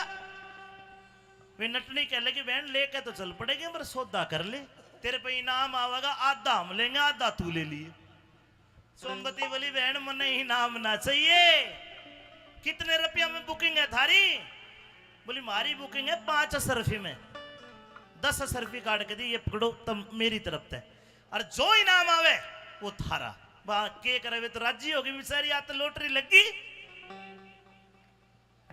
वे नटनी कह लगी, "बहन, लेके तो चल पड़ेगी, पर सौदा कर ले, तेरे पे इनाम आवेगा, आधा हम लेंगे, आधा तू ले लिए।" सोमवती बोली, "बहन, मन्ने इनाम ना चाहिए।" "कितने रुपया में booking है थारी?" बोली, "म्हारी booking है पाँच असरफी में।" दस असरफी काट के दी, "ये पकड़ो, तम मेरी तरफ ते, और जो इनाम आवे, वो थारा।" वहां के करे, वे तो राजी होगी बेचारी, या तो lottery लगी।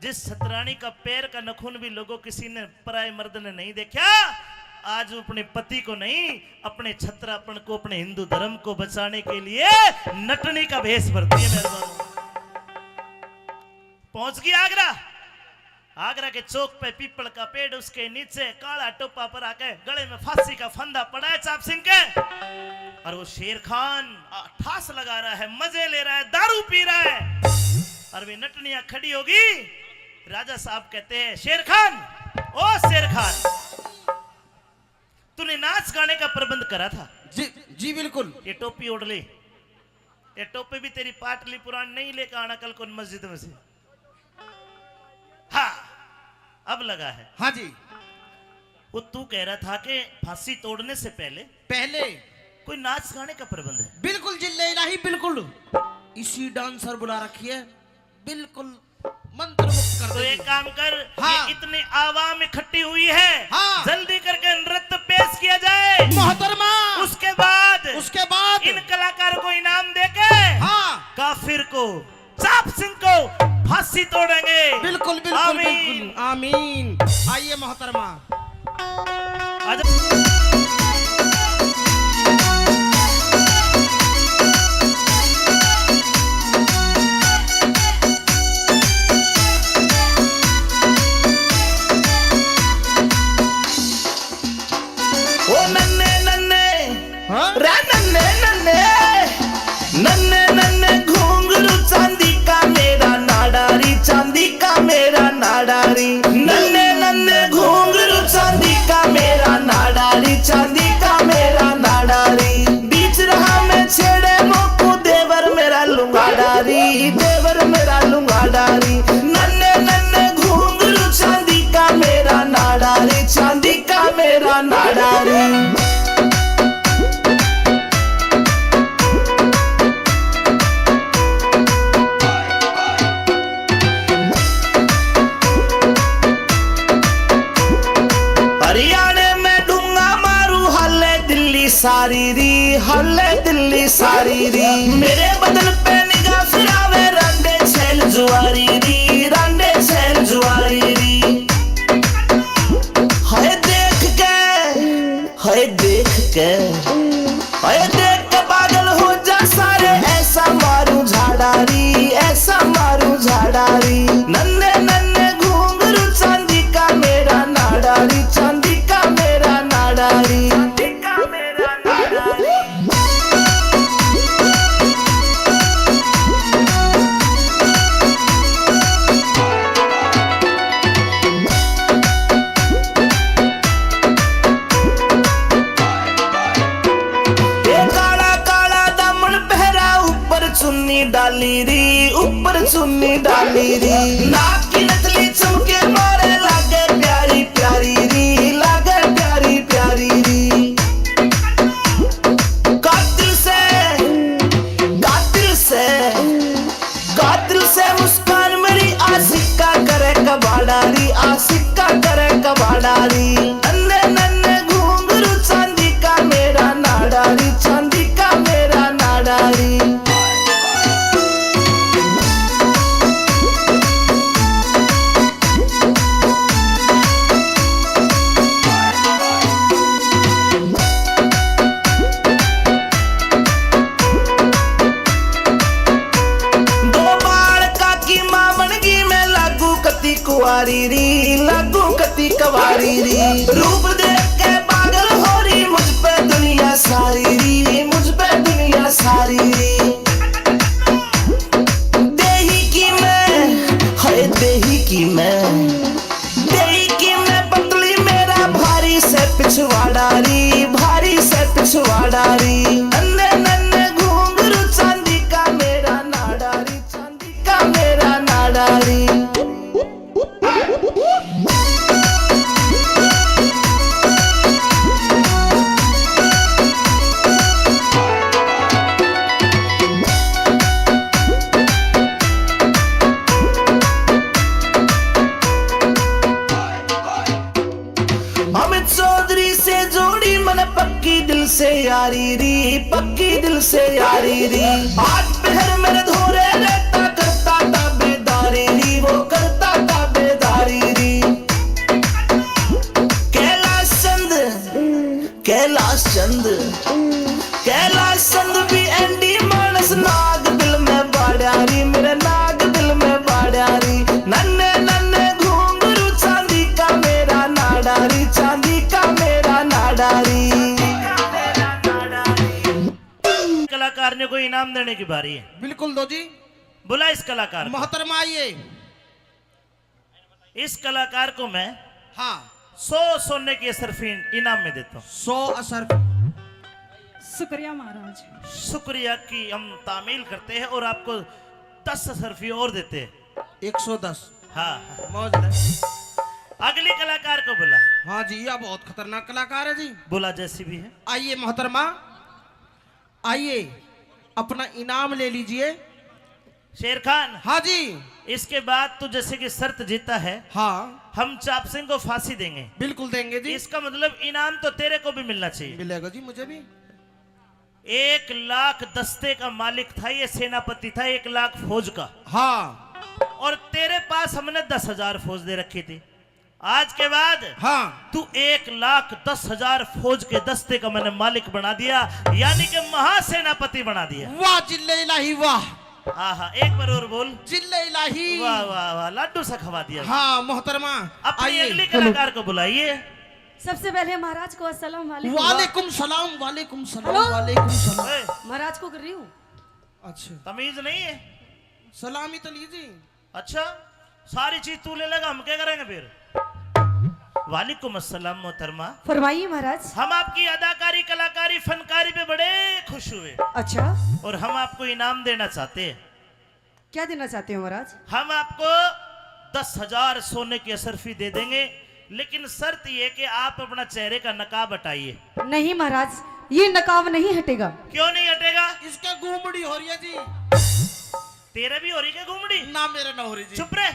जिस छतरानी का पैर का नखून भी लोगों किसी ने पराए मर्द ने नहीं देखा, आज वो अपने पति को नहीं, अपने छतरापन को, अपने हिंदू धर्म को बचाने के लिए नटनी का भेष भरती है। मेहरबान, पहुंच गई आगरा। आगरा के चौक पे पीपल का पेड़, उसके नीचे काला टोपा पर आके गले में फांसी का फंदा पड़ा है चाप सिंह के। और वो शेर खान, आ, ठास लगा रहा है, मजे ले रहा है, दारू पी रहा है। और वे नटनिया खड़ी होगी, राजा साहब कहते हैं, "शेर खान, ओ शेर खान, तूने नाच गाने का प्रबंध करा था?" "जी, जी बिल्कुल।" "ये टोपी ओढ़ ले, ये टोपी भी तेरी पाटली पुरानी नहीं, लेकर आना कल को मस्जिद में से।" "हाँ, अब लगा है।" "हाँ जी।" "वो तू कह रहा था कि फांसी तोड़ने से पहले पहले कोई नाच गाने का प्रबंध है?" "बिल्कुल जिल्ले इलाही, बिल्कुल। इसी dancer बुला रखी है, बिल्कुल मंत्रमुग्ध कर तो देगी।" एक काम कर, हाँ। ये इतनी आवाम इकट्ठी हुई है, हाँ। जल्दी करके नृत्य पेश किया जाए। मोहतरमा। उसके बाद, उसके बाद इन कलाकार को इनाम देके, हाँ। काफिर को, चाप सिंह को फांसी तोड़ेंगे। बिल्कुल, बिल्कुल, आमीन। बिल्कुल, आमीन। आइए मोहतरमा। आजा। ओ नन्ने नन्ने, हाँ? रे नन्ने नन्ने, नन्ने नन्ने घुंघरू चांदी का मेरा नाड़ा री, चांदी का मेरा नाड़ा री। नन्ने नन्ने घुंघरू चांदी का मेरा नाड़ा री, चांदी का मेरा नाड़ा री। बीच राह में छेड़े मोकू देवर मेरा लुंगाड़ा री, देवर मेरा लुंगाड़ा री। नन्ने नन्ने घुंघरू चांदी का मेरा नाड़ा री, चांदी का मेरा नाड़ा री। हरियाणे में डूंगा मारू, हाले दिल्ली सारी री, हाले दिल्ली सारी री। मेरे बदन पे निगाह फिरावे, रांडे छैल जुआरी री, रांडे छैल जुआरी री। हाय देख के, हाय देख के, हाय देख के पागल हो जा सारे, ऐसा मारू झाड़ा री, ऐसा मारू झाड़ा री। नन्ने नन्ने घुंघरू चांदी का मेरा नाड़ा री, चांदी का मेरा नाड़ा री। ए काला काला दामन पहरा, ऊपर चुन्नी डाली री, ऊपर चुन्नी डाली री। नाक की नथली चमके मारे, लागे प्यारी प्यारी री, लागे प्यारी प्यारी री। कातिल से, कातिल से, कातिल से मुस्कान मेरी, आशिका करे कबाड़ा री, आशिका करे कबाड़ा री। नन्ने नन्ने घुंघरू चांदी का मेरा नाड़ा री, चांदी का मेरा नाड़ा री। दो बालका की माँ बनगी मैं, लागू कती कुंवारी री, लागू कती कुंवारी री। रूप देख के पागल हो री, मुझ पे दुनिया सारी री, मुझ पे दुनिया सारी री। देही की मैं, हाय देही की मैं, देही की मैं पतली, मेरा भारी से पिछवाड़ा री, भारी से पिछवाड़ा री। नन्ने नन्ने घुंघरू चांदी का मेरा नाड़ा री, चांदी का मेरा नाड़ा री। दिल से यारी री। आज पहर मेरे धोरे रहता, करता ताबेदारी री, वो करता ताबेदारी री। कैलाश चंद, कैलाश चंद, कैलाश चंद भी एंडी मानस नाग दिल में बाड़ा री, मेरे नाग दिल में बाड़ा री। नन्ने नन्ने घुंघरू चांदी का मेरा नाड़ा री, चांदी का मेरा नाड़ा री। कलाकार ने कोई इनाम देने की बारी है। बिल्कुल दो जी। बुला इस कलाकार को। मोहतरमा आइए। इस कलाकार को मैं हाँ। सौ सोने की अशरफी इनाम में देता हूँ। सौ अशरफी। शुक्रिया महाराज। शुक्रिया की हम तामील करते हैं और आपको दस अशरफी और देते हैं। एक सौ दस। हाँ। मौज है। अगली कलाकार को बुला। हाँ जी, यह बहुत खतरनाक कलाकार है जी। बुला, जैसी भी है। आइए मोहतरमा, आइए, अपना इनाम ले लीजिए। शेर खान। हाँ जी। इसके बाद तू जैसे कि शर्त जीता है, हाँ। हम चाप सिंह को फांसी देंगे। बिल्कुल देंगे जी। इसका मतलब इनाम तो तेरे को भी मिलना चाहिए। मिलेगा जी मुझे भी। एक लाख दस्ते का मालिक था ये, सेनापति था, एक लाख फौज का। हाँ। और तेरे पास हमने दस हजार फौज दे रखी थी। आज के बाद हाँ। तू एक लाख दस हजार फौज के दस्ते का मैंने मालिक बना दिया, यानी कि महासेनापति बना दिया। वाह जिल्ले इलाही वाह। आहा, एक बार और बोल। जिल्ले इलाही। वाह, वाह, वाह, लाडू सा खवा दिया। हाँ मोहतरमा, अपनी आइए। अगली कलाकार को बुलाइए। सबसे पहले महाराज को अस्सलाम वालेकुम। वालेकुम सलाम, वालेकुम सलाम, हेलो। वालेकुम सलाम। ए। महाराज को कर रही हूँ। अच्छा। तमीज नहीं है। सलामी तो लीजिए। अच्छा, सारी चीज तू ले लेगा, हम क्या करेंगे फिर? वालेकुम अस्सलाम मोहतरमा। फरमाइए महाराज। हम आपकी अदाकारी, कलाकारी, फनकारी पे बड़े खुश हुए। अच्छा। और हम आपको इनाम देना चाहते हैं। क्या देना चाहते हो महाराज? हम आपको दस हजार सोने की अशरफी दे देंगे, लेकिन शर्त ये कि आप अपना चेहरे का नकाब हटाइए। नहीं महाराज, ये नकाब नहीं हटेगा। क्यों नहीं हटेगा? इसका गुमड़ी हो रही है जी। तेरे भी हो रही क्या गुमड़ी? ना, मेरे ना हो रही जी। चुप रहे।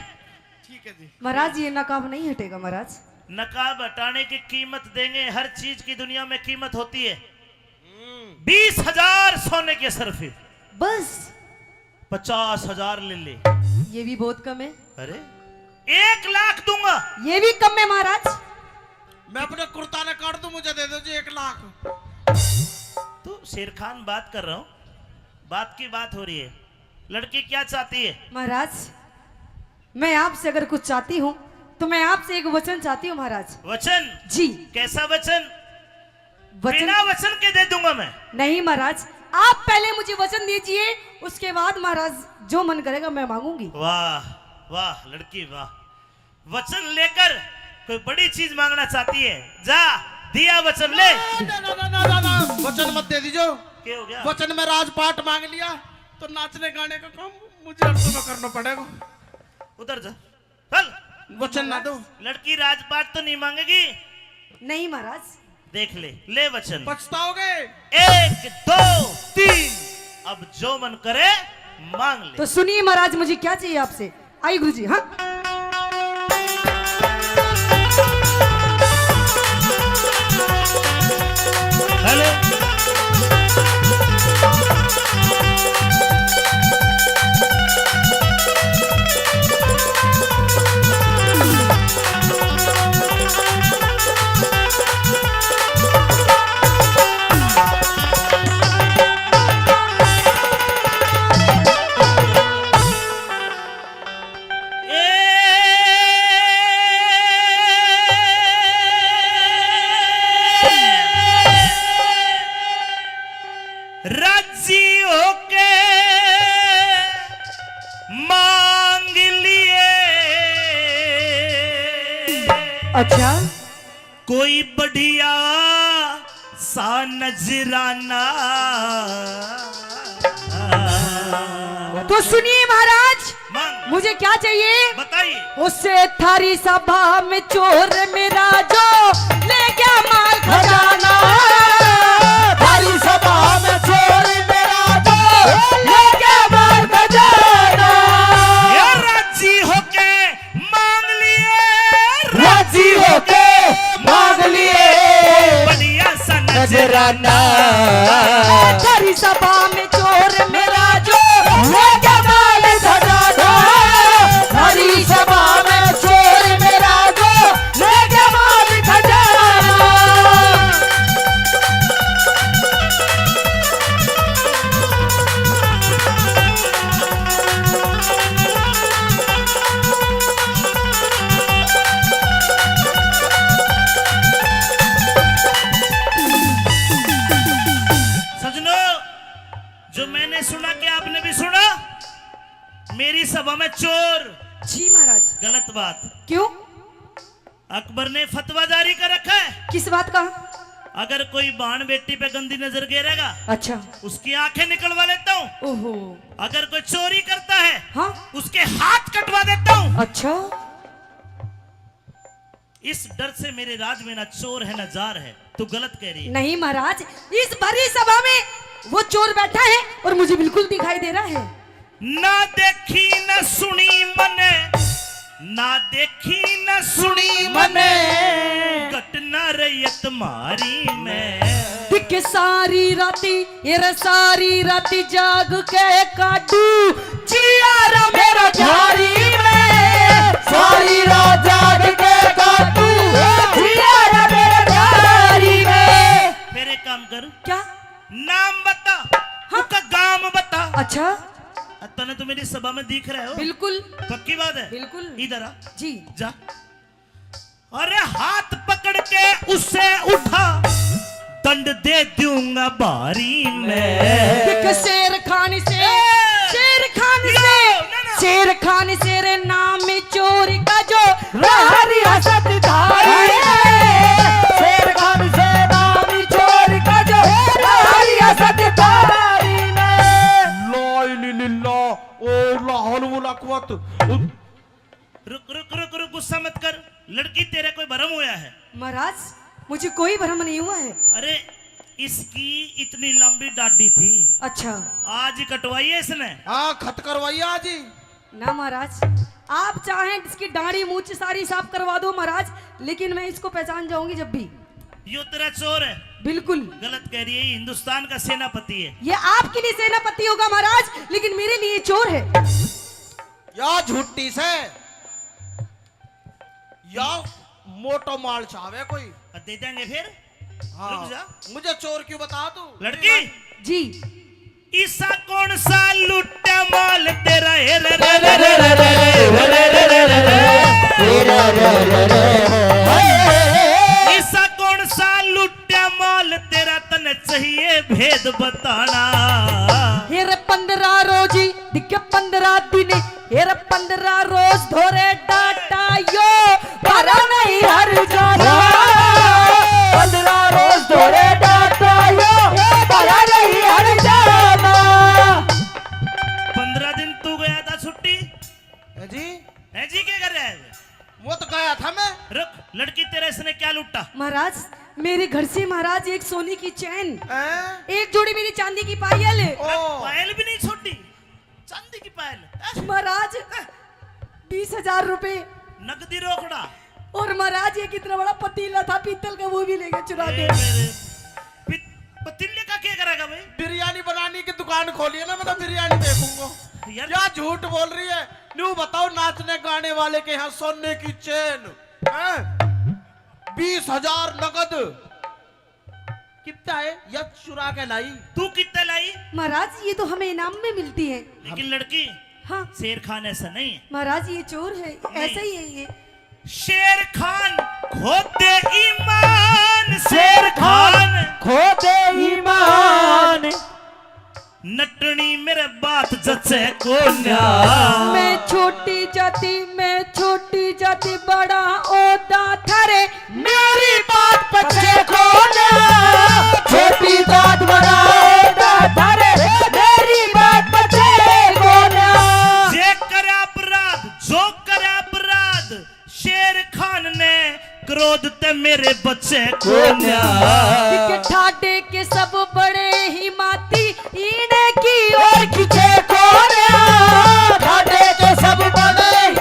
ठीक है जी। महाराज, ये नकाब नहीं हटेगा महाराज। नकाब हटाने की कीमत देंगे, हर चीज की दुनिया में कीमत होती है। हम्म। बीस हजार सोने की अशरफी। बस? पचास हजार ले ले। ये भी बहुत कम है। अरे, एक लाख दूंगा। ये भी कम है महाराज। मैं अपने कुर्ता ने काट दूं, मुझे दे दो जी एक लाख। तो शेर खान बात कर रहा हूँ, बात की बात हो रही है। लड़की क्या चाहती है? महाराज, मैं आपसे अगर कुछ चाहती हूँ तो मैं आपसे एक वचन चाहती हूँ महाराज। वचन? जी। कैसा वचन? वचन? बिना वचन के दे दूंगा मैं। नहीं महाराज, आप पहले मुझे वचन दीजिए, उसके बाद महाराज जो मन करेगा मैं मांगूंगी। वाह, वाह लड़की वाह। वचन लेकर कोई बड़ी चीज मांगना चाहती है, जा दिया वचन ले। ना, ना, ना, ना, ना, ना। वचन मत दे दीजो। क्या हो गया? वचन में राजपाट मांग लिया तो नाचने गाने का काम मुझे हर समय करना पड़ेगा। उधर जा, चल। वचन ना दो। लड़की राजपाट तो नहीं मांगेगी। नहीं महाराज। देख ले, ले वचन। पछताओगे। एक, दो, तीन। अब जो मन करे मांग ले। तो सुनिए महाराज, मुझे क्या चाहिए आपसे। आई गुरु जी, हाँ। हेलो। राजी होके मांग लिए। अच्छा। कोई बढ़िया सा नजराना। तो सुनिए महाराज, मांग। मुझे क्या चाहिए? बताइए। उसे थारी सभा में चोर मेरा जो ले गया माल खजाना। थारी सभा में चोर मेरा जो ले गया माल खजाना। ये राजी होके मांग लिए, राजी होके मांग लिए। बढ़िया सा नजराना। नजराना। ओ थारी सब आपने भी सुना, मेरी सभा में चोर। जी महाराज। गलत बात। क्यों? अकबर ने फतवा जारी कर रखा है। किस बात का? अगर कोई बाण बेटी पे गंदी नजर गेरेगा, अच्छा। उसकी आंखें निकलवा लेता हूँ। ओहो। अगर कोई चोरी करता है, हाँ। उसके हाथ कटवा देता हूँ। अच्छा। इस डर से मेरे राज में ना चोर है, ना जार है। तू गलत कह रही है। नहीं महाराज, इस भरी सभा में वो चोर बैठा है और मुझे बिल्कुल दिखाई दे रहा है। ना देखी ना सुनी मने, ना देखी ना सुनी मने, घटना रैयत मारी में। दिख सारी राती, ये रे सारी राती जाग के काटू, जिया रा मेरा झारी में। सारी रात जाग के काटू, जिया रा मेरा झारी में। फिर एक काम कर। क्या? नाम बता, हाँ। उसका गाम बता। अच्छा। तने तो मेरी सभा में दिख रहे हो। बिल्कुल। पक्की बात है? बिल्कुल। इधर आ। जी। जा। अरे हाथ पकड़ के उसे उठा, दंड दे दूंगा भारी मैं। देख शेर खान से, ए! शेर खान से, ना, ना। शेर खान से रे नाम चोर का जो रहा रियासत धारी में। शेर खान से नाम चोर का जो रहा रियासत धारी में। ला इलाहा इल्लल्लाह, ओ ला हौल वला कुव्वत। रुक, रुक, रुक, रुक, गुस्सा मत कर। लड़की, तेरा कोई भरम होया है? महाराज, मुझे कोई भरम नहीं हुआ है। अरे, इसकी इतनी लंबी डाढ़ी थी। अच्छा। आज ही कटवाई है इसने। हाँ, खत करवाई है आज ही। ना महाराज, आप चाहें इसकी दाढ़ी मूछ सारी साफ करवा दो महाराज, लेकिन मैं इसको पहचान जाऊंगी जब भी। यो तेरा चोर है। बिल्कुल। गलत कह रही है, ये हिंदुस्तान का सेनापति है। ये आपके लिए सेनापति होगा महाराज, लेकिन मेरे लिए चोर है। या झूठी से, या मोटो माल चावे कोई। दे देंगे फिर। हाँ। रुक जा। मुझे चोर क्यों बता तू? लड़की। जी। ईसा कौन सा लुट्टा माल तेरा, हे रे रे रे रे रे रे। ईसा कौन सा लुट्टा माल तेरा, तने चाहिए भेद बताना। हे रे पन्द्रह रोज ही दिखे पन्द्रह दिन, हे रे पन्द्रह रोज धोरे डाटा यो, भरा नहीं हर जाना। पन्द्रह रोज धोरे डाटा यो, भरा नहीं हर जाना। पन्द्रह दिन तू गया था छुट्टी। है जी। है जी, क्या कर रहा है? वो तो गया था मैं। रुक, लड़की, तेरे इसने क्या लूटा? महाराज, मेरे घर से महाराज एक सोने की चैन, हैं? एक जोड़ी मेरी चांदी की पायल। ओ। पायल भी नहीं छोड़ी। चांदी की पायल, हैं? महाराज, हैं? बीस हजार रुपए। नकदी रोकड़ा। और महाराज, ये कितना बड़ा पतीला था पीतल का, वो भी ले गया चुरा ए के। मेरे, पीत-, पतीले का क्या करेगा भाई? बिरयानी बनाने की दुकान खोली है ना, मैं तो बिरयानी बेचूंगा। यार। क्या झूठ बोल रही है? न्यू बताओ, नाचने गाने वाले के यहाँ सोने की चेन, हैं? बीस हजार नगद। कितना है? या चुरा के लाई। तू कितने लाई? महाराज, ये तो हमें इनाम में मिलती है। लेकिन लड़की, हाँ। शेर खान ऐसा नहीं है। महाराज, ये चोर है, नहीं। ऐसा ही है ये। शेर खान खो दे ईमान, शेर खान खो दे ईमान। नटनी मेरे बात जचे कोन्या। मैं छोटी जाति, मैं छोटी जाति, बड़ा ओदा थारे, मेरी बात पचे कोन्या। छोटी जात, बड़ा ओदा थारे, मेरी बात पचे कोन्या। जे करे अपराध, जो करे अपराध, शेर खान ने क्रोध ते मेरे बचे कोन्या। के ठाडे के सब बड़े ही माती, इने की ओर खींचे कोन्या। ठाडे के सब बड़े ही,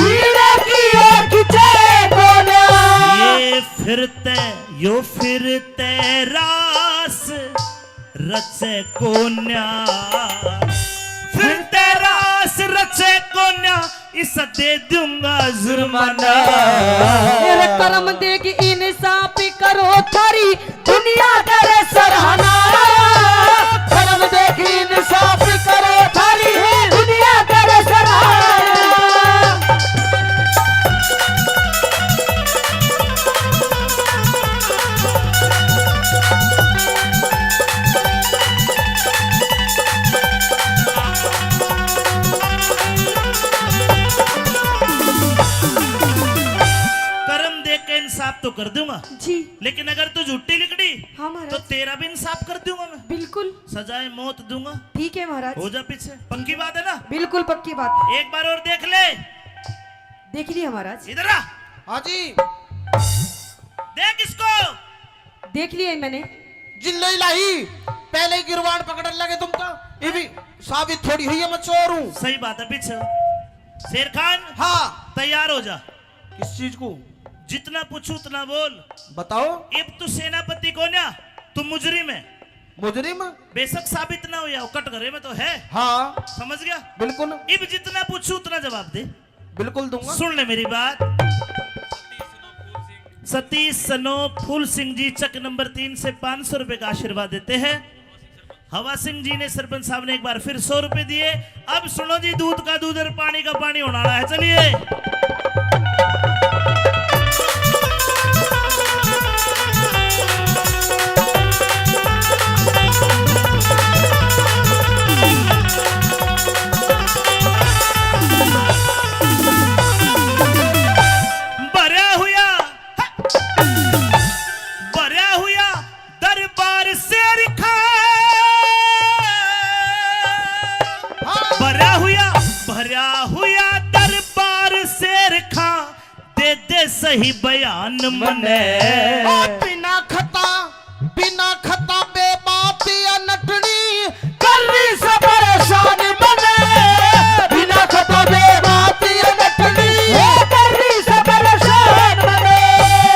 इने की ओर खींचे कोन्या। ये फिरते, यो फिरते रास रचे कोन्या, फिर तेरा आस रचे कोन्या, इसा दे दूंगा जुर्माना। मेरे कर्म देख इंसाफ करो थारी, दुनिया करे सराहना। कर्म देख इंसाफ करो थारी, दुनिया करे सराहना। तो कर दूंगा जी। लेकिन अगर तू झूठी लिकड़ी हाँ महाराज। तो तेरा भी इंसाफ कर दूंगा मैं। बिल्कुल। सजाए मौत दूंगा। ठीक है महाराज। हो जा पीछे। पक्की बात है ना? बिल्कुल पक्की बात। एक बार और देख ले। देख लिया महाराज। इधर आ। हाँ जी। देख इसको। देख लिया मैंने। जिल्लो इलाही, पहले ही गिरवान पकड़न लगे तुम तो। ये भी साबित थोड़ी हुई है मैं चोर हूँ। सही बात है पीछे। शेर खान। हाँ। तैयार हो जा। किस चीज को? जितना पूछू उतना बोल। बताओ। इब तू सेनापति को ना, तू मुजरिम है। मुजरिम? बेशक साबित ना हो या कट घरे में तो है। हाँ। समझ गया? बिल्कुल। इब जितना पूछू उतना जवाब दे। बिल्कुल दूंगा। सुन ले मेरी बात। सतीश सनो फूल सिंह जी चक नंबर तीन से पाँच सौ रुपए का आशीर्वाद देते हैं। हवा सिंह जी ने, सरपंच साहब ने एक बार फिर सौ रुपए दिए। अब सुनो जी, दूध का दूध और पानी का पानी होने वाला है। चलिए। भरा हुआ, भरा हुआ दरबार शेर खां। हाँ। भरा हुआ, भरा हुआ दरबार शेर खां, दे दे सही बयान मने। ओ बिना खता, बिना खता बेबात या नटनी, कर रही से परेशान मने। बिना खता बेबात या नटनी, ओ कर रही से परेशान मने।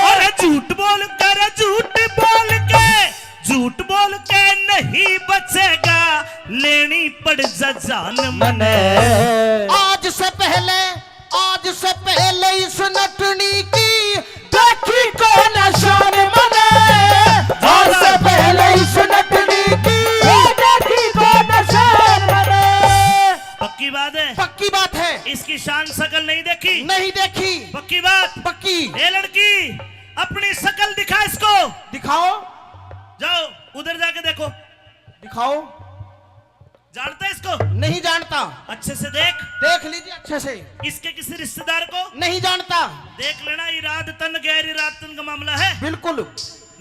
अरे झूठ बोल कर, झूठ बोल के, झूठ बोल के नहीं बचेगा, लेनी पड़ जा जान मने। आज से पहले, आज से पहले इस नटनी की देखी को निशान मने। आज से पहले इस नटनी की देखी को निशान मने। पक्की बात है? पक्की बात है। इसकी शान शकल नहीं देखी? नहीं देखी। पक्की बात? पक्की। ए लड़की, अपनी शकल दिखा इसको। दिखाओ। जाओ, उधर जाके देखो। दिखाओ। जानता है इसको? नहीं जानता। अच्छे से देख। देख लीजिए अच्छे से। इसके किसी रिश्तेदार को? नहीं जानता। देख लेना, इराद तन गैर इराद तन का मामला है। बिल्कुल।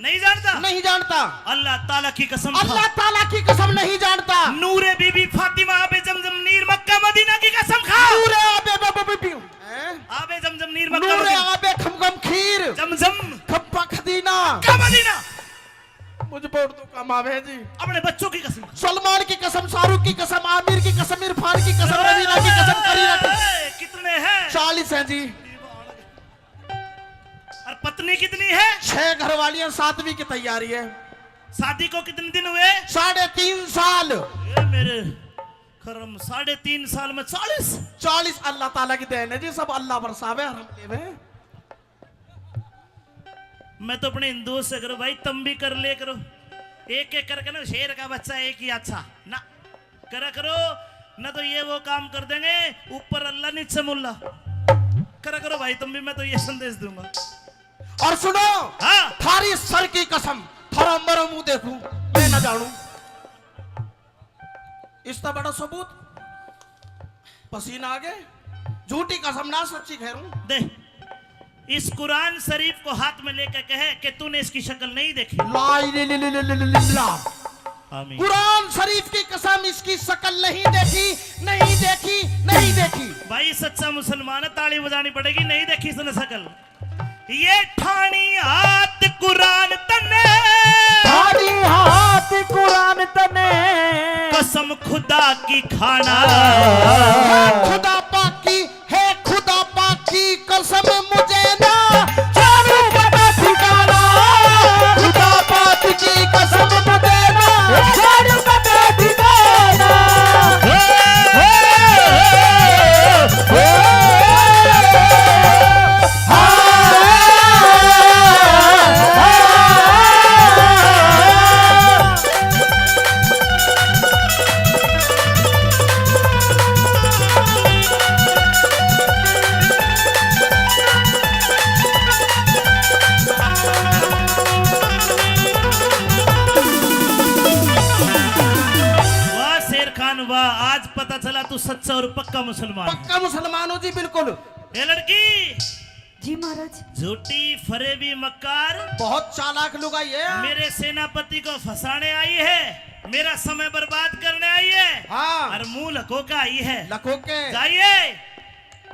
नहीं जानता? नहीं जानता। अल्लाह ताला की कसम खा। अल्लाह ताला की कसम नहीं जानता। नूरे बीबी फातिमा आबे जमजम नीर मक्का मदीना की कसम खा। नूरे आबे ब-, ब-, ब-, ब-, हैं? आबे जमजम नीर मक्का नूरे मदीना। आबे खमखम खीर। जमजम। खप्पा खदीना। Mecca Medina. मुझे बहुत दुख कम आवे जी। अपने बच्चों की कसम खा। सलमान की कसम, शाहरुख की कसम, आमिर की कसम, इरफान की कसम, रवीना की कसम, करीना की। ए, कितने हैं? चालीस हैं जी। और पत्नी कितनी है? छह घरवालियां, सातवीं की तैयारी है। शादी को कितने दिन हुए? साढ़े तीन साल। ए मेरे करम, साढ़े तीन साल में चालीस? चालीस अल्लाह ताला की देन है जी, सब अल्लाह बरसावे और हम लेवे। मैं तो अपने हिंदुओं से करूँ, भाई तुम भी कर ले करो, एक एक करके ना, शेर का बच्चा एक ही अच्छा ना। करा करो, ना तो ये वो काम कर देंगे, ऊपर अल्लाह नीचे मुल्ला। करा करो भाई तुम भी, मैं तो ये संदेश दूंगा। और सुनो, हाँ। थारी सर की कसम, थारा मरो मुंह देखूं, मैं ना जानू। इसका बड़ा सबूत पसीना आ गए। झूठी कसम ना, सच्ची खैरू। दे, इस कुरान शरीफ को हाथ में लेकर कहे कि तूने इसकी शक्ल नहीं देखी। ला इले-, ले-, ले-, ले-, ले-, ले-, ला। आमीन। कुरान शरीफ की कसम, इसकी शक्ल नहीं देखी, नहीं देखी, नहीं देखी। भाई सच्चा मुसलमान है, ताली बजानी पड़ेगी, नहीं देखी इसने शक्ल। ये ठानी हाथ कुरान तने, ठानी हाथ कुरान तने, कसम खुदा की खाना। खुदा पाक की, हे खुदा पाक की कसम मुझे ना जानू पता ठिकाना। खुदा पाक की कसम मुझे ना जानू पता ठिकाना। वाह शेर खान वाह, आज पता चला तू सच्चा और पक्का मुसलमान है। पक्का मुसलमान हो जी, बिल्कुल। ए लड़की, जी महाराज। झूठी, फरेबी, मक्कार। बहुत चालाक लुगाई है। मेरे सेनापति को फंसाने आई है, मेरा समय बर्बाद करने आई है। हाँ। और मुंह लको के आई है। लको के। जाइए,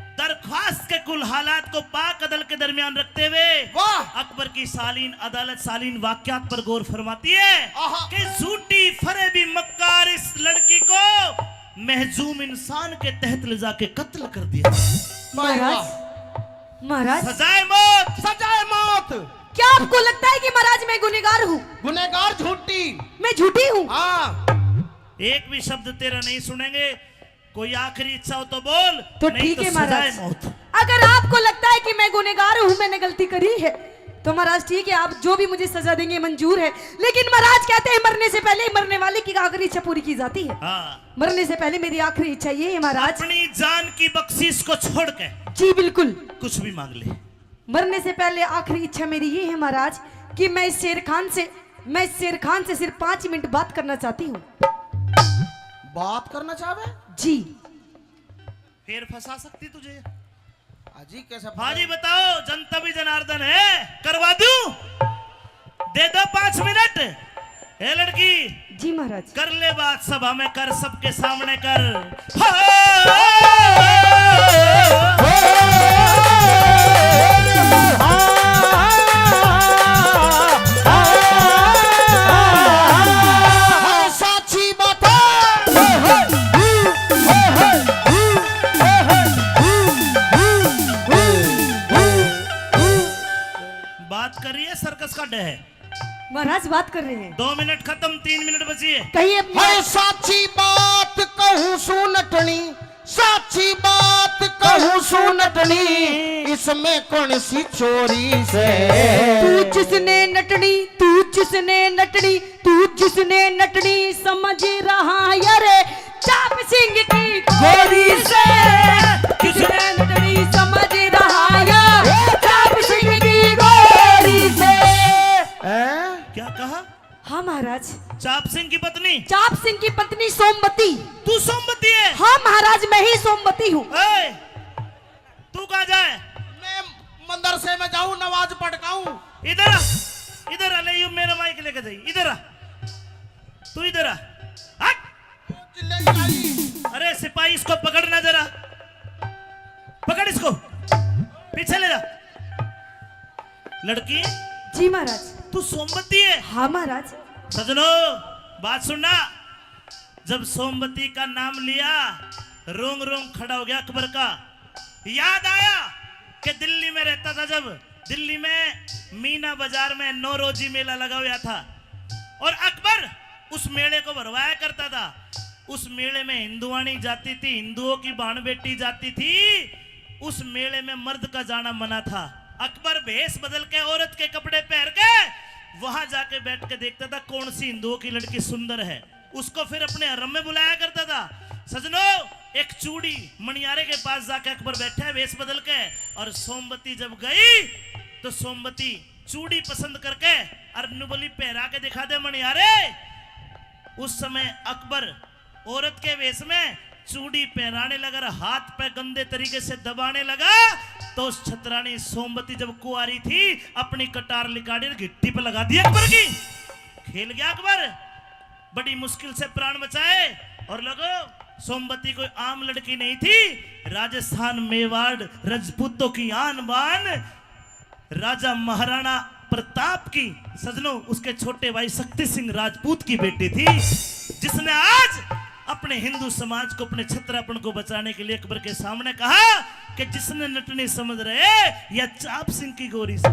दरख्वास्त के कुल हालात को पाक अदल के दरमियान रखते हुए वाह। अकबर की सालीन अदालत सालीन वाकयात पर गौर फरमाती है आहा। कि झूठी, फरेबी, मक्कार इस लड़की को महजूम इंसान के तहत ले जाके कत्ल कर दिया। वाह, वाह। महाराज। सजाए मौत। सजाए मौत। क्या आपको लगता है कि महाराज मैं गुनहगार हूँ? गुनहगार झूठी। मैं झूठी हूँ? हाँ। एक भी शब्द तेरा नहीं सुनेंगे। कोई आखिरी इच्छा हो तो बोल, तो नहीं ठीक तो है सजाए महाराज। मौत। अगर आपको लगता है कि मैं गुनहगार हूँ, मैंने गलती करी है, तो महाराज ठीक है, आप जो भी मुझे सजा देंगे मंजूर है, लेकिन महाराज कहते हैं मरने से पहले मरने वाले की आखिरी इच्छा पूरी की जाती है। हाँ। मरने से पहले मेरी आखिरी इच्छा ये है महाराज। अपनी जान की बख्शिश को छोड़ के जी बिल्कुल। कुछ भी मांग ले। मरने से पहले आखिरी इच्छा मेरी ये है महाराज कि मैं इस शेर खान से, मैं इस शेर खान से सिर्फ पाँच मिनट बात करना चाहती हूँ। बात करना चाहवे? जी। फिर फंसा सकती तुझे। हाजी कैसे फंसा? हाजी बताओ, जनता भी जनार्दन है, करवा दूं? दे दो पाँच मिनट। ए लड़की, जी महाराज। कर ले बात सभा में कर, सबके सामने कर। हाँ। हाँ, साची बात है। बात कर रही है, सर्कस का डे है। महाराज बात कर रहे हैं। दो मिनट खत्म, तीन मिनट बची है। कहिए। हाय साची बात कहूं सू नटनी, साची बात कहूं सू नटनी, इसमें कौन सी चोरी से? तू जिसने नटनी, तू जिसने नटनी, तू जिसने नटनी समझ रहा यार, चाप सिंह की गोरी से। जिसने नटनी समझ रहा यार, चाप सिंह की गोरी से। हैं? क्या कहा? हाँ महाराज। चाप सिंह की पत्नी? चाप सिंह की पत्नी सोमवती। तू सोमवती है? हाँ महाराज, मैं ही सोमवती हूँ। ए, तू कहाँ जाए? मैं मदरसे में जाऊं, नमाज पढ़ के आऊं। इधर आ, इधर आ, ले यू मेरा माइक लेके जाइए, इधर आ, तू इधर आ, हट। चिल्ले जाई। अरे सिपाही, इसको पकड़ना जरा, पकड़ इसको, पीछे ले जा। लड़की, जी महाराज। तू सोमवती है? हाँ महाराज। सजनो, बात सुनना। जब सोमवती का नाम लिया, रोंग रोंग खड़ा हो गया अकबर का। याद आया कि दिल्ली में रहता था, जब दिल्ली में मीना बाजार में नौरोजी मेला लगा हुआ था और अकबर उस मेले को भरवाया करता था। उस मेले में हिंदुआनी जाती थी, हिंदुओं की भाण बेटी जाती थी। उस मेले में मर्द का जाना मना था। अकबर भेष बदल के, औरत के कपड़े पहन के वहां जाके बैठ के देखता था कौन सी हिंदुओं की लड़की सुंदर है। उसको फिर अपने हरम में बुलाया करता था। सजनो, एक चूड़ी मणियारे के पास जाके अकबर बैठा है वेश बदल के, और सोमवती जब गई तो सोमवती चूड़ी पसंद करके और न्यू बोली, "पहरा के दिखा दे मणियारे।" उस समय अकबर औरत के वेश में चूड़ी पहराने लगा और हाथ पे गंदे तरीके से दबाने लगा, तो उस छतरानी सोमवती जब कुंवारी थी, अपनी कटार लिकाड़ी और घिट्टी पे लगा दी अकबर की। खेल गया अकबर। बड़ी मुश्किल से प्राण बचाए। और लोगो, सोमवती कोई आम लड़की नहीं थी। राजस्थान, मेवाड़, रजपूतों की आन बान, राजा महाराणा प्रताप की, सजनों, उसके छोटे भाई शक्ति सिंह राजपूत की बेटी थी, जिसने आज अपने हिंदू समाज को, अपने छतरापन को बचाने के लिए अकबर के सामने कहा कि जिसने नटनी समझ रहे या चाप सिंह की गोरी से।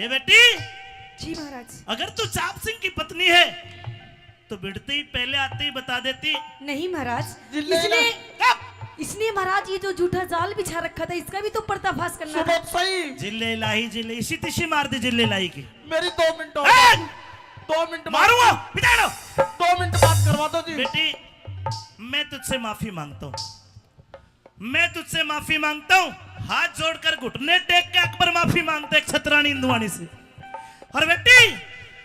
ए बेटी, जी महाराज। अगर तू चाप सिंह की पत्नी है तो भिड़ते ही पहले आते ही बता देती। नहीं महाराज, जिल्ले इसने, ला- इसने महाराज ये जो झूठा जाल बिछा रखा था, इसका भी तो पर्दाफाश करना था। सुबह सही। जिल्ले लाही, जिल्ले इसी तिशी मार दी, जिल्ले लाही की। मेरी दो मिनट और। ए! दो मिनट बात मारूंगा, बिता दो। दो मिनट बात करवा दो जी। बेटी, मैं तुझसे माफी मांगता हूँ, मैं तुझसे माफी मांगता हूँ। हाथ जोड़कर घुटने टेक के अकबर माफी मांगता है एक छतरानी हिंदुआनी से। और बेटी,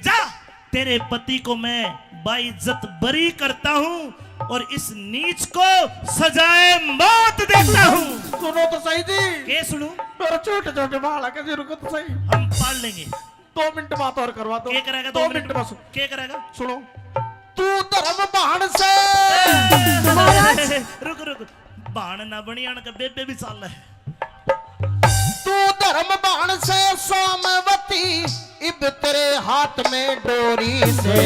जा, तेरे पति को मैं बाइज्जत बरी करता हूँ। और इस नीच को सजाए मौत देता हूँ। सुनो तो सही जी। के सुनू? मेरे छोटे छोटे बालक है जी, रुको तो सही। हम पाल लेंगे। दो मिनट बात और करवा दो। के करेगा दो दो मिनट? मिनट बस। के करेगा? सुनो, तू धर्म भाण से। महाराज। रुक, रुक, भाण ना बनी, आन के बेबे भी साल है। तू धर्म भाण से सोमवती, इब तेरे हाथ में डोरी से।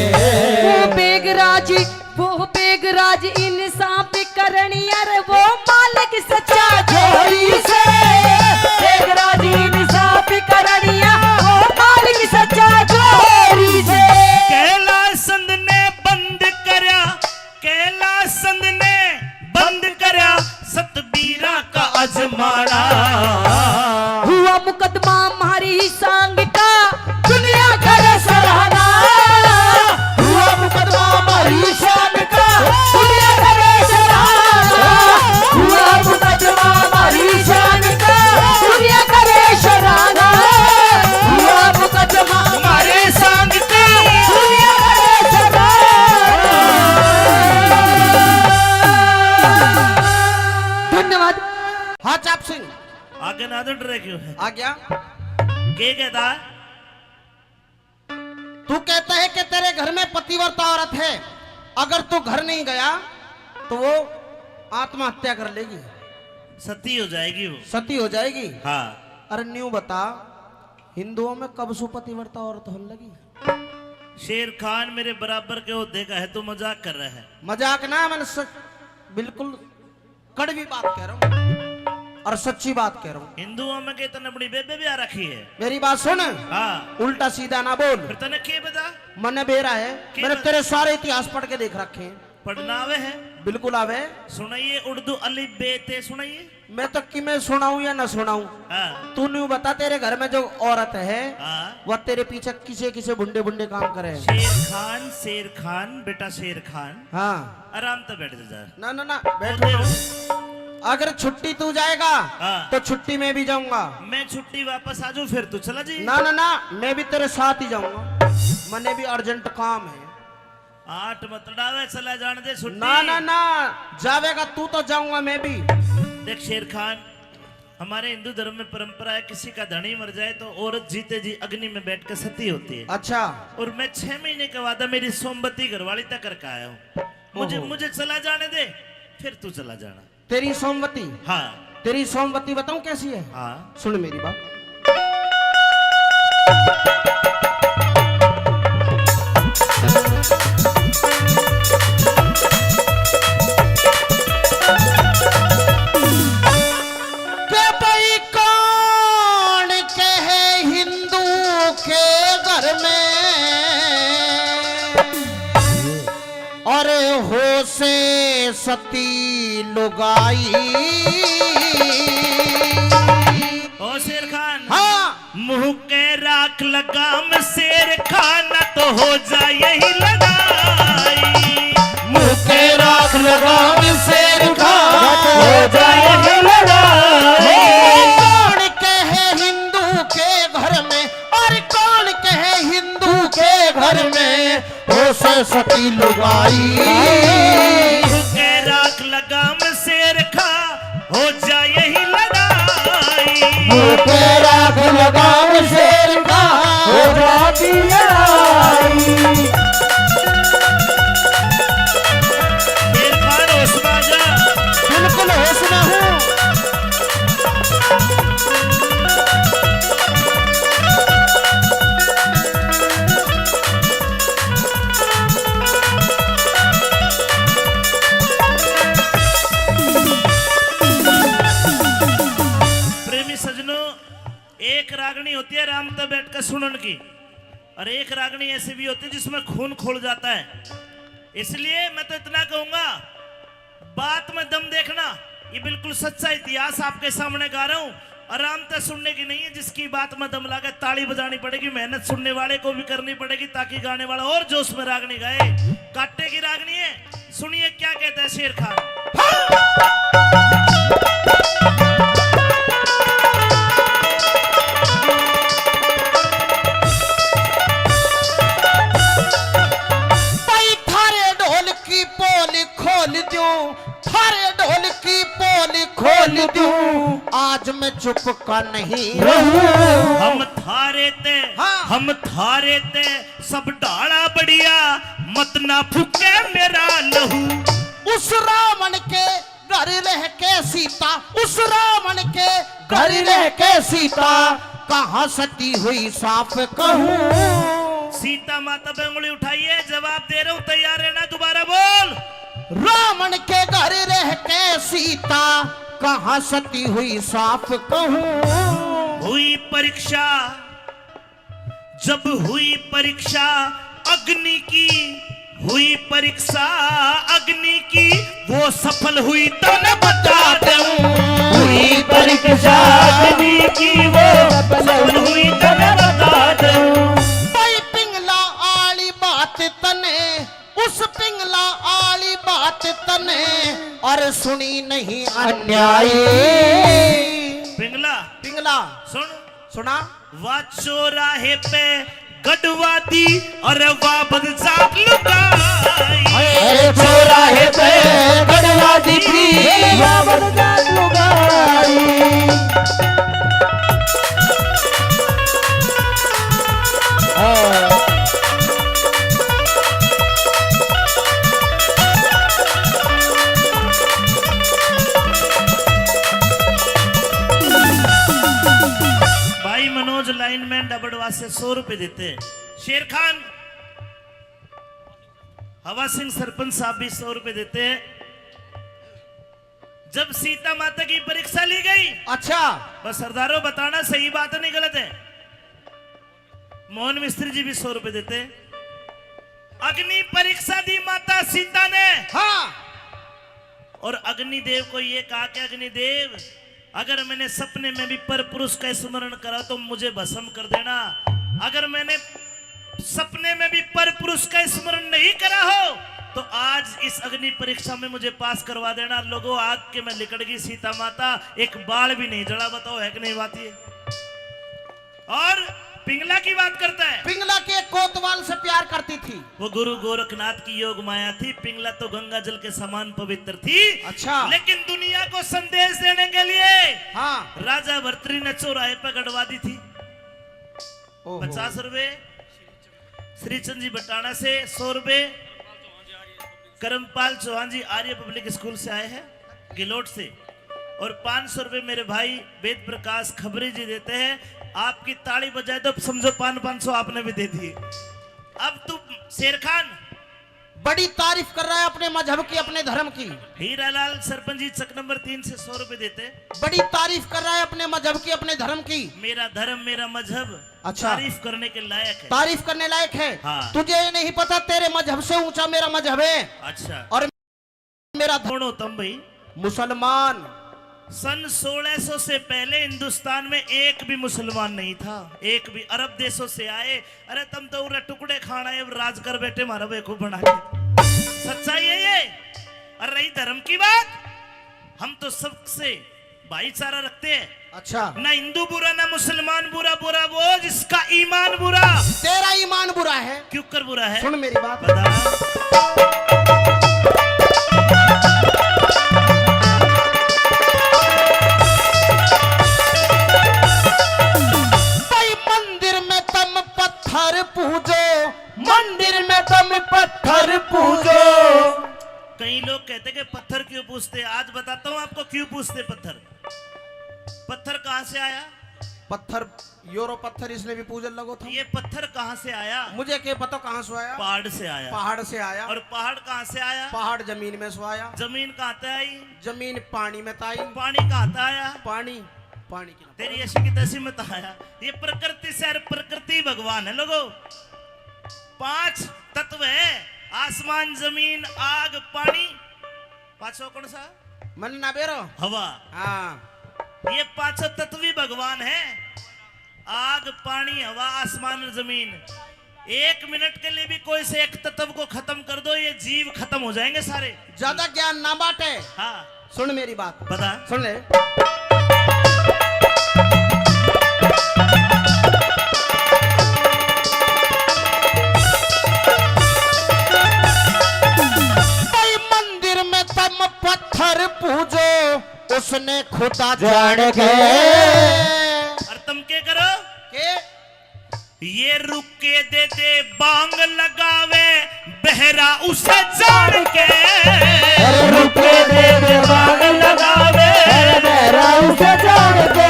वो बेगराज, वो बेगराज इंसाफ करनी, अरे वो मालिक सच्चा जोरी से। बेगराज इंसाफ करनिया, वो मालिक सच्चा जोरी से। कैलाश चंद ने बंद करया, कैलाश चंद ने बंद करया सतबीरा का अजमाना। हुआ मुकदमा म्हारी सांग का, दुनिया करे सराहना। हुआ मुकदमा म्हारी सांग का, दुनिया करे सराहना। हुआ मुकदमा म्हारी सांग का, दुनिया करे सराहना। हुआ मुकदमा म्हारी सांग का, दुनिया करे सराहना। धन्यवाद। हाँ चाप सिंह। आगे ना तो डरे क्यों है? आ गया। के कहता है? तू कहता है कि तेरे घर में पतिव्रता औरत है, अगर तू घर नहीं गया तो वो आत्महत्या कर लेगी। सती हो जाएगी वो। सती हो जाएगी? हाँ। अरे न्यू बता, हिंदुओं में कब से पतिव्रता औरत होने लगी? शेर खान मेरे बराबर के होते का है, तू मजाक कर रहा है। मजाक ना, मैंने सच, बिल्कुल कड़वी बात कह रहा हूँ और सच्ची बात कह रहा हूँ। हिंदुओं में के तने अपनी बेबे भी आ रखी है। मेरी बात सुन। हाँ। उल्टा सीधा ना बोल। फिर तने के बता? मने बेरा है, के मैंने बता? तेरे सारे इतिहास पढ़ के देख रखे हैं। पढ़ना आवे है? बिल्कुल आवे। सुनाइए, उर्दू अलिफ बे ते सुनाइए। मैं तो किमें सुनाऊं या ना सुनाऊं, हाँ। तू न्यू बता, तेरे घर में जो औरत है, हाँ। वह तेरे पीछे किसे किसे बुंडे बुंडे काम करे है? शेर खान, शेर खान, बेटा शेर खान। हाँ। आराम से बैठ जा। ना, ना, ना, बैठो ना। अगर छुट्टी तू जाएगा, हाँ। तो छुट्टी मैं भी जाऊंगा। मैं छुट्टी वापस आ जाऊं, फिर तू चला जी। ना, ना, ना, मैं भी तेरे साथ ही जाऊंगा। मने भी अर्जेंट काम है। आठ मत डावे, चला जान दे छुट्टी। ना, ना, ना, जावेगा तू तो जाऊंगा मैं भी। देख शेर खान, हमारे हिंदू धर्म में परंपरा है, किसी का धनी मर जाए तो औरत जीते जी अग्नि में बैठ के सती होती है। अच्छा। और मैं छह महीने के बाद मेरी सोमवती घरवाली तक करके आया हूँ। मुझे, ओहो। मुझे चला जाने दे, फिर तू चला जाना। तेरी सोमवती? हाँ। तेरी सोमवती बताऊं कैसी है? हाँ। सुन मेरी बात। के भाई कौन कहे हिंदू के घर में, अरे हो से सती लुगाई। ओ शेर खान। हाँ। मुंह के राख लगाम शेर खान, तो हो जाए यही लड़ाई। मुंह के राख लगाम शेर खान, हो जाए यही लड़ाई। कौन कहे हिंदू के घर में, और कौन कहे हिंदू के घर में, हो से सती लुगाई। के राख लगाम शेर खा, हो जा यही लड़ाई। के राख लगाम शेर खा, हो जाती लड़ाई। शेर खान होश में आ जा। बिल्कुल होश में हूँ। प्रेमी सजनों, एक रागनी होती है आराम से बैठ कर सुनन की, और एक रागनी ऐसी भी होती है जिसमें खून खोल जाता है। इसलिए मैं तो इतना कहूंगा, बात में दम देखना, ये बिल्कुल सच्चा इतिहास आपके सामने गा रहा हूं। आराम से सुनने की नहीं है, जिसकी बात में दम लागे ताली बजानी पड़ेगी, मेहनत सुनने वाले को भी करनी पड़ेगी, ताकि गाने वाला और जोश में रागनी गाए। काटे की रागनी है, सुनिए क्या कहता है शेर खान। भाई थारे ढोल की पोल खोल थारे ढोल की पोल खोल दूं, आज मैं चुप का नहीं रहूं। हम थारे ते, हाँ। हम थारे ते सब ढाला बढ़िया, मत ना फूके मेरा लहू। उस रावण के घर रह के सीता, उस रावण के घर रह के सीता, कहाँ सती हुई साफ कहूँ। सीता माता पे उंगली उठाइए, जवाब दे रहा हूँ, तैयार रहना, दोबारा बोल। रावण के घर रह के सीता, कहाँ सती हुई साफ कहूँ। हुई परीक्षा, जब हुई परीक्षा अग्नि की, हुई परीक्षा अग्नि की, वो सफल हुई तो मैं बता दूं। हुई परीक्षा अग्नि की, वो सफल हुई तो मैं बता दूं। भाई पिंगला आली बात तने, उस पिंगला आली बात तने, और सुनी नहीं अन्यायी। पिंगला, पिंगला। सुन। सुना। वा चौराहे पे गढ़वा दी, अरे वा बदजात लुगाई। अरे चौराहे पे गढ़वा दी की, वा बदजात लुगाई। हाँ। भाई मनोज लाइनमैन डबडवा से सौ रुपए देते। शेर खान हवा सिंह सरपंच साहब भी सौ रुपए देते। जब सीता माता की परीक्षा ली गई, अच्छा। बस सरदारों, बताना सही बात है, नहीं गलत है। मोहन मिस्त्री जी भी सौ रुपए देते। अग्नि परीक्षा दी माता सीता ने। हाँ। और अग्निदेव को ये कहा कि अग्निदेव, अगर मैंने सपने में भी पर पुरुष का स्मरण करा तो मुझे भस्म कर देना। अगर मैंने सपने में भी पर पुरुष का स्मरण नहीं करा हो तो आज इस अग्नि परीक्षा में मुझे पास करवा देना। लोगों, आग के में लिकड़ गई सीता माता, एक बाल भी नहीं जला। बताओ, है कि नहीं बात ये? और पिंगला की बात करता है। पिंगला के कोतवाल से प्यार करती थी। वो गुरु गोरखनाथ की योग माया थी। पिंगला तो गंगा जल के समान पवित्र थी। अच्छा। लेकिन दुनिया को संदेश देने के लिए, हाँ। राजा भर्तृहरि ने चौराहे पर गड़वा दी थी। ओहो। पचास रुपए। श्रीचंद जी बटाना से सौ रुपए। करमपाल चौहान जी आर्य पब्लिक स्कूल से आए हैं, गिलोट से। और पाँच सौ रुपए मेरे भाई वेद प्रकाश खबरी जी देते हैं। आपकी ताली बजाए तो समझो पाँच, पाँच सौ आपने भी दे दिए। अब तू शेर खान। बड़ी तारीफ कर रहा है अपने मजहब की, अपने धर्म की। हीरालाल सरपंच जी चक नंबर तीन से सौ रुपए देते हैं। बड़ी तारीफ कर रहा है अपने मजहब की, अपने धर्म की। मेरा धर्म, मेरा मजहब अच्छा। तारीफ करने के लायक है। तारीफ करने लायक है। हाँ। तुझे ये नहीं पता, तेरे मजहब से ऊंचा मेरा मजहब है। अच्छा। और मेरा धर्म कौन हो तुम भाई? मुसलमान। सन सोलह सौ से पहले हिंदुस्तान में एक भी मुसलमान नहीं था, एक भी। अरब देशों से आए। अरे तुम तो उरे टुकड़े खाना है, राज कर बैठे, हमारा बेवकूफ बना के। सच्चाई है ये। और रही धर्म की बात, हम तो सबसे भाईचारा रखते हैं। अच्छा। ना हिंदू बुरा, ना मुसलमान बुरा, बुरा वो जिसका ईमान बुरा। तेरा ईमान बुरा है। क्यों कर बुरा है? सुन मेरी बात। बता। भाई मंदिर में तुम पत्थर पूजो, मंदिर में तुम पत्थर पूजो। कई लोग कहते कि पत्थर क्यों पूजते? आज बताता हूँ आपको क्यों पूजते पत्थर। पत्थर कहाँ से आया? पत्थर, यो रो पत्थर, इसने भी पूजन लगो था। ये पत्थर कहाँ से आया? मुझे क्या पता कहाँ से आया। पहाड़ से आया। पहाड़ से आया। और पहाड़ कहाँ से आया? पहाड़ जमीन में से आया। जमीन कहाँ से आई? जमीन पानी में से आई। पानी कहाँ से आया? पानी, पानी की ना। तेरी ऐसी की तैसी में तो आया। ये प्रकृति से, और प्रकृति भगवान है लोगो। पांच तत्व है, आसमान, जमीन, आग, पानी। पांचों कौन सा? मन ना बेरो। हवा। हाँ। ये पांचों तत्व ही भगवान है। आग, पानी, हवा, आसमान और जमीन। एक मिनट के लिए भी कोई से एक तत्व को खत्म कर दो, ये जीव खत्म हो जाएंगे सारे। ज्यादा ज्ञान ना बांटे। हाँ। सुन मेरी बात। बता। सुन ले। भाई मंदिर में तुम पत्थर हर पूजो उसने खुदा जान के। और तुम के करो? के? ये रुके दे दे बांग लगावे, बहरा उसे जान के। अरे रुके दे दे बांग लगावे, अरे बहरा उसे जान के।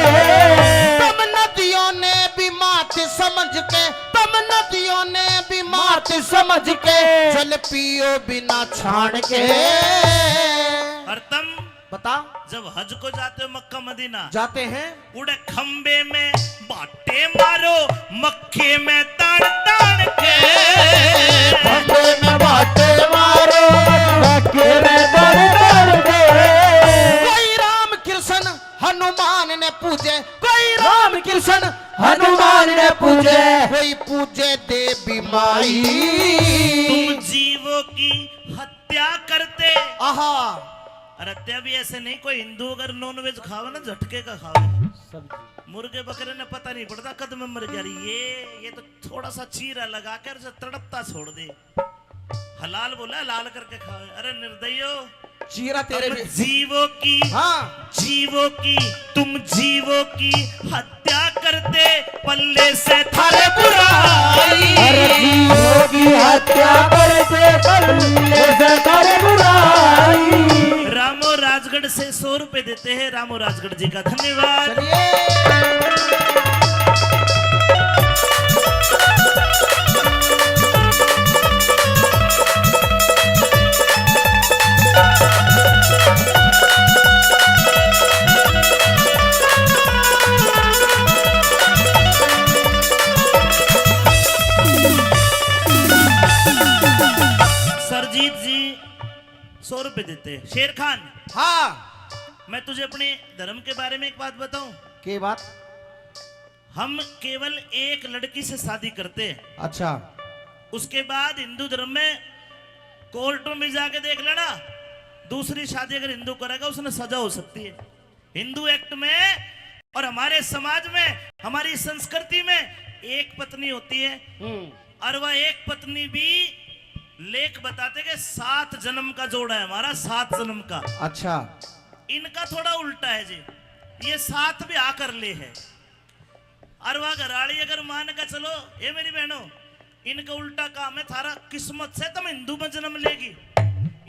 तुम नदियों ने भी मात समझ के, तुम नदियों ने भी मात समझ के, जल पियो बिना छान के। और तुम बता। जब हज को जाते हो मक्का मदीना, जाते हैं। उड़े खंबे में बाटे मारो, मक्के में तान तान के। खंबे में बाटे मारो, मक्के में तान तान के। कोई राम कृष्ण हनुमान ने पूजे, कोई राम कृष्ण हनुमान ने पूजे, कोई पूजे देवी माई। तुम जीवों की हत्या करते। आहा। और हत्या भी ऐसे नहीं, कोई हिंदू अगर नॉनवेज खावे ना, झटके का खावे। सब्जी। मुर्गे बकरे ने पता नहीं पड़ता कद में मर गया। अरे ये, ये तो थोड़ा सा चीरा लगा के और उसे तड़पता छोड़ दे। हलाल बोला, हलाल करके खावे। अरे निर्दयो, चीरा तेरे तुम भी। जीवों की, हाँ। जीवों की, तुम जीवों की हत्या करते, पल्ले से थारे बुराई। अरे जीवों की हत्या करते, पल्ले से थारे बुराई। रामो राजगढ़ से सौ रुपए देते हैं, रामो राजगढ़ जी का धन्यवाद। चलिए। सरजीत जी सौ रुपए देते हैं। शेर खान, हाँ। मैं तुझे अपने धर्म के बारे में एक बात बताऊं। के बात? हम केवल एक लड़की से शादी करते हैं। अच्छा। उसके बाद हिंदू धर्म में कोर्ट में भी जाके देख लेना, दूसरी शादी अगर हिंदू करेगा, उसने सजा हो सकती है। हिंदू एक्ट में और हमारे समाज में, हमारी संस्कृति में एक पत्नी होती है। हम्म। और वह एक पत्नी भी लेख बताते कि सात जन्म का जोड़ा है हमारा, सात जन्म का। अच्छा। इनका थोड़ा उल्टा है जी, ये सात ब्याह कर ले है। और वह घराली अगर मान के चलो, ए मेरी बहनों, इनका उल्टा काम है, थारा किस्मत से तुम हिंदू में जन्म लेगी।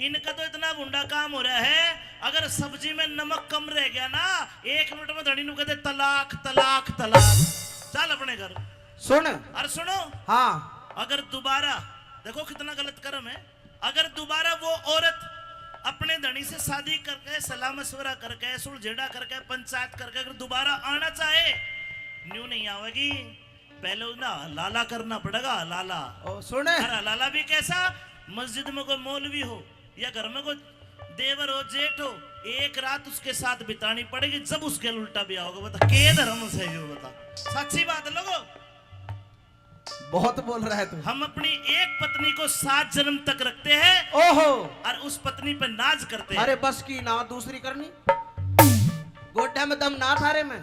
इनका तो इतना भुंडा काम हो रहा है, अगर सब्जी में नमक कम रह गया ना, एक मिनट में धणी नु कहते, "तलाक, तलाक, तलाक, चल अपने घर।" सुन। और सुनो, हाँ। अगर दोबारा, देखो कितना गलत कर्म है, अगर दोबारा वो औरत अपने धणी से शादी करके, सलाह मशवरा करके, सुलझेड़ा करके, पंचायत करके अगर दोबारा आना चाहे, न्यू नहीं आवेगी। पहले उन्हें हलाला करना पड़ेगा, हलाला। ओ, सुने। और हलाला भी कैसा? मस्जिद में कोई मौलवी हो या घर में कोई देवर हो, जेठ हो, एक रात उसके साथ बितानी पड़ेगी, जब उसके उल्टा ब्याह होगा। बता, के धर्म से हो? बता, साची बात है लोगो। बहुत बोल रहा है तू। हम अपनी एक पत्नी को सात जन्म तक रखते हैं। ओहो। और उस पत्नी पे नाज करते हैं। अरे बस की ना, दूसरी करनी। गोड्डा में दम ना थारे में,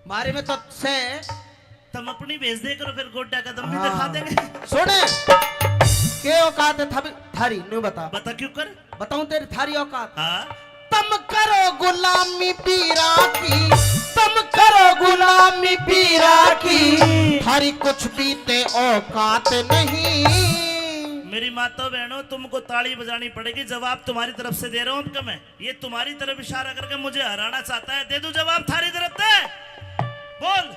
मारे में तो से। तुम अपनी भेज दे करो, फिर गोड्डा का दम भी हाँ। दिखा देंगे। सुने, के औकात है थारी, न्यू बता। बता क्यों कर? बताऊं तेरी थारी औकात? हाँ। तुम करो गुलामी पीरा की, तुम करो गुलामी पीरा की, थारी कुछ भी ते औकात नहीं। मेरी माता बहनों, तुमको ताली बजानी पड़ेगी, जवाब तुम्हारी तरफ से दे रहा हूं। अब मैं, ये तुम्हारी तरफ इशारा करके मुझे हराना चाहता है, दे दूं जवाब थारी तरफ से? बोल।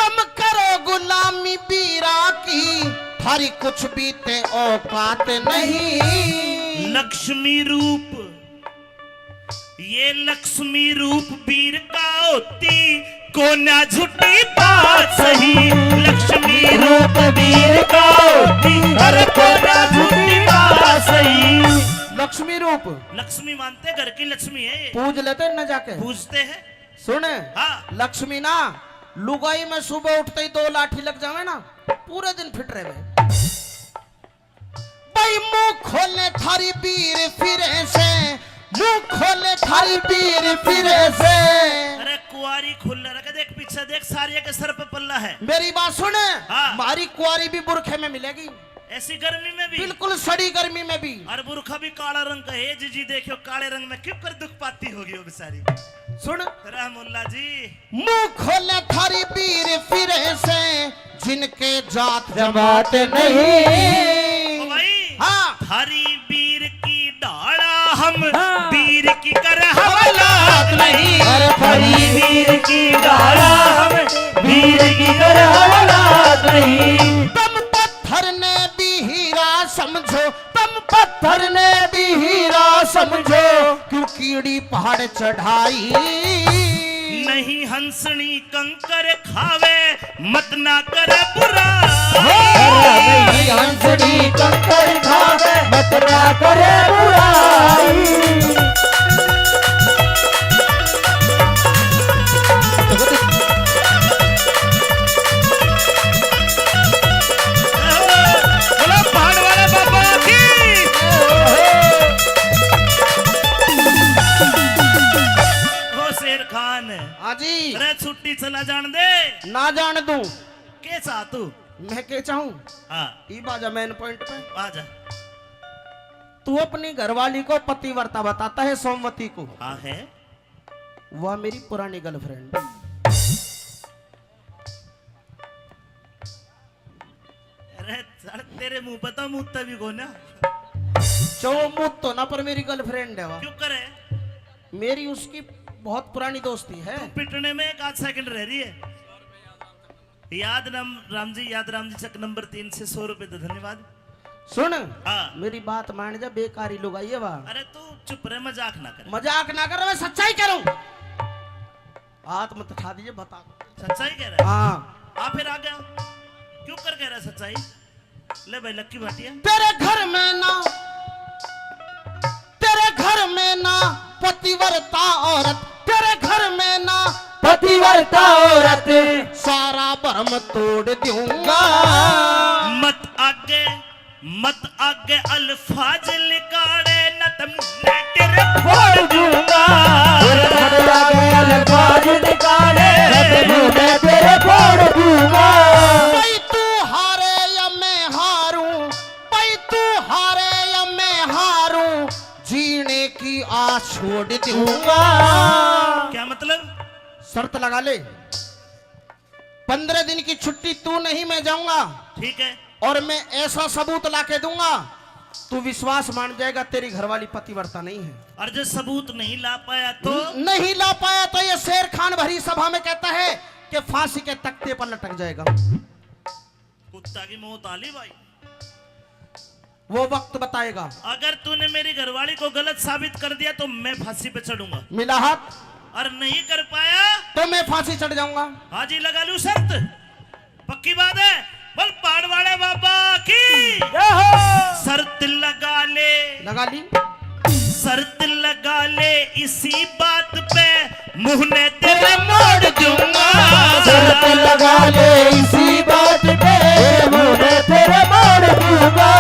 तुम करो गुलामी पीरा की, थारी कुछ भी ते औकात नहीं। लक्ष्मी रूप, ये लक्ष्मी रूप वीर का होती, कोन्या झूठी बात सही। लक्ष्मी रूप वीर का होती, अरे कोन्या झूठी बात सही। लक्ष्मी रूप। लक्ष्मी मानते घर की लक्ष्मी है ये। पूज लेते न जाके। पूजते हैं। सुन, हाँ। लक्ष्मी ना, लुगाई में सुबह उठते ही दो लाठी लग जावे ना, पूरे दिन फिट रहे। भाई मुंह खोले थारी बीर फिरे से, मुंह खोले थारी बीर फिरे से। अरे कुआरी खुल रखे, देख पीछे देख, सारिया के सर पे पल्ला है। मेरी बात सुन, हाँ। मारी कुआरी भी बुरखे में मिलेगी। ऐसी गर्मी में भी। बिल्कुल सड़ी गर्मी में भी। और बुरखा भी काला रंग का है। जी, जी, देखियो, काले रंग में क्यों कर दुख पाती होगी वो बेचारी। सुन। रहमुल्ला जी। मुंह खोले थारी पीर फिरे से, जिनके जात जमात नहीं। ओ भाई, हाँ। थारी पीर की ढाला हम, हाँ। पीर की कर हवालात नहीं। अरे थारी पीर की ढाला हम, पीर की कर हवालात नहीं। तुम पत्थर ने भी हीरा समझो, तुम पत्थर ने भी हीरा समझो, क्यों कीड़ी पहाड़ चढ़ाई। नहीं हंसनी कंकर खावे, मत ना करे बुराई। अरे नहीं हंसनी कंकर खावे, मत ना करे बुराई। बोलो पहाड़ वाले बाबा की। ओ शेर खान। हाँ जी। अरे छुट्टी चला जान दे। ना जान दूं। के चाह तू? मैं के चाहूं? हाँ। ई बाजा मेन पॉइंट पे। आजा। तू अपनी घरवाली को पतिव्रता बताता है, सोमवती को। हाँ है। वह मेरी पुरानी गर्लफ्रेंड। अरे सर, तेरे मुंह पे तो मुत्ता भी कोना। चो मुत्तो ना, पर मेरी गर्लफ्रेंड है वह। क्यों करे? मेरी उसकी बहुत पुरानी दोस्ती है। तू पिटने में एक आध सेकंड रह रही है। याद राम, राम जी, याद राम जी, चक नंबर तीन से सौ रुपए दे, धन्यवाद। सुन, हाँ। मेरी बात मान जा, बेकारी लुगाई है वह। अरे तू चुप रहे, मजाक ना कर। मजाक ना कर, मैं सच्चाई कह रहा हूँ। हाथ मत उठा दीजिए, बता। सच्चाई कह रहा है? हाँ। आ फिर आ गया, क्यों कर कह रहा है सच्चाई? ले भाई लक्की भाटिया। तेरे घर में ना, तेरे घर में ना पतिव्रता औरत, तेरे घर में ना पतिव्रता औरत, सारा भरम तोड़ दूंगा। मत आगे, मत आगे अल्फाज लिकाड़े, न तो मैं तेरे फोड़ दूंगा। मत आगे अल्फाज लिकाड़े, न तो मैं तेरे फोड़ दूंगा। भाई तू हारे या मैं हारूं, भाई तू हारे या मैं हारूं, जीने की आस छोड़ दूंगा। क्या मतलब? शर्त लगा ले, पन्द्रह दिन की छुट्टी तू नहीं, मैं जाऊंगा। ठीक है। और मैं ऐसा सबूत ला के दूंगा, तू विश्वास मान जाएगा, तेरी घरवाली पतिव्रता नहीं है। और जो सबूत नहीं ला पाया तो? न-, नहीं ला पाया तो ये शेर खान भरी सभा में कहता है कि फांसी के तख्ते पर लटक जाएगा। कुत्ता की मौत आली भाई। वो वक्त बताएगा। अगर तूने मेरी घरवाली को गलत साबित कर दिया तो मैं फांसी पे चढ़ूंगा। मिला हाथ। और नहीं कर पाया तो मैं फांसी चढ़ जाऊंगा। हाँ जी, लगा लूं शर्त। पक्की बात है। बोल पहाड़ वाले बाबा की। जय हो। शर्त लगा ले। लगा ली। शर्त लगा ले इसी बात पे, मुंह ने तेरे मोड़ दूंगा। शर्त लगा ले इसी बात पे, मुंह ने तेरे मोड़ दूंगा।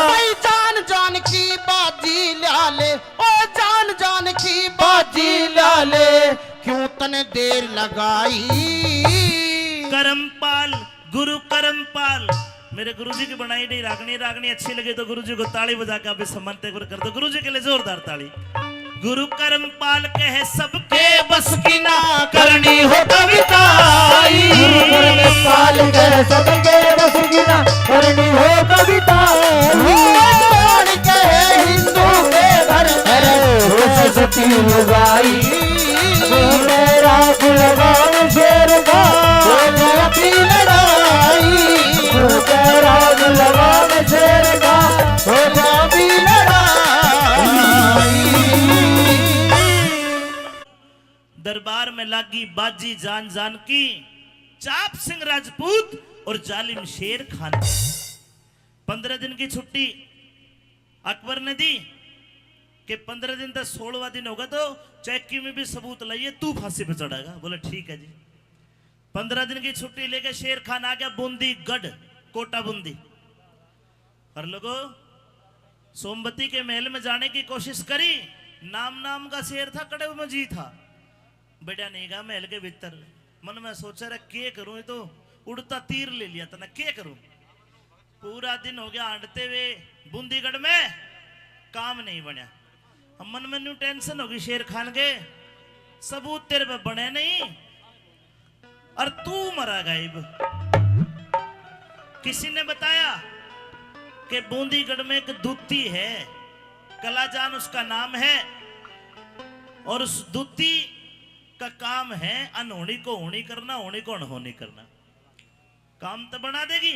भाई जान जान की बाजी ला ले, ओ जान जान की बाजी ला ले, क्यों तने देर लगाई। करमपाल, गुरु करमपाल, मेरे गुरुजी की बनाई गई रागनी, रागनी अच्छी लगे तो गुरुजी को ताली बजा के आप इस सम्मान एक बार कर दो, गुरुजी के लिए जोरदार ताली। गुरु करमपाल कहे सबके बस की ना, करनी हो कविताई। गुरु करमपाल कहे सबके बस की ना, करनी हो कविताई। कौन कहे हिंदू के घर में सरस्वती लुगाई। मेरा गुलगान शेर का, हो जाती लड़ाई। मेरा गुलगान शेर का, हो जाती लड़ाई। दरबार में लागी बाजी जान जान की, चाप सिंह राजपूत और जालिम शेर खान। पन्द्रह दिन की छुट्टी अकबर ने दी कि पन्द्रह दिन तक, सोलहवाँ दिन होगा तो चाहे किमें भी सबूत लाइए, तू फांसी पे चढ़ेगा। बोले ठीक है जी। पन्द्रह दिन की छुट्टी लेके शेर खान आ गया बूंदी गढ़, कोटा बूंदी। और लोगो, सोमवती के महल में जाने की कोशिश करी, नाम नाम का शेर था, कड़े में जी था, बढ़िया नहीं गया महल के भीतर। मन में सोचा रहा के करूं, ये तो उड़ता तीर ले लिया तने, के करूं? पूरा दिन हो गया हांडते हुए बूंदीगढ़ में, काम नहीं बनया। अब मन में न्यू टेंशन होगी शेर खान के, सबूत तेरे पे बने नहीं और तू मरा गायब। किसी ने बताया कि बूंदीगढ़ में एक दूती है, कलाजान उसका नाम है, और उस दूती का काम है अनहोनी को होनी करना, होनी को अनहोनी करना। काम तो बना देगी,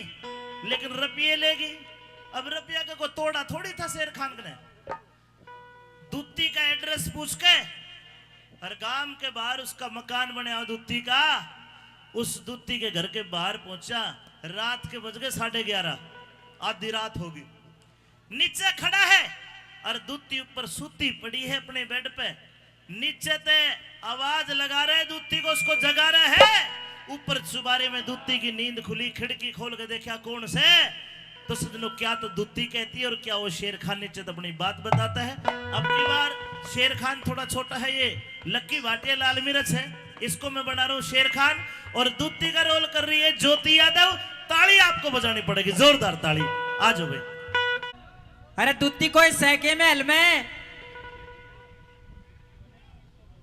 लेकिन रुपये लेगी। अब रुपया का कोई तोड़ा थोड़ी था शेर खान ने। दूती का एड्रेस पूछ के, हर गांव के बाहर उसका मकान बनया हो दूती का, उस दूती के घर के बाहर पहुंचा। रात के बज गए साढ़े ग्यारह, आधी रात होगी। नीचे खड़ा है और दूती ऊपर सूती पड़ी है अपने बेड पे। नीचे ते आवाज लगा रहे दूती को, उसको जगा रहे है। ऊपर चुबारे में दूती की नींद खुली, खिड़की खोल के देखा कौन से, तो सजनों, क्या तो दूती कहती है और क्या वो शेर खान नीचे तो अपनी बात बताता है। अब की बार शेर खान थोड़ा छोटा है, ये लक्की भाटिया लाल मिर्च है, इसको मैं बना रहा हूँ शेर खान, और दूती का रोल कर रही है ज्योति यादव। ताली आपको बजानी पड़ेगी, जोरदार ताली। आ जाओ भाई। अरे दूती कोई सैके महल में।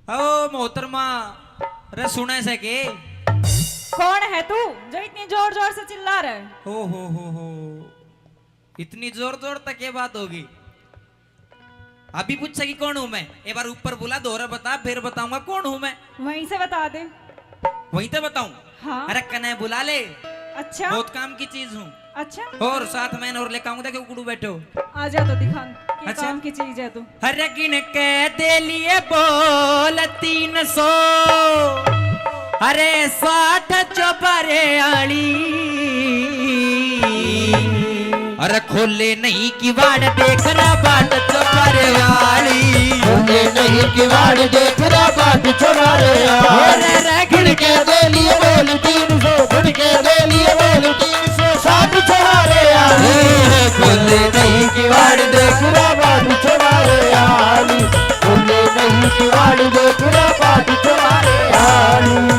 ओ मोहतरमा, रे सुने से के? कौन है तू जो इतनी जोर जोर से चिल्ला रहा है? ओ हो हो हो, इतनी जोर जोर तक ये बात होगी? अभी पूछेगी कौन हूँ मैं? एक बार ऊपर बुला, दोहरा बता, फिर बताऊंगा कौन हूँ मैं। वहीं से बता दे। वहीं तो बताऊं? हाँ। अरे कने बुला ले। अच्छा। बहुत काम की चीज हूँ। अच्छा। और साथ में और लेके आऊंगा, देखो कुड़ू बैठो। आ जा तो दिखा, क्या अच्छा? काम की चीज है तू? अरे गिन के दे लिए बोल तीन सौ, अरे साठ चौबारे आली। अरे खोले नहीं किवाड़ देख रहा बाट चौबारे आली। खोले नहीं किवाड़ देख रहा बाट चौबारे आली। अरे गिन के दे लिए बोल तीन सौ, गिन के दे लिए बोल तीन सौ साठ चौबारे आली। खोले नहीं किवाड़ देख रहा बाट चौबारे आली। खोले नहीं किवाड़ देख रहा बाट चौबारे आली।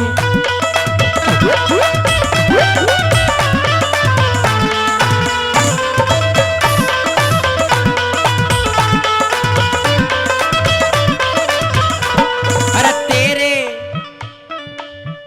अरे तेरे,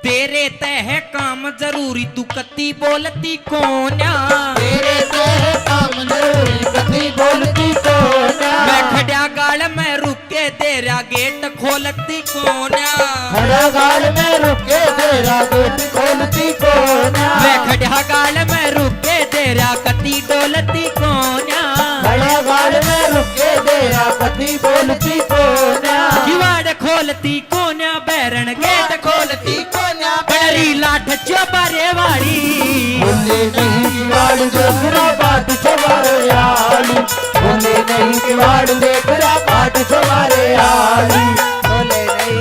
तेरे तै है काम जरूरी, तू कती बोलती कोन्या। तेरे तै है काम जरूरी, कती बोलती कोन्या। मैं खड्या गाल में रुक के तेरा गेट खोलती कोन्या। खड्या गाल में रुक के तेरा गेट खोलती कोन्या। मैं खड्या गाल में रुक के तेरा कती डोलती कोन्या। खड्या गाल में रुक के तेरा कती बोलती कोन्या। किवाड़ खोलती कोन्या, बैरन गेट खोलती कोन्या, बड़ी लाठ चौबारे वाली। बोले नहीं किवाड़ देख रहा बाट चौबारे आली। बोले नहीं किवाड़ देख रहा बाट चौबारे आली। बोले नहीं।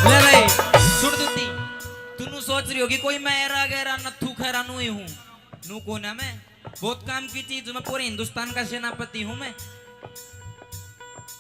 ले भाई, सुन दूती, तू नू सोच रही होगी कोई मैं एरा गैरा नथू खैरा नू ही हूँ। नू कोना मैं, बहुत काम की चीज, मैं पूरे हिंदुस्तान का सेनापति हूँ मैं।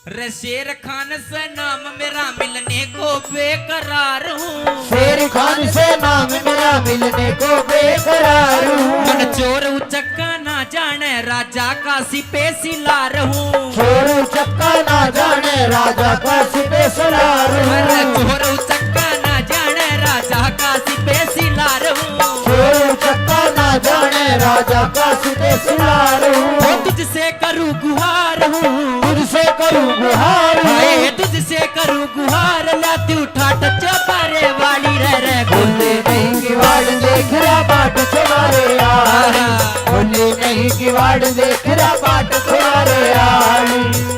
रे शेर खान से नाम मेरा मिलने को बेकरार हूँ। शेर खान से नाम मेरा मिलने को बेकरार हूँ। मन चोर उचक्का ना जाने राजा काशी पे सिलार हूँ। चोर उचक्का ना जाने राजा काशी पे सिलार हूँ। अरे चोर उचक्का ना जाने राजा काशी पे सिलार हूँ। चोर उचक्का ना जाने राजा काशी पे सिलार हूँ। वो तुझसे करूँ गुहार हूँ। तुझसे करूँ गुहार हूँ। हाय, तुझसे करूँ गुहार, लाती उठा टच पारे वाली रह रह। बोले नहीं किवाड़ देख रहा बाट चौबारे आली। बोले नहीं किवाड़ देख रहा बाट चौबारे आली।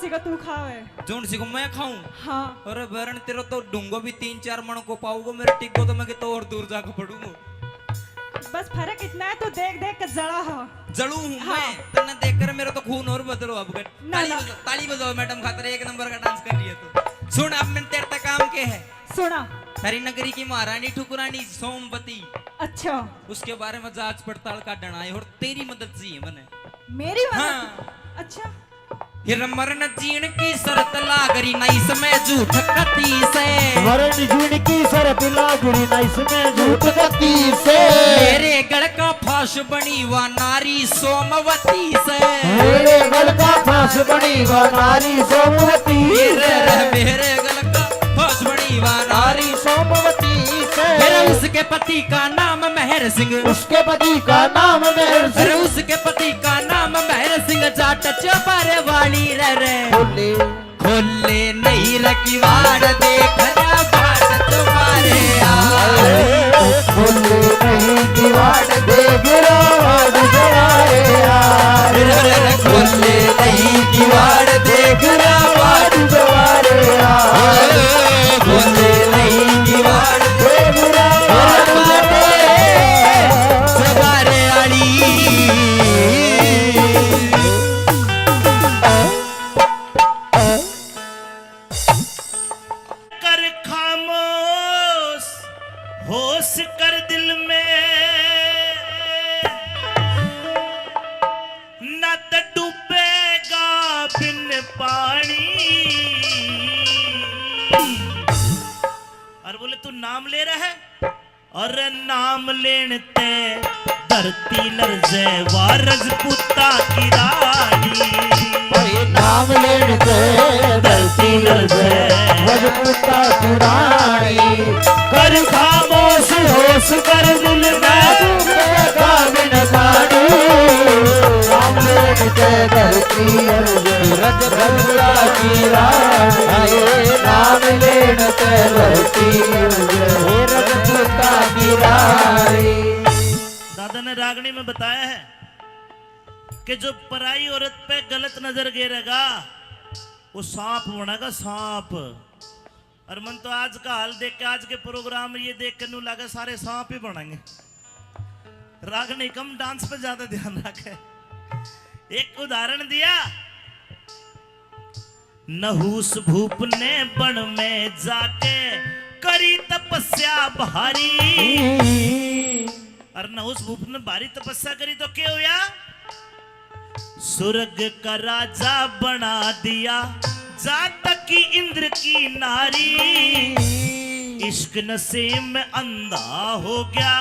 सी का तू खावे। जोन सी को मैं खाऊं? हाँ। अरे बैरन, तेरा तो ढूंगो भी तीन चार मण को पाऊंगा, मेरे टिग्गो तो मैं कितो और दूर जाके पड़ूंगा। बस फर्क इतना है, तू देख देख के जला हो। जलू हूँ हाँ। मैं, तन्ने देख कर मेरा तो खून और बदलो अब। ना, ताली ना। बजाओ, ताली बजाओ मैडम खातर, एक नंबर का डांस कर रही है तू। सुन, अब मैंने तेरे तक काम के है। सुना। थारी नगरी की महारानी ठुकरानी सोमवती। अच्छा। उसके बारे में जांच पड़ताल का डना है और तेरी मदद चाहिए मने। मेरी मदद? हाँ। अच्छा। ये मरण जीण की शर्त लाग रही ना इसमें झूठ कती से। मरण जीण की शर्त लाग रही ना इसमें झूठ कती से। मेरे गल का फांस बनी वा नारी सोमवती से। मेरे गल का फांस बनी वा नारी सोमवती ये से। रे, मेरे गल का फांस बनी वा नारी नारी सोमवती से। मेरा उसके पति का नाम मेहर सिंह। उसके पति का नाम मेहर सिंह। अरे उसके पति का नाम मेहर सिंह, जाट चौबारे वाली रे रे। बोले। खोले नहीं रे किवाड़, देख रे बाट तुम्हारे यार। खोले नहीं किवाड़, देख रे बाट तुम्हारे यार। रे रे रे, खोले नहीं किवाड़, देख रे बाट तुम्हारे यार। खोले नहीं किवाड़, देख रे बाट तुम्हारे यार। चौबारे वाली। कर खामोश, होश कर दिल में, ना तो डूबेगा बिन पानी। और बोले, तू नाम ले रहा है? अरे नाम लेण ते धरती लरजे वा रजपूता की रानी। अरे नाम लेण ते धरती लरजे रजपूता की रानी। कर खामोश होश कर दिल में, डूबेगा बिन पानी। नाम लेण ते धरती लरजे रजपूता की रानी। नाम लेण ते धरती लरजे रजपूता की रानी। दादा ने रागणी में बताया है कि जो पराई औरत पे गलत नजर गेरेगा, वो सांप बनेगा, सांप। और मन तो आज का हाल देख के, आज के प्रोग्राम ये देख के नू लगे सारे सांप ही बनेंगे। रागणी कम, डांस पे ज्यादा ध्यान रखे। एक उदाहरण दिया, नहुस भूप ने बन में जाके करी तपस्या भारी। और नहुस भूप ने भारी तपस्या करी तो के होया? स्वर्ग का राजा बना दिया, जात की इंद्र की नारी। इश्क नशे में अंधा हो गया,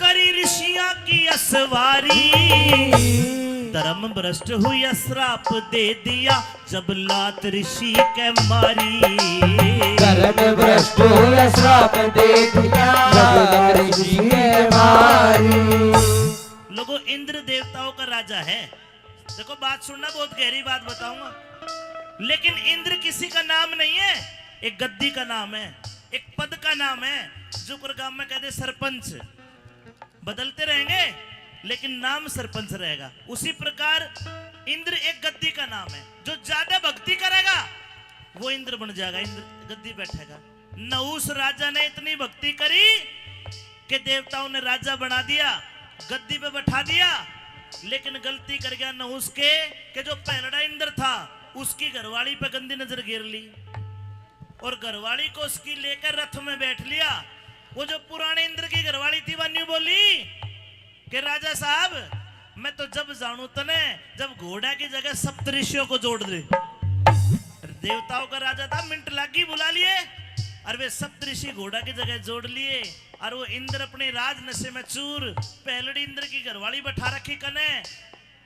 करी ऋषियां की असवारी। धर्म भ्रष्ट हुई, श्राप दे दिया, जब लात ऋषि के मारी। धर्म भ्रष्ट हुई, श्राप दे दिया, जब लात ऋषि के मारी। लोगों, इंद्र देवताओं का राजा है। देखो, बात सुनना, बहुत गहरी बात बताऊंगा। लेकिन इंद्र किसी का नाम नहीं है, एक गद्दी का नाम है, एक पद का नाम है। जो कोर गांव में कह दे सरपंच, बदलते रहेंगे, लेकिन नाम सरपंच रहेगा। उसी प्रकार इंद्र एक गद्दी का नाम है। जो ज्यादा भक्ति करेगा, वो इंद्र बन जाएगा, इंद्र गद्दी बैठेगा। नहुस राजा ने इतनी भक्ति करी कि देवताओं ने राजा बना दिया, गद्दी पे बैठा दिया, लेकिन गलती कर गया नहुस के, कि जो पहलड़ा इंद्र था, उसकी घरवाली पे गंदी नजर गिर ली और घरवाली को उसकी लेकर रथ में बैठ लिया। वो जो पुराने इंद्र की घरवाली थी, वो न्यू बोली कि राजा साहब, मैं तो जब जानू तने, जब घोड़ा की जगह सप्तऋषियों को जोड़ दे। देवताओं का राजा था, मिनट लागी बुला लिए, और वे सप्तऋषि घोड़ा की जगह जोड़ लिए, और वो इंद्र अपने राज नशे में चूर, पहलड़ी इंद्र की घरवाली बैठा रखी कने,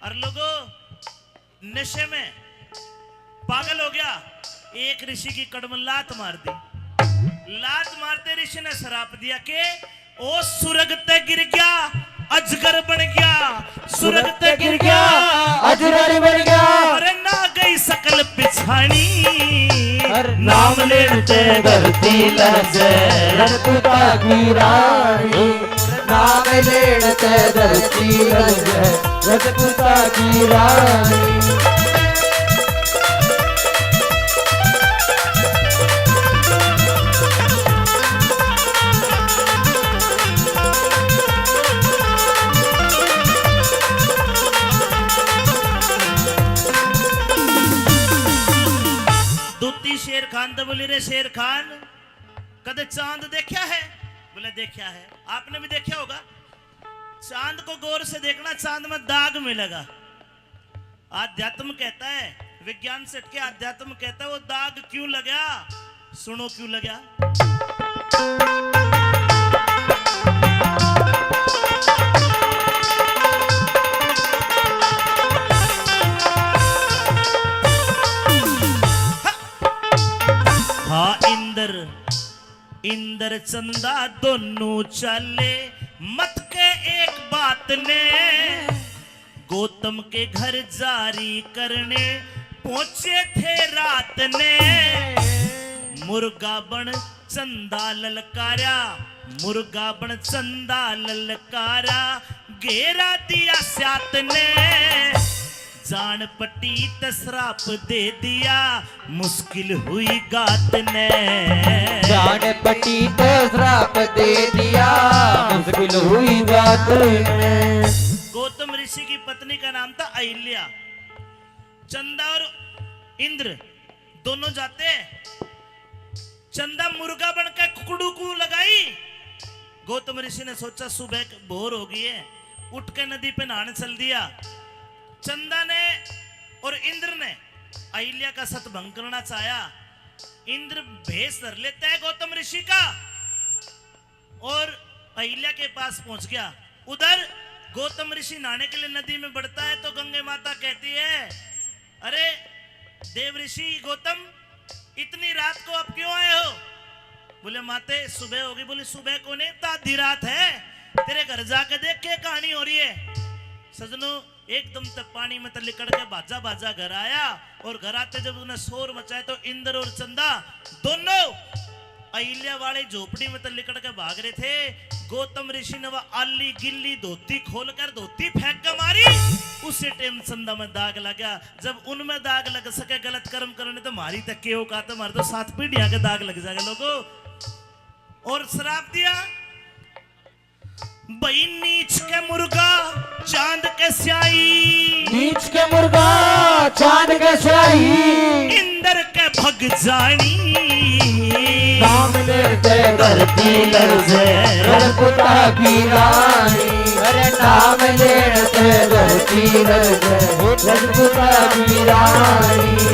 और लोगो, नशे में पागल हो गया, एक ऋषि की कड़ में लात मार दी। लात मारते ऋषि ने श्राप दिया कि ओ सुरग ते गिर गया, अजगर बन गया, सुरग ते गिर गया, अजगर बन गया। अरे ना गई सकल पिछानी। अरे नाम लेण ते धरती लरजे, रजपूता की रानी। नाम लेण ते धरती लरजे, रजपूता की रानी। धोती शेर खान तो बोली, "रे शेर खान, कदे चांद देखा है?" बोले, "देखा है।" आपने भी देखा होगा। चांद को गौर से देखना, चांद में दाग मिलेगा। अध्यात्म कहता है, विज्ञान से हटके अध्यात्म कहता है, वो दाग क्यों लगा? सुनो क्यों लगा। हाँ, इंद्र, इंद्र चंदा दोनों चाले, मत के एक बात ने। गौतम के घर जारी करने पहुंचे थे रात ने। मुर्गा बन चंदा ललकारा, मुर्गा बन चंदा ललकारा, घेरा दिया सात ने। जान पटी त श्राप दे दिया, मुश्किल हुई गात ने। जान पटी त श्राप दे दिया, मुश्किल हुई गात ने। गौतम ऋषि की पत्नी का नाम था अहिल्या। चंदा और इंद्र दोनों जाते। चंदा मुर्गा बन के कुकड़ू को लगाई। गौतम ऋषि ने सोचा, सुबह क-, भोर हो गई है, उठ के नदी पे नहाने चल दिया। चंदा ने और इंद्र ने अहिल्या का सतभंग करना चाहा। इंद्र भेष धर लेता है गौतम ऋषि का और अहिल्या के पास पहुंच गया। उधर गौतम ऋषि नहाने के लिए नदी में बढ़ता है तो गंगे माता कहती है, "अरे देव ऋषि गौतम, इतनी रात को आप क्यों आए हो?" बोले, "माते, सुबह होगी।" बोली, "सुबह को नहीं, तो आधी रात है। तेरे घर जाके देख के कहानी हो रही है।" सजनों, एकदम ते पानी में ते लिकड़ के भाजा भाजा घर आया और घर आते जब उसने शोर मचाया तो इंद्र और चंदा दोनों अहिल्या वाली झोपड़ी में ते लिकड़ के भाग रहे थे। गौतम ऋषि ने वह आली गिल्ली धोती खोलकर धोती फेंक के मारी। उसी टाइम चंदा में दाग लग गया। जब उनमें दाग लग सके गलत कर्म करने तो मारी तक के औकात है, मारे तो सात पीढ़ियां के दाग लग जाएगा लोगों। और श्राप दिया, भाई नीच के मुर्गा चांद के स्याही, नीच के मुर्गा चांद के स्याही, इंद्र के भग जानी। नाम लेते धरती लरजे, रजपुता की रानी। अरे नाम लेते धरती लरजे, रजपुता की रानी।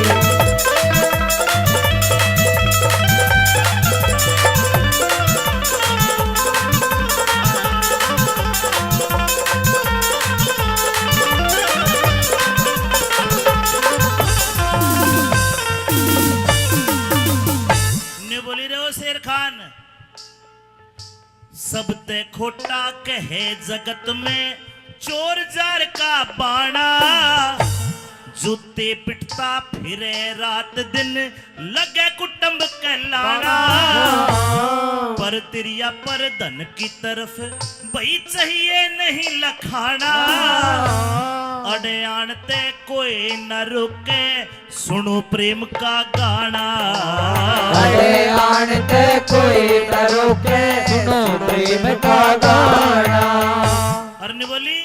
न्यू बोली रहे हो शेर खान। सबते खोटा कहे जगत में चोर जार का बाणा। जूते पिटता फिरे रात दिन, लगे कुटुंब कहलाना। पर तिरिया पर धन की तरफ भाई चाहिए नहीं लखाना। अड़े आन ते कोई न रुके, सुनो प्रेम का गाना। अरे आन ते कोई न रोके, सुनो प्रेम का गाना। अरे बोली,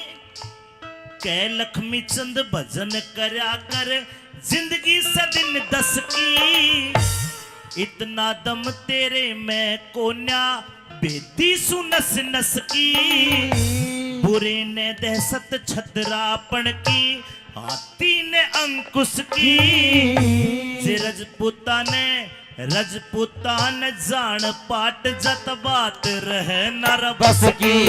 कह लक्ष्मी चंद भजन करया कर, जिंदगी से दिन दस की। इतना दम तेरे में कोन्या, बेदी सु नस नस की। बुरे ने दहशत छदरापण की, हाथी ने अंकुश की। जे रजपूता ने, रजपूता ने जान पाट, जत बात रहे ना रे बस की।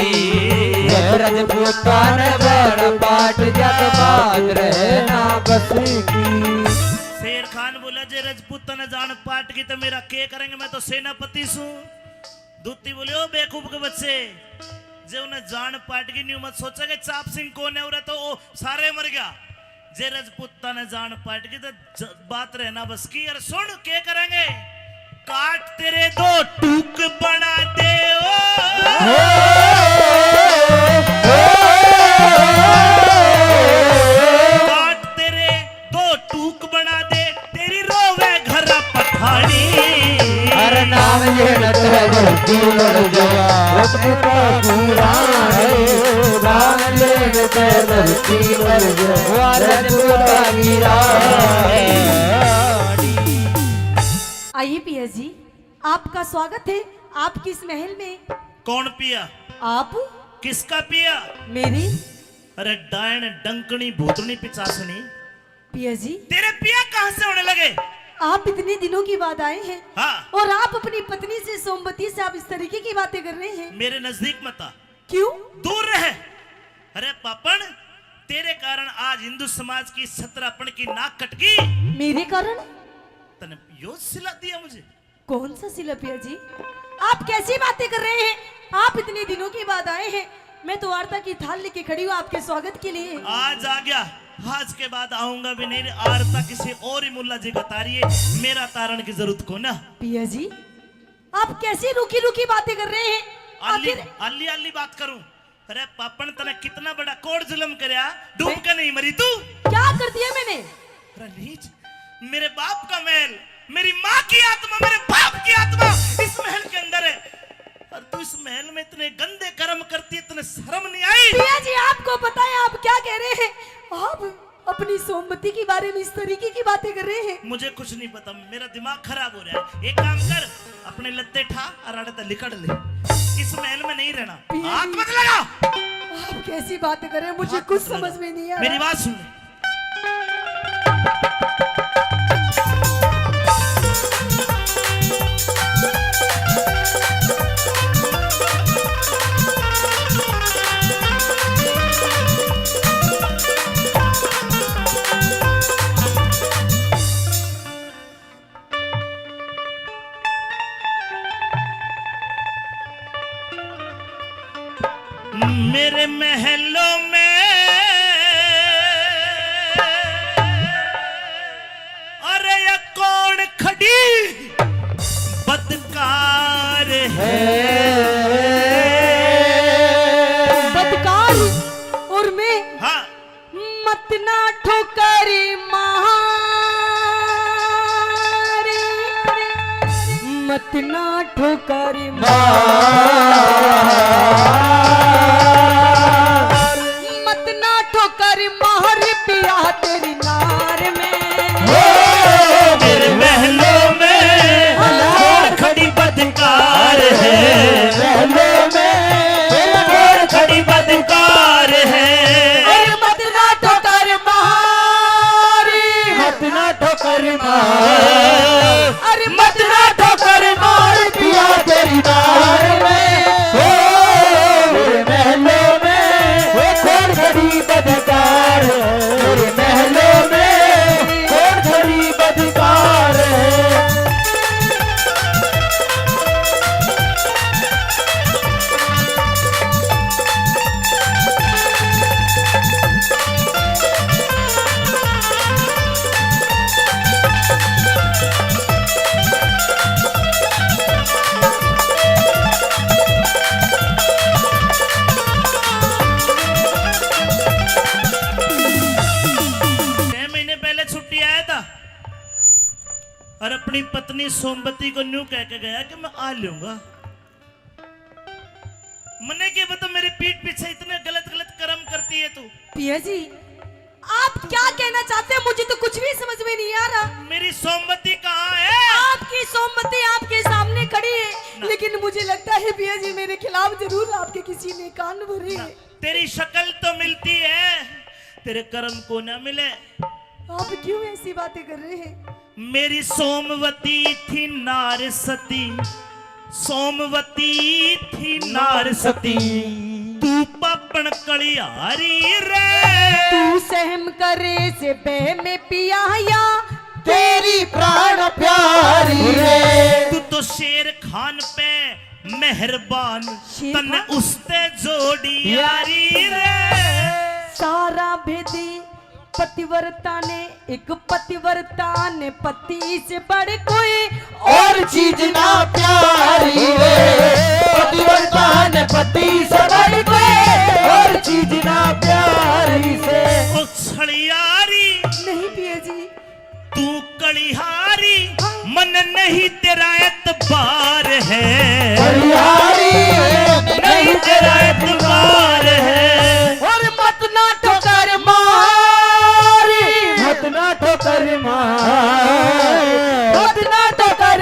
जे रजपूता ने जान पाट, जत बात रहे ना बस की। शेर खान बोला, जे रजपूता ने जान पाट की तो मेरा के करेंगे, मैं तो सेनापति सूं। दूती बोले, ओ बेवकूफ के बच्चे, जे उन्हें जान पाट गई, न्यू मत सोचा कि चाप सिंह कौन है, उरे तो ओ सारे मर गया। जे रजपूता ने जान पाट गई तो ज-, बात रहे ना बस की। अरे सुन के करेंगे, काट तेरे दो टूक बना दे ओ। काट तेरे दो टूक बना दे, तेरी रोवे घर पठानी। अरे नाम लेण ते धरती लड़ जा, रजपूता की रानी। नाम लेण ते धरती लड़ जा, रजपूता की रानी। आइए पिया जी, आपका स्वागत है आपके इस महल में। कौन पिया? आप। किसका पिया? मेरी। अरे डायन डंकनी भूतनी पिचासनी। पिया जी। तेरे पिया कहाँ से होने लगे? आप इतने दिनों के बाद आए हैं। हाँ। और आप अपनी पत्नी से, सोमवती से, आप इस तरीके की बातें कर रहे हैं। मेरे नजदीक मत आ। क्यों? दूर रह। अरे पापण, तेरे कारण आज हिंदू समाज की सतरापण की नाक कट गई। मेरे कारण? तने यो सिला दिया मुझे। कौन सा सिला पिया जी? आप कैसी बातें कर रहे हैं? आप इतने दिनों के बाद आए हैं, मैं तो आरता की थाल लेके खड़ी हूँ आपके स्वागत के लिए। आज आ गया, आज के बाद आऊंगा भी नहीं। आरता किसी और ही मुल्ला जी का तारिए, मेरा तारण की जरूरत को ना। पिया जी, आप कैसी रूखी रूखी बातें कर रहे हैं? आली, आली, आली बात करूं? अरे पापण, तने कितना बड़ा कोर जुल्म करया, डूब के नहीं मरी तू? क्या कर दिया मैंने? अरे नीच, मेरे बाप का महल, मेरी माँ की आत्मा, मेरे बाप की आत्मा इस महल के अंदर है, और तू इस महल में इतने गंदे कर्म करती, इतने शर्म नहीं आई? पिया जी, आपको पता है आप क्या कह रहे हैं? आप अपनी सोमवती के बारे में इस तरीके की बातें कर रहे हैं। मुझे कुछ नहीं पता, मेरा दिमाग खराब हो रहा है। एक काम कर, अपने लत्ते ठा और आड़े तै लिकड़ ले, इस महल में नहीं रहना। पिया जी, हाथ मत लगा। आप कैसी बातें कर रहे हैं, मुझे कुछ समझ में नहीं आ रहा। मेरी बात सुन ले। मेरे महलों में, अरे ये कौन खड़ी बदकार है? बदकार और मैं? हाँ। मत ना ठोकर मार, मत ना ठोकर मार, मत ना ठोकर मार पिया तेरी नार में। हो, मेरे महलों में कौन खड़ी बदकार है, महलों में कौन खड़ी बदकार है। अरे मत ना ठोकर मार, मत ना ठोकर मार, अरे मत ना ठोकर मार पिया तेरी नार में। हो, मेरे महलों में वो कौन खड़ी बदकार है, मेरे महलों में कौन खड़ी बदकार है। छह महीने पहले छुट्टी आया था और अपनी पत्नी सोमवती को न्यू कह के गया कि मैं आ लूंगा। मन्ने के बता, मेरी पीठ पीछे इतने गलत गलत कर्म करती है तू। पिया जी, आप क्या कहना चाहते हैं, मुझे तो कुछ भी समझ में नहीं आ रहा। मेरी सोमवती कहाँ है? आपकी सोमवती आपके सामने खड़ी है, ना। लेकिन मुझे लगता है पिया जी मेरे खिलाफ जरूर आपके किसी ने कान भरे हैं। तेरी शक्ल तो मिलती है, तेरे कर्म को ना मिले। आप क्यों ऐसी बातें कर रहे हैं? मेरी सोमवती थी नार सती, सोमवती थी नार सती, तू पापण कलिहारी रे। तू सहम करे से बह में पिया या तेरी प्राण प्यारी रे। तू तो शेर खान पे मेहरबान, शेर तन्ने खान? उसते जोड़ी या यारी रे। सारा भेदी पतिव्रता ने, एक पतिव्रता ने पति से बढ़ कोई और चीज ना प्यारी रे। पतिव्रता ने पति से बढ़ कोई और चीज ना प्यारी से। ओ छलियारी। नहीं पिया जी। तू कलिहारी, मन नहीं तेरा एतबार है। कलिहारी, नहीं तेरा एतबार है। और मत ना ठोकर मार, मत ना ठोकर मार, मत ना ठोकर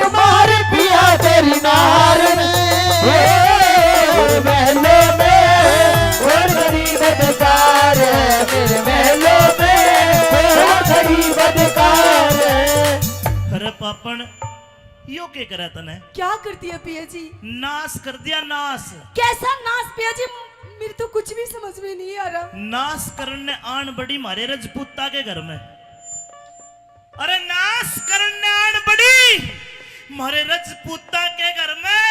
किनार में, और महलों में, और गरीब अधिकार है, मेरे महलों में, और गरीब अधिकार है। अरे पापण, यो के करे तने? क्या कर दिया पिया जी? नाश कर दिया, नाश। कैसा नाश पिया जी? मेरी तो कुछ भी समझ में नहीं आ रहा। नाश करने आन बड़ी म्हारे रजपूता के घर में। अरे नाश करने आन बड़ी म्हारे रजपूता के घर में।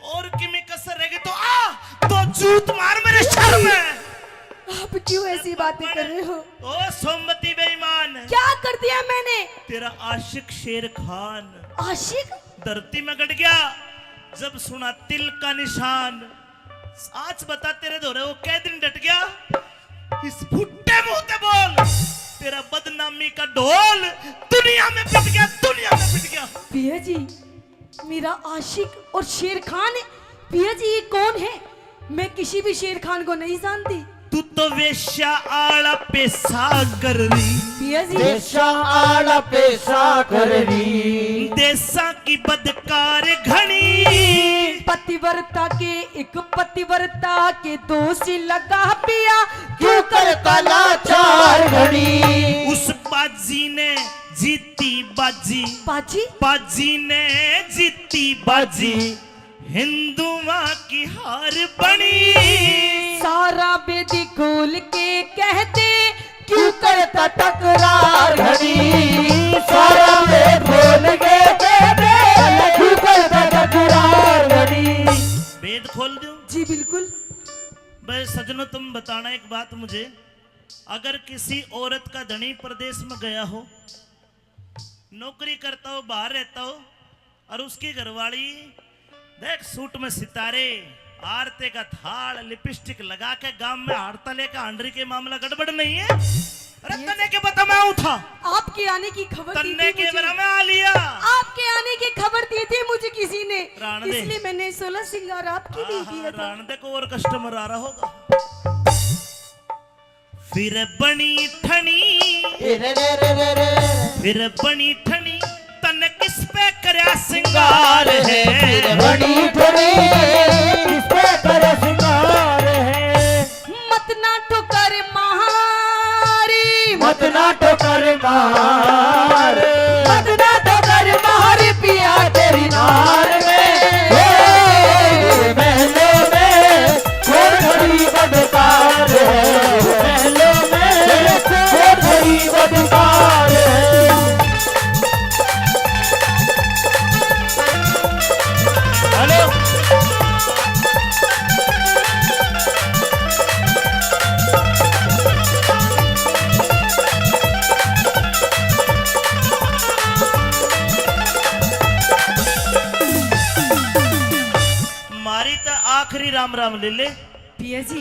और किमी कसर रहेगी तो आ, तो जूत मार मेरे सर में। आप क्यों ऐसी बातें कर रहे हो? ओ सोमवती बेईमान। क्या कर दिया मैंने? तेरा आशिक शेर खान। आशिक? धरती में गड़ गया जब सुना तिल का निशान। आज बता तेरे धोरे वो कै दिन डट गया? इस फुट्टे मुंह ते बोल, तेरा बदनामी का ढोल दुनिया में पिट गया, दुनिया में पिट गया। पिया जी, मेरा आशिक और शेर खान है। पिया जी, ये कौन है? मैं किसी भी शेर खान को नहीं जानती। तू तो वेश्या आला पेशा कर रही। पिया जी। वेश्या आला पेशा कर रही। देशा की बदकार घणी। पतिव्रता के, एक पतिव्रता के दोष लगा पिया, क्यों करता लाचार घणी। उस बाजी ने जीती बाजी। बाजी? बाजी ने जीती बाजी। हिंदुआ की हार बनी। सारा बेदी खोल के कह दे, क्यों करता तकरार घणी। सारा बेदी खोल के कह दे, क्यों करता तकरार घणी। भेद खोल दूं? जी बिल्कुल। बस सज्जनों, तुम बताना एक बात मुझे, अगर किसी औरत का धनी प्रदेश में गया हो, नौकरी करता हो, बाहर रहता हो, और उसकी घरवाली देख सूट में सितारे, आरते का थाल, लिपस्टिक लगा के गांव में हारता लेकर हांडरी के मामला गड़बड़ नहीं है? अरे ये तने के बता, मैं आऊं था। आपके आने की खबर दी तन्ने थी के मुझे। बरा मैं आ लिया। आपके आने की खबर दी थी मुझे किसी ने, राण दे। इसलिए मैंने सोलह श्रृंगार आपके लिए हाँ, किया हाँ, था। राण दे को और कस्टमर आ रहा होगा। फिर बनी ठनी, रे रे रे रे रे। फिर बनी ठनी, तन किस पे करया सिंगार है? फिर बनी ठनी, किस पे करया सिंगार है? मत ना ठोकर मारी, मत ना ठोकर मार, मत ना ठोकर मार पिया तेरी नार में। हे महलों में कौन गरीब अधिकार है, महलों में कौन गरीब अधिकार है। हेलो। मारी तो आखिरी राम राम ले ले। पिया जी।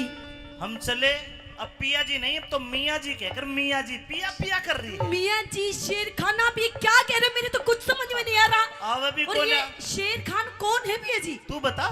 हम चले। अब पिया जी नहीं, अब तो मियाँ जी कहकर मियाँ जी पिया पिया कर रही है। मियाँ जी, शेर खान आप ये क्या कह रहे हो? मेरे तो कुछ समझ में नहीं आ रहा। आवे भी और कौन ये है? शेर खान कौन है पिया जी? तू बता।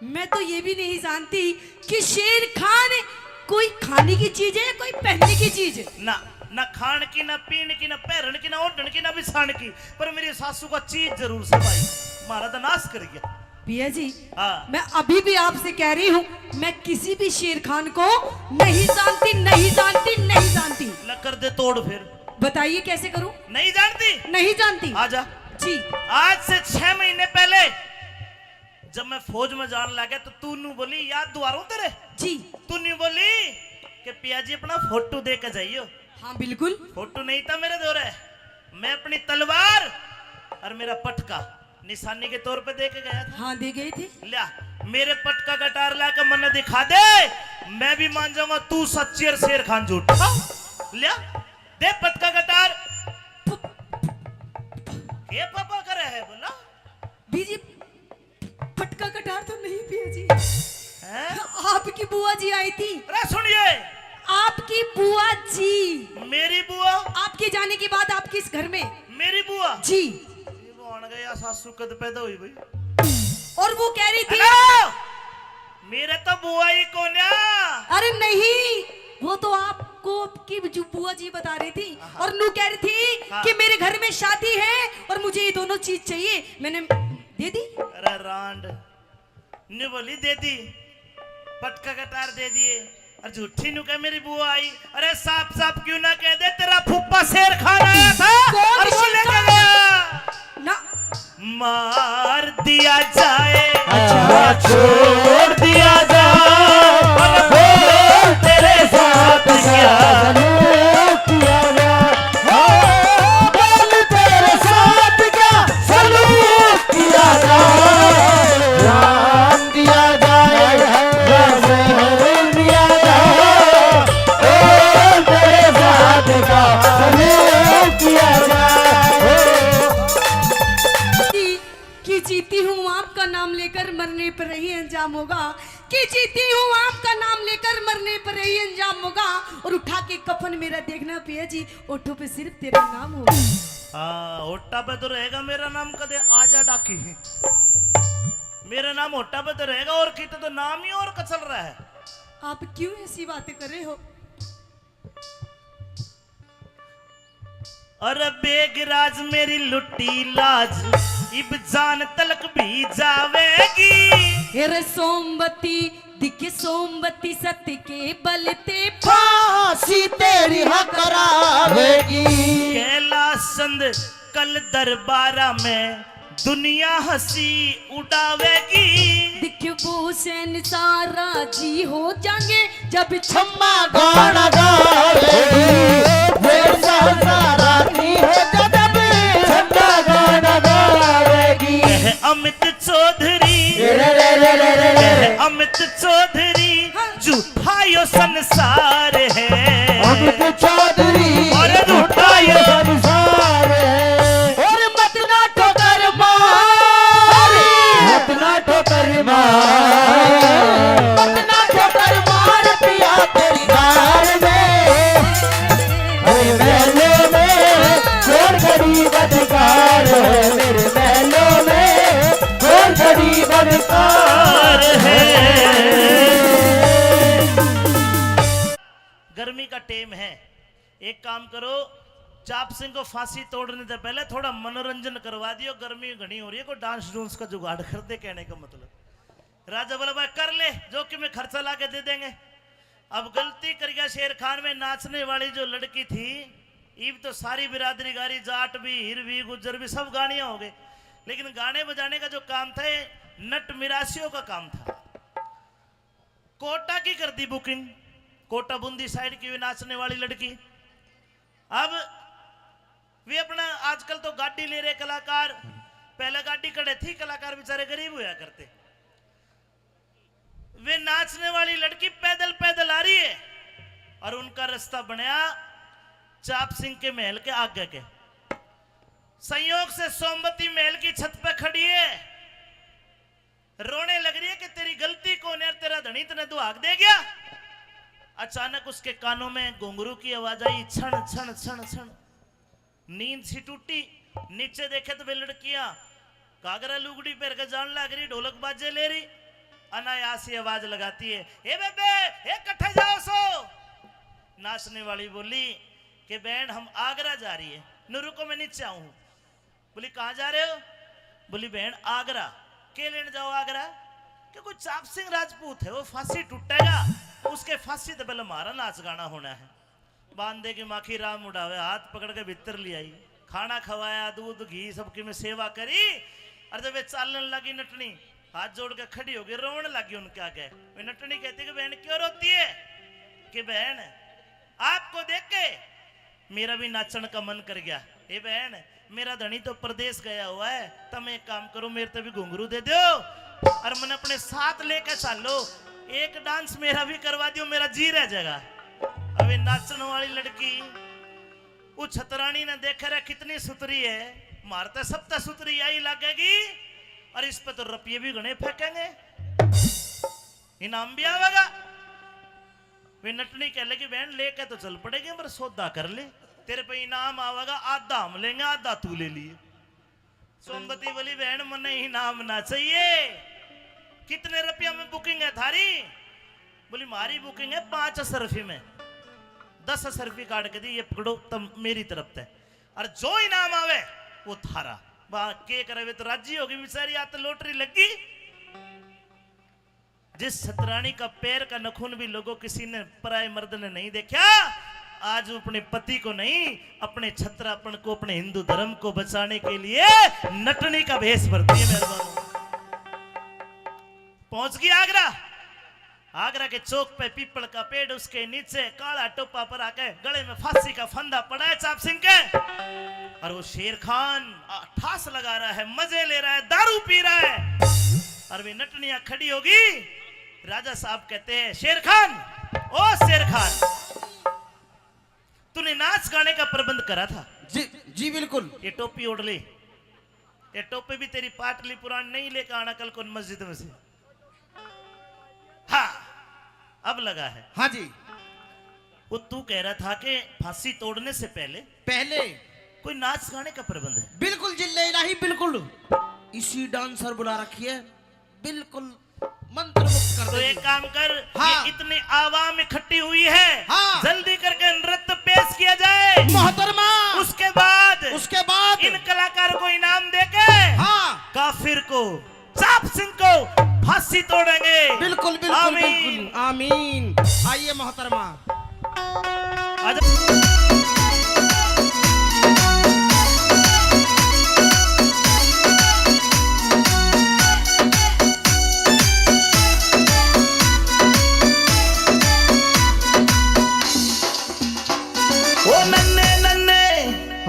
मैं तो ये भी नहीं जानती कि शेर खान कोई खाने की चीज है या कोई पहनने की चीज है। ना, ना खान की, ना पीन की, ना पहरन की, ना ओढ़न की, ना बिछान की, पर मेरी सासू का चीज जरूर से भाई, म्हारा तो नाश कर गया। पिया जी, हाँ। मैं अभी भी आपसे कह रही हूँ, मैं किसी भी शेर खान को नहीं जानती, नहीं जानती, नहीं जानती। ल कर दे तोड़ फिर। बताइए कैसे करूँ? नहीं जानती? नहीं जानती। आजा। जी। आज से छह महीने पहले जब मैं फौज में जान लगा तो तू नू बोली, याद दुआरूं तेरे? जी। तू नू बोली कि पिया जी अपना फोटो दे के जाइयो। हाँ, बिल्कुल। फोटो नहीं था मेरे धोरे, मैं अपनी तलवार और मेरा पटका निशानी के तौर पे दे के गया था। हाँ, दे गए थे। ल्या, मेरे पटका कटार ला के मन्ने दिखा दे, मैं भी मान जाऊंगा तू सच्ची और शेर खान झूठा। ल्या, दे पटका कटार। ये पापा करे है बोला। बीजी, पटका कटार तो नहीं पिया जी। हैं? आपकी बुआ जी आई थी। अरे सुनिए। आपकी बुआ जी। मेरी बुआ? आपके जाने के बाद आपके इस घर में। मेरी बुआ? जी। ये वो आन गया, सासू कद पैदा हुई भाई। और वो कह रही थी। हेलो! मेरे तो बुआ ही कोन्या। अरे नहीं, वो तो आपको की जो बुआ जी बता रही थी। हाँ। और नू कह रही थी हाँ। कि मेरे घर में शादी है और मुझे ये दोनों चीज चाहिए। मैंने दे दी। अरे रांड, न्यू बोली दे दी, पटका के तार दे दिए। और झूठी न्यू कह मेरी बुआ आई। अरे साफ साफ क्यों ना कह दे, तेरा फूफा शेर खान आया था और वो लेके गया। ना। मार दिया जाए, अच्छा। छोड़ दिया जाए, बोल तेरे साथ क्या सलूक किया जाए, बोल तेरे साथ क्या सलूक किया जाए, जान दिया जाए या जहर दिया जाए, बोल तेरे साथ क्या सलूक किया जाए। कि जीती हूँ आपका नाम लेकर, मरने पर यही अंजाम होगा। कि जीती हूँ आपका नाम लेकर, मरने पर यही अंजाम होगा। और उठा के कफन मेरा देखना पिया जी, ओठों पे सिर्फ तेरा नाम होगा। हाँ, ओटा पे तो रहेगा मेरा नाम कदे, आजा डाकी। मेरा नाम ओटा पे तो रहेगा, और किते तो नाम ही और कचल रहा है। आप क्यों ऐसी बातें कर रहे हो? अरे बेगराज मेरी लुटी लाज, इब जान तलक भी जावेगी। अरे सोमवती, दिखे सोमवती सत्य के बल ते फांसी तेरी हाँ करावेगी। कैलाश चंद कल दरबारा में दुनिया हंसी उड़ावेगी। दिख वो शहंशाह राजी हो जाएंगे जब छम्मा गाना गावेगी। वो शहंशाह राजी हो जाएंगे जब छम्मा गाना गावेगी। कह अमित चौधरी, रे रे रे रे रे रे। कह अमित चौधरी, हाँ। झूठा यो संसार है। अमित चौधरी, और झूठा यो संसार है। और मत ना ठोकर मार, मत ना ठोकर मार, मत ना ठोकर मार पिया तेरी कार में। मेरे महलों में कौन गरीब अधिकार है, मेरे महलों में कौन गरीब अधिकार है। गर्मी का टेम है, एक काम करो, चाप सिंह को फांसी तोड़ने से पहले थोड़ा मनोरंजन करवा दियो, गर्मी घणी हो रही है, कोई डांस डूंस का जुगाड़ कर दे, कहने का मतलब। राजा बोला, भाई कर ले, जो कि मैं खर्चा ला के दे देंगे। अब गलती कर गया शेर खान में नाचने वाली जो लड़की थी, ईब तो सारी बिरादरी गा रही, जाट भी, हीर भी, गुज्जर भी, सब गानियां हो गए, लेकिन गाने बजाने का जो काम था, ये नट मिरासियों का काम था। कोटा की कर दी बुकिंग, कोटा बूंदी साइड की वे नाचने वाली लड़की। अब वे अपना, आजकल तो गाड़ी ले रहे कलाकार, पहले गाड़ी कड़े थी, कलाकार बेचारे गरीब होया करते। वे नाचने वाली लड़की पैदल पैदल आ रही है और उनका रास्ता बनया चाप सिंह के महल के आगे के। संयोग से सोमवती महल की छत पे खड़ी है, रोने लग रही है कि तेरी गलती कौन है, तेरा धनी तने दुहाक दे गया। अचानक उसके कानों में घुंघरू की आवाज आई, छण छण छण छण। नींद सी टूटी, नीचे देखे तो वे लड़कियां घाघरा लुगड़ी पहन के जान लाग रही, ढोलक बाजे ले रही। अनायास ही आवाज लगाती है, "ए बेबे, ए कट्ठे जाओ सो?" नाचने वाली बोली कि, "बहन, हम आगरा जा रही है।" "नु रुको, मैं नीचे आऊं।" बोली, "कहाँ जा रहे हो?" बोली, "बहन, आगरा।" "के लेने जाओ आगरा?" "कि कोई चाप सिंह राजपूत है, वो फांसी टूटेगा, उसके फांसी तो पहले हमारा नाच गाना होना है।" बांधे की माखी राम उड़ावे, हाथ पकड़ के भीतर ले आई, खाना खवाया, दूध घी सबकी में सेवा करी। और जब वे चालन लगी नटनी, हाथ जोड़ के खड़ी होगी, रोवन लगी उनके आगे। वे नटनी कहती कि, "बहन, क्यों रोती है?" कि, "बहन, आपको देख के मेरा भी नाचण का मन कर गया। हे बहन, मेरा धनी तो परदेस गया हुआ है, तम एक काम करो, मेरे ते भी घुंघरू दे दो और मने अपने साथ लेके चालो, एक डांस मेरा भी करवा दियो, मेरा जी रह जाएगा।" अबे नाचण वाली लड़की उस छतरानी ने देखे रहे, कितनी सुतरी है, मार ते सब ते सुतरी आई लागेगी, और इस पे तो रुपये भी घणे फेंकेंगे, इनाम भी आवेगा। वे नटनी कह लगी, "बहन, लेके तो चल पड़ेगी, पर सौदा कर ले, तेरे पे इनाम आवेगा, आधा हम लेंगे, आधा तू ले लिए।" सोमवती बोली, "बहन, मन्ने इनाम ना चाहिए, कितने रुपया में बुकिंग है थारी?" बोली, "म्हारी बुकिंग है पाँच सौ रुपये में, दस सौ रुपये काट के दी, ये पकड़ो तम मेरी तरफ से, और जो इनाम आवे वो थारा।" बा के करे, वे तो राजी होगी बेचारी, आ तो लॉटरी लगी। जिस छतरानी का पैर का नखून भी लोगों किसी ने पराए मर्द ने नहीं देखा, आज वो अपने पति को नहीं, अपने छतरापन को, अपने हिंदू धर्म को बचाने के लिए नटनी का भेष भरती है। मेहरबान, पहुंच गई आगरा। आगरा के चौक पे पीपल का पेड़, उसके नीचे काला टोपा पर आके गले में फांसी का फंदा पड़ा है चाप सिंह के। और वो शेर खान, आ, ठास लगा रहा है, मजे ले रहा है, दारू पी रहा है। और वे नटनिया खड़ी होगी। राजा साहब कहते हैं, "शेर खान, ओ शेर खान, तूने नाच गाने का प्रबंध करा था?" "जी, जी बिल्कुल।" "ये टोपी ओढ़ ले, ये टोपी भी तेरी पाटली पुरानी नहीं, लेकर आना कल को मस्जिद में से।" हाँ, अब लगा है। "हाँ जी।" "वो तू कह रहा था कि फांसी तोड़ने से पहले पहले कोई नाच गाने का प्रबंध है?" "बिल्कुल जिल्ले इलाही, बिल्कुल। इसी डांसर बुला रखी है, बिल्कुल मंत्रमुग्ध कर तो देगी।" एक काम कर, हाँ। ये इतनी आवाम इकट्ठी हुई है, हाँ। जल्दी करके नृत्य पेश किया जाए। मोहतरमा। उसके बाद, उसके बाद इन कलाकार को इनाम देके, हाँ। काफिर को, चाप सिंह को फांसी तोड़ेंगे। बिल्कुल, बिल्कुल, आमीन। बिल्कुल। आमीन। आइए मोहतरमा। आजा। ओ नन्ने नन्ने,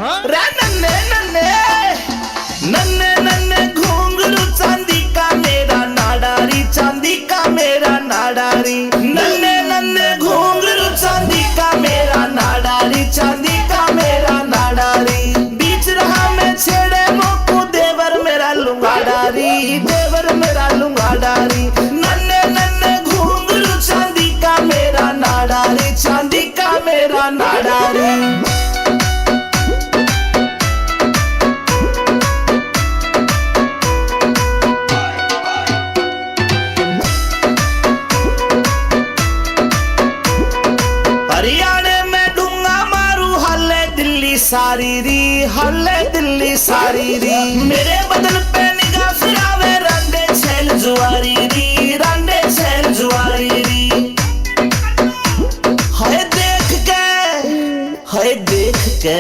हाँ? रे नन्ने नन्ने, नन्ने नन्ने घुंघरू चांदी का मेरा नाड़ा री, चांदी का मेरा नाड़ा री। नन्ने नन्ने घुंघरू चांदी का मेरा नाड़ा री, चांदी का मेरा नाड़ा री। बीच राह में छेड़े मोकू देवर मेरा लुंगाड़ा री, देवर मेरा लुंगाड़ा री। नन्ने नन्ने घुंघरू चांदी का मेरा नाड़ा री, चांदी का मेरा नाड़ा री। हरियाणे में डूंगा मारू, हाले दिल्ली सारी री, हाले दिल्ली सारी री। मेरे बदन पे निगाह फिरावे, रांडे छैल जुआरी री, रांडे छैल जुआरी री। हाय देख के, हाय देख के,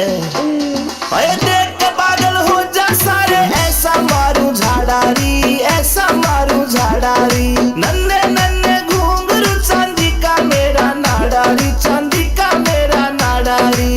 हाय देख के पागल हो जा सारे, ऐसा मारू झाड़ा री, ऐसा मारू झाड़ा री। नन्ने नन्ने घुंघरू चांदी का मेरा नाड़ा री, चांदी का मेरा नाड़ा री।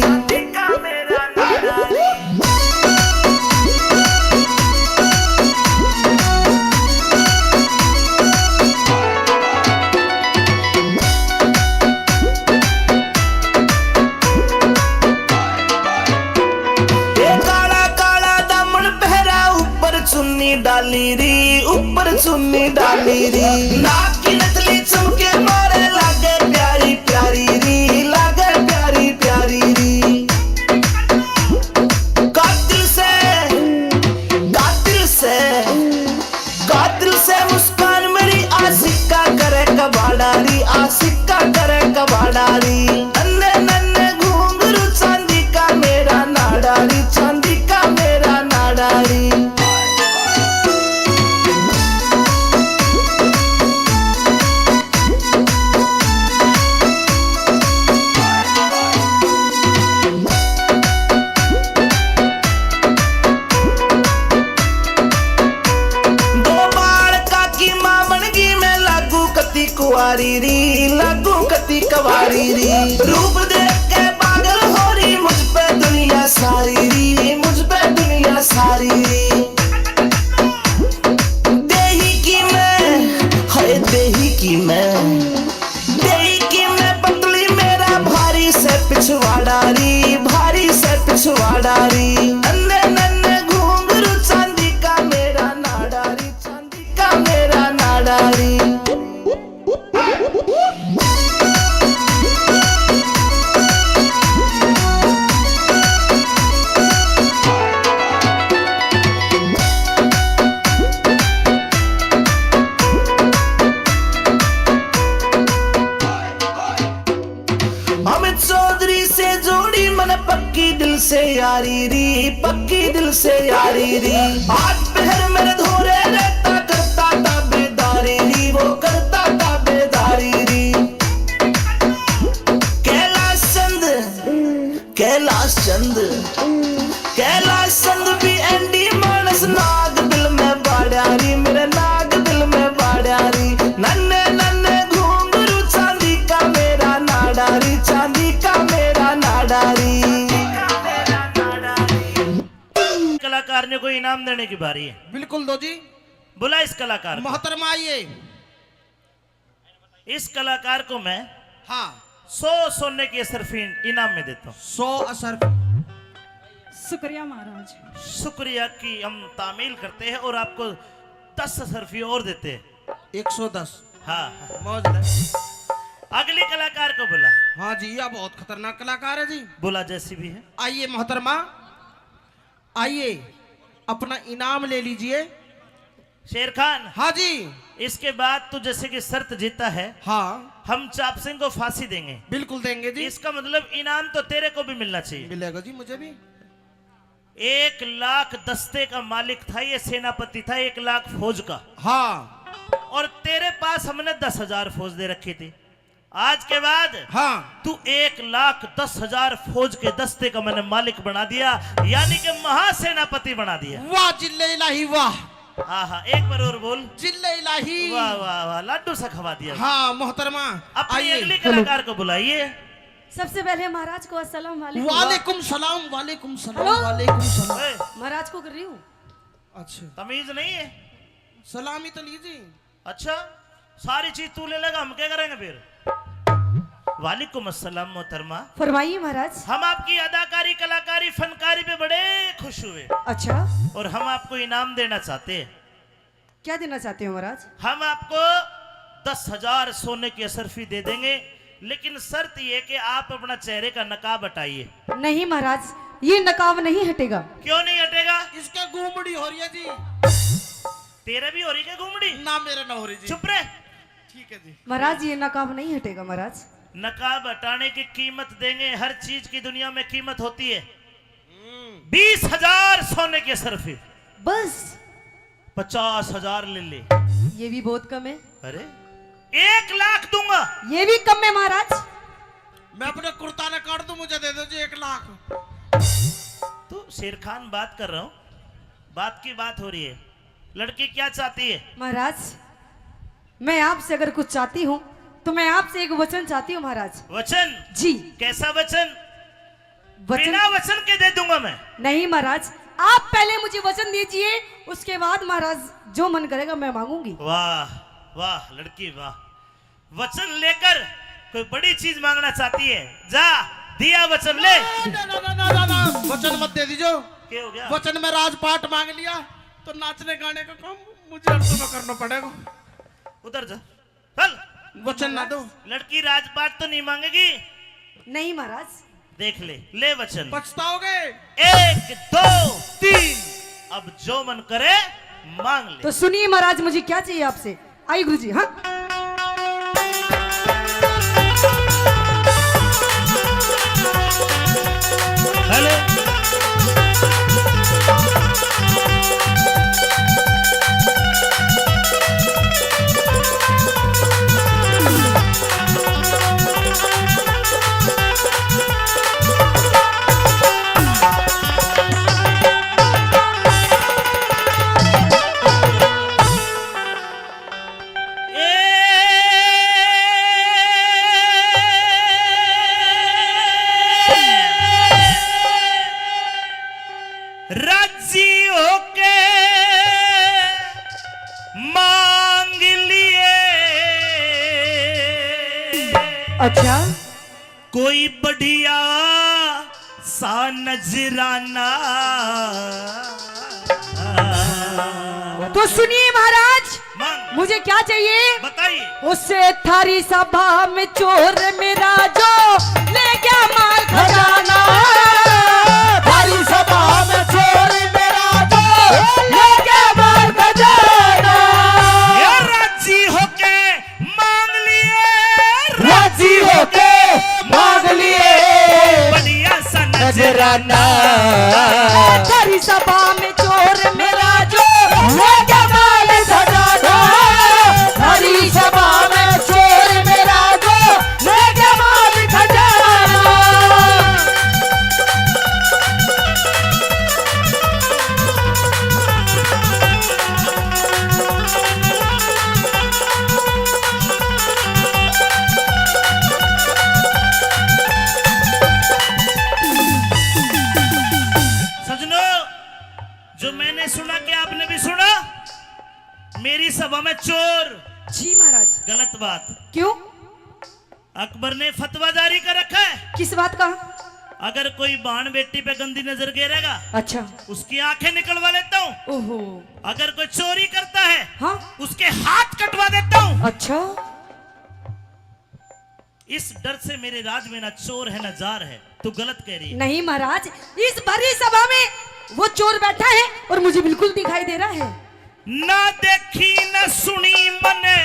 ए काला काला दामन पहरा, ऊपर चुन्नी डाली री, ऊपर चुन्नी डाली री। नाक की नथली चमके मारे, लागे प्यारी प्यारी री, लागे प्यारी प्यारी री। कातिल से, कातिल से, कातिल से मुस्कान मेरी, आशिक का करे कबाड़ा री, आशिक का करे कबाड़ा री। नन्ने नन्ने घुंघरू चांदी का मेरा नाड़ा री, चांदी का मेरा नाड़ा री। दो बालका की माँ बन गई मैं, लागू कती कुआरी री, लागू कती कुआरी री। रूप देख के पागल हो रही मुझ पे दुनिया सारी री, मुझ पे दुनिया सारी री। देही की मैं, हाय देही की मैं, देही की मैं पतली मेरा भारी से पिछवाड़ा री, भारी से पिछवाड़ा री। नन्ने नन्ने घुंघरू चांदी का मेरा नाड़ा री, चांदी का मेरा नाड़ा री। अमित चौधरी से जोड़ी मन पक्की दिल से यारी री, पक्की दिल से यारी री। आज पहर मेरे धोरे रहता, करता ताबेदारी री, वो करता ताबेदारी री। कैलाश चंद, कैलाश चंद, कैलाश चंद भी एंडी मानस, नाग दिल में बाड़ा री, मेरे नाग दिल में बाड़ा री। नन्ने नन्ने घुंघरू चांदी का मेरा नाड़ा री, चांदी का मेरा नाड़ा री। कलाकार ने कोई इनाम देने की बारी है। बिल्कुल दो जी। बुला इस कलाकार को। मोहतरमा आइए। इस कलाकार को मैं हाँ। सौ सोने की अशरफी इनाम में देता हूँ। सौ अशरफी। शुक्रिया महाराज। शुक्रिया की हम तामील करते हैं और आपको दस अशरफी और देते हैं। एक सौ दस। हाँ। मौज ले। अगली कलाकार को बुला। हाँ जी, यह बहुत खतरनाक कलाकार है जी। बुला जैसी भी है। आइए मोहतरमा, आइए, अपना इनाम ले लीजिए। शेर खान। हाँ जी। इसके बाद तू जैसे कि शर्त जीता है, हाँ। हम चाप सिंह को फांसी देंगे। बिल्कुल देंगे जी। इसका मतलब इनाम तो तेरे को भी मिलना चाहिए। मिलेगा जी मुझे भी। एक लाख दस्ते का मालिक था ये, सेनापति था, एक लाख फौज का। हाँ। और तेरे पास हमने दस हजार फौज दे रखी थी। आज के बाद हाँ। तू एक लाख दस हजार फौज के दस्ते का मैंने मालिक बना दिया, यानी कि महासेनापति बना दिया। वाह जिल्ले इलाही वाह। हाँ हाँ, एक बार और बोल। जिल्ले इलाही। वाह वाह वाह, लाडू सा खवा दिया। हाँ मोहतरमा, अपनी आइए। अगली कलाकार को बुलाइए। सबसे पहले महाराज को अस्सलाम वालेकुम। वालेकुम सलाम, वालेकुम सलाम, हेलो। वालेकुम सलाम। ए। महाराज को कर रही हूँ। अच्छा। तमीज नहीं है। सलामी तो लीजिए। अच्छा, सारी चीज तू ले लेगा, हम क्या करेंगे फिर? वालेकुम अस्सलाम मोहतरमा। फरमाइए महाराज। हम आपकी अदाकारी, कलाकारी, फनकारी पे बड़े खुश हुए। अच्छा। और हम आपको इनाम देना चाहते हैं। क्या देना चाहते हो महाराज? हम आपको दस हजार सोने की अशरफी दे देंगे, लेकिन शर्त ये कि आप अपना चेहरे का नकाब हटाइए। नहीं महाराज, ये नकाब नहीं हटेगा। क्यों नहीं हटेगा? इसका गुमड़ी हो रही है जी। तेरे भी हो रही क्या गुमड़ी? ना, मेरे ना हो रही जी। चुप रहे। ठीक है जी। महाराज, ये नकाब नहीं हटेगा महाराज। नकाब हटाने की कीमत देंगे, हर चीज की दुनिया में कीमत होती है। हम्म। बीस हजार सोने की अशरफी। बस? पचास हजार ले ले। ये भी बहुत कम है। अरे, एक लाख दूंगा। ये भी कम है महाराज। मैं अपने कुर्ता ने काट दूं, मुझे दे दो जी एक लाख। तो शेर खान बात कर रहा हूँ, बात की बात हो रही है। लड़की क्या चाहती है? महाराज, मैं आपसे अगर कुछ चाहती हूँ तो मैं आपसे एक वचन चाहती हूँ महाराज। वचन? जी। कैसा वचन? वचन? बिना वचन के दे दूंगा मैं। नहीं महाराज, आप पहले मुझे वचन दीजिए, उसके बाद महाराज जो मन करेगा मैं मांगूंगी। वाह वाह लड़की वाह, वचन लेकर कोई बड़ी चीज मांगना चाहती है, जा दिया वचन ले। ना, ना, ना, ना, ना, ना, वचन मत दे दीजो। क्या हो गया? वचन में राजपाट मांग लिया तो नाचने गाने का काम मुझे हर समय करना पड़ेगा। उधर जा, चल। वचन ना दो। लड़की राजपाट तो नहीं मांगेगी। नहीं महाराज। देख ले, ले वचन। पछताओगे। एक, दो, तीन। अब जो मन करे मांग ले। तो सुनिए महाराज, मुझे क्या चाहिए आपसे। आई गुरु जी, हाँ। हेलो। राजी होके मांग लिए। अच्छा। कोई बढ़िया सा नजराना। तो सुनिए महाराज, मांग। मुझे क्या चाहिए? बताइए। उसे थारी सभा में चोर मेरा जो ले गया माल खजाना। थारी सभा में चोर मेरा जो ले गया माल खजाना। ये राजी होके मांग लिए, राजी होके मांग लिए। बढ़िया सा नजराना। नजराना। थारी सभा सुना कि आपने भी सुना? मेरी सभा में चोर। जी महाराज। गलत बात। क्यों? अकबर ने फतवा जारी कर रखा है। किस बात का? अगर कोई बाण बेटी पे गंदी नजर गेरेगा, अच्छा। उसकी आंखें निकलवा लेता हूँ। ओहो। अगर कोई चोरी करता है, हाँ। उसके हाथ कटवा देता हूँ। अच्छा। इस डर से मेरे राज में ना चोर है, ना जार है। तू गलत कह रही है। नहीं महाराज, इस भरी सभा में वो चोर बैठा है और मुझे बिल्कुल दिखाई दे रहा है। ना देखी ना सुनी मने,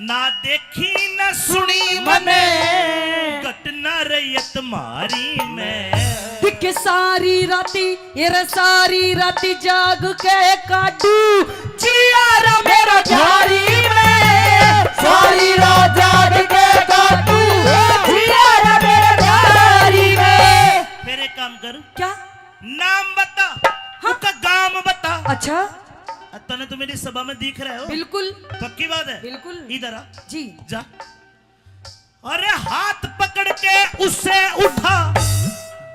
ना देखी ना सुनी मने, घटना रैयत म्हारी में। दिख सारी राती, ये रे सारी राती जाग के काटू, जिया रा मेरा झारी में, सारी रात जाग के काटू, जिया रा मेरा झारी में। फिर एक काम कर। क्या? नाम बता, हाँ। उसका गाम बता। अच्छा। तने तो मेरी सभा में दिख रहे हो। बिल्कुल। पक्की बात है? बिल्कुल। इधर आ। जी। जा। अरे हाथ पकड़ के उसे उठा,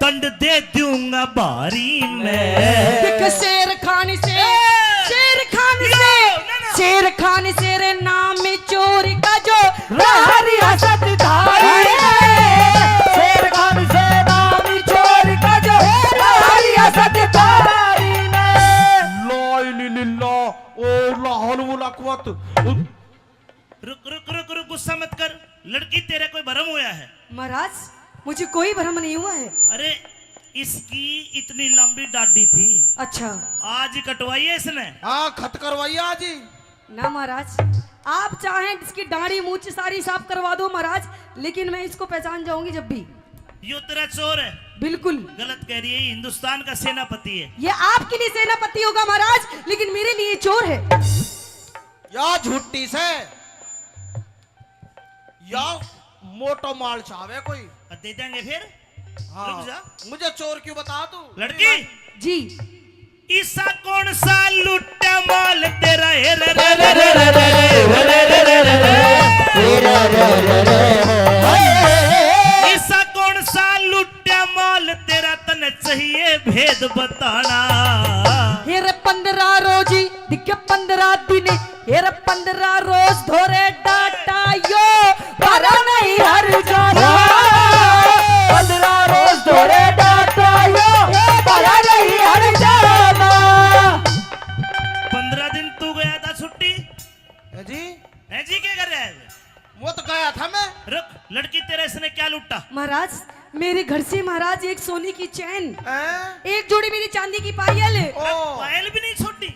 दंड दे दूंगा भारी मैं। देख शेर खान से, ए! शेर खान यो, से, ना, ना। शेर खान से रे नाम चोर का जो रहा रियासत धारी में। शेर खान से नाम चोर का जो रहा रियासत धारी में। ला इलाहा इल्लल्लाह, ओ ला हौल वला कुव्वत। रुक, रुक, रुक, रुक, गुस्सा मत कर। लड़की, तेरा कोई भरम होया है? महाराज, मुझे कोई भरम नहीं हुआ है। अरे, इसकी इतनी लंबी डाडी थी। अच्छा। आज ही कटवाई है इसने। हाँ, खत करवाई है आज ही। ना महाराज, आप चाहें इसकी दाढ़ी मूछ सारी साफ करवा दो महाराज, लेकिन मैं इसको पहचान जाऊंगी जब भी। यो तेरा चोर है। बिल्कुल। गलत कह रही है, ये हिंदुस्तान का सेनापति है। ये आपके लिए सेनापति होगा महाराज, लेकिन मेरे लिए चोर है। या झूठी से, या मोटो माल चावे कोई। दे देंगे फिर। हाँ। रुक जा। मुझे चोर क्यों बता तू? लड़की। जी। इसा कौन सा लुट्टा माल तेरा, हे रे रे रे रे रे रे। इसा कौन सा लुट्टा माल तेरा, तने चाहिए भेद बताना। हे रे पन्द्रह रोज ही दिखे पन्द्रह दिन, हे रे पन्द्रह रोज धोरे डाटा यो, भरा नहीं हर जाना। पन्द्रह रोज धोरे डाटा यो, भरा नहीं हर जाना। पन्द्रह दिन तू गया था छुट्टी। है जी। है जी, क्या कर रहा है? वो तो गया था मैं। रुक, लड़की, तेरा इसने क्या लूटा? महाराज, मेरे घर से महाराज एक सोने की चैन, हैं? एक जोड़ी मेरी चांदी की पायल। ओ। पायल भी नहीं छोड़ी,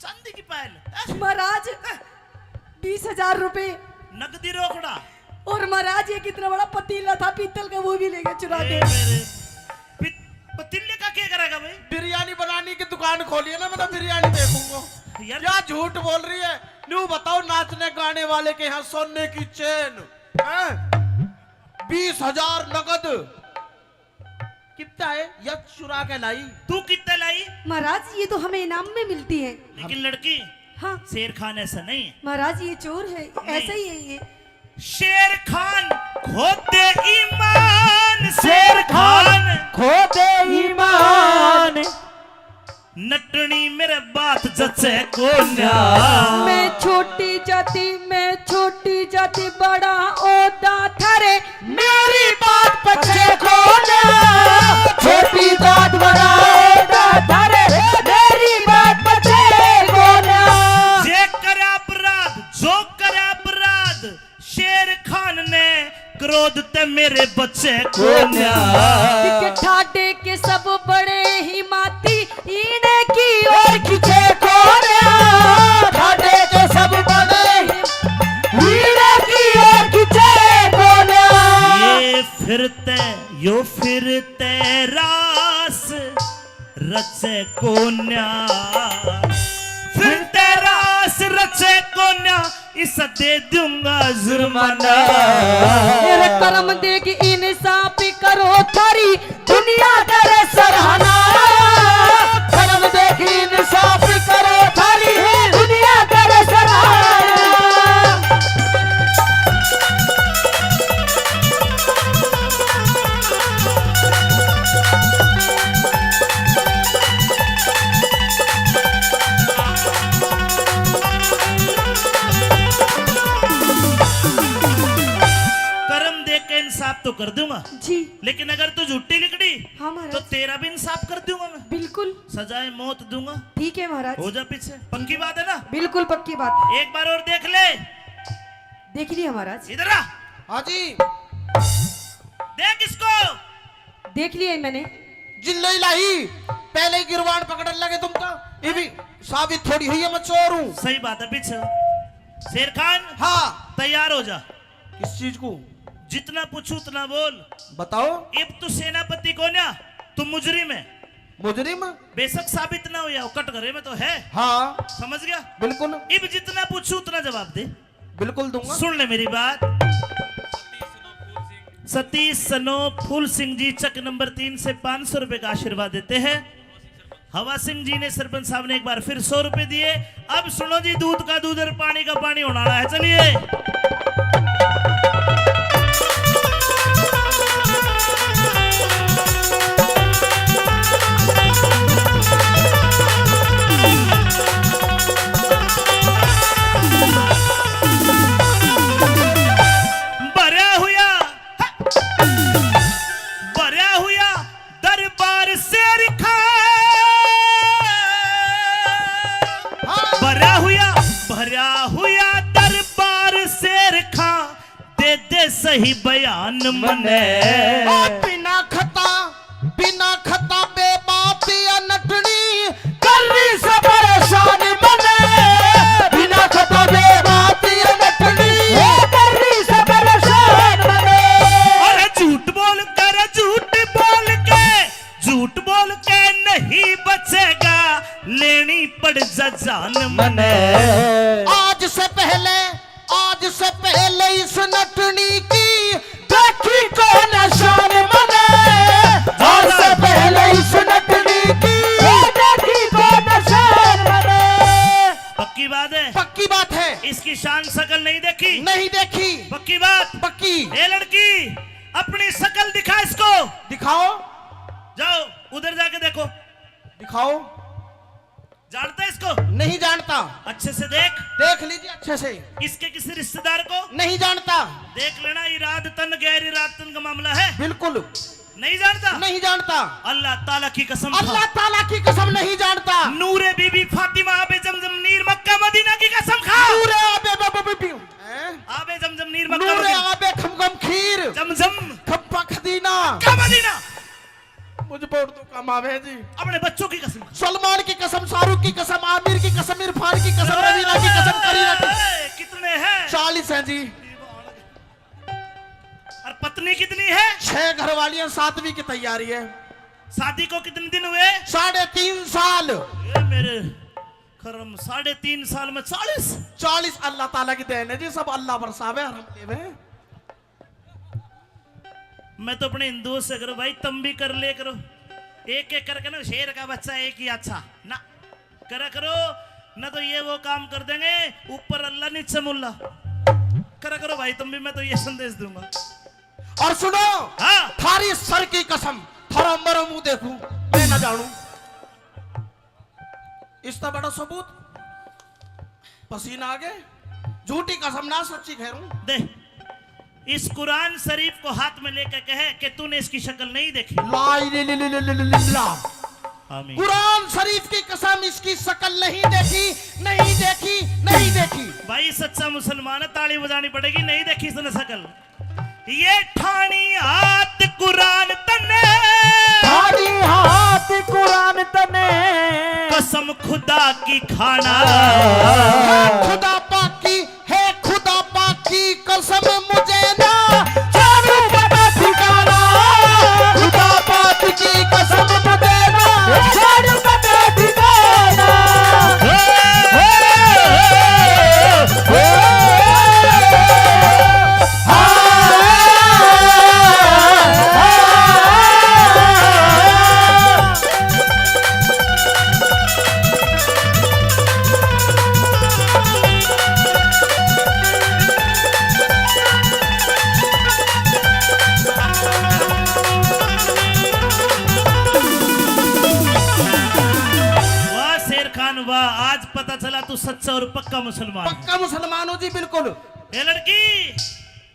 चांदी की पायल। हैं? महाराज, हैं? बीस हजार रुपए। नकदी रोकड़ा। और महाराज, एक इतना बड़ा पतीला था पीतल का, वो भी ले गया चुरा ए के। मेरे पित-, पतीले का क्या करेगा भाई? बिरयानी बनाने की दुकान खोली है ना, मैं तो बिरयानी देखूंगा। यार। क्या झूठ बोल रही है? न्यू बताओ, नाचने गाने वाले के यहाँ सोने की चेन, हैं? बीस हजार नगद। कितना है? या चुरा के लाई। तू कितने लाई? महाराज, ये तो हमें इनाम में मिलती है। लेकिन लड़की, हाँ। शेर खान ऐसा नहीं है। महाराज, ये चोर है, नहीं। ऐसा ही है ये। शेर खान खोदे ईमान, शेर खान खोदे ईमान। नटनी मेरे बात जचे कोन्या। मैं छोटी जाति, मैं छोटी जाति, बड़ा ओदा थारे, मेरी बात पचे कोन्या। छोटी जात, बड़ा ओदा थारे, मेरी बात पचे कोन्या। जे करे अपराध, जो करे अपराध, शेर खान ने क्रोध ते मेरे बचे कोन्या। के ठाडे के सब बड़े ही माती, इने की ओर खींचे कोन्या। ठाडे के सब बड़े ही, इने की ओर खींचे कोन्या। ये फिरते, यो फिरते रास रचे कोन्या, फिर तेरा आस रचे कोन्या, इस दे दूंगा जुर्माना। मेरे कर्म देख इंसाफ करो थारी, दुनिया करे सराहना। कर्म देख इंसाफ करो थारी, दुनिया करे सराहना। कर दूंगा। जी। लेकिन अगर तू झूठी लिकड़ी, हाँ महाराज। तो तेरा भी इंसाफ कर दूंगा मैं। बिल्कुल। सजाए मौत दूंगा। ठीक है महाराज। हो जा पीछे। पक्की बात है ना? बिल्कुल पक्की बात। एक बार और देख ले। देख लिया महाराज। इधर आ। हाँ जी। देख इसको। देख लिया मैंने। जिल्लो इलाही, पहले ही गिरबान पकड़ने लगे तुम तो। ये भी साबित थोड़ी हुई है मैं चोर हूँ। सही बात है पीछे। शेर खान। हाँ। तैयार हो जा। किस चीज को? जितना पूछूं उतना बोल। बताओ। इब तू सेनापति को ना, तू मुजरिम है। मुजरिम? बेशक साबित ना हो या, कट घरे में तो है। हाँ। समझ गया? बिल्कुल। इब जितना पूछूं उतना जवाब दे। बिल्कुल दूंगा। सुन ले मेरी बात। सतीश सनो फूल सिंह जी चक नंबर तीन से पाँच सौ रुपए का आशीर्वाद देते हैं। हवा सिंह जी ने, सरपंच साहब ने एक बार फिर सौ रुपए दिए। अब सुनो जी, दूध का दूध और पानी का पानी होने वाला है। चलिए। भरा हुआ, भरा हुआ दरबार शेर खां, हाँ। भरा हुआ, भरा हुआ दरबार शेर खां, दे दे सही बयान मने। ओ बिना खता, बिना खता बेबात या नटनी, कर रही से परेशान मने। बिना खता बेबात या नटनी, ओ कर रही से परेशान मने। अरे झूठ बोल कर, झूठ बोल के, झूठ बोल के नहीं बचेगा, लेनी पड़ जा जान मने। आज से पहले, आज से पहले इस नटनी की देखी कौन शान मने। आज से पहले इस नटनी की देखी कौन शान मने। पक्की बात है? पक्की बात है। इसकी शान शकल नहीं देखी? नहीं देखी। पक्की बात? पक्की। ए लड़की, अपनी शकल दिखा इसको। दिखाओ। जाओ, उधर जाके देखो। दिखाओ। जानता है इसको? नहीं जानता। अच्छे से देख। देख लीजिए अच्छे से। इसके किसी रिश्तेदार को? नहीं जानता। देख लेना, इराद तन गैर इराद तन का मामला है। बिल्कुल। नहीं जानता? नहीं जानता। अल्लाह ताला की कसम खा। अल्लाह ताला की कसम नहीं जानता। नूरे बीबी फातिमा आबे जमजम नीर मक्का मदीना की कसम खा। नूरे आबे ब-, ब-, ब-, ब-, हैं? आबे जमजम नीर मक्का नूरे मदीना। आबे खमखम खीर। जमजम। खप्पा खदीना। Mecca Medina. मुझे बहुत दुख कम आवे जी। अपने बच्चों की कसम। सलमान की कसम, शाहरुख की कसम, आमिर की कसम, इरफान की कसम, रवीना की कसम, करीना की। ए, कितने हैं? चालीस हैं जी। और पत्नी कितनी है? छह घरवालियां, सातवीं की तैयारी है। शादी को कितने दिन हुए? साढ़े तीन साल। ये मेरे करम, साढ़े तीन साल में चालीस? चालीस अल्लाह ताला की देन है जी, सब अल्लाह बरसावे और हम लेवे। मैं तो अपने हिंदुओं से करूँ, भाई तुम भी कर ले करो, एक एक करके ना, शेर का बच्चा एक ही अच्छा ना करा करो, ना तो ये वो काम कर देंगे, ऊपर अल्लाह नीचे मुल्ला। करा करो भाई तुम भी, मैं तो ये संदेश दूंगा। और सुनो, हाँ। थारी सर की कसम, थारा मरो मुंह देखूं, मैं ना जानू। इसका बड़ा सबूत पसीना आ गए। झूठी कसम ना, सच्ची खैरू। दे, इस कुरान शरीफ को हाथ में लेकर कहे कि तूने इसकी शक्ल नहीं देखी। ला इले-, ले-, ले-, ले-, ले-, ले-, ला। आमीन। कुरान शरीफ की कसम, इसकी शक्ल नहीं देखी, नहीं देखी, नहीं देखी। भाई सच्चा मुसलमान है, ताली बजानी पड़ेगी, नहीं देखी इसने शक्ल। ये ठानी हाथ कुरान तने, ठानी हाथ कुरान तने, कसम खुदा की खाना। खुदा पाक की, हे खुदा पाक की कसम मुझे ना जानू पता ठिकाना। खुदा पाक की कसम मुझे ना जानू पता ठिकाना। वाह शेर खान वाह, आज पता चला तू सच्चा और पक्का मुसलमान। पक्का मुसलमान हो जी, बिल्कुल। ए लड़की,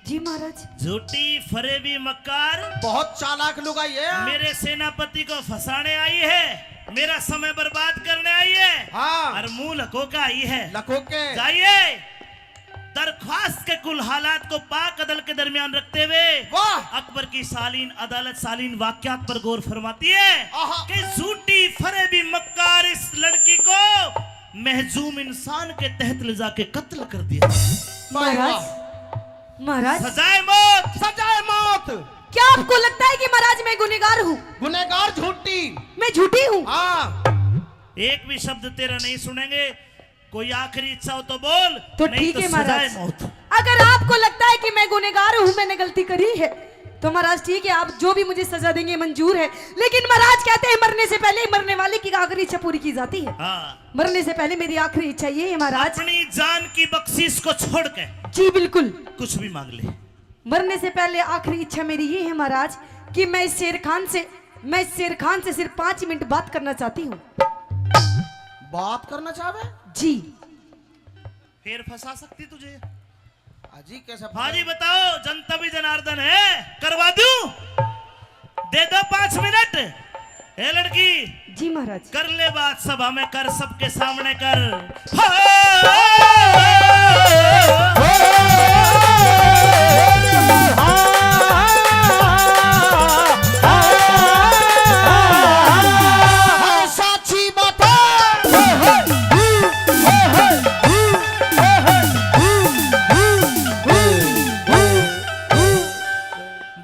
जी महाराज। झूठी, फरेबी, मक्कार। बहुत चालाक लुगाई है। मेरे सेनापति को फंसाने आई है, मेरा समय बर्बाद करने आई है। हाँ। और मुंह लको के आई है। लको के। जाइए, दरख्वास्त के कुल हालात को पाक अदल के दरमियान रखते हुए वाह। अकबर की सालीन अदालत सालीन वाकयात पर गौर फरमाती है आहा। कि झूठी, फरेबी, मक्कार इस लड़की को महजूम इंसान के तहत ले जाके कत्ल कर दिया। वाह, वाह। महाराज। सजाए मौत। सजाए मौत। क्या आपको लगता है कि महाराज मैं गुनहगार हूँ? गुनहगार झूठी। मैं झूठी हूँ? हाँ। एक भी शब्द तेरा नहीं सुनेंगे। कोई आखिरी इच्छा हो तो बोल, तो नहीं ठीक तो है महाराज। सजाए मौत। अगर आपको लगता है कि मैं गुनहगार हूँ, मैंने गलती करी है, तो महाराज ठीक है, आप जो भी मुझे सजा देंगे मंजूर है, लेकिन महाराज कहते हैं मरने से पहले मरने वाले की आखिरी इच्छा पूरी की जाती है। हाँ। मरने से पहले मेरी आखिरी इच्छा ये है महाराज। अपनी जान की बख्शिश को छोड़ के जी बिल्कुल। कुछ भी मांग ले। मरने से पहले आखिरी इच्छा मेरी ये है महाराज कि मैं इस शेर खान से, मैं इस शेर खान से सिर्फ पाँच मिनट बात करना चाहती हूँ। बात करना चाहवे? जी। फिर फंसा सकती तुझे। हाजी कैसे फंसा? हाजी बताओ, जनता भी जनार्दन है, करवा दूं? दे दो पाँच मिनट। ए लड़की, जी महाराज। कर ले बात सभा में कर, सबके सामने कर। हाँ, साची बात है।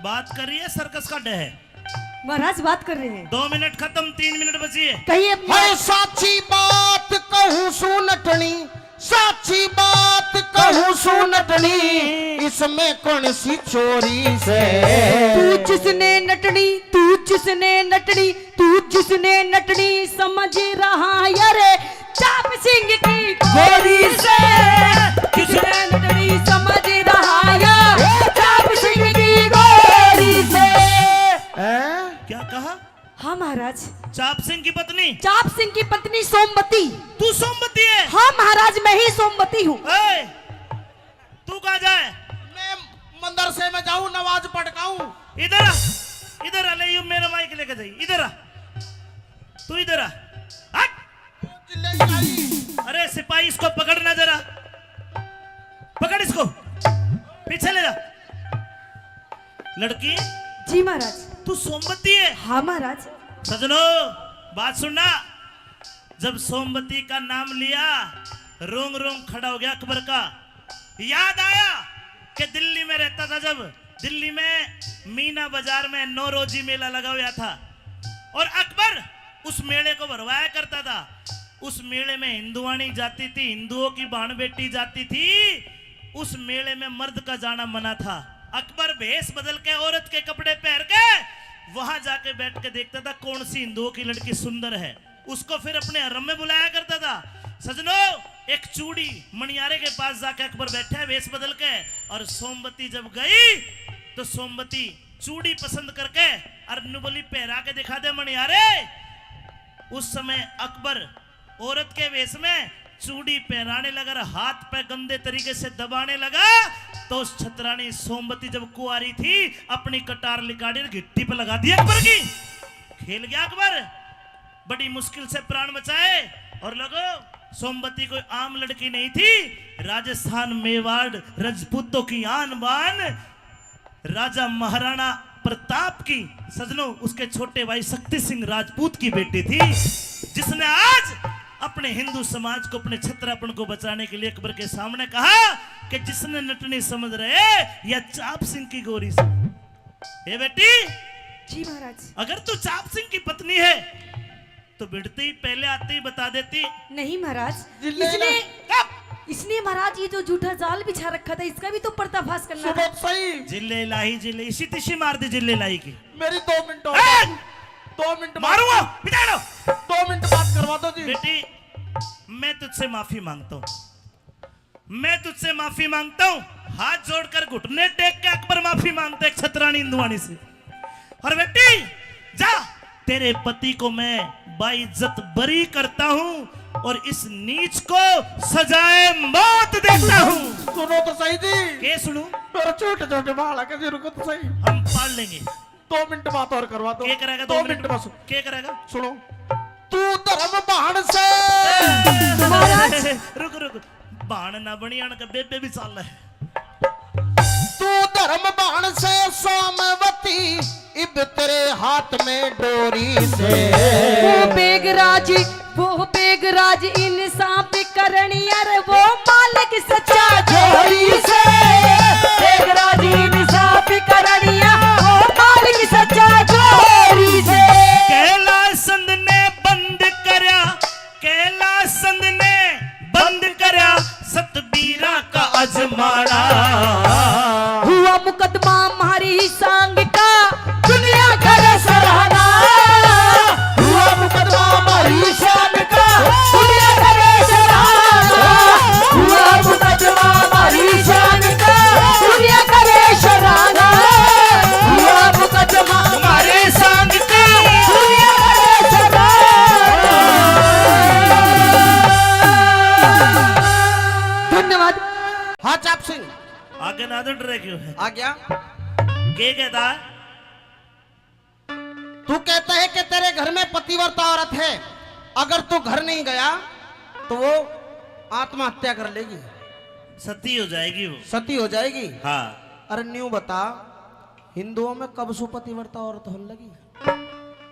बात कर रही है, सर्कस का डे है। महाराज बात कर रहे हैं। दो मिनट खत्म, तीन मिनट बची है। कहिए। हाय साची बात कहूं सू नटनी, साची बात कहूं सू नटनी, इसमें कौन सी चोरी से? तू जिसने नटनी, तू जिसने नटनी, तू जिसने नटनी समझ रहा यारे, चाप सिंह की गोरी से। जिसने नटनी समझ रहा यारे, चाप सिंह की गोरी से। हैं? क्या कहा? हाँ महाराज। चाप सिंह की पत्नी? चाप सिंह की पत्नी सोमवती। तू सोमवती है? हाँ महाराज, मैं ही सोमवती हूँ। ए, तू कहाँ जाए? मैं मदरसे में जाऊं, नमाज पढ़ के आऊं। इधर आ, इधर आ, ले यू मेरा माइक लेके जाइए, इधर आ, तू इधर आ, हट। चिल्ले नहीं। अरे सिपाही, इसको पकड़ना जरा, पकड़ इसको, पीछे ले जा। लड़की, जी महाराज। तू सोमवती है? हाँ महाराज। सजनो, बात सुनना। जब सोमवती का नाम लिया, रोंग रोंग खड़ा हो गया अकबर का। याद आया कि दिल्ली में रहता था, जब दिल्ली में मीना बाजार में नौरोजी मेला लगा हुआ था और अकबर उस मेले को भरवाया करता था। उस मेले में हिंदुआनी जाती थी, हिंदुओं की भाण बेटी जाती थी। उस मेले में मर्द का जाना मना था। अकबर भेष बदल के, औरत के कपड़े पहन के वहां जाके बैठ के देखता था कौन सी हिंदुओं की लड़की सुंदर है, उसको फिर अपने हरम में बुलाया करता था। सजनो, एक चूड़ी मणियारे के पास जाके अकबर बैठा है भेष बदल के, और सोमवती जब गई तो सोमवती चूड़ी पसंद करके और न्यू बोली, "पहरा के दिखा दे मणियारे।" उस समय अकबर औरत के वेश में चूड़ी पहराने लगा और हाथ पे गंदे तरीके से दबाने लगा, तो उस छतरानी सोमवती जब कुंवारी थी, अपनी कटार निकाली और घिट्टी पे लगा दी अकबर की। खेल गया अकबर, बड़ी मुश्किल से प्राण बचाए। और लोगो, सोमवती कोई आम लड़की नहीं थी, राजस्थान मेवाड़ रजपूतों की आन बान राजा महाराणा प्रताप की, सजनों, उसके छोटे भाई शक्ति सिंह राजपूत की बेटी थी, जिसने आज अपने हिंदू समाज को, अपने छतरापन को बचाने के लिए अकबर के सामने कहा कि जिसने नटनी समझ रहे या चाप सिंह की गोरी से। ए बेटी, जी महाराज। अगर तू चाप सिंह की पत्नी है तो भिड़ते ही पहले आते ही बता देती। नहीं महाराज, जिल्ले इसने, ला- इसने महाराज ये जो झूठा जाल बिछा रखा था, इसका भी तो पर्दाफाश करना था। सुबह सही। जिल्ले लाही, जिल्ले, इसी तिसी मार दी जिल्ले लाही की। मेरी दो मिनट और। ए! दो मिनट बात मारूंगा, बिठा लो। दो मिनट बात करवा दो जी। बेटी, मैं तुझसे माफी मांगता हूँ, मैं तुझसे माफी मांगता हूँ। हाथ जोड़कर घुटने टेक के अकबर माफी मांगता है एक छतरानी हिंदुआनी से। और बेटी, जा, तेरे पति को मैं बाइज्जत बरी करता हूँ। और इस नीच को सजाए मौत देता हूँ। सुनो तो सही जी। के सुनू? मेरे छोटे छोटे बालक है जी, रुको तो सही। हम पाल लेंगे। दो मिनट बात और करवा दो। के करेगा दो दो मिनट? मिनट बस। के करेगा? सुनो, तू धर्म भाण से। महाराज। रुक, रुक, भाण ना बनी, आन के बेबे भी चाल है। तू धर्म भाण से सोमवती, इब तेरे हाथ में डोरी से। वो बेगराज, वो बेगराज इंसाफ करनी, अरे वो मालिक सच्चा जोरी से। बेगराज इंसाफ करनिया, वो मालिक सच्चा जोरी से। कैलाश चंद ने बंद करया, कैलाश चंद ने बंद करया सतबीरा का अजमाना। हुआ मुकदमा म्हारी सांग का, दुनिया करे सराहना। हुआ मुकदमा म्हारी सांग का, दुनिया करे सराहना। हुआ मुकदमा म्हारी सांग का, दुनिया करे सराहना। हुआ मुकदमा म्हारी सांग का, दुनिया करे सराहना। धन्यवाद। हाँ चाप सिंह। आगे ना तो डरे क्यों है? आ गया। के कहता? तू कहता है कि तेरे घर में पतिव्रता औरत है, अगर तू घर नहीं गया तो वो आत्महत्या कर लेगी। सती हो जाएगी वो। सती हो जाएगी? हाँ। अरे न्यू बता, हिंदुओं में कब से पतिव्रता औरत होने लगी?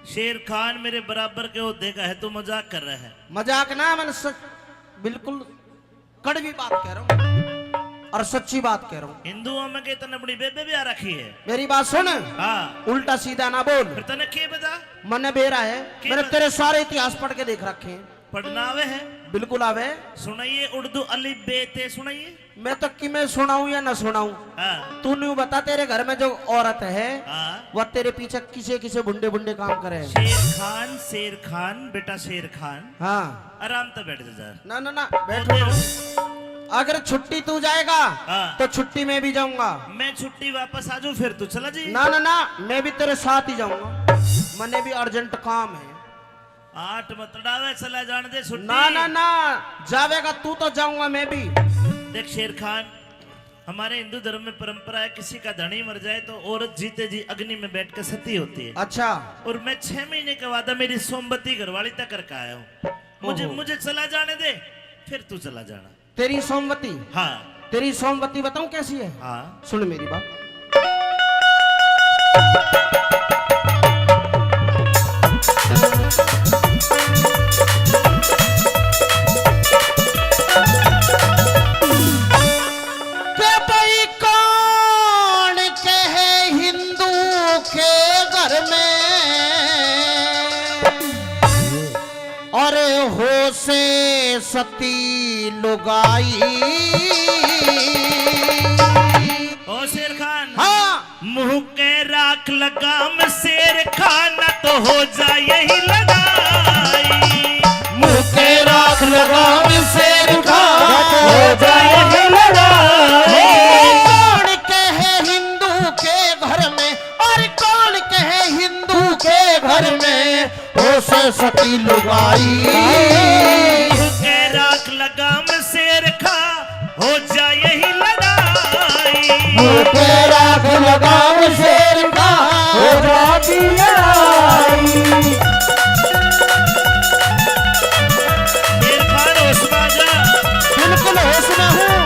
शेर खान मेरे बराबर के होते का है, तू मजाक कर रहा है। मजाक ना, मैंने सच, बिल्कुल कड़वी बात कह रहा हूँ और सच्ची बात कह रहा हूँ। हिंदुओं में के तने अपनी बेबे भी आ रखी है। मेरी बात सुन। हाँ। उल्टा सीधा ना बोल। फिर तने के बता? मने बेरा है, के मैंने बता? तेरे सारे इतिहास पढ़ के देख रखे हैं। पढ़ना आवे है? बिल्कुल आवे। सुनाइए, उर्दू अलिफ बे ते सुनाइए। मैं तो किमें सुनाऊं या ना सुनाऊं, हाँ। तू न्यू बता, तेरे घर में जो औरत है, हाँ। वह तेरे पीछे किसे किसे भुंडे भुंडे काम करे है? शेर खान, शेर खान, बेटा शेर खान। हाँ। आराम से बैठ जा। ना, ना, ना, बैठो ना। अगर छुट्टी तू जाएगा, हाँ। तो छुट्टी मैं भी जाऊंगा। मैं छुट्टी वापस आ जाऊं, फिर तू चला जी। ना, ना, ना, मैं भी तेरे साथ ही जाऊंगा। मने भी अर्जेंट काम है। आठ मत डावे, चला जान दे छुट्टी। ना, ना, ना, जावेगा तू तो जाऊंगा मैं भी। देख शेर खान, हमारे हिंदू धर्म में परंपरा है, किसी का धनी मर जाए तो औरत जीते जी अग्नि में बैठ के सती होती है। अच्छा। और मैं छह महीने के बाद मेरी सोमवती घरवाली तक करके आया हूँ। मुझे, ओहो। मुझे चला जाने दे, फिर तू चला जाना। तेरी सोमवती? हाँ। तेरी सोमवती बताऊं कैसी है? हाँ। सुन मेरी बात। के भाई कौन कहे हिंदू के घर में, अरे हो से सती लुगाई। ओ शेर खान। हाँ। मुंह के राख लगाम शेर खान, तो हो जाए यही लड़ाई। मुंह के राख लगाम शेर खान, हो जाए यही लड़ाई। कौन कहे हिंदू के घर में, और कौन कहे हिंदू के घर में, हो से सती लुगाई। के राख लगाम शेर खा, हो जा यही लड़ाई। के राख लगाम शेर खा, हो जाती लड़ाई। शेर खान होश में आ जा। बिल्कुल होश में हूँ।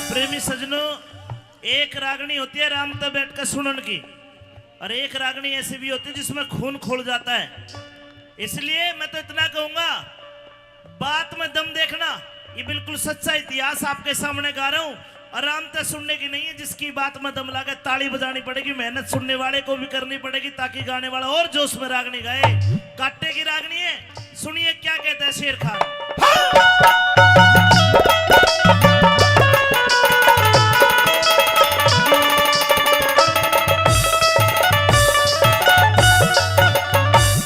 प्रेमी सजनों, एक रागनी होती है आराम से बैठ कर सुनन की, और एक रागनी ऐसी भी होती है जिसमें खून खोल जाता है। इसलिए मैं तो इतना कहूंगा, बात में दम देखना, ये बिल्कुल सच्चा इतिहास आपके सामने गा रहा हूं। आराम से सुनने की नहीं है, जिसकी बात में दम लागे ताली बजानी पड़ेगी, मेहनत सुनने वाले को भी करनी पड़ेगी, ताकि गाने वाला और जोश में रागनी गाए। काटे की रागनी है, सुनिए क्या कहता है शेर खान।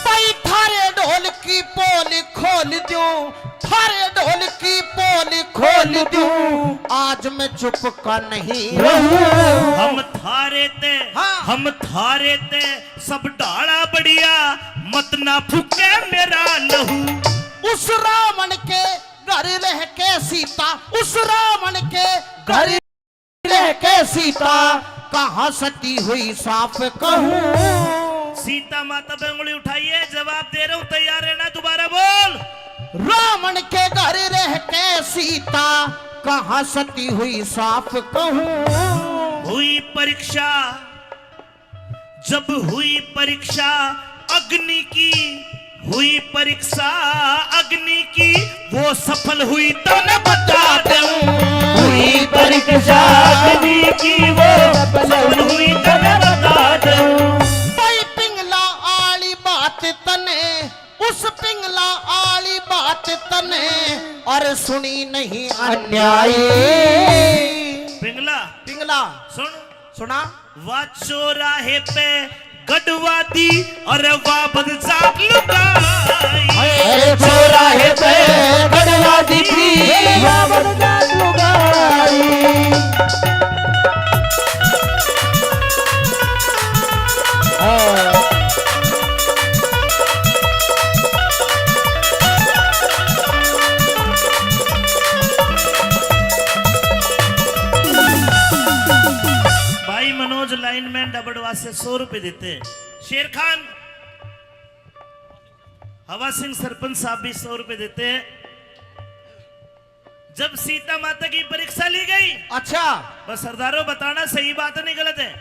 भाई थारे ढोल की पोल खोल थारे ढोल की पोल खोल दूं, आज मैं चुप का नहीं रहूं। हम थारे ते, हाँ। हम थारे ते सब डाला बढ़िया, मत ना फूके मेरा लहू। उस रावण के घर रह के सीता, उस रावण के घर रह के सीता, कहाँ सती हुई साफ कहूँ। सीता माता पे उंगली उठाइए, जवाब दे रहा हूँ, तैयार रहना, दोबारा बोल। रावण के घर रह के सीता, कहाँ सती हुई साफ कहूँ। हुई परीक्षा, जब हुई परीक्षा अग्नि की, हुई परीक्षा अग्नि की, वो सफल हुई तो न बता दूं। हुई परीक्षा अग्नि की, वो सफल हुई तो न बता दूं। भाई पिंगला आली बात तने, उस पिंगला आली बात तने, और सुनी नहीं अन्यायी। पिंगला, पिंगला। सुन। सुना। वा चौराहे पे गढ़वा दी, अरे वा बदजात लुगाई। अरे चौराहे पे गढ़वा दी थी, वा बदजात लुगाई। हाँ। भाई मनोज लाइनमैन डबडवा से सौ रुपए देते। शेर खान, हवा सिंह सरपंच साहब भी सौ रुपए देते हैं। जब सीता माता की परीक्षा ली गई, अच्छा। बस सरदारों, बताना सही बात है, नहीं गलत है।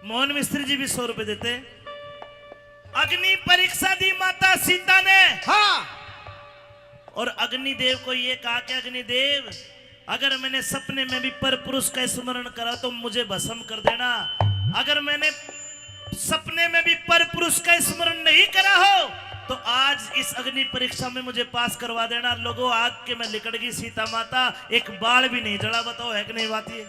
मोहन मिस्त्री जी भी सौ रुपए देते हैं। अग्नि परीक्षा दी माता सीता ने। हाँ। और अग्निदेव को ये कहा कि अग्निदेव, अगर मैंने सपने में भी पर पुरुष का स्मरण करा तो मुझे भस्म कर देना। अगर मैंने सपने में भी पर पुरुष का स्मरण नहीं करा हो तो आज इस अग्नि परीक्षा में मुझे पास करवा देना। लोगों, आग के में लिकड़ गई सीता माता, एक बाल भी नहीं जला। बताओ, है कि नहीं बात ये?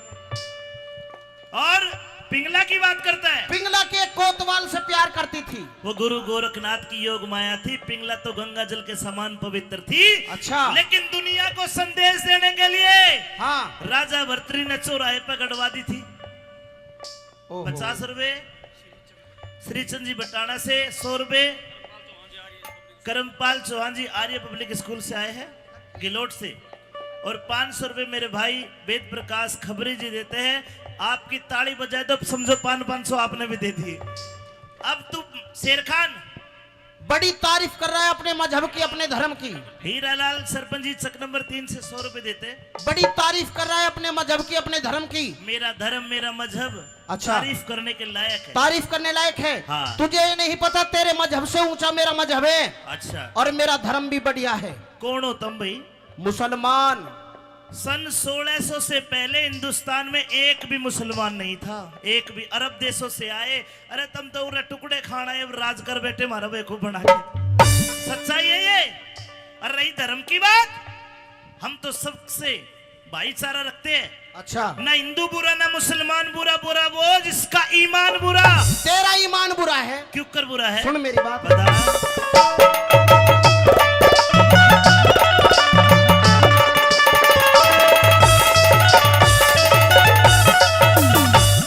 और पिंगला की बात करता है। पिंगला के कोतवाल से प्यार करती थी। वो गुरु गोरखनाथ की योग माया थी। पिंगला तो गंगा जल के समान पवित्र थी। अच्छा। लेकिन दुनिया को संदेश देने के लिए, हाँ। राजा भर्तरी ने चौराहे पर गड़वा दी थी। ओहो। पचास रुपए, श्रीचंद जी बटाना से सौ रुपए, करमपाल चौहान जी आर्य पब्लिक स्कूल से आए हैं गिलोट से, और पाँच सौ रुपए मेरे भाई वेद प्रकाश खबरी जी देते हैं। आपकी ताली बजाए तो समझो पान पाँच सौ आपने भी दे दिए। अब तू शेर खान बड़ी तारीफ कर रहा है अपने मजहब की, अपने धर्म की। हीरालाल सरपंच जी चक नंबर तीन से सौ रुपए देते हैं। बड़ी तारीफ कर रहा है अपने मजहब की, अपने धर्म की। मेरा धर्म, मेरा मजहब अच्छा। तारीफ करने के लायक है। तारीफ करने लायक है। हाँ। तुझे ये नहीं पता, तेरे मजहब से ऊंचा मेरा मजहब है। अच्छा। और मेरा धर्म भी बढ़िया है। कौन हो तुम भाई? मुसलमान। सन सोलह सौ से पहले हिंदुस्तान में एक भी मुसलमान नहीं था, एक भी। अरब देशों से आए। अरे तुम तो उरे टुकड़े खाना है, राज कर बैठे, मारा बेवकूफ बना के। सच्चाई है ये। और रही धर्म की बात, हम तो सबसे भाईचारा रखते हैं। अच्छा। ना हिंदू बुरा, ना मुसलमान बुरा, बुरा वो जिसका ईमान बुरा। तेरा ईमान बुरा है। क्यों कर बुरा है? सुन मेरी बात। बता।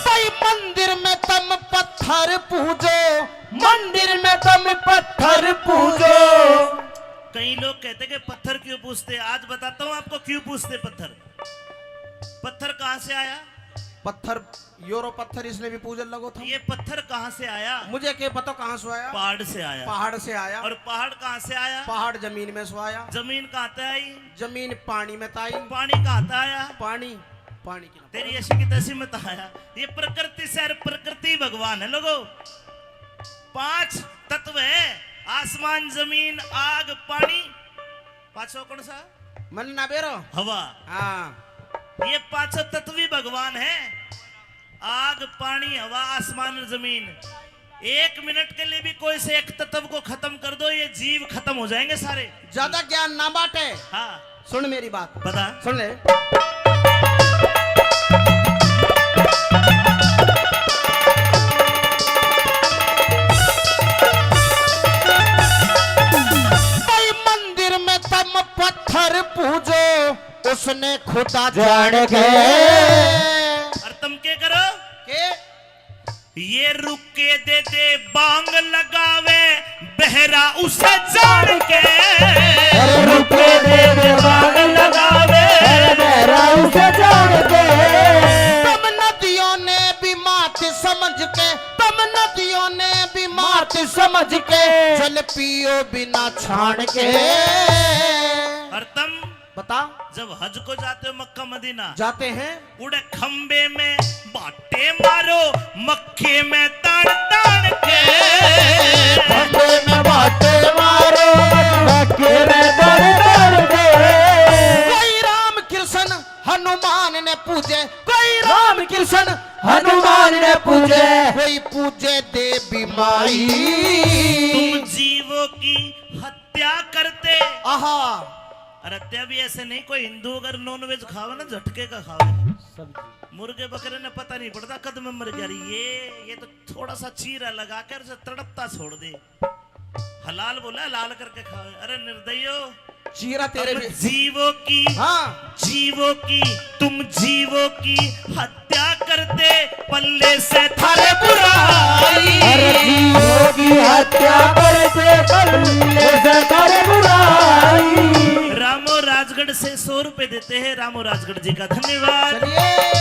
भाई मंदिर में तुम पत्थर पूजो, मंदिर में तुम पत्थर पूजो। कई लोग कहते कि पत्थर क्यों पूजते, आज बताता हूँ आपको क्यों पूजते पत्थर। पत्थर कहाँ से आया? पत्थर, यूरो पत्थर, इसने भी पूजन लगो था। ये पत्थर कहाँ से आया? मुझे क्या पता कहाँ से आया। पहाड़ से आया। पहाड़ से आया। और पहाड़ कहाँ से आया? पहाड़ जमीन में से आया। जमीन कहाँ से आई? जमीन पानी में से आई। पानी कहाँ से आया? पानी, पानी की तेरी ऐसी की तैसी मत आया। ये प्रकृति से, और प्रकृति भगवान है लोगो। पांच तत्व है, आसमान, जमीन, आग, पानी। पांचों कौन सा? मन ना बेरो। हवा। हाँ। ये पांचों तत्व ही भगवान है। आग, पानी, हवा, आसमान और जमीन। एक मिनट के लिए भी कोई से एक तत्व को खत्म कर दो, ये जीव खत्म हो जाएंगे सारे। ज्यादा ज्ञान ना बांटे। हाँ। सुन मेरी बात। बता। सुन ले। भाई मन पत्थर पूजो, उसने खुदा जान के। और तुम के करो? के? ये रुके दे दे बांग लगावे, बहरा उसे जान के। अरे रुके दे दे बांग लगावे, अरे बहरा उसे जान के। तुम नदियों ने भी मात समझ के, तुम नदियों ने भी मात समझ के, जल पियो बिना छान के। और तुम बता। जब हज को जाते हो मक्का मदीना, जाते हैं। उड़े खंबे में बाटे मारो, मक्के में तान तान के। खंबे में बाटे मारो, मक्के में तान तान के। कोई राम कृष्ण हनुमान ने पूजे, कोई राम कृष्ण हनुमान ने पूजे, कोई पूजे देवी माई। तुम जीवों की हत्या करते। आहा। और हत्या भी ऐसे नहीं, कोई हिंदू अगर नॉनवेज खावे ना, झटके का खावे। सब्जी। मुर्गे बकरे ने पता नहीं पड़ता कद में मर गया। ये, ये तो थोड़ा सा चीरा लगा कर उसे तड़पता छोड़ दे। हलाल बोला, हलाल करके खावे। अरे निर्दयो, चीरा तेरे तुम भी। जीवों की, हाँ। जीवों की, तुम जीवों की हत्या करते, पल्ले से थारे बुराई। अरे जीवों की हत्या करते, पल्ले से थारे बुराई। रामो राजगढ़ से सौ रुपए देते हैं, रामो राजगढ़ जी का धन्यवाद। चलिए।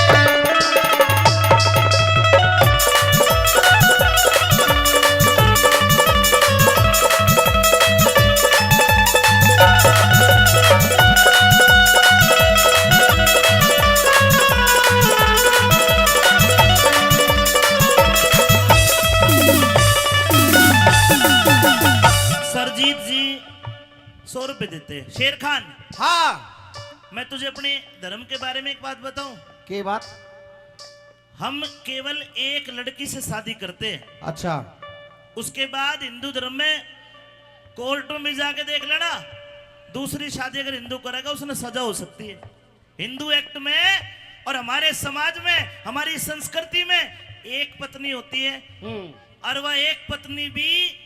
सरजीत जी सौ रुपए देते हैं। शेर खान, हाँ। मैं तुझे अपने धर्म के बारे में एक बात बताऊं? के बात? हम केवल एक लड़की से शादी करते हैं। अच्छा। उसके बाद हिंदू धर्म में कोर्टों में जाके देख लेना, दूसरी शादी अगर हिंदू करेगा, उसने सजा हो सकती है। हिंदू एक्ट में और हमारे समाज में, हमारी संस्कृति में एक पत्नी होती है। हम्म। और वह एक पत्नी भी,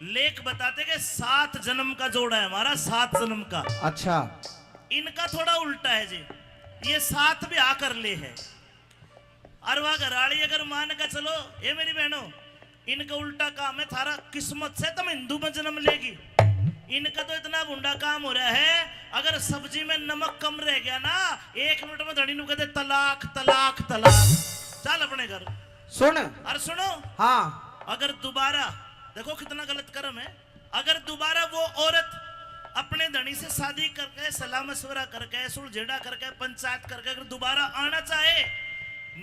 लेख बताते कि सात जन्म का जोड़ा है हमारा, सात जन्म का। अच्छा। इनका थोड़ा उल्टा है जी, ये सात ब्याह कर ले है। और वह घराली अगर मान के चलो, ए मेरी बहनों, इनका उल्टा काम है, थारा किस्मत से तुम हिंदू में जन्म लेगी। इनका तो इतना भुंडा काम हो रहा है, अगर सब्जी में नमक कम रह गया ना, एक मिनट में धणी नु कहते, "तलाक, तलाक, तलाक, चल अपने घर।" सुन। और सुनो, हाँ। अगर दोबारा, देखो कितना गलत कर्म है, अगर दोबारा वो औरत अपने धणी से शादी करके, सलाह मशवरा करके, सुलझेड़ा करके, पंचायत करके अगर दोबारा आना चाहे,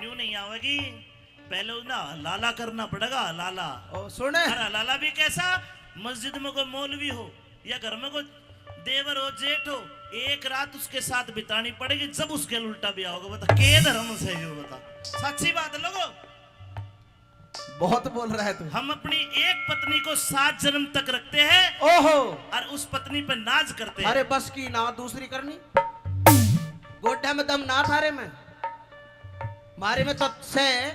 न्यू नहीं आवेगी। पहले ना हलाला करना पड़ेगा, हलाला। ओ, सुने। और हलाला भी कैसा? मस्जिद में कोई मौलवी हो या घर में कोई देवर हो, जेठ हो, एक रात उसके साथ बितानी पड़ेगी, जब उसके उल्टा ब्याह होगा। बता, के धर्म से हो? बता, सच्ची बात है लोगो। बहुत बोल रहा है तू। हम अपनी एक पत्नी को सात जन्म तक रखते हैं। ओहो। और उस पत्नी पे नाज करते हैं। अरे बस की ना, दूसरी करनी। गोड्डा में दम ना थारे में, मारे में तो से।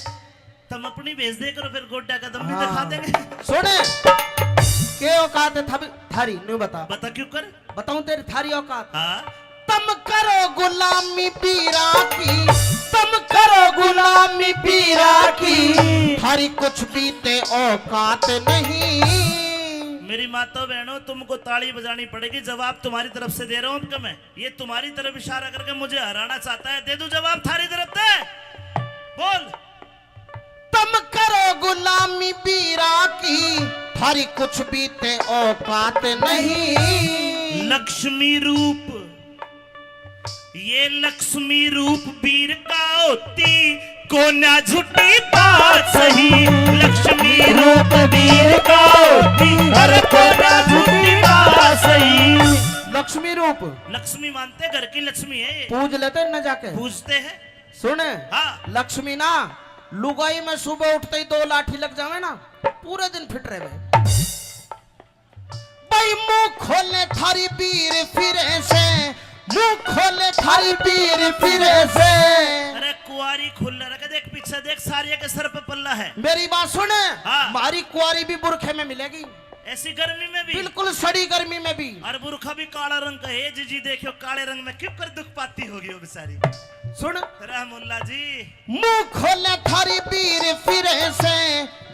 तुम अपनी भेज दे करो, फिर गोड्डा का दम भी हाँ। दिखा देंगे। सुने, के औकात है थारी, न्यू बता। बता क्यों कर? बताऊं तेरी थारी औकात? हाँ। तुम करो गुलामी पीरा की, तुम करो गुलामी पीरा की, थारी कुछ भी ते औकात नहीं। मेरी माता बहनों, तुमको ताली बजानी पड़ेगी, जवाब तुम्हारी तरफ से दे रहा हूं आपको मैं। ये तुम्हारी तरफ इशारा करके मुझे हराना चाहता है, दे दूं जवाब थारी तरफ से? बोल। तुम करो गुलामी पीरा की, थारी कुछ भी ते औकात नहीं। लक्ष्मी रूप, ये लक्ष्मी रूप वीर का होती, कोन्या झूठी बात सही। लक्ष्मी रूप वीर का होती, अरे कोन्या झूठी बात सही। लक्ष्मी रूप। लक्ष्मी मानते घर की लक्ष्मी है ये। पूज लेते न जाके। पूजते हैं। सुन, हाँ। लक्ष्मी ना, लुगाई में सुबह उठते ही दो लाठी लग जावे ना, पूरे दिन फिट रहे। भाई मुंह खोले थारी बीर फिरे से, मुंह खोले थारी बीर फिरे से। अरे कुआरी खुल रखे, देख पीछे देख, सारिया के सर पे पल्ला है। मेरी बात सुन, हाँ। मारी कुआरी भी बुरखे में मिलेगी। ऐसी गर्मी में भी। बिल्कुल सड़ी गर्मी में भी। और बुरखा भी काला रंग का है, जी, जी, देखियो, काले रंग में क्यों कर दुख पाती होगी वो बेचारी। सुन। रहमुल्ला जी। मुंह खोले थारी पीर फिरे से,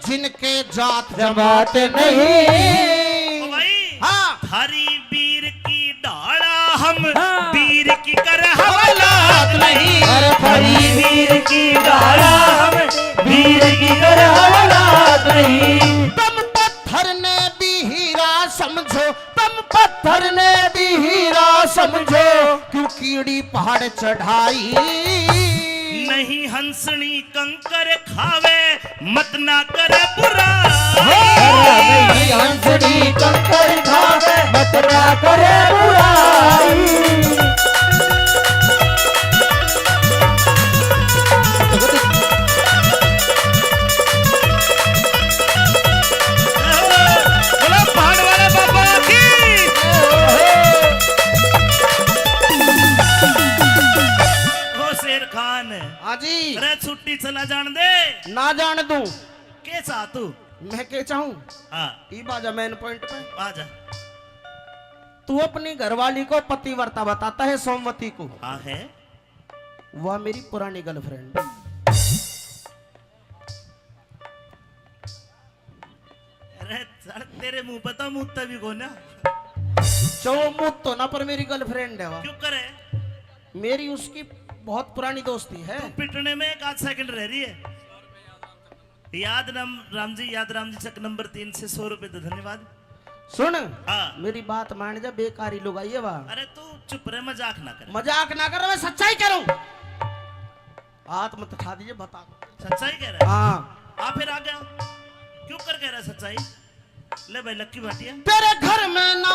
जिनके जात जमात नहीं। ओ भाई, हाँ। थारी पीर की ढाला हम, हाँ। पीर की कर हवालात नहीं। अरे थारी पीर की ढाला हम, पीर की कर हवालात नहीं। तुम पत्थर ने भी हीरा समझो, तुम पत्थर ने भी हीरा समझो, क्यों कीड़ी पहाड़ चढ़ाई। नहीं हंसनी कंकर खावे, मत ना करे बुराई। अरे नहीं हंसनी कंकर खावे, मत ना करे बुराई। बोलो पहाड़ वाले बाबा की। ओ शेर खान। हाँ जी। अरे छुट्टी चला जान दे। ना जान दूं। के चाह तू? मैं के चाहूं? हाँ। ई बाजा मेन पॉइंट पे। आजा। तू अपनी घरवाली को पतिव्रता बताता है, सोमवती को। हाँ है। वह मेरी पुरानी गर्लफ्रेंड। अरे सर, तेरे मुंह पे तो मुत्ता भी कोना। चो मुत्तो ना, पर मेरी गर्लफ्रेंड है वह। क्यों करे? मेरी उसकी बहुत पुरानी दोस्ती है। तू पिटने में एक आध सेकंड रह रही है। याद राम, राम जी, याद राम जी, चक नंबर तीन से सौ रुपए दे, धन्यवाद। सुन, हाँ। मेरी बात मान जा, बेकारी लोग आई है वहाँ। अरे तू चुप रहे, मजाक ना कर। मजाक ना कर, मैं सच्चाई कह रहा हूँ। हाथ मत उठा दीजिए, बता। सच्चाई कह रहा है? हाँ। आ फिर आ गया, क्यों कर कह रहा है सच्चाई? ले भाई लक्की भाटिया। तेरे घर में ना,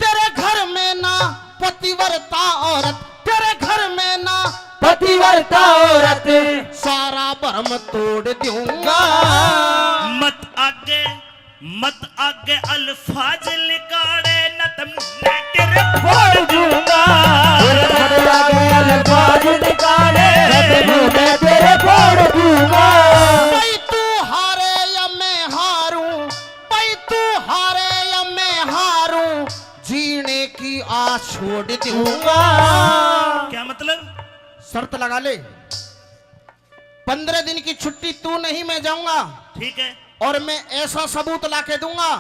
तेरे घर में ना पतिव्रता औरत, तेरे घर में ना पतिव्रता औरत, सारा भरम तोड़ दूंगा। मत आगे, मत आगे अल्फाज निकाले, न तो मैं तेरे फोड़ दूंगा। मत आगे अल्फाज निकाले, न तो मैं तेरे फोड़ दूंगा। भाई तू हारे या मैं हारूं, भाई तू हारे या मैं हारूं, जीने की आस छोड़ दूंगा। क्या मतलब? शर्त लगा ले, पन्द्रह दिन की छुट्टी तू नहीं, मैं जाऊंगा। ठीक है। और मैं ऐसा सबूत ला के दूंगा,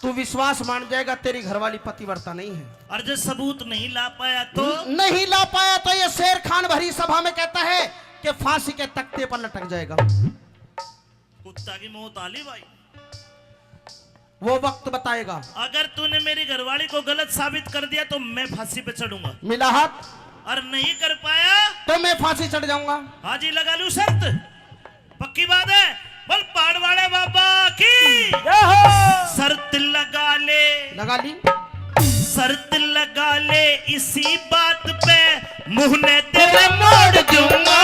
तू विश्वास मान जाएगा, तेरी घरवाली पतिव्रता नहीं है। और जो सबूत नहीं ला पाया तो? न-, नहीं ला पाया तो ये शेर खान भरी सभा में कहता है कि फांसी के तख्ते पर लटक जाएगा। कुत्ता की मौत आली भाई। वो वक्त बताएगा। अगर तूने मेरी घरवाली को गलत साबित कर दिया तो मैं फांसी पे चढ़ूंगा। मिला हाथ। और नहीं कर पाया तो मैं फांसी चढ़ जाऊंगा। हाँ जी, लगा लूं शर्त। पक्की बात है। बोल पहाड़ वाले बाबा की। जय हो। शर्त लगा ले। लगा ली। शर्त लगा ले इसी बात पे, मुंह ने तेरे मोड़ दूंगा।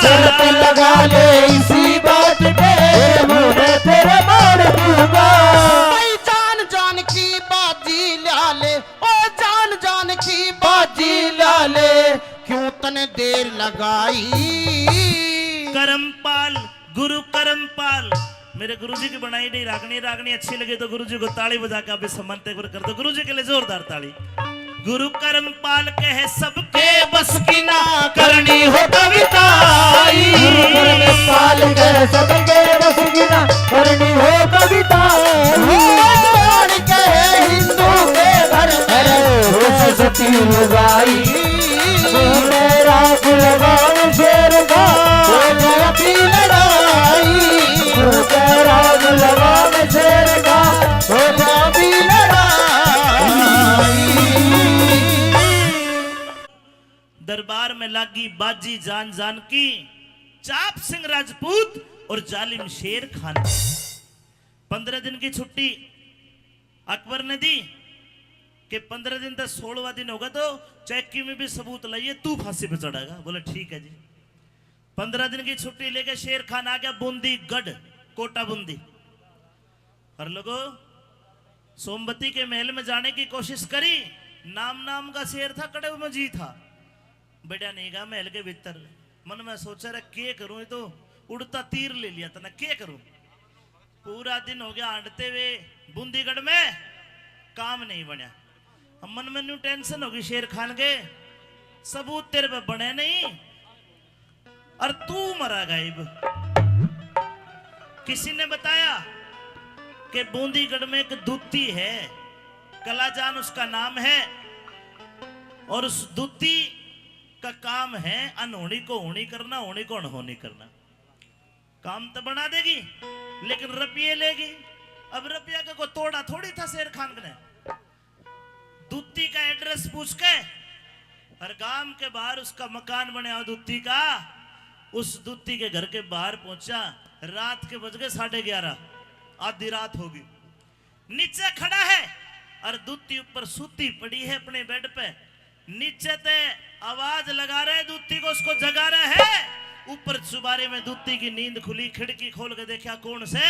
शर्त लगा ले इसी बात पे, मुंह ने तेरे मोड़ दूंगा। भाई जान जान की बाजी ला ले, ओ जान जान की बाजी ला ले, क्यों तने देर लगाई। करमपाल, गुरु करमपाल, मेरे गुरुजी की बनाई गई रागनी, रागनी अच्छी लगे तो गुरुजी को ताली बजा के आप भी सम्मानित एक बार कर दो। गुरुजी के लिए जोरदार ताली। गुरु करमपाल कहे सबके बस की ना, करनी हो कविताई। गुरु करमपाल कहे सबके बस की ना, करनी हो कविताई। कौन कहे हिंदू के घर में सरस्वती लुगाई। मेरा गुलगान शेर का, हो गया भी लड़ाई। मेरा गुलगान शेर का, हो गया भी लड़ाई। दरबार में लागी बाजी जान जान की, चाप सिंह राजपूत और जालिम शेर खान। पन्द्रह दिन की छुट्टी अकबर ने दी कि पन्द्रह दिन तक, सोलहवाँ दिन होगा तो चाहे किमें भी सबूत लाइए, तू फांसी पे चढ़ेगा। बोले ठीक है जी। पन्द्रह दिन की छुट्टी लेके शेर खान आ गया बूंदी गढ़, कोटा बूंदी। और लोगो, सोमवती के महल में जाने की कोशिश करी, नाम नाम का शेर था, कड़े में जी था, बढ़िया नहीं गा महल के भीतर। मन में सोचा, रे के करूं, ये तो उड़ता तीर ले लिया तने, के करूं? पूरा दिन हो गया हांडते हुए बूंदीगढ़ में, काम नहीं बनया। अब मन में न्यू टेंशन होगी शेर खान के, सबूत तेरे पे बने नहीं और तू मरा गायब। किसी ने बताया कि बूंदीगढ़ में एक दूती है, कलाजान उसका नाम है, और उस दूती का काम है अनहोनी को होनी करना, होनी को अनहोनी करना। काम तो बना देगी, लेकिन रुपये लेगी। अब रुपया का कोई तोड़ा थोड़ी था शेर खान ने। दूती का एड्रेस पूछ के हर गांव के बाहर उसका मकान बनया हो दूती का, उस दूती के घर के बाहर पहुंचा। रात के बज गए साढ़े ग्यारह, आधी रात होगी। नीचे खड़ा है और दूती ऊपर सूती पड़ी है अपने बेड पे। नीचे ते आवाज लगा रहे दूती को, उसको जगा रहे है। ऊपर चुबारे में दूती की नींद खुली, खिड़की खोल के देखा कौन से,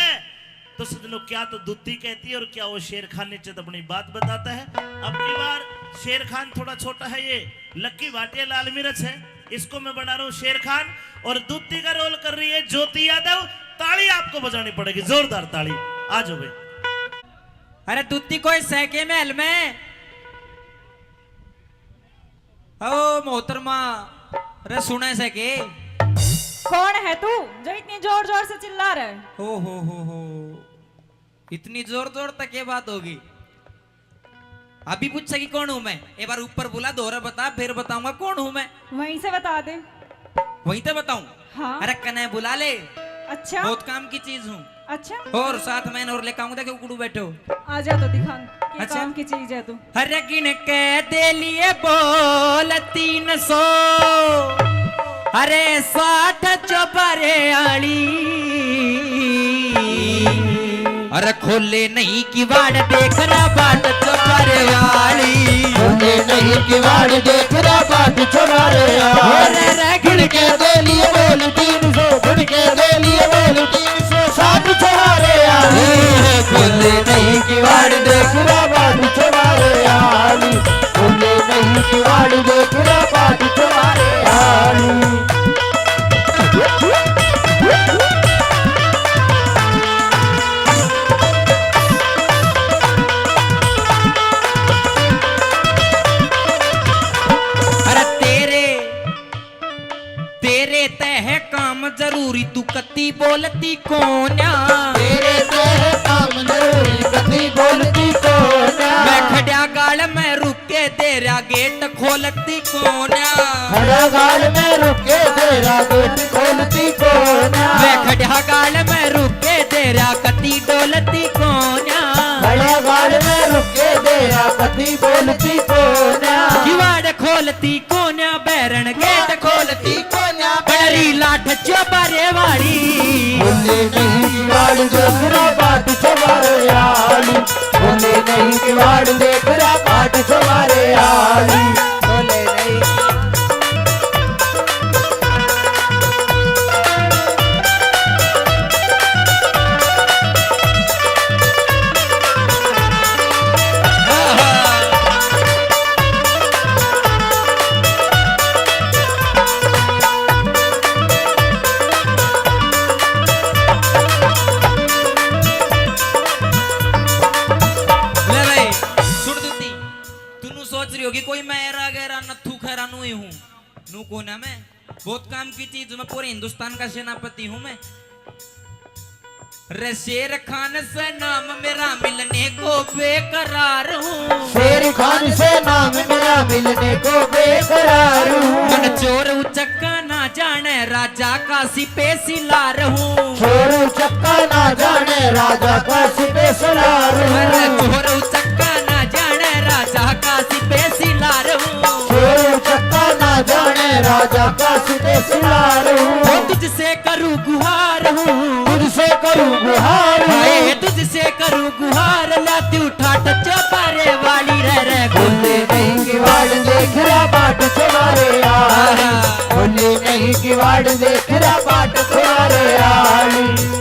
तो सजनों, क्या तो दूती कहती है और क्या वो शेर खान नीचे तो अपनी बात बताता है। अब की बार शेर खान थोड़ा छोटा है, ये लक्की भाटिया लाल मिर्च है, इसको मैं बना रहा हूँ शेर खान, और दूती का रोल कर रही है ज्योति यादव। ताली आपको बजानी पड़ेगी, जोरदार ताली। आ जाओ भाई। अरे दूती कोई सैके महल में। ओ मोहतरमा, रे सुने से के? कौन है तू जो इतनी जोर जोर से चिल्ला रहा है? ओ हो हो हो, इतनी जोर जोर तक ये बात होगी? अभी पूछा कि कौन हूँ मैं? एक बार ऊपर बुला, दोहरा बता, फिर बताऊंगा कौन हूँ मैं। वहीं से बता दे। वहीं तो बताऊं? हाँ। अरे कने बुला ले। अच्छा। बहुत काम की चीज हूँ। अच्छा। और साथ में और लेके आऊंगा, देखो कुड़ू बैठे हो। आ जा तो दिखा, क्या अच्छा? काम की चीज है तू? अरे गिन के दे लिए बोल तीन सौ, अरे साठ चौबारे आली। अरे खोले नहीं किवाड़ देख रहा बाट चौबारे आली। खोले नहीं किवाड़ देख रहा बाट चौबारे आली। अरे रे गिन के दे लिए बोल तीन सौ, गिन के दे लिए बोल तीन सौ साठ चौबारे आली। खोले नहीं किवाड़ देख रहा बाट चौबारे आली। खोले नहीं किवाड़ देख रहा बाट चौबारे आली। अरे तेरे, तेरे तै है काम जरूरी, तू कती बोलती कोन्या। तेरे तै है काम जरूरी, कती बोलती कोन्या। मैं खड्या गाल में रुक के तेरा गेट खोलती कोन्या। खड्या गाल में रुक के तेरा गेट खोलती कोन्या। मैं खड्या गाल में रुक के तेरा कती डोलती कोन्या। खड्या गाल में रुक के तेरा कती बोलती कोन्या। किवाड़ खोलती कोन्या, बैरन गेट खोलती कोन्या, बड़ी लाठ चौबारे वाली। बोले नहीं किवाड़ देख रहा बाट चौबारे आली। बोले नहीं किवाड़ देख रहा बाट चौबारे आली। बोले नहीं। ले भाई, सुन दूती, तू नू सोच रही होगी कोई मैं एरा गैरा नथू खैरा नू ही हूँ। नू कोना मैं, बहुत काम की चीज मैं, पूरे हिंदुस्तान का सेनापति हूँ मैं। रे शेर खान से नाम मेरा मिलने को बेकरार हूँ। शेर खान से नाम मेरा मिलने को बेकरार हूँ। मन चोर उचक्का ना जाने राजा का सिपे सिलार हूँ। चोर उचक्का ना जाने राजा का सिपे सिलार हूँ। अरे चोर उचक्का ना जाने राजा का सिपे सिलार हूँ। चोर उचक्का ना जाने राजा का सिपे सिलार हूँ। वो तुझसे करूँ गुहार हूँ। तुझसे करूँ गुहार हूँ। हाय, तुझसे करूँ गुहार, लाती उठा टच्चो पारे वाली रह रह। बोले नहीं किवाड़ देख रहा बाट चौबारे आली। बोले नहीं किवाड़ देख रहा बाट चौबारे आली।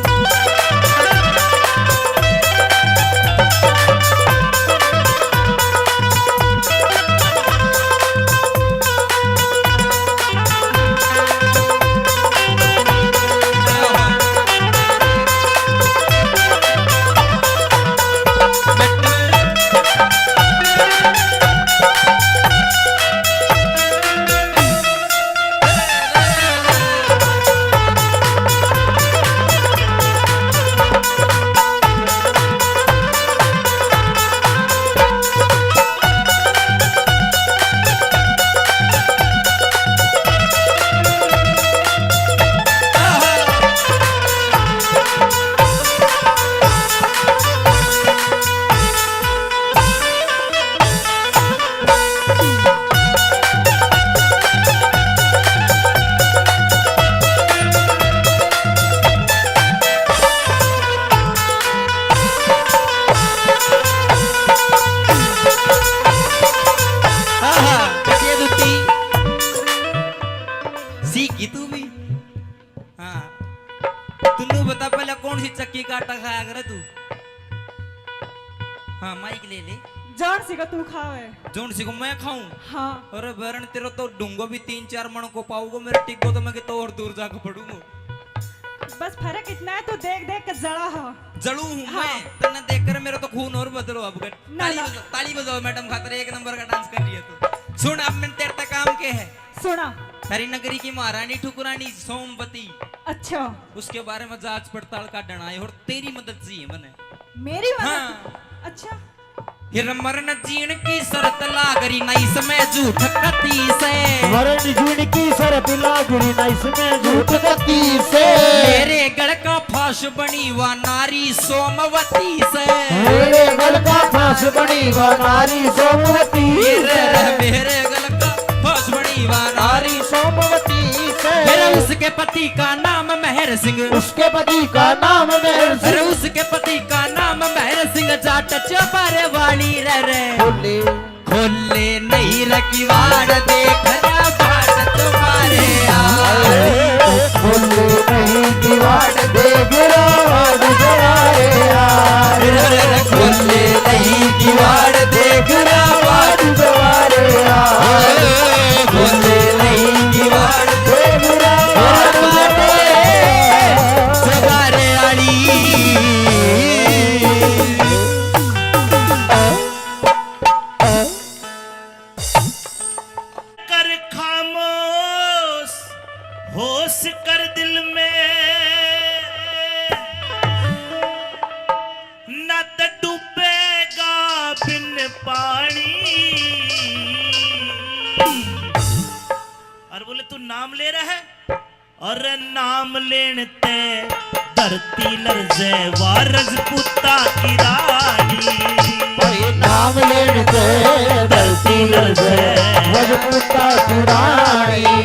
आहा, कटिया जुत्ती। सीख गई तू भी। हाँ। तू नू बता पहले कौन सी चक्की का आटा खाया करे तू? हाँ, माइक ले ले। जौन सी का तू खावे। जौन सी को मैं खाऊं? हाँ। अरे बैरन, तेरा तो डूंगो भी तीन चार मण को पाऊंगा, मेरा टिग्गो तो मैं कितो और दूर जाके पड़ूंगा। बस फर्क इतना है, तू देख देख के जला हो। जलू हूँ हाँ। मैं, तन्ने देख कर मेरा तो खून और बदलो अब। ना, ताली ना। बजाओ, ताली बजाओ मैडम खातर, एक नंबर का डांस कर रही है तू। सुन, अब मैंने तेरे तक काम के है। सुना। थारी नगरी की महारानी ठुकरानी सोमवती। अच्छा। उसके बारे में जांच पड़ताल का डना है और तेरी मदद चाहिए मने। मेरी मदद? हाँ। अच्छा। फिर मरण जीण की शर्त लाग रही ना इसमें झूठ कती से। मरण जीण की शर्त लाग रही ना इसमें झूठ कती से। मेरे गल का फांस बनी वा नारी सोमवती से। मेरे गल का फांस बनी वा नारी सोमवती से। मेरे गल का फांस बनी वा नारी नारी सोमवती से। मेरे उसके पति का नाम मेहर सिंह। उसके पति का नाम मेहर सिंह। अरे उसके पति का नाम मेहर सिंह, जाट चौबारे वाली रे रे। खोले। खोले नहीं रे किवाड़, देख रे बाट तुम्हारे यार। खोले नहीं किवाड़, देख रे बाट तुम्हारे यार। अरे खोले नहीं किवाड़, देख रे बाट तुम्हारे यार। खोले नहीं किवाड़, देख रे बाट तुम्हारे यार। कर खामोश, होश कर दिल में, ना तो डूबेगा बिन पानी। और बोले, तू नाम ले रहा है? अरे नाम लेण ते धरती लरजे वा रजपूता की रानी। अरे नाम लेण ते धरती लरजे रजपूता की रानी।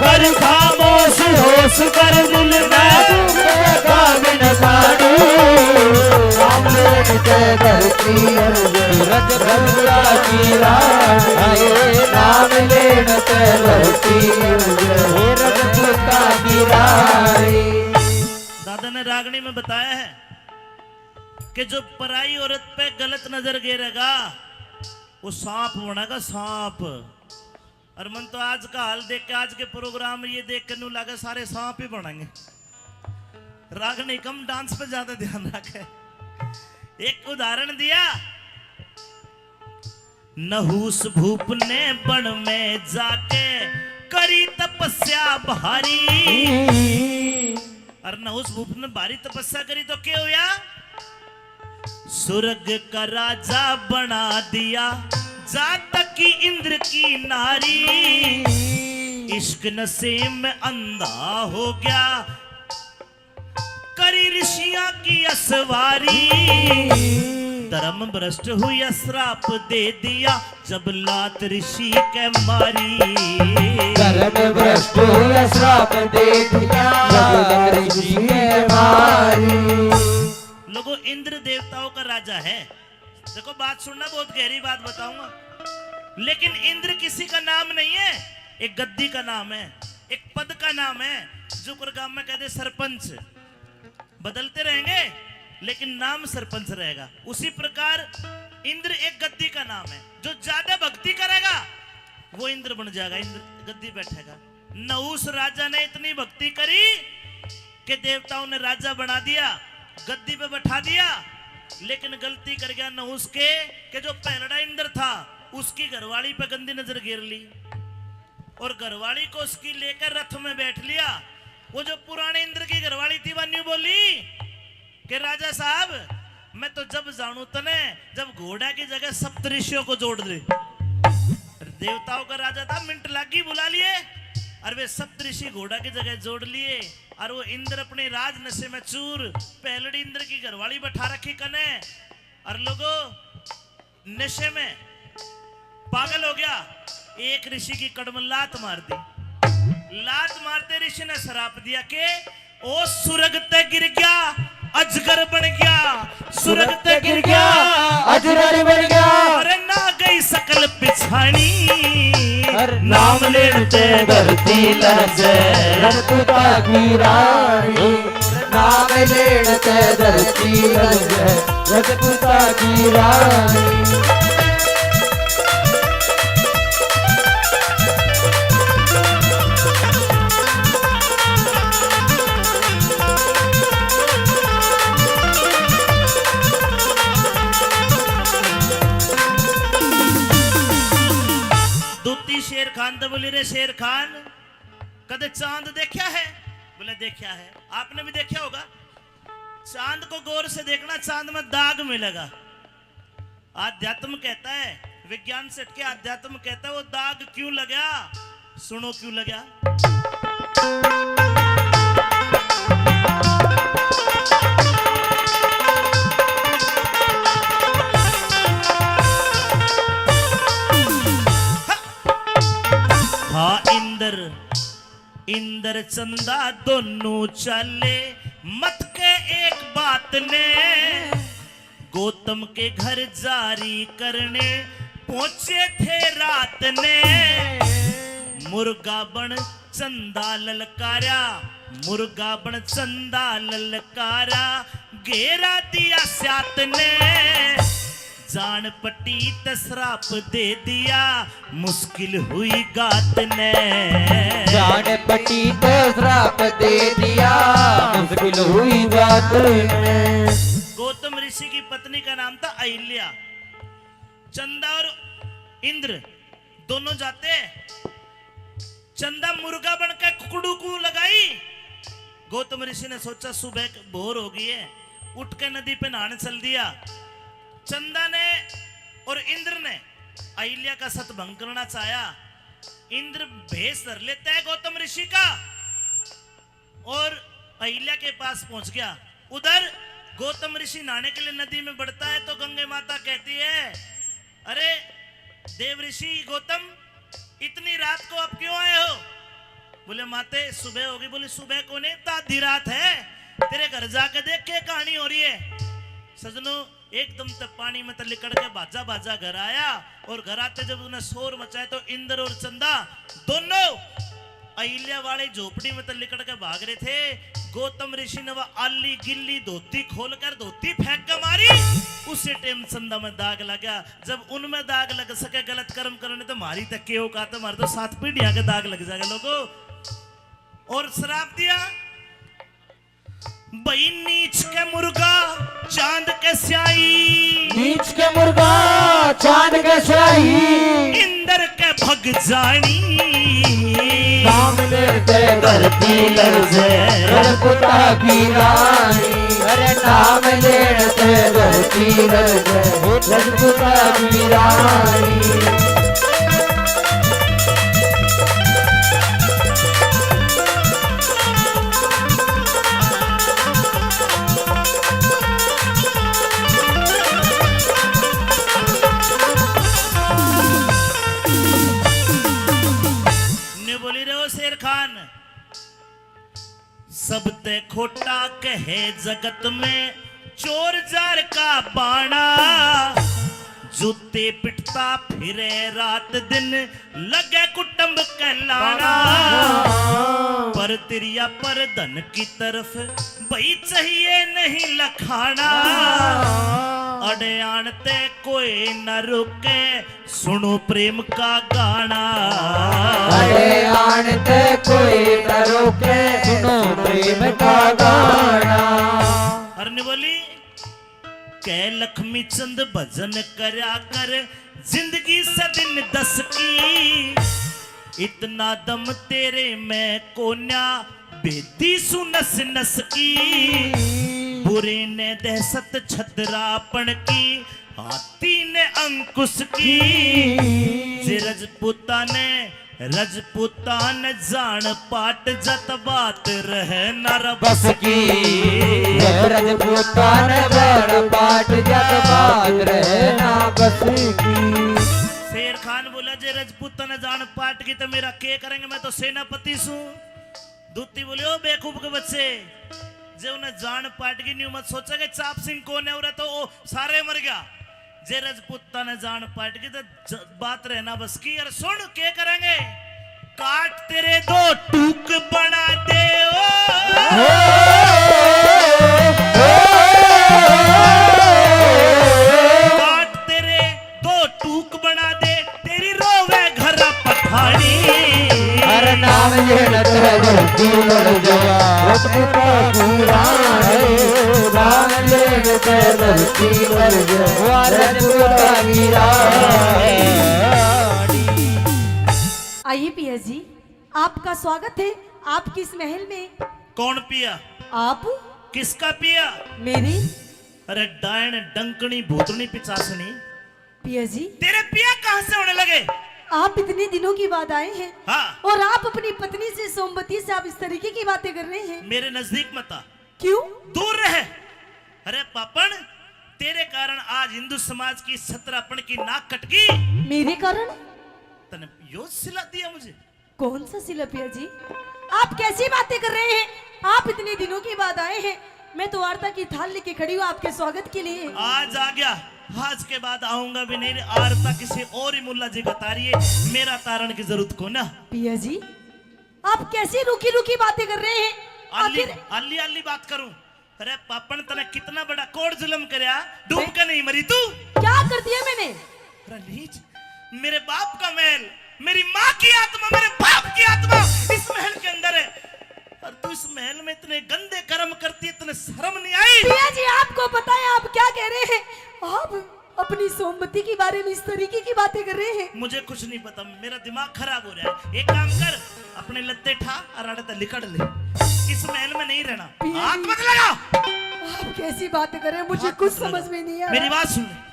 कर खामोश होश कर दिल में, डूबेगा बिन पानी। नाम लेण ते धरती लरजे रजपूता की रानी। नाम लेण ते धरती लरजे रजपूता की रानी। दादा ने रागणी में बताया है कि जो पराई औरत पे गलत नजर गेरेगा, वो सांप बनेगा, सांप। और मन तो आज का हाल देख के, आज के प्रोग्राम ये देख के नू लगे सारे सांप ही बनेंगे। रागणी कम, डांस पे ज्यादा ध्यान रखे। एक उदाहरण दिया, नहुस भूप ने बन में जाके करी तपस्या भारी। और नहुस भूप ने भारी तपस्या करी तो के होया? स्वर्ग का राजा बना दिया, जा तक की इंद्र की नारी। इश्क नशे में अंधा हो गया, करी ऋषियां की असवारी। धर्म भ्रष्ट हुई, श्राप दे दिया, जब लात ऋषि के मारी। धर्म भ्रष्ट हुई, श्राप दे दिया, जब लात ऋषि के मारी। लोगों, इंद्र देवताओं का राजा है। देखो, बात सुनना, बहुत गहरी बात बताऊंगा। लेकिन इंद्र किसी का नाम नहीं है, एक गद्दी का नाम है, एक पद का नाम है। जो कोर गांव में कहते सरपंच, बदलते रहेंगे, लेकिन नाम सरपंच रहेगा। उसी प्रकार इंद्र एक गद्दी का नाम है। जो ज्यादा भक्ति करेगा, वो इंद्र बन जाएगा, इंद्र गद्दी बैठेगा। नहुस राजा ने इतनी भक्ति करी कि देवताओं ने राजा बना दिया, गद्दी पे बैठा दिया। लेकिन गलती कर गया नहुस के, के जो पहलड़ा इंद्र था, उसकी घरवाली पे गंदी नजर गिर ली और घरवाली को उसकी लेकर रथ में बैठ लिया। वो जो पुराने इंद्र की घरवाली थी, वो न्यू बोली कि राजा साहब, मैं तो जब जानू तने, जब घोड़ा की जगह सप्तऋषियों को जोड़ दे। देवताओं का राजा था, मिनट लागी बुला लिए, और वे सप्तऋषि घोड़ा की जगह जोड़ लिए। और वो इंद्र अपने राज नशे में चूर, पहलड़ी इंद्र की घरवाली बैठा रखी कने। और लोगो, नशे में पागल हो गया, एक ऋषि की कड़ में लात मार दी। लात मारते ऋषि ने श्राप दिया कि ओ सुरग ते गिर गया, अजगर बन गया, सुरग ते गिर गया, अजगर बन गया। अरे ना गई सकल पिछानी, अरे नाम लेण ते धरती लरजे, रजपूता की रानी। नाम लेण ते धरती लरजे, रजपूता की रानी। दूती शेर खान तो बोली, रे शेर खान, कदे चांद देखा है? बोले, देखा है। आपने भी देखा होगा। चांद को गौर से देखना, चांद में दाग मिलेगा। अध्यात्म कहता है, विज्ञान से हटके अध्यात्म कहता है, वो दाग क्यों लगा? सुनो क्यों लगा। हाँ, इंद्र, इंद्र चंदा दोनों चाले, मत के एक बात ने। गौतम के घर जारी करने पहुंचे थे रात ने। मुर्गा बन चंदा ललकारा, मुर्गा बन चंदा ललकारा, घेरा दिया सात ने। जान पटी त श्राप दे दिया, मुश्किल हुई गात ने। जान पटी त श्राप दे दिया, मुश्किल हुई गात ने। गौतम ऋषि की पत्नी का नाम था अहिल्या। चंदा और इंद्र दोनों जाते। चंदा मुर्गा बन के कुकड़ू को लगाई। गौतम ऋषि ने सोचा, सुबह क-, भोर हो गई है, उठ के नदी पे नहाने चल दिया। चंदा ने और इंद्र ने अहिल्या का सतभंग करना चाहा। इंद्र भेष धर लेता है गौतम ऋषि का और अहिल्या के पास पहुंच गया। उधर गौतम ऋषि नहाने के लिए नदी में बढ़ता है तो गंगे माता कहती है, अरे देव ऋषि गौतम, इतनी रात को आप क्यों आए हो? बोले, माते, सुबह होगी। बोली, सुबह कोने, तो आधी रात है। तेरे घर जाके देख के कहानी हो रही है। सजनों, एकदम ते पानी में ते लिकड़ के भाजा भाजा घर आया और घर आते जब उन्हें शोर मचाया तो इंद्र और चंदा दोनों अहिल्या वाली झोपड़ी में ते लिकड़ के भाग रहे थे। गौतम ऋषि ने वह आली गिल्ली धोती खोलकर धोती फेंक के मारी। उसी टाइम चंदा में दाग लगा। जब उनमें दाग लग सके गलत कर्म करने, तो मारी तक के औकात है, मारे तो सात पीढ़ियां के दाग लग जाएगा लोगों। और श्राप दिया, भाई नीच के मुर्गा चांद के स्याही, नीच के मुर्गा चांद के स्याही, इंद्र के भग जानी। नाम लेते धरती लरजे, रजपूता की रानी। अरे नाम लेते धरती लरजे, रजपूता की रानी। न्यू बोली रहो शेर खान। सबते खोटा कहे जगत में चोर जार का बाणा। जूते पिटता फिरे रात दिन, लगे कुटुंब कहलाना। पर तिरिया पर धन की तरफ भाई चाहिए नहीं लखाना। अड़े आन ते कोई न रुके, सुनो प्रेम का गाना। अरे आन ते कोई न रोके, सुनो प्रेम का गाना। हरनी बोली, कह लक्ष्मी चंद भजन करया कर, जिंदगी से दिन दस की। इतना दम तेरे में कोन्या, बेदी सु नस नस की। बुरे ने दहशत छदरापण की, हाथी ने अंकुश की। जे रजपूता ने, रजपूता ने जान पाट, जत बात रहे ना रे बस की। रजपूता ने जान पाट, जत बात रहे ना बस की। शेर खान बोला, जे रजपूता ने जान पाट की तो मेरा के करेंगे, मैं तो सेनापति सूं। दूती बोले, ओ बेवकूफ के बच्चे, जे उन्हें जान पाट की, न्यू मत सोचा कि चाप सिंह कौन है, उरे तो ओ सारे मर गया। जे रजपूता ने जान पाट की तो ज-, बात रहे ना बस की। अरे सुन, के करेंगे? काट तेरे दो टूक बना दे, ओ। काट तेरे दो टूक बना दे, तेरी रोवे घर पठानी। अरे नाम लेने ते धरती मर जावा, रजपूता की रानी। नाम लेने ते धरती मर जावा, रजपूता की रानी। आइए पिया जी, आपका स्वागत है आपके इस महल में। कौन पिया? आप। किसका पिया? मेरी। अरे डायन डंकनी भूतनी पिचासनी। पिया जी। तेरे पिया कहाँ से होने लगे? आप इतने दिनों के बाद आए हैं। हाँ। और आप अपनी पत्नी से, सोमवती से आप इस तरीके की बातें कर रहे हैं। मेरे नजदीक मत आ। क्यों? दूर रह। अरे पापण, तेरे कारण आज हिंदू समाज की सतरापण की नाक कट गई। मेरे कारण? तने यो सिला दिया मुझे। कौन सा सिला पिया जी? आप कैसी बातें कर रहे हैं? आप इतने दिनों के बाद आए हैं, मैं तो वार्ता की थाल लेके खड़ी हूँ आपके स्वागत के लिए। आज आ गया, आज के बाद आऊंगा भी नहीं। आरता किसी और ही मुल्ला जी का तारिए, मेरा तारण की जरूरत को ना। पिया जी, आप कैसी रूखी रूखी बातें कर रहे हैं? अल्ली, आखिर अल्ली अल्ली बात करूं? अरे पापण, तने कितना बड़ा कोड़ जुल्म करया, डूब के नहीं मरी तू। क्या कर दिया मैंने? अरे नीच, मेरे बाप का महल, मेरी माँ की आत्मा, मेरे बाप की आत्मा इस महल के अंदर है, और तू इस महल में इतने गंदे कर्म करती, इतने शर्म नहीं आई? पिया जी, आपको पता है आप क्या कह रहे हैं? आप अपनी सोमवती के बारे में इस तरीके की बातें कर रहे हैं। मुझे कुछ नहीं पता, मेरा दिमाग खराब हो रहा है। एक काम कर, अपने लत्ते ठा और आड़े तै लिकड़ ले। इस महल में नहीं रहना। पिया जी, हाथ मत लगा। आप कैसी बातें कर रहे हैं, मुझे कुछ समझ में नहीं आ रहा। मेरी बात सुन ले।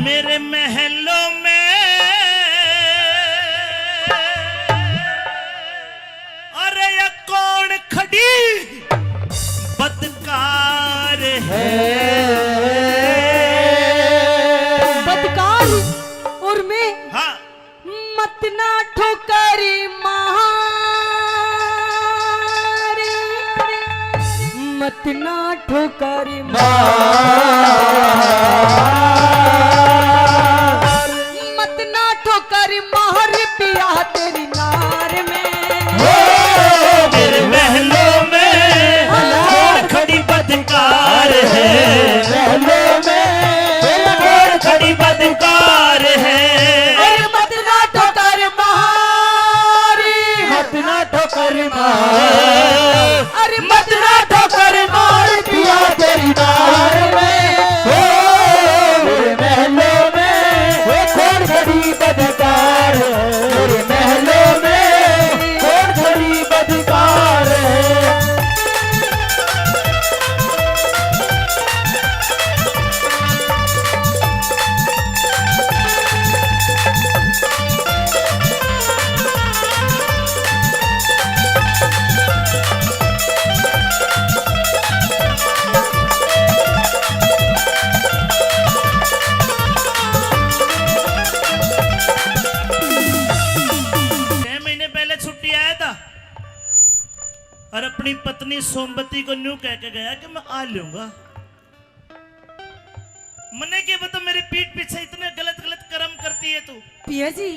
मेरे महलों में, अरे ये कौन खड़ी बदकार है? बदकार और मैं। हाँ। मत ना ठोकर मार, मत ना ठोकर मार, मत ना ठोकर मार पिया तेरी नार में। ओ मेरे महलों में कौन खड़ी बदकार है, महलों में कौन खड़ी बदकार है। अरे मत ना ठोकर मार, मत ना ठोकर मार, अरे मत ना ठोकर मार पिया तेरी नार में। ओ मेरे महलों में वो कौन खड़ी बदकार, मेरे महलों में कौन खड़ी बदकार। छह महीने पहले छुट्टी आया था और अपनी पत्नी सोमवती को न्यू कह के गया कि मैं आ लूंगा। मने के बता, मेरी पीठ पीछे इतने गलत गलत कर्म करती है तू? पिया जी,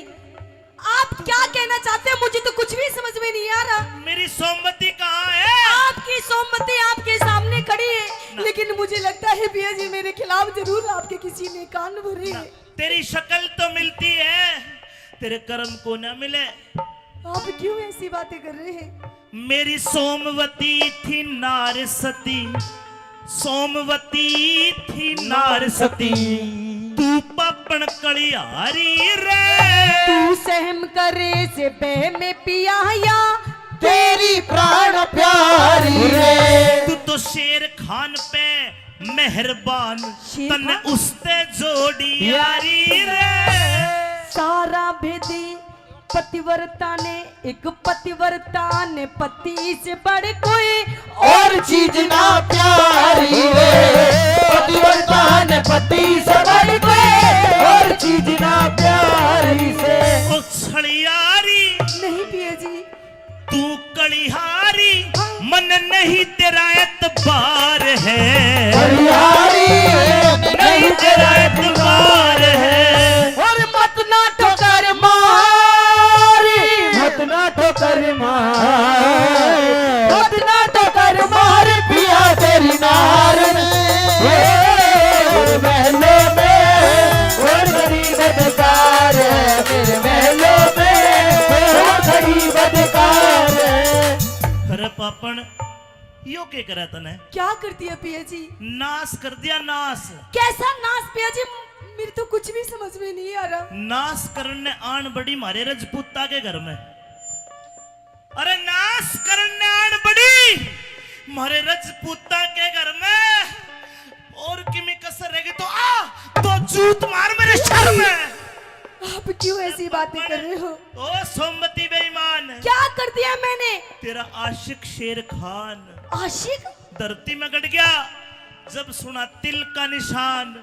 आप क्या कहना चाहते हैं? मुझे तो कुछ भी समझ में नहीं आ रहा। मेरी सोमवती कहाँ है? आपकी सोमवती आपके सामने खड़ी है, ना। लेकिन मुझे लगता है पिया जी, मेरे खिलाफ जरूर आपके किसी ने कान भरे हैं। तेरी शक्ल तो मिलती है, तेरे कर्म को ना मिले। आप क्यों ऐसी बातें कर रहे हैं? मेरी सोमवती थी नार सती, सोमवती थी नार सती, तू पापण कलिहारी रे। तू सहम करे से बह में पिया या तेरी प्राण प्यारी रे। तू तो शेर खान पे मेहरबान, शेर तन्ने खान? उसते जोड़ी यारी रे। सारा भेदी पतिव्रता ने, एक पतिव्रता ने पति से बढ़ कोई और चीज ना प्यारी रे। पतिव्रता ने पति से बढ़ कोई और चीज ना प्यारी से। ओ छलियारी। नहीं पिया जी। तू कलिहारी, मन नहीं तेरा एतबार है। कलिहारी, नहीं तेरा एतबार है। और मत ना ठोकर मारी, मत ना ठोकर मार, मत ना ठोकर मार पिया तेरी नार ने। और महलों में और गरीब बेकार है, मेरे महलों में और गरीब बेकार है। अरे पापण, यो के करा तने? क्या कर दिया पिया जी? नाश कर दिया, नाश। कैसा नाश पिया जी? मेरे तो कुछ भी समझ में नहीं आ रहा। नाश करने आन बड़ी मारे रजपूता के घर में। अरे नाश करने आन बड़ी मारे रजपूता के घर में। और किमी कसर रहेगी तो आ, तो जूत मार मेरे सर में। आप क्यों ऐसी बातें कर रहे हो? ओ सोमवती बेईमान। क्या कर दिया मैंने? तेरा आशिक शेर खान। आशिक? धरती में गड़ गया जब सुना तिल का निशान।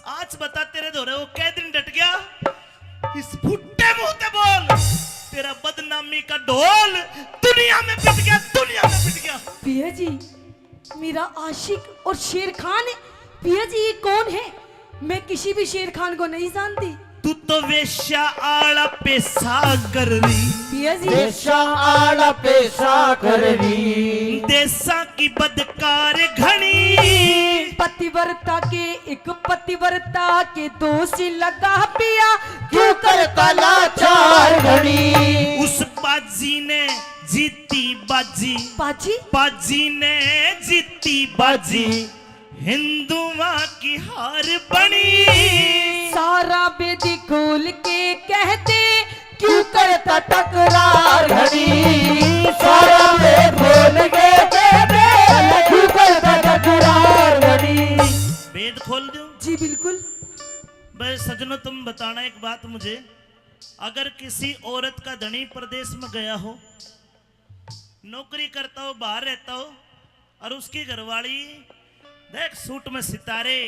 आज बता तेरे धोरे वो कै दिन डट गया? इस फुट्टे मुंह ते बोल, तेरा बदनामी का ढोल दुनिया में पिट गया, दुनिया में पिट गया। पिया जी, मेरा आशिक और शेर खान है। पिया जी, ये कौन है? मैं किसी भी शेर खान को नहीं जानती। तू तो वेश्या आला पेशा कर रही। पिया जी। वेश्या आला पेशा कर रही। देशा की बदकार घणी। पतिव्रता के, एक पतिव्रता के दोषी लगा पिया, क्यों करता लाचार घणी। उस बाजी ने जीती बाजी। बाजी? बाजी ने जीती बाजी। हिंदुआ की हार बनी। सारा बेदी खोल के कह दे, क्यों करता तकरार घणी। सारा बेदी खोल के कह दे, क्यों करता तकरार घणी। भेद खोल दूं? जी बिल्कुल। बस सजनों, तुम बताना एक बात मुझे, अगर किसी औरत का धनी परदेश में गया हो, नौकरी करता हो, बाहर रहता हो, और उसकी घरवाली देख सूट में सितारे,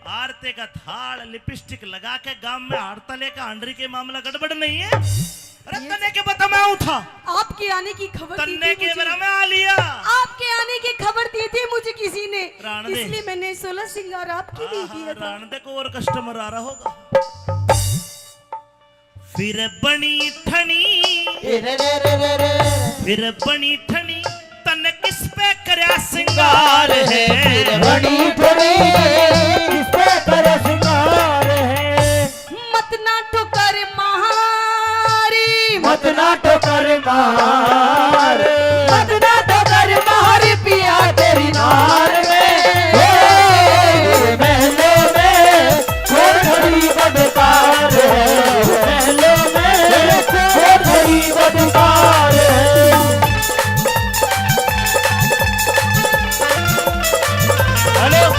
आरते का थाल, लिपस्टिक लगा के गांव में हारता लेकर हांडरी के, मामला गड़बड़ नहीं है? अरे ये तन्ने के बता मैं आऊं था। आपके आने की खबर दी तन्ने थी के मुझे। मेरा मैं आ लिया। आपके आने की खबर दी थी मुझे किसी ने, राण दे। इसलिए मैंने सोलह श्रृंगार आपके लिए हाँ, किया हाँ, था। राण दे को और कस्टमर आ रहा होगा। फिर बनी ठणी, ए रे रे रे रे रे। फिर बनी ठणी, तन किस पे करया सिंगार है? फिर बनी ठणी, किस पे करया सिंगार है? मत ना ठोकर मारी, मत ना ठोकर मार, मत ना ठोकर मार पिया तेरी नार में। ए, महलों में कौन घड़ी बदकार है, महलों में कौन घड़ी बदकार है। हेलो।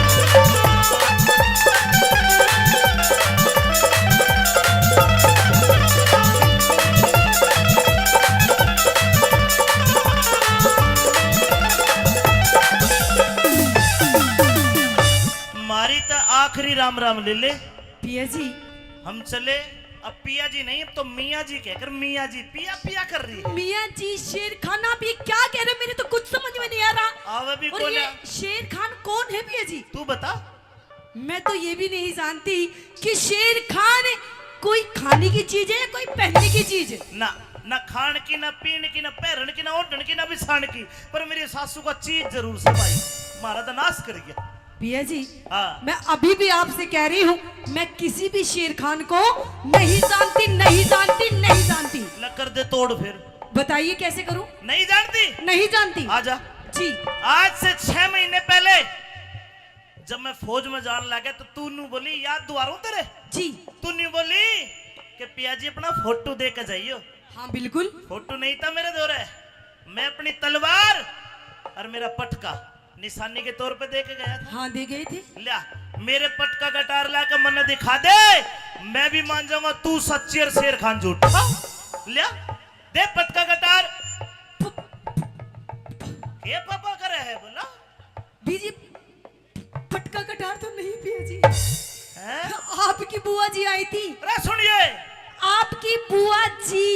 मारी तो आखिरी राम राम ले ले। पिया जी। हम चले। अब पिया जी नहीं, अब तो मियाँ जी कहकर मियाँ जी पिया पिया कर रही है। मियाँ जी, शेर खान आप ये क्या कह रहे हो? मेरे तो कुछ समझ में नहीं आ रहा। आवे भी और कौन ये है? शेर खान कौन है पिया जी? तू बता। मैं तो ये भी नहीं जानती कि शेर खान कोई खाने की चीज है या कोई पहनने की चीज है? ना, ना खान की, ना पीन की, ना पहरन की, ना ओढ़न की, ना बिछान की, पर मेरी सासू का चीज जरूर से भाई, मारा तो नाश कर गया। पिया जी, हाँ। मैं अभी भी आपसे कह रही हूँ, मैं किसी भी शेर खान को नहीं जानती, नहीं जानती, नहीं जानती। न कर दे तोड़ फिर। बताइए कैसे करूँ? नहीं जानती? नहीं जानती। आजा। जी। आज से छह महीने पहले जब मैं फौज में जान लगा तो तू न्यू बोली, याद दुआरूं तेरे? जी। तू न्यू बोली कि पिया जी अपना फोटो दे के जाइयो। हाँ बिल्कुल। फोटो नहीं था मेरे धोरे, मैं अपनी तलवार और मेरा पटका निशानी के तौर पे दे के गया था। हाँ दे गए थे। लिया, मेरे पटका कटार ला के मन्ने दिखा दे, मैं भी मान जाऊंगा तू सच्ची और शेर खान झूठा। लिया, दे पटका कटार। ये पापा करे है बोला? बीजी, पटका कटार तो नहीं पिया जी। हैं? आपकी बुआ जी आई थी। अरे सुनिए, आपकी बुआ जी।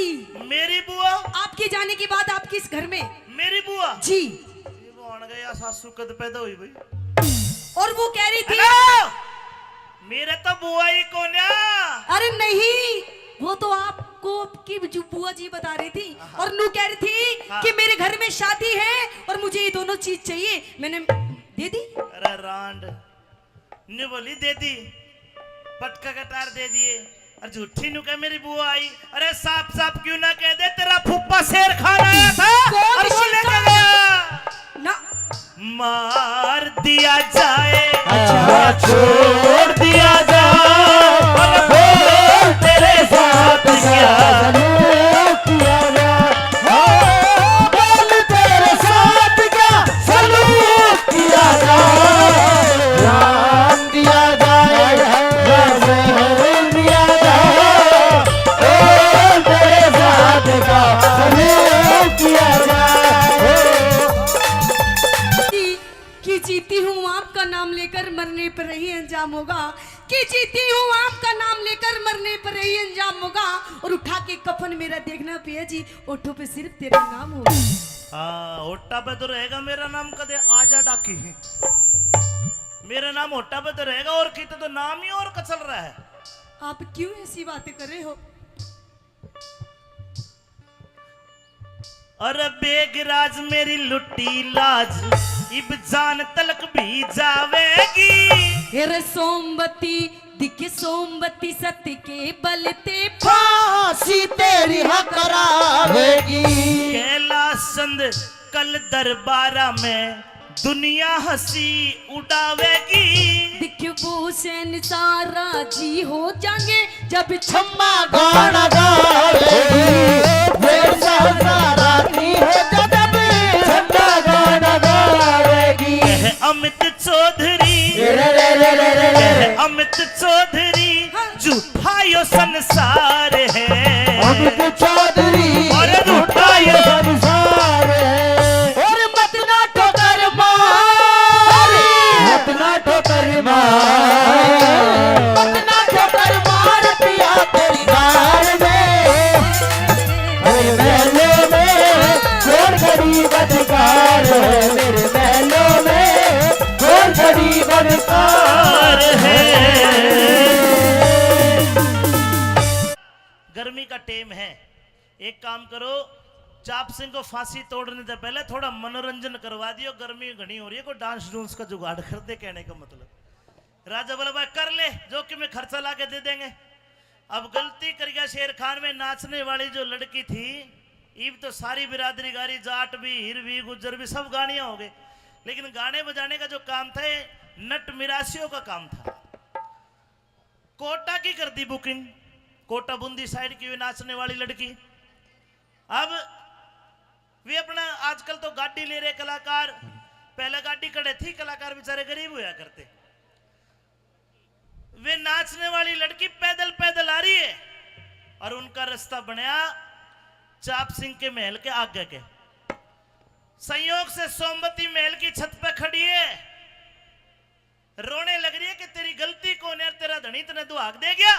मेरी बुआ? आपके जाने के बाद आपके इस घर में। मेरी बुआ? जी। ये बन गया सासू कद पैदा हुई भाई। और वो कह रही थी। हेलो, मेरे तो बुआ ही कोन्या। अरे नहीं, वो तो आपको की जो बुआ जी बता रही थी। और नू कह रही थी हाँ। कि मेरे घर में शादी है और मुझे ये दोनों चीज चाहिए। मैंने दे दी। अरे रांड, न्यू बोली दे दी, पटका कटार दे दिए। और झूठी न्यू कह मेरी बुआ आई। अरे साफ साफ क्यों ना कह दे, तेरा फूफा शेर खान आया था कौन और वो शेर लेके खान? गया। ना। मार दिया जाए, अच्छा। छोड़ दिया जाए, बोल तेरे साथ क्या सलूक किया जाए, हो, बोल तेरे साथ क्या सलूक किया जाए, जान दिया जाए या जहर दिया जाए, बोल तेरे साथ क्या सलूक किया जाए। कि जीती हूँ आपका नाम लेकर मरने पर यही अंजाम होगा, कि जीती हूँ आपका नाम लेकर मरने पर यही अंजाम होगा। और उठा के कफन मेरा देखना पिया जी, ओठों पे सिर्फ तेरा नाम होगा। हाँ, होटा पे तो रहेगा मेरा नाम कदे आजा डाकी। मेरा नाम होटा पे तो रहेगा, और किते तो नाम ही और का चल रहा है। आप क्यों ऐसी बातें कर रहे हो? अरे बेगराज मेरी लुटी लाज, इब जान तलक भी जावेगी। हे रे सोमबती, दिखे सोमबती सत के बल ते फांसी तेरी हाँ करावेगी। कैलाश चंद कल दरबारा में दुनिया हंसी उड़ावेगी। दिख वो शहंशाह राजी हो जाएंगे जब छम्मा गाना गावेगी। मेरे साथ रानी हो जब छम्मा गाना गावेगी। कह अमित चौधरी, रे रे रे रे रे रे। कह अमित चौधरी, झूठा यो संसार है। अमित चौधरी और झूठा यो संसार है। और मत ना ठोकर मार, मत ना ठोकर मार, मत ना ठोकर मार पिया तेरी गाल में। मेरे महलों में कौन गरीब अधिकार है, मेरे महलों में कौन गरीब अधिकार है। गर्मी का टेम है, एक काम करो, चाप सिंह को फांसी तोड़ने से पहले थोड़ा मनोरंजन करवा दियो, गर्मी घनी हो रही है, कोई डांस डूंस का जुगाड़ कर दे, कहने का मतलब। राजा बोला, भाई कर ले, जो कि मैं खर्चा ला के दे देंगे। अब गलती कर गया शेर खान में नाचने वाली जो लड़की थी, इब तो सारी बिरादरी गा रही, जाट भी, हीर भी, गुज्जर भी, सब गानियां हो गए, लेकिन गाने बजाने का जो काम था ये नट मिरासियों का काम था। कोटा की कर दी बुकिंग, कोटा बूंदी साइड की हुई नाचने वाली लड़की। अब वे अपना आजकल तो गाड़ी ले रहे कलाकार, पहले गाड़ी खड़े थी, कलाकार बेचारे गरीब हुआ करते। वे नाचने वाली लड़की पैदल पैदल आ रही है और उनका रास्ता बनया चाप सिंह के महल के आगे के। संयोग से सोमवती महल की छत पे खड़ी है, रोने लग रही है कि तेरी गलती कौन है, तेरा धनी तने दुहाक दे गया।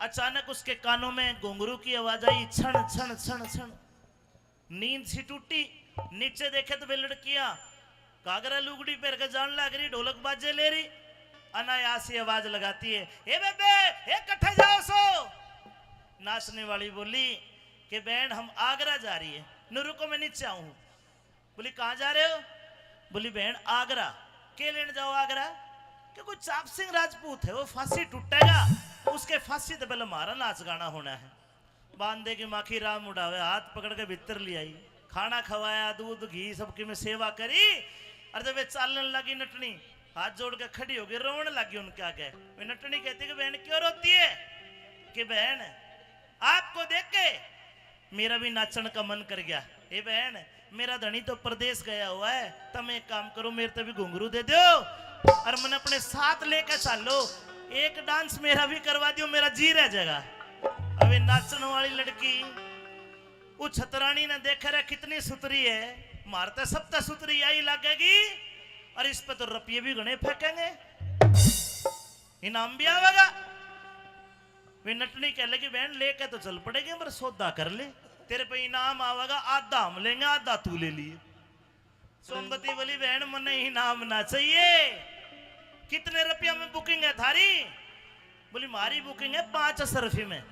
अचानक उसके कानों में घुंघरू की आवाज आई, छण छण छण छण। नींद सी टूटी, नीचे देखे तो वे लड़कियां घाघरा लुगड़ी पहन के जान लग रही, ढोलक बाजे ले रही। अनायास ही आवाज लगाती है, "हे बेबे, हे कट्ठे जाओ सो?" नाचने वाली बोली कि, "बहन, हम आगरा जा रही है।" "न रुको, मैं नीचे आऊं।" बोली, "कहाँ जा रहे हो?" बोली, "बहन, आगरा।" "के लेने जाओ आगरा?" "कि कोई चाप सिंह राजपूत है, वो फांसी टूटेगा, उसके फांसी तो पहले हमारा नाच गाना होना है।" बांधे की माखी राम उड़ावे, हाथ पकड़ के भीतर ले आई, खाना खवाया, दूध घी सबकी में सेवा करी। और जब वे चालन लगी नटनी, हाथ जोड़ के खड़ी हो गई, रोवन लगी उनके आगे। वे नटनी कहती कि, "बहन, क्यों रोती है?" कि, "बहन, आपको देख के मेरा भी नाचण का मन कर गया। हे बहन, मेरा धनी तो परदेस गया हुआ है, तुम एक काम करो, मेरे ते भी घुंघरू दे दो और मैंने अपने साथ लेके चालो, एक डांस मेरा भी करवा दियो, मेरा जी रह जाएगा।" अबे नाचण वाली लड़की, वो छतरानी ने देखे रे, कितनी सुतरी है, मारते सबते सुतरी यही लगेगी, और इस पे तो रुपये भी घणे फेंकेंगे, इनाम भी आवेगा। वे नटनी कह लगी, "बहन, लेके तो चल पड़ेगी, पर सौदा कर ले, तेरे पे इनाम आवेगा, आधा हम लेंगे, आधा तू ले लिए।" सोमवती बोली, "बहन, मन्ने इनाम ना चाहिए। कितने रुपया में बुकिंग है थारी?" बोली, "म्हारी बुकिंग है पाँच असरफी में।"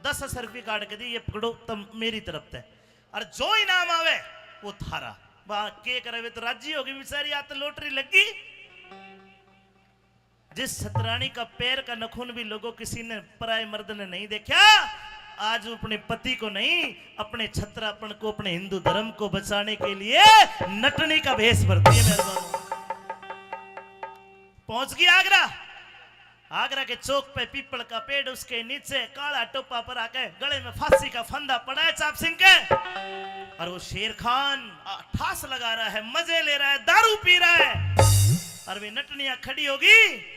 दस असरफी काट के दी, "ये पकड़ो, तुम मेरी तरफ से, और जो इनाम आवे वो थारा।" वहां के करे, वे तो राजी होगी बेचारी, या तो लॉटरी लगी। जिस छतरानी का पैर का नखून भी लोगों किसी ने पराए मर्द ने नहीं देखा, आज वो अपने पति को नहीं, अपने छतरापन को, अपने हिंदू धर्म को बचाने के लिए नटनी का भेष बरती है। मेहरबान, पहुंच गई आगरा। आगरा के चौक पे पीपल का पेड़, उसके नीचे काला टोपा पर आके गले में फांसी का फंदा पड़ा है चाप सिंह के। और वो शेर खान, आ, ठास लगा रहा है, मजे ले रहा है, दारू पी रहा है। और वे नटनिया खड़ी होगी।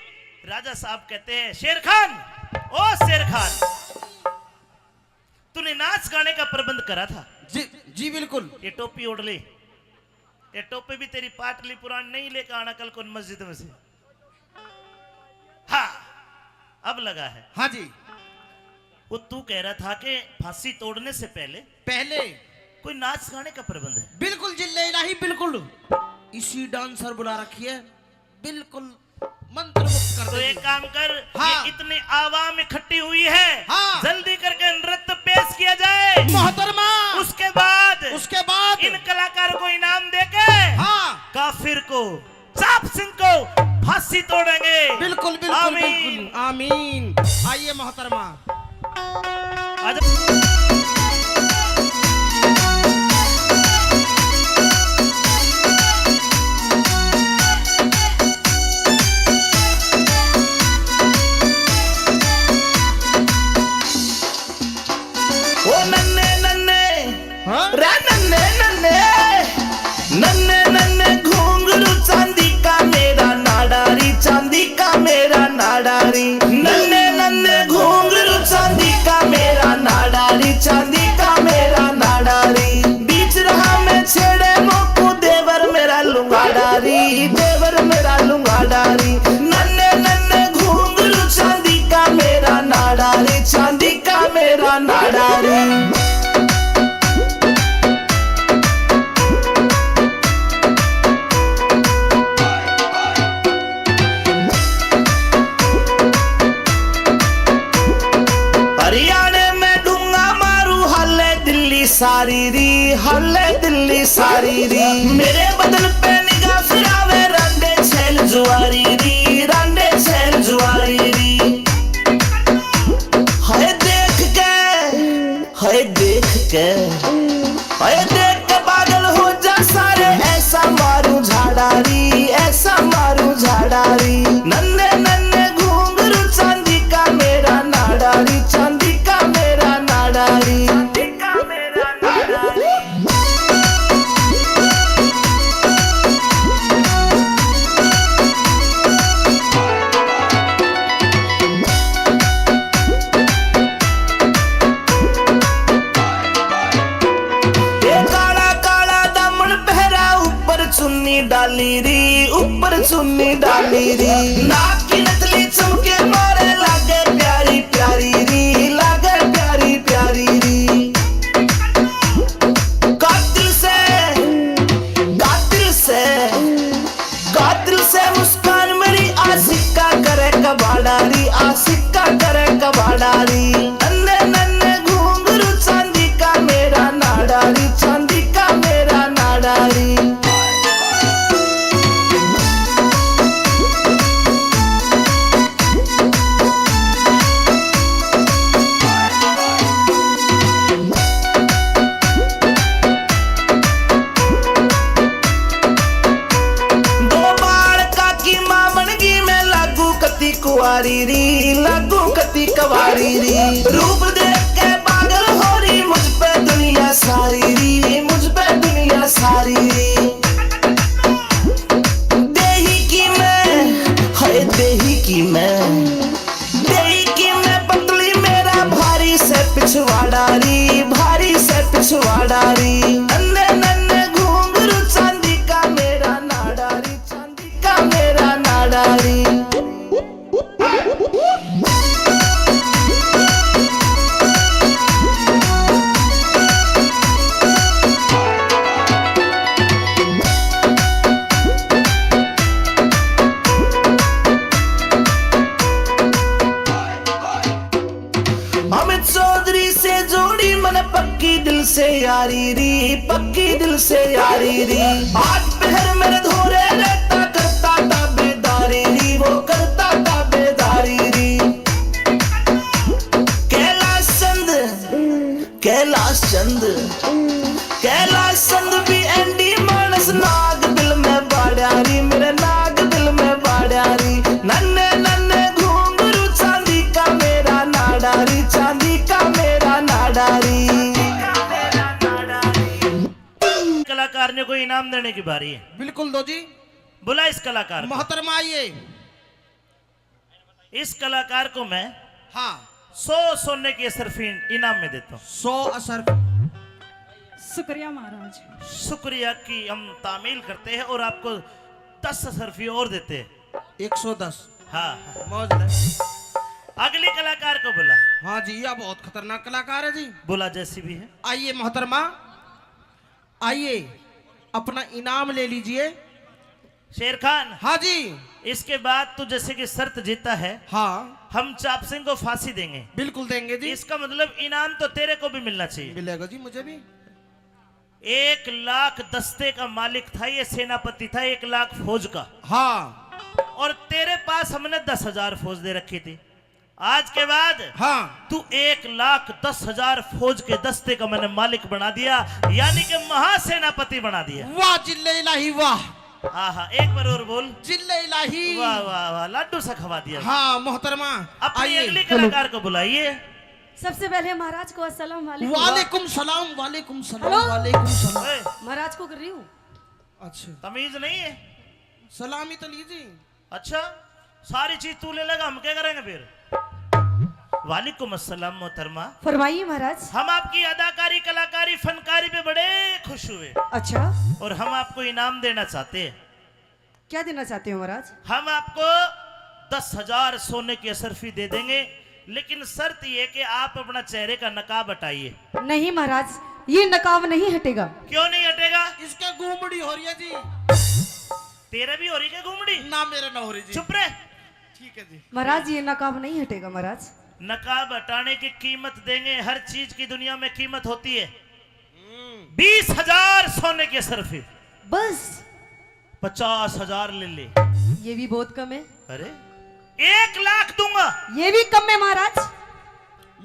राजा साहब कहते हैं, "शेर खान, ओ शेर खान, तूने नाच गाने का प्रबंध करा था?" "जी, जी बिल्कुल।" "ये टोपी ओढ़ ले, ये टोपी भी तेरी पाटली पुरानी नहीं, लेकर आना कल को मस्जिद में से।" हाँ, अब लगा है। "हाँ जी।" "वो तू कह रहा था कि फांसी तोड़ने से पहले पहले कोई नाच गाने का प्रबंध है?" "बिल्कुल जिल्ले इलाही, बिल्कुल। इसी डांसर बुला रखी है, बिल्कुल मंत्रमुग्ध कर तो देगी।" एक काम कर, हाँ। ये इतनी आवाम इकट्ठी हुई है, हाँ। जल्दी करके नृत्य पेश किया जाए। मोहतरमा। उसके बाद उसके बाद इन कलाकार को इनाम देके, हाँ। काफिर को, चाप सिंह को फांसी तोड़ेंगे। बिल्कुल, बिल्कुल, आमीन। बिल्कुल, आमीन। आइए मोहतरमा। आजा। ओ नन्ने नन्ने, हाँ? रे नन्ने नन्ने, नन्ने नन्ने घुंघरू चांदी का मेरा नाड़ा री, चांदी का मेरा नाड़ा री। नन्ने नन्ने घुंघरू चांदी का मेरा नाड़ा री, चांदी का मेरा नाड़ा री। बीच राह में छेड़े मोकू देवर मेरा लुंगाड़ा री, देवर मेरा लुंगाड़ा री। नन्ने नन्ने घुंघरू चांदी का मेरा नाड़ा री, चांदी का मेरा नाड़ा री। हरियाणे में डूंगा मारू हाले दिल्ली सारी री, हाले दिल्ली सारी री। मेरे बदन पे निगाह फिरावे रांडे छैल जुआरी री, रांडे छैल जुआरी री। हाय देख के, हाय देख के, हाय देख के पागल हो जा सारे, ऐसा मारू झाड़ा री, ऐसा मारू झाड़ा री। नन्ने नन्ने घुंघरू चांदी का मेरा नाड़ा री, चांदी का मेरा नाड़ा री। ए काला काला दामन पहरा, ऊपर चुन्नी डाली री, ऊपर चुन्नी डाली री। नाक की नथली चमके मारे, लागे प्यारी प्यारी री, लागे प्यारी प्यारी री। कातिल से, कातिल से, कातिल से मुस्कान मेरी आशिक पारी री, लागू कती कवारी री। रूप देख के पागल हो री, मुझ पे दुनिया सारी री, मुझ पे दुनिया सारी री। देही की मैं, हाय देही की मैं, देही की मैं पतली, मेरा भारी से पिछवाड़ा री, भारी से पिछवाड़ा री। नन्ने नन्ने घुंघरू चांदी का मेरा नाड़ा री, चांदी का मेरा नाड़ा री। अमित चौधरी से जोड़ी मन पक्की दिल से यारी री, पक्की दिल से यारी री। आठ पहर मेरे धोरे रहता, करता ताबेदारी री, वो करता ताबेदारी री। कैलाश चंद, कैलाश चंद, कैलाश चंद भी एंडी मानस, नाग दिल में बाड़ा री, मेरे नाग दिल में बाड़ा री। नन्ने नन्ने घुंघरू चांदी का मेरा नाड़ा री, चांदी का मेरा नाड़ा री। कलाकार ने कोई इनाम देने की बारी है। बिल्कुल दो जी। बुला इस कलाकार को। मोहतरमा आइए। इस कलाकार को मैं हाँ। सौ सोने की अशरफी इनाम में देता हूँ। सौ अशरफी। शुक्रिया महाराज। शुक्रिया की हम तामील करते हैं और आपको दस अशरफी और देते हैं। एक सौ दस। हाँ। मौज ले। अगली कलाकार को बुला। हाँ जी, यह बहुत खतरनाक कलाकार है जी। बुला, जैसी भी है। आइए मोहतरमा, आइए, अपना इनाम ले लीजिए। शेर खान। हाँ जी। इसके बाद तू जैसे कि शर्त जीता है, हाँ। हम चाप सिंह को फांसी देंगे। बिल्कुल देंगे जी। इसका मतलब इनाम तो तेरे को भी मिलना चाहिए। मिलेगा जी मुझे भी। एक लाख दस्ते का मालिक था ये, सेनापति था, एक लाख फौज का। हाँ। और तेरे पास हमने दस हजार फौज दे रखी थी। आज के बाद हाँ। तू एक लाख दस हजार फौज के दस्ते का मैंने मालिक बना दिया, यानी कि महासेनापति बना दिया। वाह जिल्ले इलाही वाह। आहा, एक बार और बोल। जिल्ले इलाही। वाह, वाह, वाह, लाडू सा खवा दिया। हाँ मोहतरमा, अपनी आइए। अगली कलाकार को बुलाइए। सबसे पहले महाराज को अस्सलाम वालेकुम। वालेकुम सलाम, वालेकुम सलाम, हेलो। वालेकुम सलाम। ए। महाराज को कर रही हूँ। अच्छा। तमीज नहीं है? सलामी तो लीजिए। अच्छा, सारी चीज तू ले लेगा, हम क्या करेंगे फिर? वालेकुम अस्सलाम मोहतरमा। फरमाइए महाराज। हम आपकी अदाकारी, कलाकारी, फनकारी पे बड़े खुश हुए। अच्छा। और हम आपको इनाम देना चाहते हैं। क्या देना चाहते हो महाराज? हम आपको दस हजार सोने की अशरफी दे देंगे, लेकिन शर्त ये कि आप अपना चेहरे का नकाब हटाइए। नहीं महाराज, ये नकाब नहीं हटेगा। क्यों नहीं हटेगा? इसके गुमड़ी हो रही है जी। तेरे भी हो रही क्या गुमड़ी? ना, मेरे ना हो रही जी। चुप रहे। ठीक है जी। महाराज, ये नकाब नहीं हटेगा महाराज। नकाब हटाने की कीमत देंगे, हर चीज की दुनिया में कीमत होती है। हम्म। बीस हजार सोने की अशरफी। बस? पचास हजार ले ले। ये भी बहुत कम है। अरे, एक लाख दूंगा। ये भी कम है महाराज।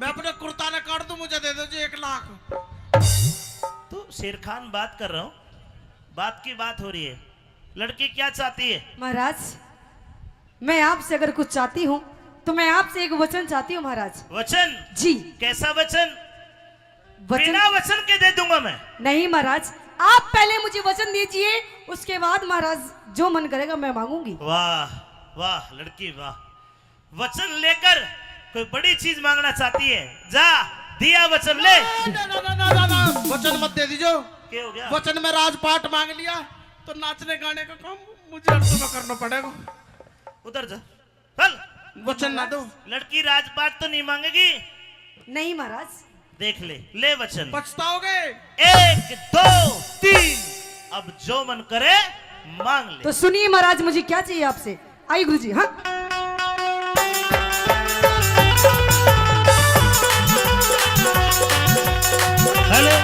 मैं अपने कुर्ता ने काट दूं, मुझे दे दो जी एक लाख। तो शेर खान बात कर रहा हूँ, बात की बात हो रही है। लड़की क्या चाहती है? महाराज, मैं आपसे अगर कुछ चाहती हूँ तो मैं आपसे एक वचन चाहती हूँ महाराज। वचन? जी। कैसा वचन? वचन? बिना वचन के दे दूंगा मैं। नहीं महाराज, आप पहले मुझे वचन दीजिए, उसके बाद महाराज जो मन करेगा मैं मांगूंगी। वाह, वाह लड़की वाह। वचन लेकर कोई बड़ी चीज मांगना चाहती है, जा दिया वचन ले। ना, ना, ना, ना, ना, ना। वचन मत दे दीजो। क्या हो गया? वचन में राजपाट मांग लिया तो नाचने गाने का काम मुझे और तुम्हें करना पड़ेगा। उधर जा, चल। वचन ना दो। लड़की राजपाट तो नहीं मांगेगी। नहीं महाराज। देख ले, ले वचन। पछताओगे। एक, दो, तीन। अब जो मन करे मांग ले। तो सुनिए महाराज, मुझे क्या चाहिए आपसे। आइए गुरुजी। हाँ। हेलो।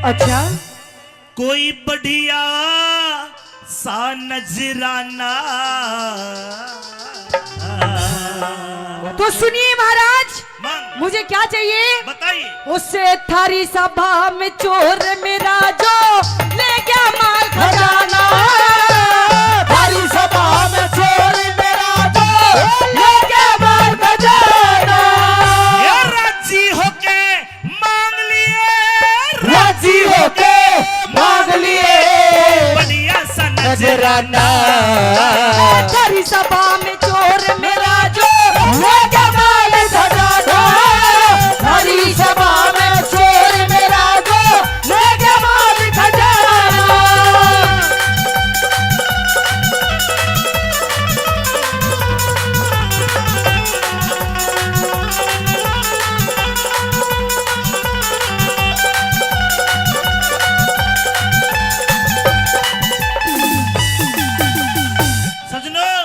अच्छा। कोई बढ़िया सा नजराना। सुनिए महाराज, मुझे क्या चाहिए बताइए। उसे थारी सभा में चोर मेरा जो ले गया माल खजाना। थारी सभा में चोर मेरा जो ले गया माल खजाना। राजी होके मांग लिए, राजी होके मांग लिए बढ़िया सा नजराना। थारी सभा में चोर मेरा जो, वो जमाल खजाना। थारी सभा में चोर मेरा जो, वो जमाल खजाना। सजनों,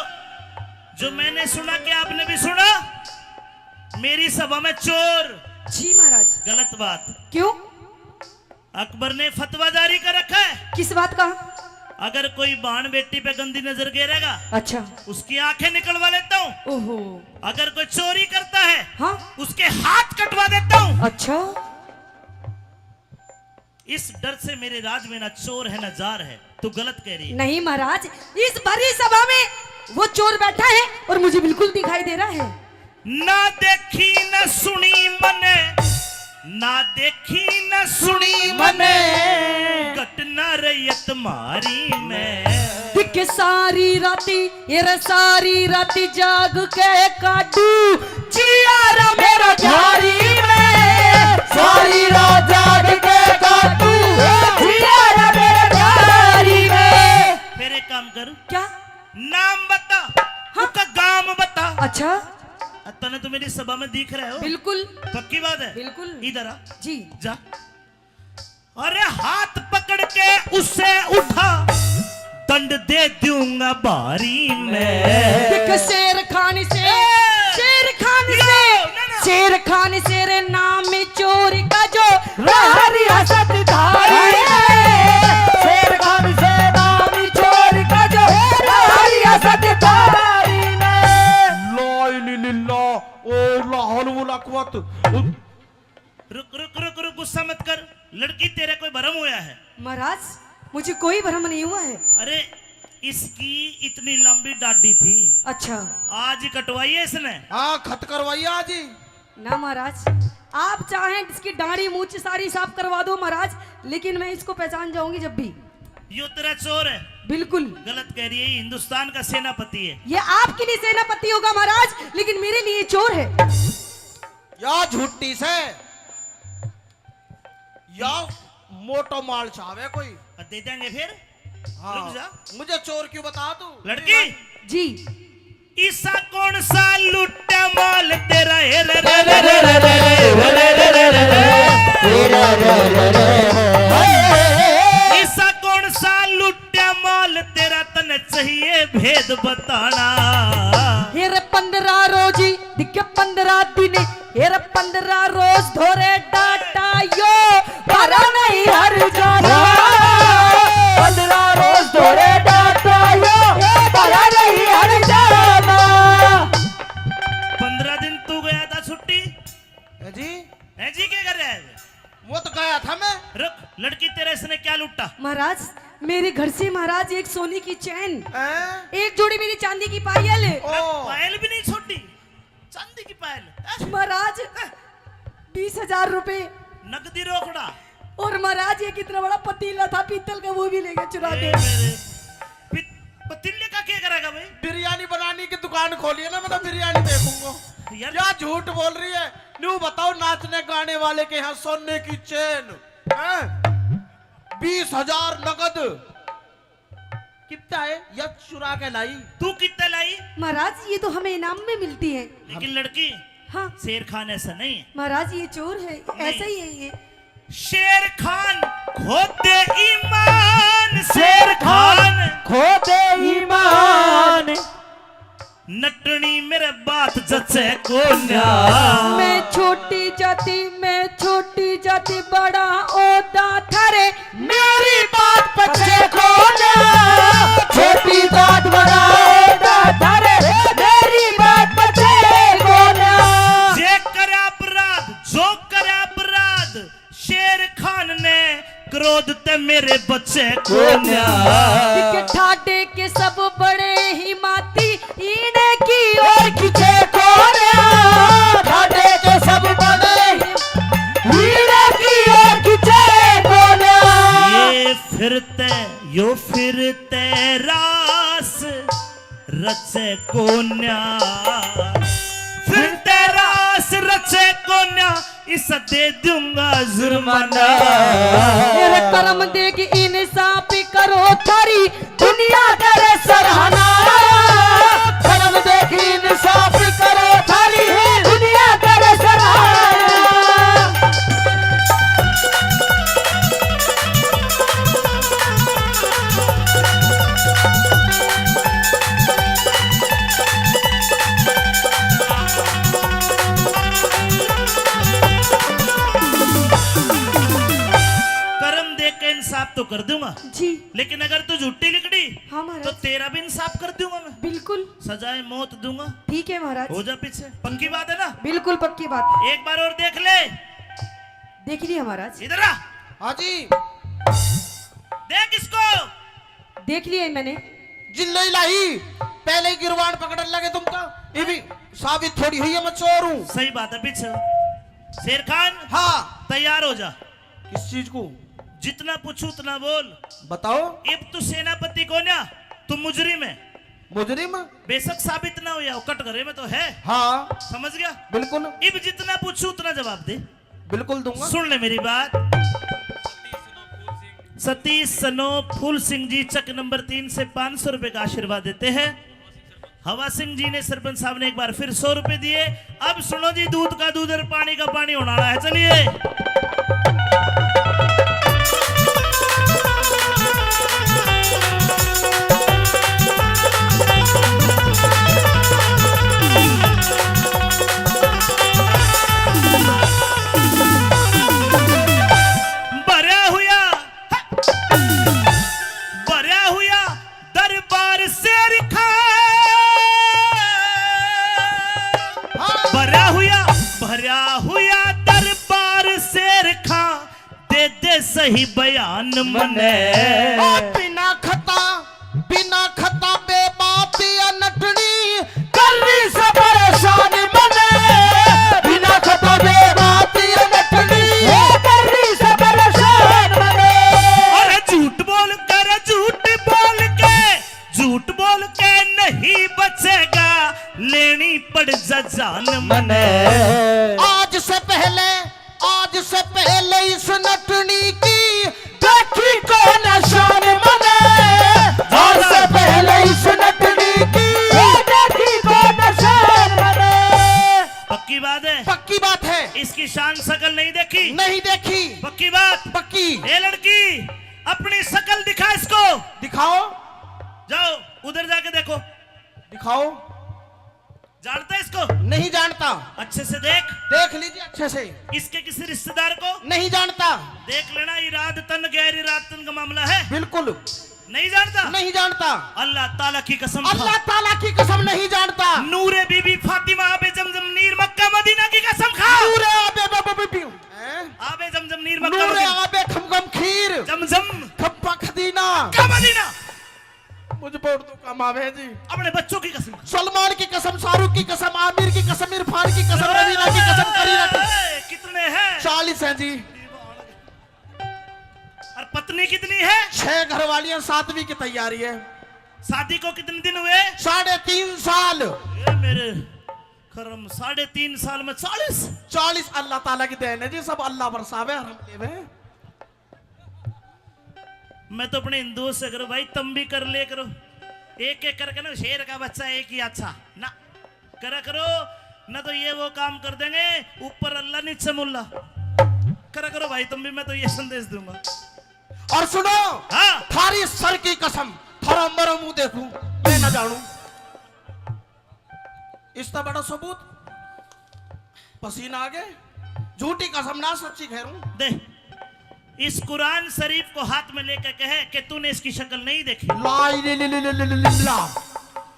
जो मैंने सुना, क्या आपने भी सुना? मेरी सभा में चोर। जी महाराज। गलत बात। क्यों? अकबर ने फतवा जारी कर रखा है। किस बात का? अगर कोई बाण बेटी पे गंदी नजर गेरेगा, अच्छा। उसकी आंखें निकलवा लेता हूँ। ओहो। अगर कोई चोरी करता है, हाँ। उसके हाथ कटवा देता हूँ। अच्छा। इस डर से मेरे राज में ना चोर है, ना जार है। तू गलत कह रही है। नहीं महाराज, इस भरी सभा में वो चोर बैठा है और मुझे बिल्कुल दिखाई दे रहा है। ना देखी ना सुनी मने, ना देखी ना सुनी मने, घटना रैयत म्हारी में। दिख सारी राती, ये रे सारी राती जाग के काटू, जिया रे मेरा झारी में। सारी रात जाग के काटू, जिया रे मेरा झारी में। फिर एक काम कर। क्या? नाम बता, हाँ। उसका गांव बता। अच्छा। तने तो मेरी सभा में दिख रहे हो। बिल्कुल। पक्की बात है? बिल्कुल। इधर आ। जी। जा। अरे हाथ पकड़ के उसे उठा, दंड दे दूंगा भारी मैं। देख शेर खान से, ए! शेर खान से, ना, ना। शेर खान से रे नाम चोर का जो रहा रियासत धारी में। शेर खान से नाम चोर का जो रहा रियासत धारी में। ला इलाहा इल्लल्लाह, ओ ला हौल वला कुव्वत। रुक, रुक, रुक, रुक, गुस्सा मत कर। लड़की, तेरा कोई भरम होया है? महाराज, मुझे कोई भरम नहीं हुआ है। अरे, इसकी इतनी लंबी डाढ़ी थी। अच्छा। आज ही कटवाई है इसने। हाँ, खत करवाई है आज ही। ना महाराज, आप चाहें इसकी डाढ़ी मूछ सारी साफ करवा दो महाराज, लेकिन मैं इसको पहचान जाऊंगी जब भी। यो तेरा चोर है। बिल्कुल। गलत कह रही है, ये हिंदुस्तान का सेनापति है। ये आपके लिए सेनापति होगा महाराज, लेकिन मेरे लिए चोर है। या झूठी से, या मोटो माल चावे कोई। और दे देंगे फिर। हाँ। रुक जा। मुझे चोर क्यों बता तू? लड़की। जी। ईसा कौन सा लुट्टा माल तेरा, हे रे रे रे रे रे रे। ईसा कौन सा लुट्टा माल तेरा, तने चाहिए भेद बताना। हे रे पन्द्रह रोजी दिखे पन्द्रह दिन, हेर पन्द्रह रोज धोरे डाटा यो, भरा नहीं हर जाना। पन्द्रह रोज धोरे डाटा यो, भरा नहीं हर जाना। पन्द्रह दिन तू गया था छुट्टी। है जी। है जी, क्या कर रहा है? वो तो गया था मैं। रुक, लड़की, तेरे इसने क्या लूटा? महाराज, मेरे घर से महाराज एक सोने की चैन, हैं? एक जोड़ी मेरी चांदी की पायल। ओ। पायल भी नहीं छोड़ी। चांदी की पायल, हैं? महाराज, हैं? बीस हजार रुपए। नकदी रोकड़ा। और महाराज, ये कितना बड़ा पतीला था पीतल का, वो भी ले गया चुरा के। ए मेरे, पी-, पतीले का क्या करेगा भाई? बिरयानी बनाने की दुकान खोली है ना, मैं तो बिरयानी बेचूंगा। यार। क्या झूठ बोल रही है? न्यू बताओ, नाचने गाने वाले के यहाँ सोने की चेन, हैं? बीस हजार नकद। कितना है? या चुरा के लाई। तू कितना लाई? महाराज, ये तो हमें इनाम में मिलती है। लेकिन लड़की, हाँ। शेर खान ऐसा नहीं है। महाराज, ये चोर है, नहीं। ऐसा ही है ये। शेर खान खो दे ईमान, शेर खान खो दे ईमान। नटनी मेरे बात जचे कोन्या। मैं छोटी जाति, मैं छोटी जाति, बड़ा ओदा थारे, मेरी बात पचे कोन्या। छोटी जात, बड़ा ओदा थारे, मेरी बात पचे कोन्या। जे करे अपराध, जो करे अपराध, शेर खान ने क्रोध ते मेरे बचे कोन्या। के ठाडे के सब बड़े ही माती, इने की ओर खिचे कोन्या। ठाडे के सब बड़े ही, इने की ओर खिचे कोन्या। ये फिरते, यो फिरते रास रचे कोन्या, फिरते रास रचे कोन्या, इस दे दूंगा जुर्माना। मेरे कर्म देख इंसाफ करो थारी, दुनिया करे सराहना। कर्म देख इंसाफ करो थारी, दुनिया करे सराहना। कर्म देख के इंसाफ तो कर दूंगा जी। लेकिन अगर तू झूठी लिकड़ी, हाँ महाराज। तो तेरा भी इंसाफ कर दूंगा मैं। बिल्कुल। सजाए मौत दूंगा। ठीक है महाराज। हो जा पीछे। पक्की बात है ना? बिल्कुल पक्की बात। एक बार और देख ले। देख लिया महाराज। इधर आ। हाँ जी। देख इसको। देख लिया मैंने। जिल्लो इलाही, पहले ही गिरवान पकड़न लगे तुम तो। ये भी साबित थोड़ी हुई है मैं चोर हूँ। सही बात है पीछे। शेर खान, हाँ। तैयार हो जा। किस चीज को? जितना पूछू उतना बोल। बताओ। इब तू सेनापति कोन्या, तू मुजरिम है। मुजरिम? बेशक साबित ना हो या कट घरे में तो है। हाँ। समझ गया? बिल्कुल। इब जितना पूछू उतना जवाब दे। बिल्कुल दूंगा। सुन ले मेरी बात। सतीश सनो फूल सिंह जी चक नंबर तीन से पाँच सौ रुपए का आशीर्वाद देते हैं। हवा सिंह जी ने, सरपंच साहब ने एक बार फिर सौ रुपए दिए। अब सुनो जी, दूध का दूध और पानी का पानी होने वाला है। चलिए। भरा हुआ, भरा हुआ दरबार शेर खां, हाँ। भरा हुआ, भरा हुआ दरबार शेर खां, दे दे सही बयान मने। ओ बिना खता, बिना खता बेबात या नटनी, कर रही से परेशान मने। बिना खता बेबात या नटनी, ओ कर रही से परेशान मने। अरे झूठ बोल कर, झूठ बोल के, झूठ बोल के नहीं बचेगा, लेनी पड़ जा जान मने। आज से पहले, आज से पहले इस नटनी की देखी कौन शान मने। आज से पहले इस नटनी की देखी कौन शान मने। पक्की बात है? पक्की बात है। इसकी शान शकल नहीं देखी? नहीं देखी। पक्की बात? पक्की। ए लड़की, अपनी शकल दिखा इसको। दिखाओ। जाओ, उधर जाके देखो। दिखाओ। जानता है इसको? नहीं जानता। अच्छे से देख। देख लीजिए अच्छे से। इसके किसी रिश्तेदार को? नहीं जानता। देख लेना, इराद तन गैर इराद तन का मामला है। बिल्कुल। नहीं जानता? नहीं जानता। अल्लाह ताला की कसम खा। अल्लाह ताला की कसम नहीं जानता। नूरे बीबी फातिमा आबे जमजम नीर मक्का मदीना की कसम खा। नूरे आबे ब-, ब-, ब-, ब-, हैं? आबे जमजम नीर मक्का नूरे मदीना। आबे खमखम खीर। जमजम। खप्पा खदीना। Mecca Medina. मुझ पर उर्दू कम आवे जी। अपने बच्चों की कसम। सलमान की कसम, शाहरुख की कसम, आमिर की कसम, इरफान की कसम, रवीना की कसम, करीना की। ए, कितने हैं? चालीस हैं जी। और पत्नी कितनी है? छह घरवालियां, सातवीं की तैयारी है। शादी को कितने दिन हुए? साढ़े तीन साल। ए मेरे करम, साढ़े तीन साल में चालीस? चालीस अल्लाह ताला की देन है जी, सब अल्लाह बरसावे और हम लेवे। मैं तो अपने हिंदुओं से करूँ, भाई, तुम भी कर ले करो, एक एक करके ना, शेर का बच्चा एक ही अच्छा ना करा करो, ना तो ये वो काम कर देंगे, ऊपर अल्लाह नीचे मुल्ला। करा करो भाई तुम भी, मैं तो ये संदेश दूंगा। और सुनो, हाँ। थारी सर की कसम, थारा मरो मुंह देखूं, मैं ना जानू। इसका बड़ा सबूत, पसीना आ गए। झूठी कसम ना, सच्ची कह रहा हूँ। दे, इस कुरान शरीफ को हाथ में लेकर कहे कि तूने इसकी शक्ल नहीं देखी। ला इले ले ले ले ले ले ले ला।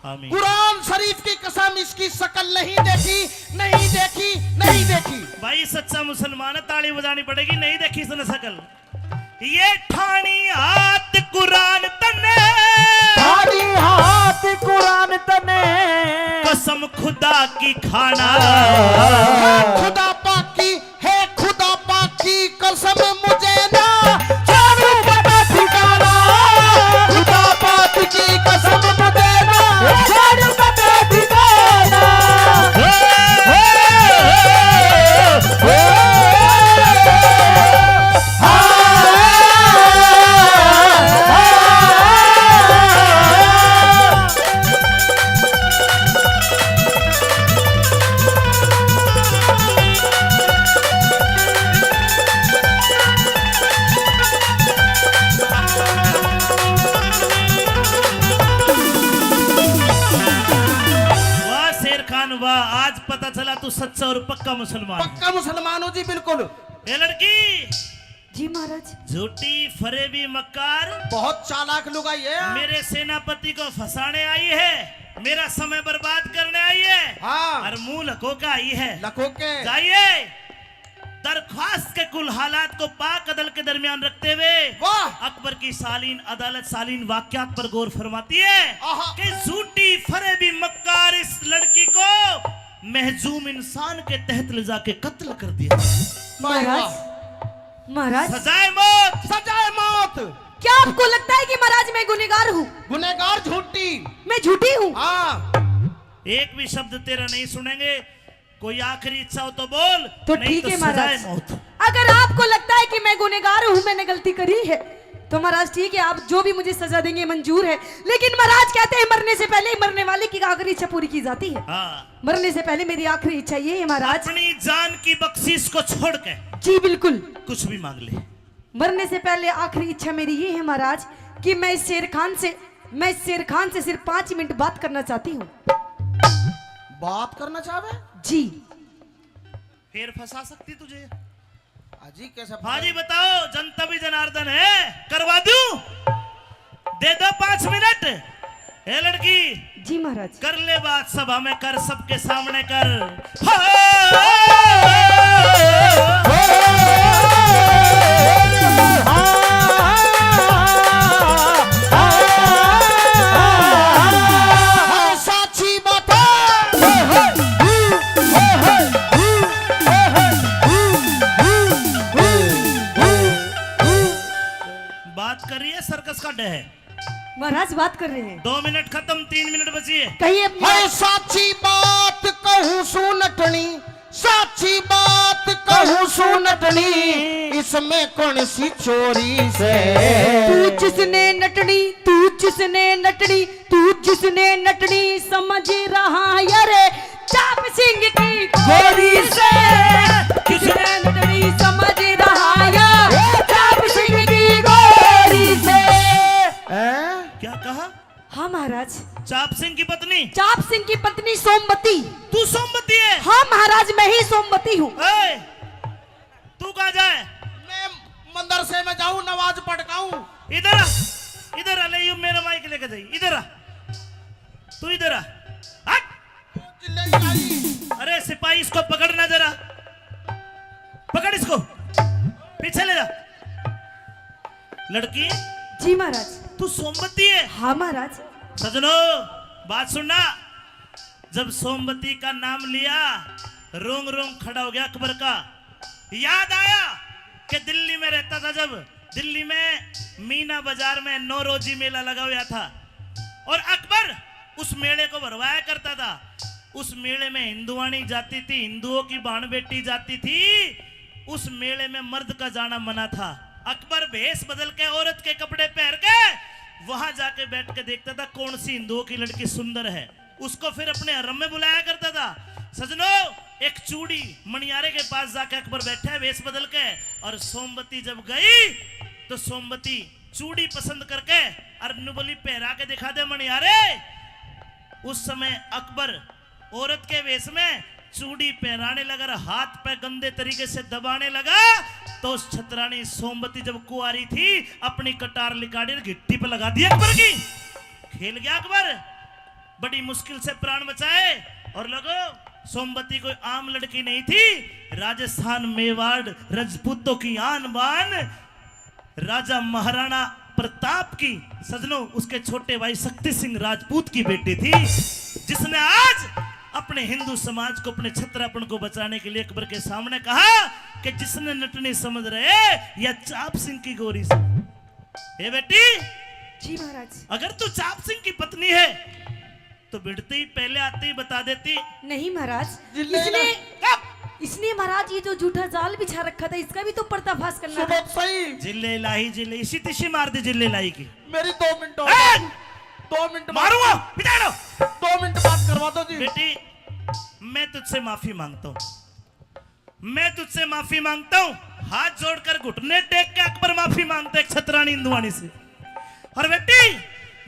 आमीन। कुरान शरीफ की कसम, इसकी शक्ल नहीं देखी, नहीं देखी, नहीं देखी। भाई सच्चा मुसलमान है, ताली बजानी पड़ेगी, नहीं देखी इसने शक्ल। ये ठाणी हाथ कुरान तने, ठाणी हाथ कुरान तने, कसम खुदा की खाना। हे खुदा पाक की, हे खुदा पाक की कसम मुझे ना छोड़ू पता ठिकाना। खुदा पाक की कसम मुझे ना छोड़ू पता ठिकाना। वाह शेर खान वाह, आज पता चला तू सच्चा और पक्का मुसलमान है। पक्का मुसलमान हो जी, बिल्कुल। ए लड़की, जी महाराज। झूठी, फरेबी, मक्कार। बहुत चालाक लुगाई है। मेरे सेनापति को फंसाने आई है, मेरा समय बर्बाद करने आई है। हाँ। और मुंह लको के आई है। लको के। जाइए, दरख्वास्त के कुल हालात को पाक अदल के दरमियान रखते हुए वाह। अकबर की सालीन अदालत सालीन वाकयात पर गौर फरमाती है आहा। कि झूठी, फरेबी, मक्कार इस लड़की को महजूम इंसान के तहत ले जाके कत्ल कर दिया। महाराज, वाह। महाराज। सजाए मौत। सजाए मौत। क्या आपको लगता है कि महाराज मैं गुनहगार हूँ? गुनहगार झूठी। मैं झूठी हूँ? हाँ। एक भी शब्द तेरा नहीं सुनेंगे। कोई आखिरी इच्छा हो तो बोल, तो नहीं ठीक तो है सजाए महाराज। मौत। अगर आपको लगता है कि मैं गुनहगार हूँ, मैंने गलती करी है, तो महाराज ठीक है, आप जो भी मुझे सजा देंगे मंजूर है। लेकिन महाराज कहते हैं मरने से पहले मरने वाले की आखिरी इच्छा पूरी की जाती है। हाँ। मरने से पहले मेरी आखिरी इच्छा ये है महाराज। अपनी जान की बख्शिश को छोड़ के। जी बिल्कुल। कुछ भी मांग ले। मरने से पहले आखिरी इच्छा मेरी ये है महाराज कि मैं इस शेर खान से, मैं इस शेर खान से सिर्फ पाँच मिनट बात करना चाहती हूँ। बात करना चाहवे? जी। फिर फंसा सकती तुझे। हाजी कैसे हाँ जी, फंसा? बताओ, जनता भी जनार्दन है, करवा दूं? दे दो पाँच मिनट। ए लड़की, जी महाराज। कर ले बात सभा में कर, सबके सामने कर। हाँ। हाँ, साची बात है। बात कर रही है, सर्कस का डह है। महाराज बात कर रहे हैं। दो मिनट खत्म, तीन मिनट बची है। कहिए। हाय साची बात कहूँ सू नटनी, साची बात कहूँ सू नटनी, इसमें कौन सी चोरी से? तू जिसने नटनी, तू जिसने नटनी, तू जिसने नटनी समझ रहा यार, चाप सिंह की गोरी से। जिसने नटनी समझ रहा यार, चाप सिंह की गोरी से। हैं? क्या कहा? हाँ महाराज। चाप सिंह की पत्नी? चाप सिंह की पत्नी सोमवती। तू सोमवती है? हाँ महाराज, मैं ही सोमवती हूँ। ए, तू कहाँ जाए? मैं मदरसे में जाऊँ, नमाज पढ़ के आऊँ। इधर आ, इधर आ, ले यू मेरा माइक लेके जाइए, इधर आ, तू इधर आ, हट। अरे सिपाही, इसको पकड़ना जरा, पकड़ इसको, पीछे ले जा। लड़की, जी महाराज। तू सोमवती है? हाँ महाराज। सजनो, बात सुनना, जब सोमवती का नाम लिया, रोंग रोंग खड़ा हो गया अकबर का। याद आया कि दिल्ली में रहता था, जब दिल्ली में मीना बाजार में नौरोजी मेला लगा हुआ था और अकबर उस मेले को भरवाया करता था। उस मेले में हिंदुआनी जाती थी, हिंदुओं की भाण बेटी जाती थी। उस मेले में मर्द का जाना मना था। अकबर भेष बदल के, औरत के कपड़े पहन के वहां जाके बैठ के देखता था कौन सी हिंदुओं की लड़की सुंदर है, उसको फिर अपने हरम में बुलाया करता था। सजनो, एक चूड़ी मणियारे के पास जाके अकबर बैठा है वेश बदल के, और सोमवती जब गई तो सोमवती चूड़ी पसंद करके और न्यू बोली, "पहरा के दिखा दे मणियारे।" उस समय अकबर औरत के वेश में चूड़ी पहनाने लगा और हाथ पे गंदे तरीके से दबाने लगा, तो उस छतरानी सोमवती जब कुंवारी थी, अपनी कटार निकाली और घिट्टी पे लगा दी अकबर की। खेल गया अकबर, बड़ी मुश्किल से प्राण बचाए। और लोगो, सोमवती कोई आम लड़की नहीं थी। राजस्थान, मेवाड़, रजपूतों की आन बान, राजा महाराणा प्रताप की, सजनों, उसके छोटे भाई शक्ति सिंह राजपूत की बेटी थी, जिसने आज अपने हिंदू समाज को, अपने छतरापन को बचाने के लिए अकबर के सामने कहा कि जिसने नटनी समझ रहे या चाप सिंह की गोरी से। ए बेटी, जी महाराज। अगर तू चाप सिंह की पत्नी है तो भिड़ते ही पहले आते ही बता देती। नहीं महाराज, जिल्ले इसने, ला- इसने महाराज ये जो झूठा जाल बिछा रखा था, इसका भी तो पर्दाफाश करना था। सुबह सही। जिल्ले लाही, जिल्ले, इसी तिसी मार दे जिल्ले लाही की। मेरी दो मिनट और। ए! दो मिनट बात मारूंगा, बिता दो। दो मिनट बात करवा दो जी। बेटी, मैं तुझसे माफी मांगता हूँ, मैं तुझसे माफी मांगता हूँ। हाथ जोड़कर घुटने टेक के अकबर माफी मांगते एक छतरानी हिंदुआनी से। और बेटी,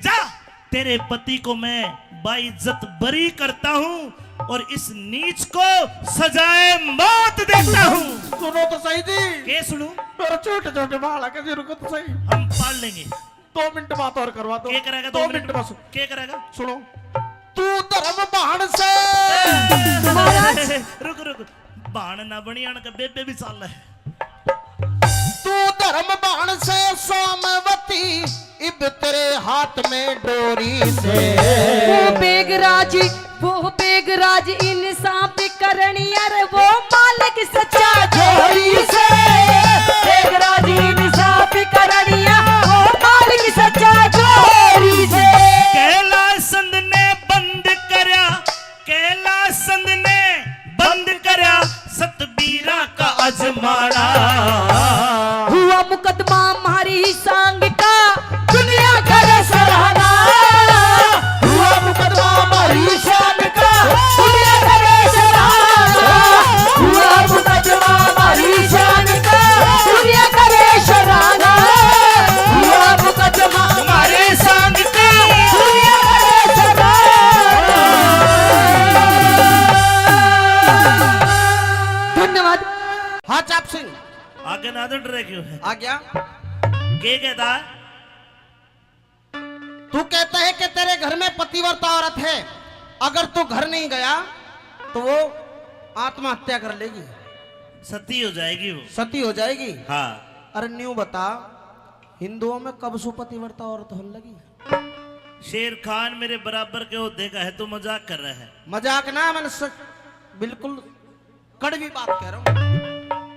जा, तेरे पति को मैं बाइज्जत बरी करता हूँ और इस नीच को सजाए मौत देता हूँ। सुनो तो सही जी। के सुनू? मेरे छोटे छोटे बालक है जी, रुको तो सही। हम पाल लेंगे। दो मिनट बात और करवा दो। के करेगा? दो दो मिनट मिनट बस। के करेगा? सुनो, तू धर्म बाण से। महाराज। रुक, रुक, बाण ना बनियान के बेबे भी चाल है। तू धर्म बाण से सोमवती, इब तेरे हाथ में डोरी से। वो बेगराज, वो बेगराज इंसाफ करनी, अरे वो मालिक सच्चा जोरी से। बेगराज इंसाफ करनी, वो मालिक सच्चा जोरी से। कैलाश चंद ने बंद करया, कैलाश चंद ने बंद करया सतबीरा का अजमाना। हुआ मुकदमा मारी सांग का, दुनिया करे सराहना। हुआ मुकदमा मारी सांग का, दुनिया करे सराहना। हुआ मुकदमा मारी सांग का, दुनिया करे सराहना। हुआ मुकदमा मारी सांग का, दुनिया करे सराहना। धन्यवाद। हाँ चाप सिंह। आगे ना तो डरे क्यों है? आ गया। के कहता? तू कहता है कि तेरे घर में पतिव्रता औरत है, अगर तू घर नहीं गया तो वो आत्महत्या कर लेगी। सती हो जाएगी वो। सती हो जाएगी? हाँ। अरे न्यू बता, हिंदुओं में कब से पतिव्रता औरत होने लगी? शेर खान मेरे बराबर के ओहदे का है, तू मजाक कर रहा है। मजाक ना, मैंने सच, बिल्कुल कड़वी बात कह रहा हूँ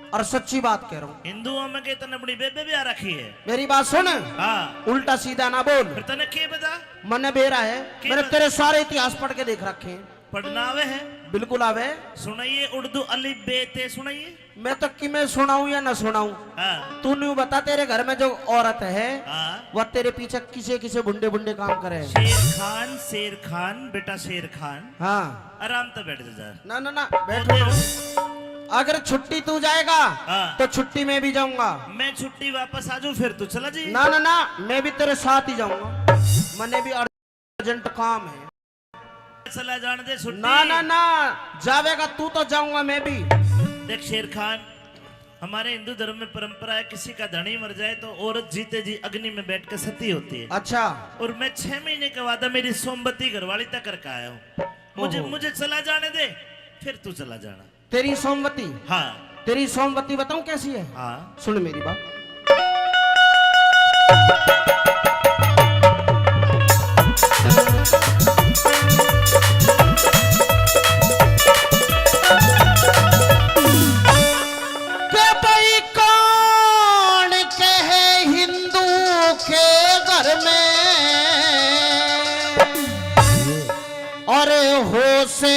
और सच्ची बात कह रहा हूँ। हिंदुओं में के तने अपनी बेबे भी आ रखी है। मेरी बात सुन। हाँ। उल्टा सीधा ना बोल। फिर तने के बता? मने बेरा है, के मैंने बता? तेरे सारे इतिहास पढ़ के देख रखे हैं। पढ़ना आवे है? बिल्कुल आवे। सुनाइए, उर्दू अलिफ बे ते सुनाइए। मैं तो किमें सुनाऊं या ना सुनाऊं, हाँ। तू न्यू बता, तेरे घर में जो औरत है, हाँ। वह तेरे पीछे किसे किसे भुंडे भुंडे काम करे है? शेर खान, शेर खान, बेटा शेर खान। हाँ। आराम से बैठ जा। ना, ना, ना, बैठो ना। अगर छुट्टी तू जाएगा, हाँ। तो छुट्टी मैं भी जाऊंगा। मैं छुट्टी वापस आ जाऊं, फिर तू चला जाइए। ना, ना, ना, मैं भी तेरे साथ ही जाऊंगा। मने भी अर्जेंट काम है। चला जान दे छुट्टी। ना, ना, ना, जावेगा तू तो जाऊंगा मैं भी। देख शेर खान, हमारे हिंदू धर्म में परंपरा है, किसी का धनी मर जाए तो औरत जीते जी अग्नि में बैठ के सती होती है। अच्छा। और मैं छह महीने के बाद मेरी सोमवती घरवाली तक करके आया हूँ। मुझे, ओहो। मुझे चला जाने दे, फिर तू चला जाना। तेरी सोमवती? हाँ। तेरी सोमवती बताऊं कैसी है? हाँ। सुन मेरी बात। के भाई कौन कहे हिंदू के घर में और हो से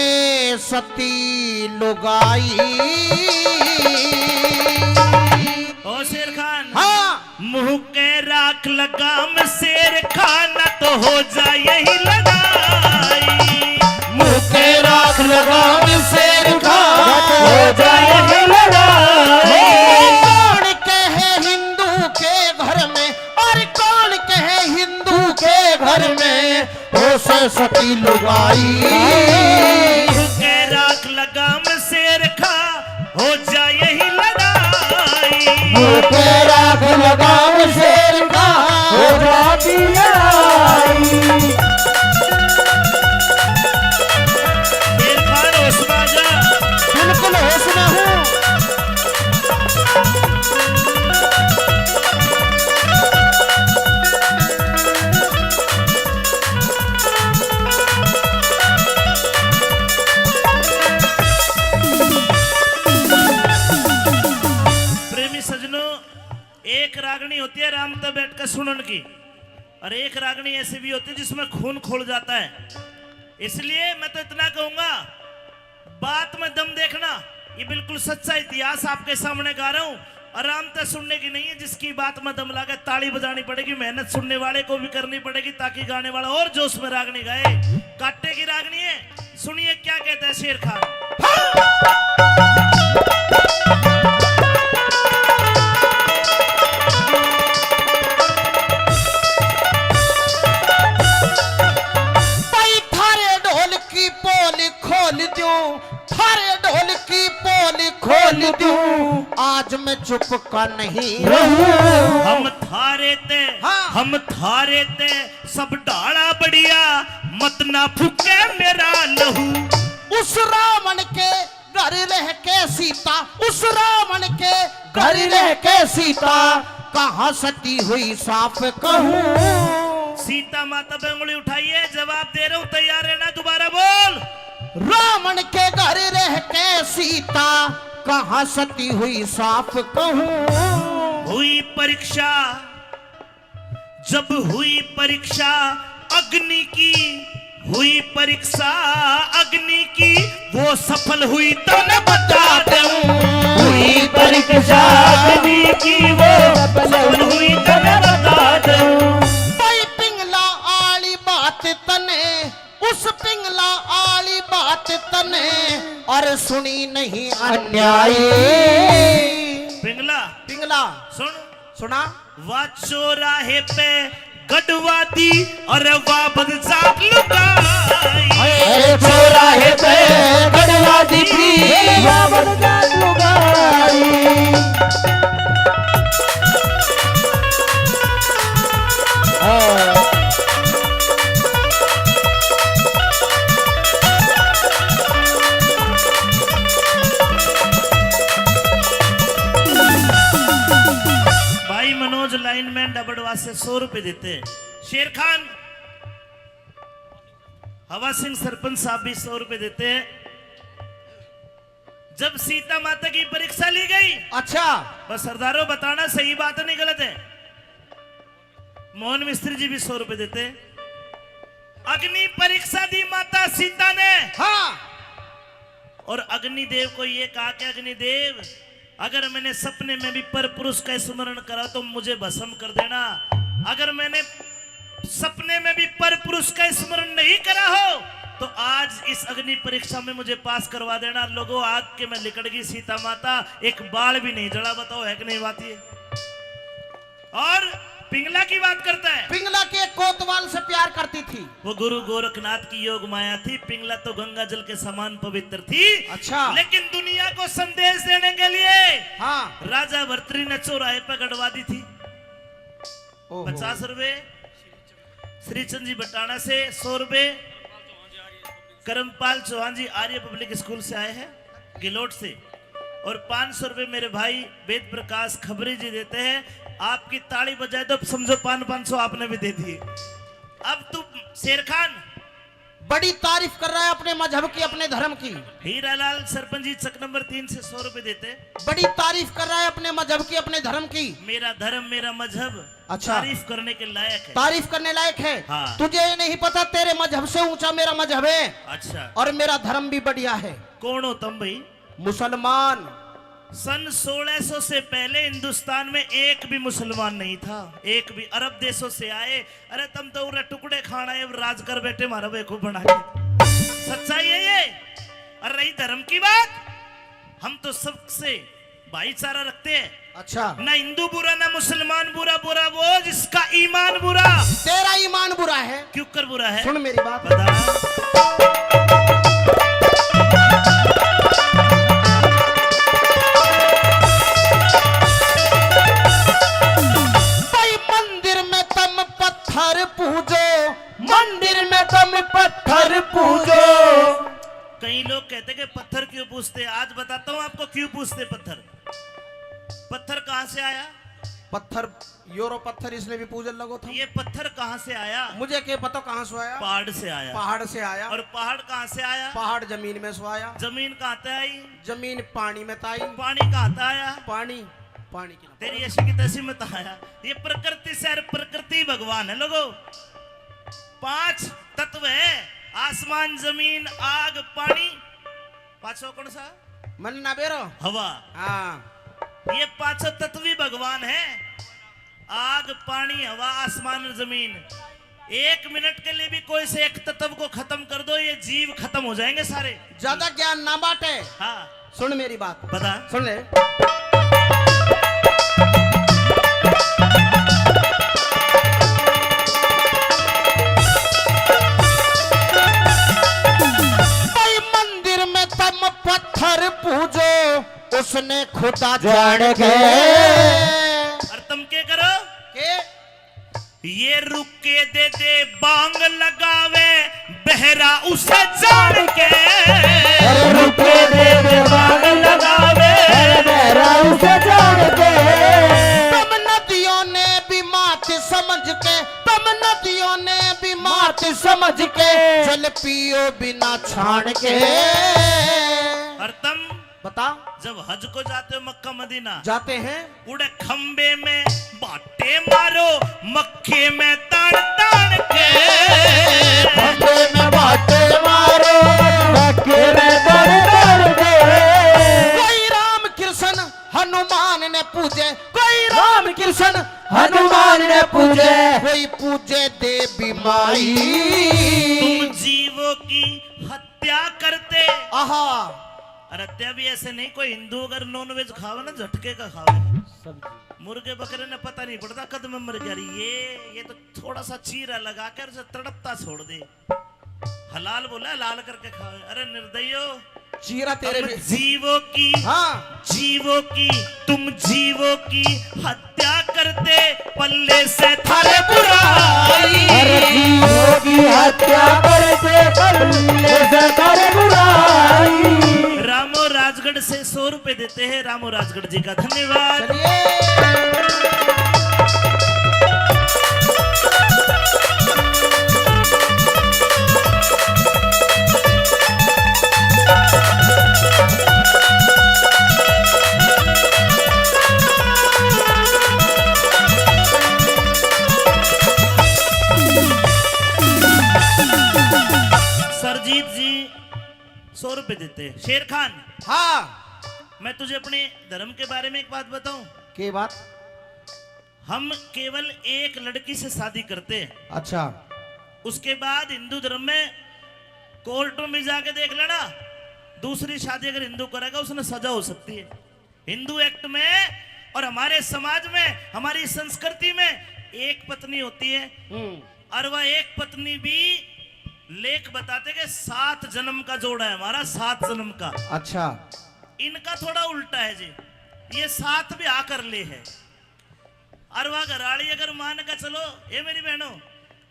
सती लुगाई। ओ शेर खान। हाँ। मुंह के राख लगाम शेर खान, तो हो जाए यही लड़ाई। मुंह के राख लगाम शेर खान, हो जाए यही लड़ाई। कौन कहे हिंदू के घर में, और कौन कहे हिंदू के घर में हो से सती लुगाई। होती है आराम से बैठ कर सुनन की, और एक रागनी ऐसी भी होती है जिसमें खून खोल जाता है। इसलिए मैं तो इतना कहूंगा, बात में दम देखना, ये बिल्कुल सच्चा इतिहास आपके सामने गा रहा हूं। आराम से सुनने की नहीं है, जिसकी बात में दम लागे ताली बजानी पड़ेगी, मेहनत सुनने वाले को भी करनी पड़ेगी, ताकि गाने वाला और जोश में रागनी गाए। काटे की रागनी है, सुनिए क्या कहता है शेर खान। भाई थारे ढोल की पोल खोल दूं, थारे ढोल की पोल खोल दूं, आज मैं चुप का नहीं रहूं। हम थारे ते, हाँ। हम थारे ते सब ढाला बढ़िया, मत ना फूके मेरा लहू। उस रावण के घर रह के सीता, उस रावण के घर रह के सीता, कहाँ सती हुई साफ कहूँ। सीता माता पे उंगली उठाइए, जवाब दे रहा हूँ, तैयार रहना, दोबारा बोल। रावण के घर रह के सीता, कहाँ सती हुई साफ कहूँ। हुई परीक्षा, जब हुई परीक्षा अग्नि की, हुई परीक्षा अग्नि की, वो सफल हुई तो मैं बता दूं। हुई परीक्षा अग्नि की, वो सफल हुई तो मैं बता दूं। भाई पिंगला आली बात तने, उस पिंगला आली बात तने और सुनी नहीं अन्यायी। पिंगला, पिंगला। सुन। सुना। वा चौराहे पे गढ़वादी और वा बदजात लुगाई। अरे चौराहे पे गढ़वादी की वा बदजात लुगाई। हाँ। भाई मनोज लाइनमैन डबडवा से सौ रुपए देते। शेर खान, हवा सिंह सरपंच साहब भी सौ रुपए देते। जब सीता माता की परीक्षा ली गई, अच्छा। बस सरदारों, बताना सही बात है, नहीं गलत है। मोहन मिस्त्री जी भी सौ रुपए देते। अग्नि परीक्षा दी माता सीता ने। हाँ। और अग्निदेव को ये कहा कि अग्निदेव, अगर मैंने सपने में भी पर पुरुष का स्मरण करा तो मुझे भस्म कर देना। अगर मैंने सपने में भी पर पुरुष का स्मरण नहीं करा हो तो आज इस अग्नि परीक्षा में मुझे पास करवा देना। लोगों, आग के में लिकड़ गई सीता माता, एक बाल भी नहीं जला। बताओ, है कि नहीं बात ये? और पिंगला की बात करता है। पिंगला के कोतवाल से प्यार करती थी। वो गुरु गोरखनाथ की योग माया थी। पिंगला तो गंगा जल के समान पवित्र थी। अच्छा। लेकिन दुनिया को संदेश देने के लिए, हाँ। राजा भर्तरी ने चौराहे पर गढ़वा दी थी। ओहो। पचास रुपए, श्रीचंद जी बटाना से सौ रुपए, करमपाल चौहान जी आर्य पब्लिक स्कूल से आए हैं, गिलोट से, और पाँच सौ रुपए मेरे भाई वेद प्रकाश खबरी जी देते हैं। आपकी ताली बजाए तो समझो पान पाँच सौ आपने भी दे दिए। अब तू शेर खान। बड़ी तारीफ कर रहा है अपने मजहब की, अपने धर्म की। हीरालाल सरपंच जी चक नंबर तीन से सौ रुपए देते। बड़ी तारीफ कर रहा है अपने मजहब की, अपने धर्म की। मेरा धर्म, मेरा मजहब अच्छा। तारीफ करने के लायक है। तारीफ करने लायक है। हाँ। तुझे ये नहीं पता तेरे मजहब से ऊंचा मेरा मजहब है। अच्छा। और मेरा धर्म भी बढ़िया है। कौन हो तुम भाई? मुसलमान। सन सोलह सौ से पहले हिंदुस्तान में एक भी मुसलमान नहीं था, एक भी। अरब देशों से आए। अरे तुम तो उरे टुकड़े खाना है, राज कर बैठे, मारा बेवकूफ बना के। सच्चाई है ये। और रही धर्म की बात, हम तो सबसे भाईचारा रखते हैं। अच्छा। ना हिंदू बुरा, ना मुसलमान बुरा, बुरा वो जिसका ईमान बुरा। तेरा ईमान बुरा है। क्यों कर बुरा है? सुन मेरी बात। बता। भाई मंदिर में तुम पत्थर पूजो, मंदिर में तुम पत्थर पूजो। कई लोग कहते कि पत्थर क्यों पूजते हैं? आज बताता हूँ आपको क्यों पूजते पत्थर। पत्थर कहाँ से आया? पत्थर, यो रो पत्थर, इसने भी पूजन लगो था। ये पत्थर कहाँ से आया? मुझे क्या पता कहाँ से आया। पहाड़ से आया। पहाड़ से आया। और पहाड़ कहाँ से आया? पहाड़ जमीन में से आया। जमीन कहाँ से आई? जमीन पानी में से आई। पानी कहाँ से आया? पानी पानी की ना। तेरी ऐसी की तैसी मत आया। ये प्रकृति से, प्रकृति भगवान है लोगो। पांच तत्व है, आसमान, जमीन, आग, पानी। पांचों कौन सा? मन ना बेरो। हवा। हाँ। ये पांचों तत्व ही भगवान है। आग, पानी, हवा, आसमान और जमीन। एक मिनट के लिए भी कोई से एक तत्व को खत्म कर दो, ये जीव खत्म हो जाएंगे सारे। ज्यादा ज्ञान ना बांटे। हाँ। सुन मेरी बात। बता। सुन ले। भाई मंदिर में तुम पत्थर पूजो, उसने खुदा जान के। और तुम के करो? के? ये रुके दे दे बांग लगावे, बहरा उसे जान के। अरे रुके दे दे बांग लगावे, अरे बहरा उसे जान के। तुम नदियों ने भी मात समझ के, तुम नदियों ने भी मात समझ के, जल पियो बिना छान के। और तुम बता। जब हज को जाते हो मक्का मदीना, जाते हैं। उड़े खंबे में बाटे मारो, मक्के में तान तान के। खंबे में बाटे मारो, मक्के में तान तान के। कोई राम कृष्ण हनुमान ने पूजे, कोई राम कृष्ण हनुमान ने पूजे, कोई पूजे देवी माई। तुम जीवों की हत्या करते। आहा। और हत्या भी ऐसे नहीं, कोई हिंदू अगर नॉनवेज खावे ना, झटके का खावे। सब्जी। मुर्गे बकरे ने पता नहीं पड़ता कद में मर गया। अरे ये, ये तो थोड़ा सा चीरा लगा कर उसे तड़पता छोड़ दे। हलाल बोला, हलाल करके खावे। अरे निर्दयो। चीरा तेरे तुम भी। जीवों की, हाँ। जीवों की, तुम जीवों की हत्या करते, पल्ले से थारे बुराई। अरे जीवों की हत्या करते, पल्ले से थारे बुराई। रामो राजगढ़ से सौ रुपए देते हैं, रामो राजगढ़ जी का धन्यवाद। चलिए। सरजीत जी सौ रुपए देते हैं। शेर खान, हाँ। मैं तुझे अपने धर्म के बारे में एक बात बताऊं? के बात? हम केवल एक लड़की से शादी करते हैं। अच्छा। उसके बाद हिंदू धर्म में कोर्टों में जाके देख लेना, दूसरी शादी अगर हिंदू करेगा, उसने सजा हो सकती है। हिंदू एक्ट में और हमारे समाज में, हमारी संस्कृति में एक पत्नी होती है। हम्म। और वह एक पत्नी भी लेख बताते कि सात जन्म का जोड़ा है हमारा, सात जन्म का। अच्छा। इनका थोड़ा उल्टा है जी, ये सात ब्याह कर ले है। और वह घराली अगर मान के चलो, ए मेरी बहनों,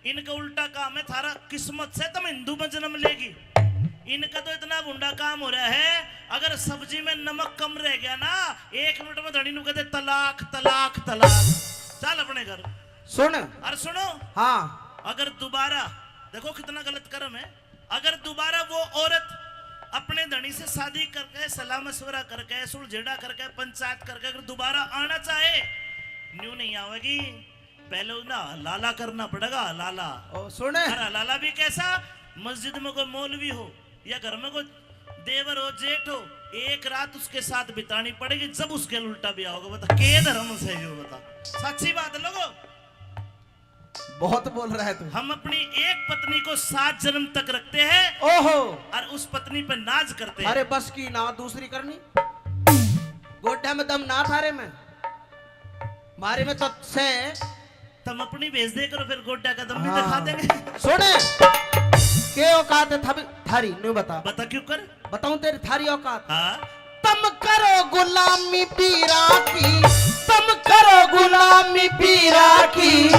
इनका उल्टा काम है, थारा किस्मत से तुम हिंदू में जन्म लेगी। इनका तो इतना भुंडा काम हो रहा है, अगर सब्जी में नमक कम रह गया ना, एक मिनट में धणी नु कहते, "तलाक, तलाक, तलाक, चल अपने घर।" सुन। और सुनो, हाँ। अगर दोबारा, देखो कितना गलत कर्म है, अगर दोबारा वो औरत अपने धणी से शादी करके, सलाह मशवरा करके, सुलझेड़ा करके, पंचायत करके अगर दोबारा आना चाहे, न्यू नहीं आवेगी। पहले ना हलाला करना पड़ेगा, हलाला। ओ, सुने। और हलाला भी कैसा? मस्जिद में कोई मौलवी हो या घर में कोई देवर हो, जेठ हो, एक रात उसके साथ बितानी पड़ेगी, जब उसके उल्टा ब्याह होगा। बता, के धर्म से हो? बता, सच्ची बात है लोगो। बहुत बोल रहा है तू। हम अपनी एक पत्नी को सात जन्म तक रखते हैं। ओहो। और उस पत्नी पर नाज करते हैं। अरे बस की ना, दूसरी करनी। गोड्डा में दम ना थारे में, मारे में तो से। तुम अपनी भेज दे करो, फिर गोड्डा का दम भी हाँ। दिखा देंगे। सुने, के औकात है थारी, न्यू बता। बता क्यों कर? बताऊं तेरी थारी औकात? हाँ। तुम करो गुलामी पीरा की, तुम करो गुलामी पीरा की,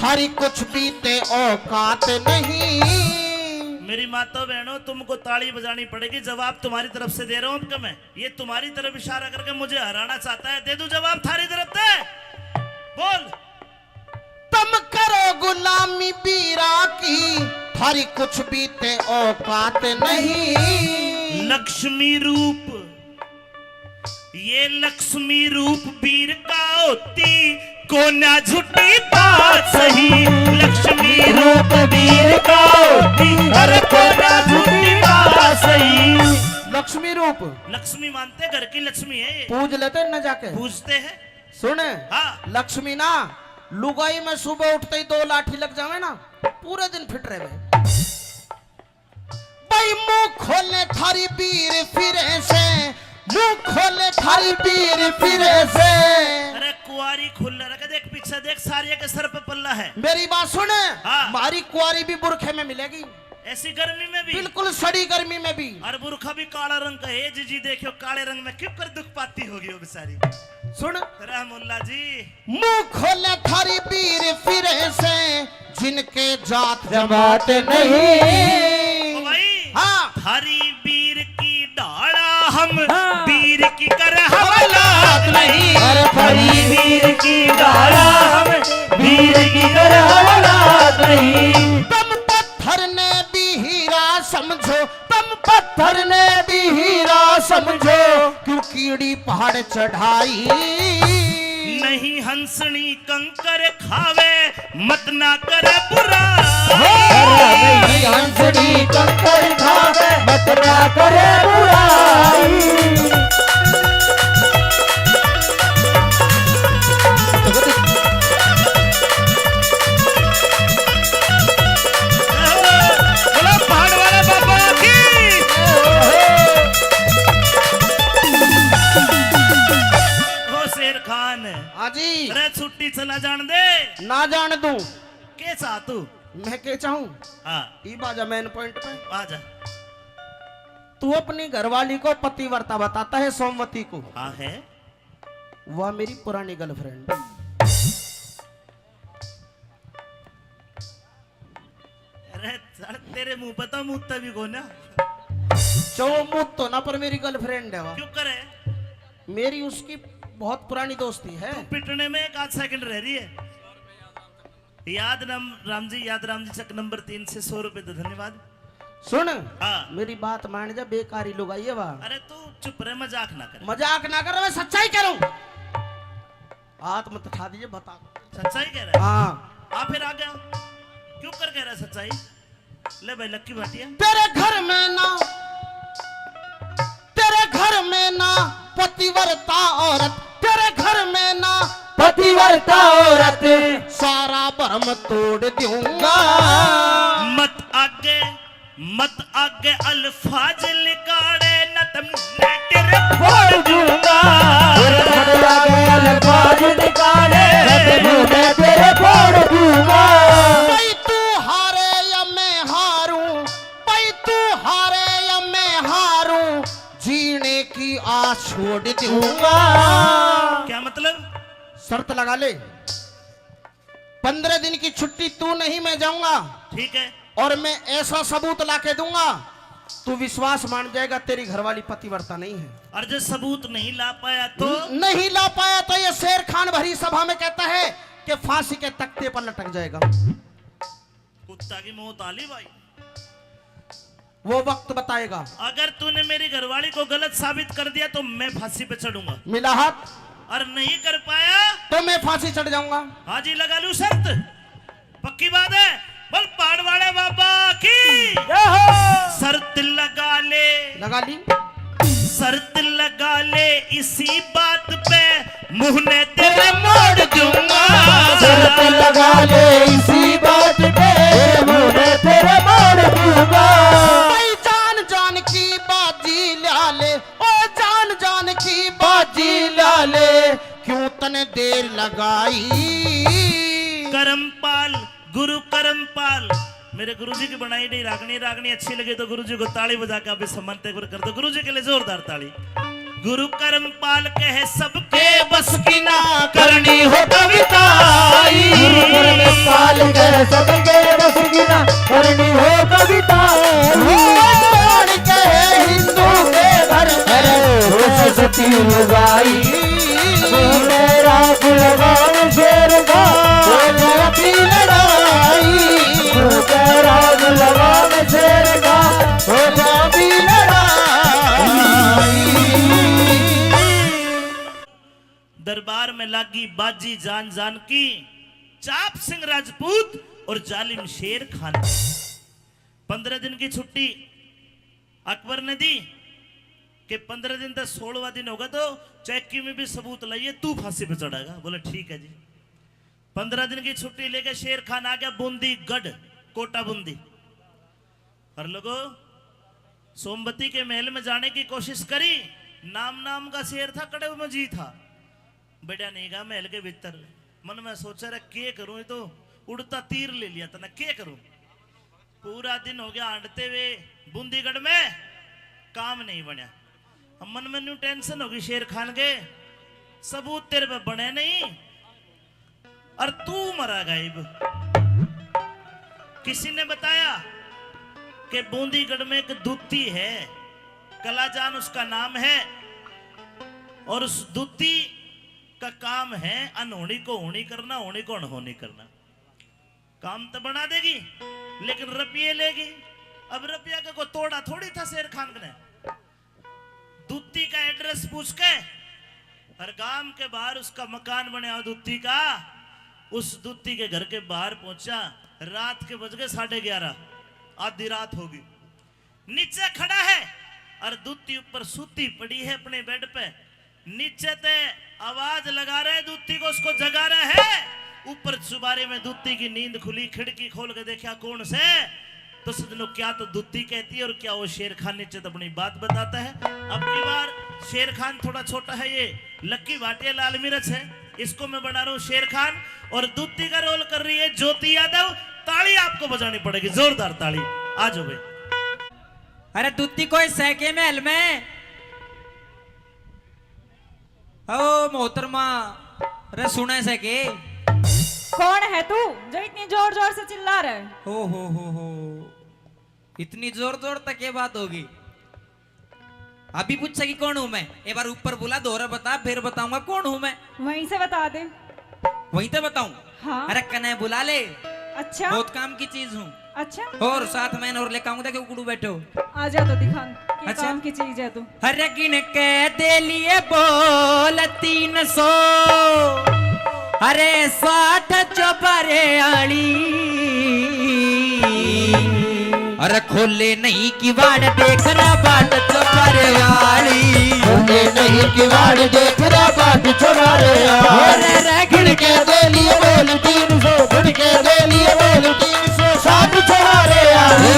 थारी कुछ भी ते औकात नहीं। मेरी माता बहनों, तुमको ताली बजानी पड़ेगी, जवाब तुम्हारी तरफ से दे रहा हूं। अब मैं, ये तुम्हारी तरफ इशारा करके मुझे हराना चाहता है, दे दूं जवाब थारी तरफ से? बोल। तुम करो गुलामी पीरा की, थारी कुछ भी ते औकात नहीं। लक्ष्मी रूप ये लक्ष्मी रूप वीर का होती, कोन्या झूठी बात सही। लक्ष्मी रूप वीर का होती, अरे कोन्या झूठी बात सही। लक्ष्मी रूप। लक्ष्मी मानते घर की लक्ष्मी है ये। पूज लेते न जाके। पूजते हैं। सुन। हाँ। लक्ष्मी ना लुगाई में सुबह उठते ही दो लाठी लग जावे ना, पूरे दिन फिट रहे। भाई मुंह खोले थारी वीर फिरे से, मुंह खोले थारी वीर फिरे से। अरे कुआरी खुल रखे, देख पीछे देख, सारिया के सर पे पल्ला है। मेरी बात सुन। हाँ। मारी कुआरी भी बुरखे में मिलेगी। ऐसी गर्मी में भी। बिल्कुल सड़ी गर्मी में भी। और बुरखा भी काला रंग का है जी, जी देखियो काले रंग में क्यों कर दुख पाती होगी वो बेचारी। सुन। रहमुल्ला जी। मुंह खोले थारी वीर फिरे से, जिनके जात जमात नहीं। ओ भाई, हाँ। थारी वीर की ढाला हम, हाँ। वीर की कर हवालात नहीं। अरे थारी वीर की ढाला हम, वीर की कर हवालात नहीं। तुम पत्थर ने भी हीरा समझो, तुम पत्थर ने भी हीरा समझो, क्यों कीड़ी पहाड़ चढ़ाई। नहीं हंसनी कंकर खावे, मत ना करे बुराई। अरे नहीं हंसनी कंकर खावे, मत ना करे बुराई। बोलो पहाड़ वाले बाबा की। ओ शेर खान। हाँ जी। अरे छुट्टी चला जान दे। ना जान दूं। के चाह तू? मैं के चाहूं? हाँ। ई बाजा मेन पॉइंट पे। आजा। तू अपनी घरवाली को पतिव्रता बताता है, सोमवती को। हाँ है। वह मेरी पुरानी गर्लफ्रेंड। अरे सर, तेरे मुंह पे तो मुत्ता भी कोना। चो मुत्तो ना, पर मेरी गर्लफ्रेंड है वह। क्यों करे? मेरी उसकी बहुत पुरानी दोस्ती है। तू पिटने में एक आध सेकंड रह रही है। याद राम, राम जी, याद राम जी, चक नंबर तीन से सौ रुपए दे, धन्यवाद। सुन, हाँ। मेरी बात मान जा, बेकारी लुगाई है वह। अरे तू चुप रह, मजाक ना कर। मजाक ना कर, मैं सच्चाई कह रहा हूँ। हाथ मत उठा दीजिए, बता। सच्चाई कह रहा है? हाँ। आ फिर आ गया, क्यों कर कह रहा है सच्चाई? ले भाई लक्की भाटिया। तेरे घर में ना, तेरे घर में ना पतिव्रता औरत, तेरे घर में ना पतिव्रता औरत, सारा भरम तोड़ दूंगा। मत आगे, मत आगे अल्फाज लिकाड़े, न तो मैं तेरे फोड़ दूंगा। मत आगे अल्फाज लिकाड़े, न तो मैं तेरे फोड़ दूंगा। भाई तू हारे या मैं हारूं, भाई तू हारे या मैं हारूं, जीने की आस छोड़ दूंगा। क्या मतलब? शर्त लगा ले, पन्द्रह दिन की छुट्टी तू नहीं, मैं जाऊंगा। ठीक है। और मैं ऐसा सबूत ला के दूंगा, तू विश्वास मान जाएगा, तेरी घरवाली पतिव्रता नहीं है। और जो सबूत नहीं ला पाया तो? न-, नहीं ला पाया तो ये शेर खान भरी सभा में कहता है कि फांसी के तख्ते पर लटक जाएगा। कुत्ता की मौत आली भाई। वो वक्त बताएगा। अगर तूने मेरी घरवाली को गलत साबित कर दिया तो मैं फांसी पे चढ़ूंगा। मिला हाथ। और नहीं कर पाया तो मैं फांसी चढ़ जाऊंगा। हाँ जी, लगा लूं शर्त, पक्की बात है। बोल पहाड़ वाले बाबा की। जय हो। शर्त लगा ले। लगा ली। शर्त लगा ले इसी बात पे, मुंह ने तेरे मोड़ दूंगा। शर्त लगा ले इसी बात पे, मुंह ने तेरे मोड़ दूंगा। भाई जान जान की बाजी ला ले, ओ जान जान की बाजी ला ले, क्यों तने देर लगाई। करमपाल, गुरु करमपाल, मेरे गुरुजी की बनाई गई रागनी, रागनी अच्छी लगे तो गुरुजी को ताली बजा के अभी सम्मानित एक बार कर दो, गुरुजी के लिए जोरदार ताली। गुरु करमपाल कहे सबके बस की ना, करनी हो कविताई। गुरु करमपाल कहे सबके बस की ना, करनी हो कविताई। कौन कहे हिंदू के घर में सरस्वती लुगाई। मेरा गुलगान शेर का, हो जाती लड़ाई। मेरा गुलगान शेर का, हो जाती लड़ाई। दरबार में लागी बाजी जान जान की, चाप सिंह राजपूत और जालिम शेर खान। पन्द्रह दिन की छुट्टी अकबर ने दी कि पन्द्रह दिन तक, सोलहवाँ दिन होगा तो चौकी में भी सबूत लाइए, तू फांसी पे चढ़ेगा। बोले, "ठीक है जी।" पन्द्रह दिन की छुट्टी लेके शेर खान आ गया बूंदी गढ़, कोटा बूंदी। और लोगो, सोमवती के महल में जाने की कोशिश करी, नाम नाम का शेर था, कड़े में जी था। बढ़िया नहीं गा महल के भीतर। मन में सोचा, "रे, के करूं, ये तो उड़ता तीर ले लिया तने, के करूं?" पूरा दिन हो गया हांडते हुए बूंदीगढ़ में, काम नहीं बनया। अब मन में न्यू टेंशन होगी शेर खान के, सबूत तेरे पे बने नहीं और तू मरा गायब। किसी ने बताया कि बूंदीगढ़ में एक दूती है, कलाजान उसका नाम है, और उस दूती का काम है अनहोनी को होनी करना, होनी को अनहोनी करना। काम तो बना देगी, लेकिन रुपये लेगी। अब रुपया का कोई तोड़ा थोड़ी था शेर खान ने। दूती का एड्रेस पूछ के, हर गांव के बाहर उसका मकान बनया दूती का, उस दूती के घर के बाहर पहुंचा। रात के बज गए साढ़े ग्यारह, आधी रात होगी। नीचे खड़ा है और दूती ऊपर सूती पड़ी है अपने बेड पे। नीचे ते आवाज लगा रहे दूती को, उसको जगा रहे है। ऊपर चुबारे में दूती की नींद खुली, खिड़की खोल के देखा कौन से, तो सजनों, क्या तो दूती कहती है और क्या वो शेर खान नीचे तो अपनी बात बताता है। अब की बार शेर खान थोड़ा छोटा है, ये लक्की भाटिया लाल मिर्च है, इसको मैं बना रहा हूँ शेर खान, और दूती का रोल कर रही है ज्योति यादव। ताली आपको बजानी पड़ेगी, जोरदार ताली। आ जाओ भाई। अरे दूती कोई सै के महल में? ओ मोहतरमा, रे सुने से के? कौन है तू जो इतनी जोर जोर से चिल्ला रहा है? ओ हो हो हो, इतनी जोर जोर तक ये बात होगी? अभी पूछेगी कौन हूँ मैं? एक बार ऊपर बुला, दोहरा बता, फिर बताऊंगा कौन हूँ मैं। वहीं से बता दे। वहीं तो बताऊं? हाँ। अरे कने बुला ले। अच्छा। बहुत काम की चीज हूँ। अच्छा। और साथ में और लेके आऊंगा, देखो कुड़ू बैठो। आ जा तो दिखा, क्या अच्छा? काम की चीज है तू? अरे गिन के दे लिए बोल तीन सौ, अरे साठ चौबारे आली। अरे खोले नहीं किवाड़ देख रहा बाट चौबारे आली। खोले नहीं किवाड़ देख रहा बाट चौबारे आली। अरे गिन के दे लिए बोल तीन सौ, गिन के दे लिए बोल तीन सौ, साठ चौबारे आली।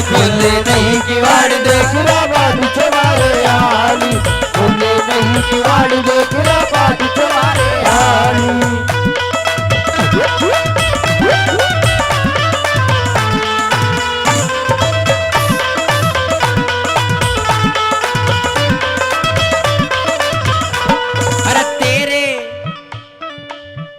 खोले नहीं किवाड़ देख रहा बाट चौबारे आली। खोले नहीं किवाड़ देख रहा बाट चौबारे आली। अरे तेरे,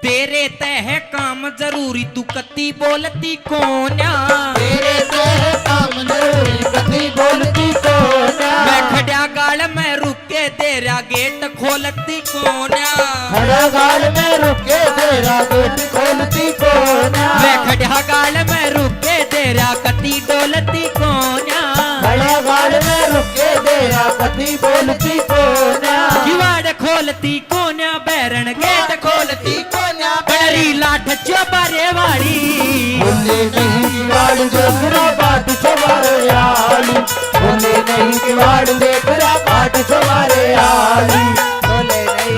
तेरे तै है काम जरूरी, तू कती बोलती कोन्या। तेरे तै है काम जरूरी, कती बोलती कोन्या। मैं खड्या गाल में रुक के तेरा गेट खोलती कोन्या। खड्या गाल में रुक के तेरा गेट खोलती कोन्या। मैं खड्या गाल में रुक के तेरा कती डोलती कोन्या। खड्या गाल में रुक के तेरा कती बोलती कोन्या। किवाड़ खोलती कोन्या, बैरन गेट खोलती कोन्या, बड़ी लाठ चौबारे वाली। बोले नहीं किवाड़ देख रहा बाट चौबारे आली। बोले नहीं किवाड़ देख रहा बाट चौबारे आली। बोले नहीं।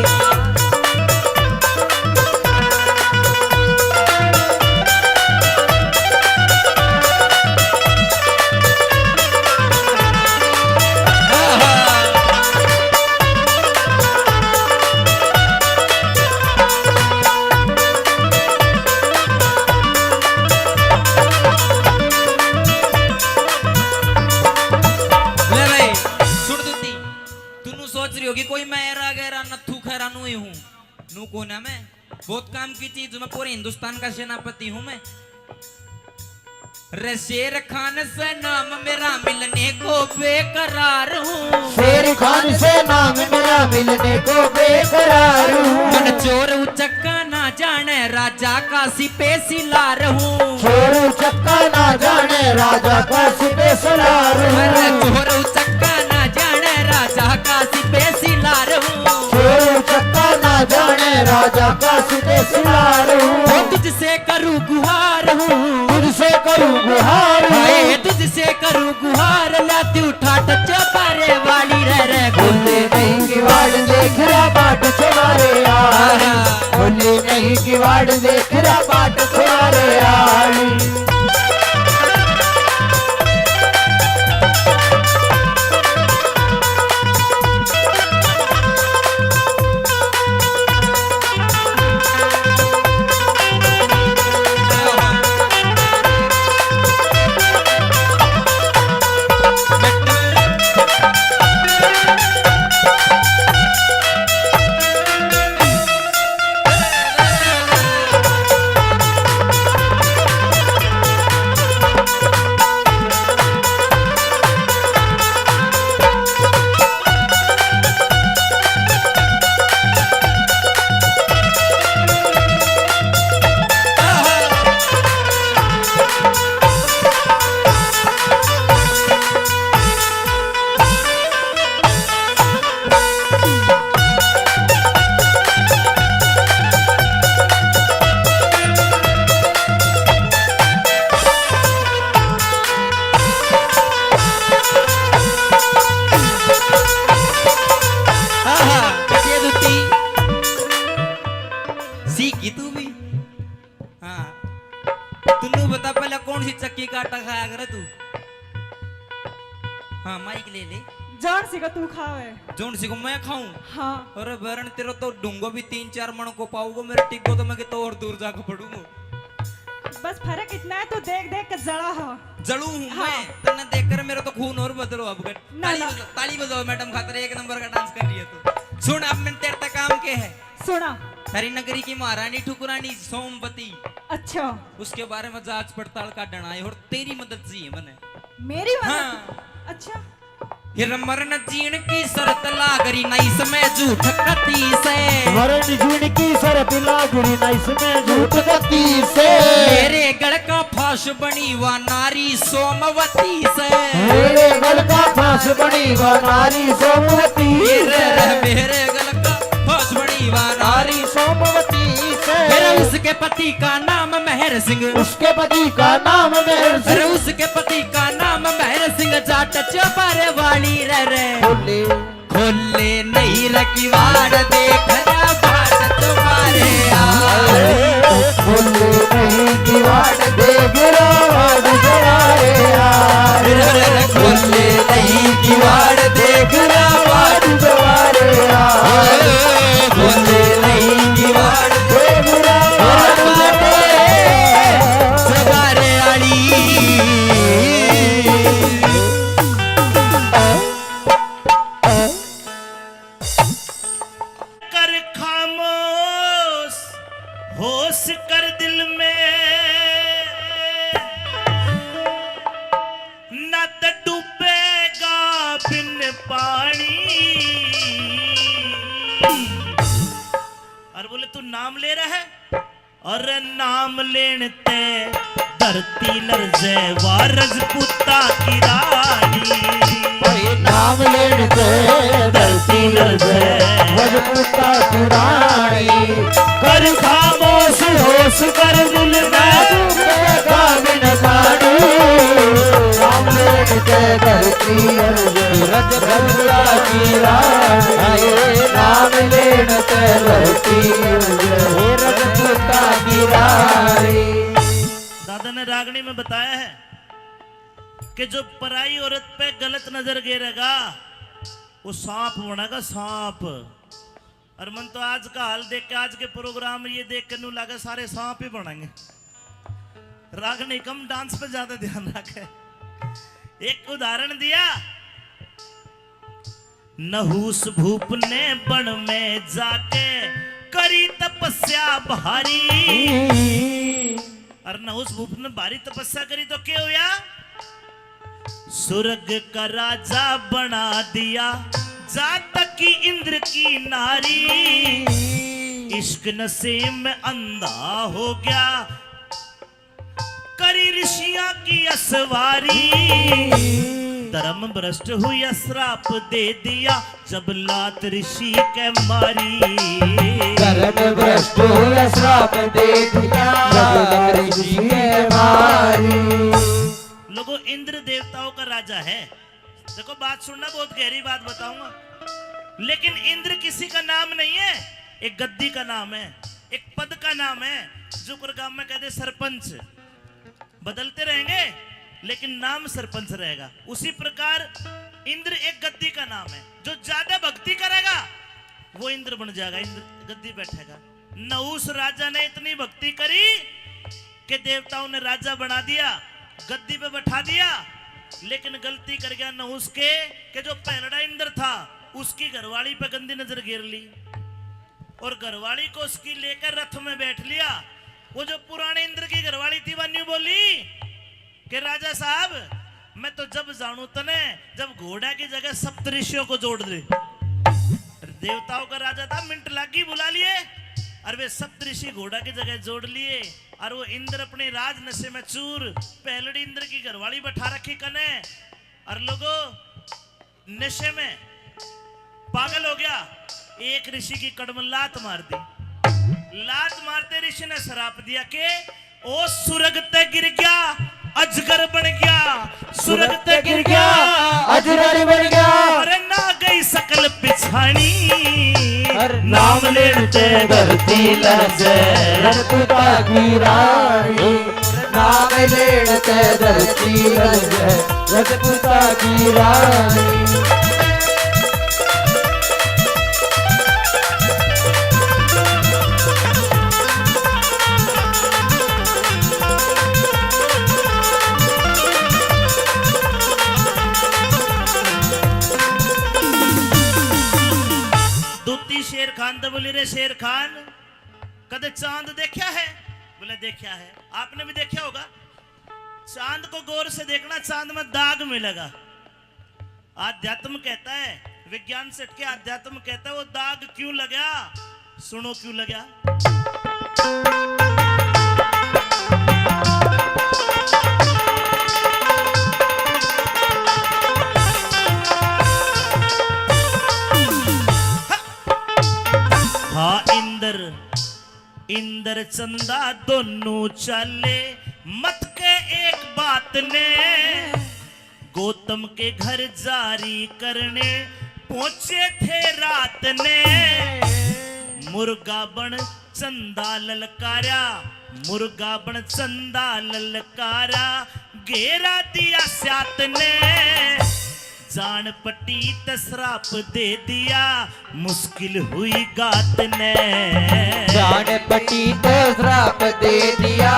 ले भाई, सुन दूती, तू नू सोच रही होगी कोई मैं एरा गैरा नथू खैरा नू ही हूँ। नू कोना मैं, बहुत काम की चीज, मैं पूरे हिंदुस्तान का सेनापति हूँ मैं। रे शेर खान से नाम मेरा मिलने को बेकरार हूँ। शेर खान से नाम मेरा मिलने को बेकरार हूँ। मन चोर उचक्का ना जाने राजा का सिपे सिलार हूँ। चोर उचक्का ना जाने राजा का सिपे सिलार हूँ। अरे चोर उचक्का ना जाने राजा का सिपे सिलार हूँ। चोर उचक्का ना जाने जाका सुते सिला रहूं। वो तुझसे करूं गुहार हूँ। तुझसे करूं गुहार हूँ। हाय, तुझसे करूं गुहार, ला तू ठाठ चौबारे वाली रे रे। खोले नहीं किवाड़, देख रहा बाट चौबारे आली। खोले नहीं किवाड़, देख रहा बाट चौबारे आली। आहा, कटिया जूती। सीख गई तू भी। हाँ। तन्नू बता पहले कौन सी चक्की का आटा खाया करे तू? हाँ, माइक ले ले। जौन सी को तू खावे। जौन सी को मैं खाऊं? हाँ। अरे बैरन, तेरा तो ढूंगो भी तीन चार मण को पाऊंगा, मेरा टिग्गो तो मैं कितो और दूर जाके पड़ूंगा। बस फर्क इतना है, तू देख देख के जला हो। जलू हूँ हाँ। मैं, तन्ने देख कर मेरा तो खून और बदलो अब। ना, ताली ना। बजाओ, ताली बजाओ मैडम खातर, एक नंबर का डांस कर रही है तू। सुन, अब मैंने तेरे तक काम के है। सुना। थारी नगरी की महारानी ठुकरानी सोमवती। अच्छा। उसके बारे में जांच पड़ताल का डना है और तेरी मदद चाहिए मने। मेरी मदद? हाँ। अच्छा। ये मरण जीण की शर्त लाग रही ना इसमें झूठ कती से। मरण जीण की शर्त लाग रही ना इसमें झूठ कती से। मेरे गल का फांस बनी वा नारी सोमवती से। मेरे गल का फांस बनी वा नारी सोमवती ये से। रे, मेरे गल का फांस बनी वा नारी नारी सोमवती से। मेरा उसके पति का नाम मेहर सिंह। उसके पति का नाम मेहर सिंह। अरे उसके पति का नाम मेहर सिंह, जाट चौबारे वाली रे रे। खोले। खोले नहीं रे किवाड़, देख रहा बाट तुम्हारे यार। खोले नहीं किवाड़, देख रहा बाट तुम्हारे यार। खोले नहीं किवाड़, देख रहा बाट तुम्हारे यार। खोले नहीं किवाड़, देख रहा बाट तुम्हारे यार। कर खामोश, होश कर दिल में, ना तो डूबेगा बिन पानी। और बोले, तू नाम ले रहा है? अरे नाम लेण ते धरती लरजे वा रजपूता की रानी। अरे नाम लेण ते धरती लरजे रजपूता की रानी। कर खामोश होश कर दिल में, डूबेगा बिन पानी। नाम लेण ते धरती लरजे रजपूता की रानी। नाम लेण ते धरती लरजे रजपूता की रानी। दादा ने रागणी में बताया है कि जो पराई औरत पे गलत नजर गेरेगा, वो सांप बनेगा, सांप। और मन तो आज का हाल देख के, आज के प्रोग्राम ये देख के नू लगे सारे सांप ही बनेंगे। रागणी कम, डांस पे ज्यादा ध्यान रखे। एक उदाहरण दिया, नहुस भूप ने बन में जाके करी तपस्या भारी। और नहुस भूप ने भारी तपस्या करी तो के होया? स्वर्ग का राजा बना दिया, जातक की इंद्र की नारी। इश्क नशे में अंधा हो गया, करी ऋषियां की असवारी। धर्म भ्रष्ट हुआ, श्राप दे दिया जब लात ऋषि के मारी। धर्म भ्रष्ट हुआ, श्राप दे दिया जब लात ऋषि के मारी। लोगों, इंद्र देवताओं का राजा है। देखो, बात सुनना, बहुत गहरी बात बताऊंगा। लेकिन इंद्र किसी का नाम नहीं है, एक गद्दी का नाम है, एक पद का नाम है। जुकर गांव में कहते सरपंच, बदलते रहेंगे, लेकिन नाम सरपंच रहेगा। उसी प्रकार इंद्र एक गद्दी का नाम है। जो ज्यादा भक्ति करेगा, वो इंद्र बन जाएगा, इंद्र गद्दी बैठेगा। नहुस राजा ने इतनी भक्ति करी कि देवताओं ने राजा बना दिया, गद्दी पे बैठा दिया, लेकिन गलती कर गया नहुस के, कि जो पहलड़ा इंद्र था, उसकी घरवाली पे गंदी नजर गिर ली। और घरवाली को उसकी लेकर रथ में बैठ लिया। वो जो पुराने इंद्र की घरवाली थी, वह न्यू बोली कि राजा साहब, मैं तो जब जानू तने, जब घोड़ा की जगह सप्तऋषियों को जोड़ दे। देवताओं का राजा था, मिनट लागी बुला लिए, और वे सप्तऋषि घोड़ा की जगह जोड़ लिए। और वो इंद्र अपने राज नशे में चूर, पहलड़ी इंद्र की घरवाली बैठा रखी कने। और लोगो, नशे में पागल हो गया, एक ऋषि की कड़ में लात मार दी। लात मारते ऋषि ने श्राप दिया कि ओ सुरग ते गिर गया, अजगर बन गया, सुरग ते गिर गया, अजगर बन गया। अरे ना गई सकल पिछाणी, अरे नाम लेण ते धरती लरजे, रजपूता की रानी। नाम लेण ते धरती लरजे, रजपूता की रानी। दूती शेर खान तो बोली, रे शेर खान, कदे चांद देखा है? बोले, देखा है। आपने भी देखा होगा। चांद को गौर से देखना, चांद में दाग मिलेगा। आध्यात्म कहता है, विज्ञान से हटके आध्यात्म कहता है, वो दाग क्यों लगा? सुनो क्यों लगा। हाँ, इंद्र, इंद्र चंदा दोनों चाले, मत के एक बात ने। गौतम के घर जारी करने पहुंचे थे रात ने। मुर्गा बन चंदा ललकारा, मुर्गा बन चंदा ललकारा, घेरा दिया सात ने। जान पटी त श्राप दे दिया, मुश्किल हुई गात ने। जान पटी त श्राप दे दिया,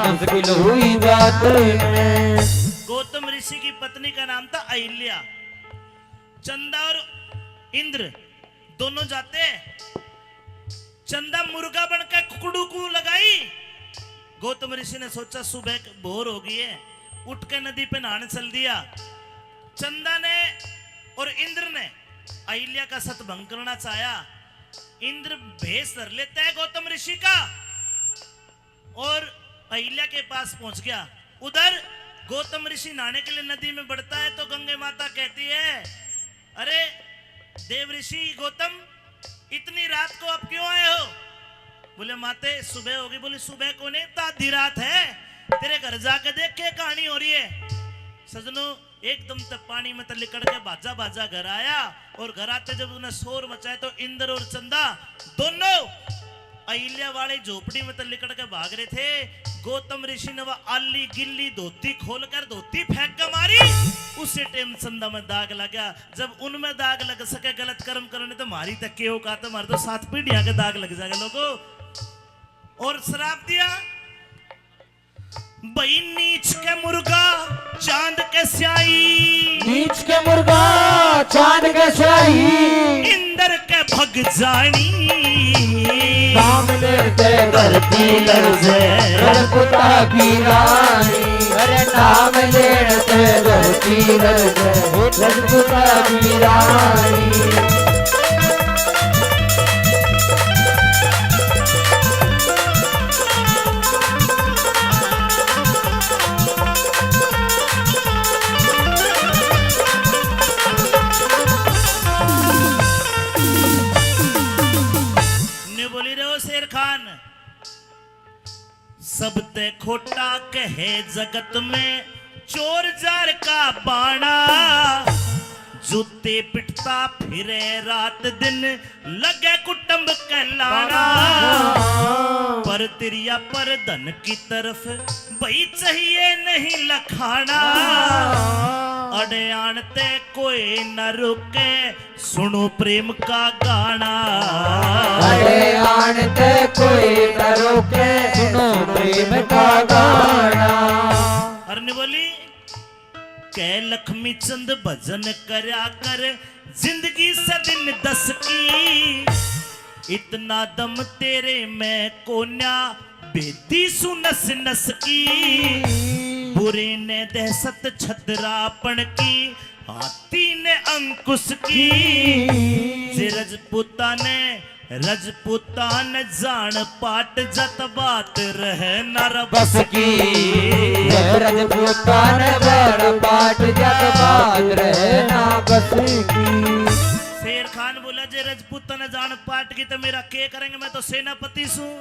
मुश्किल हुई गात ने। गौतम ऋषि की पत्नी का नाम था अहिल्या। चंदा और इंद्र दोनों जाते। चंदा मुर्गा बन के कुकड़ू को लगाई। गौतम ऋषि ने सोचा, सुबह क-, भोर हो गई है, उठ के नदी पे नहाने चल दिया। चंदा ने और इंद्र ने अहिल्या का सतभंग करना चाहा। इंद्र भेष धर लेता है गौतम ऋषि का और अहिल्या के पास पहुंच गया। उधर गौतम ऋषि नहाने के लिए नदी में बढ़ता है तो गंगे माता कहती है, अरे देव ऋषि गौतम, इतनी रात को आप क्यों आए हो? बोले, माते, सुबह होगी। बोली, सुबह को नहीं, तो आधी रात है। तेरे घर जाके देख के कहानी हो रही है। सजनों, एकदम तक पानी में तै लिकड़ के भाजा भाजा घर आया और घर आते जब उसने शोर मचाया तो इंद्र और चंदा दोनों अहिल्या वाली झोपड़ी में तै लिकड़ के भाग रहे थे। गौतम ऋषि ने वह आली गिल्ली धोती खोलकर धोती फेंक के मारी। उसी टाइम चंदा में दाग लगा। जब उनमें दाग लग सके गलत कर्म करने, तो म्हारी तक के औकात है, म्हारे तो सात पीढ़ियां के दाग लग जाएगा लोगों। और श्राप दिया, भाई नीच के मुर्गा चांद के स्याही, नीच के मुर्गा चांद के स्याही, इंद्र के भग जानी। नाम लेते धरती लरजे, रजपूता की रानी। अरे नाम लेते धरती लरजे, रजपूता की रानी। सबते खोटा कहे जगत में चोर जार का बाणा, जूते पिटता फिरे रात दिन, लगे कुटुंब कहलाना। पर तिरिया पर धन की तरफ भाई चाहिए नहीं लखाना। अड़े आन ते कोई न रुके, सुनो प्रेम का गाना। अरे आन ते कोई न रोके, सुनो प्रेम का गाना। अर ने बोली, कह लक्ष्मी चंद भजन करया कर, जिंदगी से दिन दस की। इतना दम तेरे में कोन्या, बेदी सु नस नस की। बुरे ने दहशत छतरापन की, हाथी ने अंकुश की। जे रजपूता ने, रजपूता ने जान पाट, जत बात रहे ना रे बस की। रजपूता ने जान पाट, जत बात रहे ना बस की। शेर खान बोला, जे रजपूता ने जान पाट की तो मेरा के करेंगे, मैं तो सेनापति सूं।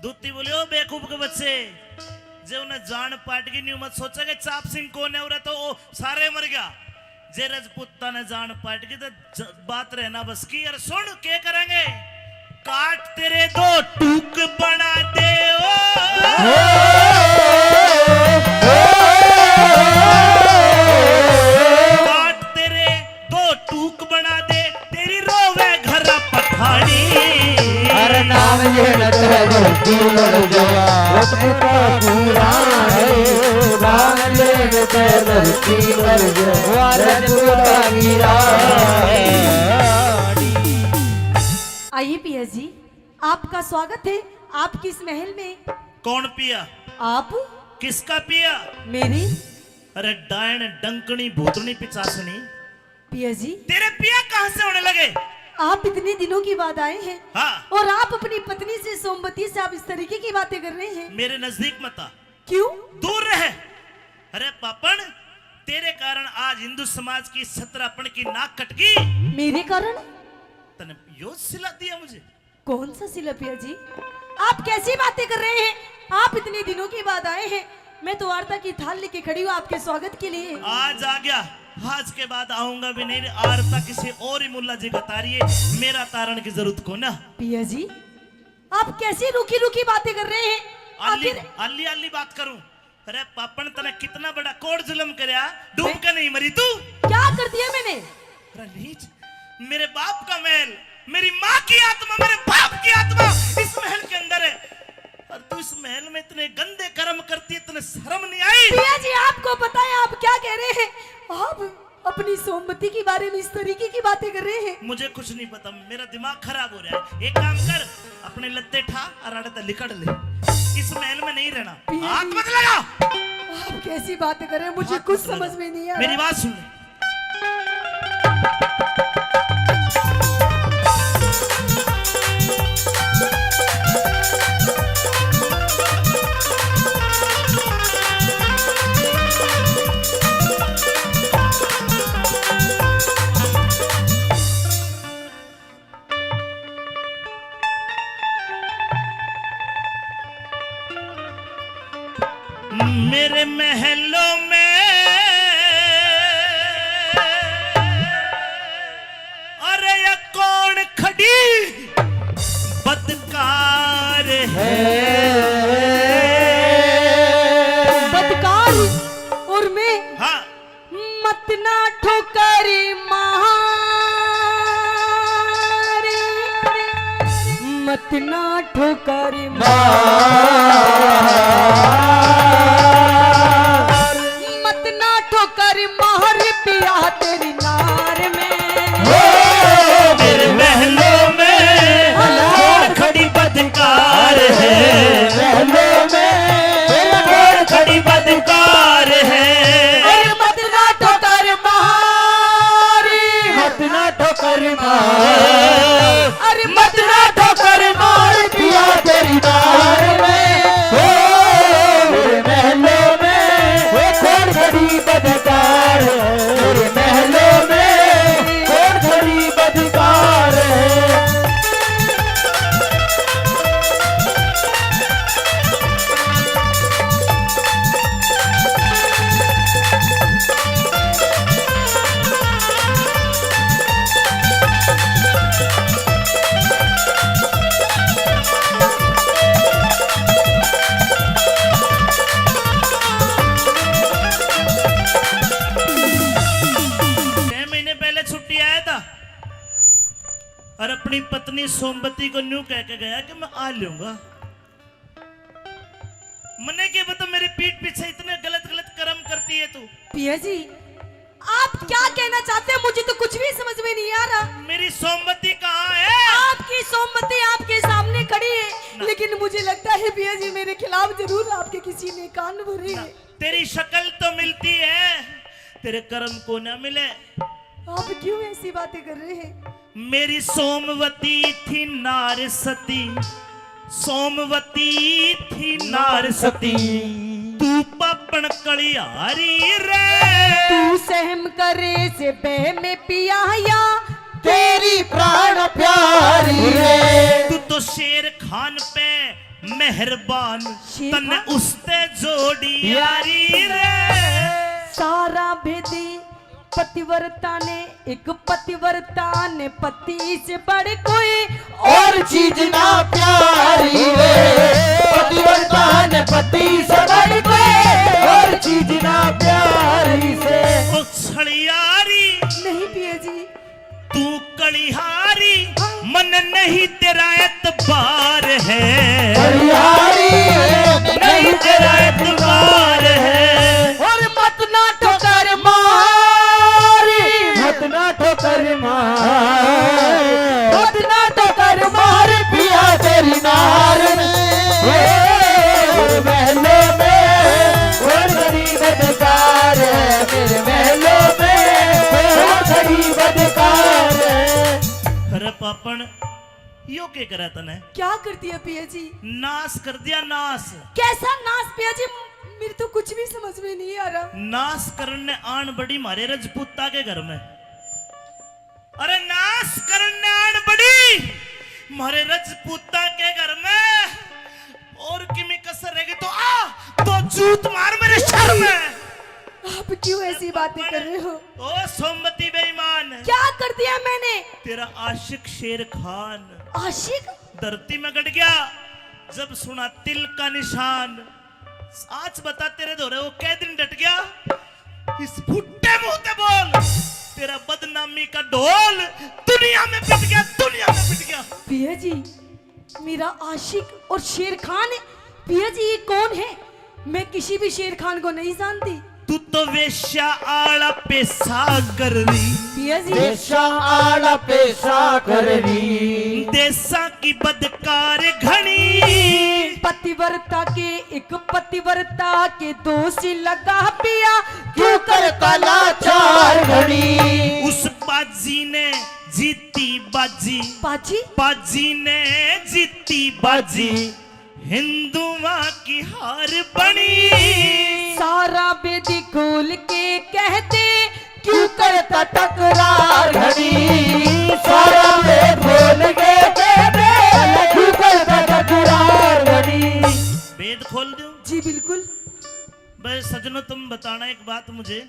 दूती बोले, ओ बेवकूफ के बच्चे, जे उन्हें जान पाट की न्यू मत सोचा कि चाप सिंह कौन है, उरे तो ओ सारे मर गया। जे रजपूता ने जान पाट की तो ज-, बात रहे ना बस की। अरे सुन, के करेंगे? काट तेरे दो टूक बना दे, ओ। काट तेरे दो टूक बना दे, तेरी रोवे घर पठानी। अरे नाम लेने ते धरती मर जावा, रजपूता पूरा है। नाम लेने ते धरती मर जावा, रजपूता गिरा है। आइए पिया जी, आपका स्वागत है आपके इस महल में। कौन पिया? आप। किसका पिया? मेरी। अरे डायन, डंकनी, भूतनी, पिचासनी। पिया जी। तेरे पिया कहाँ से होने लगे? आप इतने दिनों के बाद आए हैं। हाँ। और आप अपनी पत्नी से, सोमवती से, आप इस तरीके की बातें कर रहे हैं। मेरे नजदीक मत आ। क्यों? दूर रह। अरे पापण, तेरे कारण आज हिंदू समाज की सतरापण की नाक कट गई। मेरे कारण? तने यो सिला दिया मुझे। कौन सा सिला पिया जी? आप कैसी बातें कर रहे हैं? आप इतने दिनों के बाद आए हैं, मैं तो आरता की थाल लेके खड़ी हूँ आपके स्वागत के लिए। आज आ गया, आज के बाद आऊंगा भी नहीं। आरता किसी और ही मुल्ला जी का तारिए, मेरा तारण की जरूरत को ना। पिया जी, आप कैसी रूखी रूखी बातें कर रहे हैं? अल्ली, आखिर अल्ली, अल्ली बात करूं। अरे पापण, तने कितना बड़ा कोड़ जुल्म करया, डूब मैं के नहीं मरी तू? क्या कर दिया मैंने? अरे नीच, मेरे बाप का महल, मेरी माँ की आत्मा, मेरे बाप की आत्मा इस महल के अंदर है, और तू इस महल में इतने गंदे कर्म करती, इतने शर्म नहीं आई? पिया जी, आपको पता है आप क्या कह रहे हैं? आप अपनी सोमवती के बारे में इस तरीके की बातें कर रहे हैं। मुझे कुछ नहीं पता, मेरा दिमाग खराब हो रहा है। एक काम कर, अपने लत्ते ठा और आड़े तै लिकड़ ले, इस महल में नहीं रहना। पिया हाथ जी, मत लगा। आप कैसी बातें कर रहे हैं, मुझे हाथ कुछ मत लगा। समझ में नहीं आ रहा। मेरी बात सुन ले। मेरे महलों में, अरे ये कौन खड़ी बदकार है? बदकार और मैं। हाँ। मत ना ठोकर मारी, मत ना ठोकर मारी, मत ना ठोकर मारी पिया तेरी नार में। ओ, मेरे महलों में भला कौन खड़ी बदकार है? महलों में भला कौन खड़ी बदकार है? अरे मत ना ठोकर मारी, मत ना ठोकर मारी। अरे मत ना ठोकर मारी पिया तेरी नार में। ओ, मेरे महलों में वो कौन खड़ी बदकार है? मेरे महलों में कौन खड़ी बदकार है? और अपनी पत्नी सोमवती को न्यू कह के गया कि मैं आ लूंगा। मने के बता, मेरी पीठ पीछे इतने गलत गलत कर्म करती है तू। पिया जी, आप क्या कहना चाहते हैं, मुझे तो कुछ भी समझ में नहीं आ रहा। मेरी सोमवती कहाँ है? आपकी सोमवती आपके सामने खड़ी है, लेकिन मुझे लगता है पिया जी, मेरे खिलाफ जरूर आपके किसी ने कान भरे हैं। तेरी शक्ल तो मिलती है, तेरे कर्म को ना मिले। आप क्यों ऐसी बातें कर रहे हैं? मेरी सोमवती थी नार सती, सोमवती थी नार सती, तू पापण कलिहारी रे। तू सहम करे से बह में पिया या तेरी प्राण प्यारी रे। तू तो शेर खान पे मेहरबान, शेर तन्ने खान? उसते जोड़ी यारी रे। सारा भेदी पतिव्रता ने, एक पतिव्रता ने पति से बढ़ कोई और चीज ना प्यारी रे। पतिव्रता ने पति से बढ़ कोई और चीज ना प्यारी से। ओ छलियारी। नहीं पिया जी। तू कलिहारी, मन नहीं तेरा एतबार है। कलिहारी, नहीं तेरा एतबार है। और मत ना ठोकर मारी, मत ना ठोकर मार, मत ना ठोकर मार पिया तेरी नार में। और महलों में और गरीब अधिकार है, तेरे महलों में और गरीब अधिकार है। अरे पापण, यो के करा तने? क्या कर दिया पिया जी? नाश कर दिया, नाश। कैसा नाश पिया जी? मेरे तो कुछ भी समझ में नहीं आ रहा। नाश करने आन बड़ी मारे रजपूता के घर में। अरे नाश करने आन बड़ी मारे रजपूता के घर में। और किमी कसर रहेगी तो आ, तो जूत मार मेरे सर में। आप क्यों ऐसी बातें कर रहे हो? ओ सोमवती बेईमान। क्या कर दिया मैंने? तेरा आशिक शेर खान आशिक? धरती में गड़ गया जब सुना तिल का निशान। आज बता तेरे धोरे वो कै दिन डट गया? इस फुट्टे मुंह ते बोल, तेरा बदनामी का ढोल दुनिया में पिट गया, दुनिया में पिट गया। पिया जी, मेरा आशिक और शेर खान है। पिया जी, ये कौन है? मैं किसी भी शेर खान को नहीं जानती। तू तो वेश्या आला पेशा कर रही। पिया जी। वेश्या आला पेशा कर रही। देशा की बदकार घणी। पतिव्रता के, एक पतिव्रता के दोषी लगा पिया, क्यों करता लाचार घणी। उस बाजी ने जीती बाजी। बाजी? बाजी ने जीती बाजी। हिंदुआ की हार बणी। सारा बेदी खोल के कह दे, क्यों करता तकरार घणी। सारा बेदी खोल के कह दे, क्यों करता तकरार घणी। भेद खोल दूं? जी बिल्कुल। बस सजनों, तुम बताना एक बात मुझे,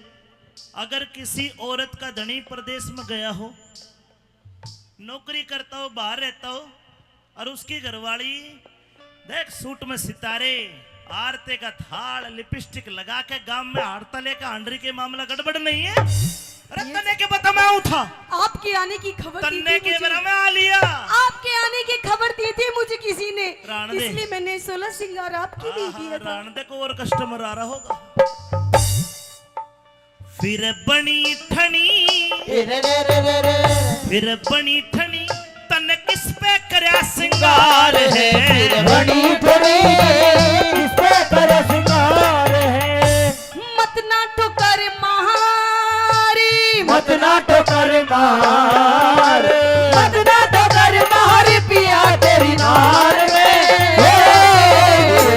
अगर किसी औरत का धणी प्रदेश में गया हो, नौकरी करता हो, बाहर रहता हो, और उसकी घरवाली देख सूट में सितारे, आरते का थाल, लिपस्टिक लगा के गांव में हारता लेकर हांडरी के मामला गड़बड़ नहीं है? अरे ये तन्ने के बता मैं आऊं था। आपके आने की खबर दी तन्ने थी के मुझे। बरा मैं आ लिया। आपके आने की खबर दी थी मुझे किसी ने, राण दे। इसलिए मैंने सोलह श्रृंगार आपके लिए आहा, किया था। राण दे को और कस्टमर आ रहा होगा। फिर बनी ठणी, रे रे रे रे रे। फिर बनी ठणी, तन किस पे करया सिंगार है? फिर बनी ठणी, किस पे करया सिंगार है? मत ना ठोकर मारी, मत ना ठोकर मार, मत ना ठोकर मार पिया तेरी नार में। हे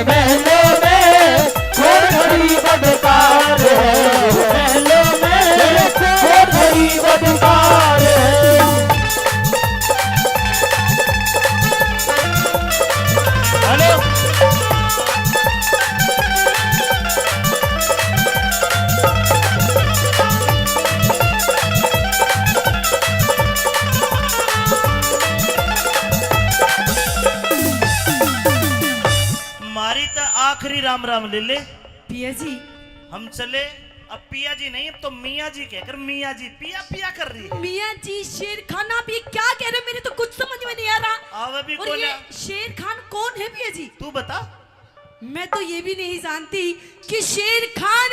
महलों में कौन गरीब अधिकार है, महलों में कौन गरीब अधिकार है। हेलो। मारी तो आखिरी राम राम ले ले। पिया जी। हम चले। अब पिया जी नहीं, अब तो मियाँ जी कहकर मियाँ जी पिया पिया कर रही है। मियाँ जी, शेर खान आप ये क्या कह रहे हो? मेरे तो कुछ और ये शेर खान कौन है भैया जी? तू बता। मैं तो ये भी नहीं जानती कि शेर खान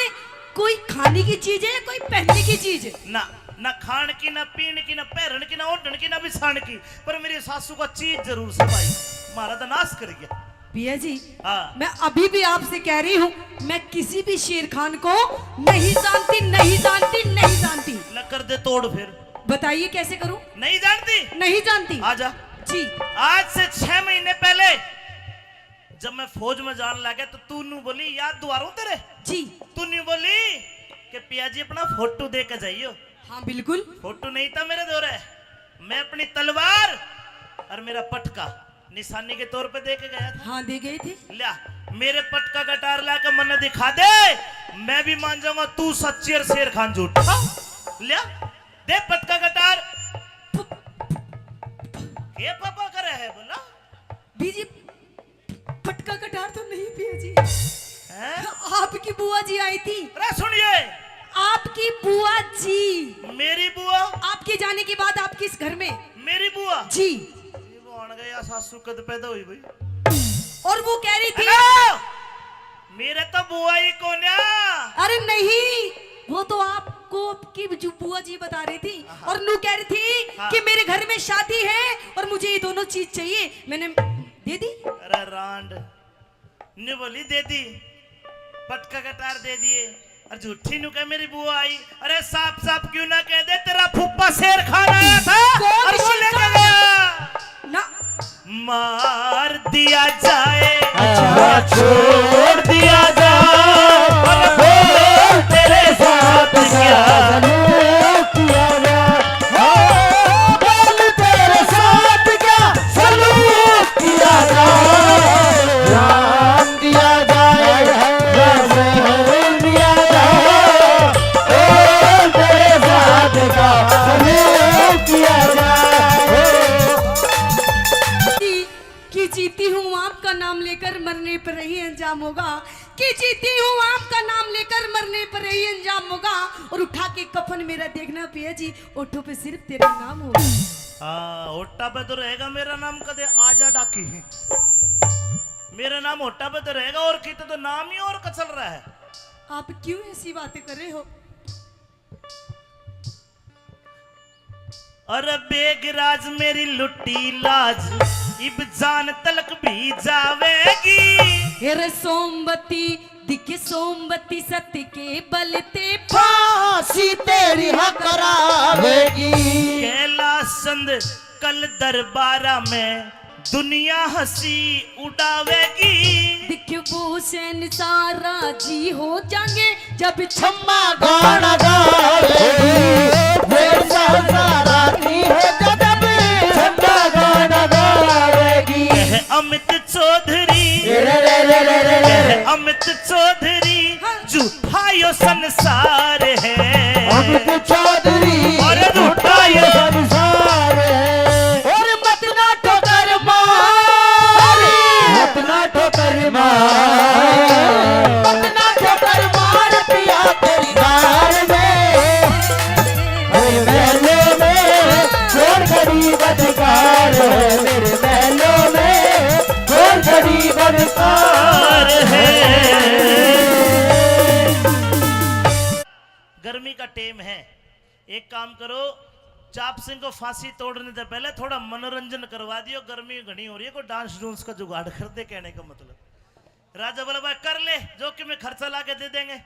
कोई खाने की चीज है या कोई पहनने की चीज है। ना, ना खान की, ना पीन की, ना पहरन की, ना ओढ़न की, ना बिछान की, पर मेरी सासू का चीज जरूर से भाई, म्हारा तो नाश कर गया। भैया जी, हाँ। मैं अभी भी आपसे कह रही हूँ, मैं किसी भी शेर खान को नहीं जानती, नहीं जानती, नहीं जानती। ल कर दे तोड़ फिर। बताइए कैसे करूँ? नहीं जानती? नहीं जानती। आजा। जी। आज से छह महीने पहले जब मैं फौज में जान लगा तो तू नू बोली, याद दुआरूं तेरे? जी। तू नू बोली कि पिया जी अपना फोटो दे के जाइयो। हाँ बिल्कुल। फोटो नहीं था मेरे धोरे, मैं अपनी तलवार और मेरा पटका निशानी के तौर पे दे के गया था। हाँ, दे गए थे। ल्या, मेरे पटका कटार ला के मन्ने दिखा दे, मैं भी मान जाऊंगा तू सच्ची और शेर खान झूठा। ल्या, दे पटका कटार। ये पापा करे है बोला? बीजी, पटका कटार तो नहीं पिया जी। हैं? आपकी बुआ जी आई थी। अरे सुनिए। आपकी बुआ जी। मेरी बुआ? आपके जाने के बाद आपके इस घर में। मेरी बुआ? जी। ये वो आन गया, सासू कद पैदा हुई भाई। और वो कह रही थी। हेलो! मेरे तो बुआ ही कोन्या। अरे नहीं, वो तो आपको आपकी जो बुआ जी बता रही थी। हाँ। और नू कह रही थी हाँ। कि मेरे घर में शादी है और मुझे ये दोनों चीज चाहिए। मैंने दे दी। अरे रांड, न्यू बोली दे दी, पटका कटार दे दिए। और झूठी न्यू कह मेरी बुआ आई। अरे साफ साफ क्यों ना कह दे, तेरा फूफा शेर खान आया था कौन और वो शेर लेके खान? गया। ना। मार दिया जाए, अच्छा। छोड़ दिया जाए, बोल तेरे साथ क्या सलूक किया जाए, बोल तेरे साथ क्या सलूक किया जाए, जान दिया जाए या जहर दिया जाए, बोल तेरे साथ क्या सलूक किया जाए। कि जीती हूँ आपका नाम लेकर, मरने पर यही अंजाम होगा। कि जीती हूँ आपका नाम लेकर, मरने पर यही अंजाम होगा। और उठा के कफन मेरा देखना पिया जी, ओठों पे सिर्फ तेरा नाम होगा। हाँ, ओटा पे तो रहेगा मेरा नाम, कदे आजा डाकी। मेरा नाम ओटा पे तो रहेगा, और किते तो नाम ही और का चल रहा है। आप क्यों ऐसी बातें कर रहे हो? अरे बेगराज मेरी लुटी लाज, इब जान तलक भी जावेगी। हे रे सोमबती, दिखे सोमबती सत के बल ते फांसी तेरी हाँ करावेगी। कैलाश चंद कल दरबारा में दुनिया हंसी उड़ावेगी। दिख वो शहंशाह राजी हो जाएंगे जब छम्मा गाना गावेगी। शहंशाह राजी हो जाएंगे जब छम्मा गाना गावेगी। कह अमित चौधरी, रे रे रे रे रे रे। कह अमित चौधरी, हाँ। झूठा यो संसार है। अमित चौधरी, और झूठा यो संसार है। और मत ना ठोकर मार, मत ना ठोकर मार, मत ना ठोकर मार पिया तेरी दाल में। मेरे महलों में कौन गरीब अधिकार है, मेरे महलों में कौन गरीब अधिकार है। गर्मी का टेम है, एक काम करो, चाप सिंह को फांसी तोड़ने से पहले थोड़ा मनोरंजन करवा दियो, गर्मी घणी हो रही है, कोई डांस डूंस का जुगाड़ कर दे, कहने का मतलब। राजा बोला, भाई कर ले, जो कि मैं खर्चा ला के दे देंगे।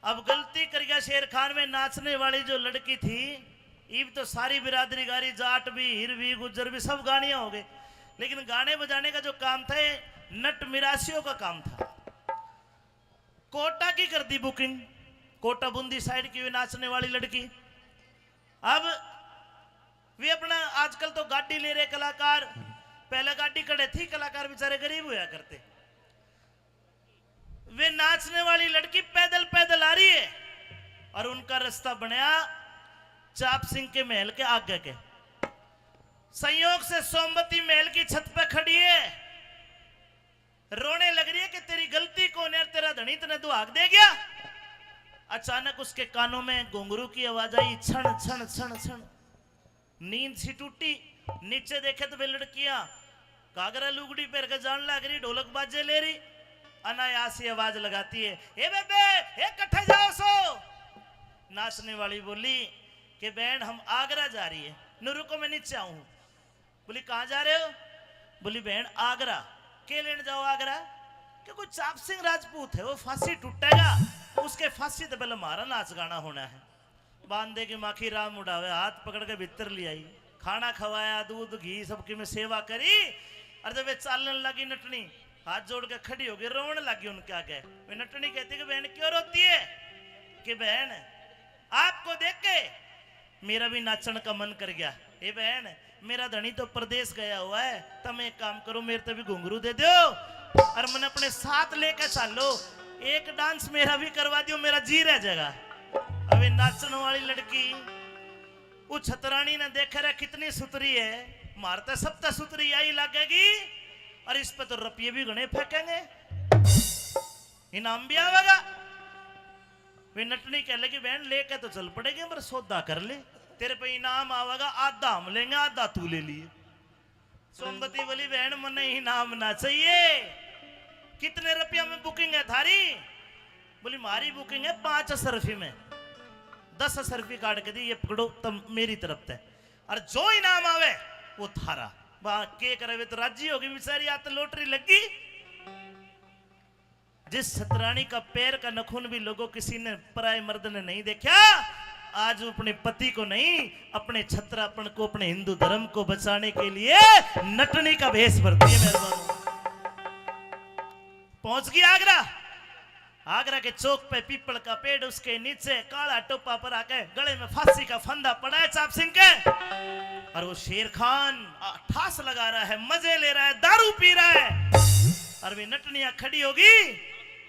अब गलती कर गया शेर खान, में नाचने वाली जो लड़की थी, इब तो सारी बिरादरी गा रही, जाट भी, हीर भी, गुज्जर भी, सब गानियां हो गए, लेकिन गाने बजाने का जो काम था, ये नट मिरासियों का काम था। कोटा की कर दी बुकिंग, कोटा बूंदी साइड की वे नाचने वाली लड़की। अब वे अपना, आजकल तो गाड़ी ले रहे कलाकार, पहले गाड़ी खड़े थी, कलाकार बेचारे गरीब हुआ करते। वे नाचने वाली लड़की पैदल पैदल आ रही है और उनका रास्ता बनया चाप सिंह के महल के आगे के। संयोग से सोमवती महल की छत पे खड़ी है, रोने लग रही है कि तेरी गलती कौन है, तेरा धनी तने दुहाक दे गया। अचानक उसके कानों में घुंघरू की आवाज आई, छण छण छण छण। नींद सी टूटी, नीचे देखे तो वे लड़कियां घाघरा लुगड़ी पहन के जान लाग रही, ढोलक बाजे ले रही, अनायास ही आवाज लगाती है, "ए बेबे, ए कट्ठे जाओ सो?" नाचने वाली बोली कि, "बहन, हम आगरा जा रही है।" "नु रुको, मैं नीचे आऊं।" बोली, "कहाँ जा रहे हो?" बोली, "बहन, आगरा।" "के लेने जाओ आगरा?" "कि कोई चाप सिंह राजपूत है, वो फांसी टूटेगा, उसके फांसी तो पहले हमारा नाच गाना होना है।" बांधे की माखी राम उड़ावे, हाथ पकड़ के भीतर ले आई, खाना खवाया, दूध घी सबकी में सेवा करी। और जब वे चालन लगी नटनी, हाथ जोड़ के खड़ी होगी, रोने लगी उनके आगे। वे नटनी कहती कि, "बहन, क्यों रोती है?" कि, "बहन, आपको देख के मेरा भी नाचण का मन कर गया। ए बहन, मेरा धनी तो परदेस गया हुआ है, तुम एक काम करो, मेरे ते भी घुंघरू दे दो और मैंने अपने साथ लेके चालो। एक डांस मेरा भी करवा दियो, मेरा जी रह जाएगा।" अबे नाचण वाली लड़की, वो छतरानी ने देखे रहे, कितनी सुतरी है, मार ते सब ते सुतरी आई लगेगी, और इस पे तो रुपये भी घणे फेंकेंगे, इनाम भी आवेगा। वे नटनी कह लगी, "बहन, लेके तो चल पड़ेगी, पर सौदा कर ले, तेरे पे इनाम आवेगा, आधा हम लेंगे, आधा तू ले लिए।" सोमवती बोली, "बहन, मन्ने इनाम ना चाहिए, कितने रुपया में बुकिंग है थारी?" बोली, "म्हारी बुकिंग है पाँच असरफी में, दस असरफी काट के दी, ये पकड़ो तुम मेरी तरफ ते, और जो इनाम आवे वो थारा।" वहां के करे, वे तो राजी होगी बेचारी, आ तो लॉटरी लगी। जिस छतरानी का पैर का नखून भी लोगों किसी ने, पराए मर्द ने नहीं देखा, आज वो अपने पति को नहीं, अपने छतरापन को, अपने हिंदू धर्म को बचाने के लिए नटनी का भेष बरती है। मेहरबान, पहुंच गई आगरा। आगरा के चौक पे पीपल का पेड़, उसके नीचे काला टोपा पर आके गले में फांसी का फंदा पड़ा है चाप सिंह के। और वो शेर खान, आ, ठास लगा रहा है, मजे ले रहा है, दारू पी रहा है। और वे नटनिया खड़ी होगी।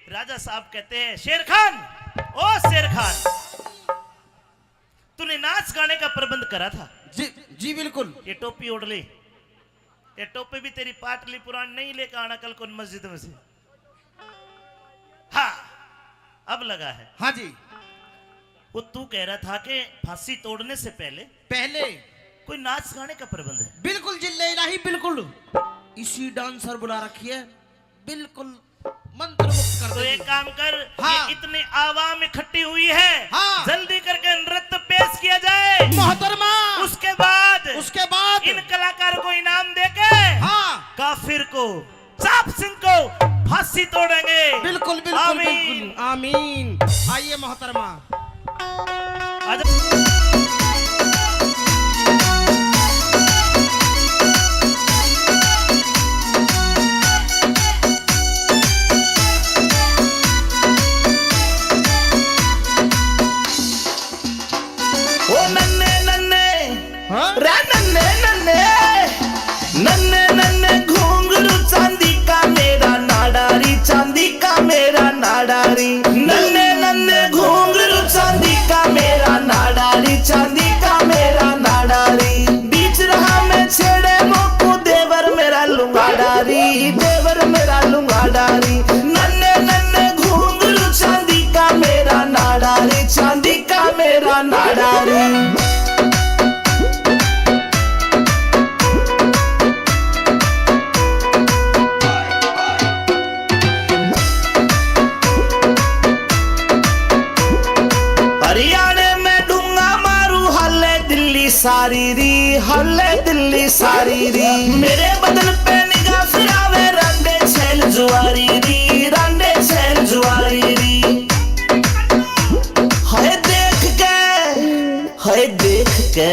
राजा साहब कहते हैं, "शेर खान, ओ शेर खान, तूने नाच गाने का प्रबंध करा था?" "जी, जी बिल्कुल।" "ये टोपी ओढ़ ले, ये टोपी भी तेरी पाटली पुरानी नहीं, लेकर आना कल को मस्जिद में से।" "हाँ, अब लगा है।" "हाँ जी।" "वो तू कह रहा था कि फांसी तोड़ने से पहले पहले कोई नाच गाने का प्रबंध है?" "बिल्कुल जिल्ले इलाही, बिल्कुल। इसी डांसर बुला रखी है, बिल्कुल मंत्रमुग्ध कर तो देगी।" एक काम कर, हाँ। ये इतनी आवाम इकट्ठी हुई है, हाँ। जल्दी करके नृत्य पेश किया जाए। मोहतरमा। उसके बाद, उसके बाद इन कलाकार को इनाम देके, हाँ। काफिर को, चाप सिंह को फांसी तोड़ेंगे। बिल्कुल, बिल्कुल, आमीन। बिल्कुल। आमीन। आइए मोहतरमा। आजा। ओ नन्ने नन्ने, हाँ? रे नन्ने नन्ने, नन्ने नन्ने घुंघरू चांदी का मेरा नाड़ा री, चांदी का मेरा नाड़ा री। नन्ने नन्ने घुंघरू चांदी का मेरा नाड़ा री, चांदी का मेरा नाड़ा री। बीच राह में छेड़े मोकू देवर मेरा लुंगाड़ा री, देवर मेरा लुंगाड़ा री। नन्ने नन्ने घुंघरू चांदी का मेरा नाड़ा री, चांदी का मेरा नाड़ा री। हरियाणे में डूंगा मारू, हाले दिल्ली सारी री, हाले दिल्ली सारी री। मेरे बदन पे निगाह फिरावे, रांडे छैल जुआरी री, रांडे छैल जुआरी री। हाय देख के, हाय देख के,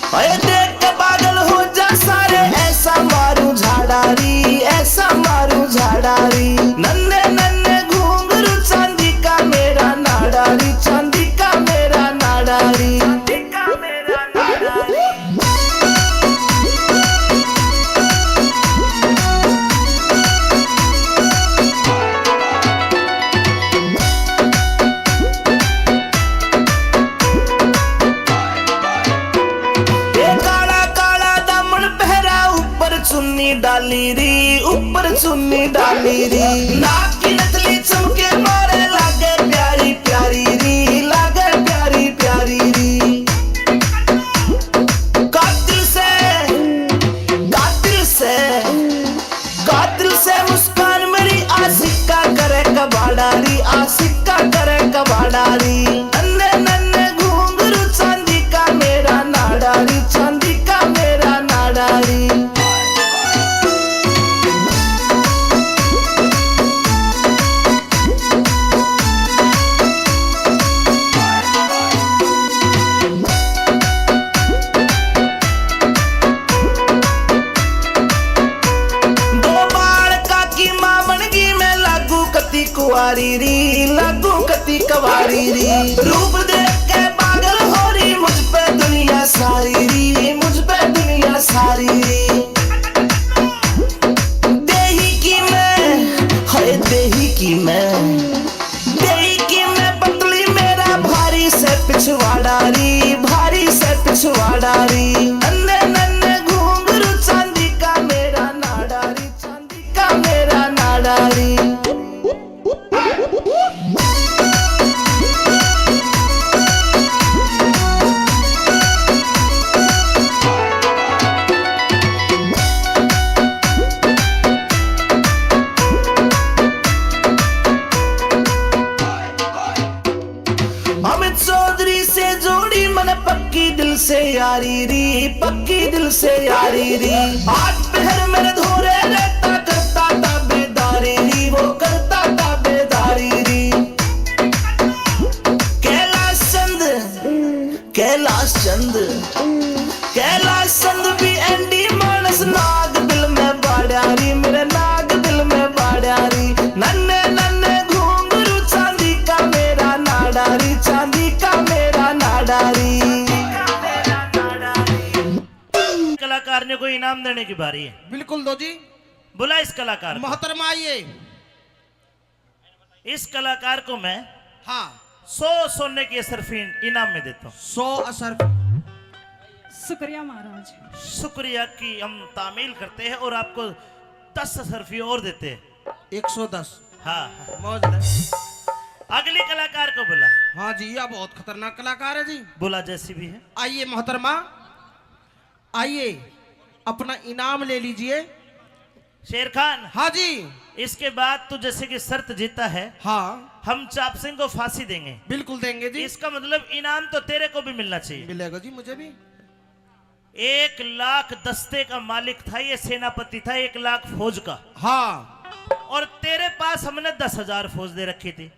हाय देख के पागल हो जा सारे, ऐसा मारू झाड़ा री, ऐसा मारू झाड़ा री। नन्ने नन्ने घुंघरू चांदी का मेरा नाड़ा री, चांदी का मेरा नाड़ा री। ए काला काला दामन पहरा, ऊपर चुन्नी डाली री, ऊपर चुन्नी डाली री। नाक की नथली चमके मारे, लागे प्यारी प्यारी री, लागे प्यारी प्यारी री। कातिल से, कातिल से, री री, लागू कती कवारी री। रूप देख के पागल हो री, मुझ पे दुनिया सारी री, मुझ पे दुनिया सारी री। देही की मैं, हाय देही की मैं, देही की मैं पतली, मेरा भारी से पिछवाड़ा री, भारी से पिछवाड़ा री। नन्ने नन्ने घुंघरू, चांदी का मेरा नाड़ा री, चांदी का मेरा नाड़ा री। अमित चौधरी से जोड़ी मन पक्की दिल से यारी री, पक्की दिल से यारी री। आठ पहर मेरे धोरे रहता, करता ताबेदारी री, वो करता ताबेदारी री। कैलाश चंद, कैलाश चंद, कैलाश चंद भी एंडी मानस, नाग दिल में बाड़ा री, मेरे नाग दिल में बाड़ा री। नन्ने नन्ने घुंघरू, चांदी का मेरा नाड़ा री, चांदी का मेरा नाड़ा री। कलाकार ने कोई इनाम देने की बारी है। बिल्कुल दो जी। बुला इस कलाकार को। मोहतरमा आइए। इस कलाकार को मैं हाँ। सौ सोने की अशरफी इनाम में देता हूँ। सौ अशरफी। शुक्रिया महाराज। शुक्रिया की हम तामील करते हैं और आपको दस अशरफी और देते हैं। एक सौ दस। हाँ। मौज है। अगली कलाकार को बुला। हाँ जी, यह बहुत खतरनाक कलाकार है जी। बुला, जैसी भी है। आइए मोहतरमा, आइए, अपना इनाम ले लीजिए। शेर खान। हाँ जी। इसके बाद तू जैसे कि शर्त जीता है, हाँ। हम चाप सिंह को फांसी देंगे। बिल्कुल देंगे जी। इसका मतलब इनाम तो तेरे को भी मिलना चाहिए। मिलेगा जी मुझे भी। एक लाख दस्ते का मालिक था ये, सेनापति था एक लाख फौज का। हाँ। और तेरे पास हमने दस हजार फौज दे रखी थी।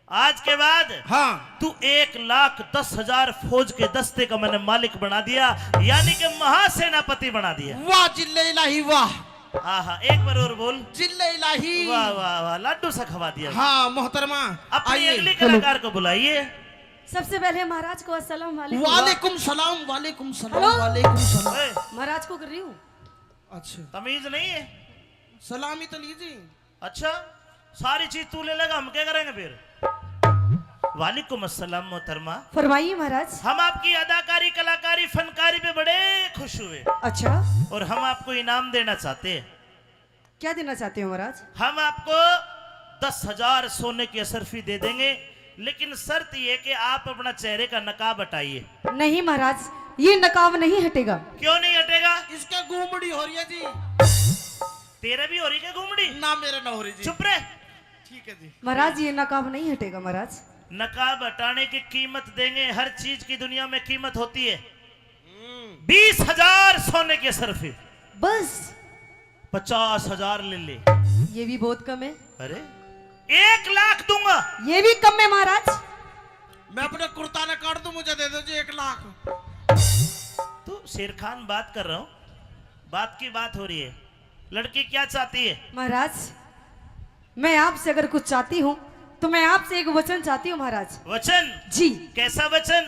आज के बाद हाँ। तू एक लाख दस हजार फौज के दस्ते का मैंने मालिक बना दिया, यानी कि महासेनापति बना दिया। वाह जिल्ले इलाही वाह। आहा, एक बार और बोल। जिल्ले इलाही। वाह, वाह, वाह, लाडू सा खवा दिया। हाँ, मोहतरमा, अपनी आइए। अगली कलाकार को बुलाइए। सबसे पहले महाराज को अस्सलाम वालेकुम। वालेकुम सलाम, वालेकुम सलाम, हेलो। वालेकुम सलाम। ए। महाराज को कर रही हूँ। अच्छा। तमीज नहीं है? सलामी तो लीजिए। अच्छा, सारी चीज तू ले लेगा, हम क्या करेंगे फिर? वालेकुम अस्सलाम मोहतरमा। फरमाइए महाराज। हम आपकी अदाकारी, कलाकारी, फनकारी पे बड़े खुश हुए। अच्छा। और हम आपको इनाम देना चाहते हैं। क्या देना चाहते हो महाराज? हम आपको दस हजार सोने की अशरफी दे देंगे, लेकिन शर्त ये कि आप अपना चेहरे का नकाब हटाइए। नहीं महाराज, ये नकाब नहीं हटेगा। क्यों नहीं हटेगा? इसका गुमड़ी हो रही है जी। तेरे भी हो रही क्या गुमड़ी? ना, मेरे ना हो रही जी। चुप रहे। ठीक है जी। महाराज, ये नकाब नहीं हटेगा महाराज। नकाब हटाने की कीमत देंगे, हर चीज की दुनिया में कीमत होती है। हम्म। बीस हजार सोने की अशरफी। बस? पचास हजार ले ले। ये भी बहुत कम है। अरे, एक लाख दूंगा। ये भी कम है महाराज। मैं अपने कुर्ता ने काट दूं, मुझे दे दो जी एक लाख। तू शेर खान बात कर रहा हूँ, बात की बात हो रही है। लड़की क्या चाहती है? महाराज, मैं आपसे अगर कुछ चाहती हूँ तो मैं आपसे एक वचन चाहती हूँ महाराज। वचन? जी। कैसा वचन?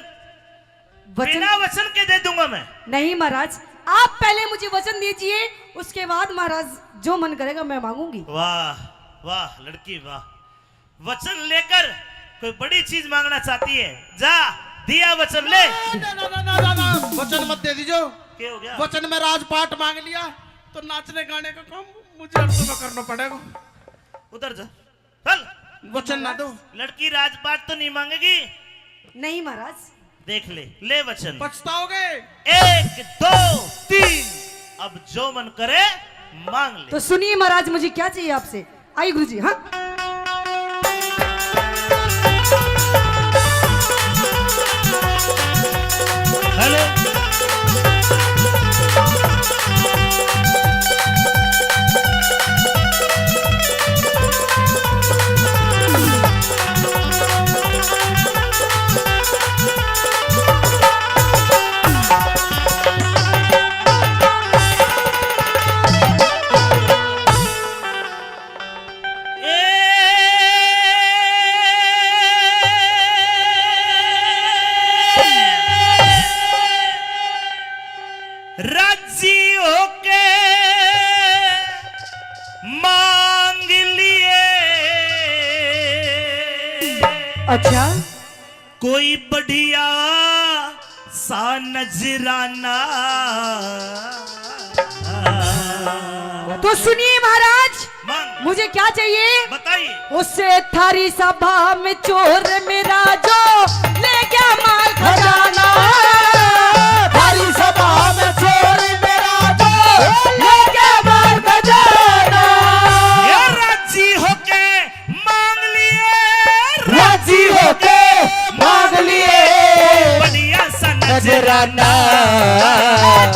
वचन? बिना वचन के दे दूंगा मैं। नहीं महाराज, आप पहले मुझे वचन दीजिए, उसके बाद महाराज जो मन करेगा मैं मांगूंगी। वाह, वाह लड़की वाह। वचन लेकर कोई बड़ी चीज मांगना चाहती है, जा दिया वचन ले। ना, ना, ना, ना, ना, ना। वचन मत दे दीजो। क्या हो गया? वचन में राजपाट मांग लिया तो नाचने गाने का काम मुझे हर समय करना पड़ेगा। उधर जा, चल। वचन ना दो। लड़की राजपाट तो नहीं मांगेगी। नहीं महाराज। देख ले, ले वचन। पछताओगे। एक, दो, तीन। अब जो मन करे मांग ले। तो सुनिए महाराज, मुझे क्या चाहिए आपसे। आई गुरु जी, हाँ। हेलो। होके मांग लिए। अच्छा। कोई बढ़िया सा नजराना। तो सुनिए महाराज, मांग। मुझे क्या चाहिए? बताइए। उसे थारी सभा में चोर मेरा जो ले गया माल खजाना। थारी सभा में चोर मेरा जो ले गया माल खजाना। ये राजी होके मांग लिए, राजी होके मांग लिए। बढ़िया सा नजराना।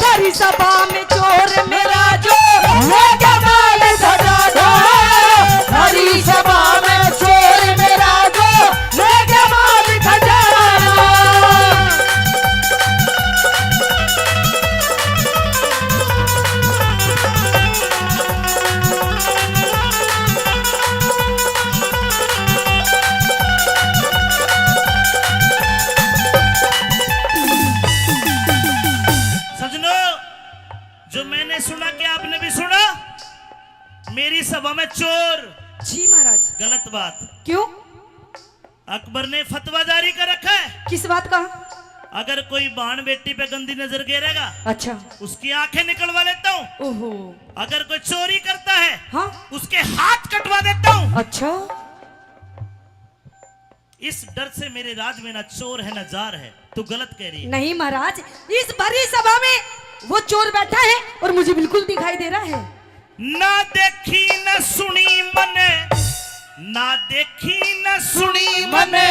थारी सभा में चोर मेरा जो ले गया माल खजाना। थारी सभा में चोर मेरा जो ले गया माल खजाना। सजनों, जो मैंने सुना, क्या आपने भी सुना? मेरी सभा में चोर। जी महाराज। गलत बात। क्यों? अकबर ने फतवा जारी कर रखा है। किस बात का? अगर कोई बाण बेटी पे गंदी नजर गेरेगा, अच्छा। उसकी आंखें निकलवा लेता हूँ। ओहो। अगर कोई चोरी करता है, हाँ। उसके हाथ कटवा देता हूँ। अच्छा। इस डर से मेरे राज में ना चोर है ना जार है। तू गलत कह रही है। नहीं महाराज, इस भरी सभा में वो चोर बैठा है और मुझे बिल्कुल दिखाई दे रहा है। ना देखी ना सुनी मने, ना देखी ना सुनी मने,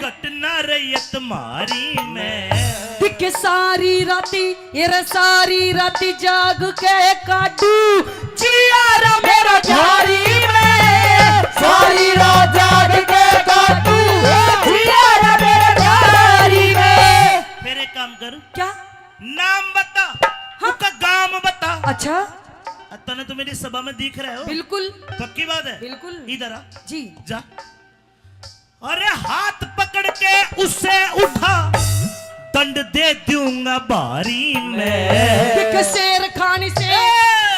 घटना रही है तुम्हारी में। दिख सारी राती, ये रे सारी राती जाग के काटू, जिया रे मेरा झारी में। सारी रात जाग के काटू, जिया रे मेरा झारी में। फिर एक काम कर। क्या? नाम बता, हाँ। उसका गांव बता। अच्छा। तने तो मेरी सभा में दिख रहे हो। बिल्कुल। पक्की बात है? बिल्कुल। इधर आ। जी। जा। अरे हाथ पकड़ के उसे उठा, दंड दे दूंगा भारी मैं। देख शेर खान से, ए!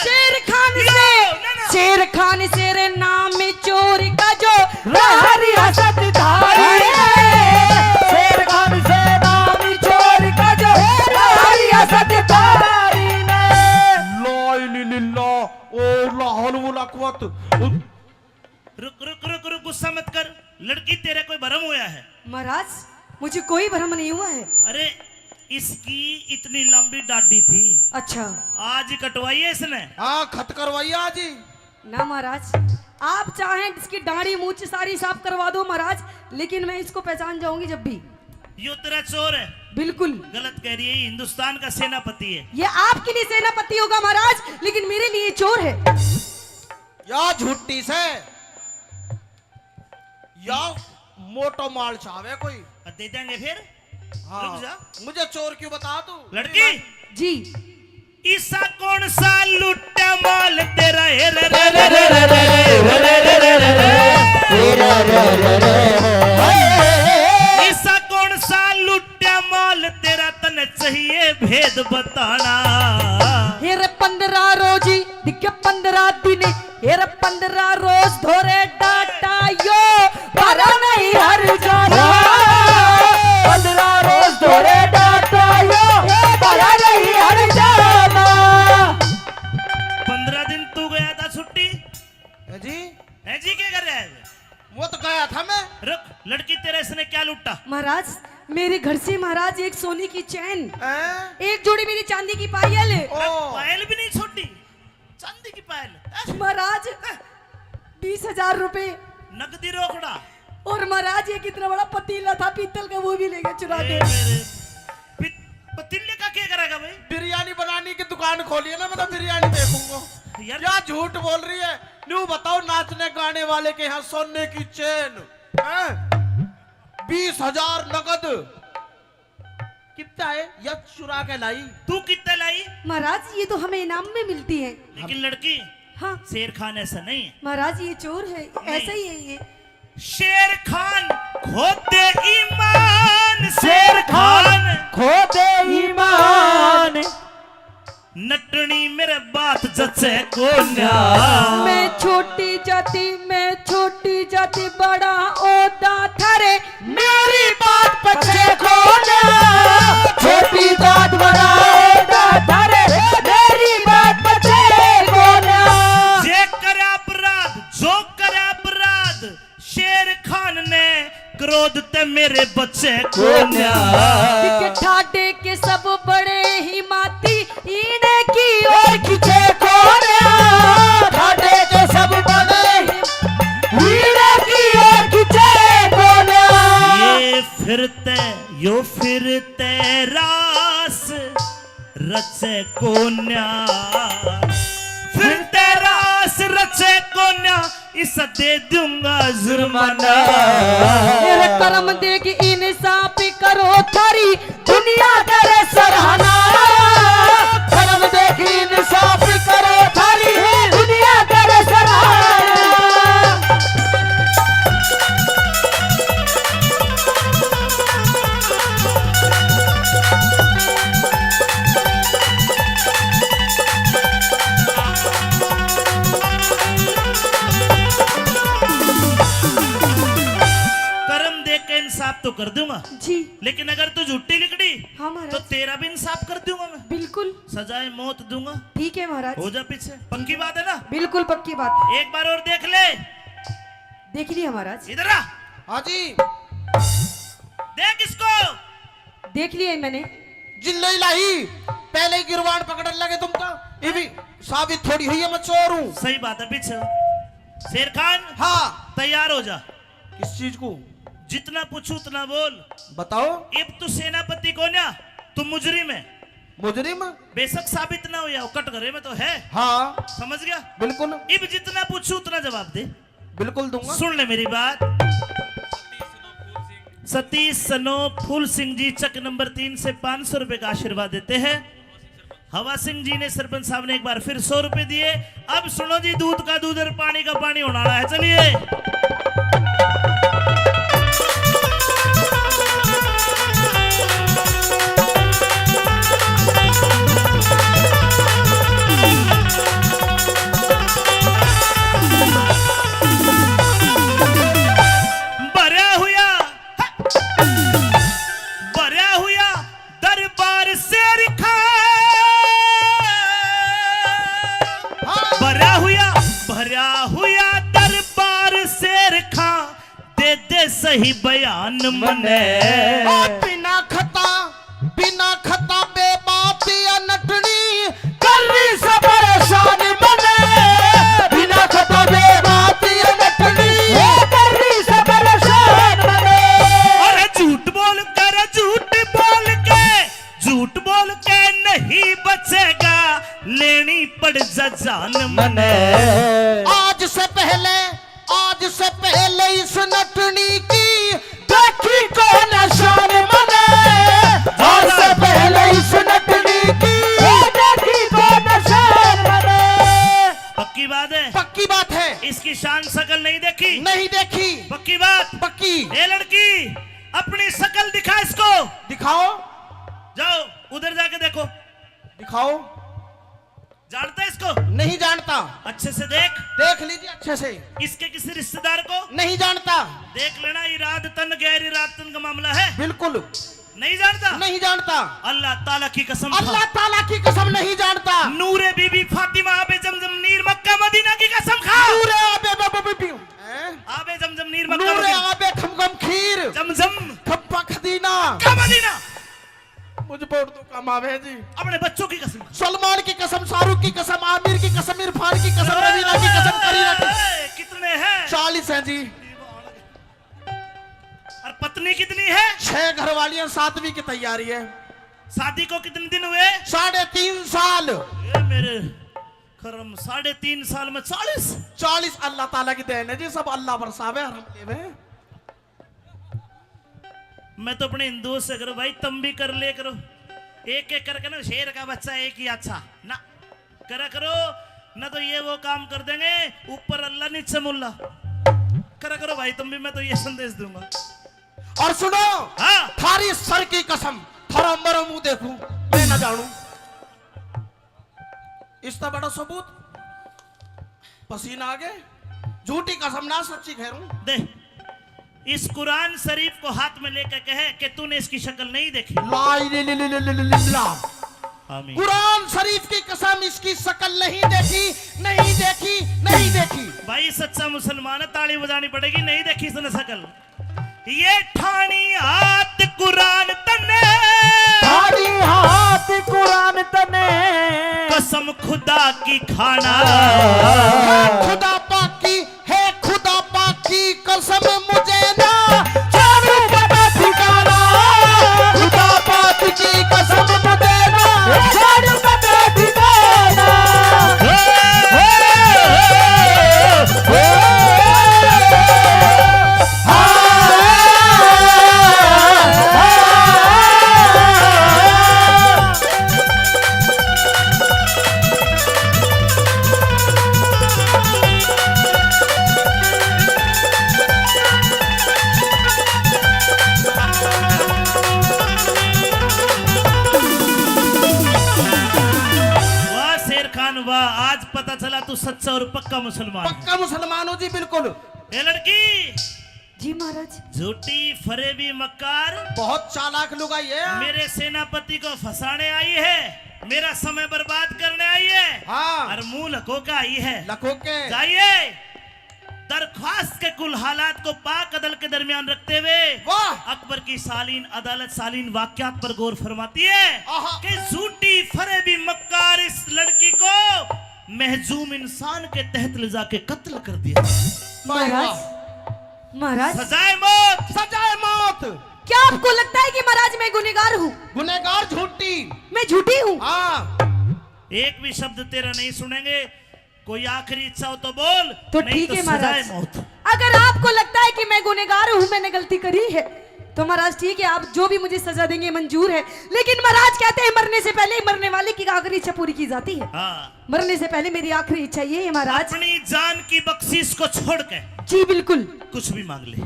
शेर खान से, ना, ना। शेर खान से रे नाम चोर का जो रहा रियासत धारी में। शेर खान से नाम चोर का जो रहा रियासत धारी में। ला इलाहा इल्लल्लाह, ओ ला हौल वला कुव्वत। रुक, रुक, रुक, रुक, गुस्सा मत कर। लड़की, तेरा कोई भरम होया है? महाराज, मुझे कोई भरम नहीं हुआ है। अरे, इसकी इतनी लंबी डाडी थी। अच्छा। आज ही कटवाई है इसने। हाँ, खत करवाई है आज ही। ना महाराज, आप चाहें इसकी डाड़ी मूछ सारी साफ करवा दो महाराज, लेकिन मैं इसको पहचान जाऊंगी जब भी। यो तेरा चोर है। बिल्कुल। गलत कह रही है, ये हिंदुस्तान का सेनापति है। ये आपके लिए सेनापति होगा महाराज, लेकिन मेरे लिए चोर है। या झूठी से, या मोटो माल चावे कोई। दे देंगे फिर। हाँ। रुक जा। मुझे चोर क्यों बता तू? लड़की। जी। ईसा कौन सा लुट्टा माल तेरा, हे रे रे रे रे रे रे रे रे रे रे रे रे रे रे। ईसा कौन सा लुट्टा माल तेरा, तने चाहिए भेद बताना। हे रे पंद्रह रोजी दिखे पंद्रह दिन, हे रे पंद्रह रोज धोरे डाटा यो, भरा नहीं हर जाना। पंद्रह रोज धोरे डाटा यो, भरा नहीं हर जाना। पंद्रह दिन तू गया था छुट्टी। है जी? है जी, क्या कर रहा है? वो तो गया था मैं। रुक, लड़की, तेरा इसने क्या लूटा? महाराज, मेरे घर से महाराज एक सोने की चैन, हैं? एक जोड़ी मेरी चांदी की पायल। ओ। पायल भी नहीं छोड़ी, चांदी की पायल, हैं? महाराज, हैं? बीस हजार रुपए। नकदी रोकड़ा। और महाराज, एक इतना बड़ा पतीला था पीतल का, वो भी ले गया चुरा ए के। मेरे, पी-, पतीले का क्या करेगा भाई? बिरयानी बनाने की दुकान खोली है ना, मैं तो बिरयानी बेचूंगा। यार। क्या झूठ बोल रही है? न्यू बताओ, नाचने गाने वाले के यहाँ सोने की चेन, हैं? बीस हजार नगद। कितना है? या चुरा के लाई। तू कितना लाई? महाराज, ये तो हमें इनाम में मिलती है। लेकिन लड़की, हाँ। शेर खान ऐसा नहीं है। महाराज, ये चोर है, नहीं। ऐसा ही है ये। शेर खान खो दे ईमान, शेर खान खो दे ईमान। नटनी मेरे बात जचे कोन्या। मैं छोटी जाति, मैं छोटी जाति, बड़ा ओदा थारे, मेरी बात पचे कोन्या। छोटी जात, बड़ा ओदा थारे, मेरी बात पचे कोन्या। जे करे अपराध, जो करे अपराध, शेर खान ने क्रोध ते मेरे बचे कोन्या। के ठाडे के सब बड़े ही माती, इने की ओर खींचे कोन्या। ठाडे के सब बड़े ही, इने की ओर खींचे कोन्या। ये फिरते, यो फिरते रास रचे कोन्या, फिरते रास रचे कोन्या, इसा दे दूंगा जुर्माना। मेरे कर्म देख इंसाफ करो थारी, दुनिया करे सराहना। कर्म देख इंसाफ करो थारी, दुनिया करे सराहना। कर्म देख के इंसाफ तो कर दूंगा जी। लेकिन अगर तू झूठी लिकड़ी, हाँ महाराज। तो तेरा भी इंसाफ कर दूंगा मैं। बिल्कुल। सजाए मौत दूंगा। ठीक है महाराज। हो जा पीछे। पक्की बात है ना? बिल्कुल पक्की बात। एक बार और देख ले। देख लिया महाराज। इधर आ। हाँ जी। देख इसको। देख लिया मैंने। जिल्लो इलाही, पहले ही गिरवान पकड़न लगे तुम तो। ये भी साबित थोड़ी हुई है मैं चोर हूँ। सही बात है पीछे। शेर खान, हाँ। तैयार हो जा। किस चीज को? जितना पूछू उतना बोल। बताओ। इब तू सेनापति कोन्या, तू मुजरिम है। मुजरिम? बेशक साबित ना हो या, कट घरे में तो है। हाँ। समझ गया? बिल्कुल। इब जितना पूछू उतना जवाब दे। बिल्कुल दूंगा। सुन ले मेरी बात। सतीश सनो फूल सिंह जी चक नंबर तीन से पाँच सौ रुपए का आशीर्वाद देते हैं। हवा सिंह जी ने, सरपंच साहब ने एक बार फिर सौ रुपए दिए। अब सुनो जी, दूध का दूध और पानी का पानी होने वाला है। चलिए। भरा हुआ, भरा हुआ दरबार शेर खां, भरा हुआ, भरा हुआ दरबार शेर खां, दे दे सही बयान मने। ओ बिना खता, बिना खता बेबात या नटनी, कर रही से परेशान मने। बिना खता बेबात या नटनी, ओ कर रही से परेशान मने। अरे झूठ बोल कर, झूठ बोल के, झूठ बोल के नहीं बचेगा, लेनी पड़ जा जान मने। आज से पहले, आज से पहले इस नटनी की देखी कौन शान मने। आज से पहले इस नटनी की देखी कौन शान मने। पक्की बात है? पक्की बात है। इसकी शान शकल नहीं देखी? नहीं देखी। पक्की बात? पक्की। ए लड़की, अपनी शकल दिखा इसको। दिखाओ। जाओ, उधर जाके देखो। दिखाओ। जानता है इसको? नहीं जानता। अच्छे से देख। देख लीजिए अच्छे से। इसके किसी रिश्तेदार को? नहीं जानता। देख लेना, इराद तन गैर इराद तन का मामला है। बिल्कुल। नहीं जानता? नहीं जानता। अल्लाह ताला की कसम खा। अल्लाह ताला की कसम नहीं जानता। नूरे बीबी फातिमा आबे जमजम नीर मक्का मदीना की कसम खा। नूरे आबे ब-, ब-, ब-, ब-, हैं? आबे जमजम नीर मक्का नूरे मदीना। आबे खमखम खीर। जमजम। खप्पा खदीना। Mecca Medina. मुझे बहुत दुख कम आवे है जी। अपने बच्चों की कसम। सलमान की कसम, शाहरुख की कसम, आमिर की कसम, इरफान की कसम, रवीना की कसम, करीना की। ए, कितने हैं? चालीस हैं जी। और पत्नी कितनी है? छह घरवालियां, सातवीं की तैयारी है। शादी को कितने दिन हुए? साढ़े तीन साल। ए मेरे करम, साढ़े तीन साल में चालीस? चालीस अल्लाह ताला की देन है जी, सब अल्लाह बरसावे और हम लेवे। मैं तो अपने हिंदुओं से करूँ, भाई, तुम भी कर ले करो, एक एक करके ना, शेर का बच्चा एक ही अच्छा ना करा करो, ना तो ये वो काम कर देंगे, ऊपर अल्लाह नीचे मुल्ला। करा करो भाई तुम भी, मैं तो ये संदेश दूंगा। और सुनो, हाँ। थारी सर की कसम, थारा मरो मुंह देखूं, मैं ना जानू। इसका बड़ा सबूत पसीना आ गए। झूठी कसम ना, सच्ची कह रहा हूँ। दे, इस कुरान शरीफ को हाथ में लेकर कहे कि तूने इसकी शक्ल नहीं देखी। ला इले ले ले ले ले ले ले ला। आमीन। कुरान शरीफ की कसम, इसकी शक्ल नहीं देखी, नहीं देखी, नहीं देखी। भाई सच्चा मुसलमान है, ताली बजानी पड़ेगी, नहीं देखी इसने शक्ल। ये ठाणी हाथ कुरान तने, ठाणी हाथ कुरान तने, कसम खुदा की खाना। हे खुदा पाक की, हे खुदा पाक की कसम, मुझे ना जानू पता ठिकाना। खुदा पाक की कसम, मुझे ना जानू पता ठिकाना। वाह शेर खान वाह, आज पता चला तू सच्चा और पक्का मुसलमान है। पक्का मुसलमान हो जी, बिल्कुल। ए लड़की, जी महाराज। झूठी, फरेबी, मक्कार। बहुत चालाक लुगाई है। मेरे सेनापति को फंसाने आई है, मेरा समय बर्बाद करने आई है। हाँ। और मुंह लको के आई है। लको के। जाइए, दरख्वास्त के कुल हालात को पाक अदल के दरमियान रखते हुए वाह। अकबर की सालीन अदालत सालीन वाकयात पर गौर फरमाती है आहा। कि झूठी, फरेबी, मक्कार इस लड़की को महजूम इंसान के तहत ले जाके कत्ल कर दिया। महाराज, वाह। महाराज। सजाए मौत। सजाए मौत। क्या आपको लगता है कि महाराज मैं गुनहगार हूँ? गुनहगार झूठी। मैं झूठी हूँ? हाँ। एक भी शब्द तेरा नहीं सुनेंगे। कोई आखिरी इच्छा हो तो बोल, तो नहीं ठीक तो है सजाए महाराज। मौत। अगर आपको लगता है कि मैं गुनहगार हूँ, मैंने गलती करी है, तो महाराज ठीक है, आप जो भी मुझे सजा देंगे मंजूर है। लेकिन महाराज कहते हैं मरने से पहले मरने वाले की आखिरी इच्छा पूरी की जाती है। हाँ। मरने से पहले मेरी आखिरी इच्छा ये है महाराज। अपनी जान की बख्शिश को छोड़ के। जी बिल्कुल। कुछ भी मांग ले।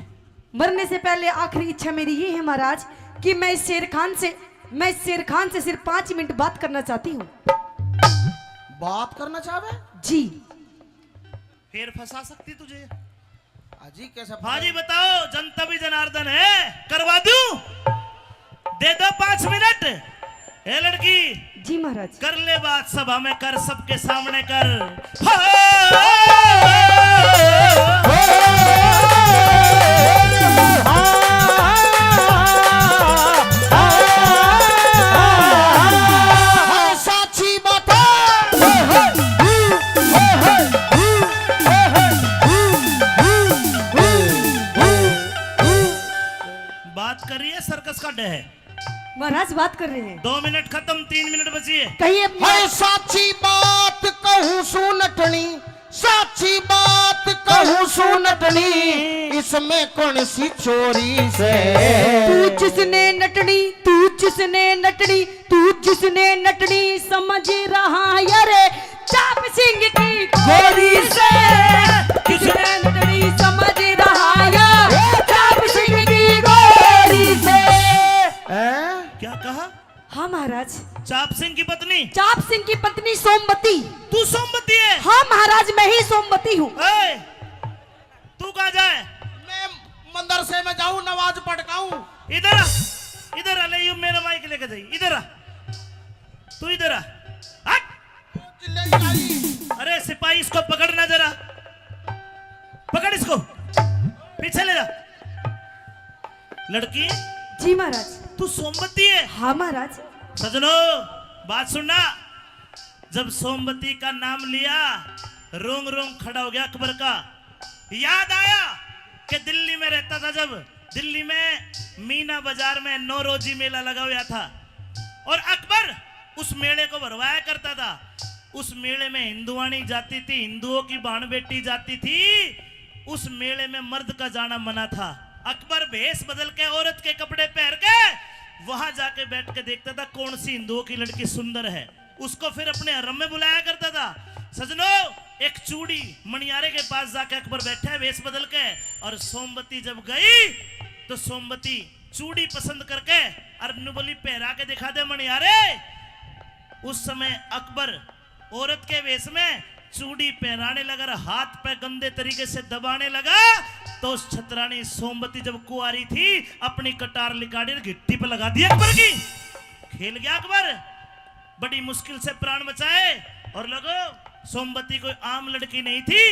मरने से पहले आखिरी इच्छा मेरी ये है महाराज कि मैं इस शेर खान से, मैं इस शेर खान से सिर्फ पाँच मिनट बात करना चाहती हूँ। बात करना चाहवे? जी। फिर फंसा सकती तुझे। हाजी कैसे हाँ जी, फंसा? बताओ, जनता भी जनार्दन है, करवा दूं? दे दो पाँच मिनट। ए लड़की, जी महाराज। कर ले बात सभा में कर, सबके सामने कर। हाँ, साची बात है। बात कर रही है, सर्कस का डे है। महाराज बात कर रहे हैं। दो मिनट खत्म, तीन मिनट बची है। कहिए। हाय साची बात कहूँ सू नटनी, साची बात कहूँ सू नटनी, इसमें कौन सी चोरी से? तू जिसने नटनी, तू जिसने नटनी, तू जिसने नटनी समझ रहा यार, चाप सिंह की गोरी से। जिसने नटनी समझ रहा यार, चाप सिंह की गोरी से। हैं? क्या कहा? हाँ महाराज। चाप सिंह की पत्नी? चाप सिंह की पत्नी सोमवती। तू सोमवती है? हाँ महाराज, मैं ही सोमवती हूँ। ए, तू कहाँ जाए? मैं मदरसे में जाऊँ, नमाज पढ़ के आऊँ। इधर आ, इधर आ, ले यू मेरा माइक लेके जाइए, इधर आ, तू इधर आ, हट। चिल्ले जाई। अरे सिपाही, इसको पकड़ना जरा, पकड़ इसको, पीछे ले जा। लड़की, जी महाराज। तू सोमवती है? हाँ महाराज। सजनो, बात सुनना, जब सोमवती का नाम लिया, रोंग रोंग खड़ा हो गया अकबर का। याद आया कि दिल्ली में रहता था, जब दिल्ली में मीना बाजार में नौरोजी मेला लगा हुआ था और अकबर उस मेले को भरवाया करता था। उस मेले में हिंदुआनी जाती थी, हिंदुओं की भाण बेटी जाती थी। उस मेले में मर्द का जाना मना था। अकबर भेष बदल के, औरत के कपड़े पहन के वहां जाके बैठ के देखता था कौन सी हिंदुओं की लड़की सुंदर है। उसको फिर अपने हरम में बुलाया करता था। सजनो, एक चूड़ी मणियारे के पास जाके अकबर बैठा है वेश बदल के, और सोमवती जब गई तो सोमवती चूड़ी पसंद करके और न्यू बोली, "पहरा के दिखा दे मणियारे।" उस समय अकबर औरत के वेश में चूड़ी पहराने लगा और हाथ पे गंदे तरीके से दबाने लगा, तो उस छतरानी सोमवती जब कुंवारी थी, अपनी कटार निकाली और घिट्टी पे लगा दी अकबर की। खेल गया अकबर, बड़ी मुश्किल से प्राण बचाए। और लोगो, सोमवती कोई आम लड़की नहीं थी।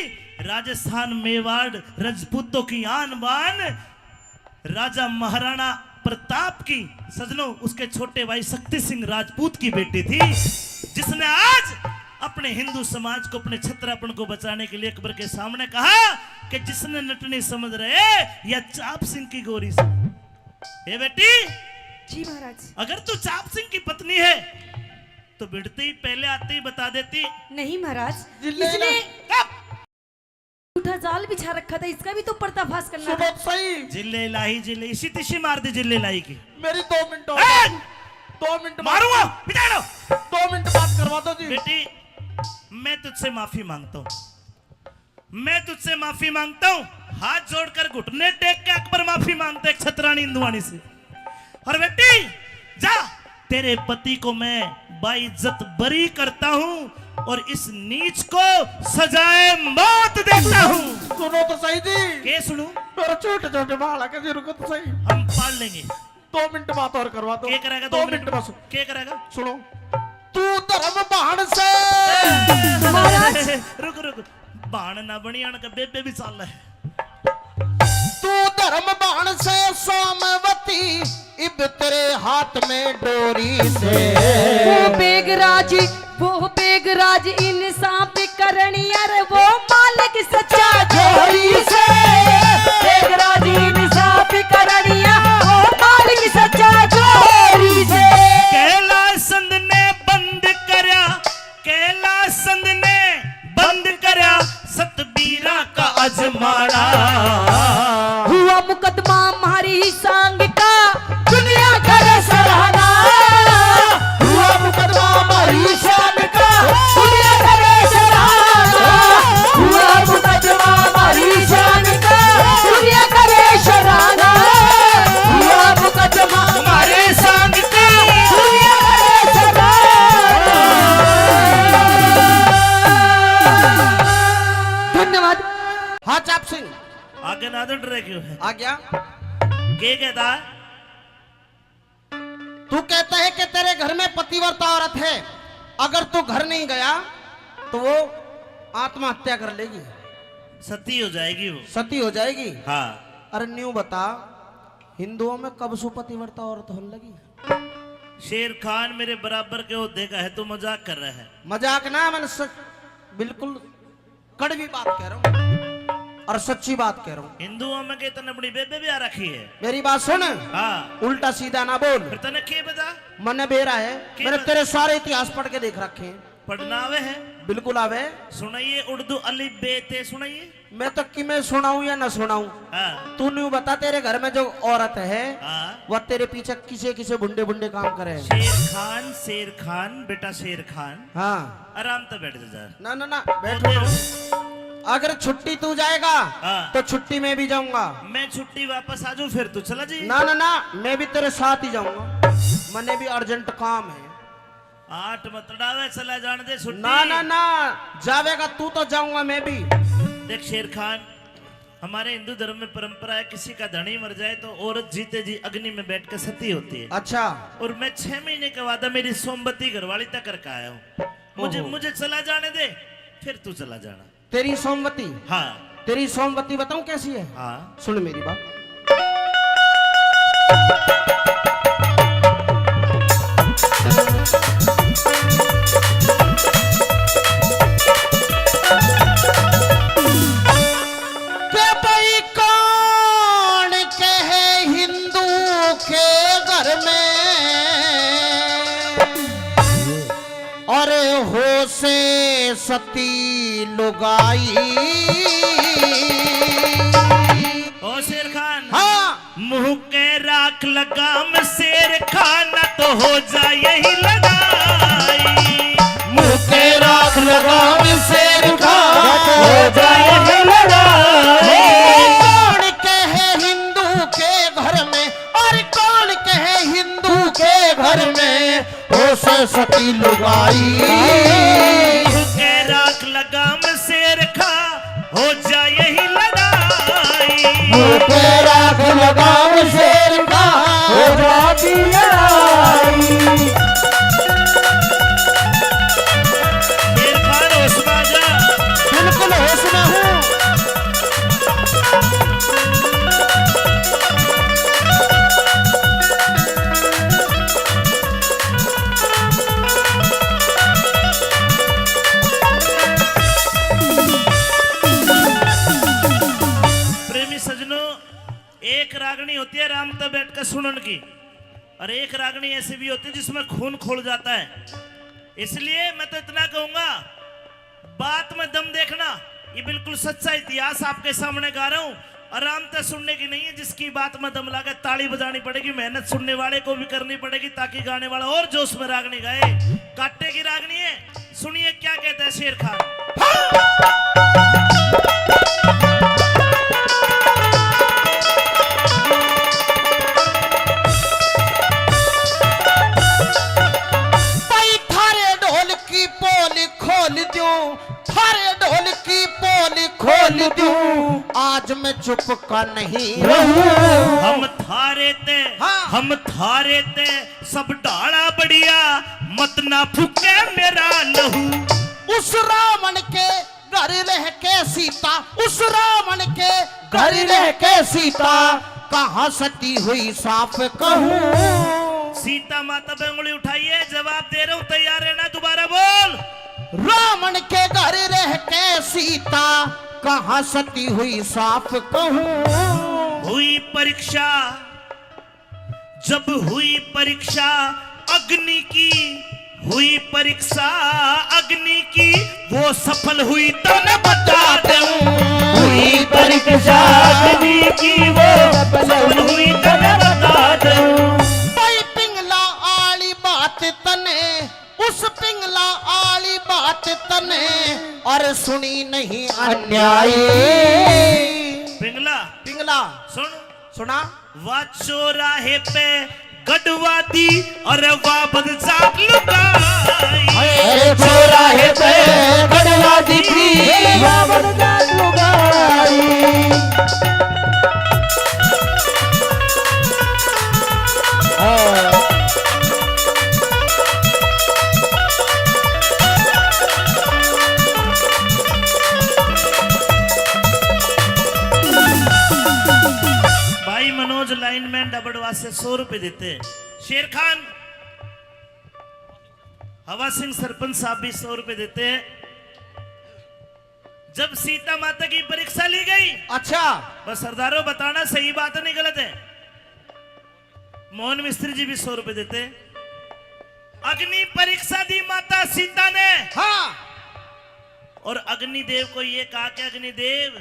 राजस्थान, मेवाड़, रजपूतों की आन बान, राजा महाराणा प्रताप की, सजनों, उसके छोटे भाई शक्ति सिंह राजपूत की बेटी थी, जिसने आज अपने हिंदू समाज को, अपने छतरापन को बचाने के लिए अकबर के सामने कहा कि जिसने नटनी समझ रहे या चाप सिंह की गोरी से। ए बेटी, जी महाराज। अगर तू चाप सिंह की पत्नी है तो भिड़ते ही पहले आते ही बता देती। नहीं महाराज, जिल्ले इसने ला- झूठा जाल बिछा रखा था, इसका भी तो पर्दाफाश करना था। सुनो तो सही। जिल्ले लाही, जिल्ले, इसी तिसी मार दी जिल्ले लाही की। मेरी दो मिनट और ए! बात। दो मिनट बात। मारूंगा, बिठा लो। दो मिनट बात करवा दो जी। बेटी, मैं तुझसे माफी मांगता हूँ, मैं तुझसे माफी मांगता हूँ। हाथ जोड़कर घुटने टेक के अकबर माफी मांगते एक छतरानी हिंदुआनी से। और बेटी, जा, तेरे पति को मैं बाइज्जत बरी करता हूँ और इस नीच को सजाए मौत देता हूँ। सुनो तो सही जी। के सुनू? मेरे छोटे छोटे बालक है जी, रुको तो सही। हम पाल लेंगे। दो मिनट बात और करवा दो। के करेगा? दो दो मिनट मिनट बस। के करेगा? सुनो, तू धर्म बाण से महाराज। रुक, रुक, बाण ना बनियान के बेबे भी चाल है। तू धर्म बाण से सोमवती, इब तेरे हाथ में डोरी से। वो बेगराज, वो बेगराज इंसाफ करनी, अरे वो मालिक सच्चा जोरी से। बेगराज इंसाफ करनी, वो मालिक सच्चा जोरी से। कैलाश चंद ने बंद करया, कैलाश चंद ने बंद करया सतबीरा का अजमाना। हुआ मुकदमा म्हारी सांग का, दुनिया करे सराहना। हुआ मुकदमा म्हारी सांग का, दुनिया करे सराहना। हुआ मुकदमा म्हारी सांग का, दुनिया करे सराहना। हुआ मुकदमा म्हारी सांग का, दुनिया करे सराहना। धन्यवाद। हाँ चाप सिंह। आगे ना तो डरे क्यों है? आ गया। के कहता? तू कहता है कि तेरे घर में पतिव्रता औरत है, अगर तू घर नहीं गया तो वो आत्महत्या कर लेगी। सती हो जाएगी वो। सती हो जाएगी? हाँ। अरे न्यू बता, हिंदुओं में कब से पतिव्रता औरत होने लगी? शेर खान मेरे बराबर के ओहदे का है, तू मजाक कर रहा है। मजाक ना, मैंने सच, बिल्कुल कड़वी बात कह रहा हूँ और सच्ची बात कह रहा हूँ। हिंदुओं में के तने अपनी बेबे भी आ रखी है। मेरी बात सुन। हाँ। उल्टा सीधा ना बोल। फिर तने के बता? मने बेरा है, के मैंने बता? तेरे सारे इतिहास पढ़ के देख रखे हैं। पढ़ना आवे है? बिल्कुल आवे। सुनाइए, उर्दू अलिफ बे ते सुनाइए। मैं तो किमें सुनाऊं या ना सुनाऊं, हाँ। तू न्यू बता, तेरे घर में जो औरत है, हाँ। वह तेरे पीछे किसे किसे भुंडे भुंडे काम करे है? शेर खान, शेर खान, बेटा शेर खान। हाँ। आराम से बैठ जा। ना, ना, ना, बैठो। अगर छुट्टी तू जाएगा, हाँ। तो छुट्टी मैं भी जाऊंगा। मैं छुट्टी वापस आ जाऊं, फिर तू चला जी। ना, ना, ना, मैं भी तेरे साथ ही जाऊंगा। मने भी अर्जेंट काम है। आठ मत डावे, चला जान दे छुट्टी। ना, ना, ना, जावेगा तू तो जाऊंगा मैं भी। देख शेर खान, हमारे हिंदू धर्म में परंपरा है, किसी का धनी मर जाए तो औरत जीते जी अग्नि में बैठ के सती होती है। अच्छा। और मैं छह महीने के वादा मेरी सोमवती घरवाली तक करके आया हूँ। मुझे, ओहो। मुझे चला जाने दे, फिर तू चला जाना। तेरी सोमवती? हाँ। तेरी सोमवती बताऊं कैसी है? हाँ। सुन मेरी बात। के भाई कौन कहे हिंदू के घर में, अरे हो से सती लुगाई। ओ शेर खान। हाँ। मुंह के राख लगाम शेर खान, तो हो जाए यही लड़ाई। मुंह के राख लगाम शेर खान, हो जाए यही लड़ाई। कौन कहे हिंदू के घर में, और कौन कहे हिंदू के घर में, हो से सती लुगाई। सुनन की। और एक रागनी ऐसी भी होती है जिसमें खून खोल जाता है। इसलिए मैं तो इतना कहूंगा, बात में दम देखना, ये बिल्कुल सच्चा इतिहास आपके सामने गा रहा हूँ। आराम से सुनने की नहीं है, जिसकी बात में दम लागे ताली बजानी पड़ेगी, मेहनत सुनने वाले को भी करनी पड़ेगी, ताकि गाने वाला और जोश में रागनी गाए। काटे की रागनी है, सुनिए क्या कहता है शेर खान। भाई थारे ढोल की पोल खोल दूं, थारे ढोल की पोल खोल दूं, आज मैं चुप का नहीं रहूं। हम थारे ते, हाँ। हम थारे ते सब ढाला बढ़िया, मत ना फूके मेरा लहू। उस रावण के घर रह के सीता, उस रावण के घर रह के सीता, कहाँ सती हुई साफ कहूँ। सीता माता पे उंगली उठाइए, जवाब दे रहा हूँ, तैयार रहना, दोबारा बोल। रावण के घर रह के सीता, कहाँ सती हुई साफ कहूँ। हुई परीक्षा, जब हुई परीक्षा अग्नि की, हुई परीक्षा अग्नि की, वो सफल हुई तो मैं बता दूं। हुई परीक्षा अग्नि की, वो सफल हुई तो मैं बता दूं। भाई पिंगला आली बात तने, उस पिंगला आली बात तने, और सुनी नहीं अन्यायी। पिंगला, पिंगला। सुन। सुना। वा चौराहे पे गढ़वा दी, अरे वा बदजात लुगाई। अरे चौराहे पे गढ़वा दी, वा बदजात लुगाई। हाँ। भाई मनोज लाइनमैन डबड़वा से सौ रुपए देते। शेर खान हवा सिंह सरपंच साहब भी सौ रुपए देते। जब सीता माता की परीक्षा ली गई, अच्छा। बस सरदारों, बताना सही बात नहीं, गलत है। मोहन मिस्त्री जी भी सौ रुपए देते। अग्नि परीक्षा दी माता सीता ने। हाँ। और अग्निदेव को ये कहा कि अग्निदेव,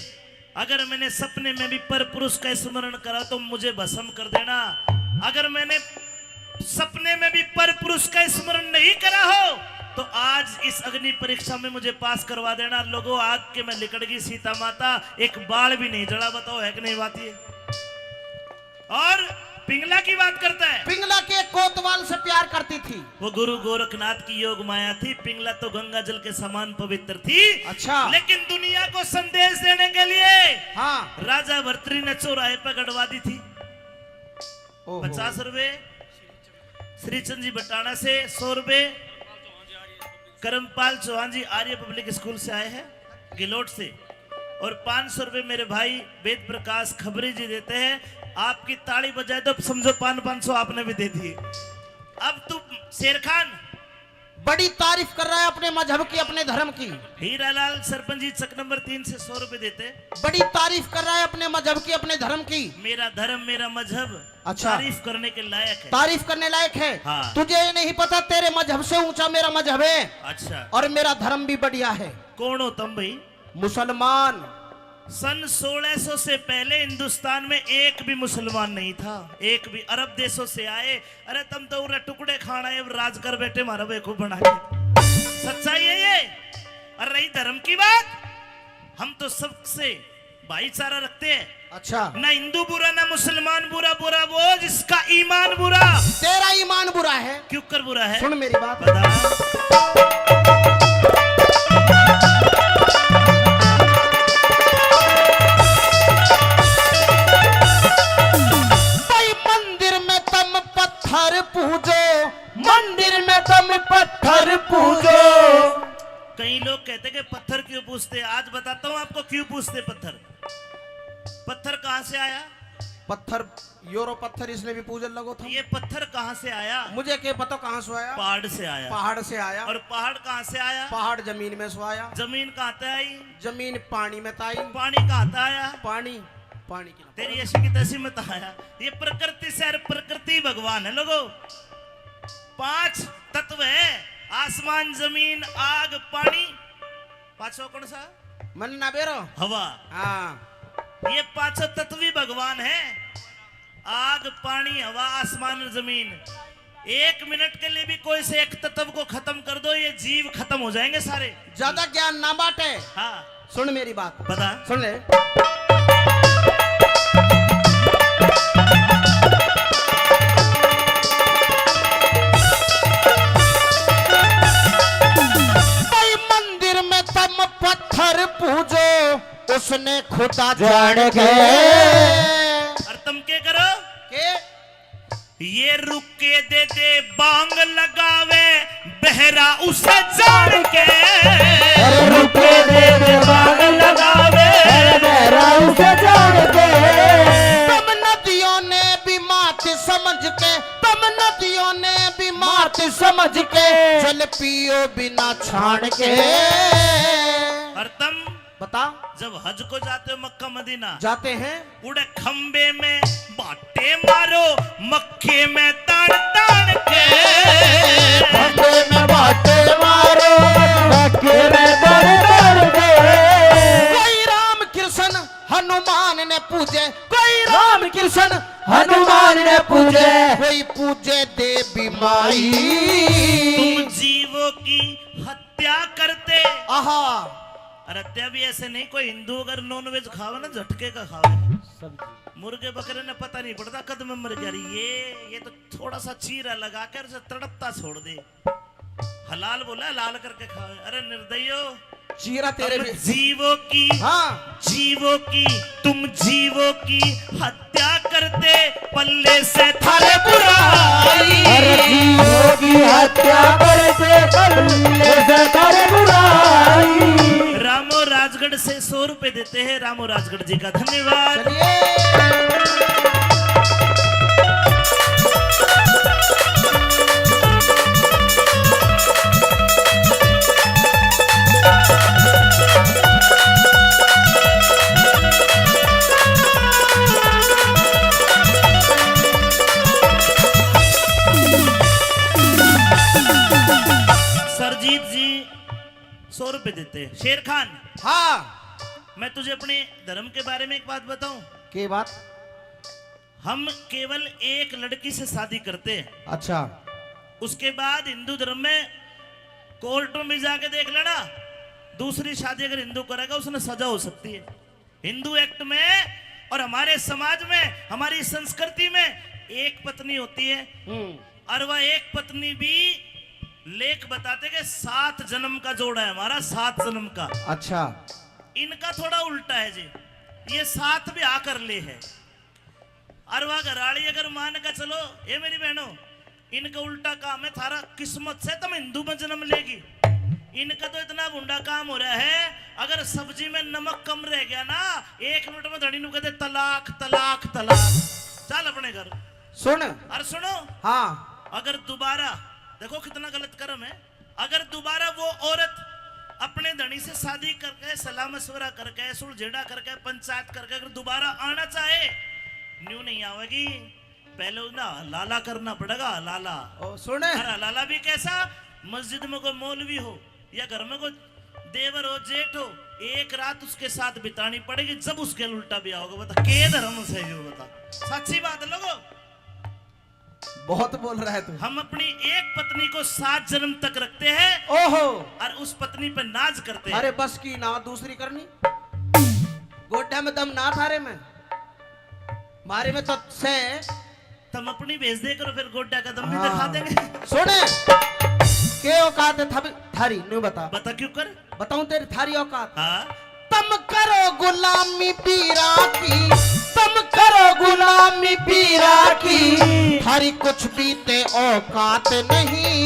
अगर मैंने सपने में भी पर पुरुष का स्मरण करा तो मुझे भस्म कर देना। अगर मैंने सपने में भी पर पुरुष का स्मरण नहीं करा हो तो आज इस अग्नि परीक्षा में मुझे पास करवा देना। लोगों, आग के में लिकड़ गई सीता माता, एक बाल भी नहीं जला। बताओ, है कि नहीं बात ये? और पिंगला की बात करता है। पिंगला के कोतवाल से प्यार करती थी। वो गुरु गोरखनाथ की योग माया थी। पिंगला तो गंगा जल के समान पवित्र थी। अच्छा। लेकिन दुनिया को संदेश देने के लिए, हाँ। राजा भर्तरी ने चौराहे पर गड़वा दी थी। ओहो। पचास रुपए। श्रीचंद जी बटाना से सौ रुपए। करमपाल चौहान जी आर्य पब्लिक स्कूल से आए हैं, गिलोट से। और पाँच सौ रुपए मेरे भाई वेद प्रकाश खबरी जी देते हैं। आपकी ताली बजाए तो समझो पान पाँच सौ आपने भी दे दिए। अब तू शेर खान। बड़ी तारीफ कर रहा है अपने मजहब की, अपने धर्म की। हीरालाल सरपंच जी चक नंबर तीन से सौ रुपए देते हैं। बड़ी तारीफ कर रहा है अपने मजहब की, अपने धर्म की। मेरा धर्म, मेरा मजहब अच्छा। तारीफ करने के लायक है। तारीफ करने लायक है। हाँ। तुझे ये नहीं पता तेरे मजहब से ऊंचा मेरा मजहब है। अच्छा। और मेरा धर्म भी बढ़िया है। कौन हो तुम भाई? मुसलमान। सन सोलह सौ से पहले हिंदुस्तान में एक भी मुसलमान नहीं था, एक भी। अरब देशों से आए। अरे तुम तो उरे टुकड़े खाना है, राज कर बैठे, मारा बेवकूफ बना के। सच्चाई है ये। और रही धर्म की बात, हम तो सबसे भाईचारा रखते हैं। अच्छा। ना हिंदू बुरा, ना मुसलमान बुरा, बुरा वो जिसका ईमान बुरा। तेरा ईमान बुरा है। क्यों कर बुरा है? सुन मेरी बात। बता। भाई मंदिर में तुम पत्थर पूजो, मंदिर में तुम पत्थर पूजो। कई लोग कहते कि पत्थर क्यों पूजते? आज बताता हूँ आपको क्यों पूजते पत्थर। पत्थर कहाँ से आया? पत्थर, योरो पत्थर इसने भी पूजन लगो था। ये पत्थर कहाँ से आया? मुझे क्या पता कहाँ से आया? पहाड़ से आया। पहाड़ से आया। और पहाड़ कहाँ से आया? पहाड़ जमीन में से आया। जमीन कहाँ से आई? जमीन पानी में से आई। पानी कहाँ से आया? पानी पानी की ना। तेरी ऐसी की तैसी मत आया। ये प्रकृति से, और प्रकृति भगवान है लोगो। पांच तत्व है, आसमान, जमीन, आग, पानी। पांचवा कौन सा? मन ना बेरो। हवा। हाँ। ये पांचों तत्व ही भगवान है। आग, पानी, हवा, आसमान और जमीन। एक मिनट के लिए भी कोई से एक तत्व को खत्म कर दो, ये जीव खत्म हो जाएंगे सारे। ज्यादा ज्ञान ना बांटे। हाँ। सुन मेरी बात। बता। सुन ले। भाई मंदिर में तुम पत्थर पूजो, उसने खुदा जान के। और तुम के करो? के? ये रुके दे दे बांग लगावे, बहरा उसे जान के। अरे रुके दे दे बांग लगावे, अरे बहरा उसे जान के। तुम नदियों ने भी मात समझ के, तुम नदियों ने भी मात समझ के, जल पियो बिना छान के। और तुम बता। जब हज को जाते हो मक्का मदीना, जाते हैं। उड़े खंबे में बाटे मारो, मक्के में तान तान के। खंबे में बाटे मारो, मक्के में तान तान के। कोई राम कृष्ण हनुमान ने पूजे, कोई राम कृष्ण हनुमान ने पूजे, कोई पूजे देवी माई। तुम जीवों की हत्या करते। आहा। और हत्या भी ऐसे नहीं, कोई हिंदू अगर नॉनवेज खावे ना, झटके का खावे। सब्जी। मुर्गे बकरे ने पता नहीं पड़ता कद में मर गया। अरे ये, ये तो थोड़ा सा चीरा लगा के उसे तड़पता छोड़ दे। हलाल बोला, हलाल करके खावे। अरे निर्दयो, चीरा तेरे तुम भी। जीवों की, हाँ। जीवों की, तुम जीवों की हत्या करते, पल्ले से थारे बुराई। अरे जीवों की हत्या करते, पल्ले से थारे बुराई। रामो राजगढ़ से सौ रुपए देते हैं, रामो राजगढ़ जी का धन्यवाद। चलिए। सरजीत जी सौ रुपए देते हैं। शेर खान, हाँ। मैं तुझे अपने धर्म के बारे में एक बात बताऊं? के बात? हम केवल एक लड़की से शादी करते हैं। अच्छा। उसके बाद हिंदू धर्म में कोर्टों में जाके देख लेना, दूसरी शादी अगर हिंदू करेगा, उसने सजा हो सकती है। हिंदू एक्ट में और हमारे समाज में, हमारी संस्कृति में एक पत्नी होती है। हम्म। और वह एक पत्नी भी लेख बताते कि सात जन्म का जोड़ा है हमारा, सात जन्म का। अच्छा। इनका थोड़ा उल्टा है जी, ये सात ब्याह कर ले है। और वह घराली अगर मान के चलो, ए मेरी बहनों, इनका उल्टा काम है, थारा किस्मत से तुम हिंदू में जन्म लेगी। इनका तो इतना भुंडा काम हो रहा है, अगर सब्जी में नमक कम रह गया ना, एक मिनट में धणी नु कहते, "तलाक, तलाक, तलाक, चल अपने घर।" सुन। और सुनो, हाँ। अगर दोबारा, देखो कितना गलत कर्म है, अगर दोबारा वो औरत अपने धणी से शादी करके, सलाह मशवरा करके, सुलझेड़ा करके, पंचायत करके अगर दोबारा आना चाहे, न्यू नहीं आवेगी। पहले ना हलाला करना पड़ेगा, हलाला। ओ, सुने। और हलाला भी कैसा? मस्जिद में कोई मौलवी हो या घर में कोई देवर हो, जेठ हो, एक रात उसके साथ बितानी पड़ेगी, जब उसके उल्टा ब्याह होगा। बता, के धर्म से हो? बता, सच्ची बात है लोगो। बहुत बोल रहा है तू। हम अपनी एक पत्नी को सात जन्म तक रखते हैं। ओहो। और उस पत्नी पे नाज करते हैं। अरे बस की ना, दूसरी करनी। गोड्डा में दम ना थारे में, मारे में तो से। तुम अपनी भेज दे करो, फिर गोड्डा का दम भी हाँ। दिखा देंगे। सुने, के औकात है था-, थारी, न्यू बता। बता क्यों कर? बताऊं तेरी थारी औकात? हाँ। तुम करो गुलामी पीरा की, तुम करो गुलामी पीरा की, थारी कुछ भी ते औकात नहीं।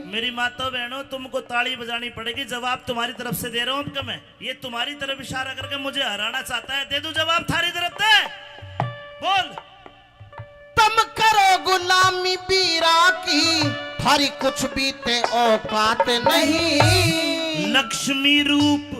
मेरी माता बहनों, तुमको ताली बजानी पड़ेगी, जवाब तुम्हारी तरफ से दे रहा हूं अब मैं। ये तुम्हारी तरफ इशारा करके मुझे हराना चाहता है, दे दूं जवाब थारी तरफ से? बोल। तुम करो गुलामी पीरा की, थारी कुछ भी ते औकात नहीं। लक्ष्मी रूप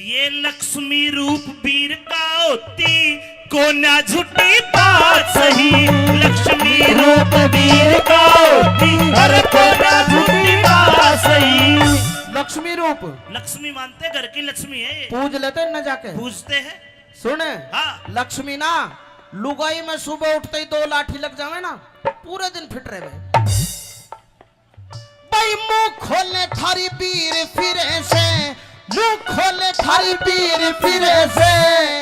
ये लक्ष्मी रूप वीर का होती, कोन्या झूठी बात सही। लक्ष्मी रूप वीर का होती, अरे कोन्या झूठी बात सही। लक्ष्मी रूप। लक्ष्मी मानते घर की लक्ष्मी है ये। पूज लेते न जाके। पूजते हैं। सुन। हाँ। लक्ष्मी ना लुगाई में सुबह उठते ही दो लाठी लग जावे ना, पूरे दिन फिट रहे। भाई मुंह खोले थारी वीर फिरे से, मुंह खोले थारी वीर फिरे से।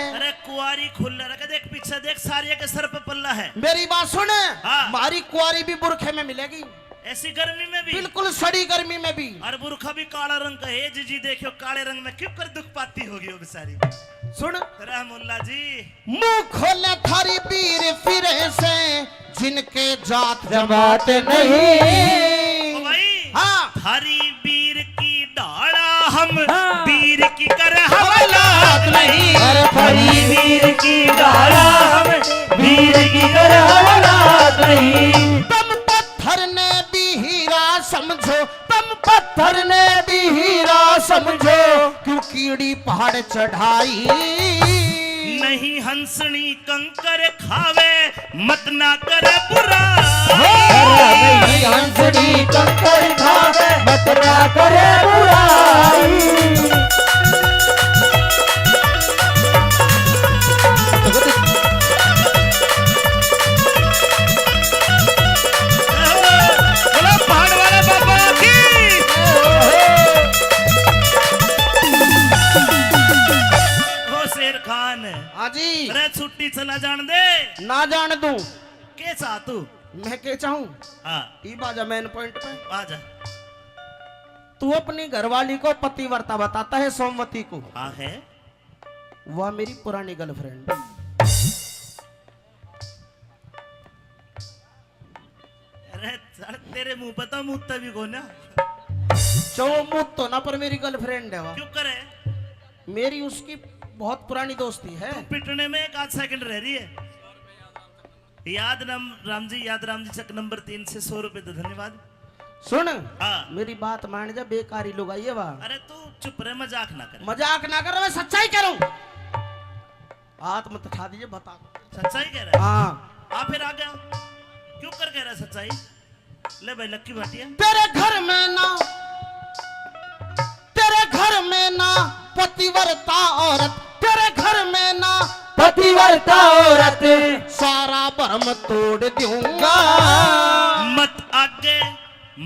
अरे कुआरी खुल रखे, देख पीछे देख, सारिया के सर पे पल्ला है। मेरी बात सुन। हाँ। मारी कुआरी भी बुरखे में मिलेगी। ऐसी गर्मी में भी? बिल्कुल सड़ी गर्मी में भी। और बुरखा भी काला रंग का है जी, जी देखियो काले रंग में क्यों कर दुख पाती होगी वो बेचारी। सुन। रहमुल्ला जी। मुंह खोले थारी वीर फिरे से, जिनके जात जमात नहीं। ओ भाई, हाँ। थारी वीर की ढाला हम, हाँ। वीर की कर हवालात नहीं। अरे थारी वीर की ढाला हम, वीर की कर हवालात नहीं। तुम पत्थर ने भी हीरा समझो, तुम पत्थर ने भी हीरा समझो, क्यों कीड़ी पहाड़ चढ़ाई। नहीं हंसनी कंकर खावे, मत ना करे बुराई। अरे नहीं हंसनी कंकर खावे, मत ना करे बुराई। बोलो पहाड़ वाले बाबा की। ओ शेर खान। हाँ जी। अरे छुट्टी चला जान दे। ना जान दूं। के चाह तू? मैं के चाहूं? हाँ। ई बाजा मेन पॉइंट पे। आजा। तू अपनी घरवाली को पतिव्रता बताता है, सोमवती को। हाँ है। वह मेरी पुरानी गर्लफ्रेंड। अरे सर, तेरे मुंह पे तो मुत्ता भी कोना। चो मुत्तो ना, पर मेरी गर्लफ्रेंड है वह। क्यों करे? मेरी उसकी बहुत पुरानी दोस्ती है। तू पिटने में एक आध सेकंड रह रही है। याद राम, राम जी, याद राम जी, चक नंबर तीन से सौ रुपए दे, धन्यवाद। सुन, हाँ। मेरी बात मान जा, बेकारी लोग आई है वहाँ। अरे तू चुप रह, मजाक ना कर। मजाक ना कर, मैं सच्चाई कह रहा हूँ। हाथ मत उठा दीजिए, बता। सच्चाई कह रहा है? हाँ। आ फिर आ गया, क्यों कर कह रहा है सच्चाई? ले भाई लक्की भाटिया। तेरे घर में ना, तेरे घर में ना पतिव्रता औरत, तेरे घर में ना पतिव्रता औरत, सारा भरम तोड़ दूंगा। मत आगे,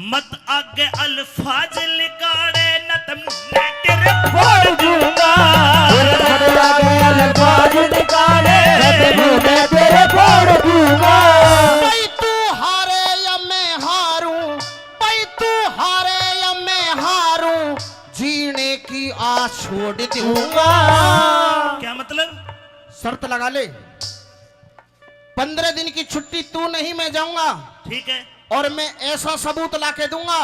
मत आगे अल्फाज लिकाड़े, न तो मैं तेरे फोड़ दूंगा। मत आगे अल्फाज लिकाड़े, न तो मैं तेरे फोड़ दूंगा। भाई तू हारे या मैं हारूं, भाई तू हारे या मैं हारूं, जीने की आस छोड़ दूंगा। क्या मतलब? शर्त लगा ले, पन्द्रह दिन की छुट्टी तू नहीं, मैं जाऊंगा। ठीक है। और मैं ऐसा सबूत ला के दूंगा,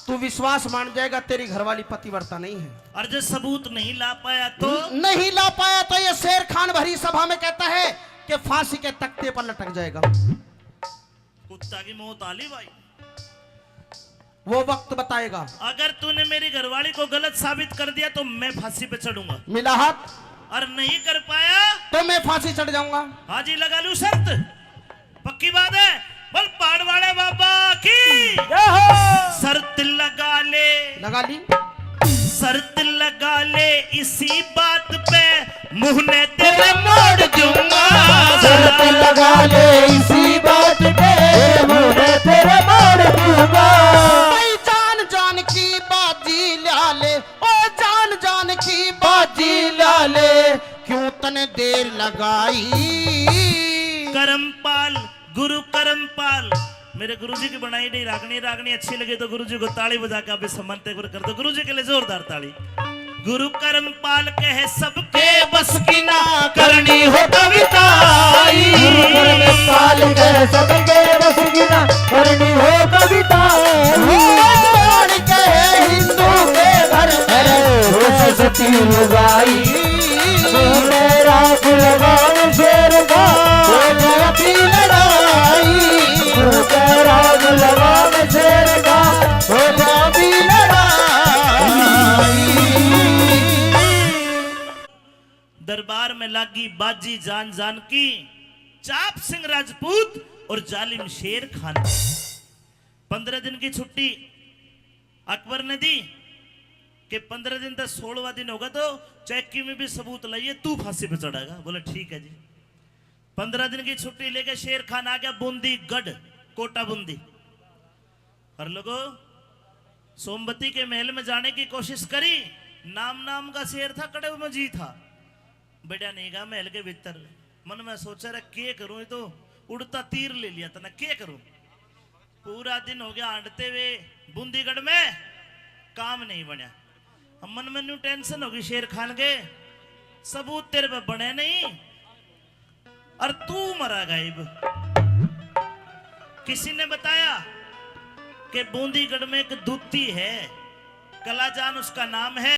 तू विश्वास मान जाएगा, तेरी घरवाली पतिव्रता नहीं है। और जो सबूत नहीं ला पाया तो? न-, नहीं ला पाया तो ये शेर खान भरी सभा में कहता है कि फांसी के तख्ते पर लटक जाएगा। कुत्ता की मौत आली भाई। वो वक्त बताएगा। अगर तूने मेरी घरवाली को गलत साबित कर दिया तो मैं फांसी पे चढ़ूंगा। मिला हाथ। और नहीं कर पाया तो मैं फांसी चढ़ जाऊंगा। हाँ जी, लगा लूं शर्त, पक्की बात है। बोल पहाड़ वाले बाबा की। जय हो। शर्त लगा ले। लगा ली। शर्त लगा ले इसी बात पे, मुंह ने तेरे मोड़ दूंगा। शर्त लगा ले इसी बात पे, मुंह ने तेरे मोड़ दूंगा। भाई जान जान की बाजी ला ले, ओ जान जान की बाजी ला ले, क्यों तने देर लगाई। करमपाल, गुरु करमपाल, मेरे गुरुजी की बनाई गई रागनी, रागनी अच्छी लगे तो गुरुजी को ताली बजा के आप इस सम्मान एक बार कर दो, गुरुजी के लिए जोरदार ताली। गुरु करमपाल कहे सबके बस की ना, करनी हो कविताई। गुरु करमपाल कहे सबके बस की ना, करनी हो कविताई। कौन कहे हिंदू के घर में हो सरस्वती लुगाई। तेरा गुलगान शेर का हो गया भी लड़ाई। तेरा गुलगान शेर का हो गया भी लड़ाई। दरबार में लागी बाजी जान जान की, चाप सिंह राजपूत और जालिम शेर खान। पंद्रह दिन की छुट्टी अकबर ने दी कि पंद्रह दिन तक, सोलहवाँ दिन होगा तो चाहे किमें भी सबूत लाइए, तू फांसी पे चढ़ेगा। बोले, ठीक है जी। पंद्रह दिन की छुट्टी लेके शेर खान आ गया बूंदीगढ़, कोटा बूंदी। और लोगो, सोमवती के महल में जाने की कोशिश करी, नाम नाम का शेर था, कड़े में जी था, बढ़िया नहीं गया महल के भीतर। मन में सोचा, रे के करूं, ये तो उड़ता तीर ले लिया तने, के करूं? पूरा दिन हो गया हांडते हुए बूंदीगढ़ में, काम नहीं बनया। अब मन में न्यू टेंशन होगी शेर खान के, सबूत तेरे पे बने नहीं और तू मरा गायब। किसी ने बताया कि बूंदीगढ़ में एक दूती है, कलाजान उसका नाम है।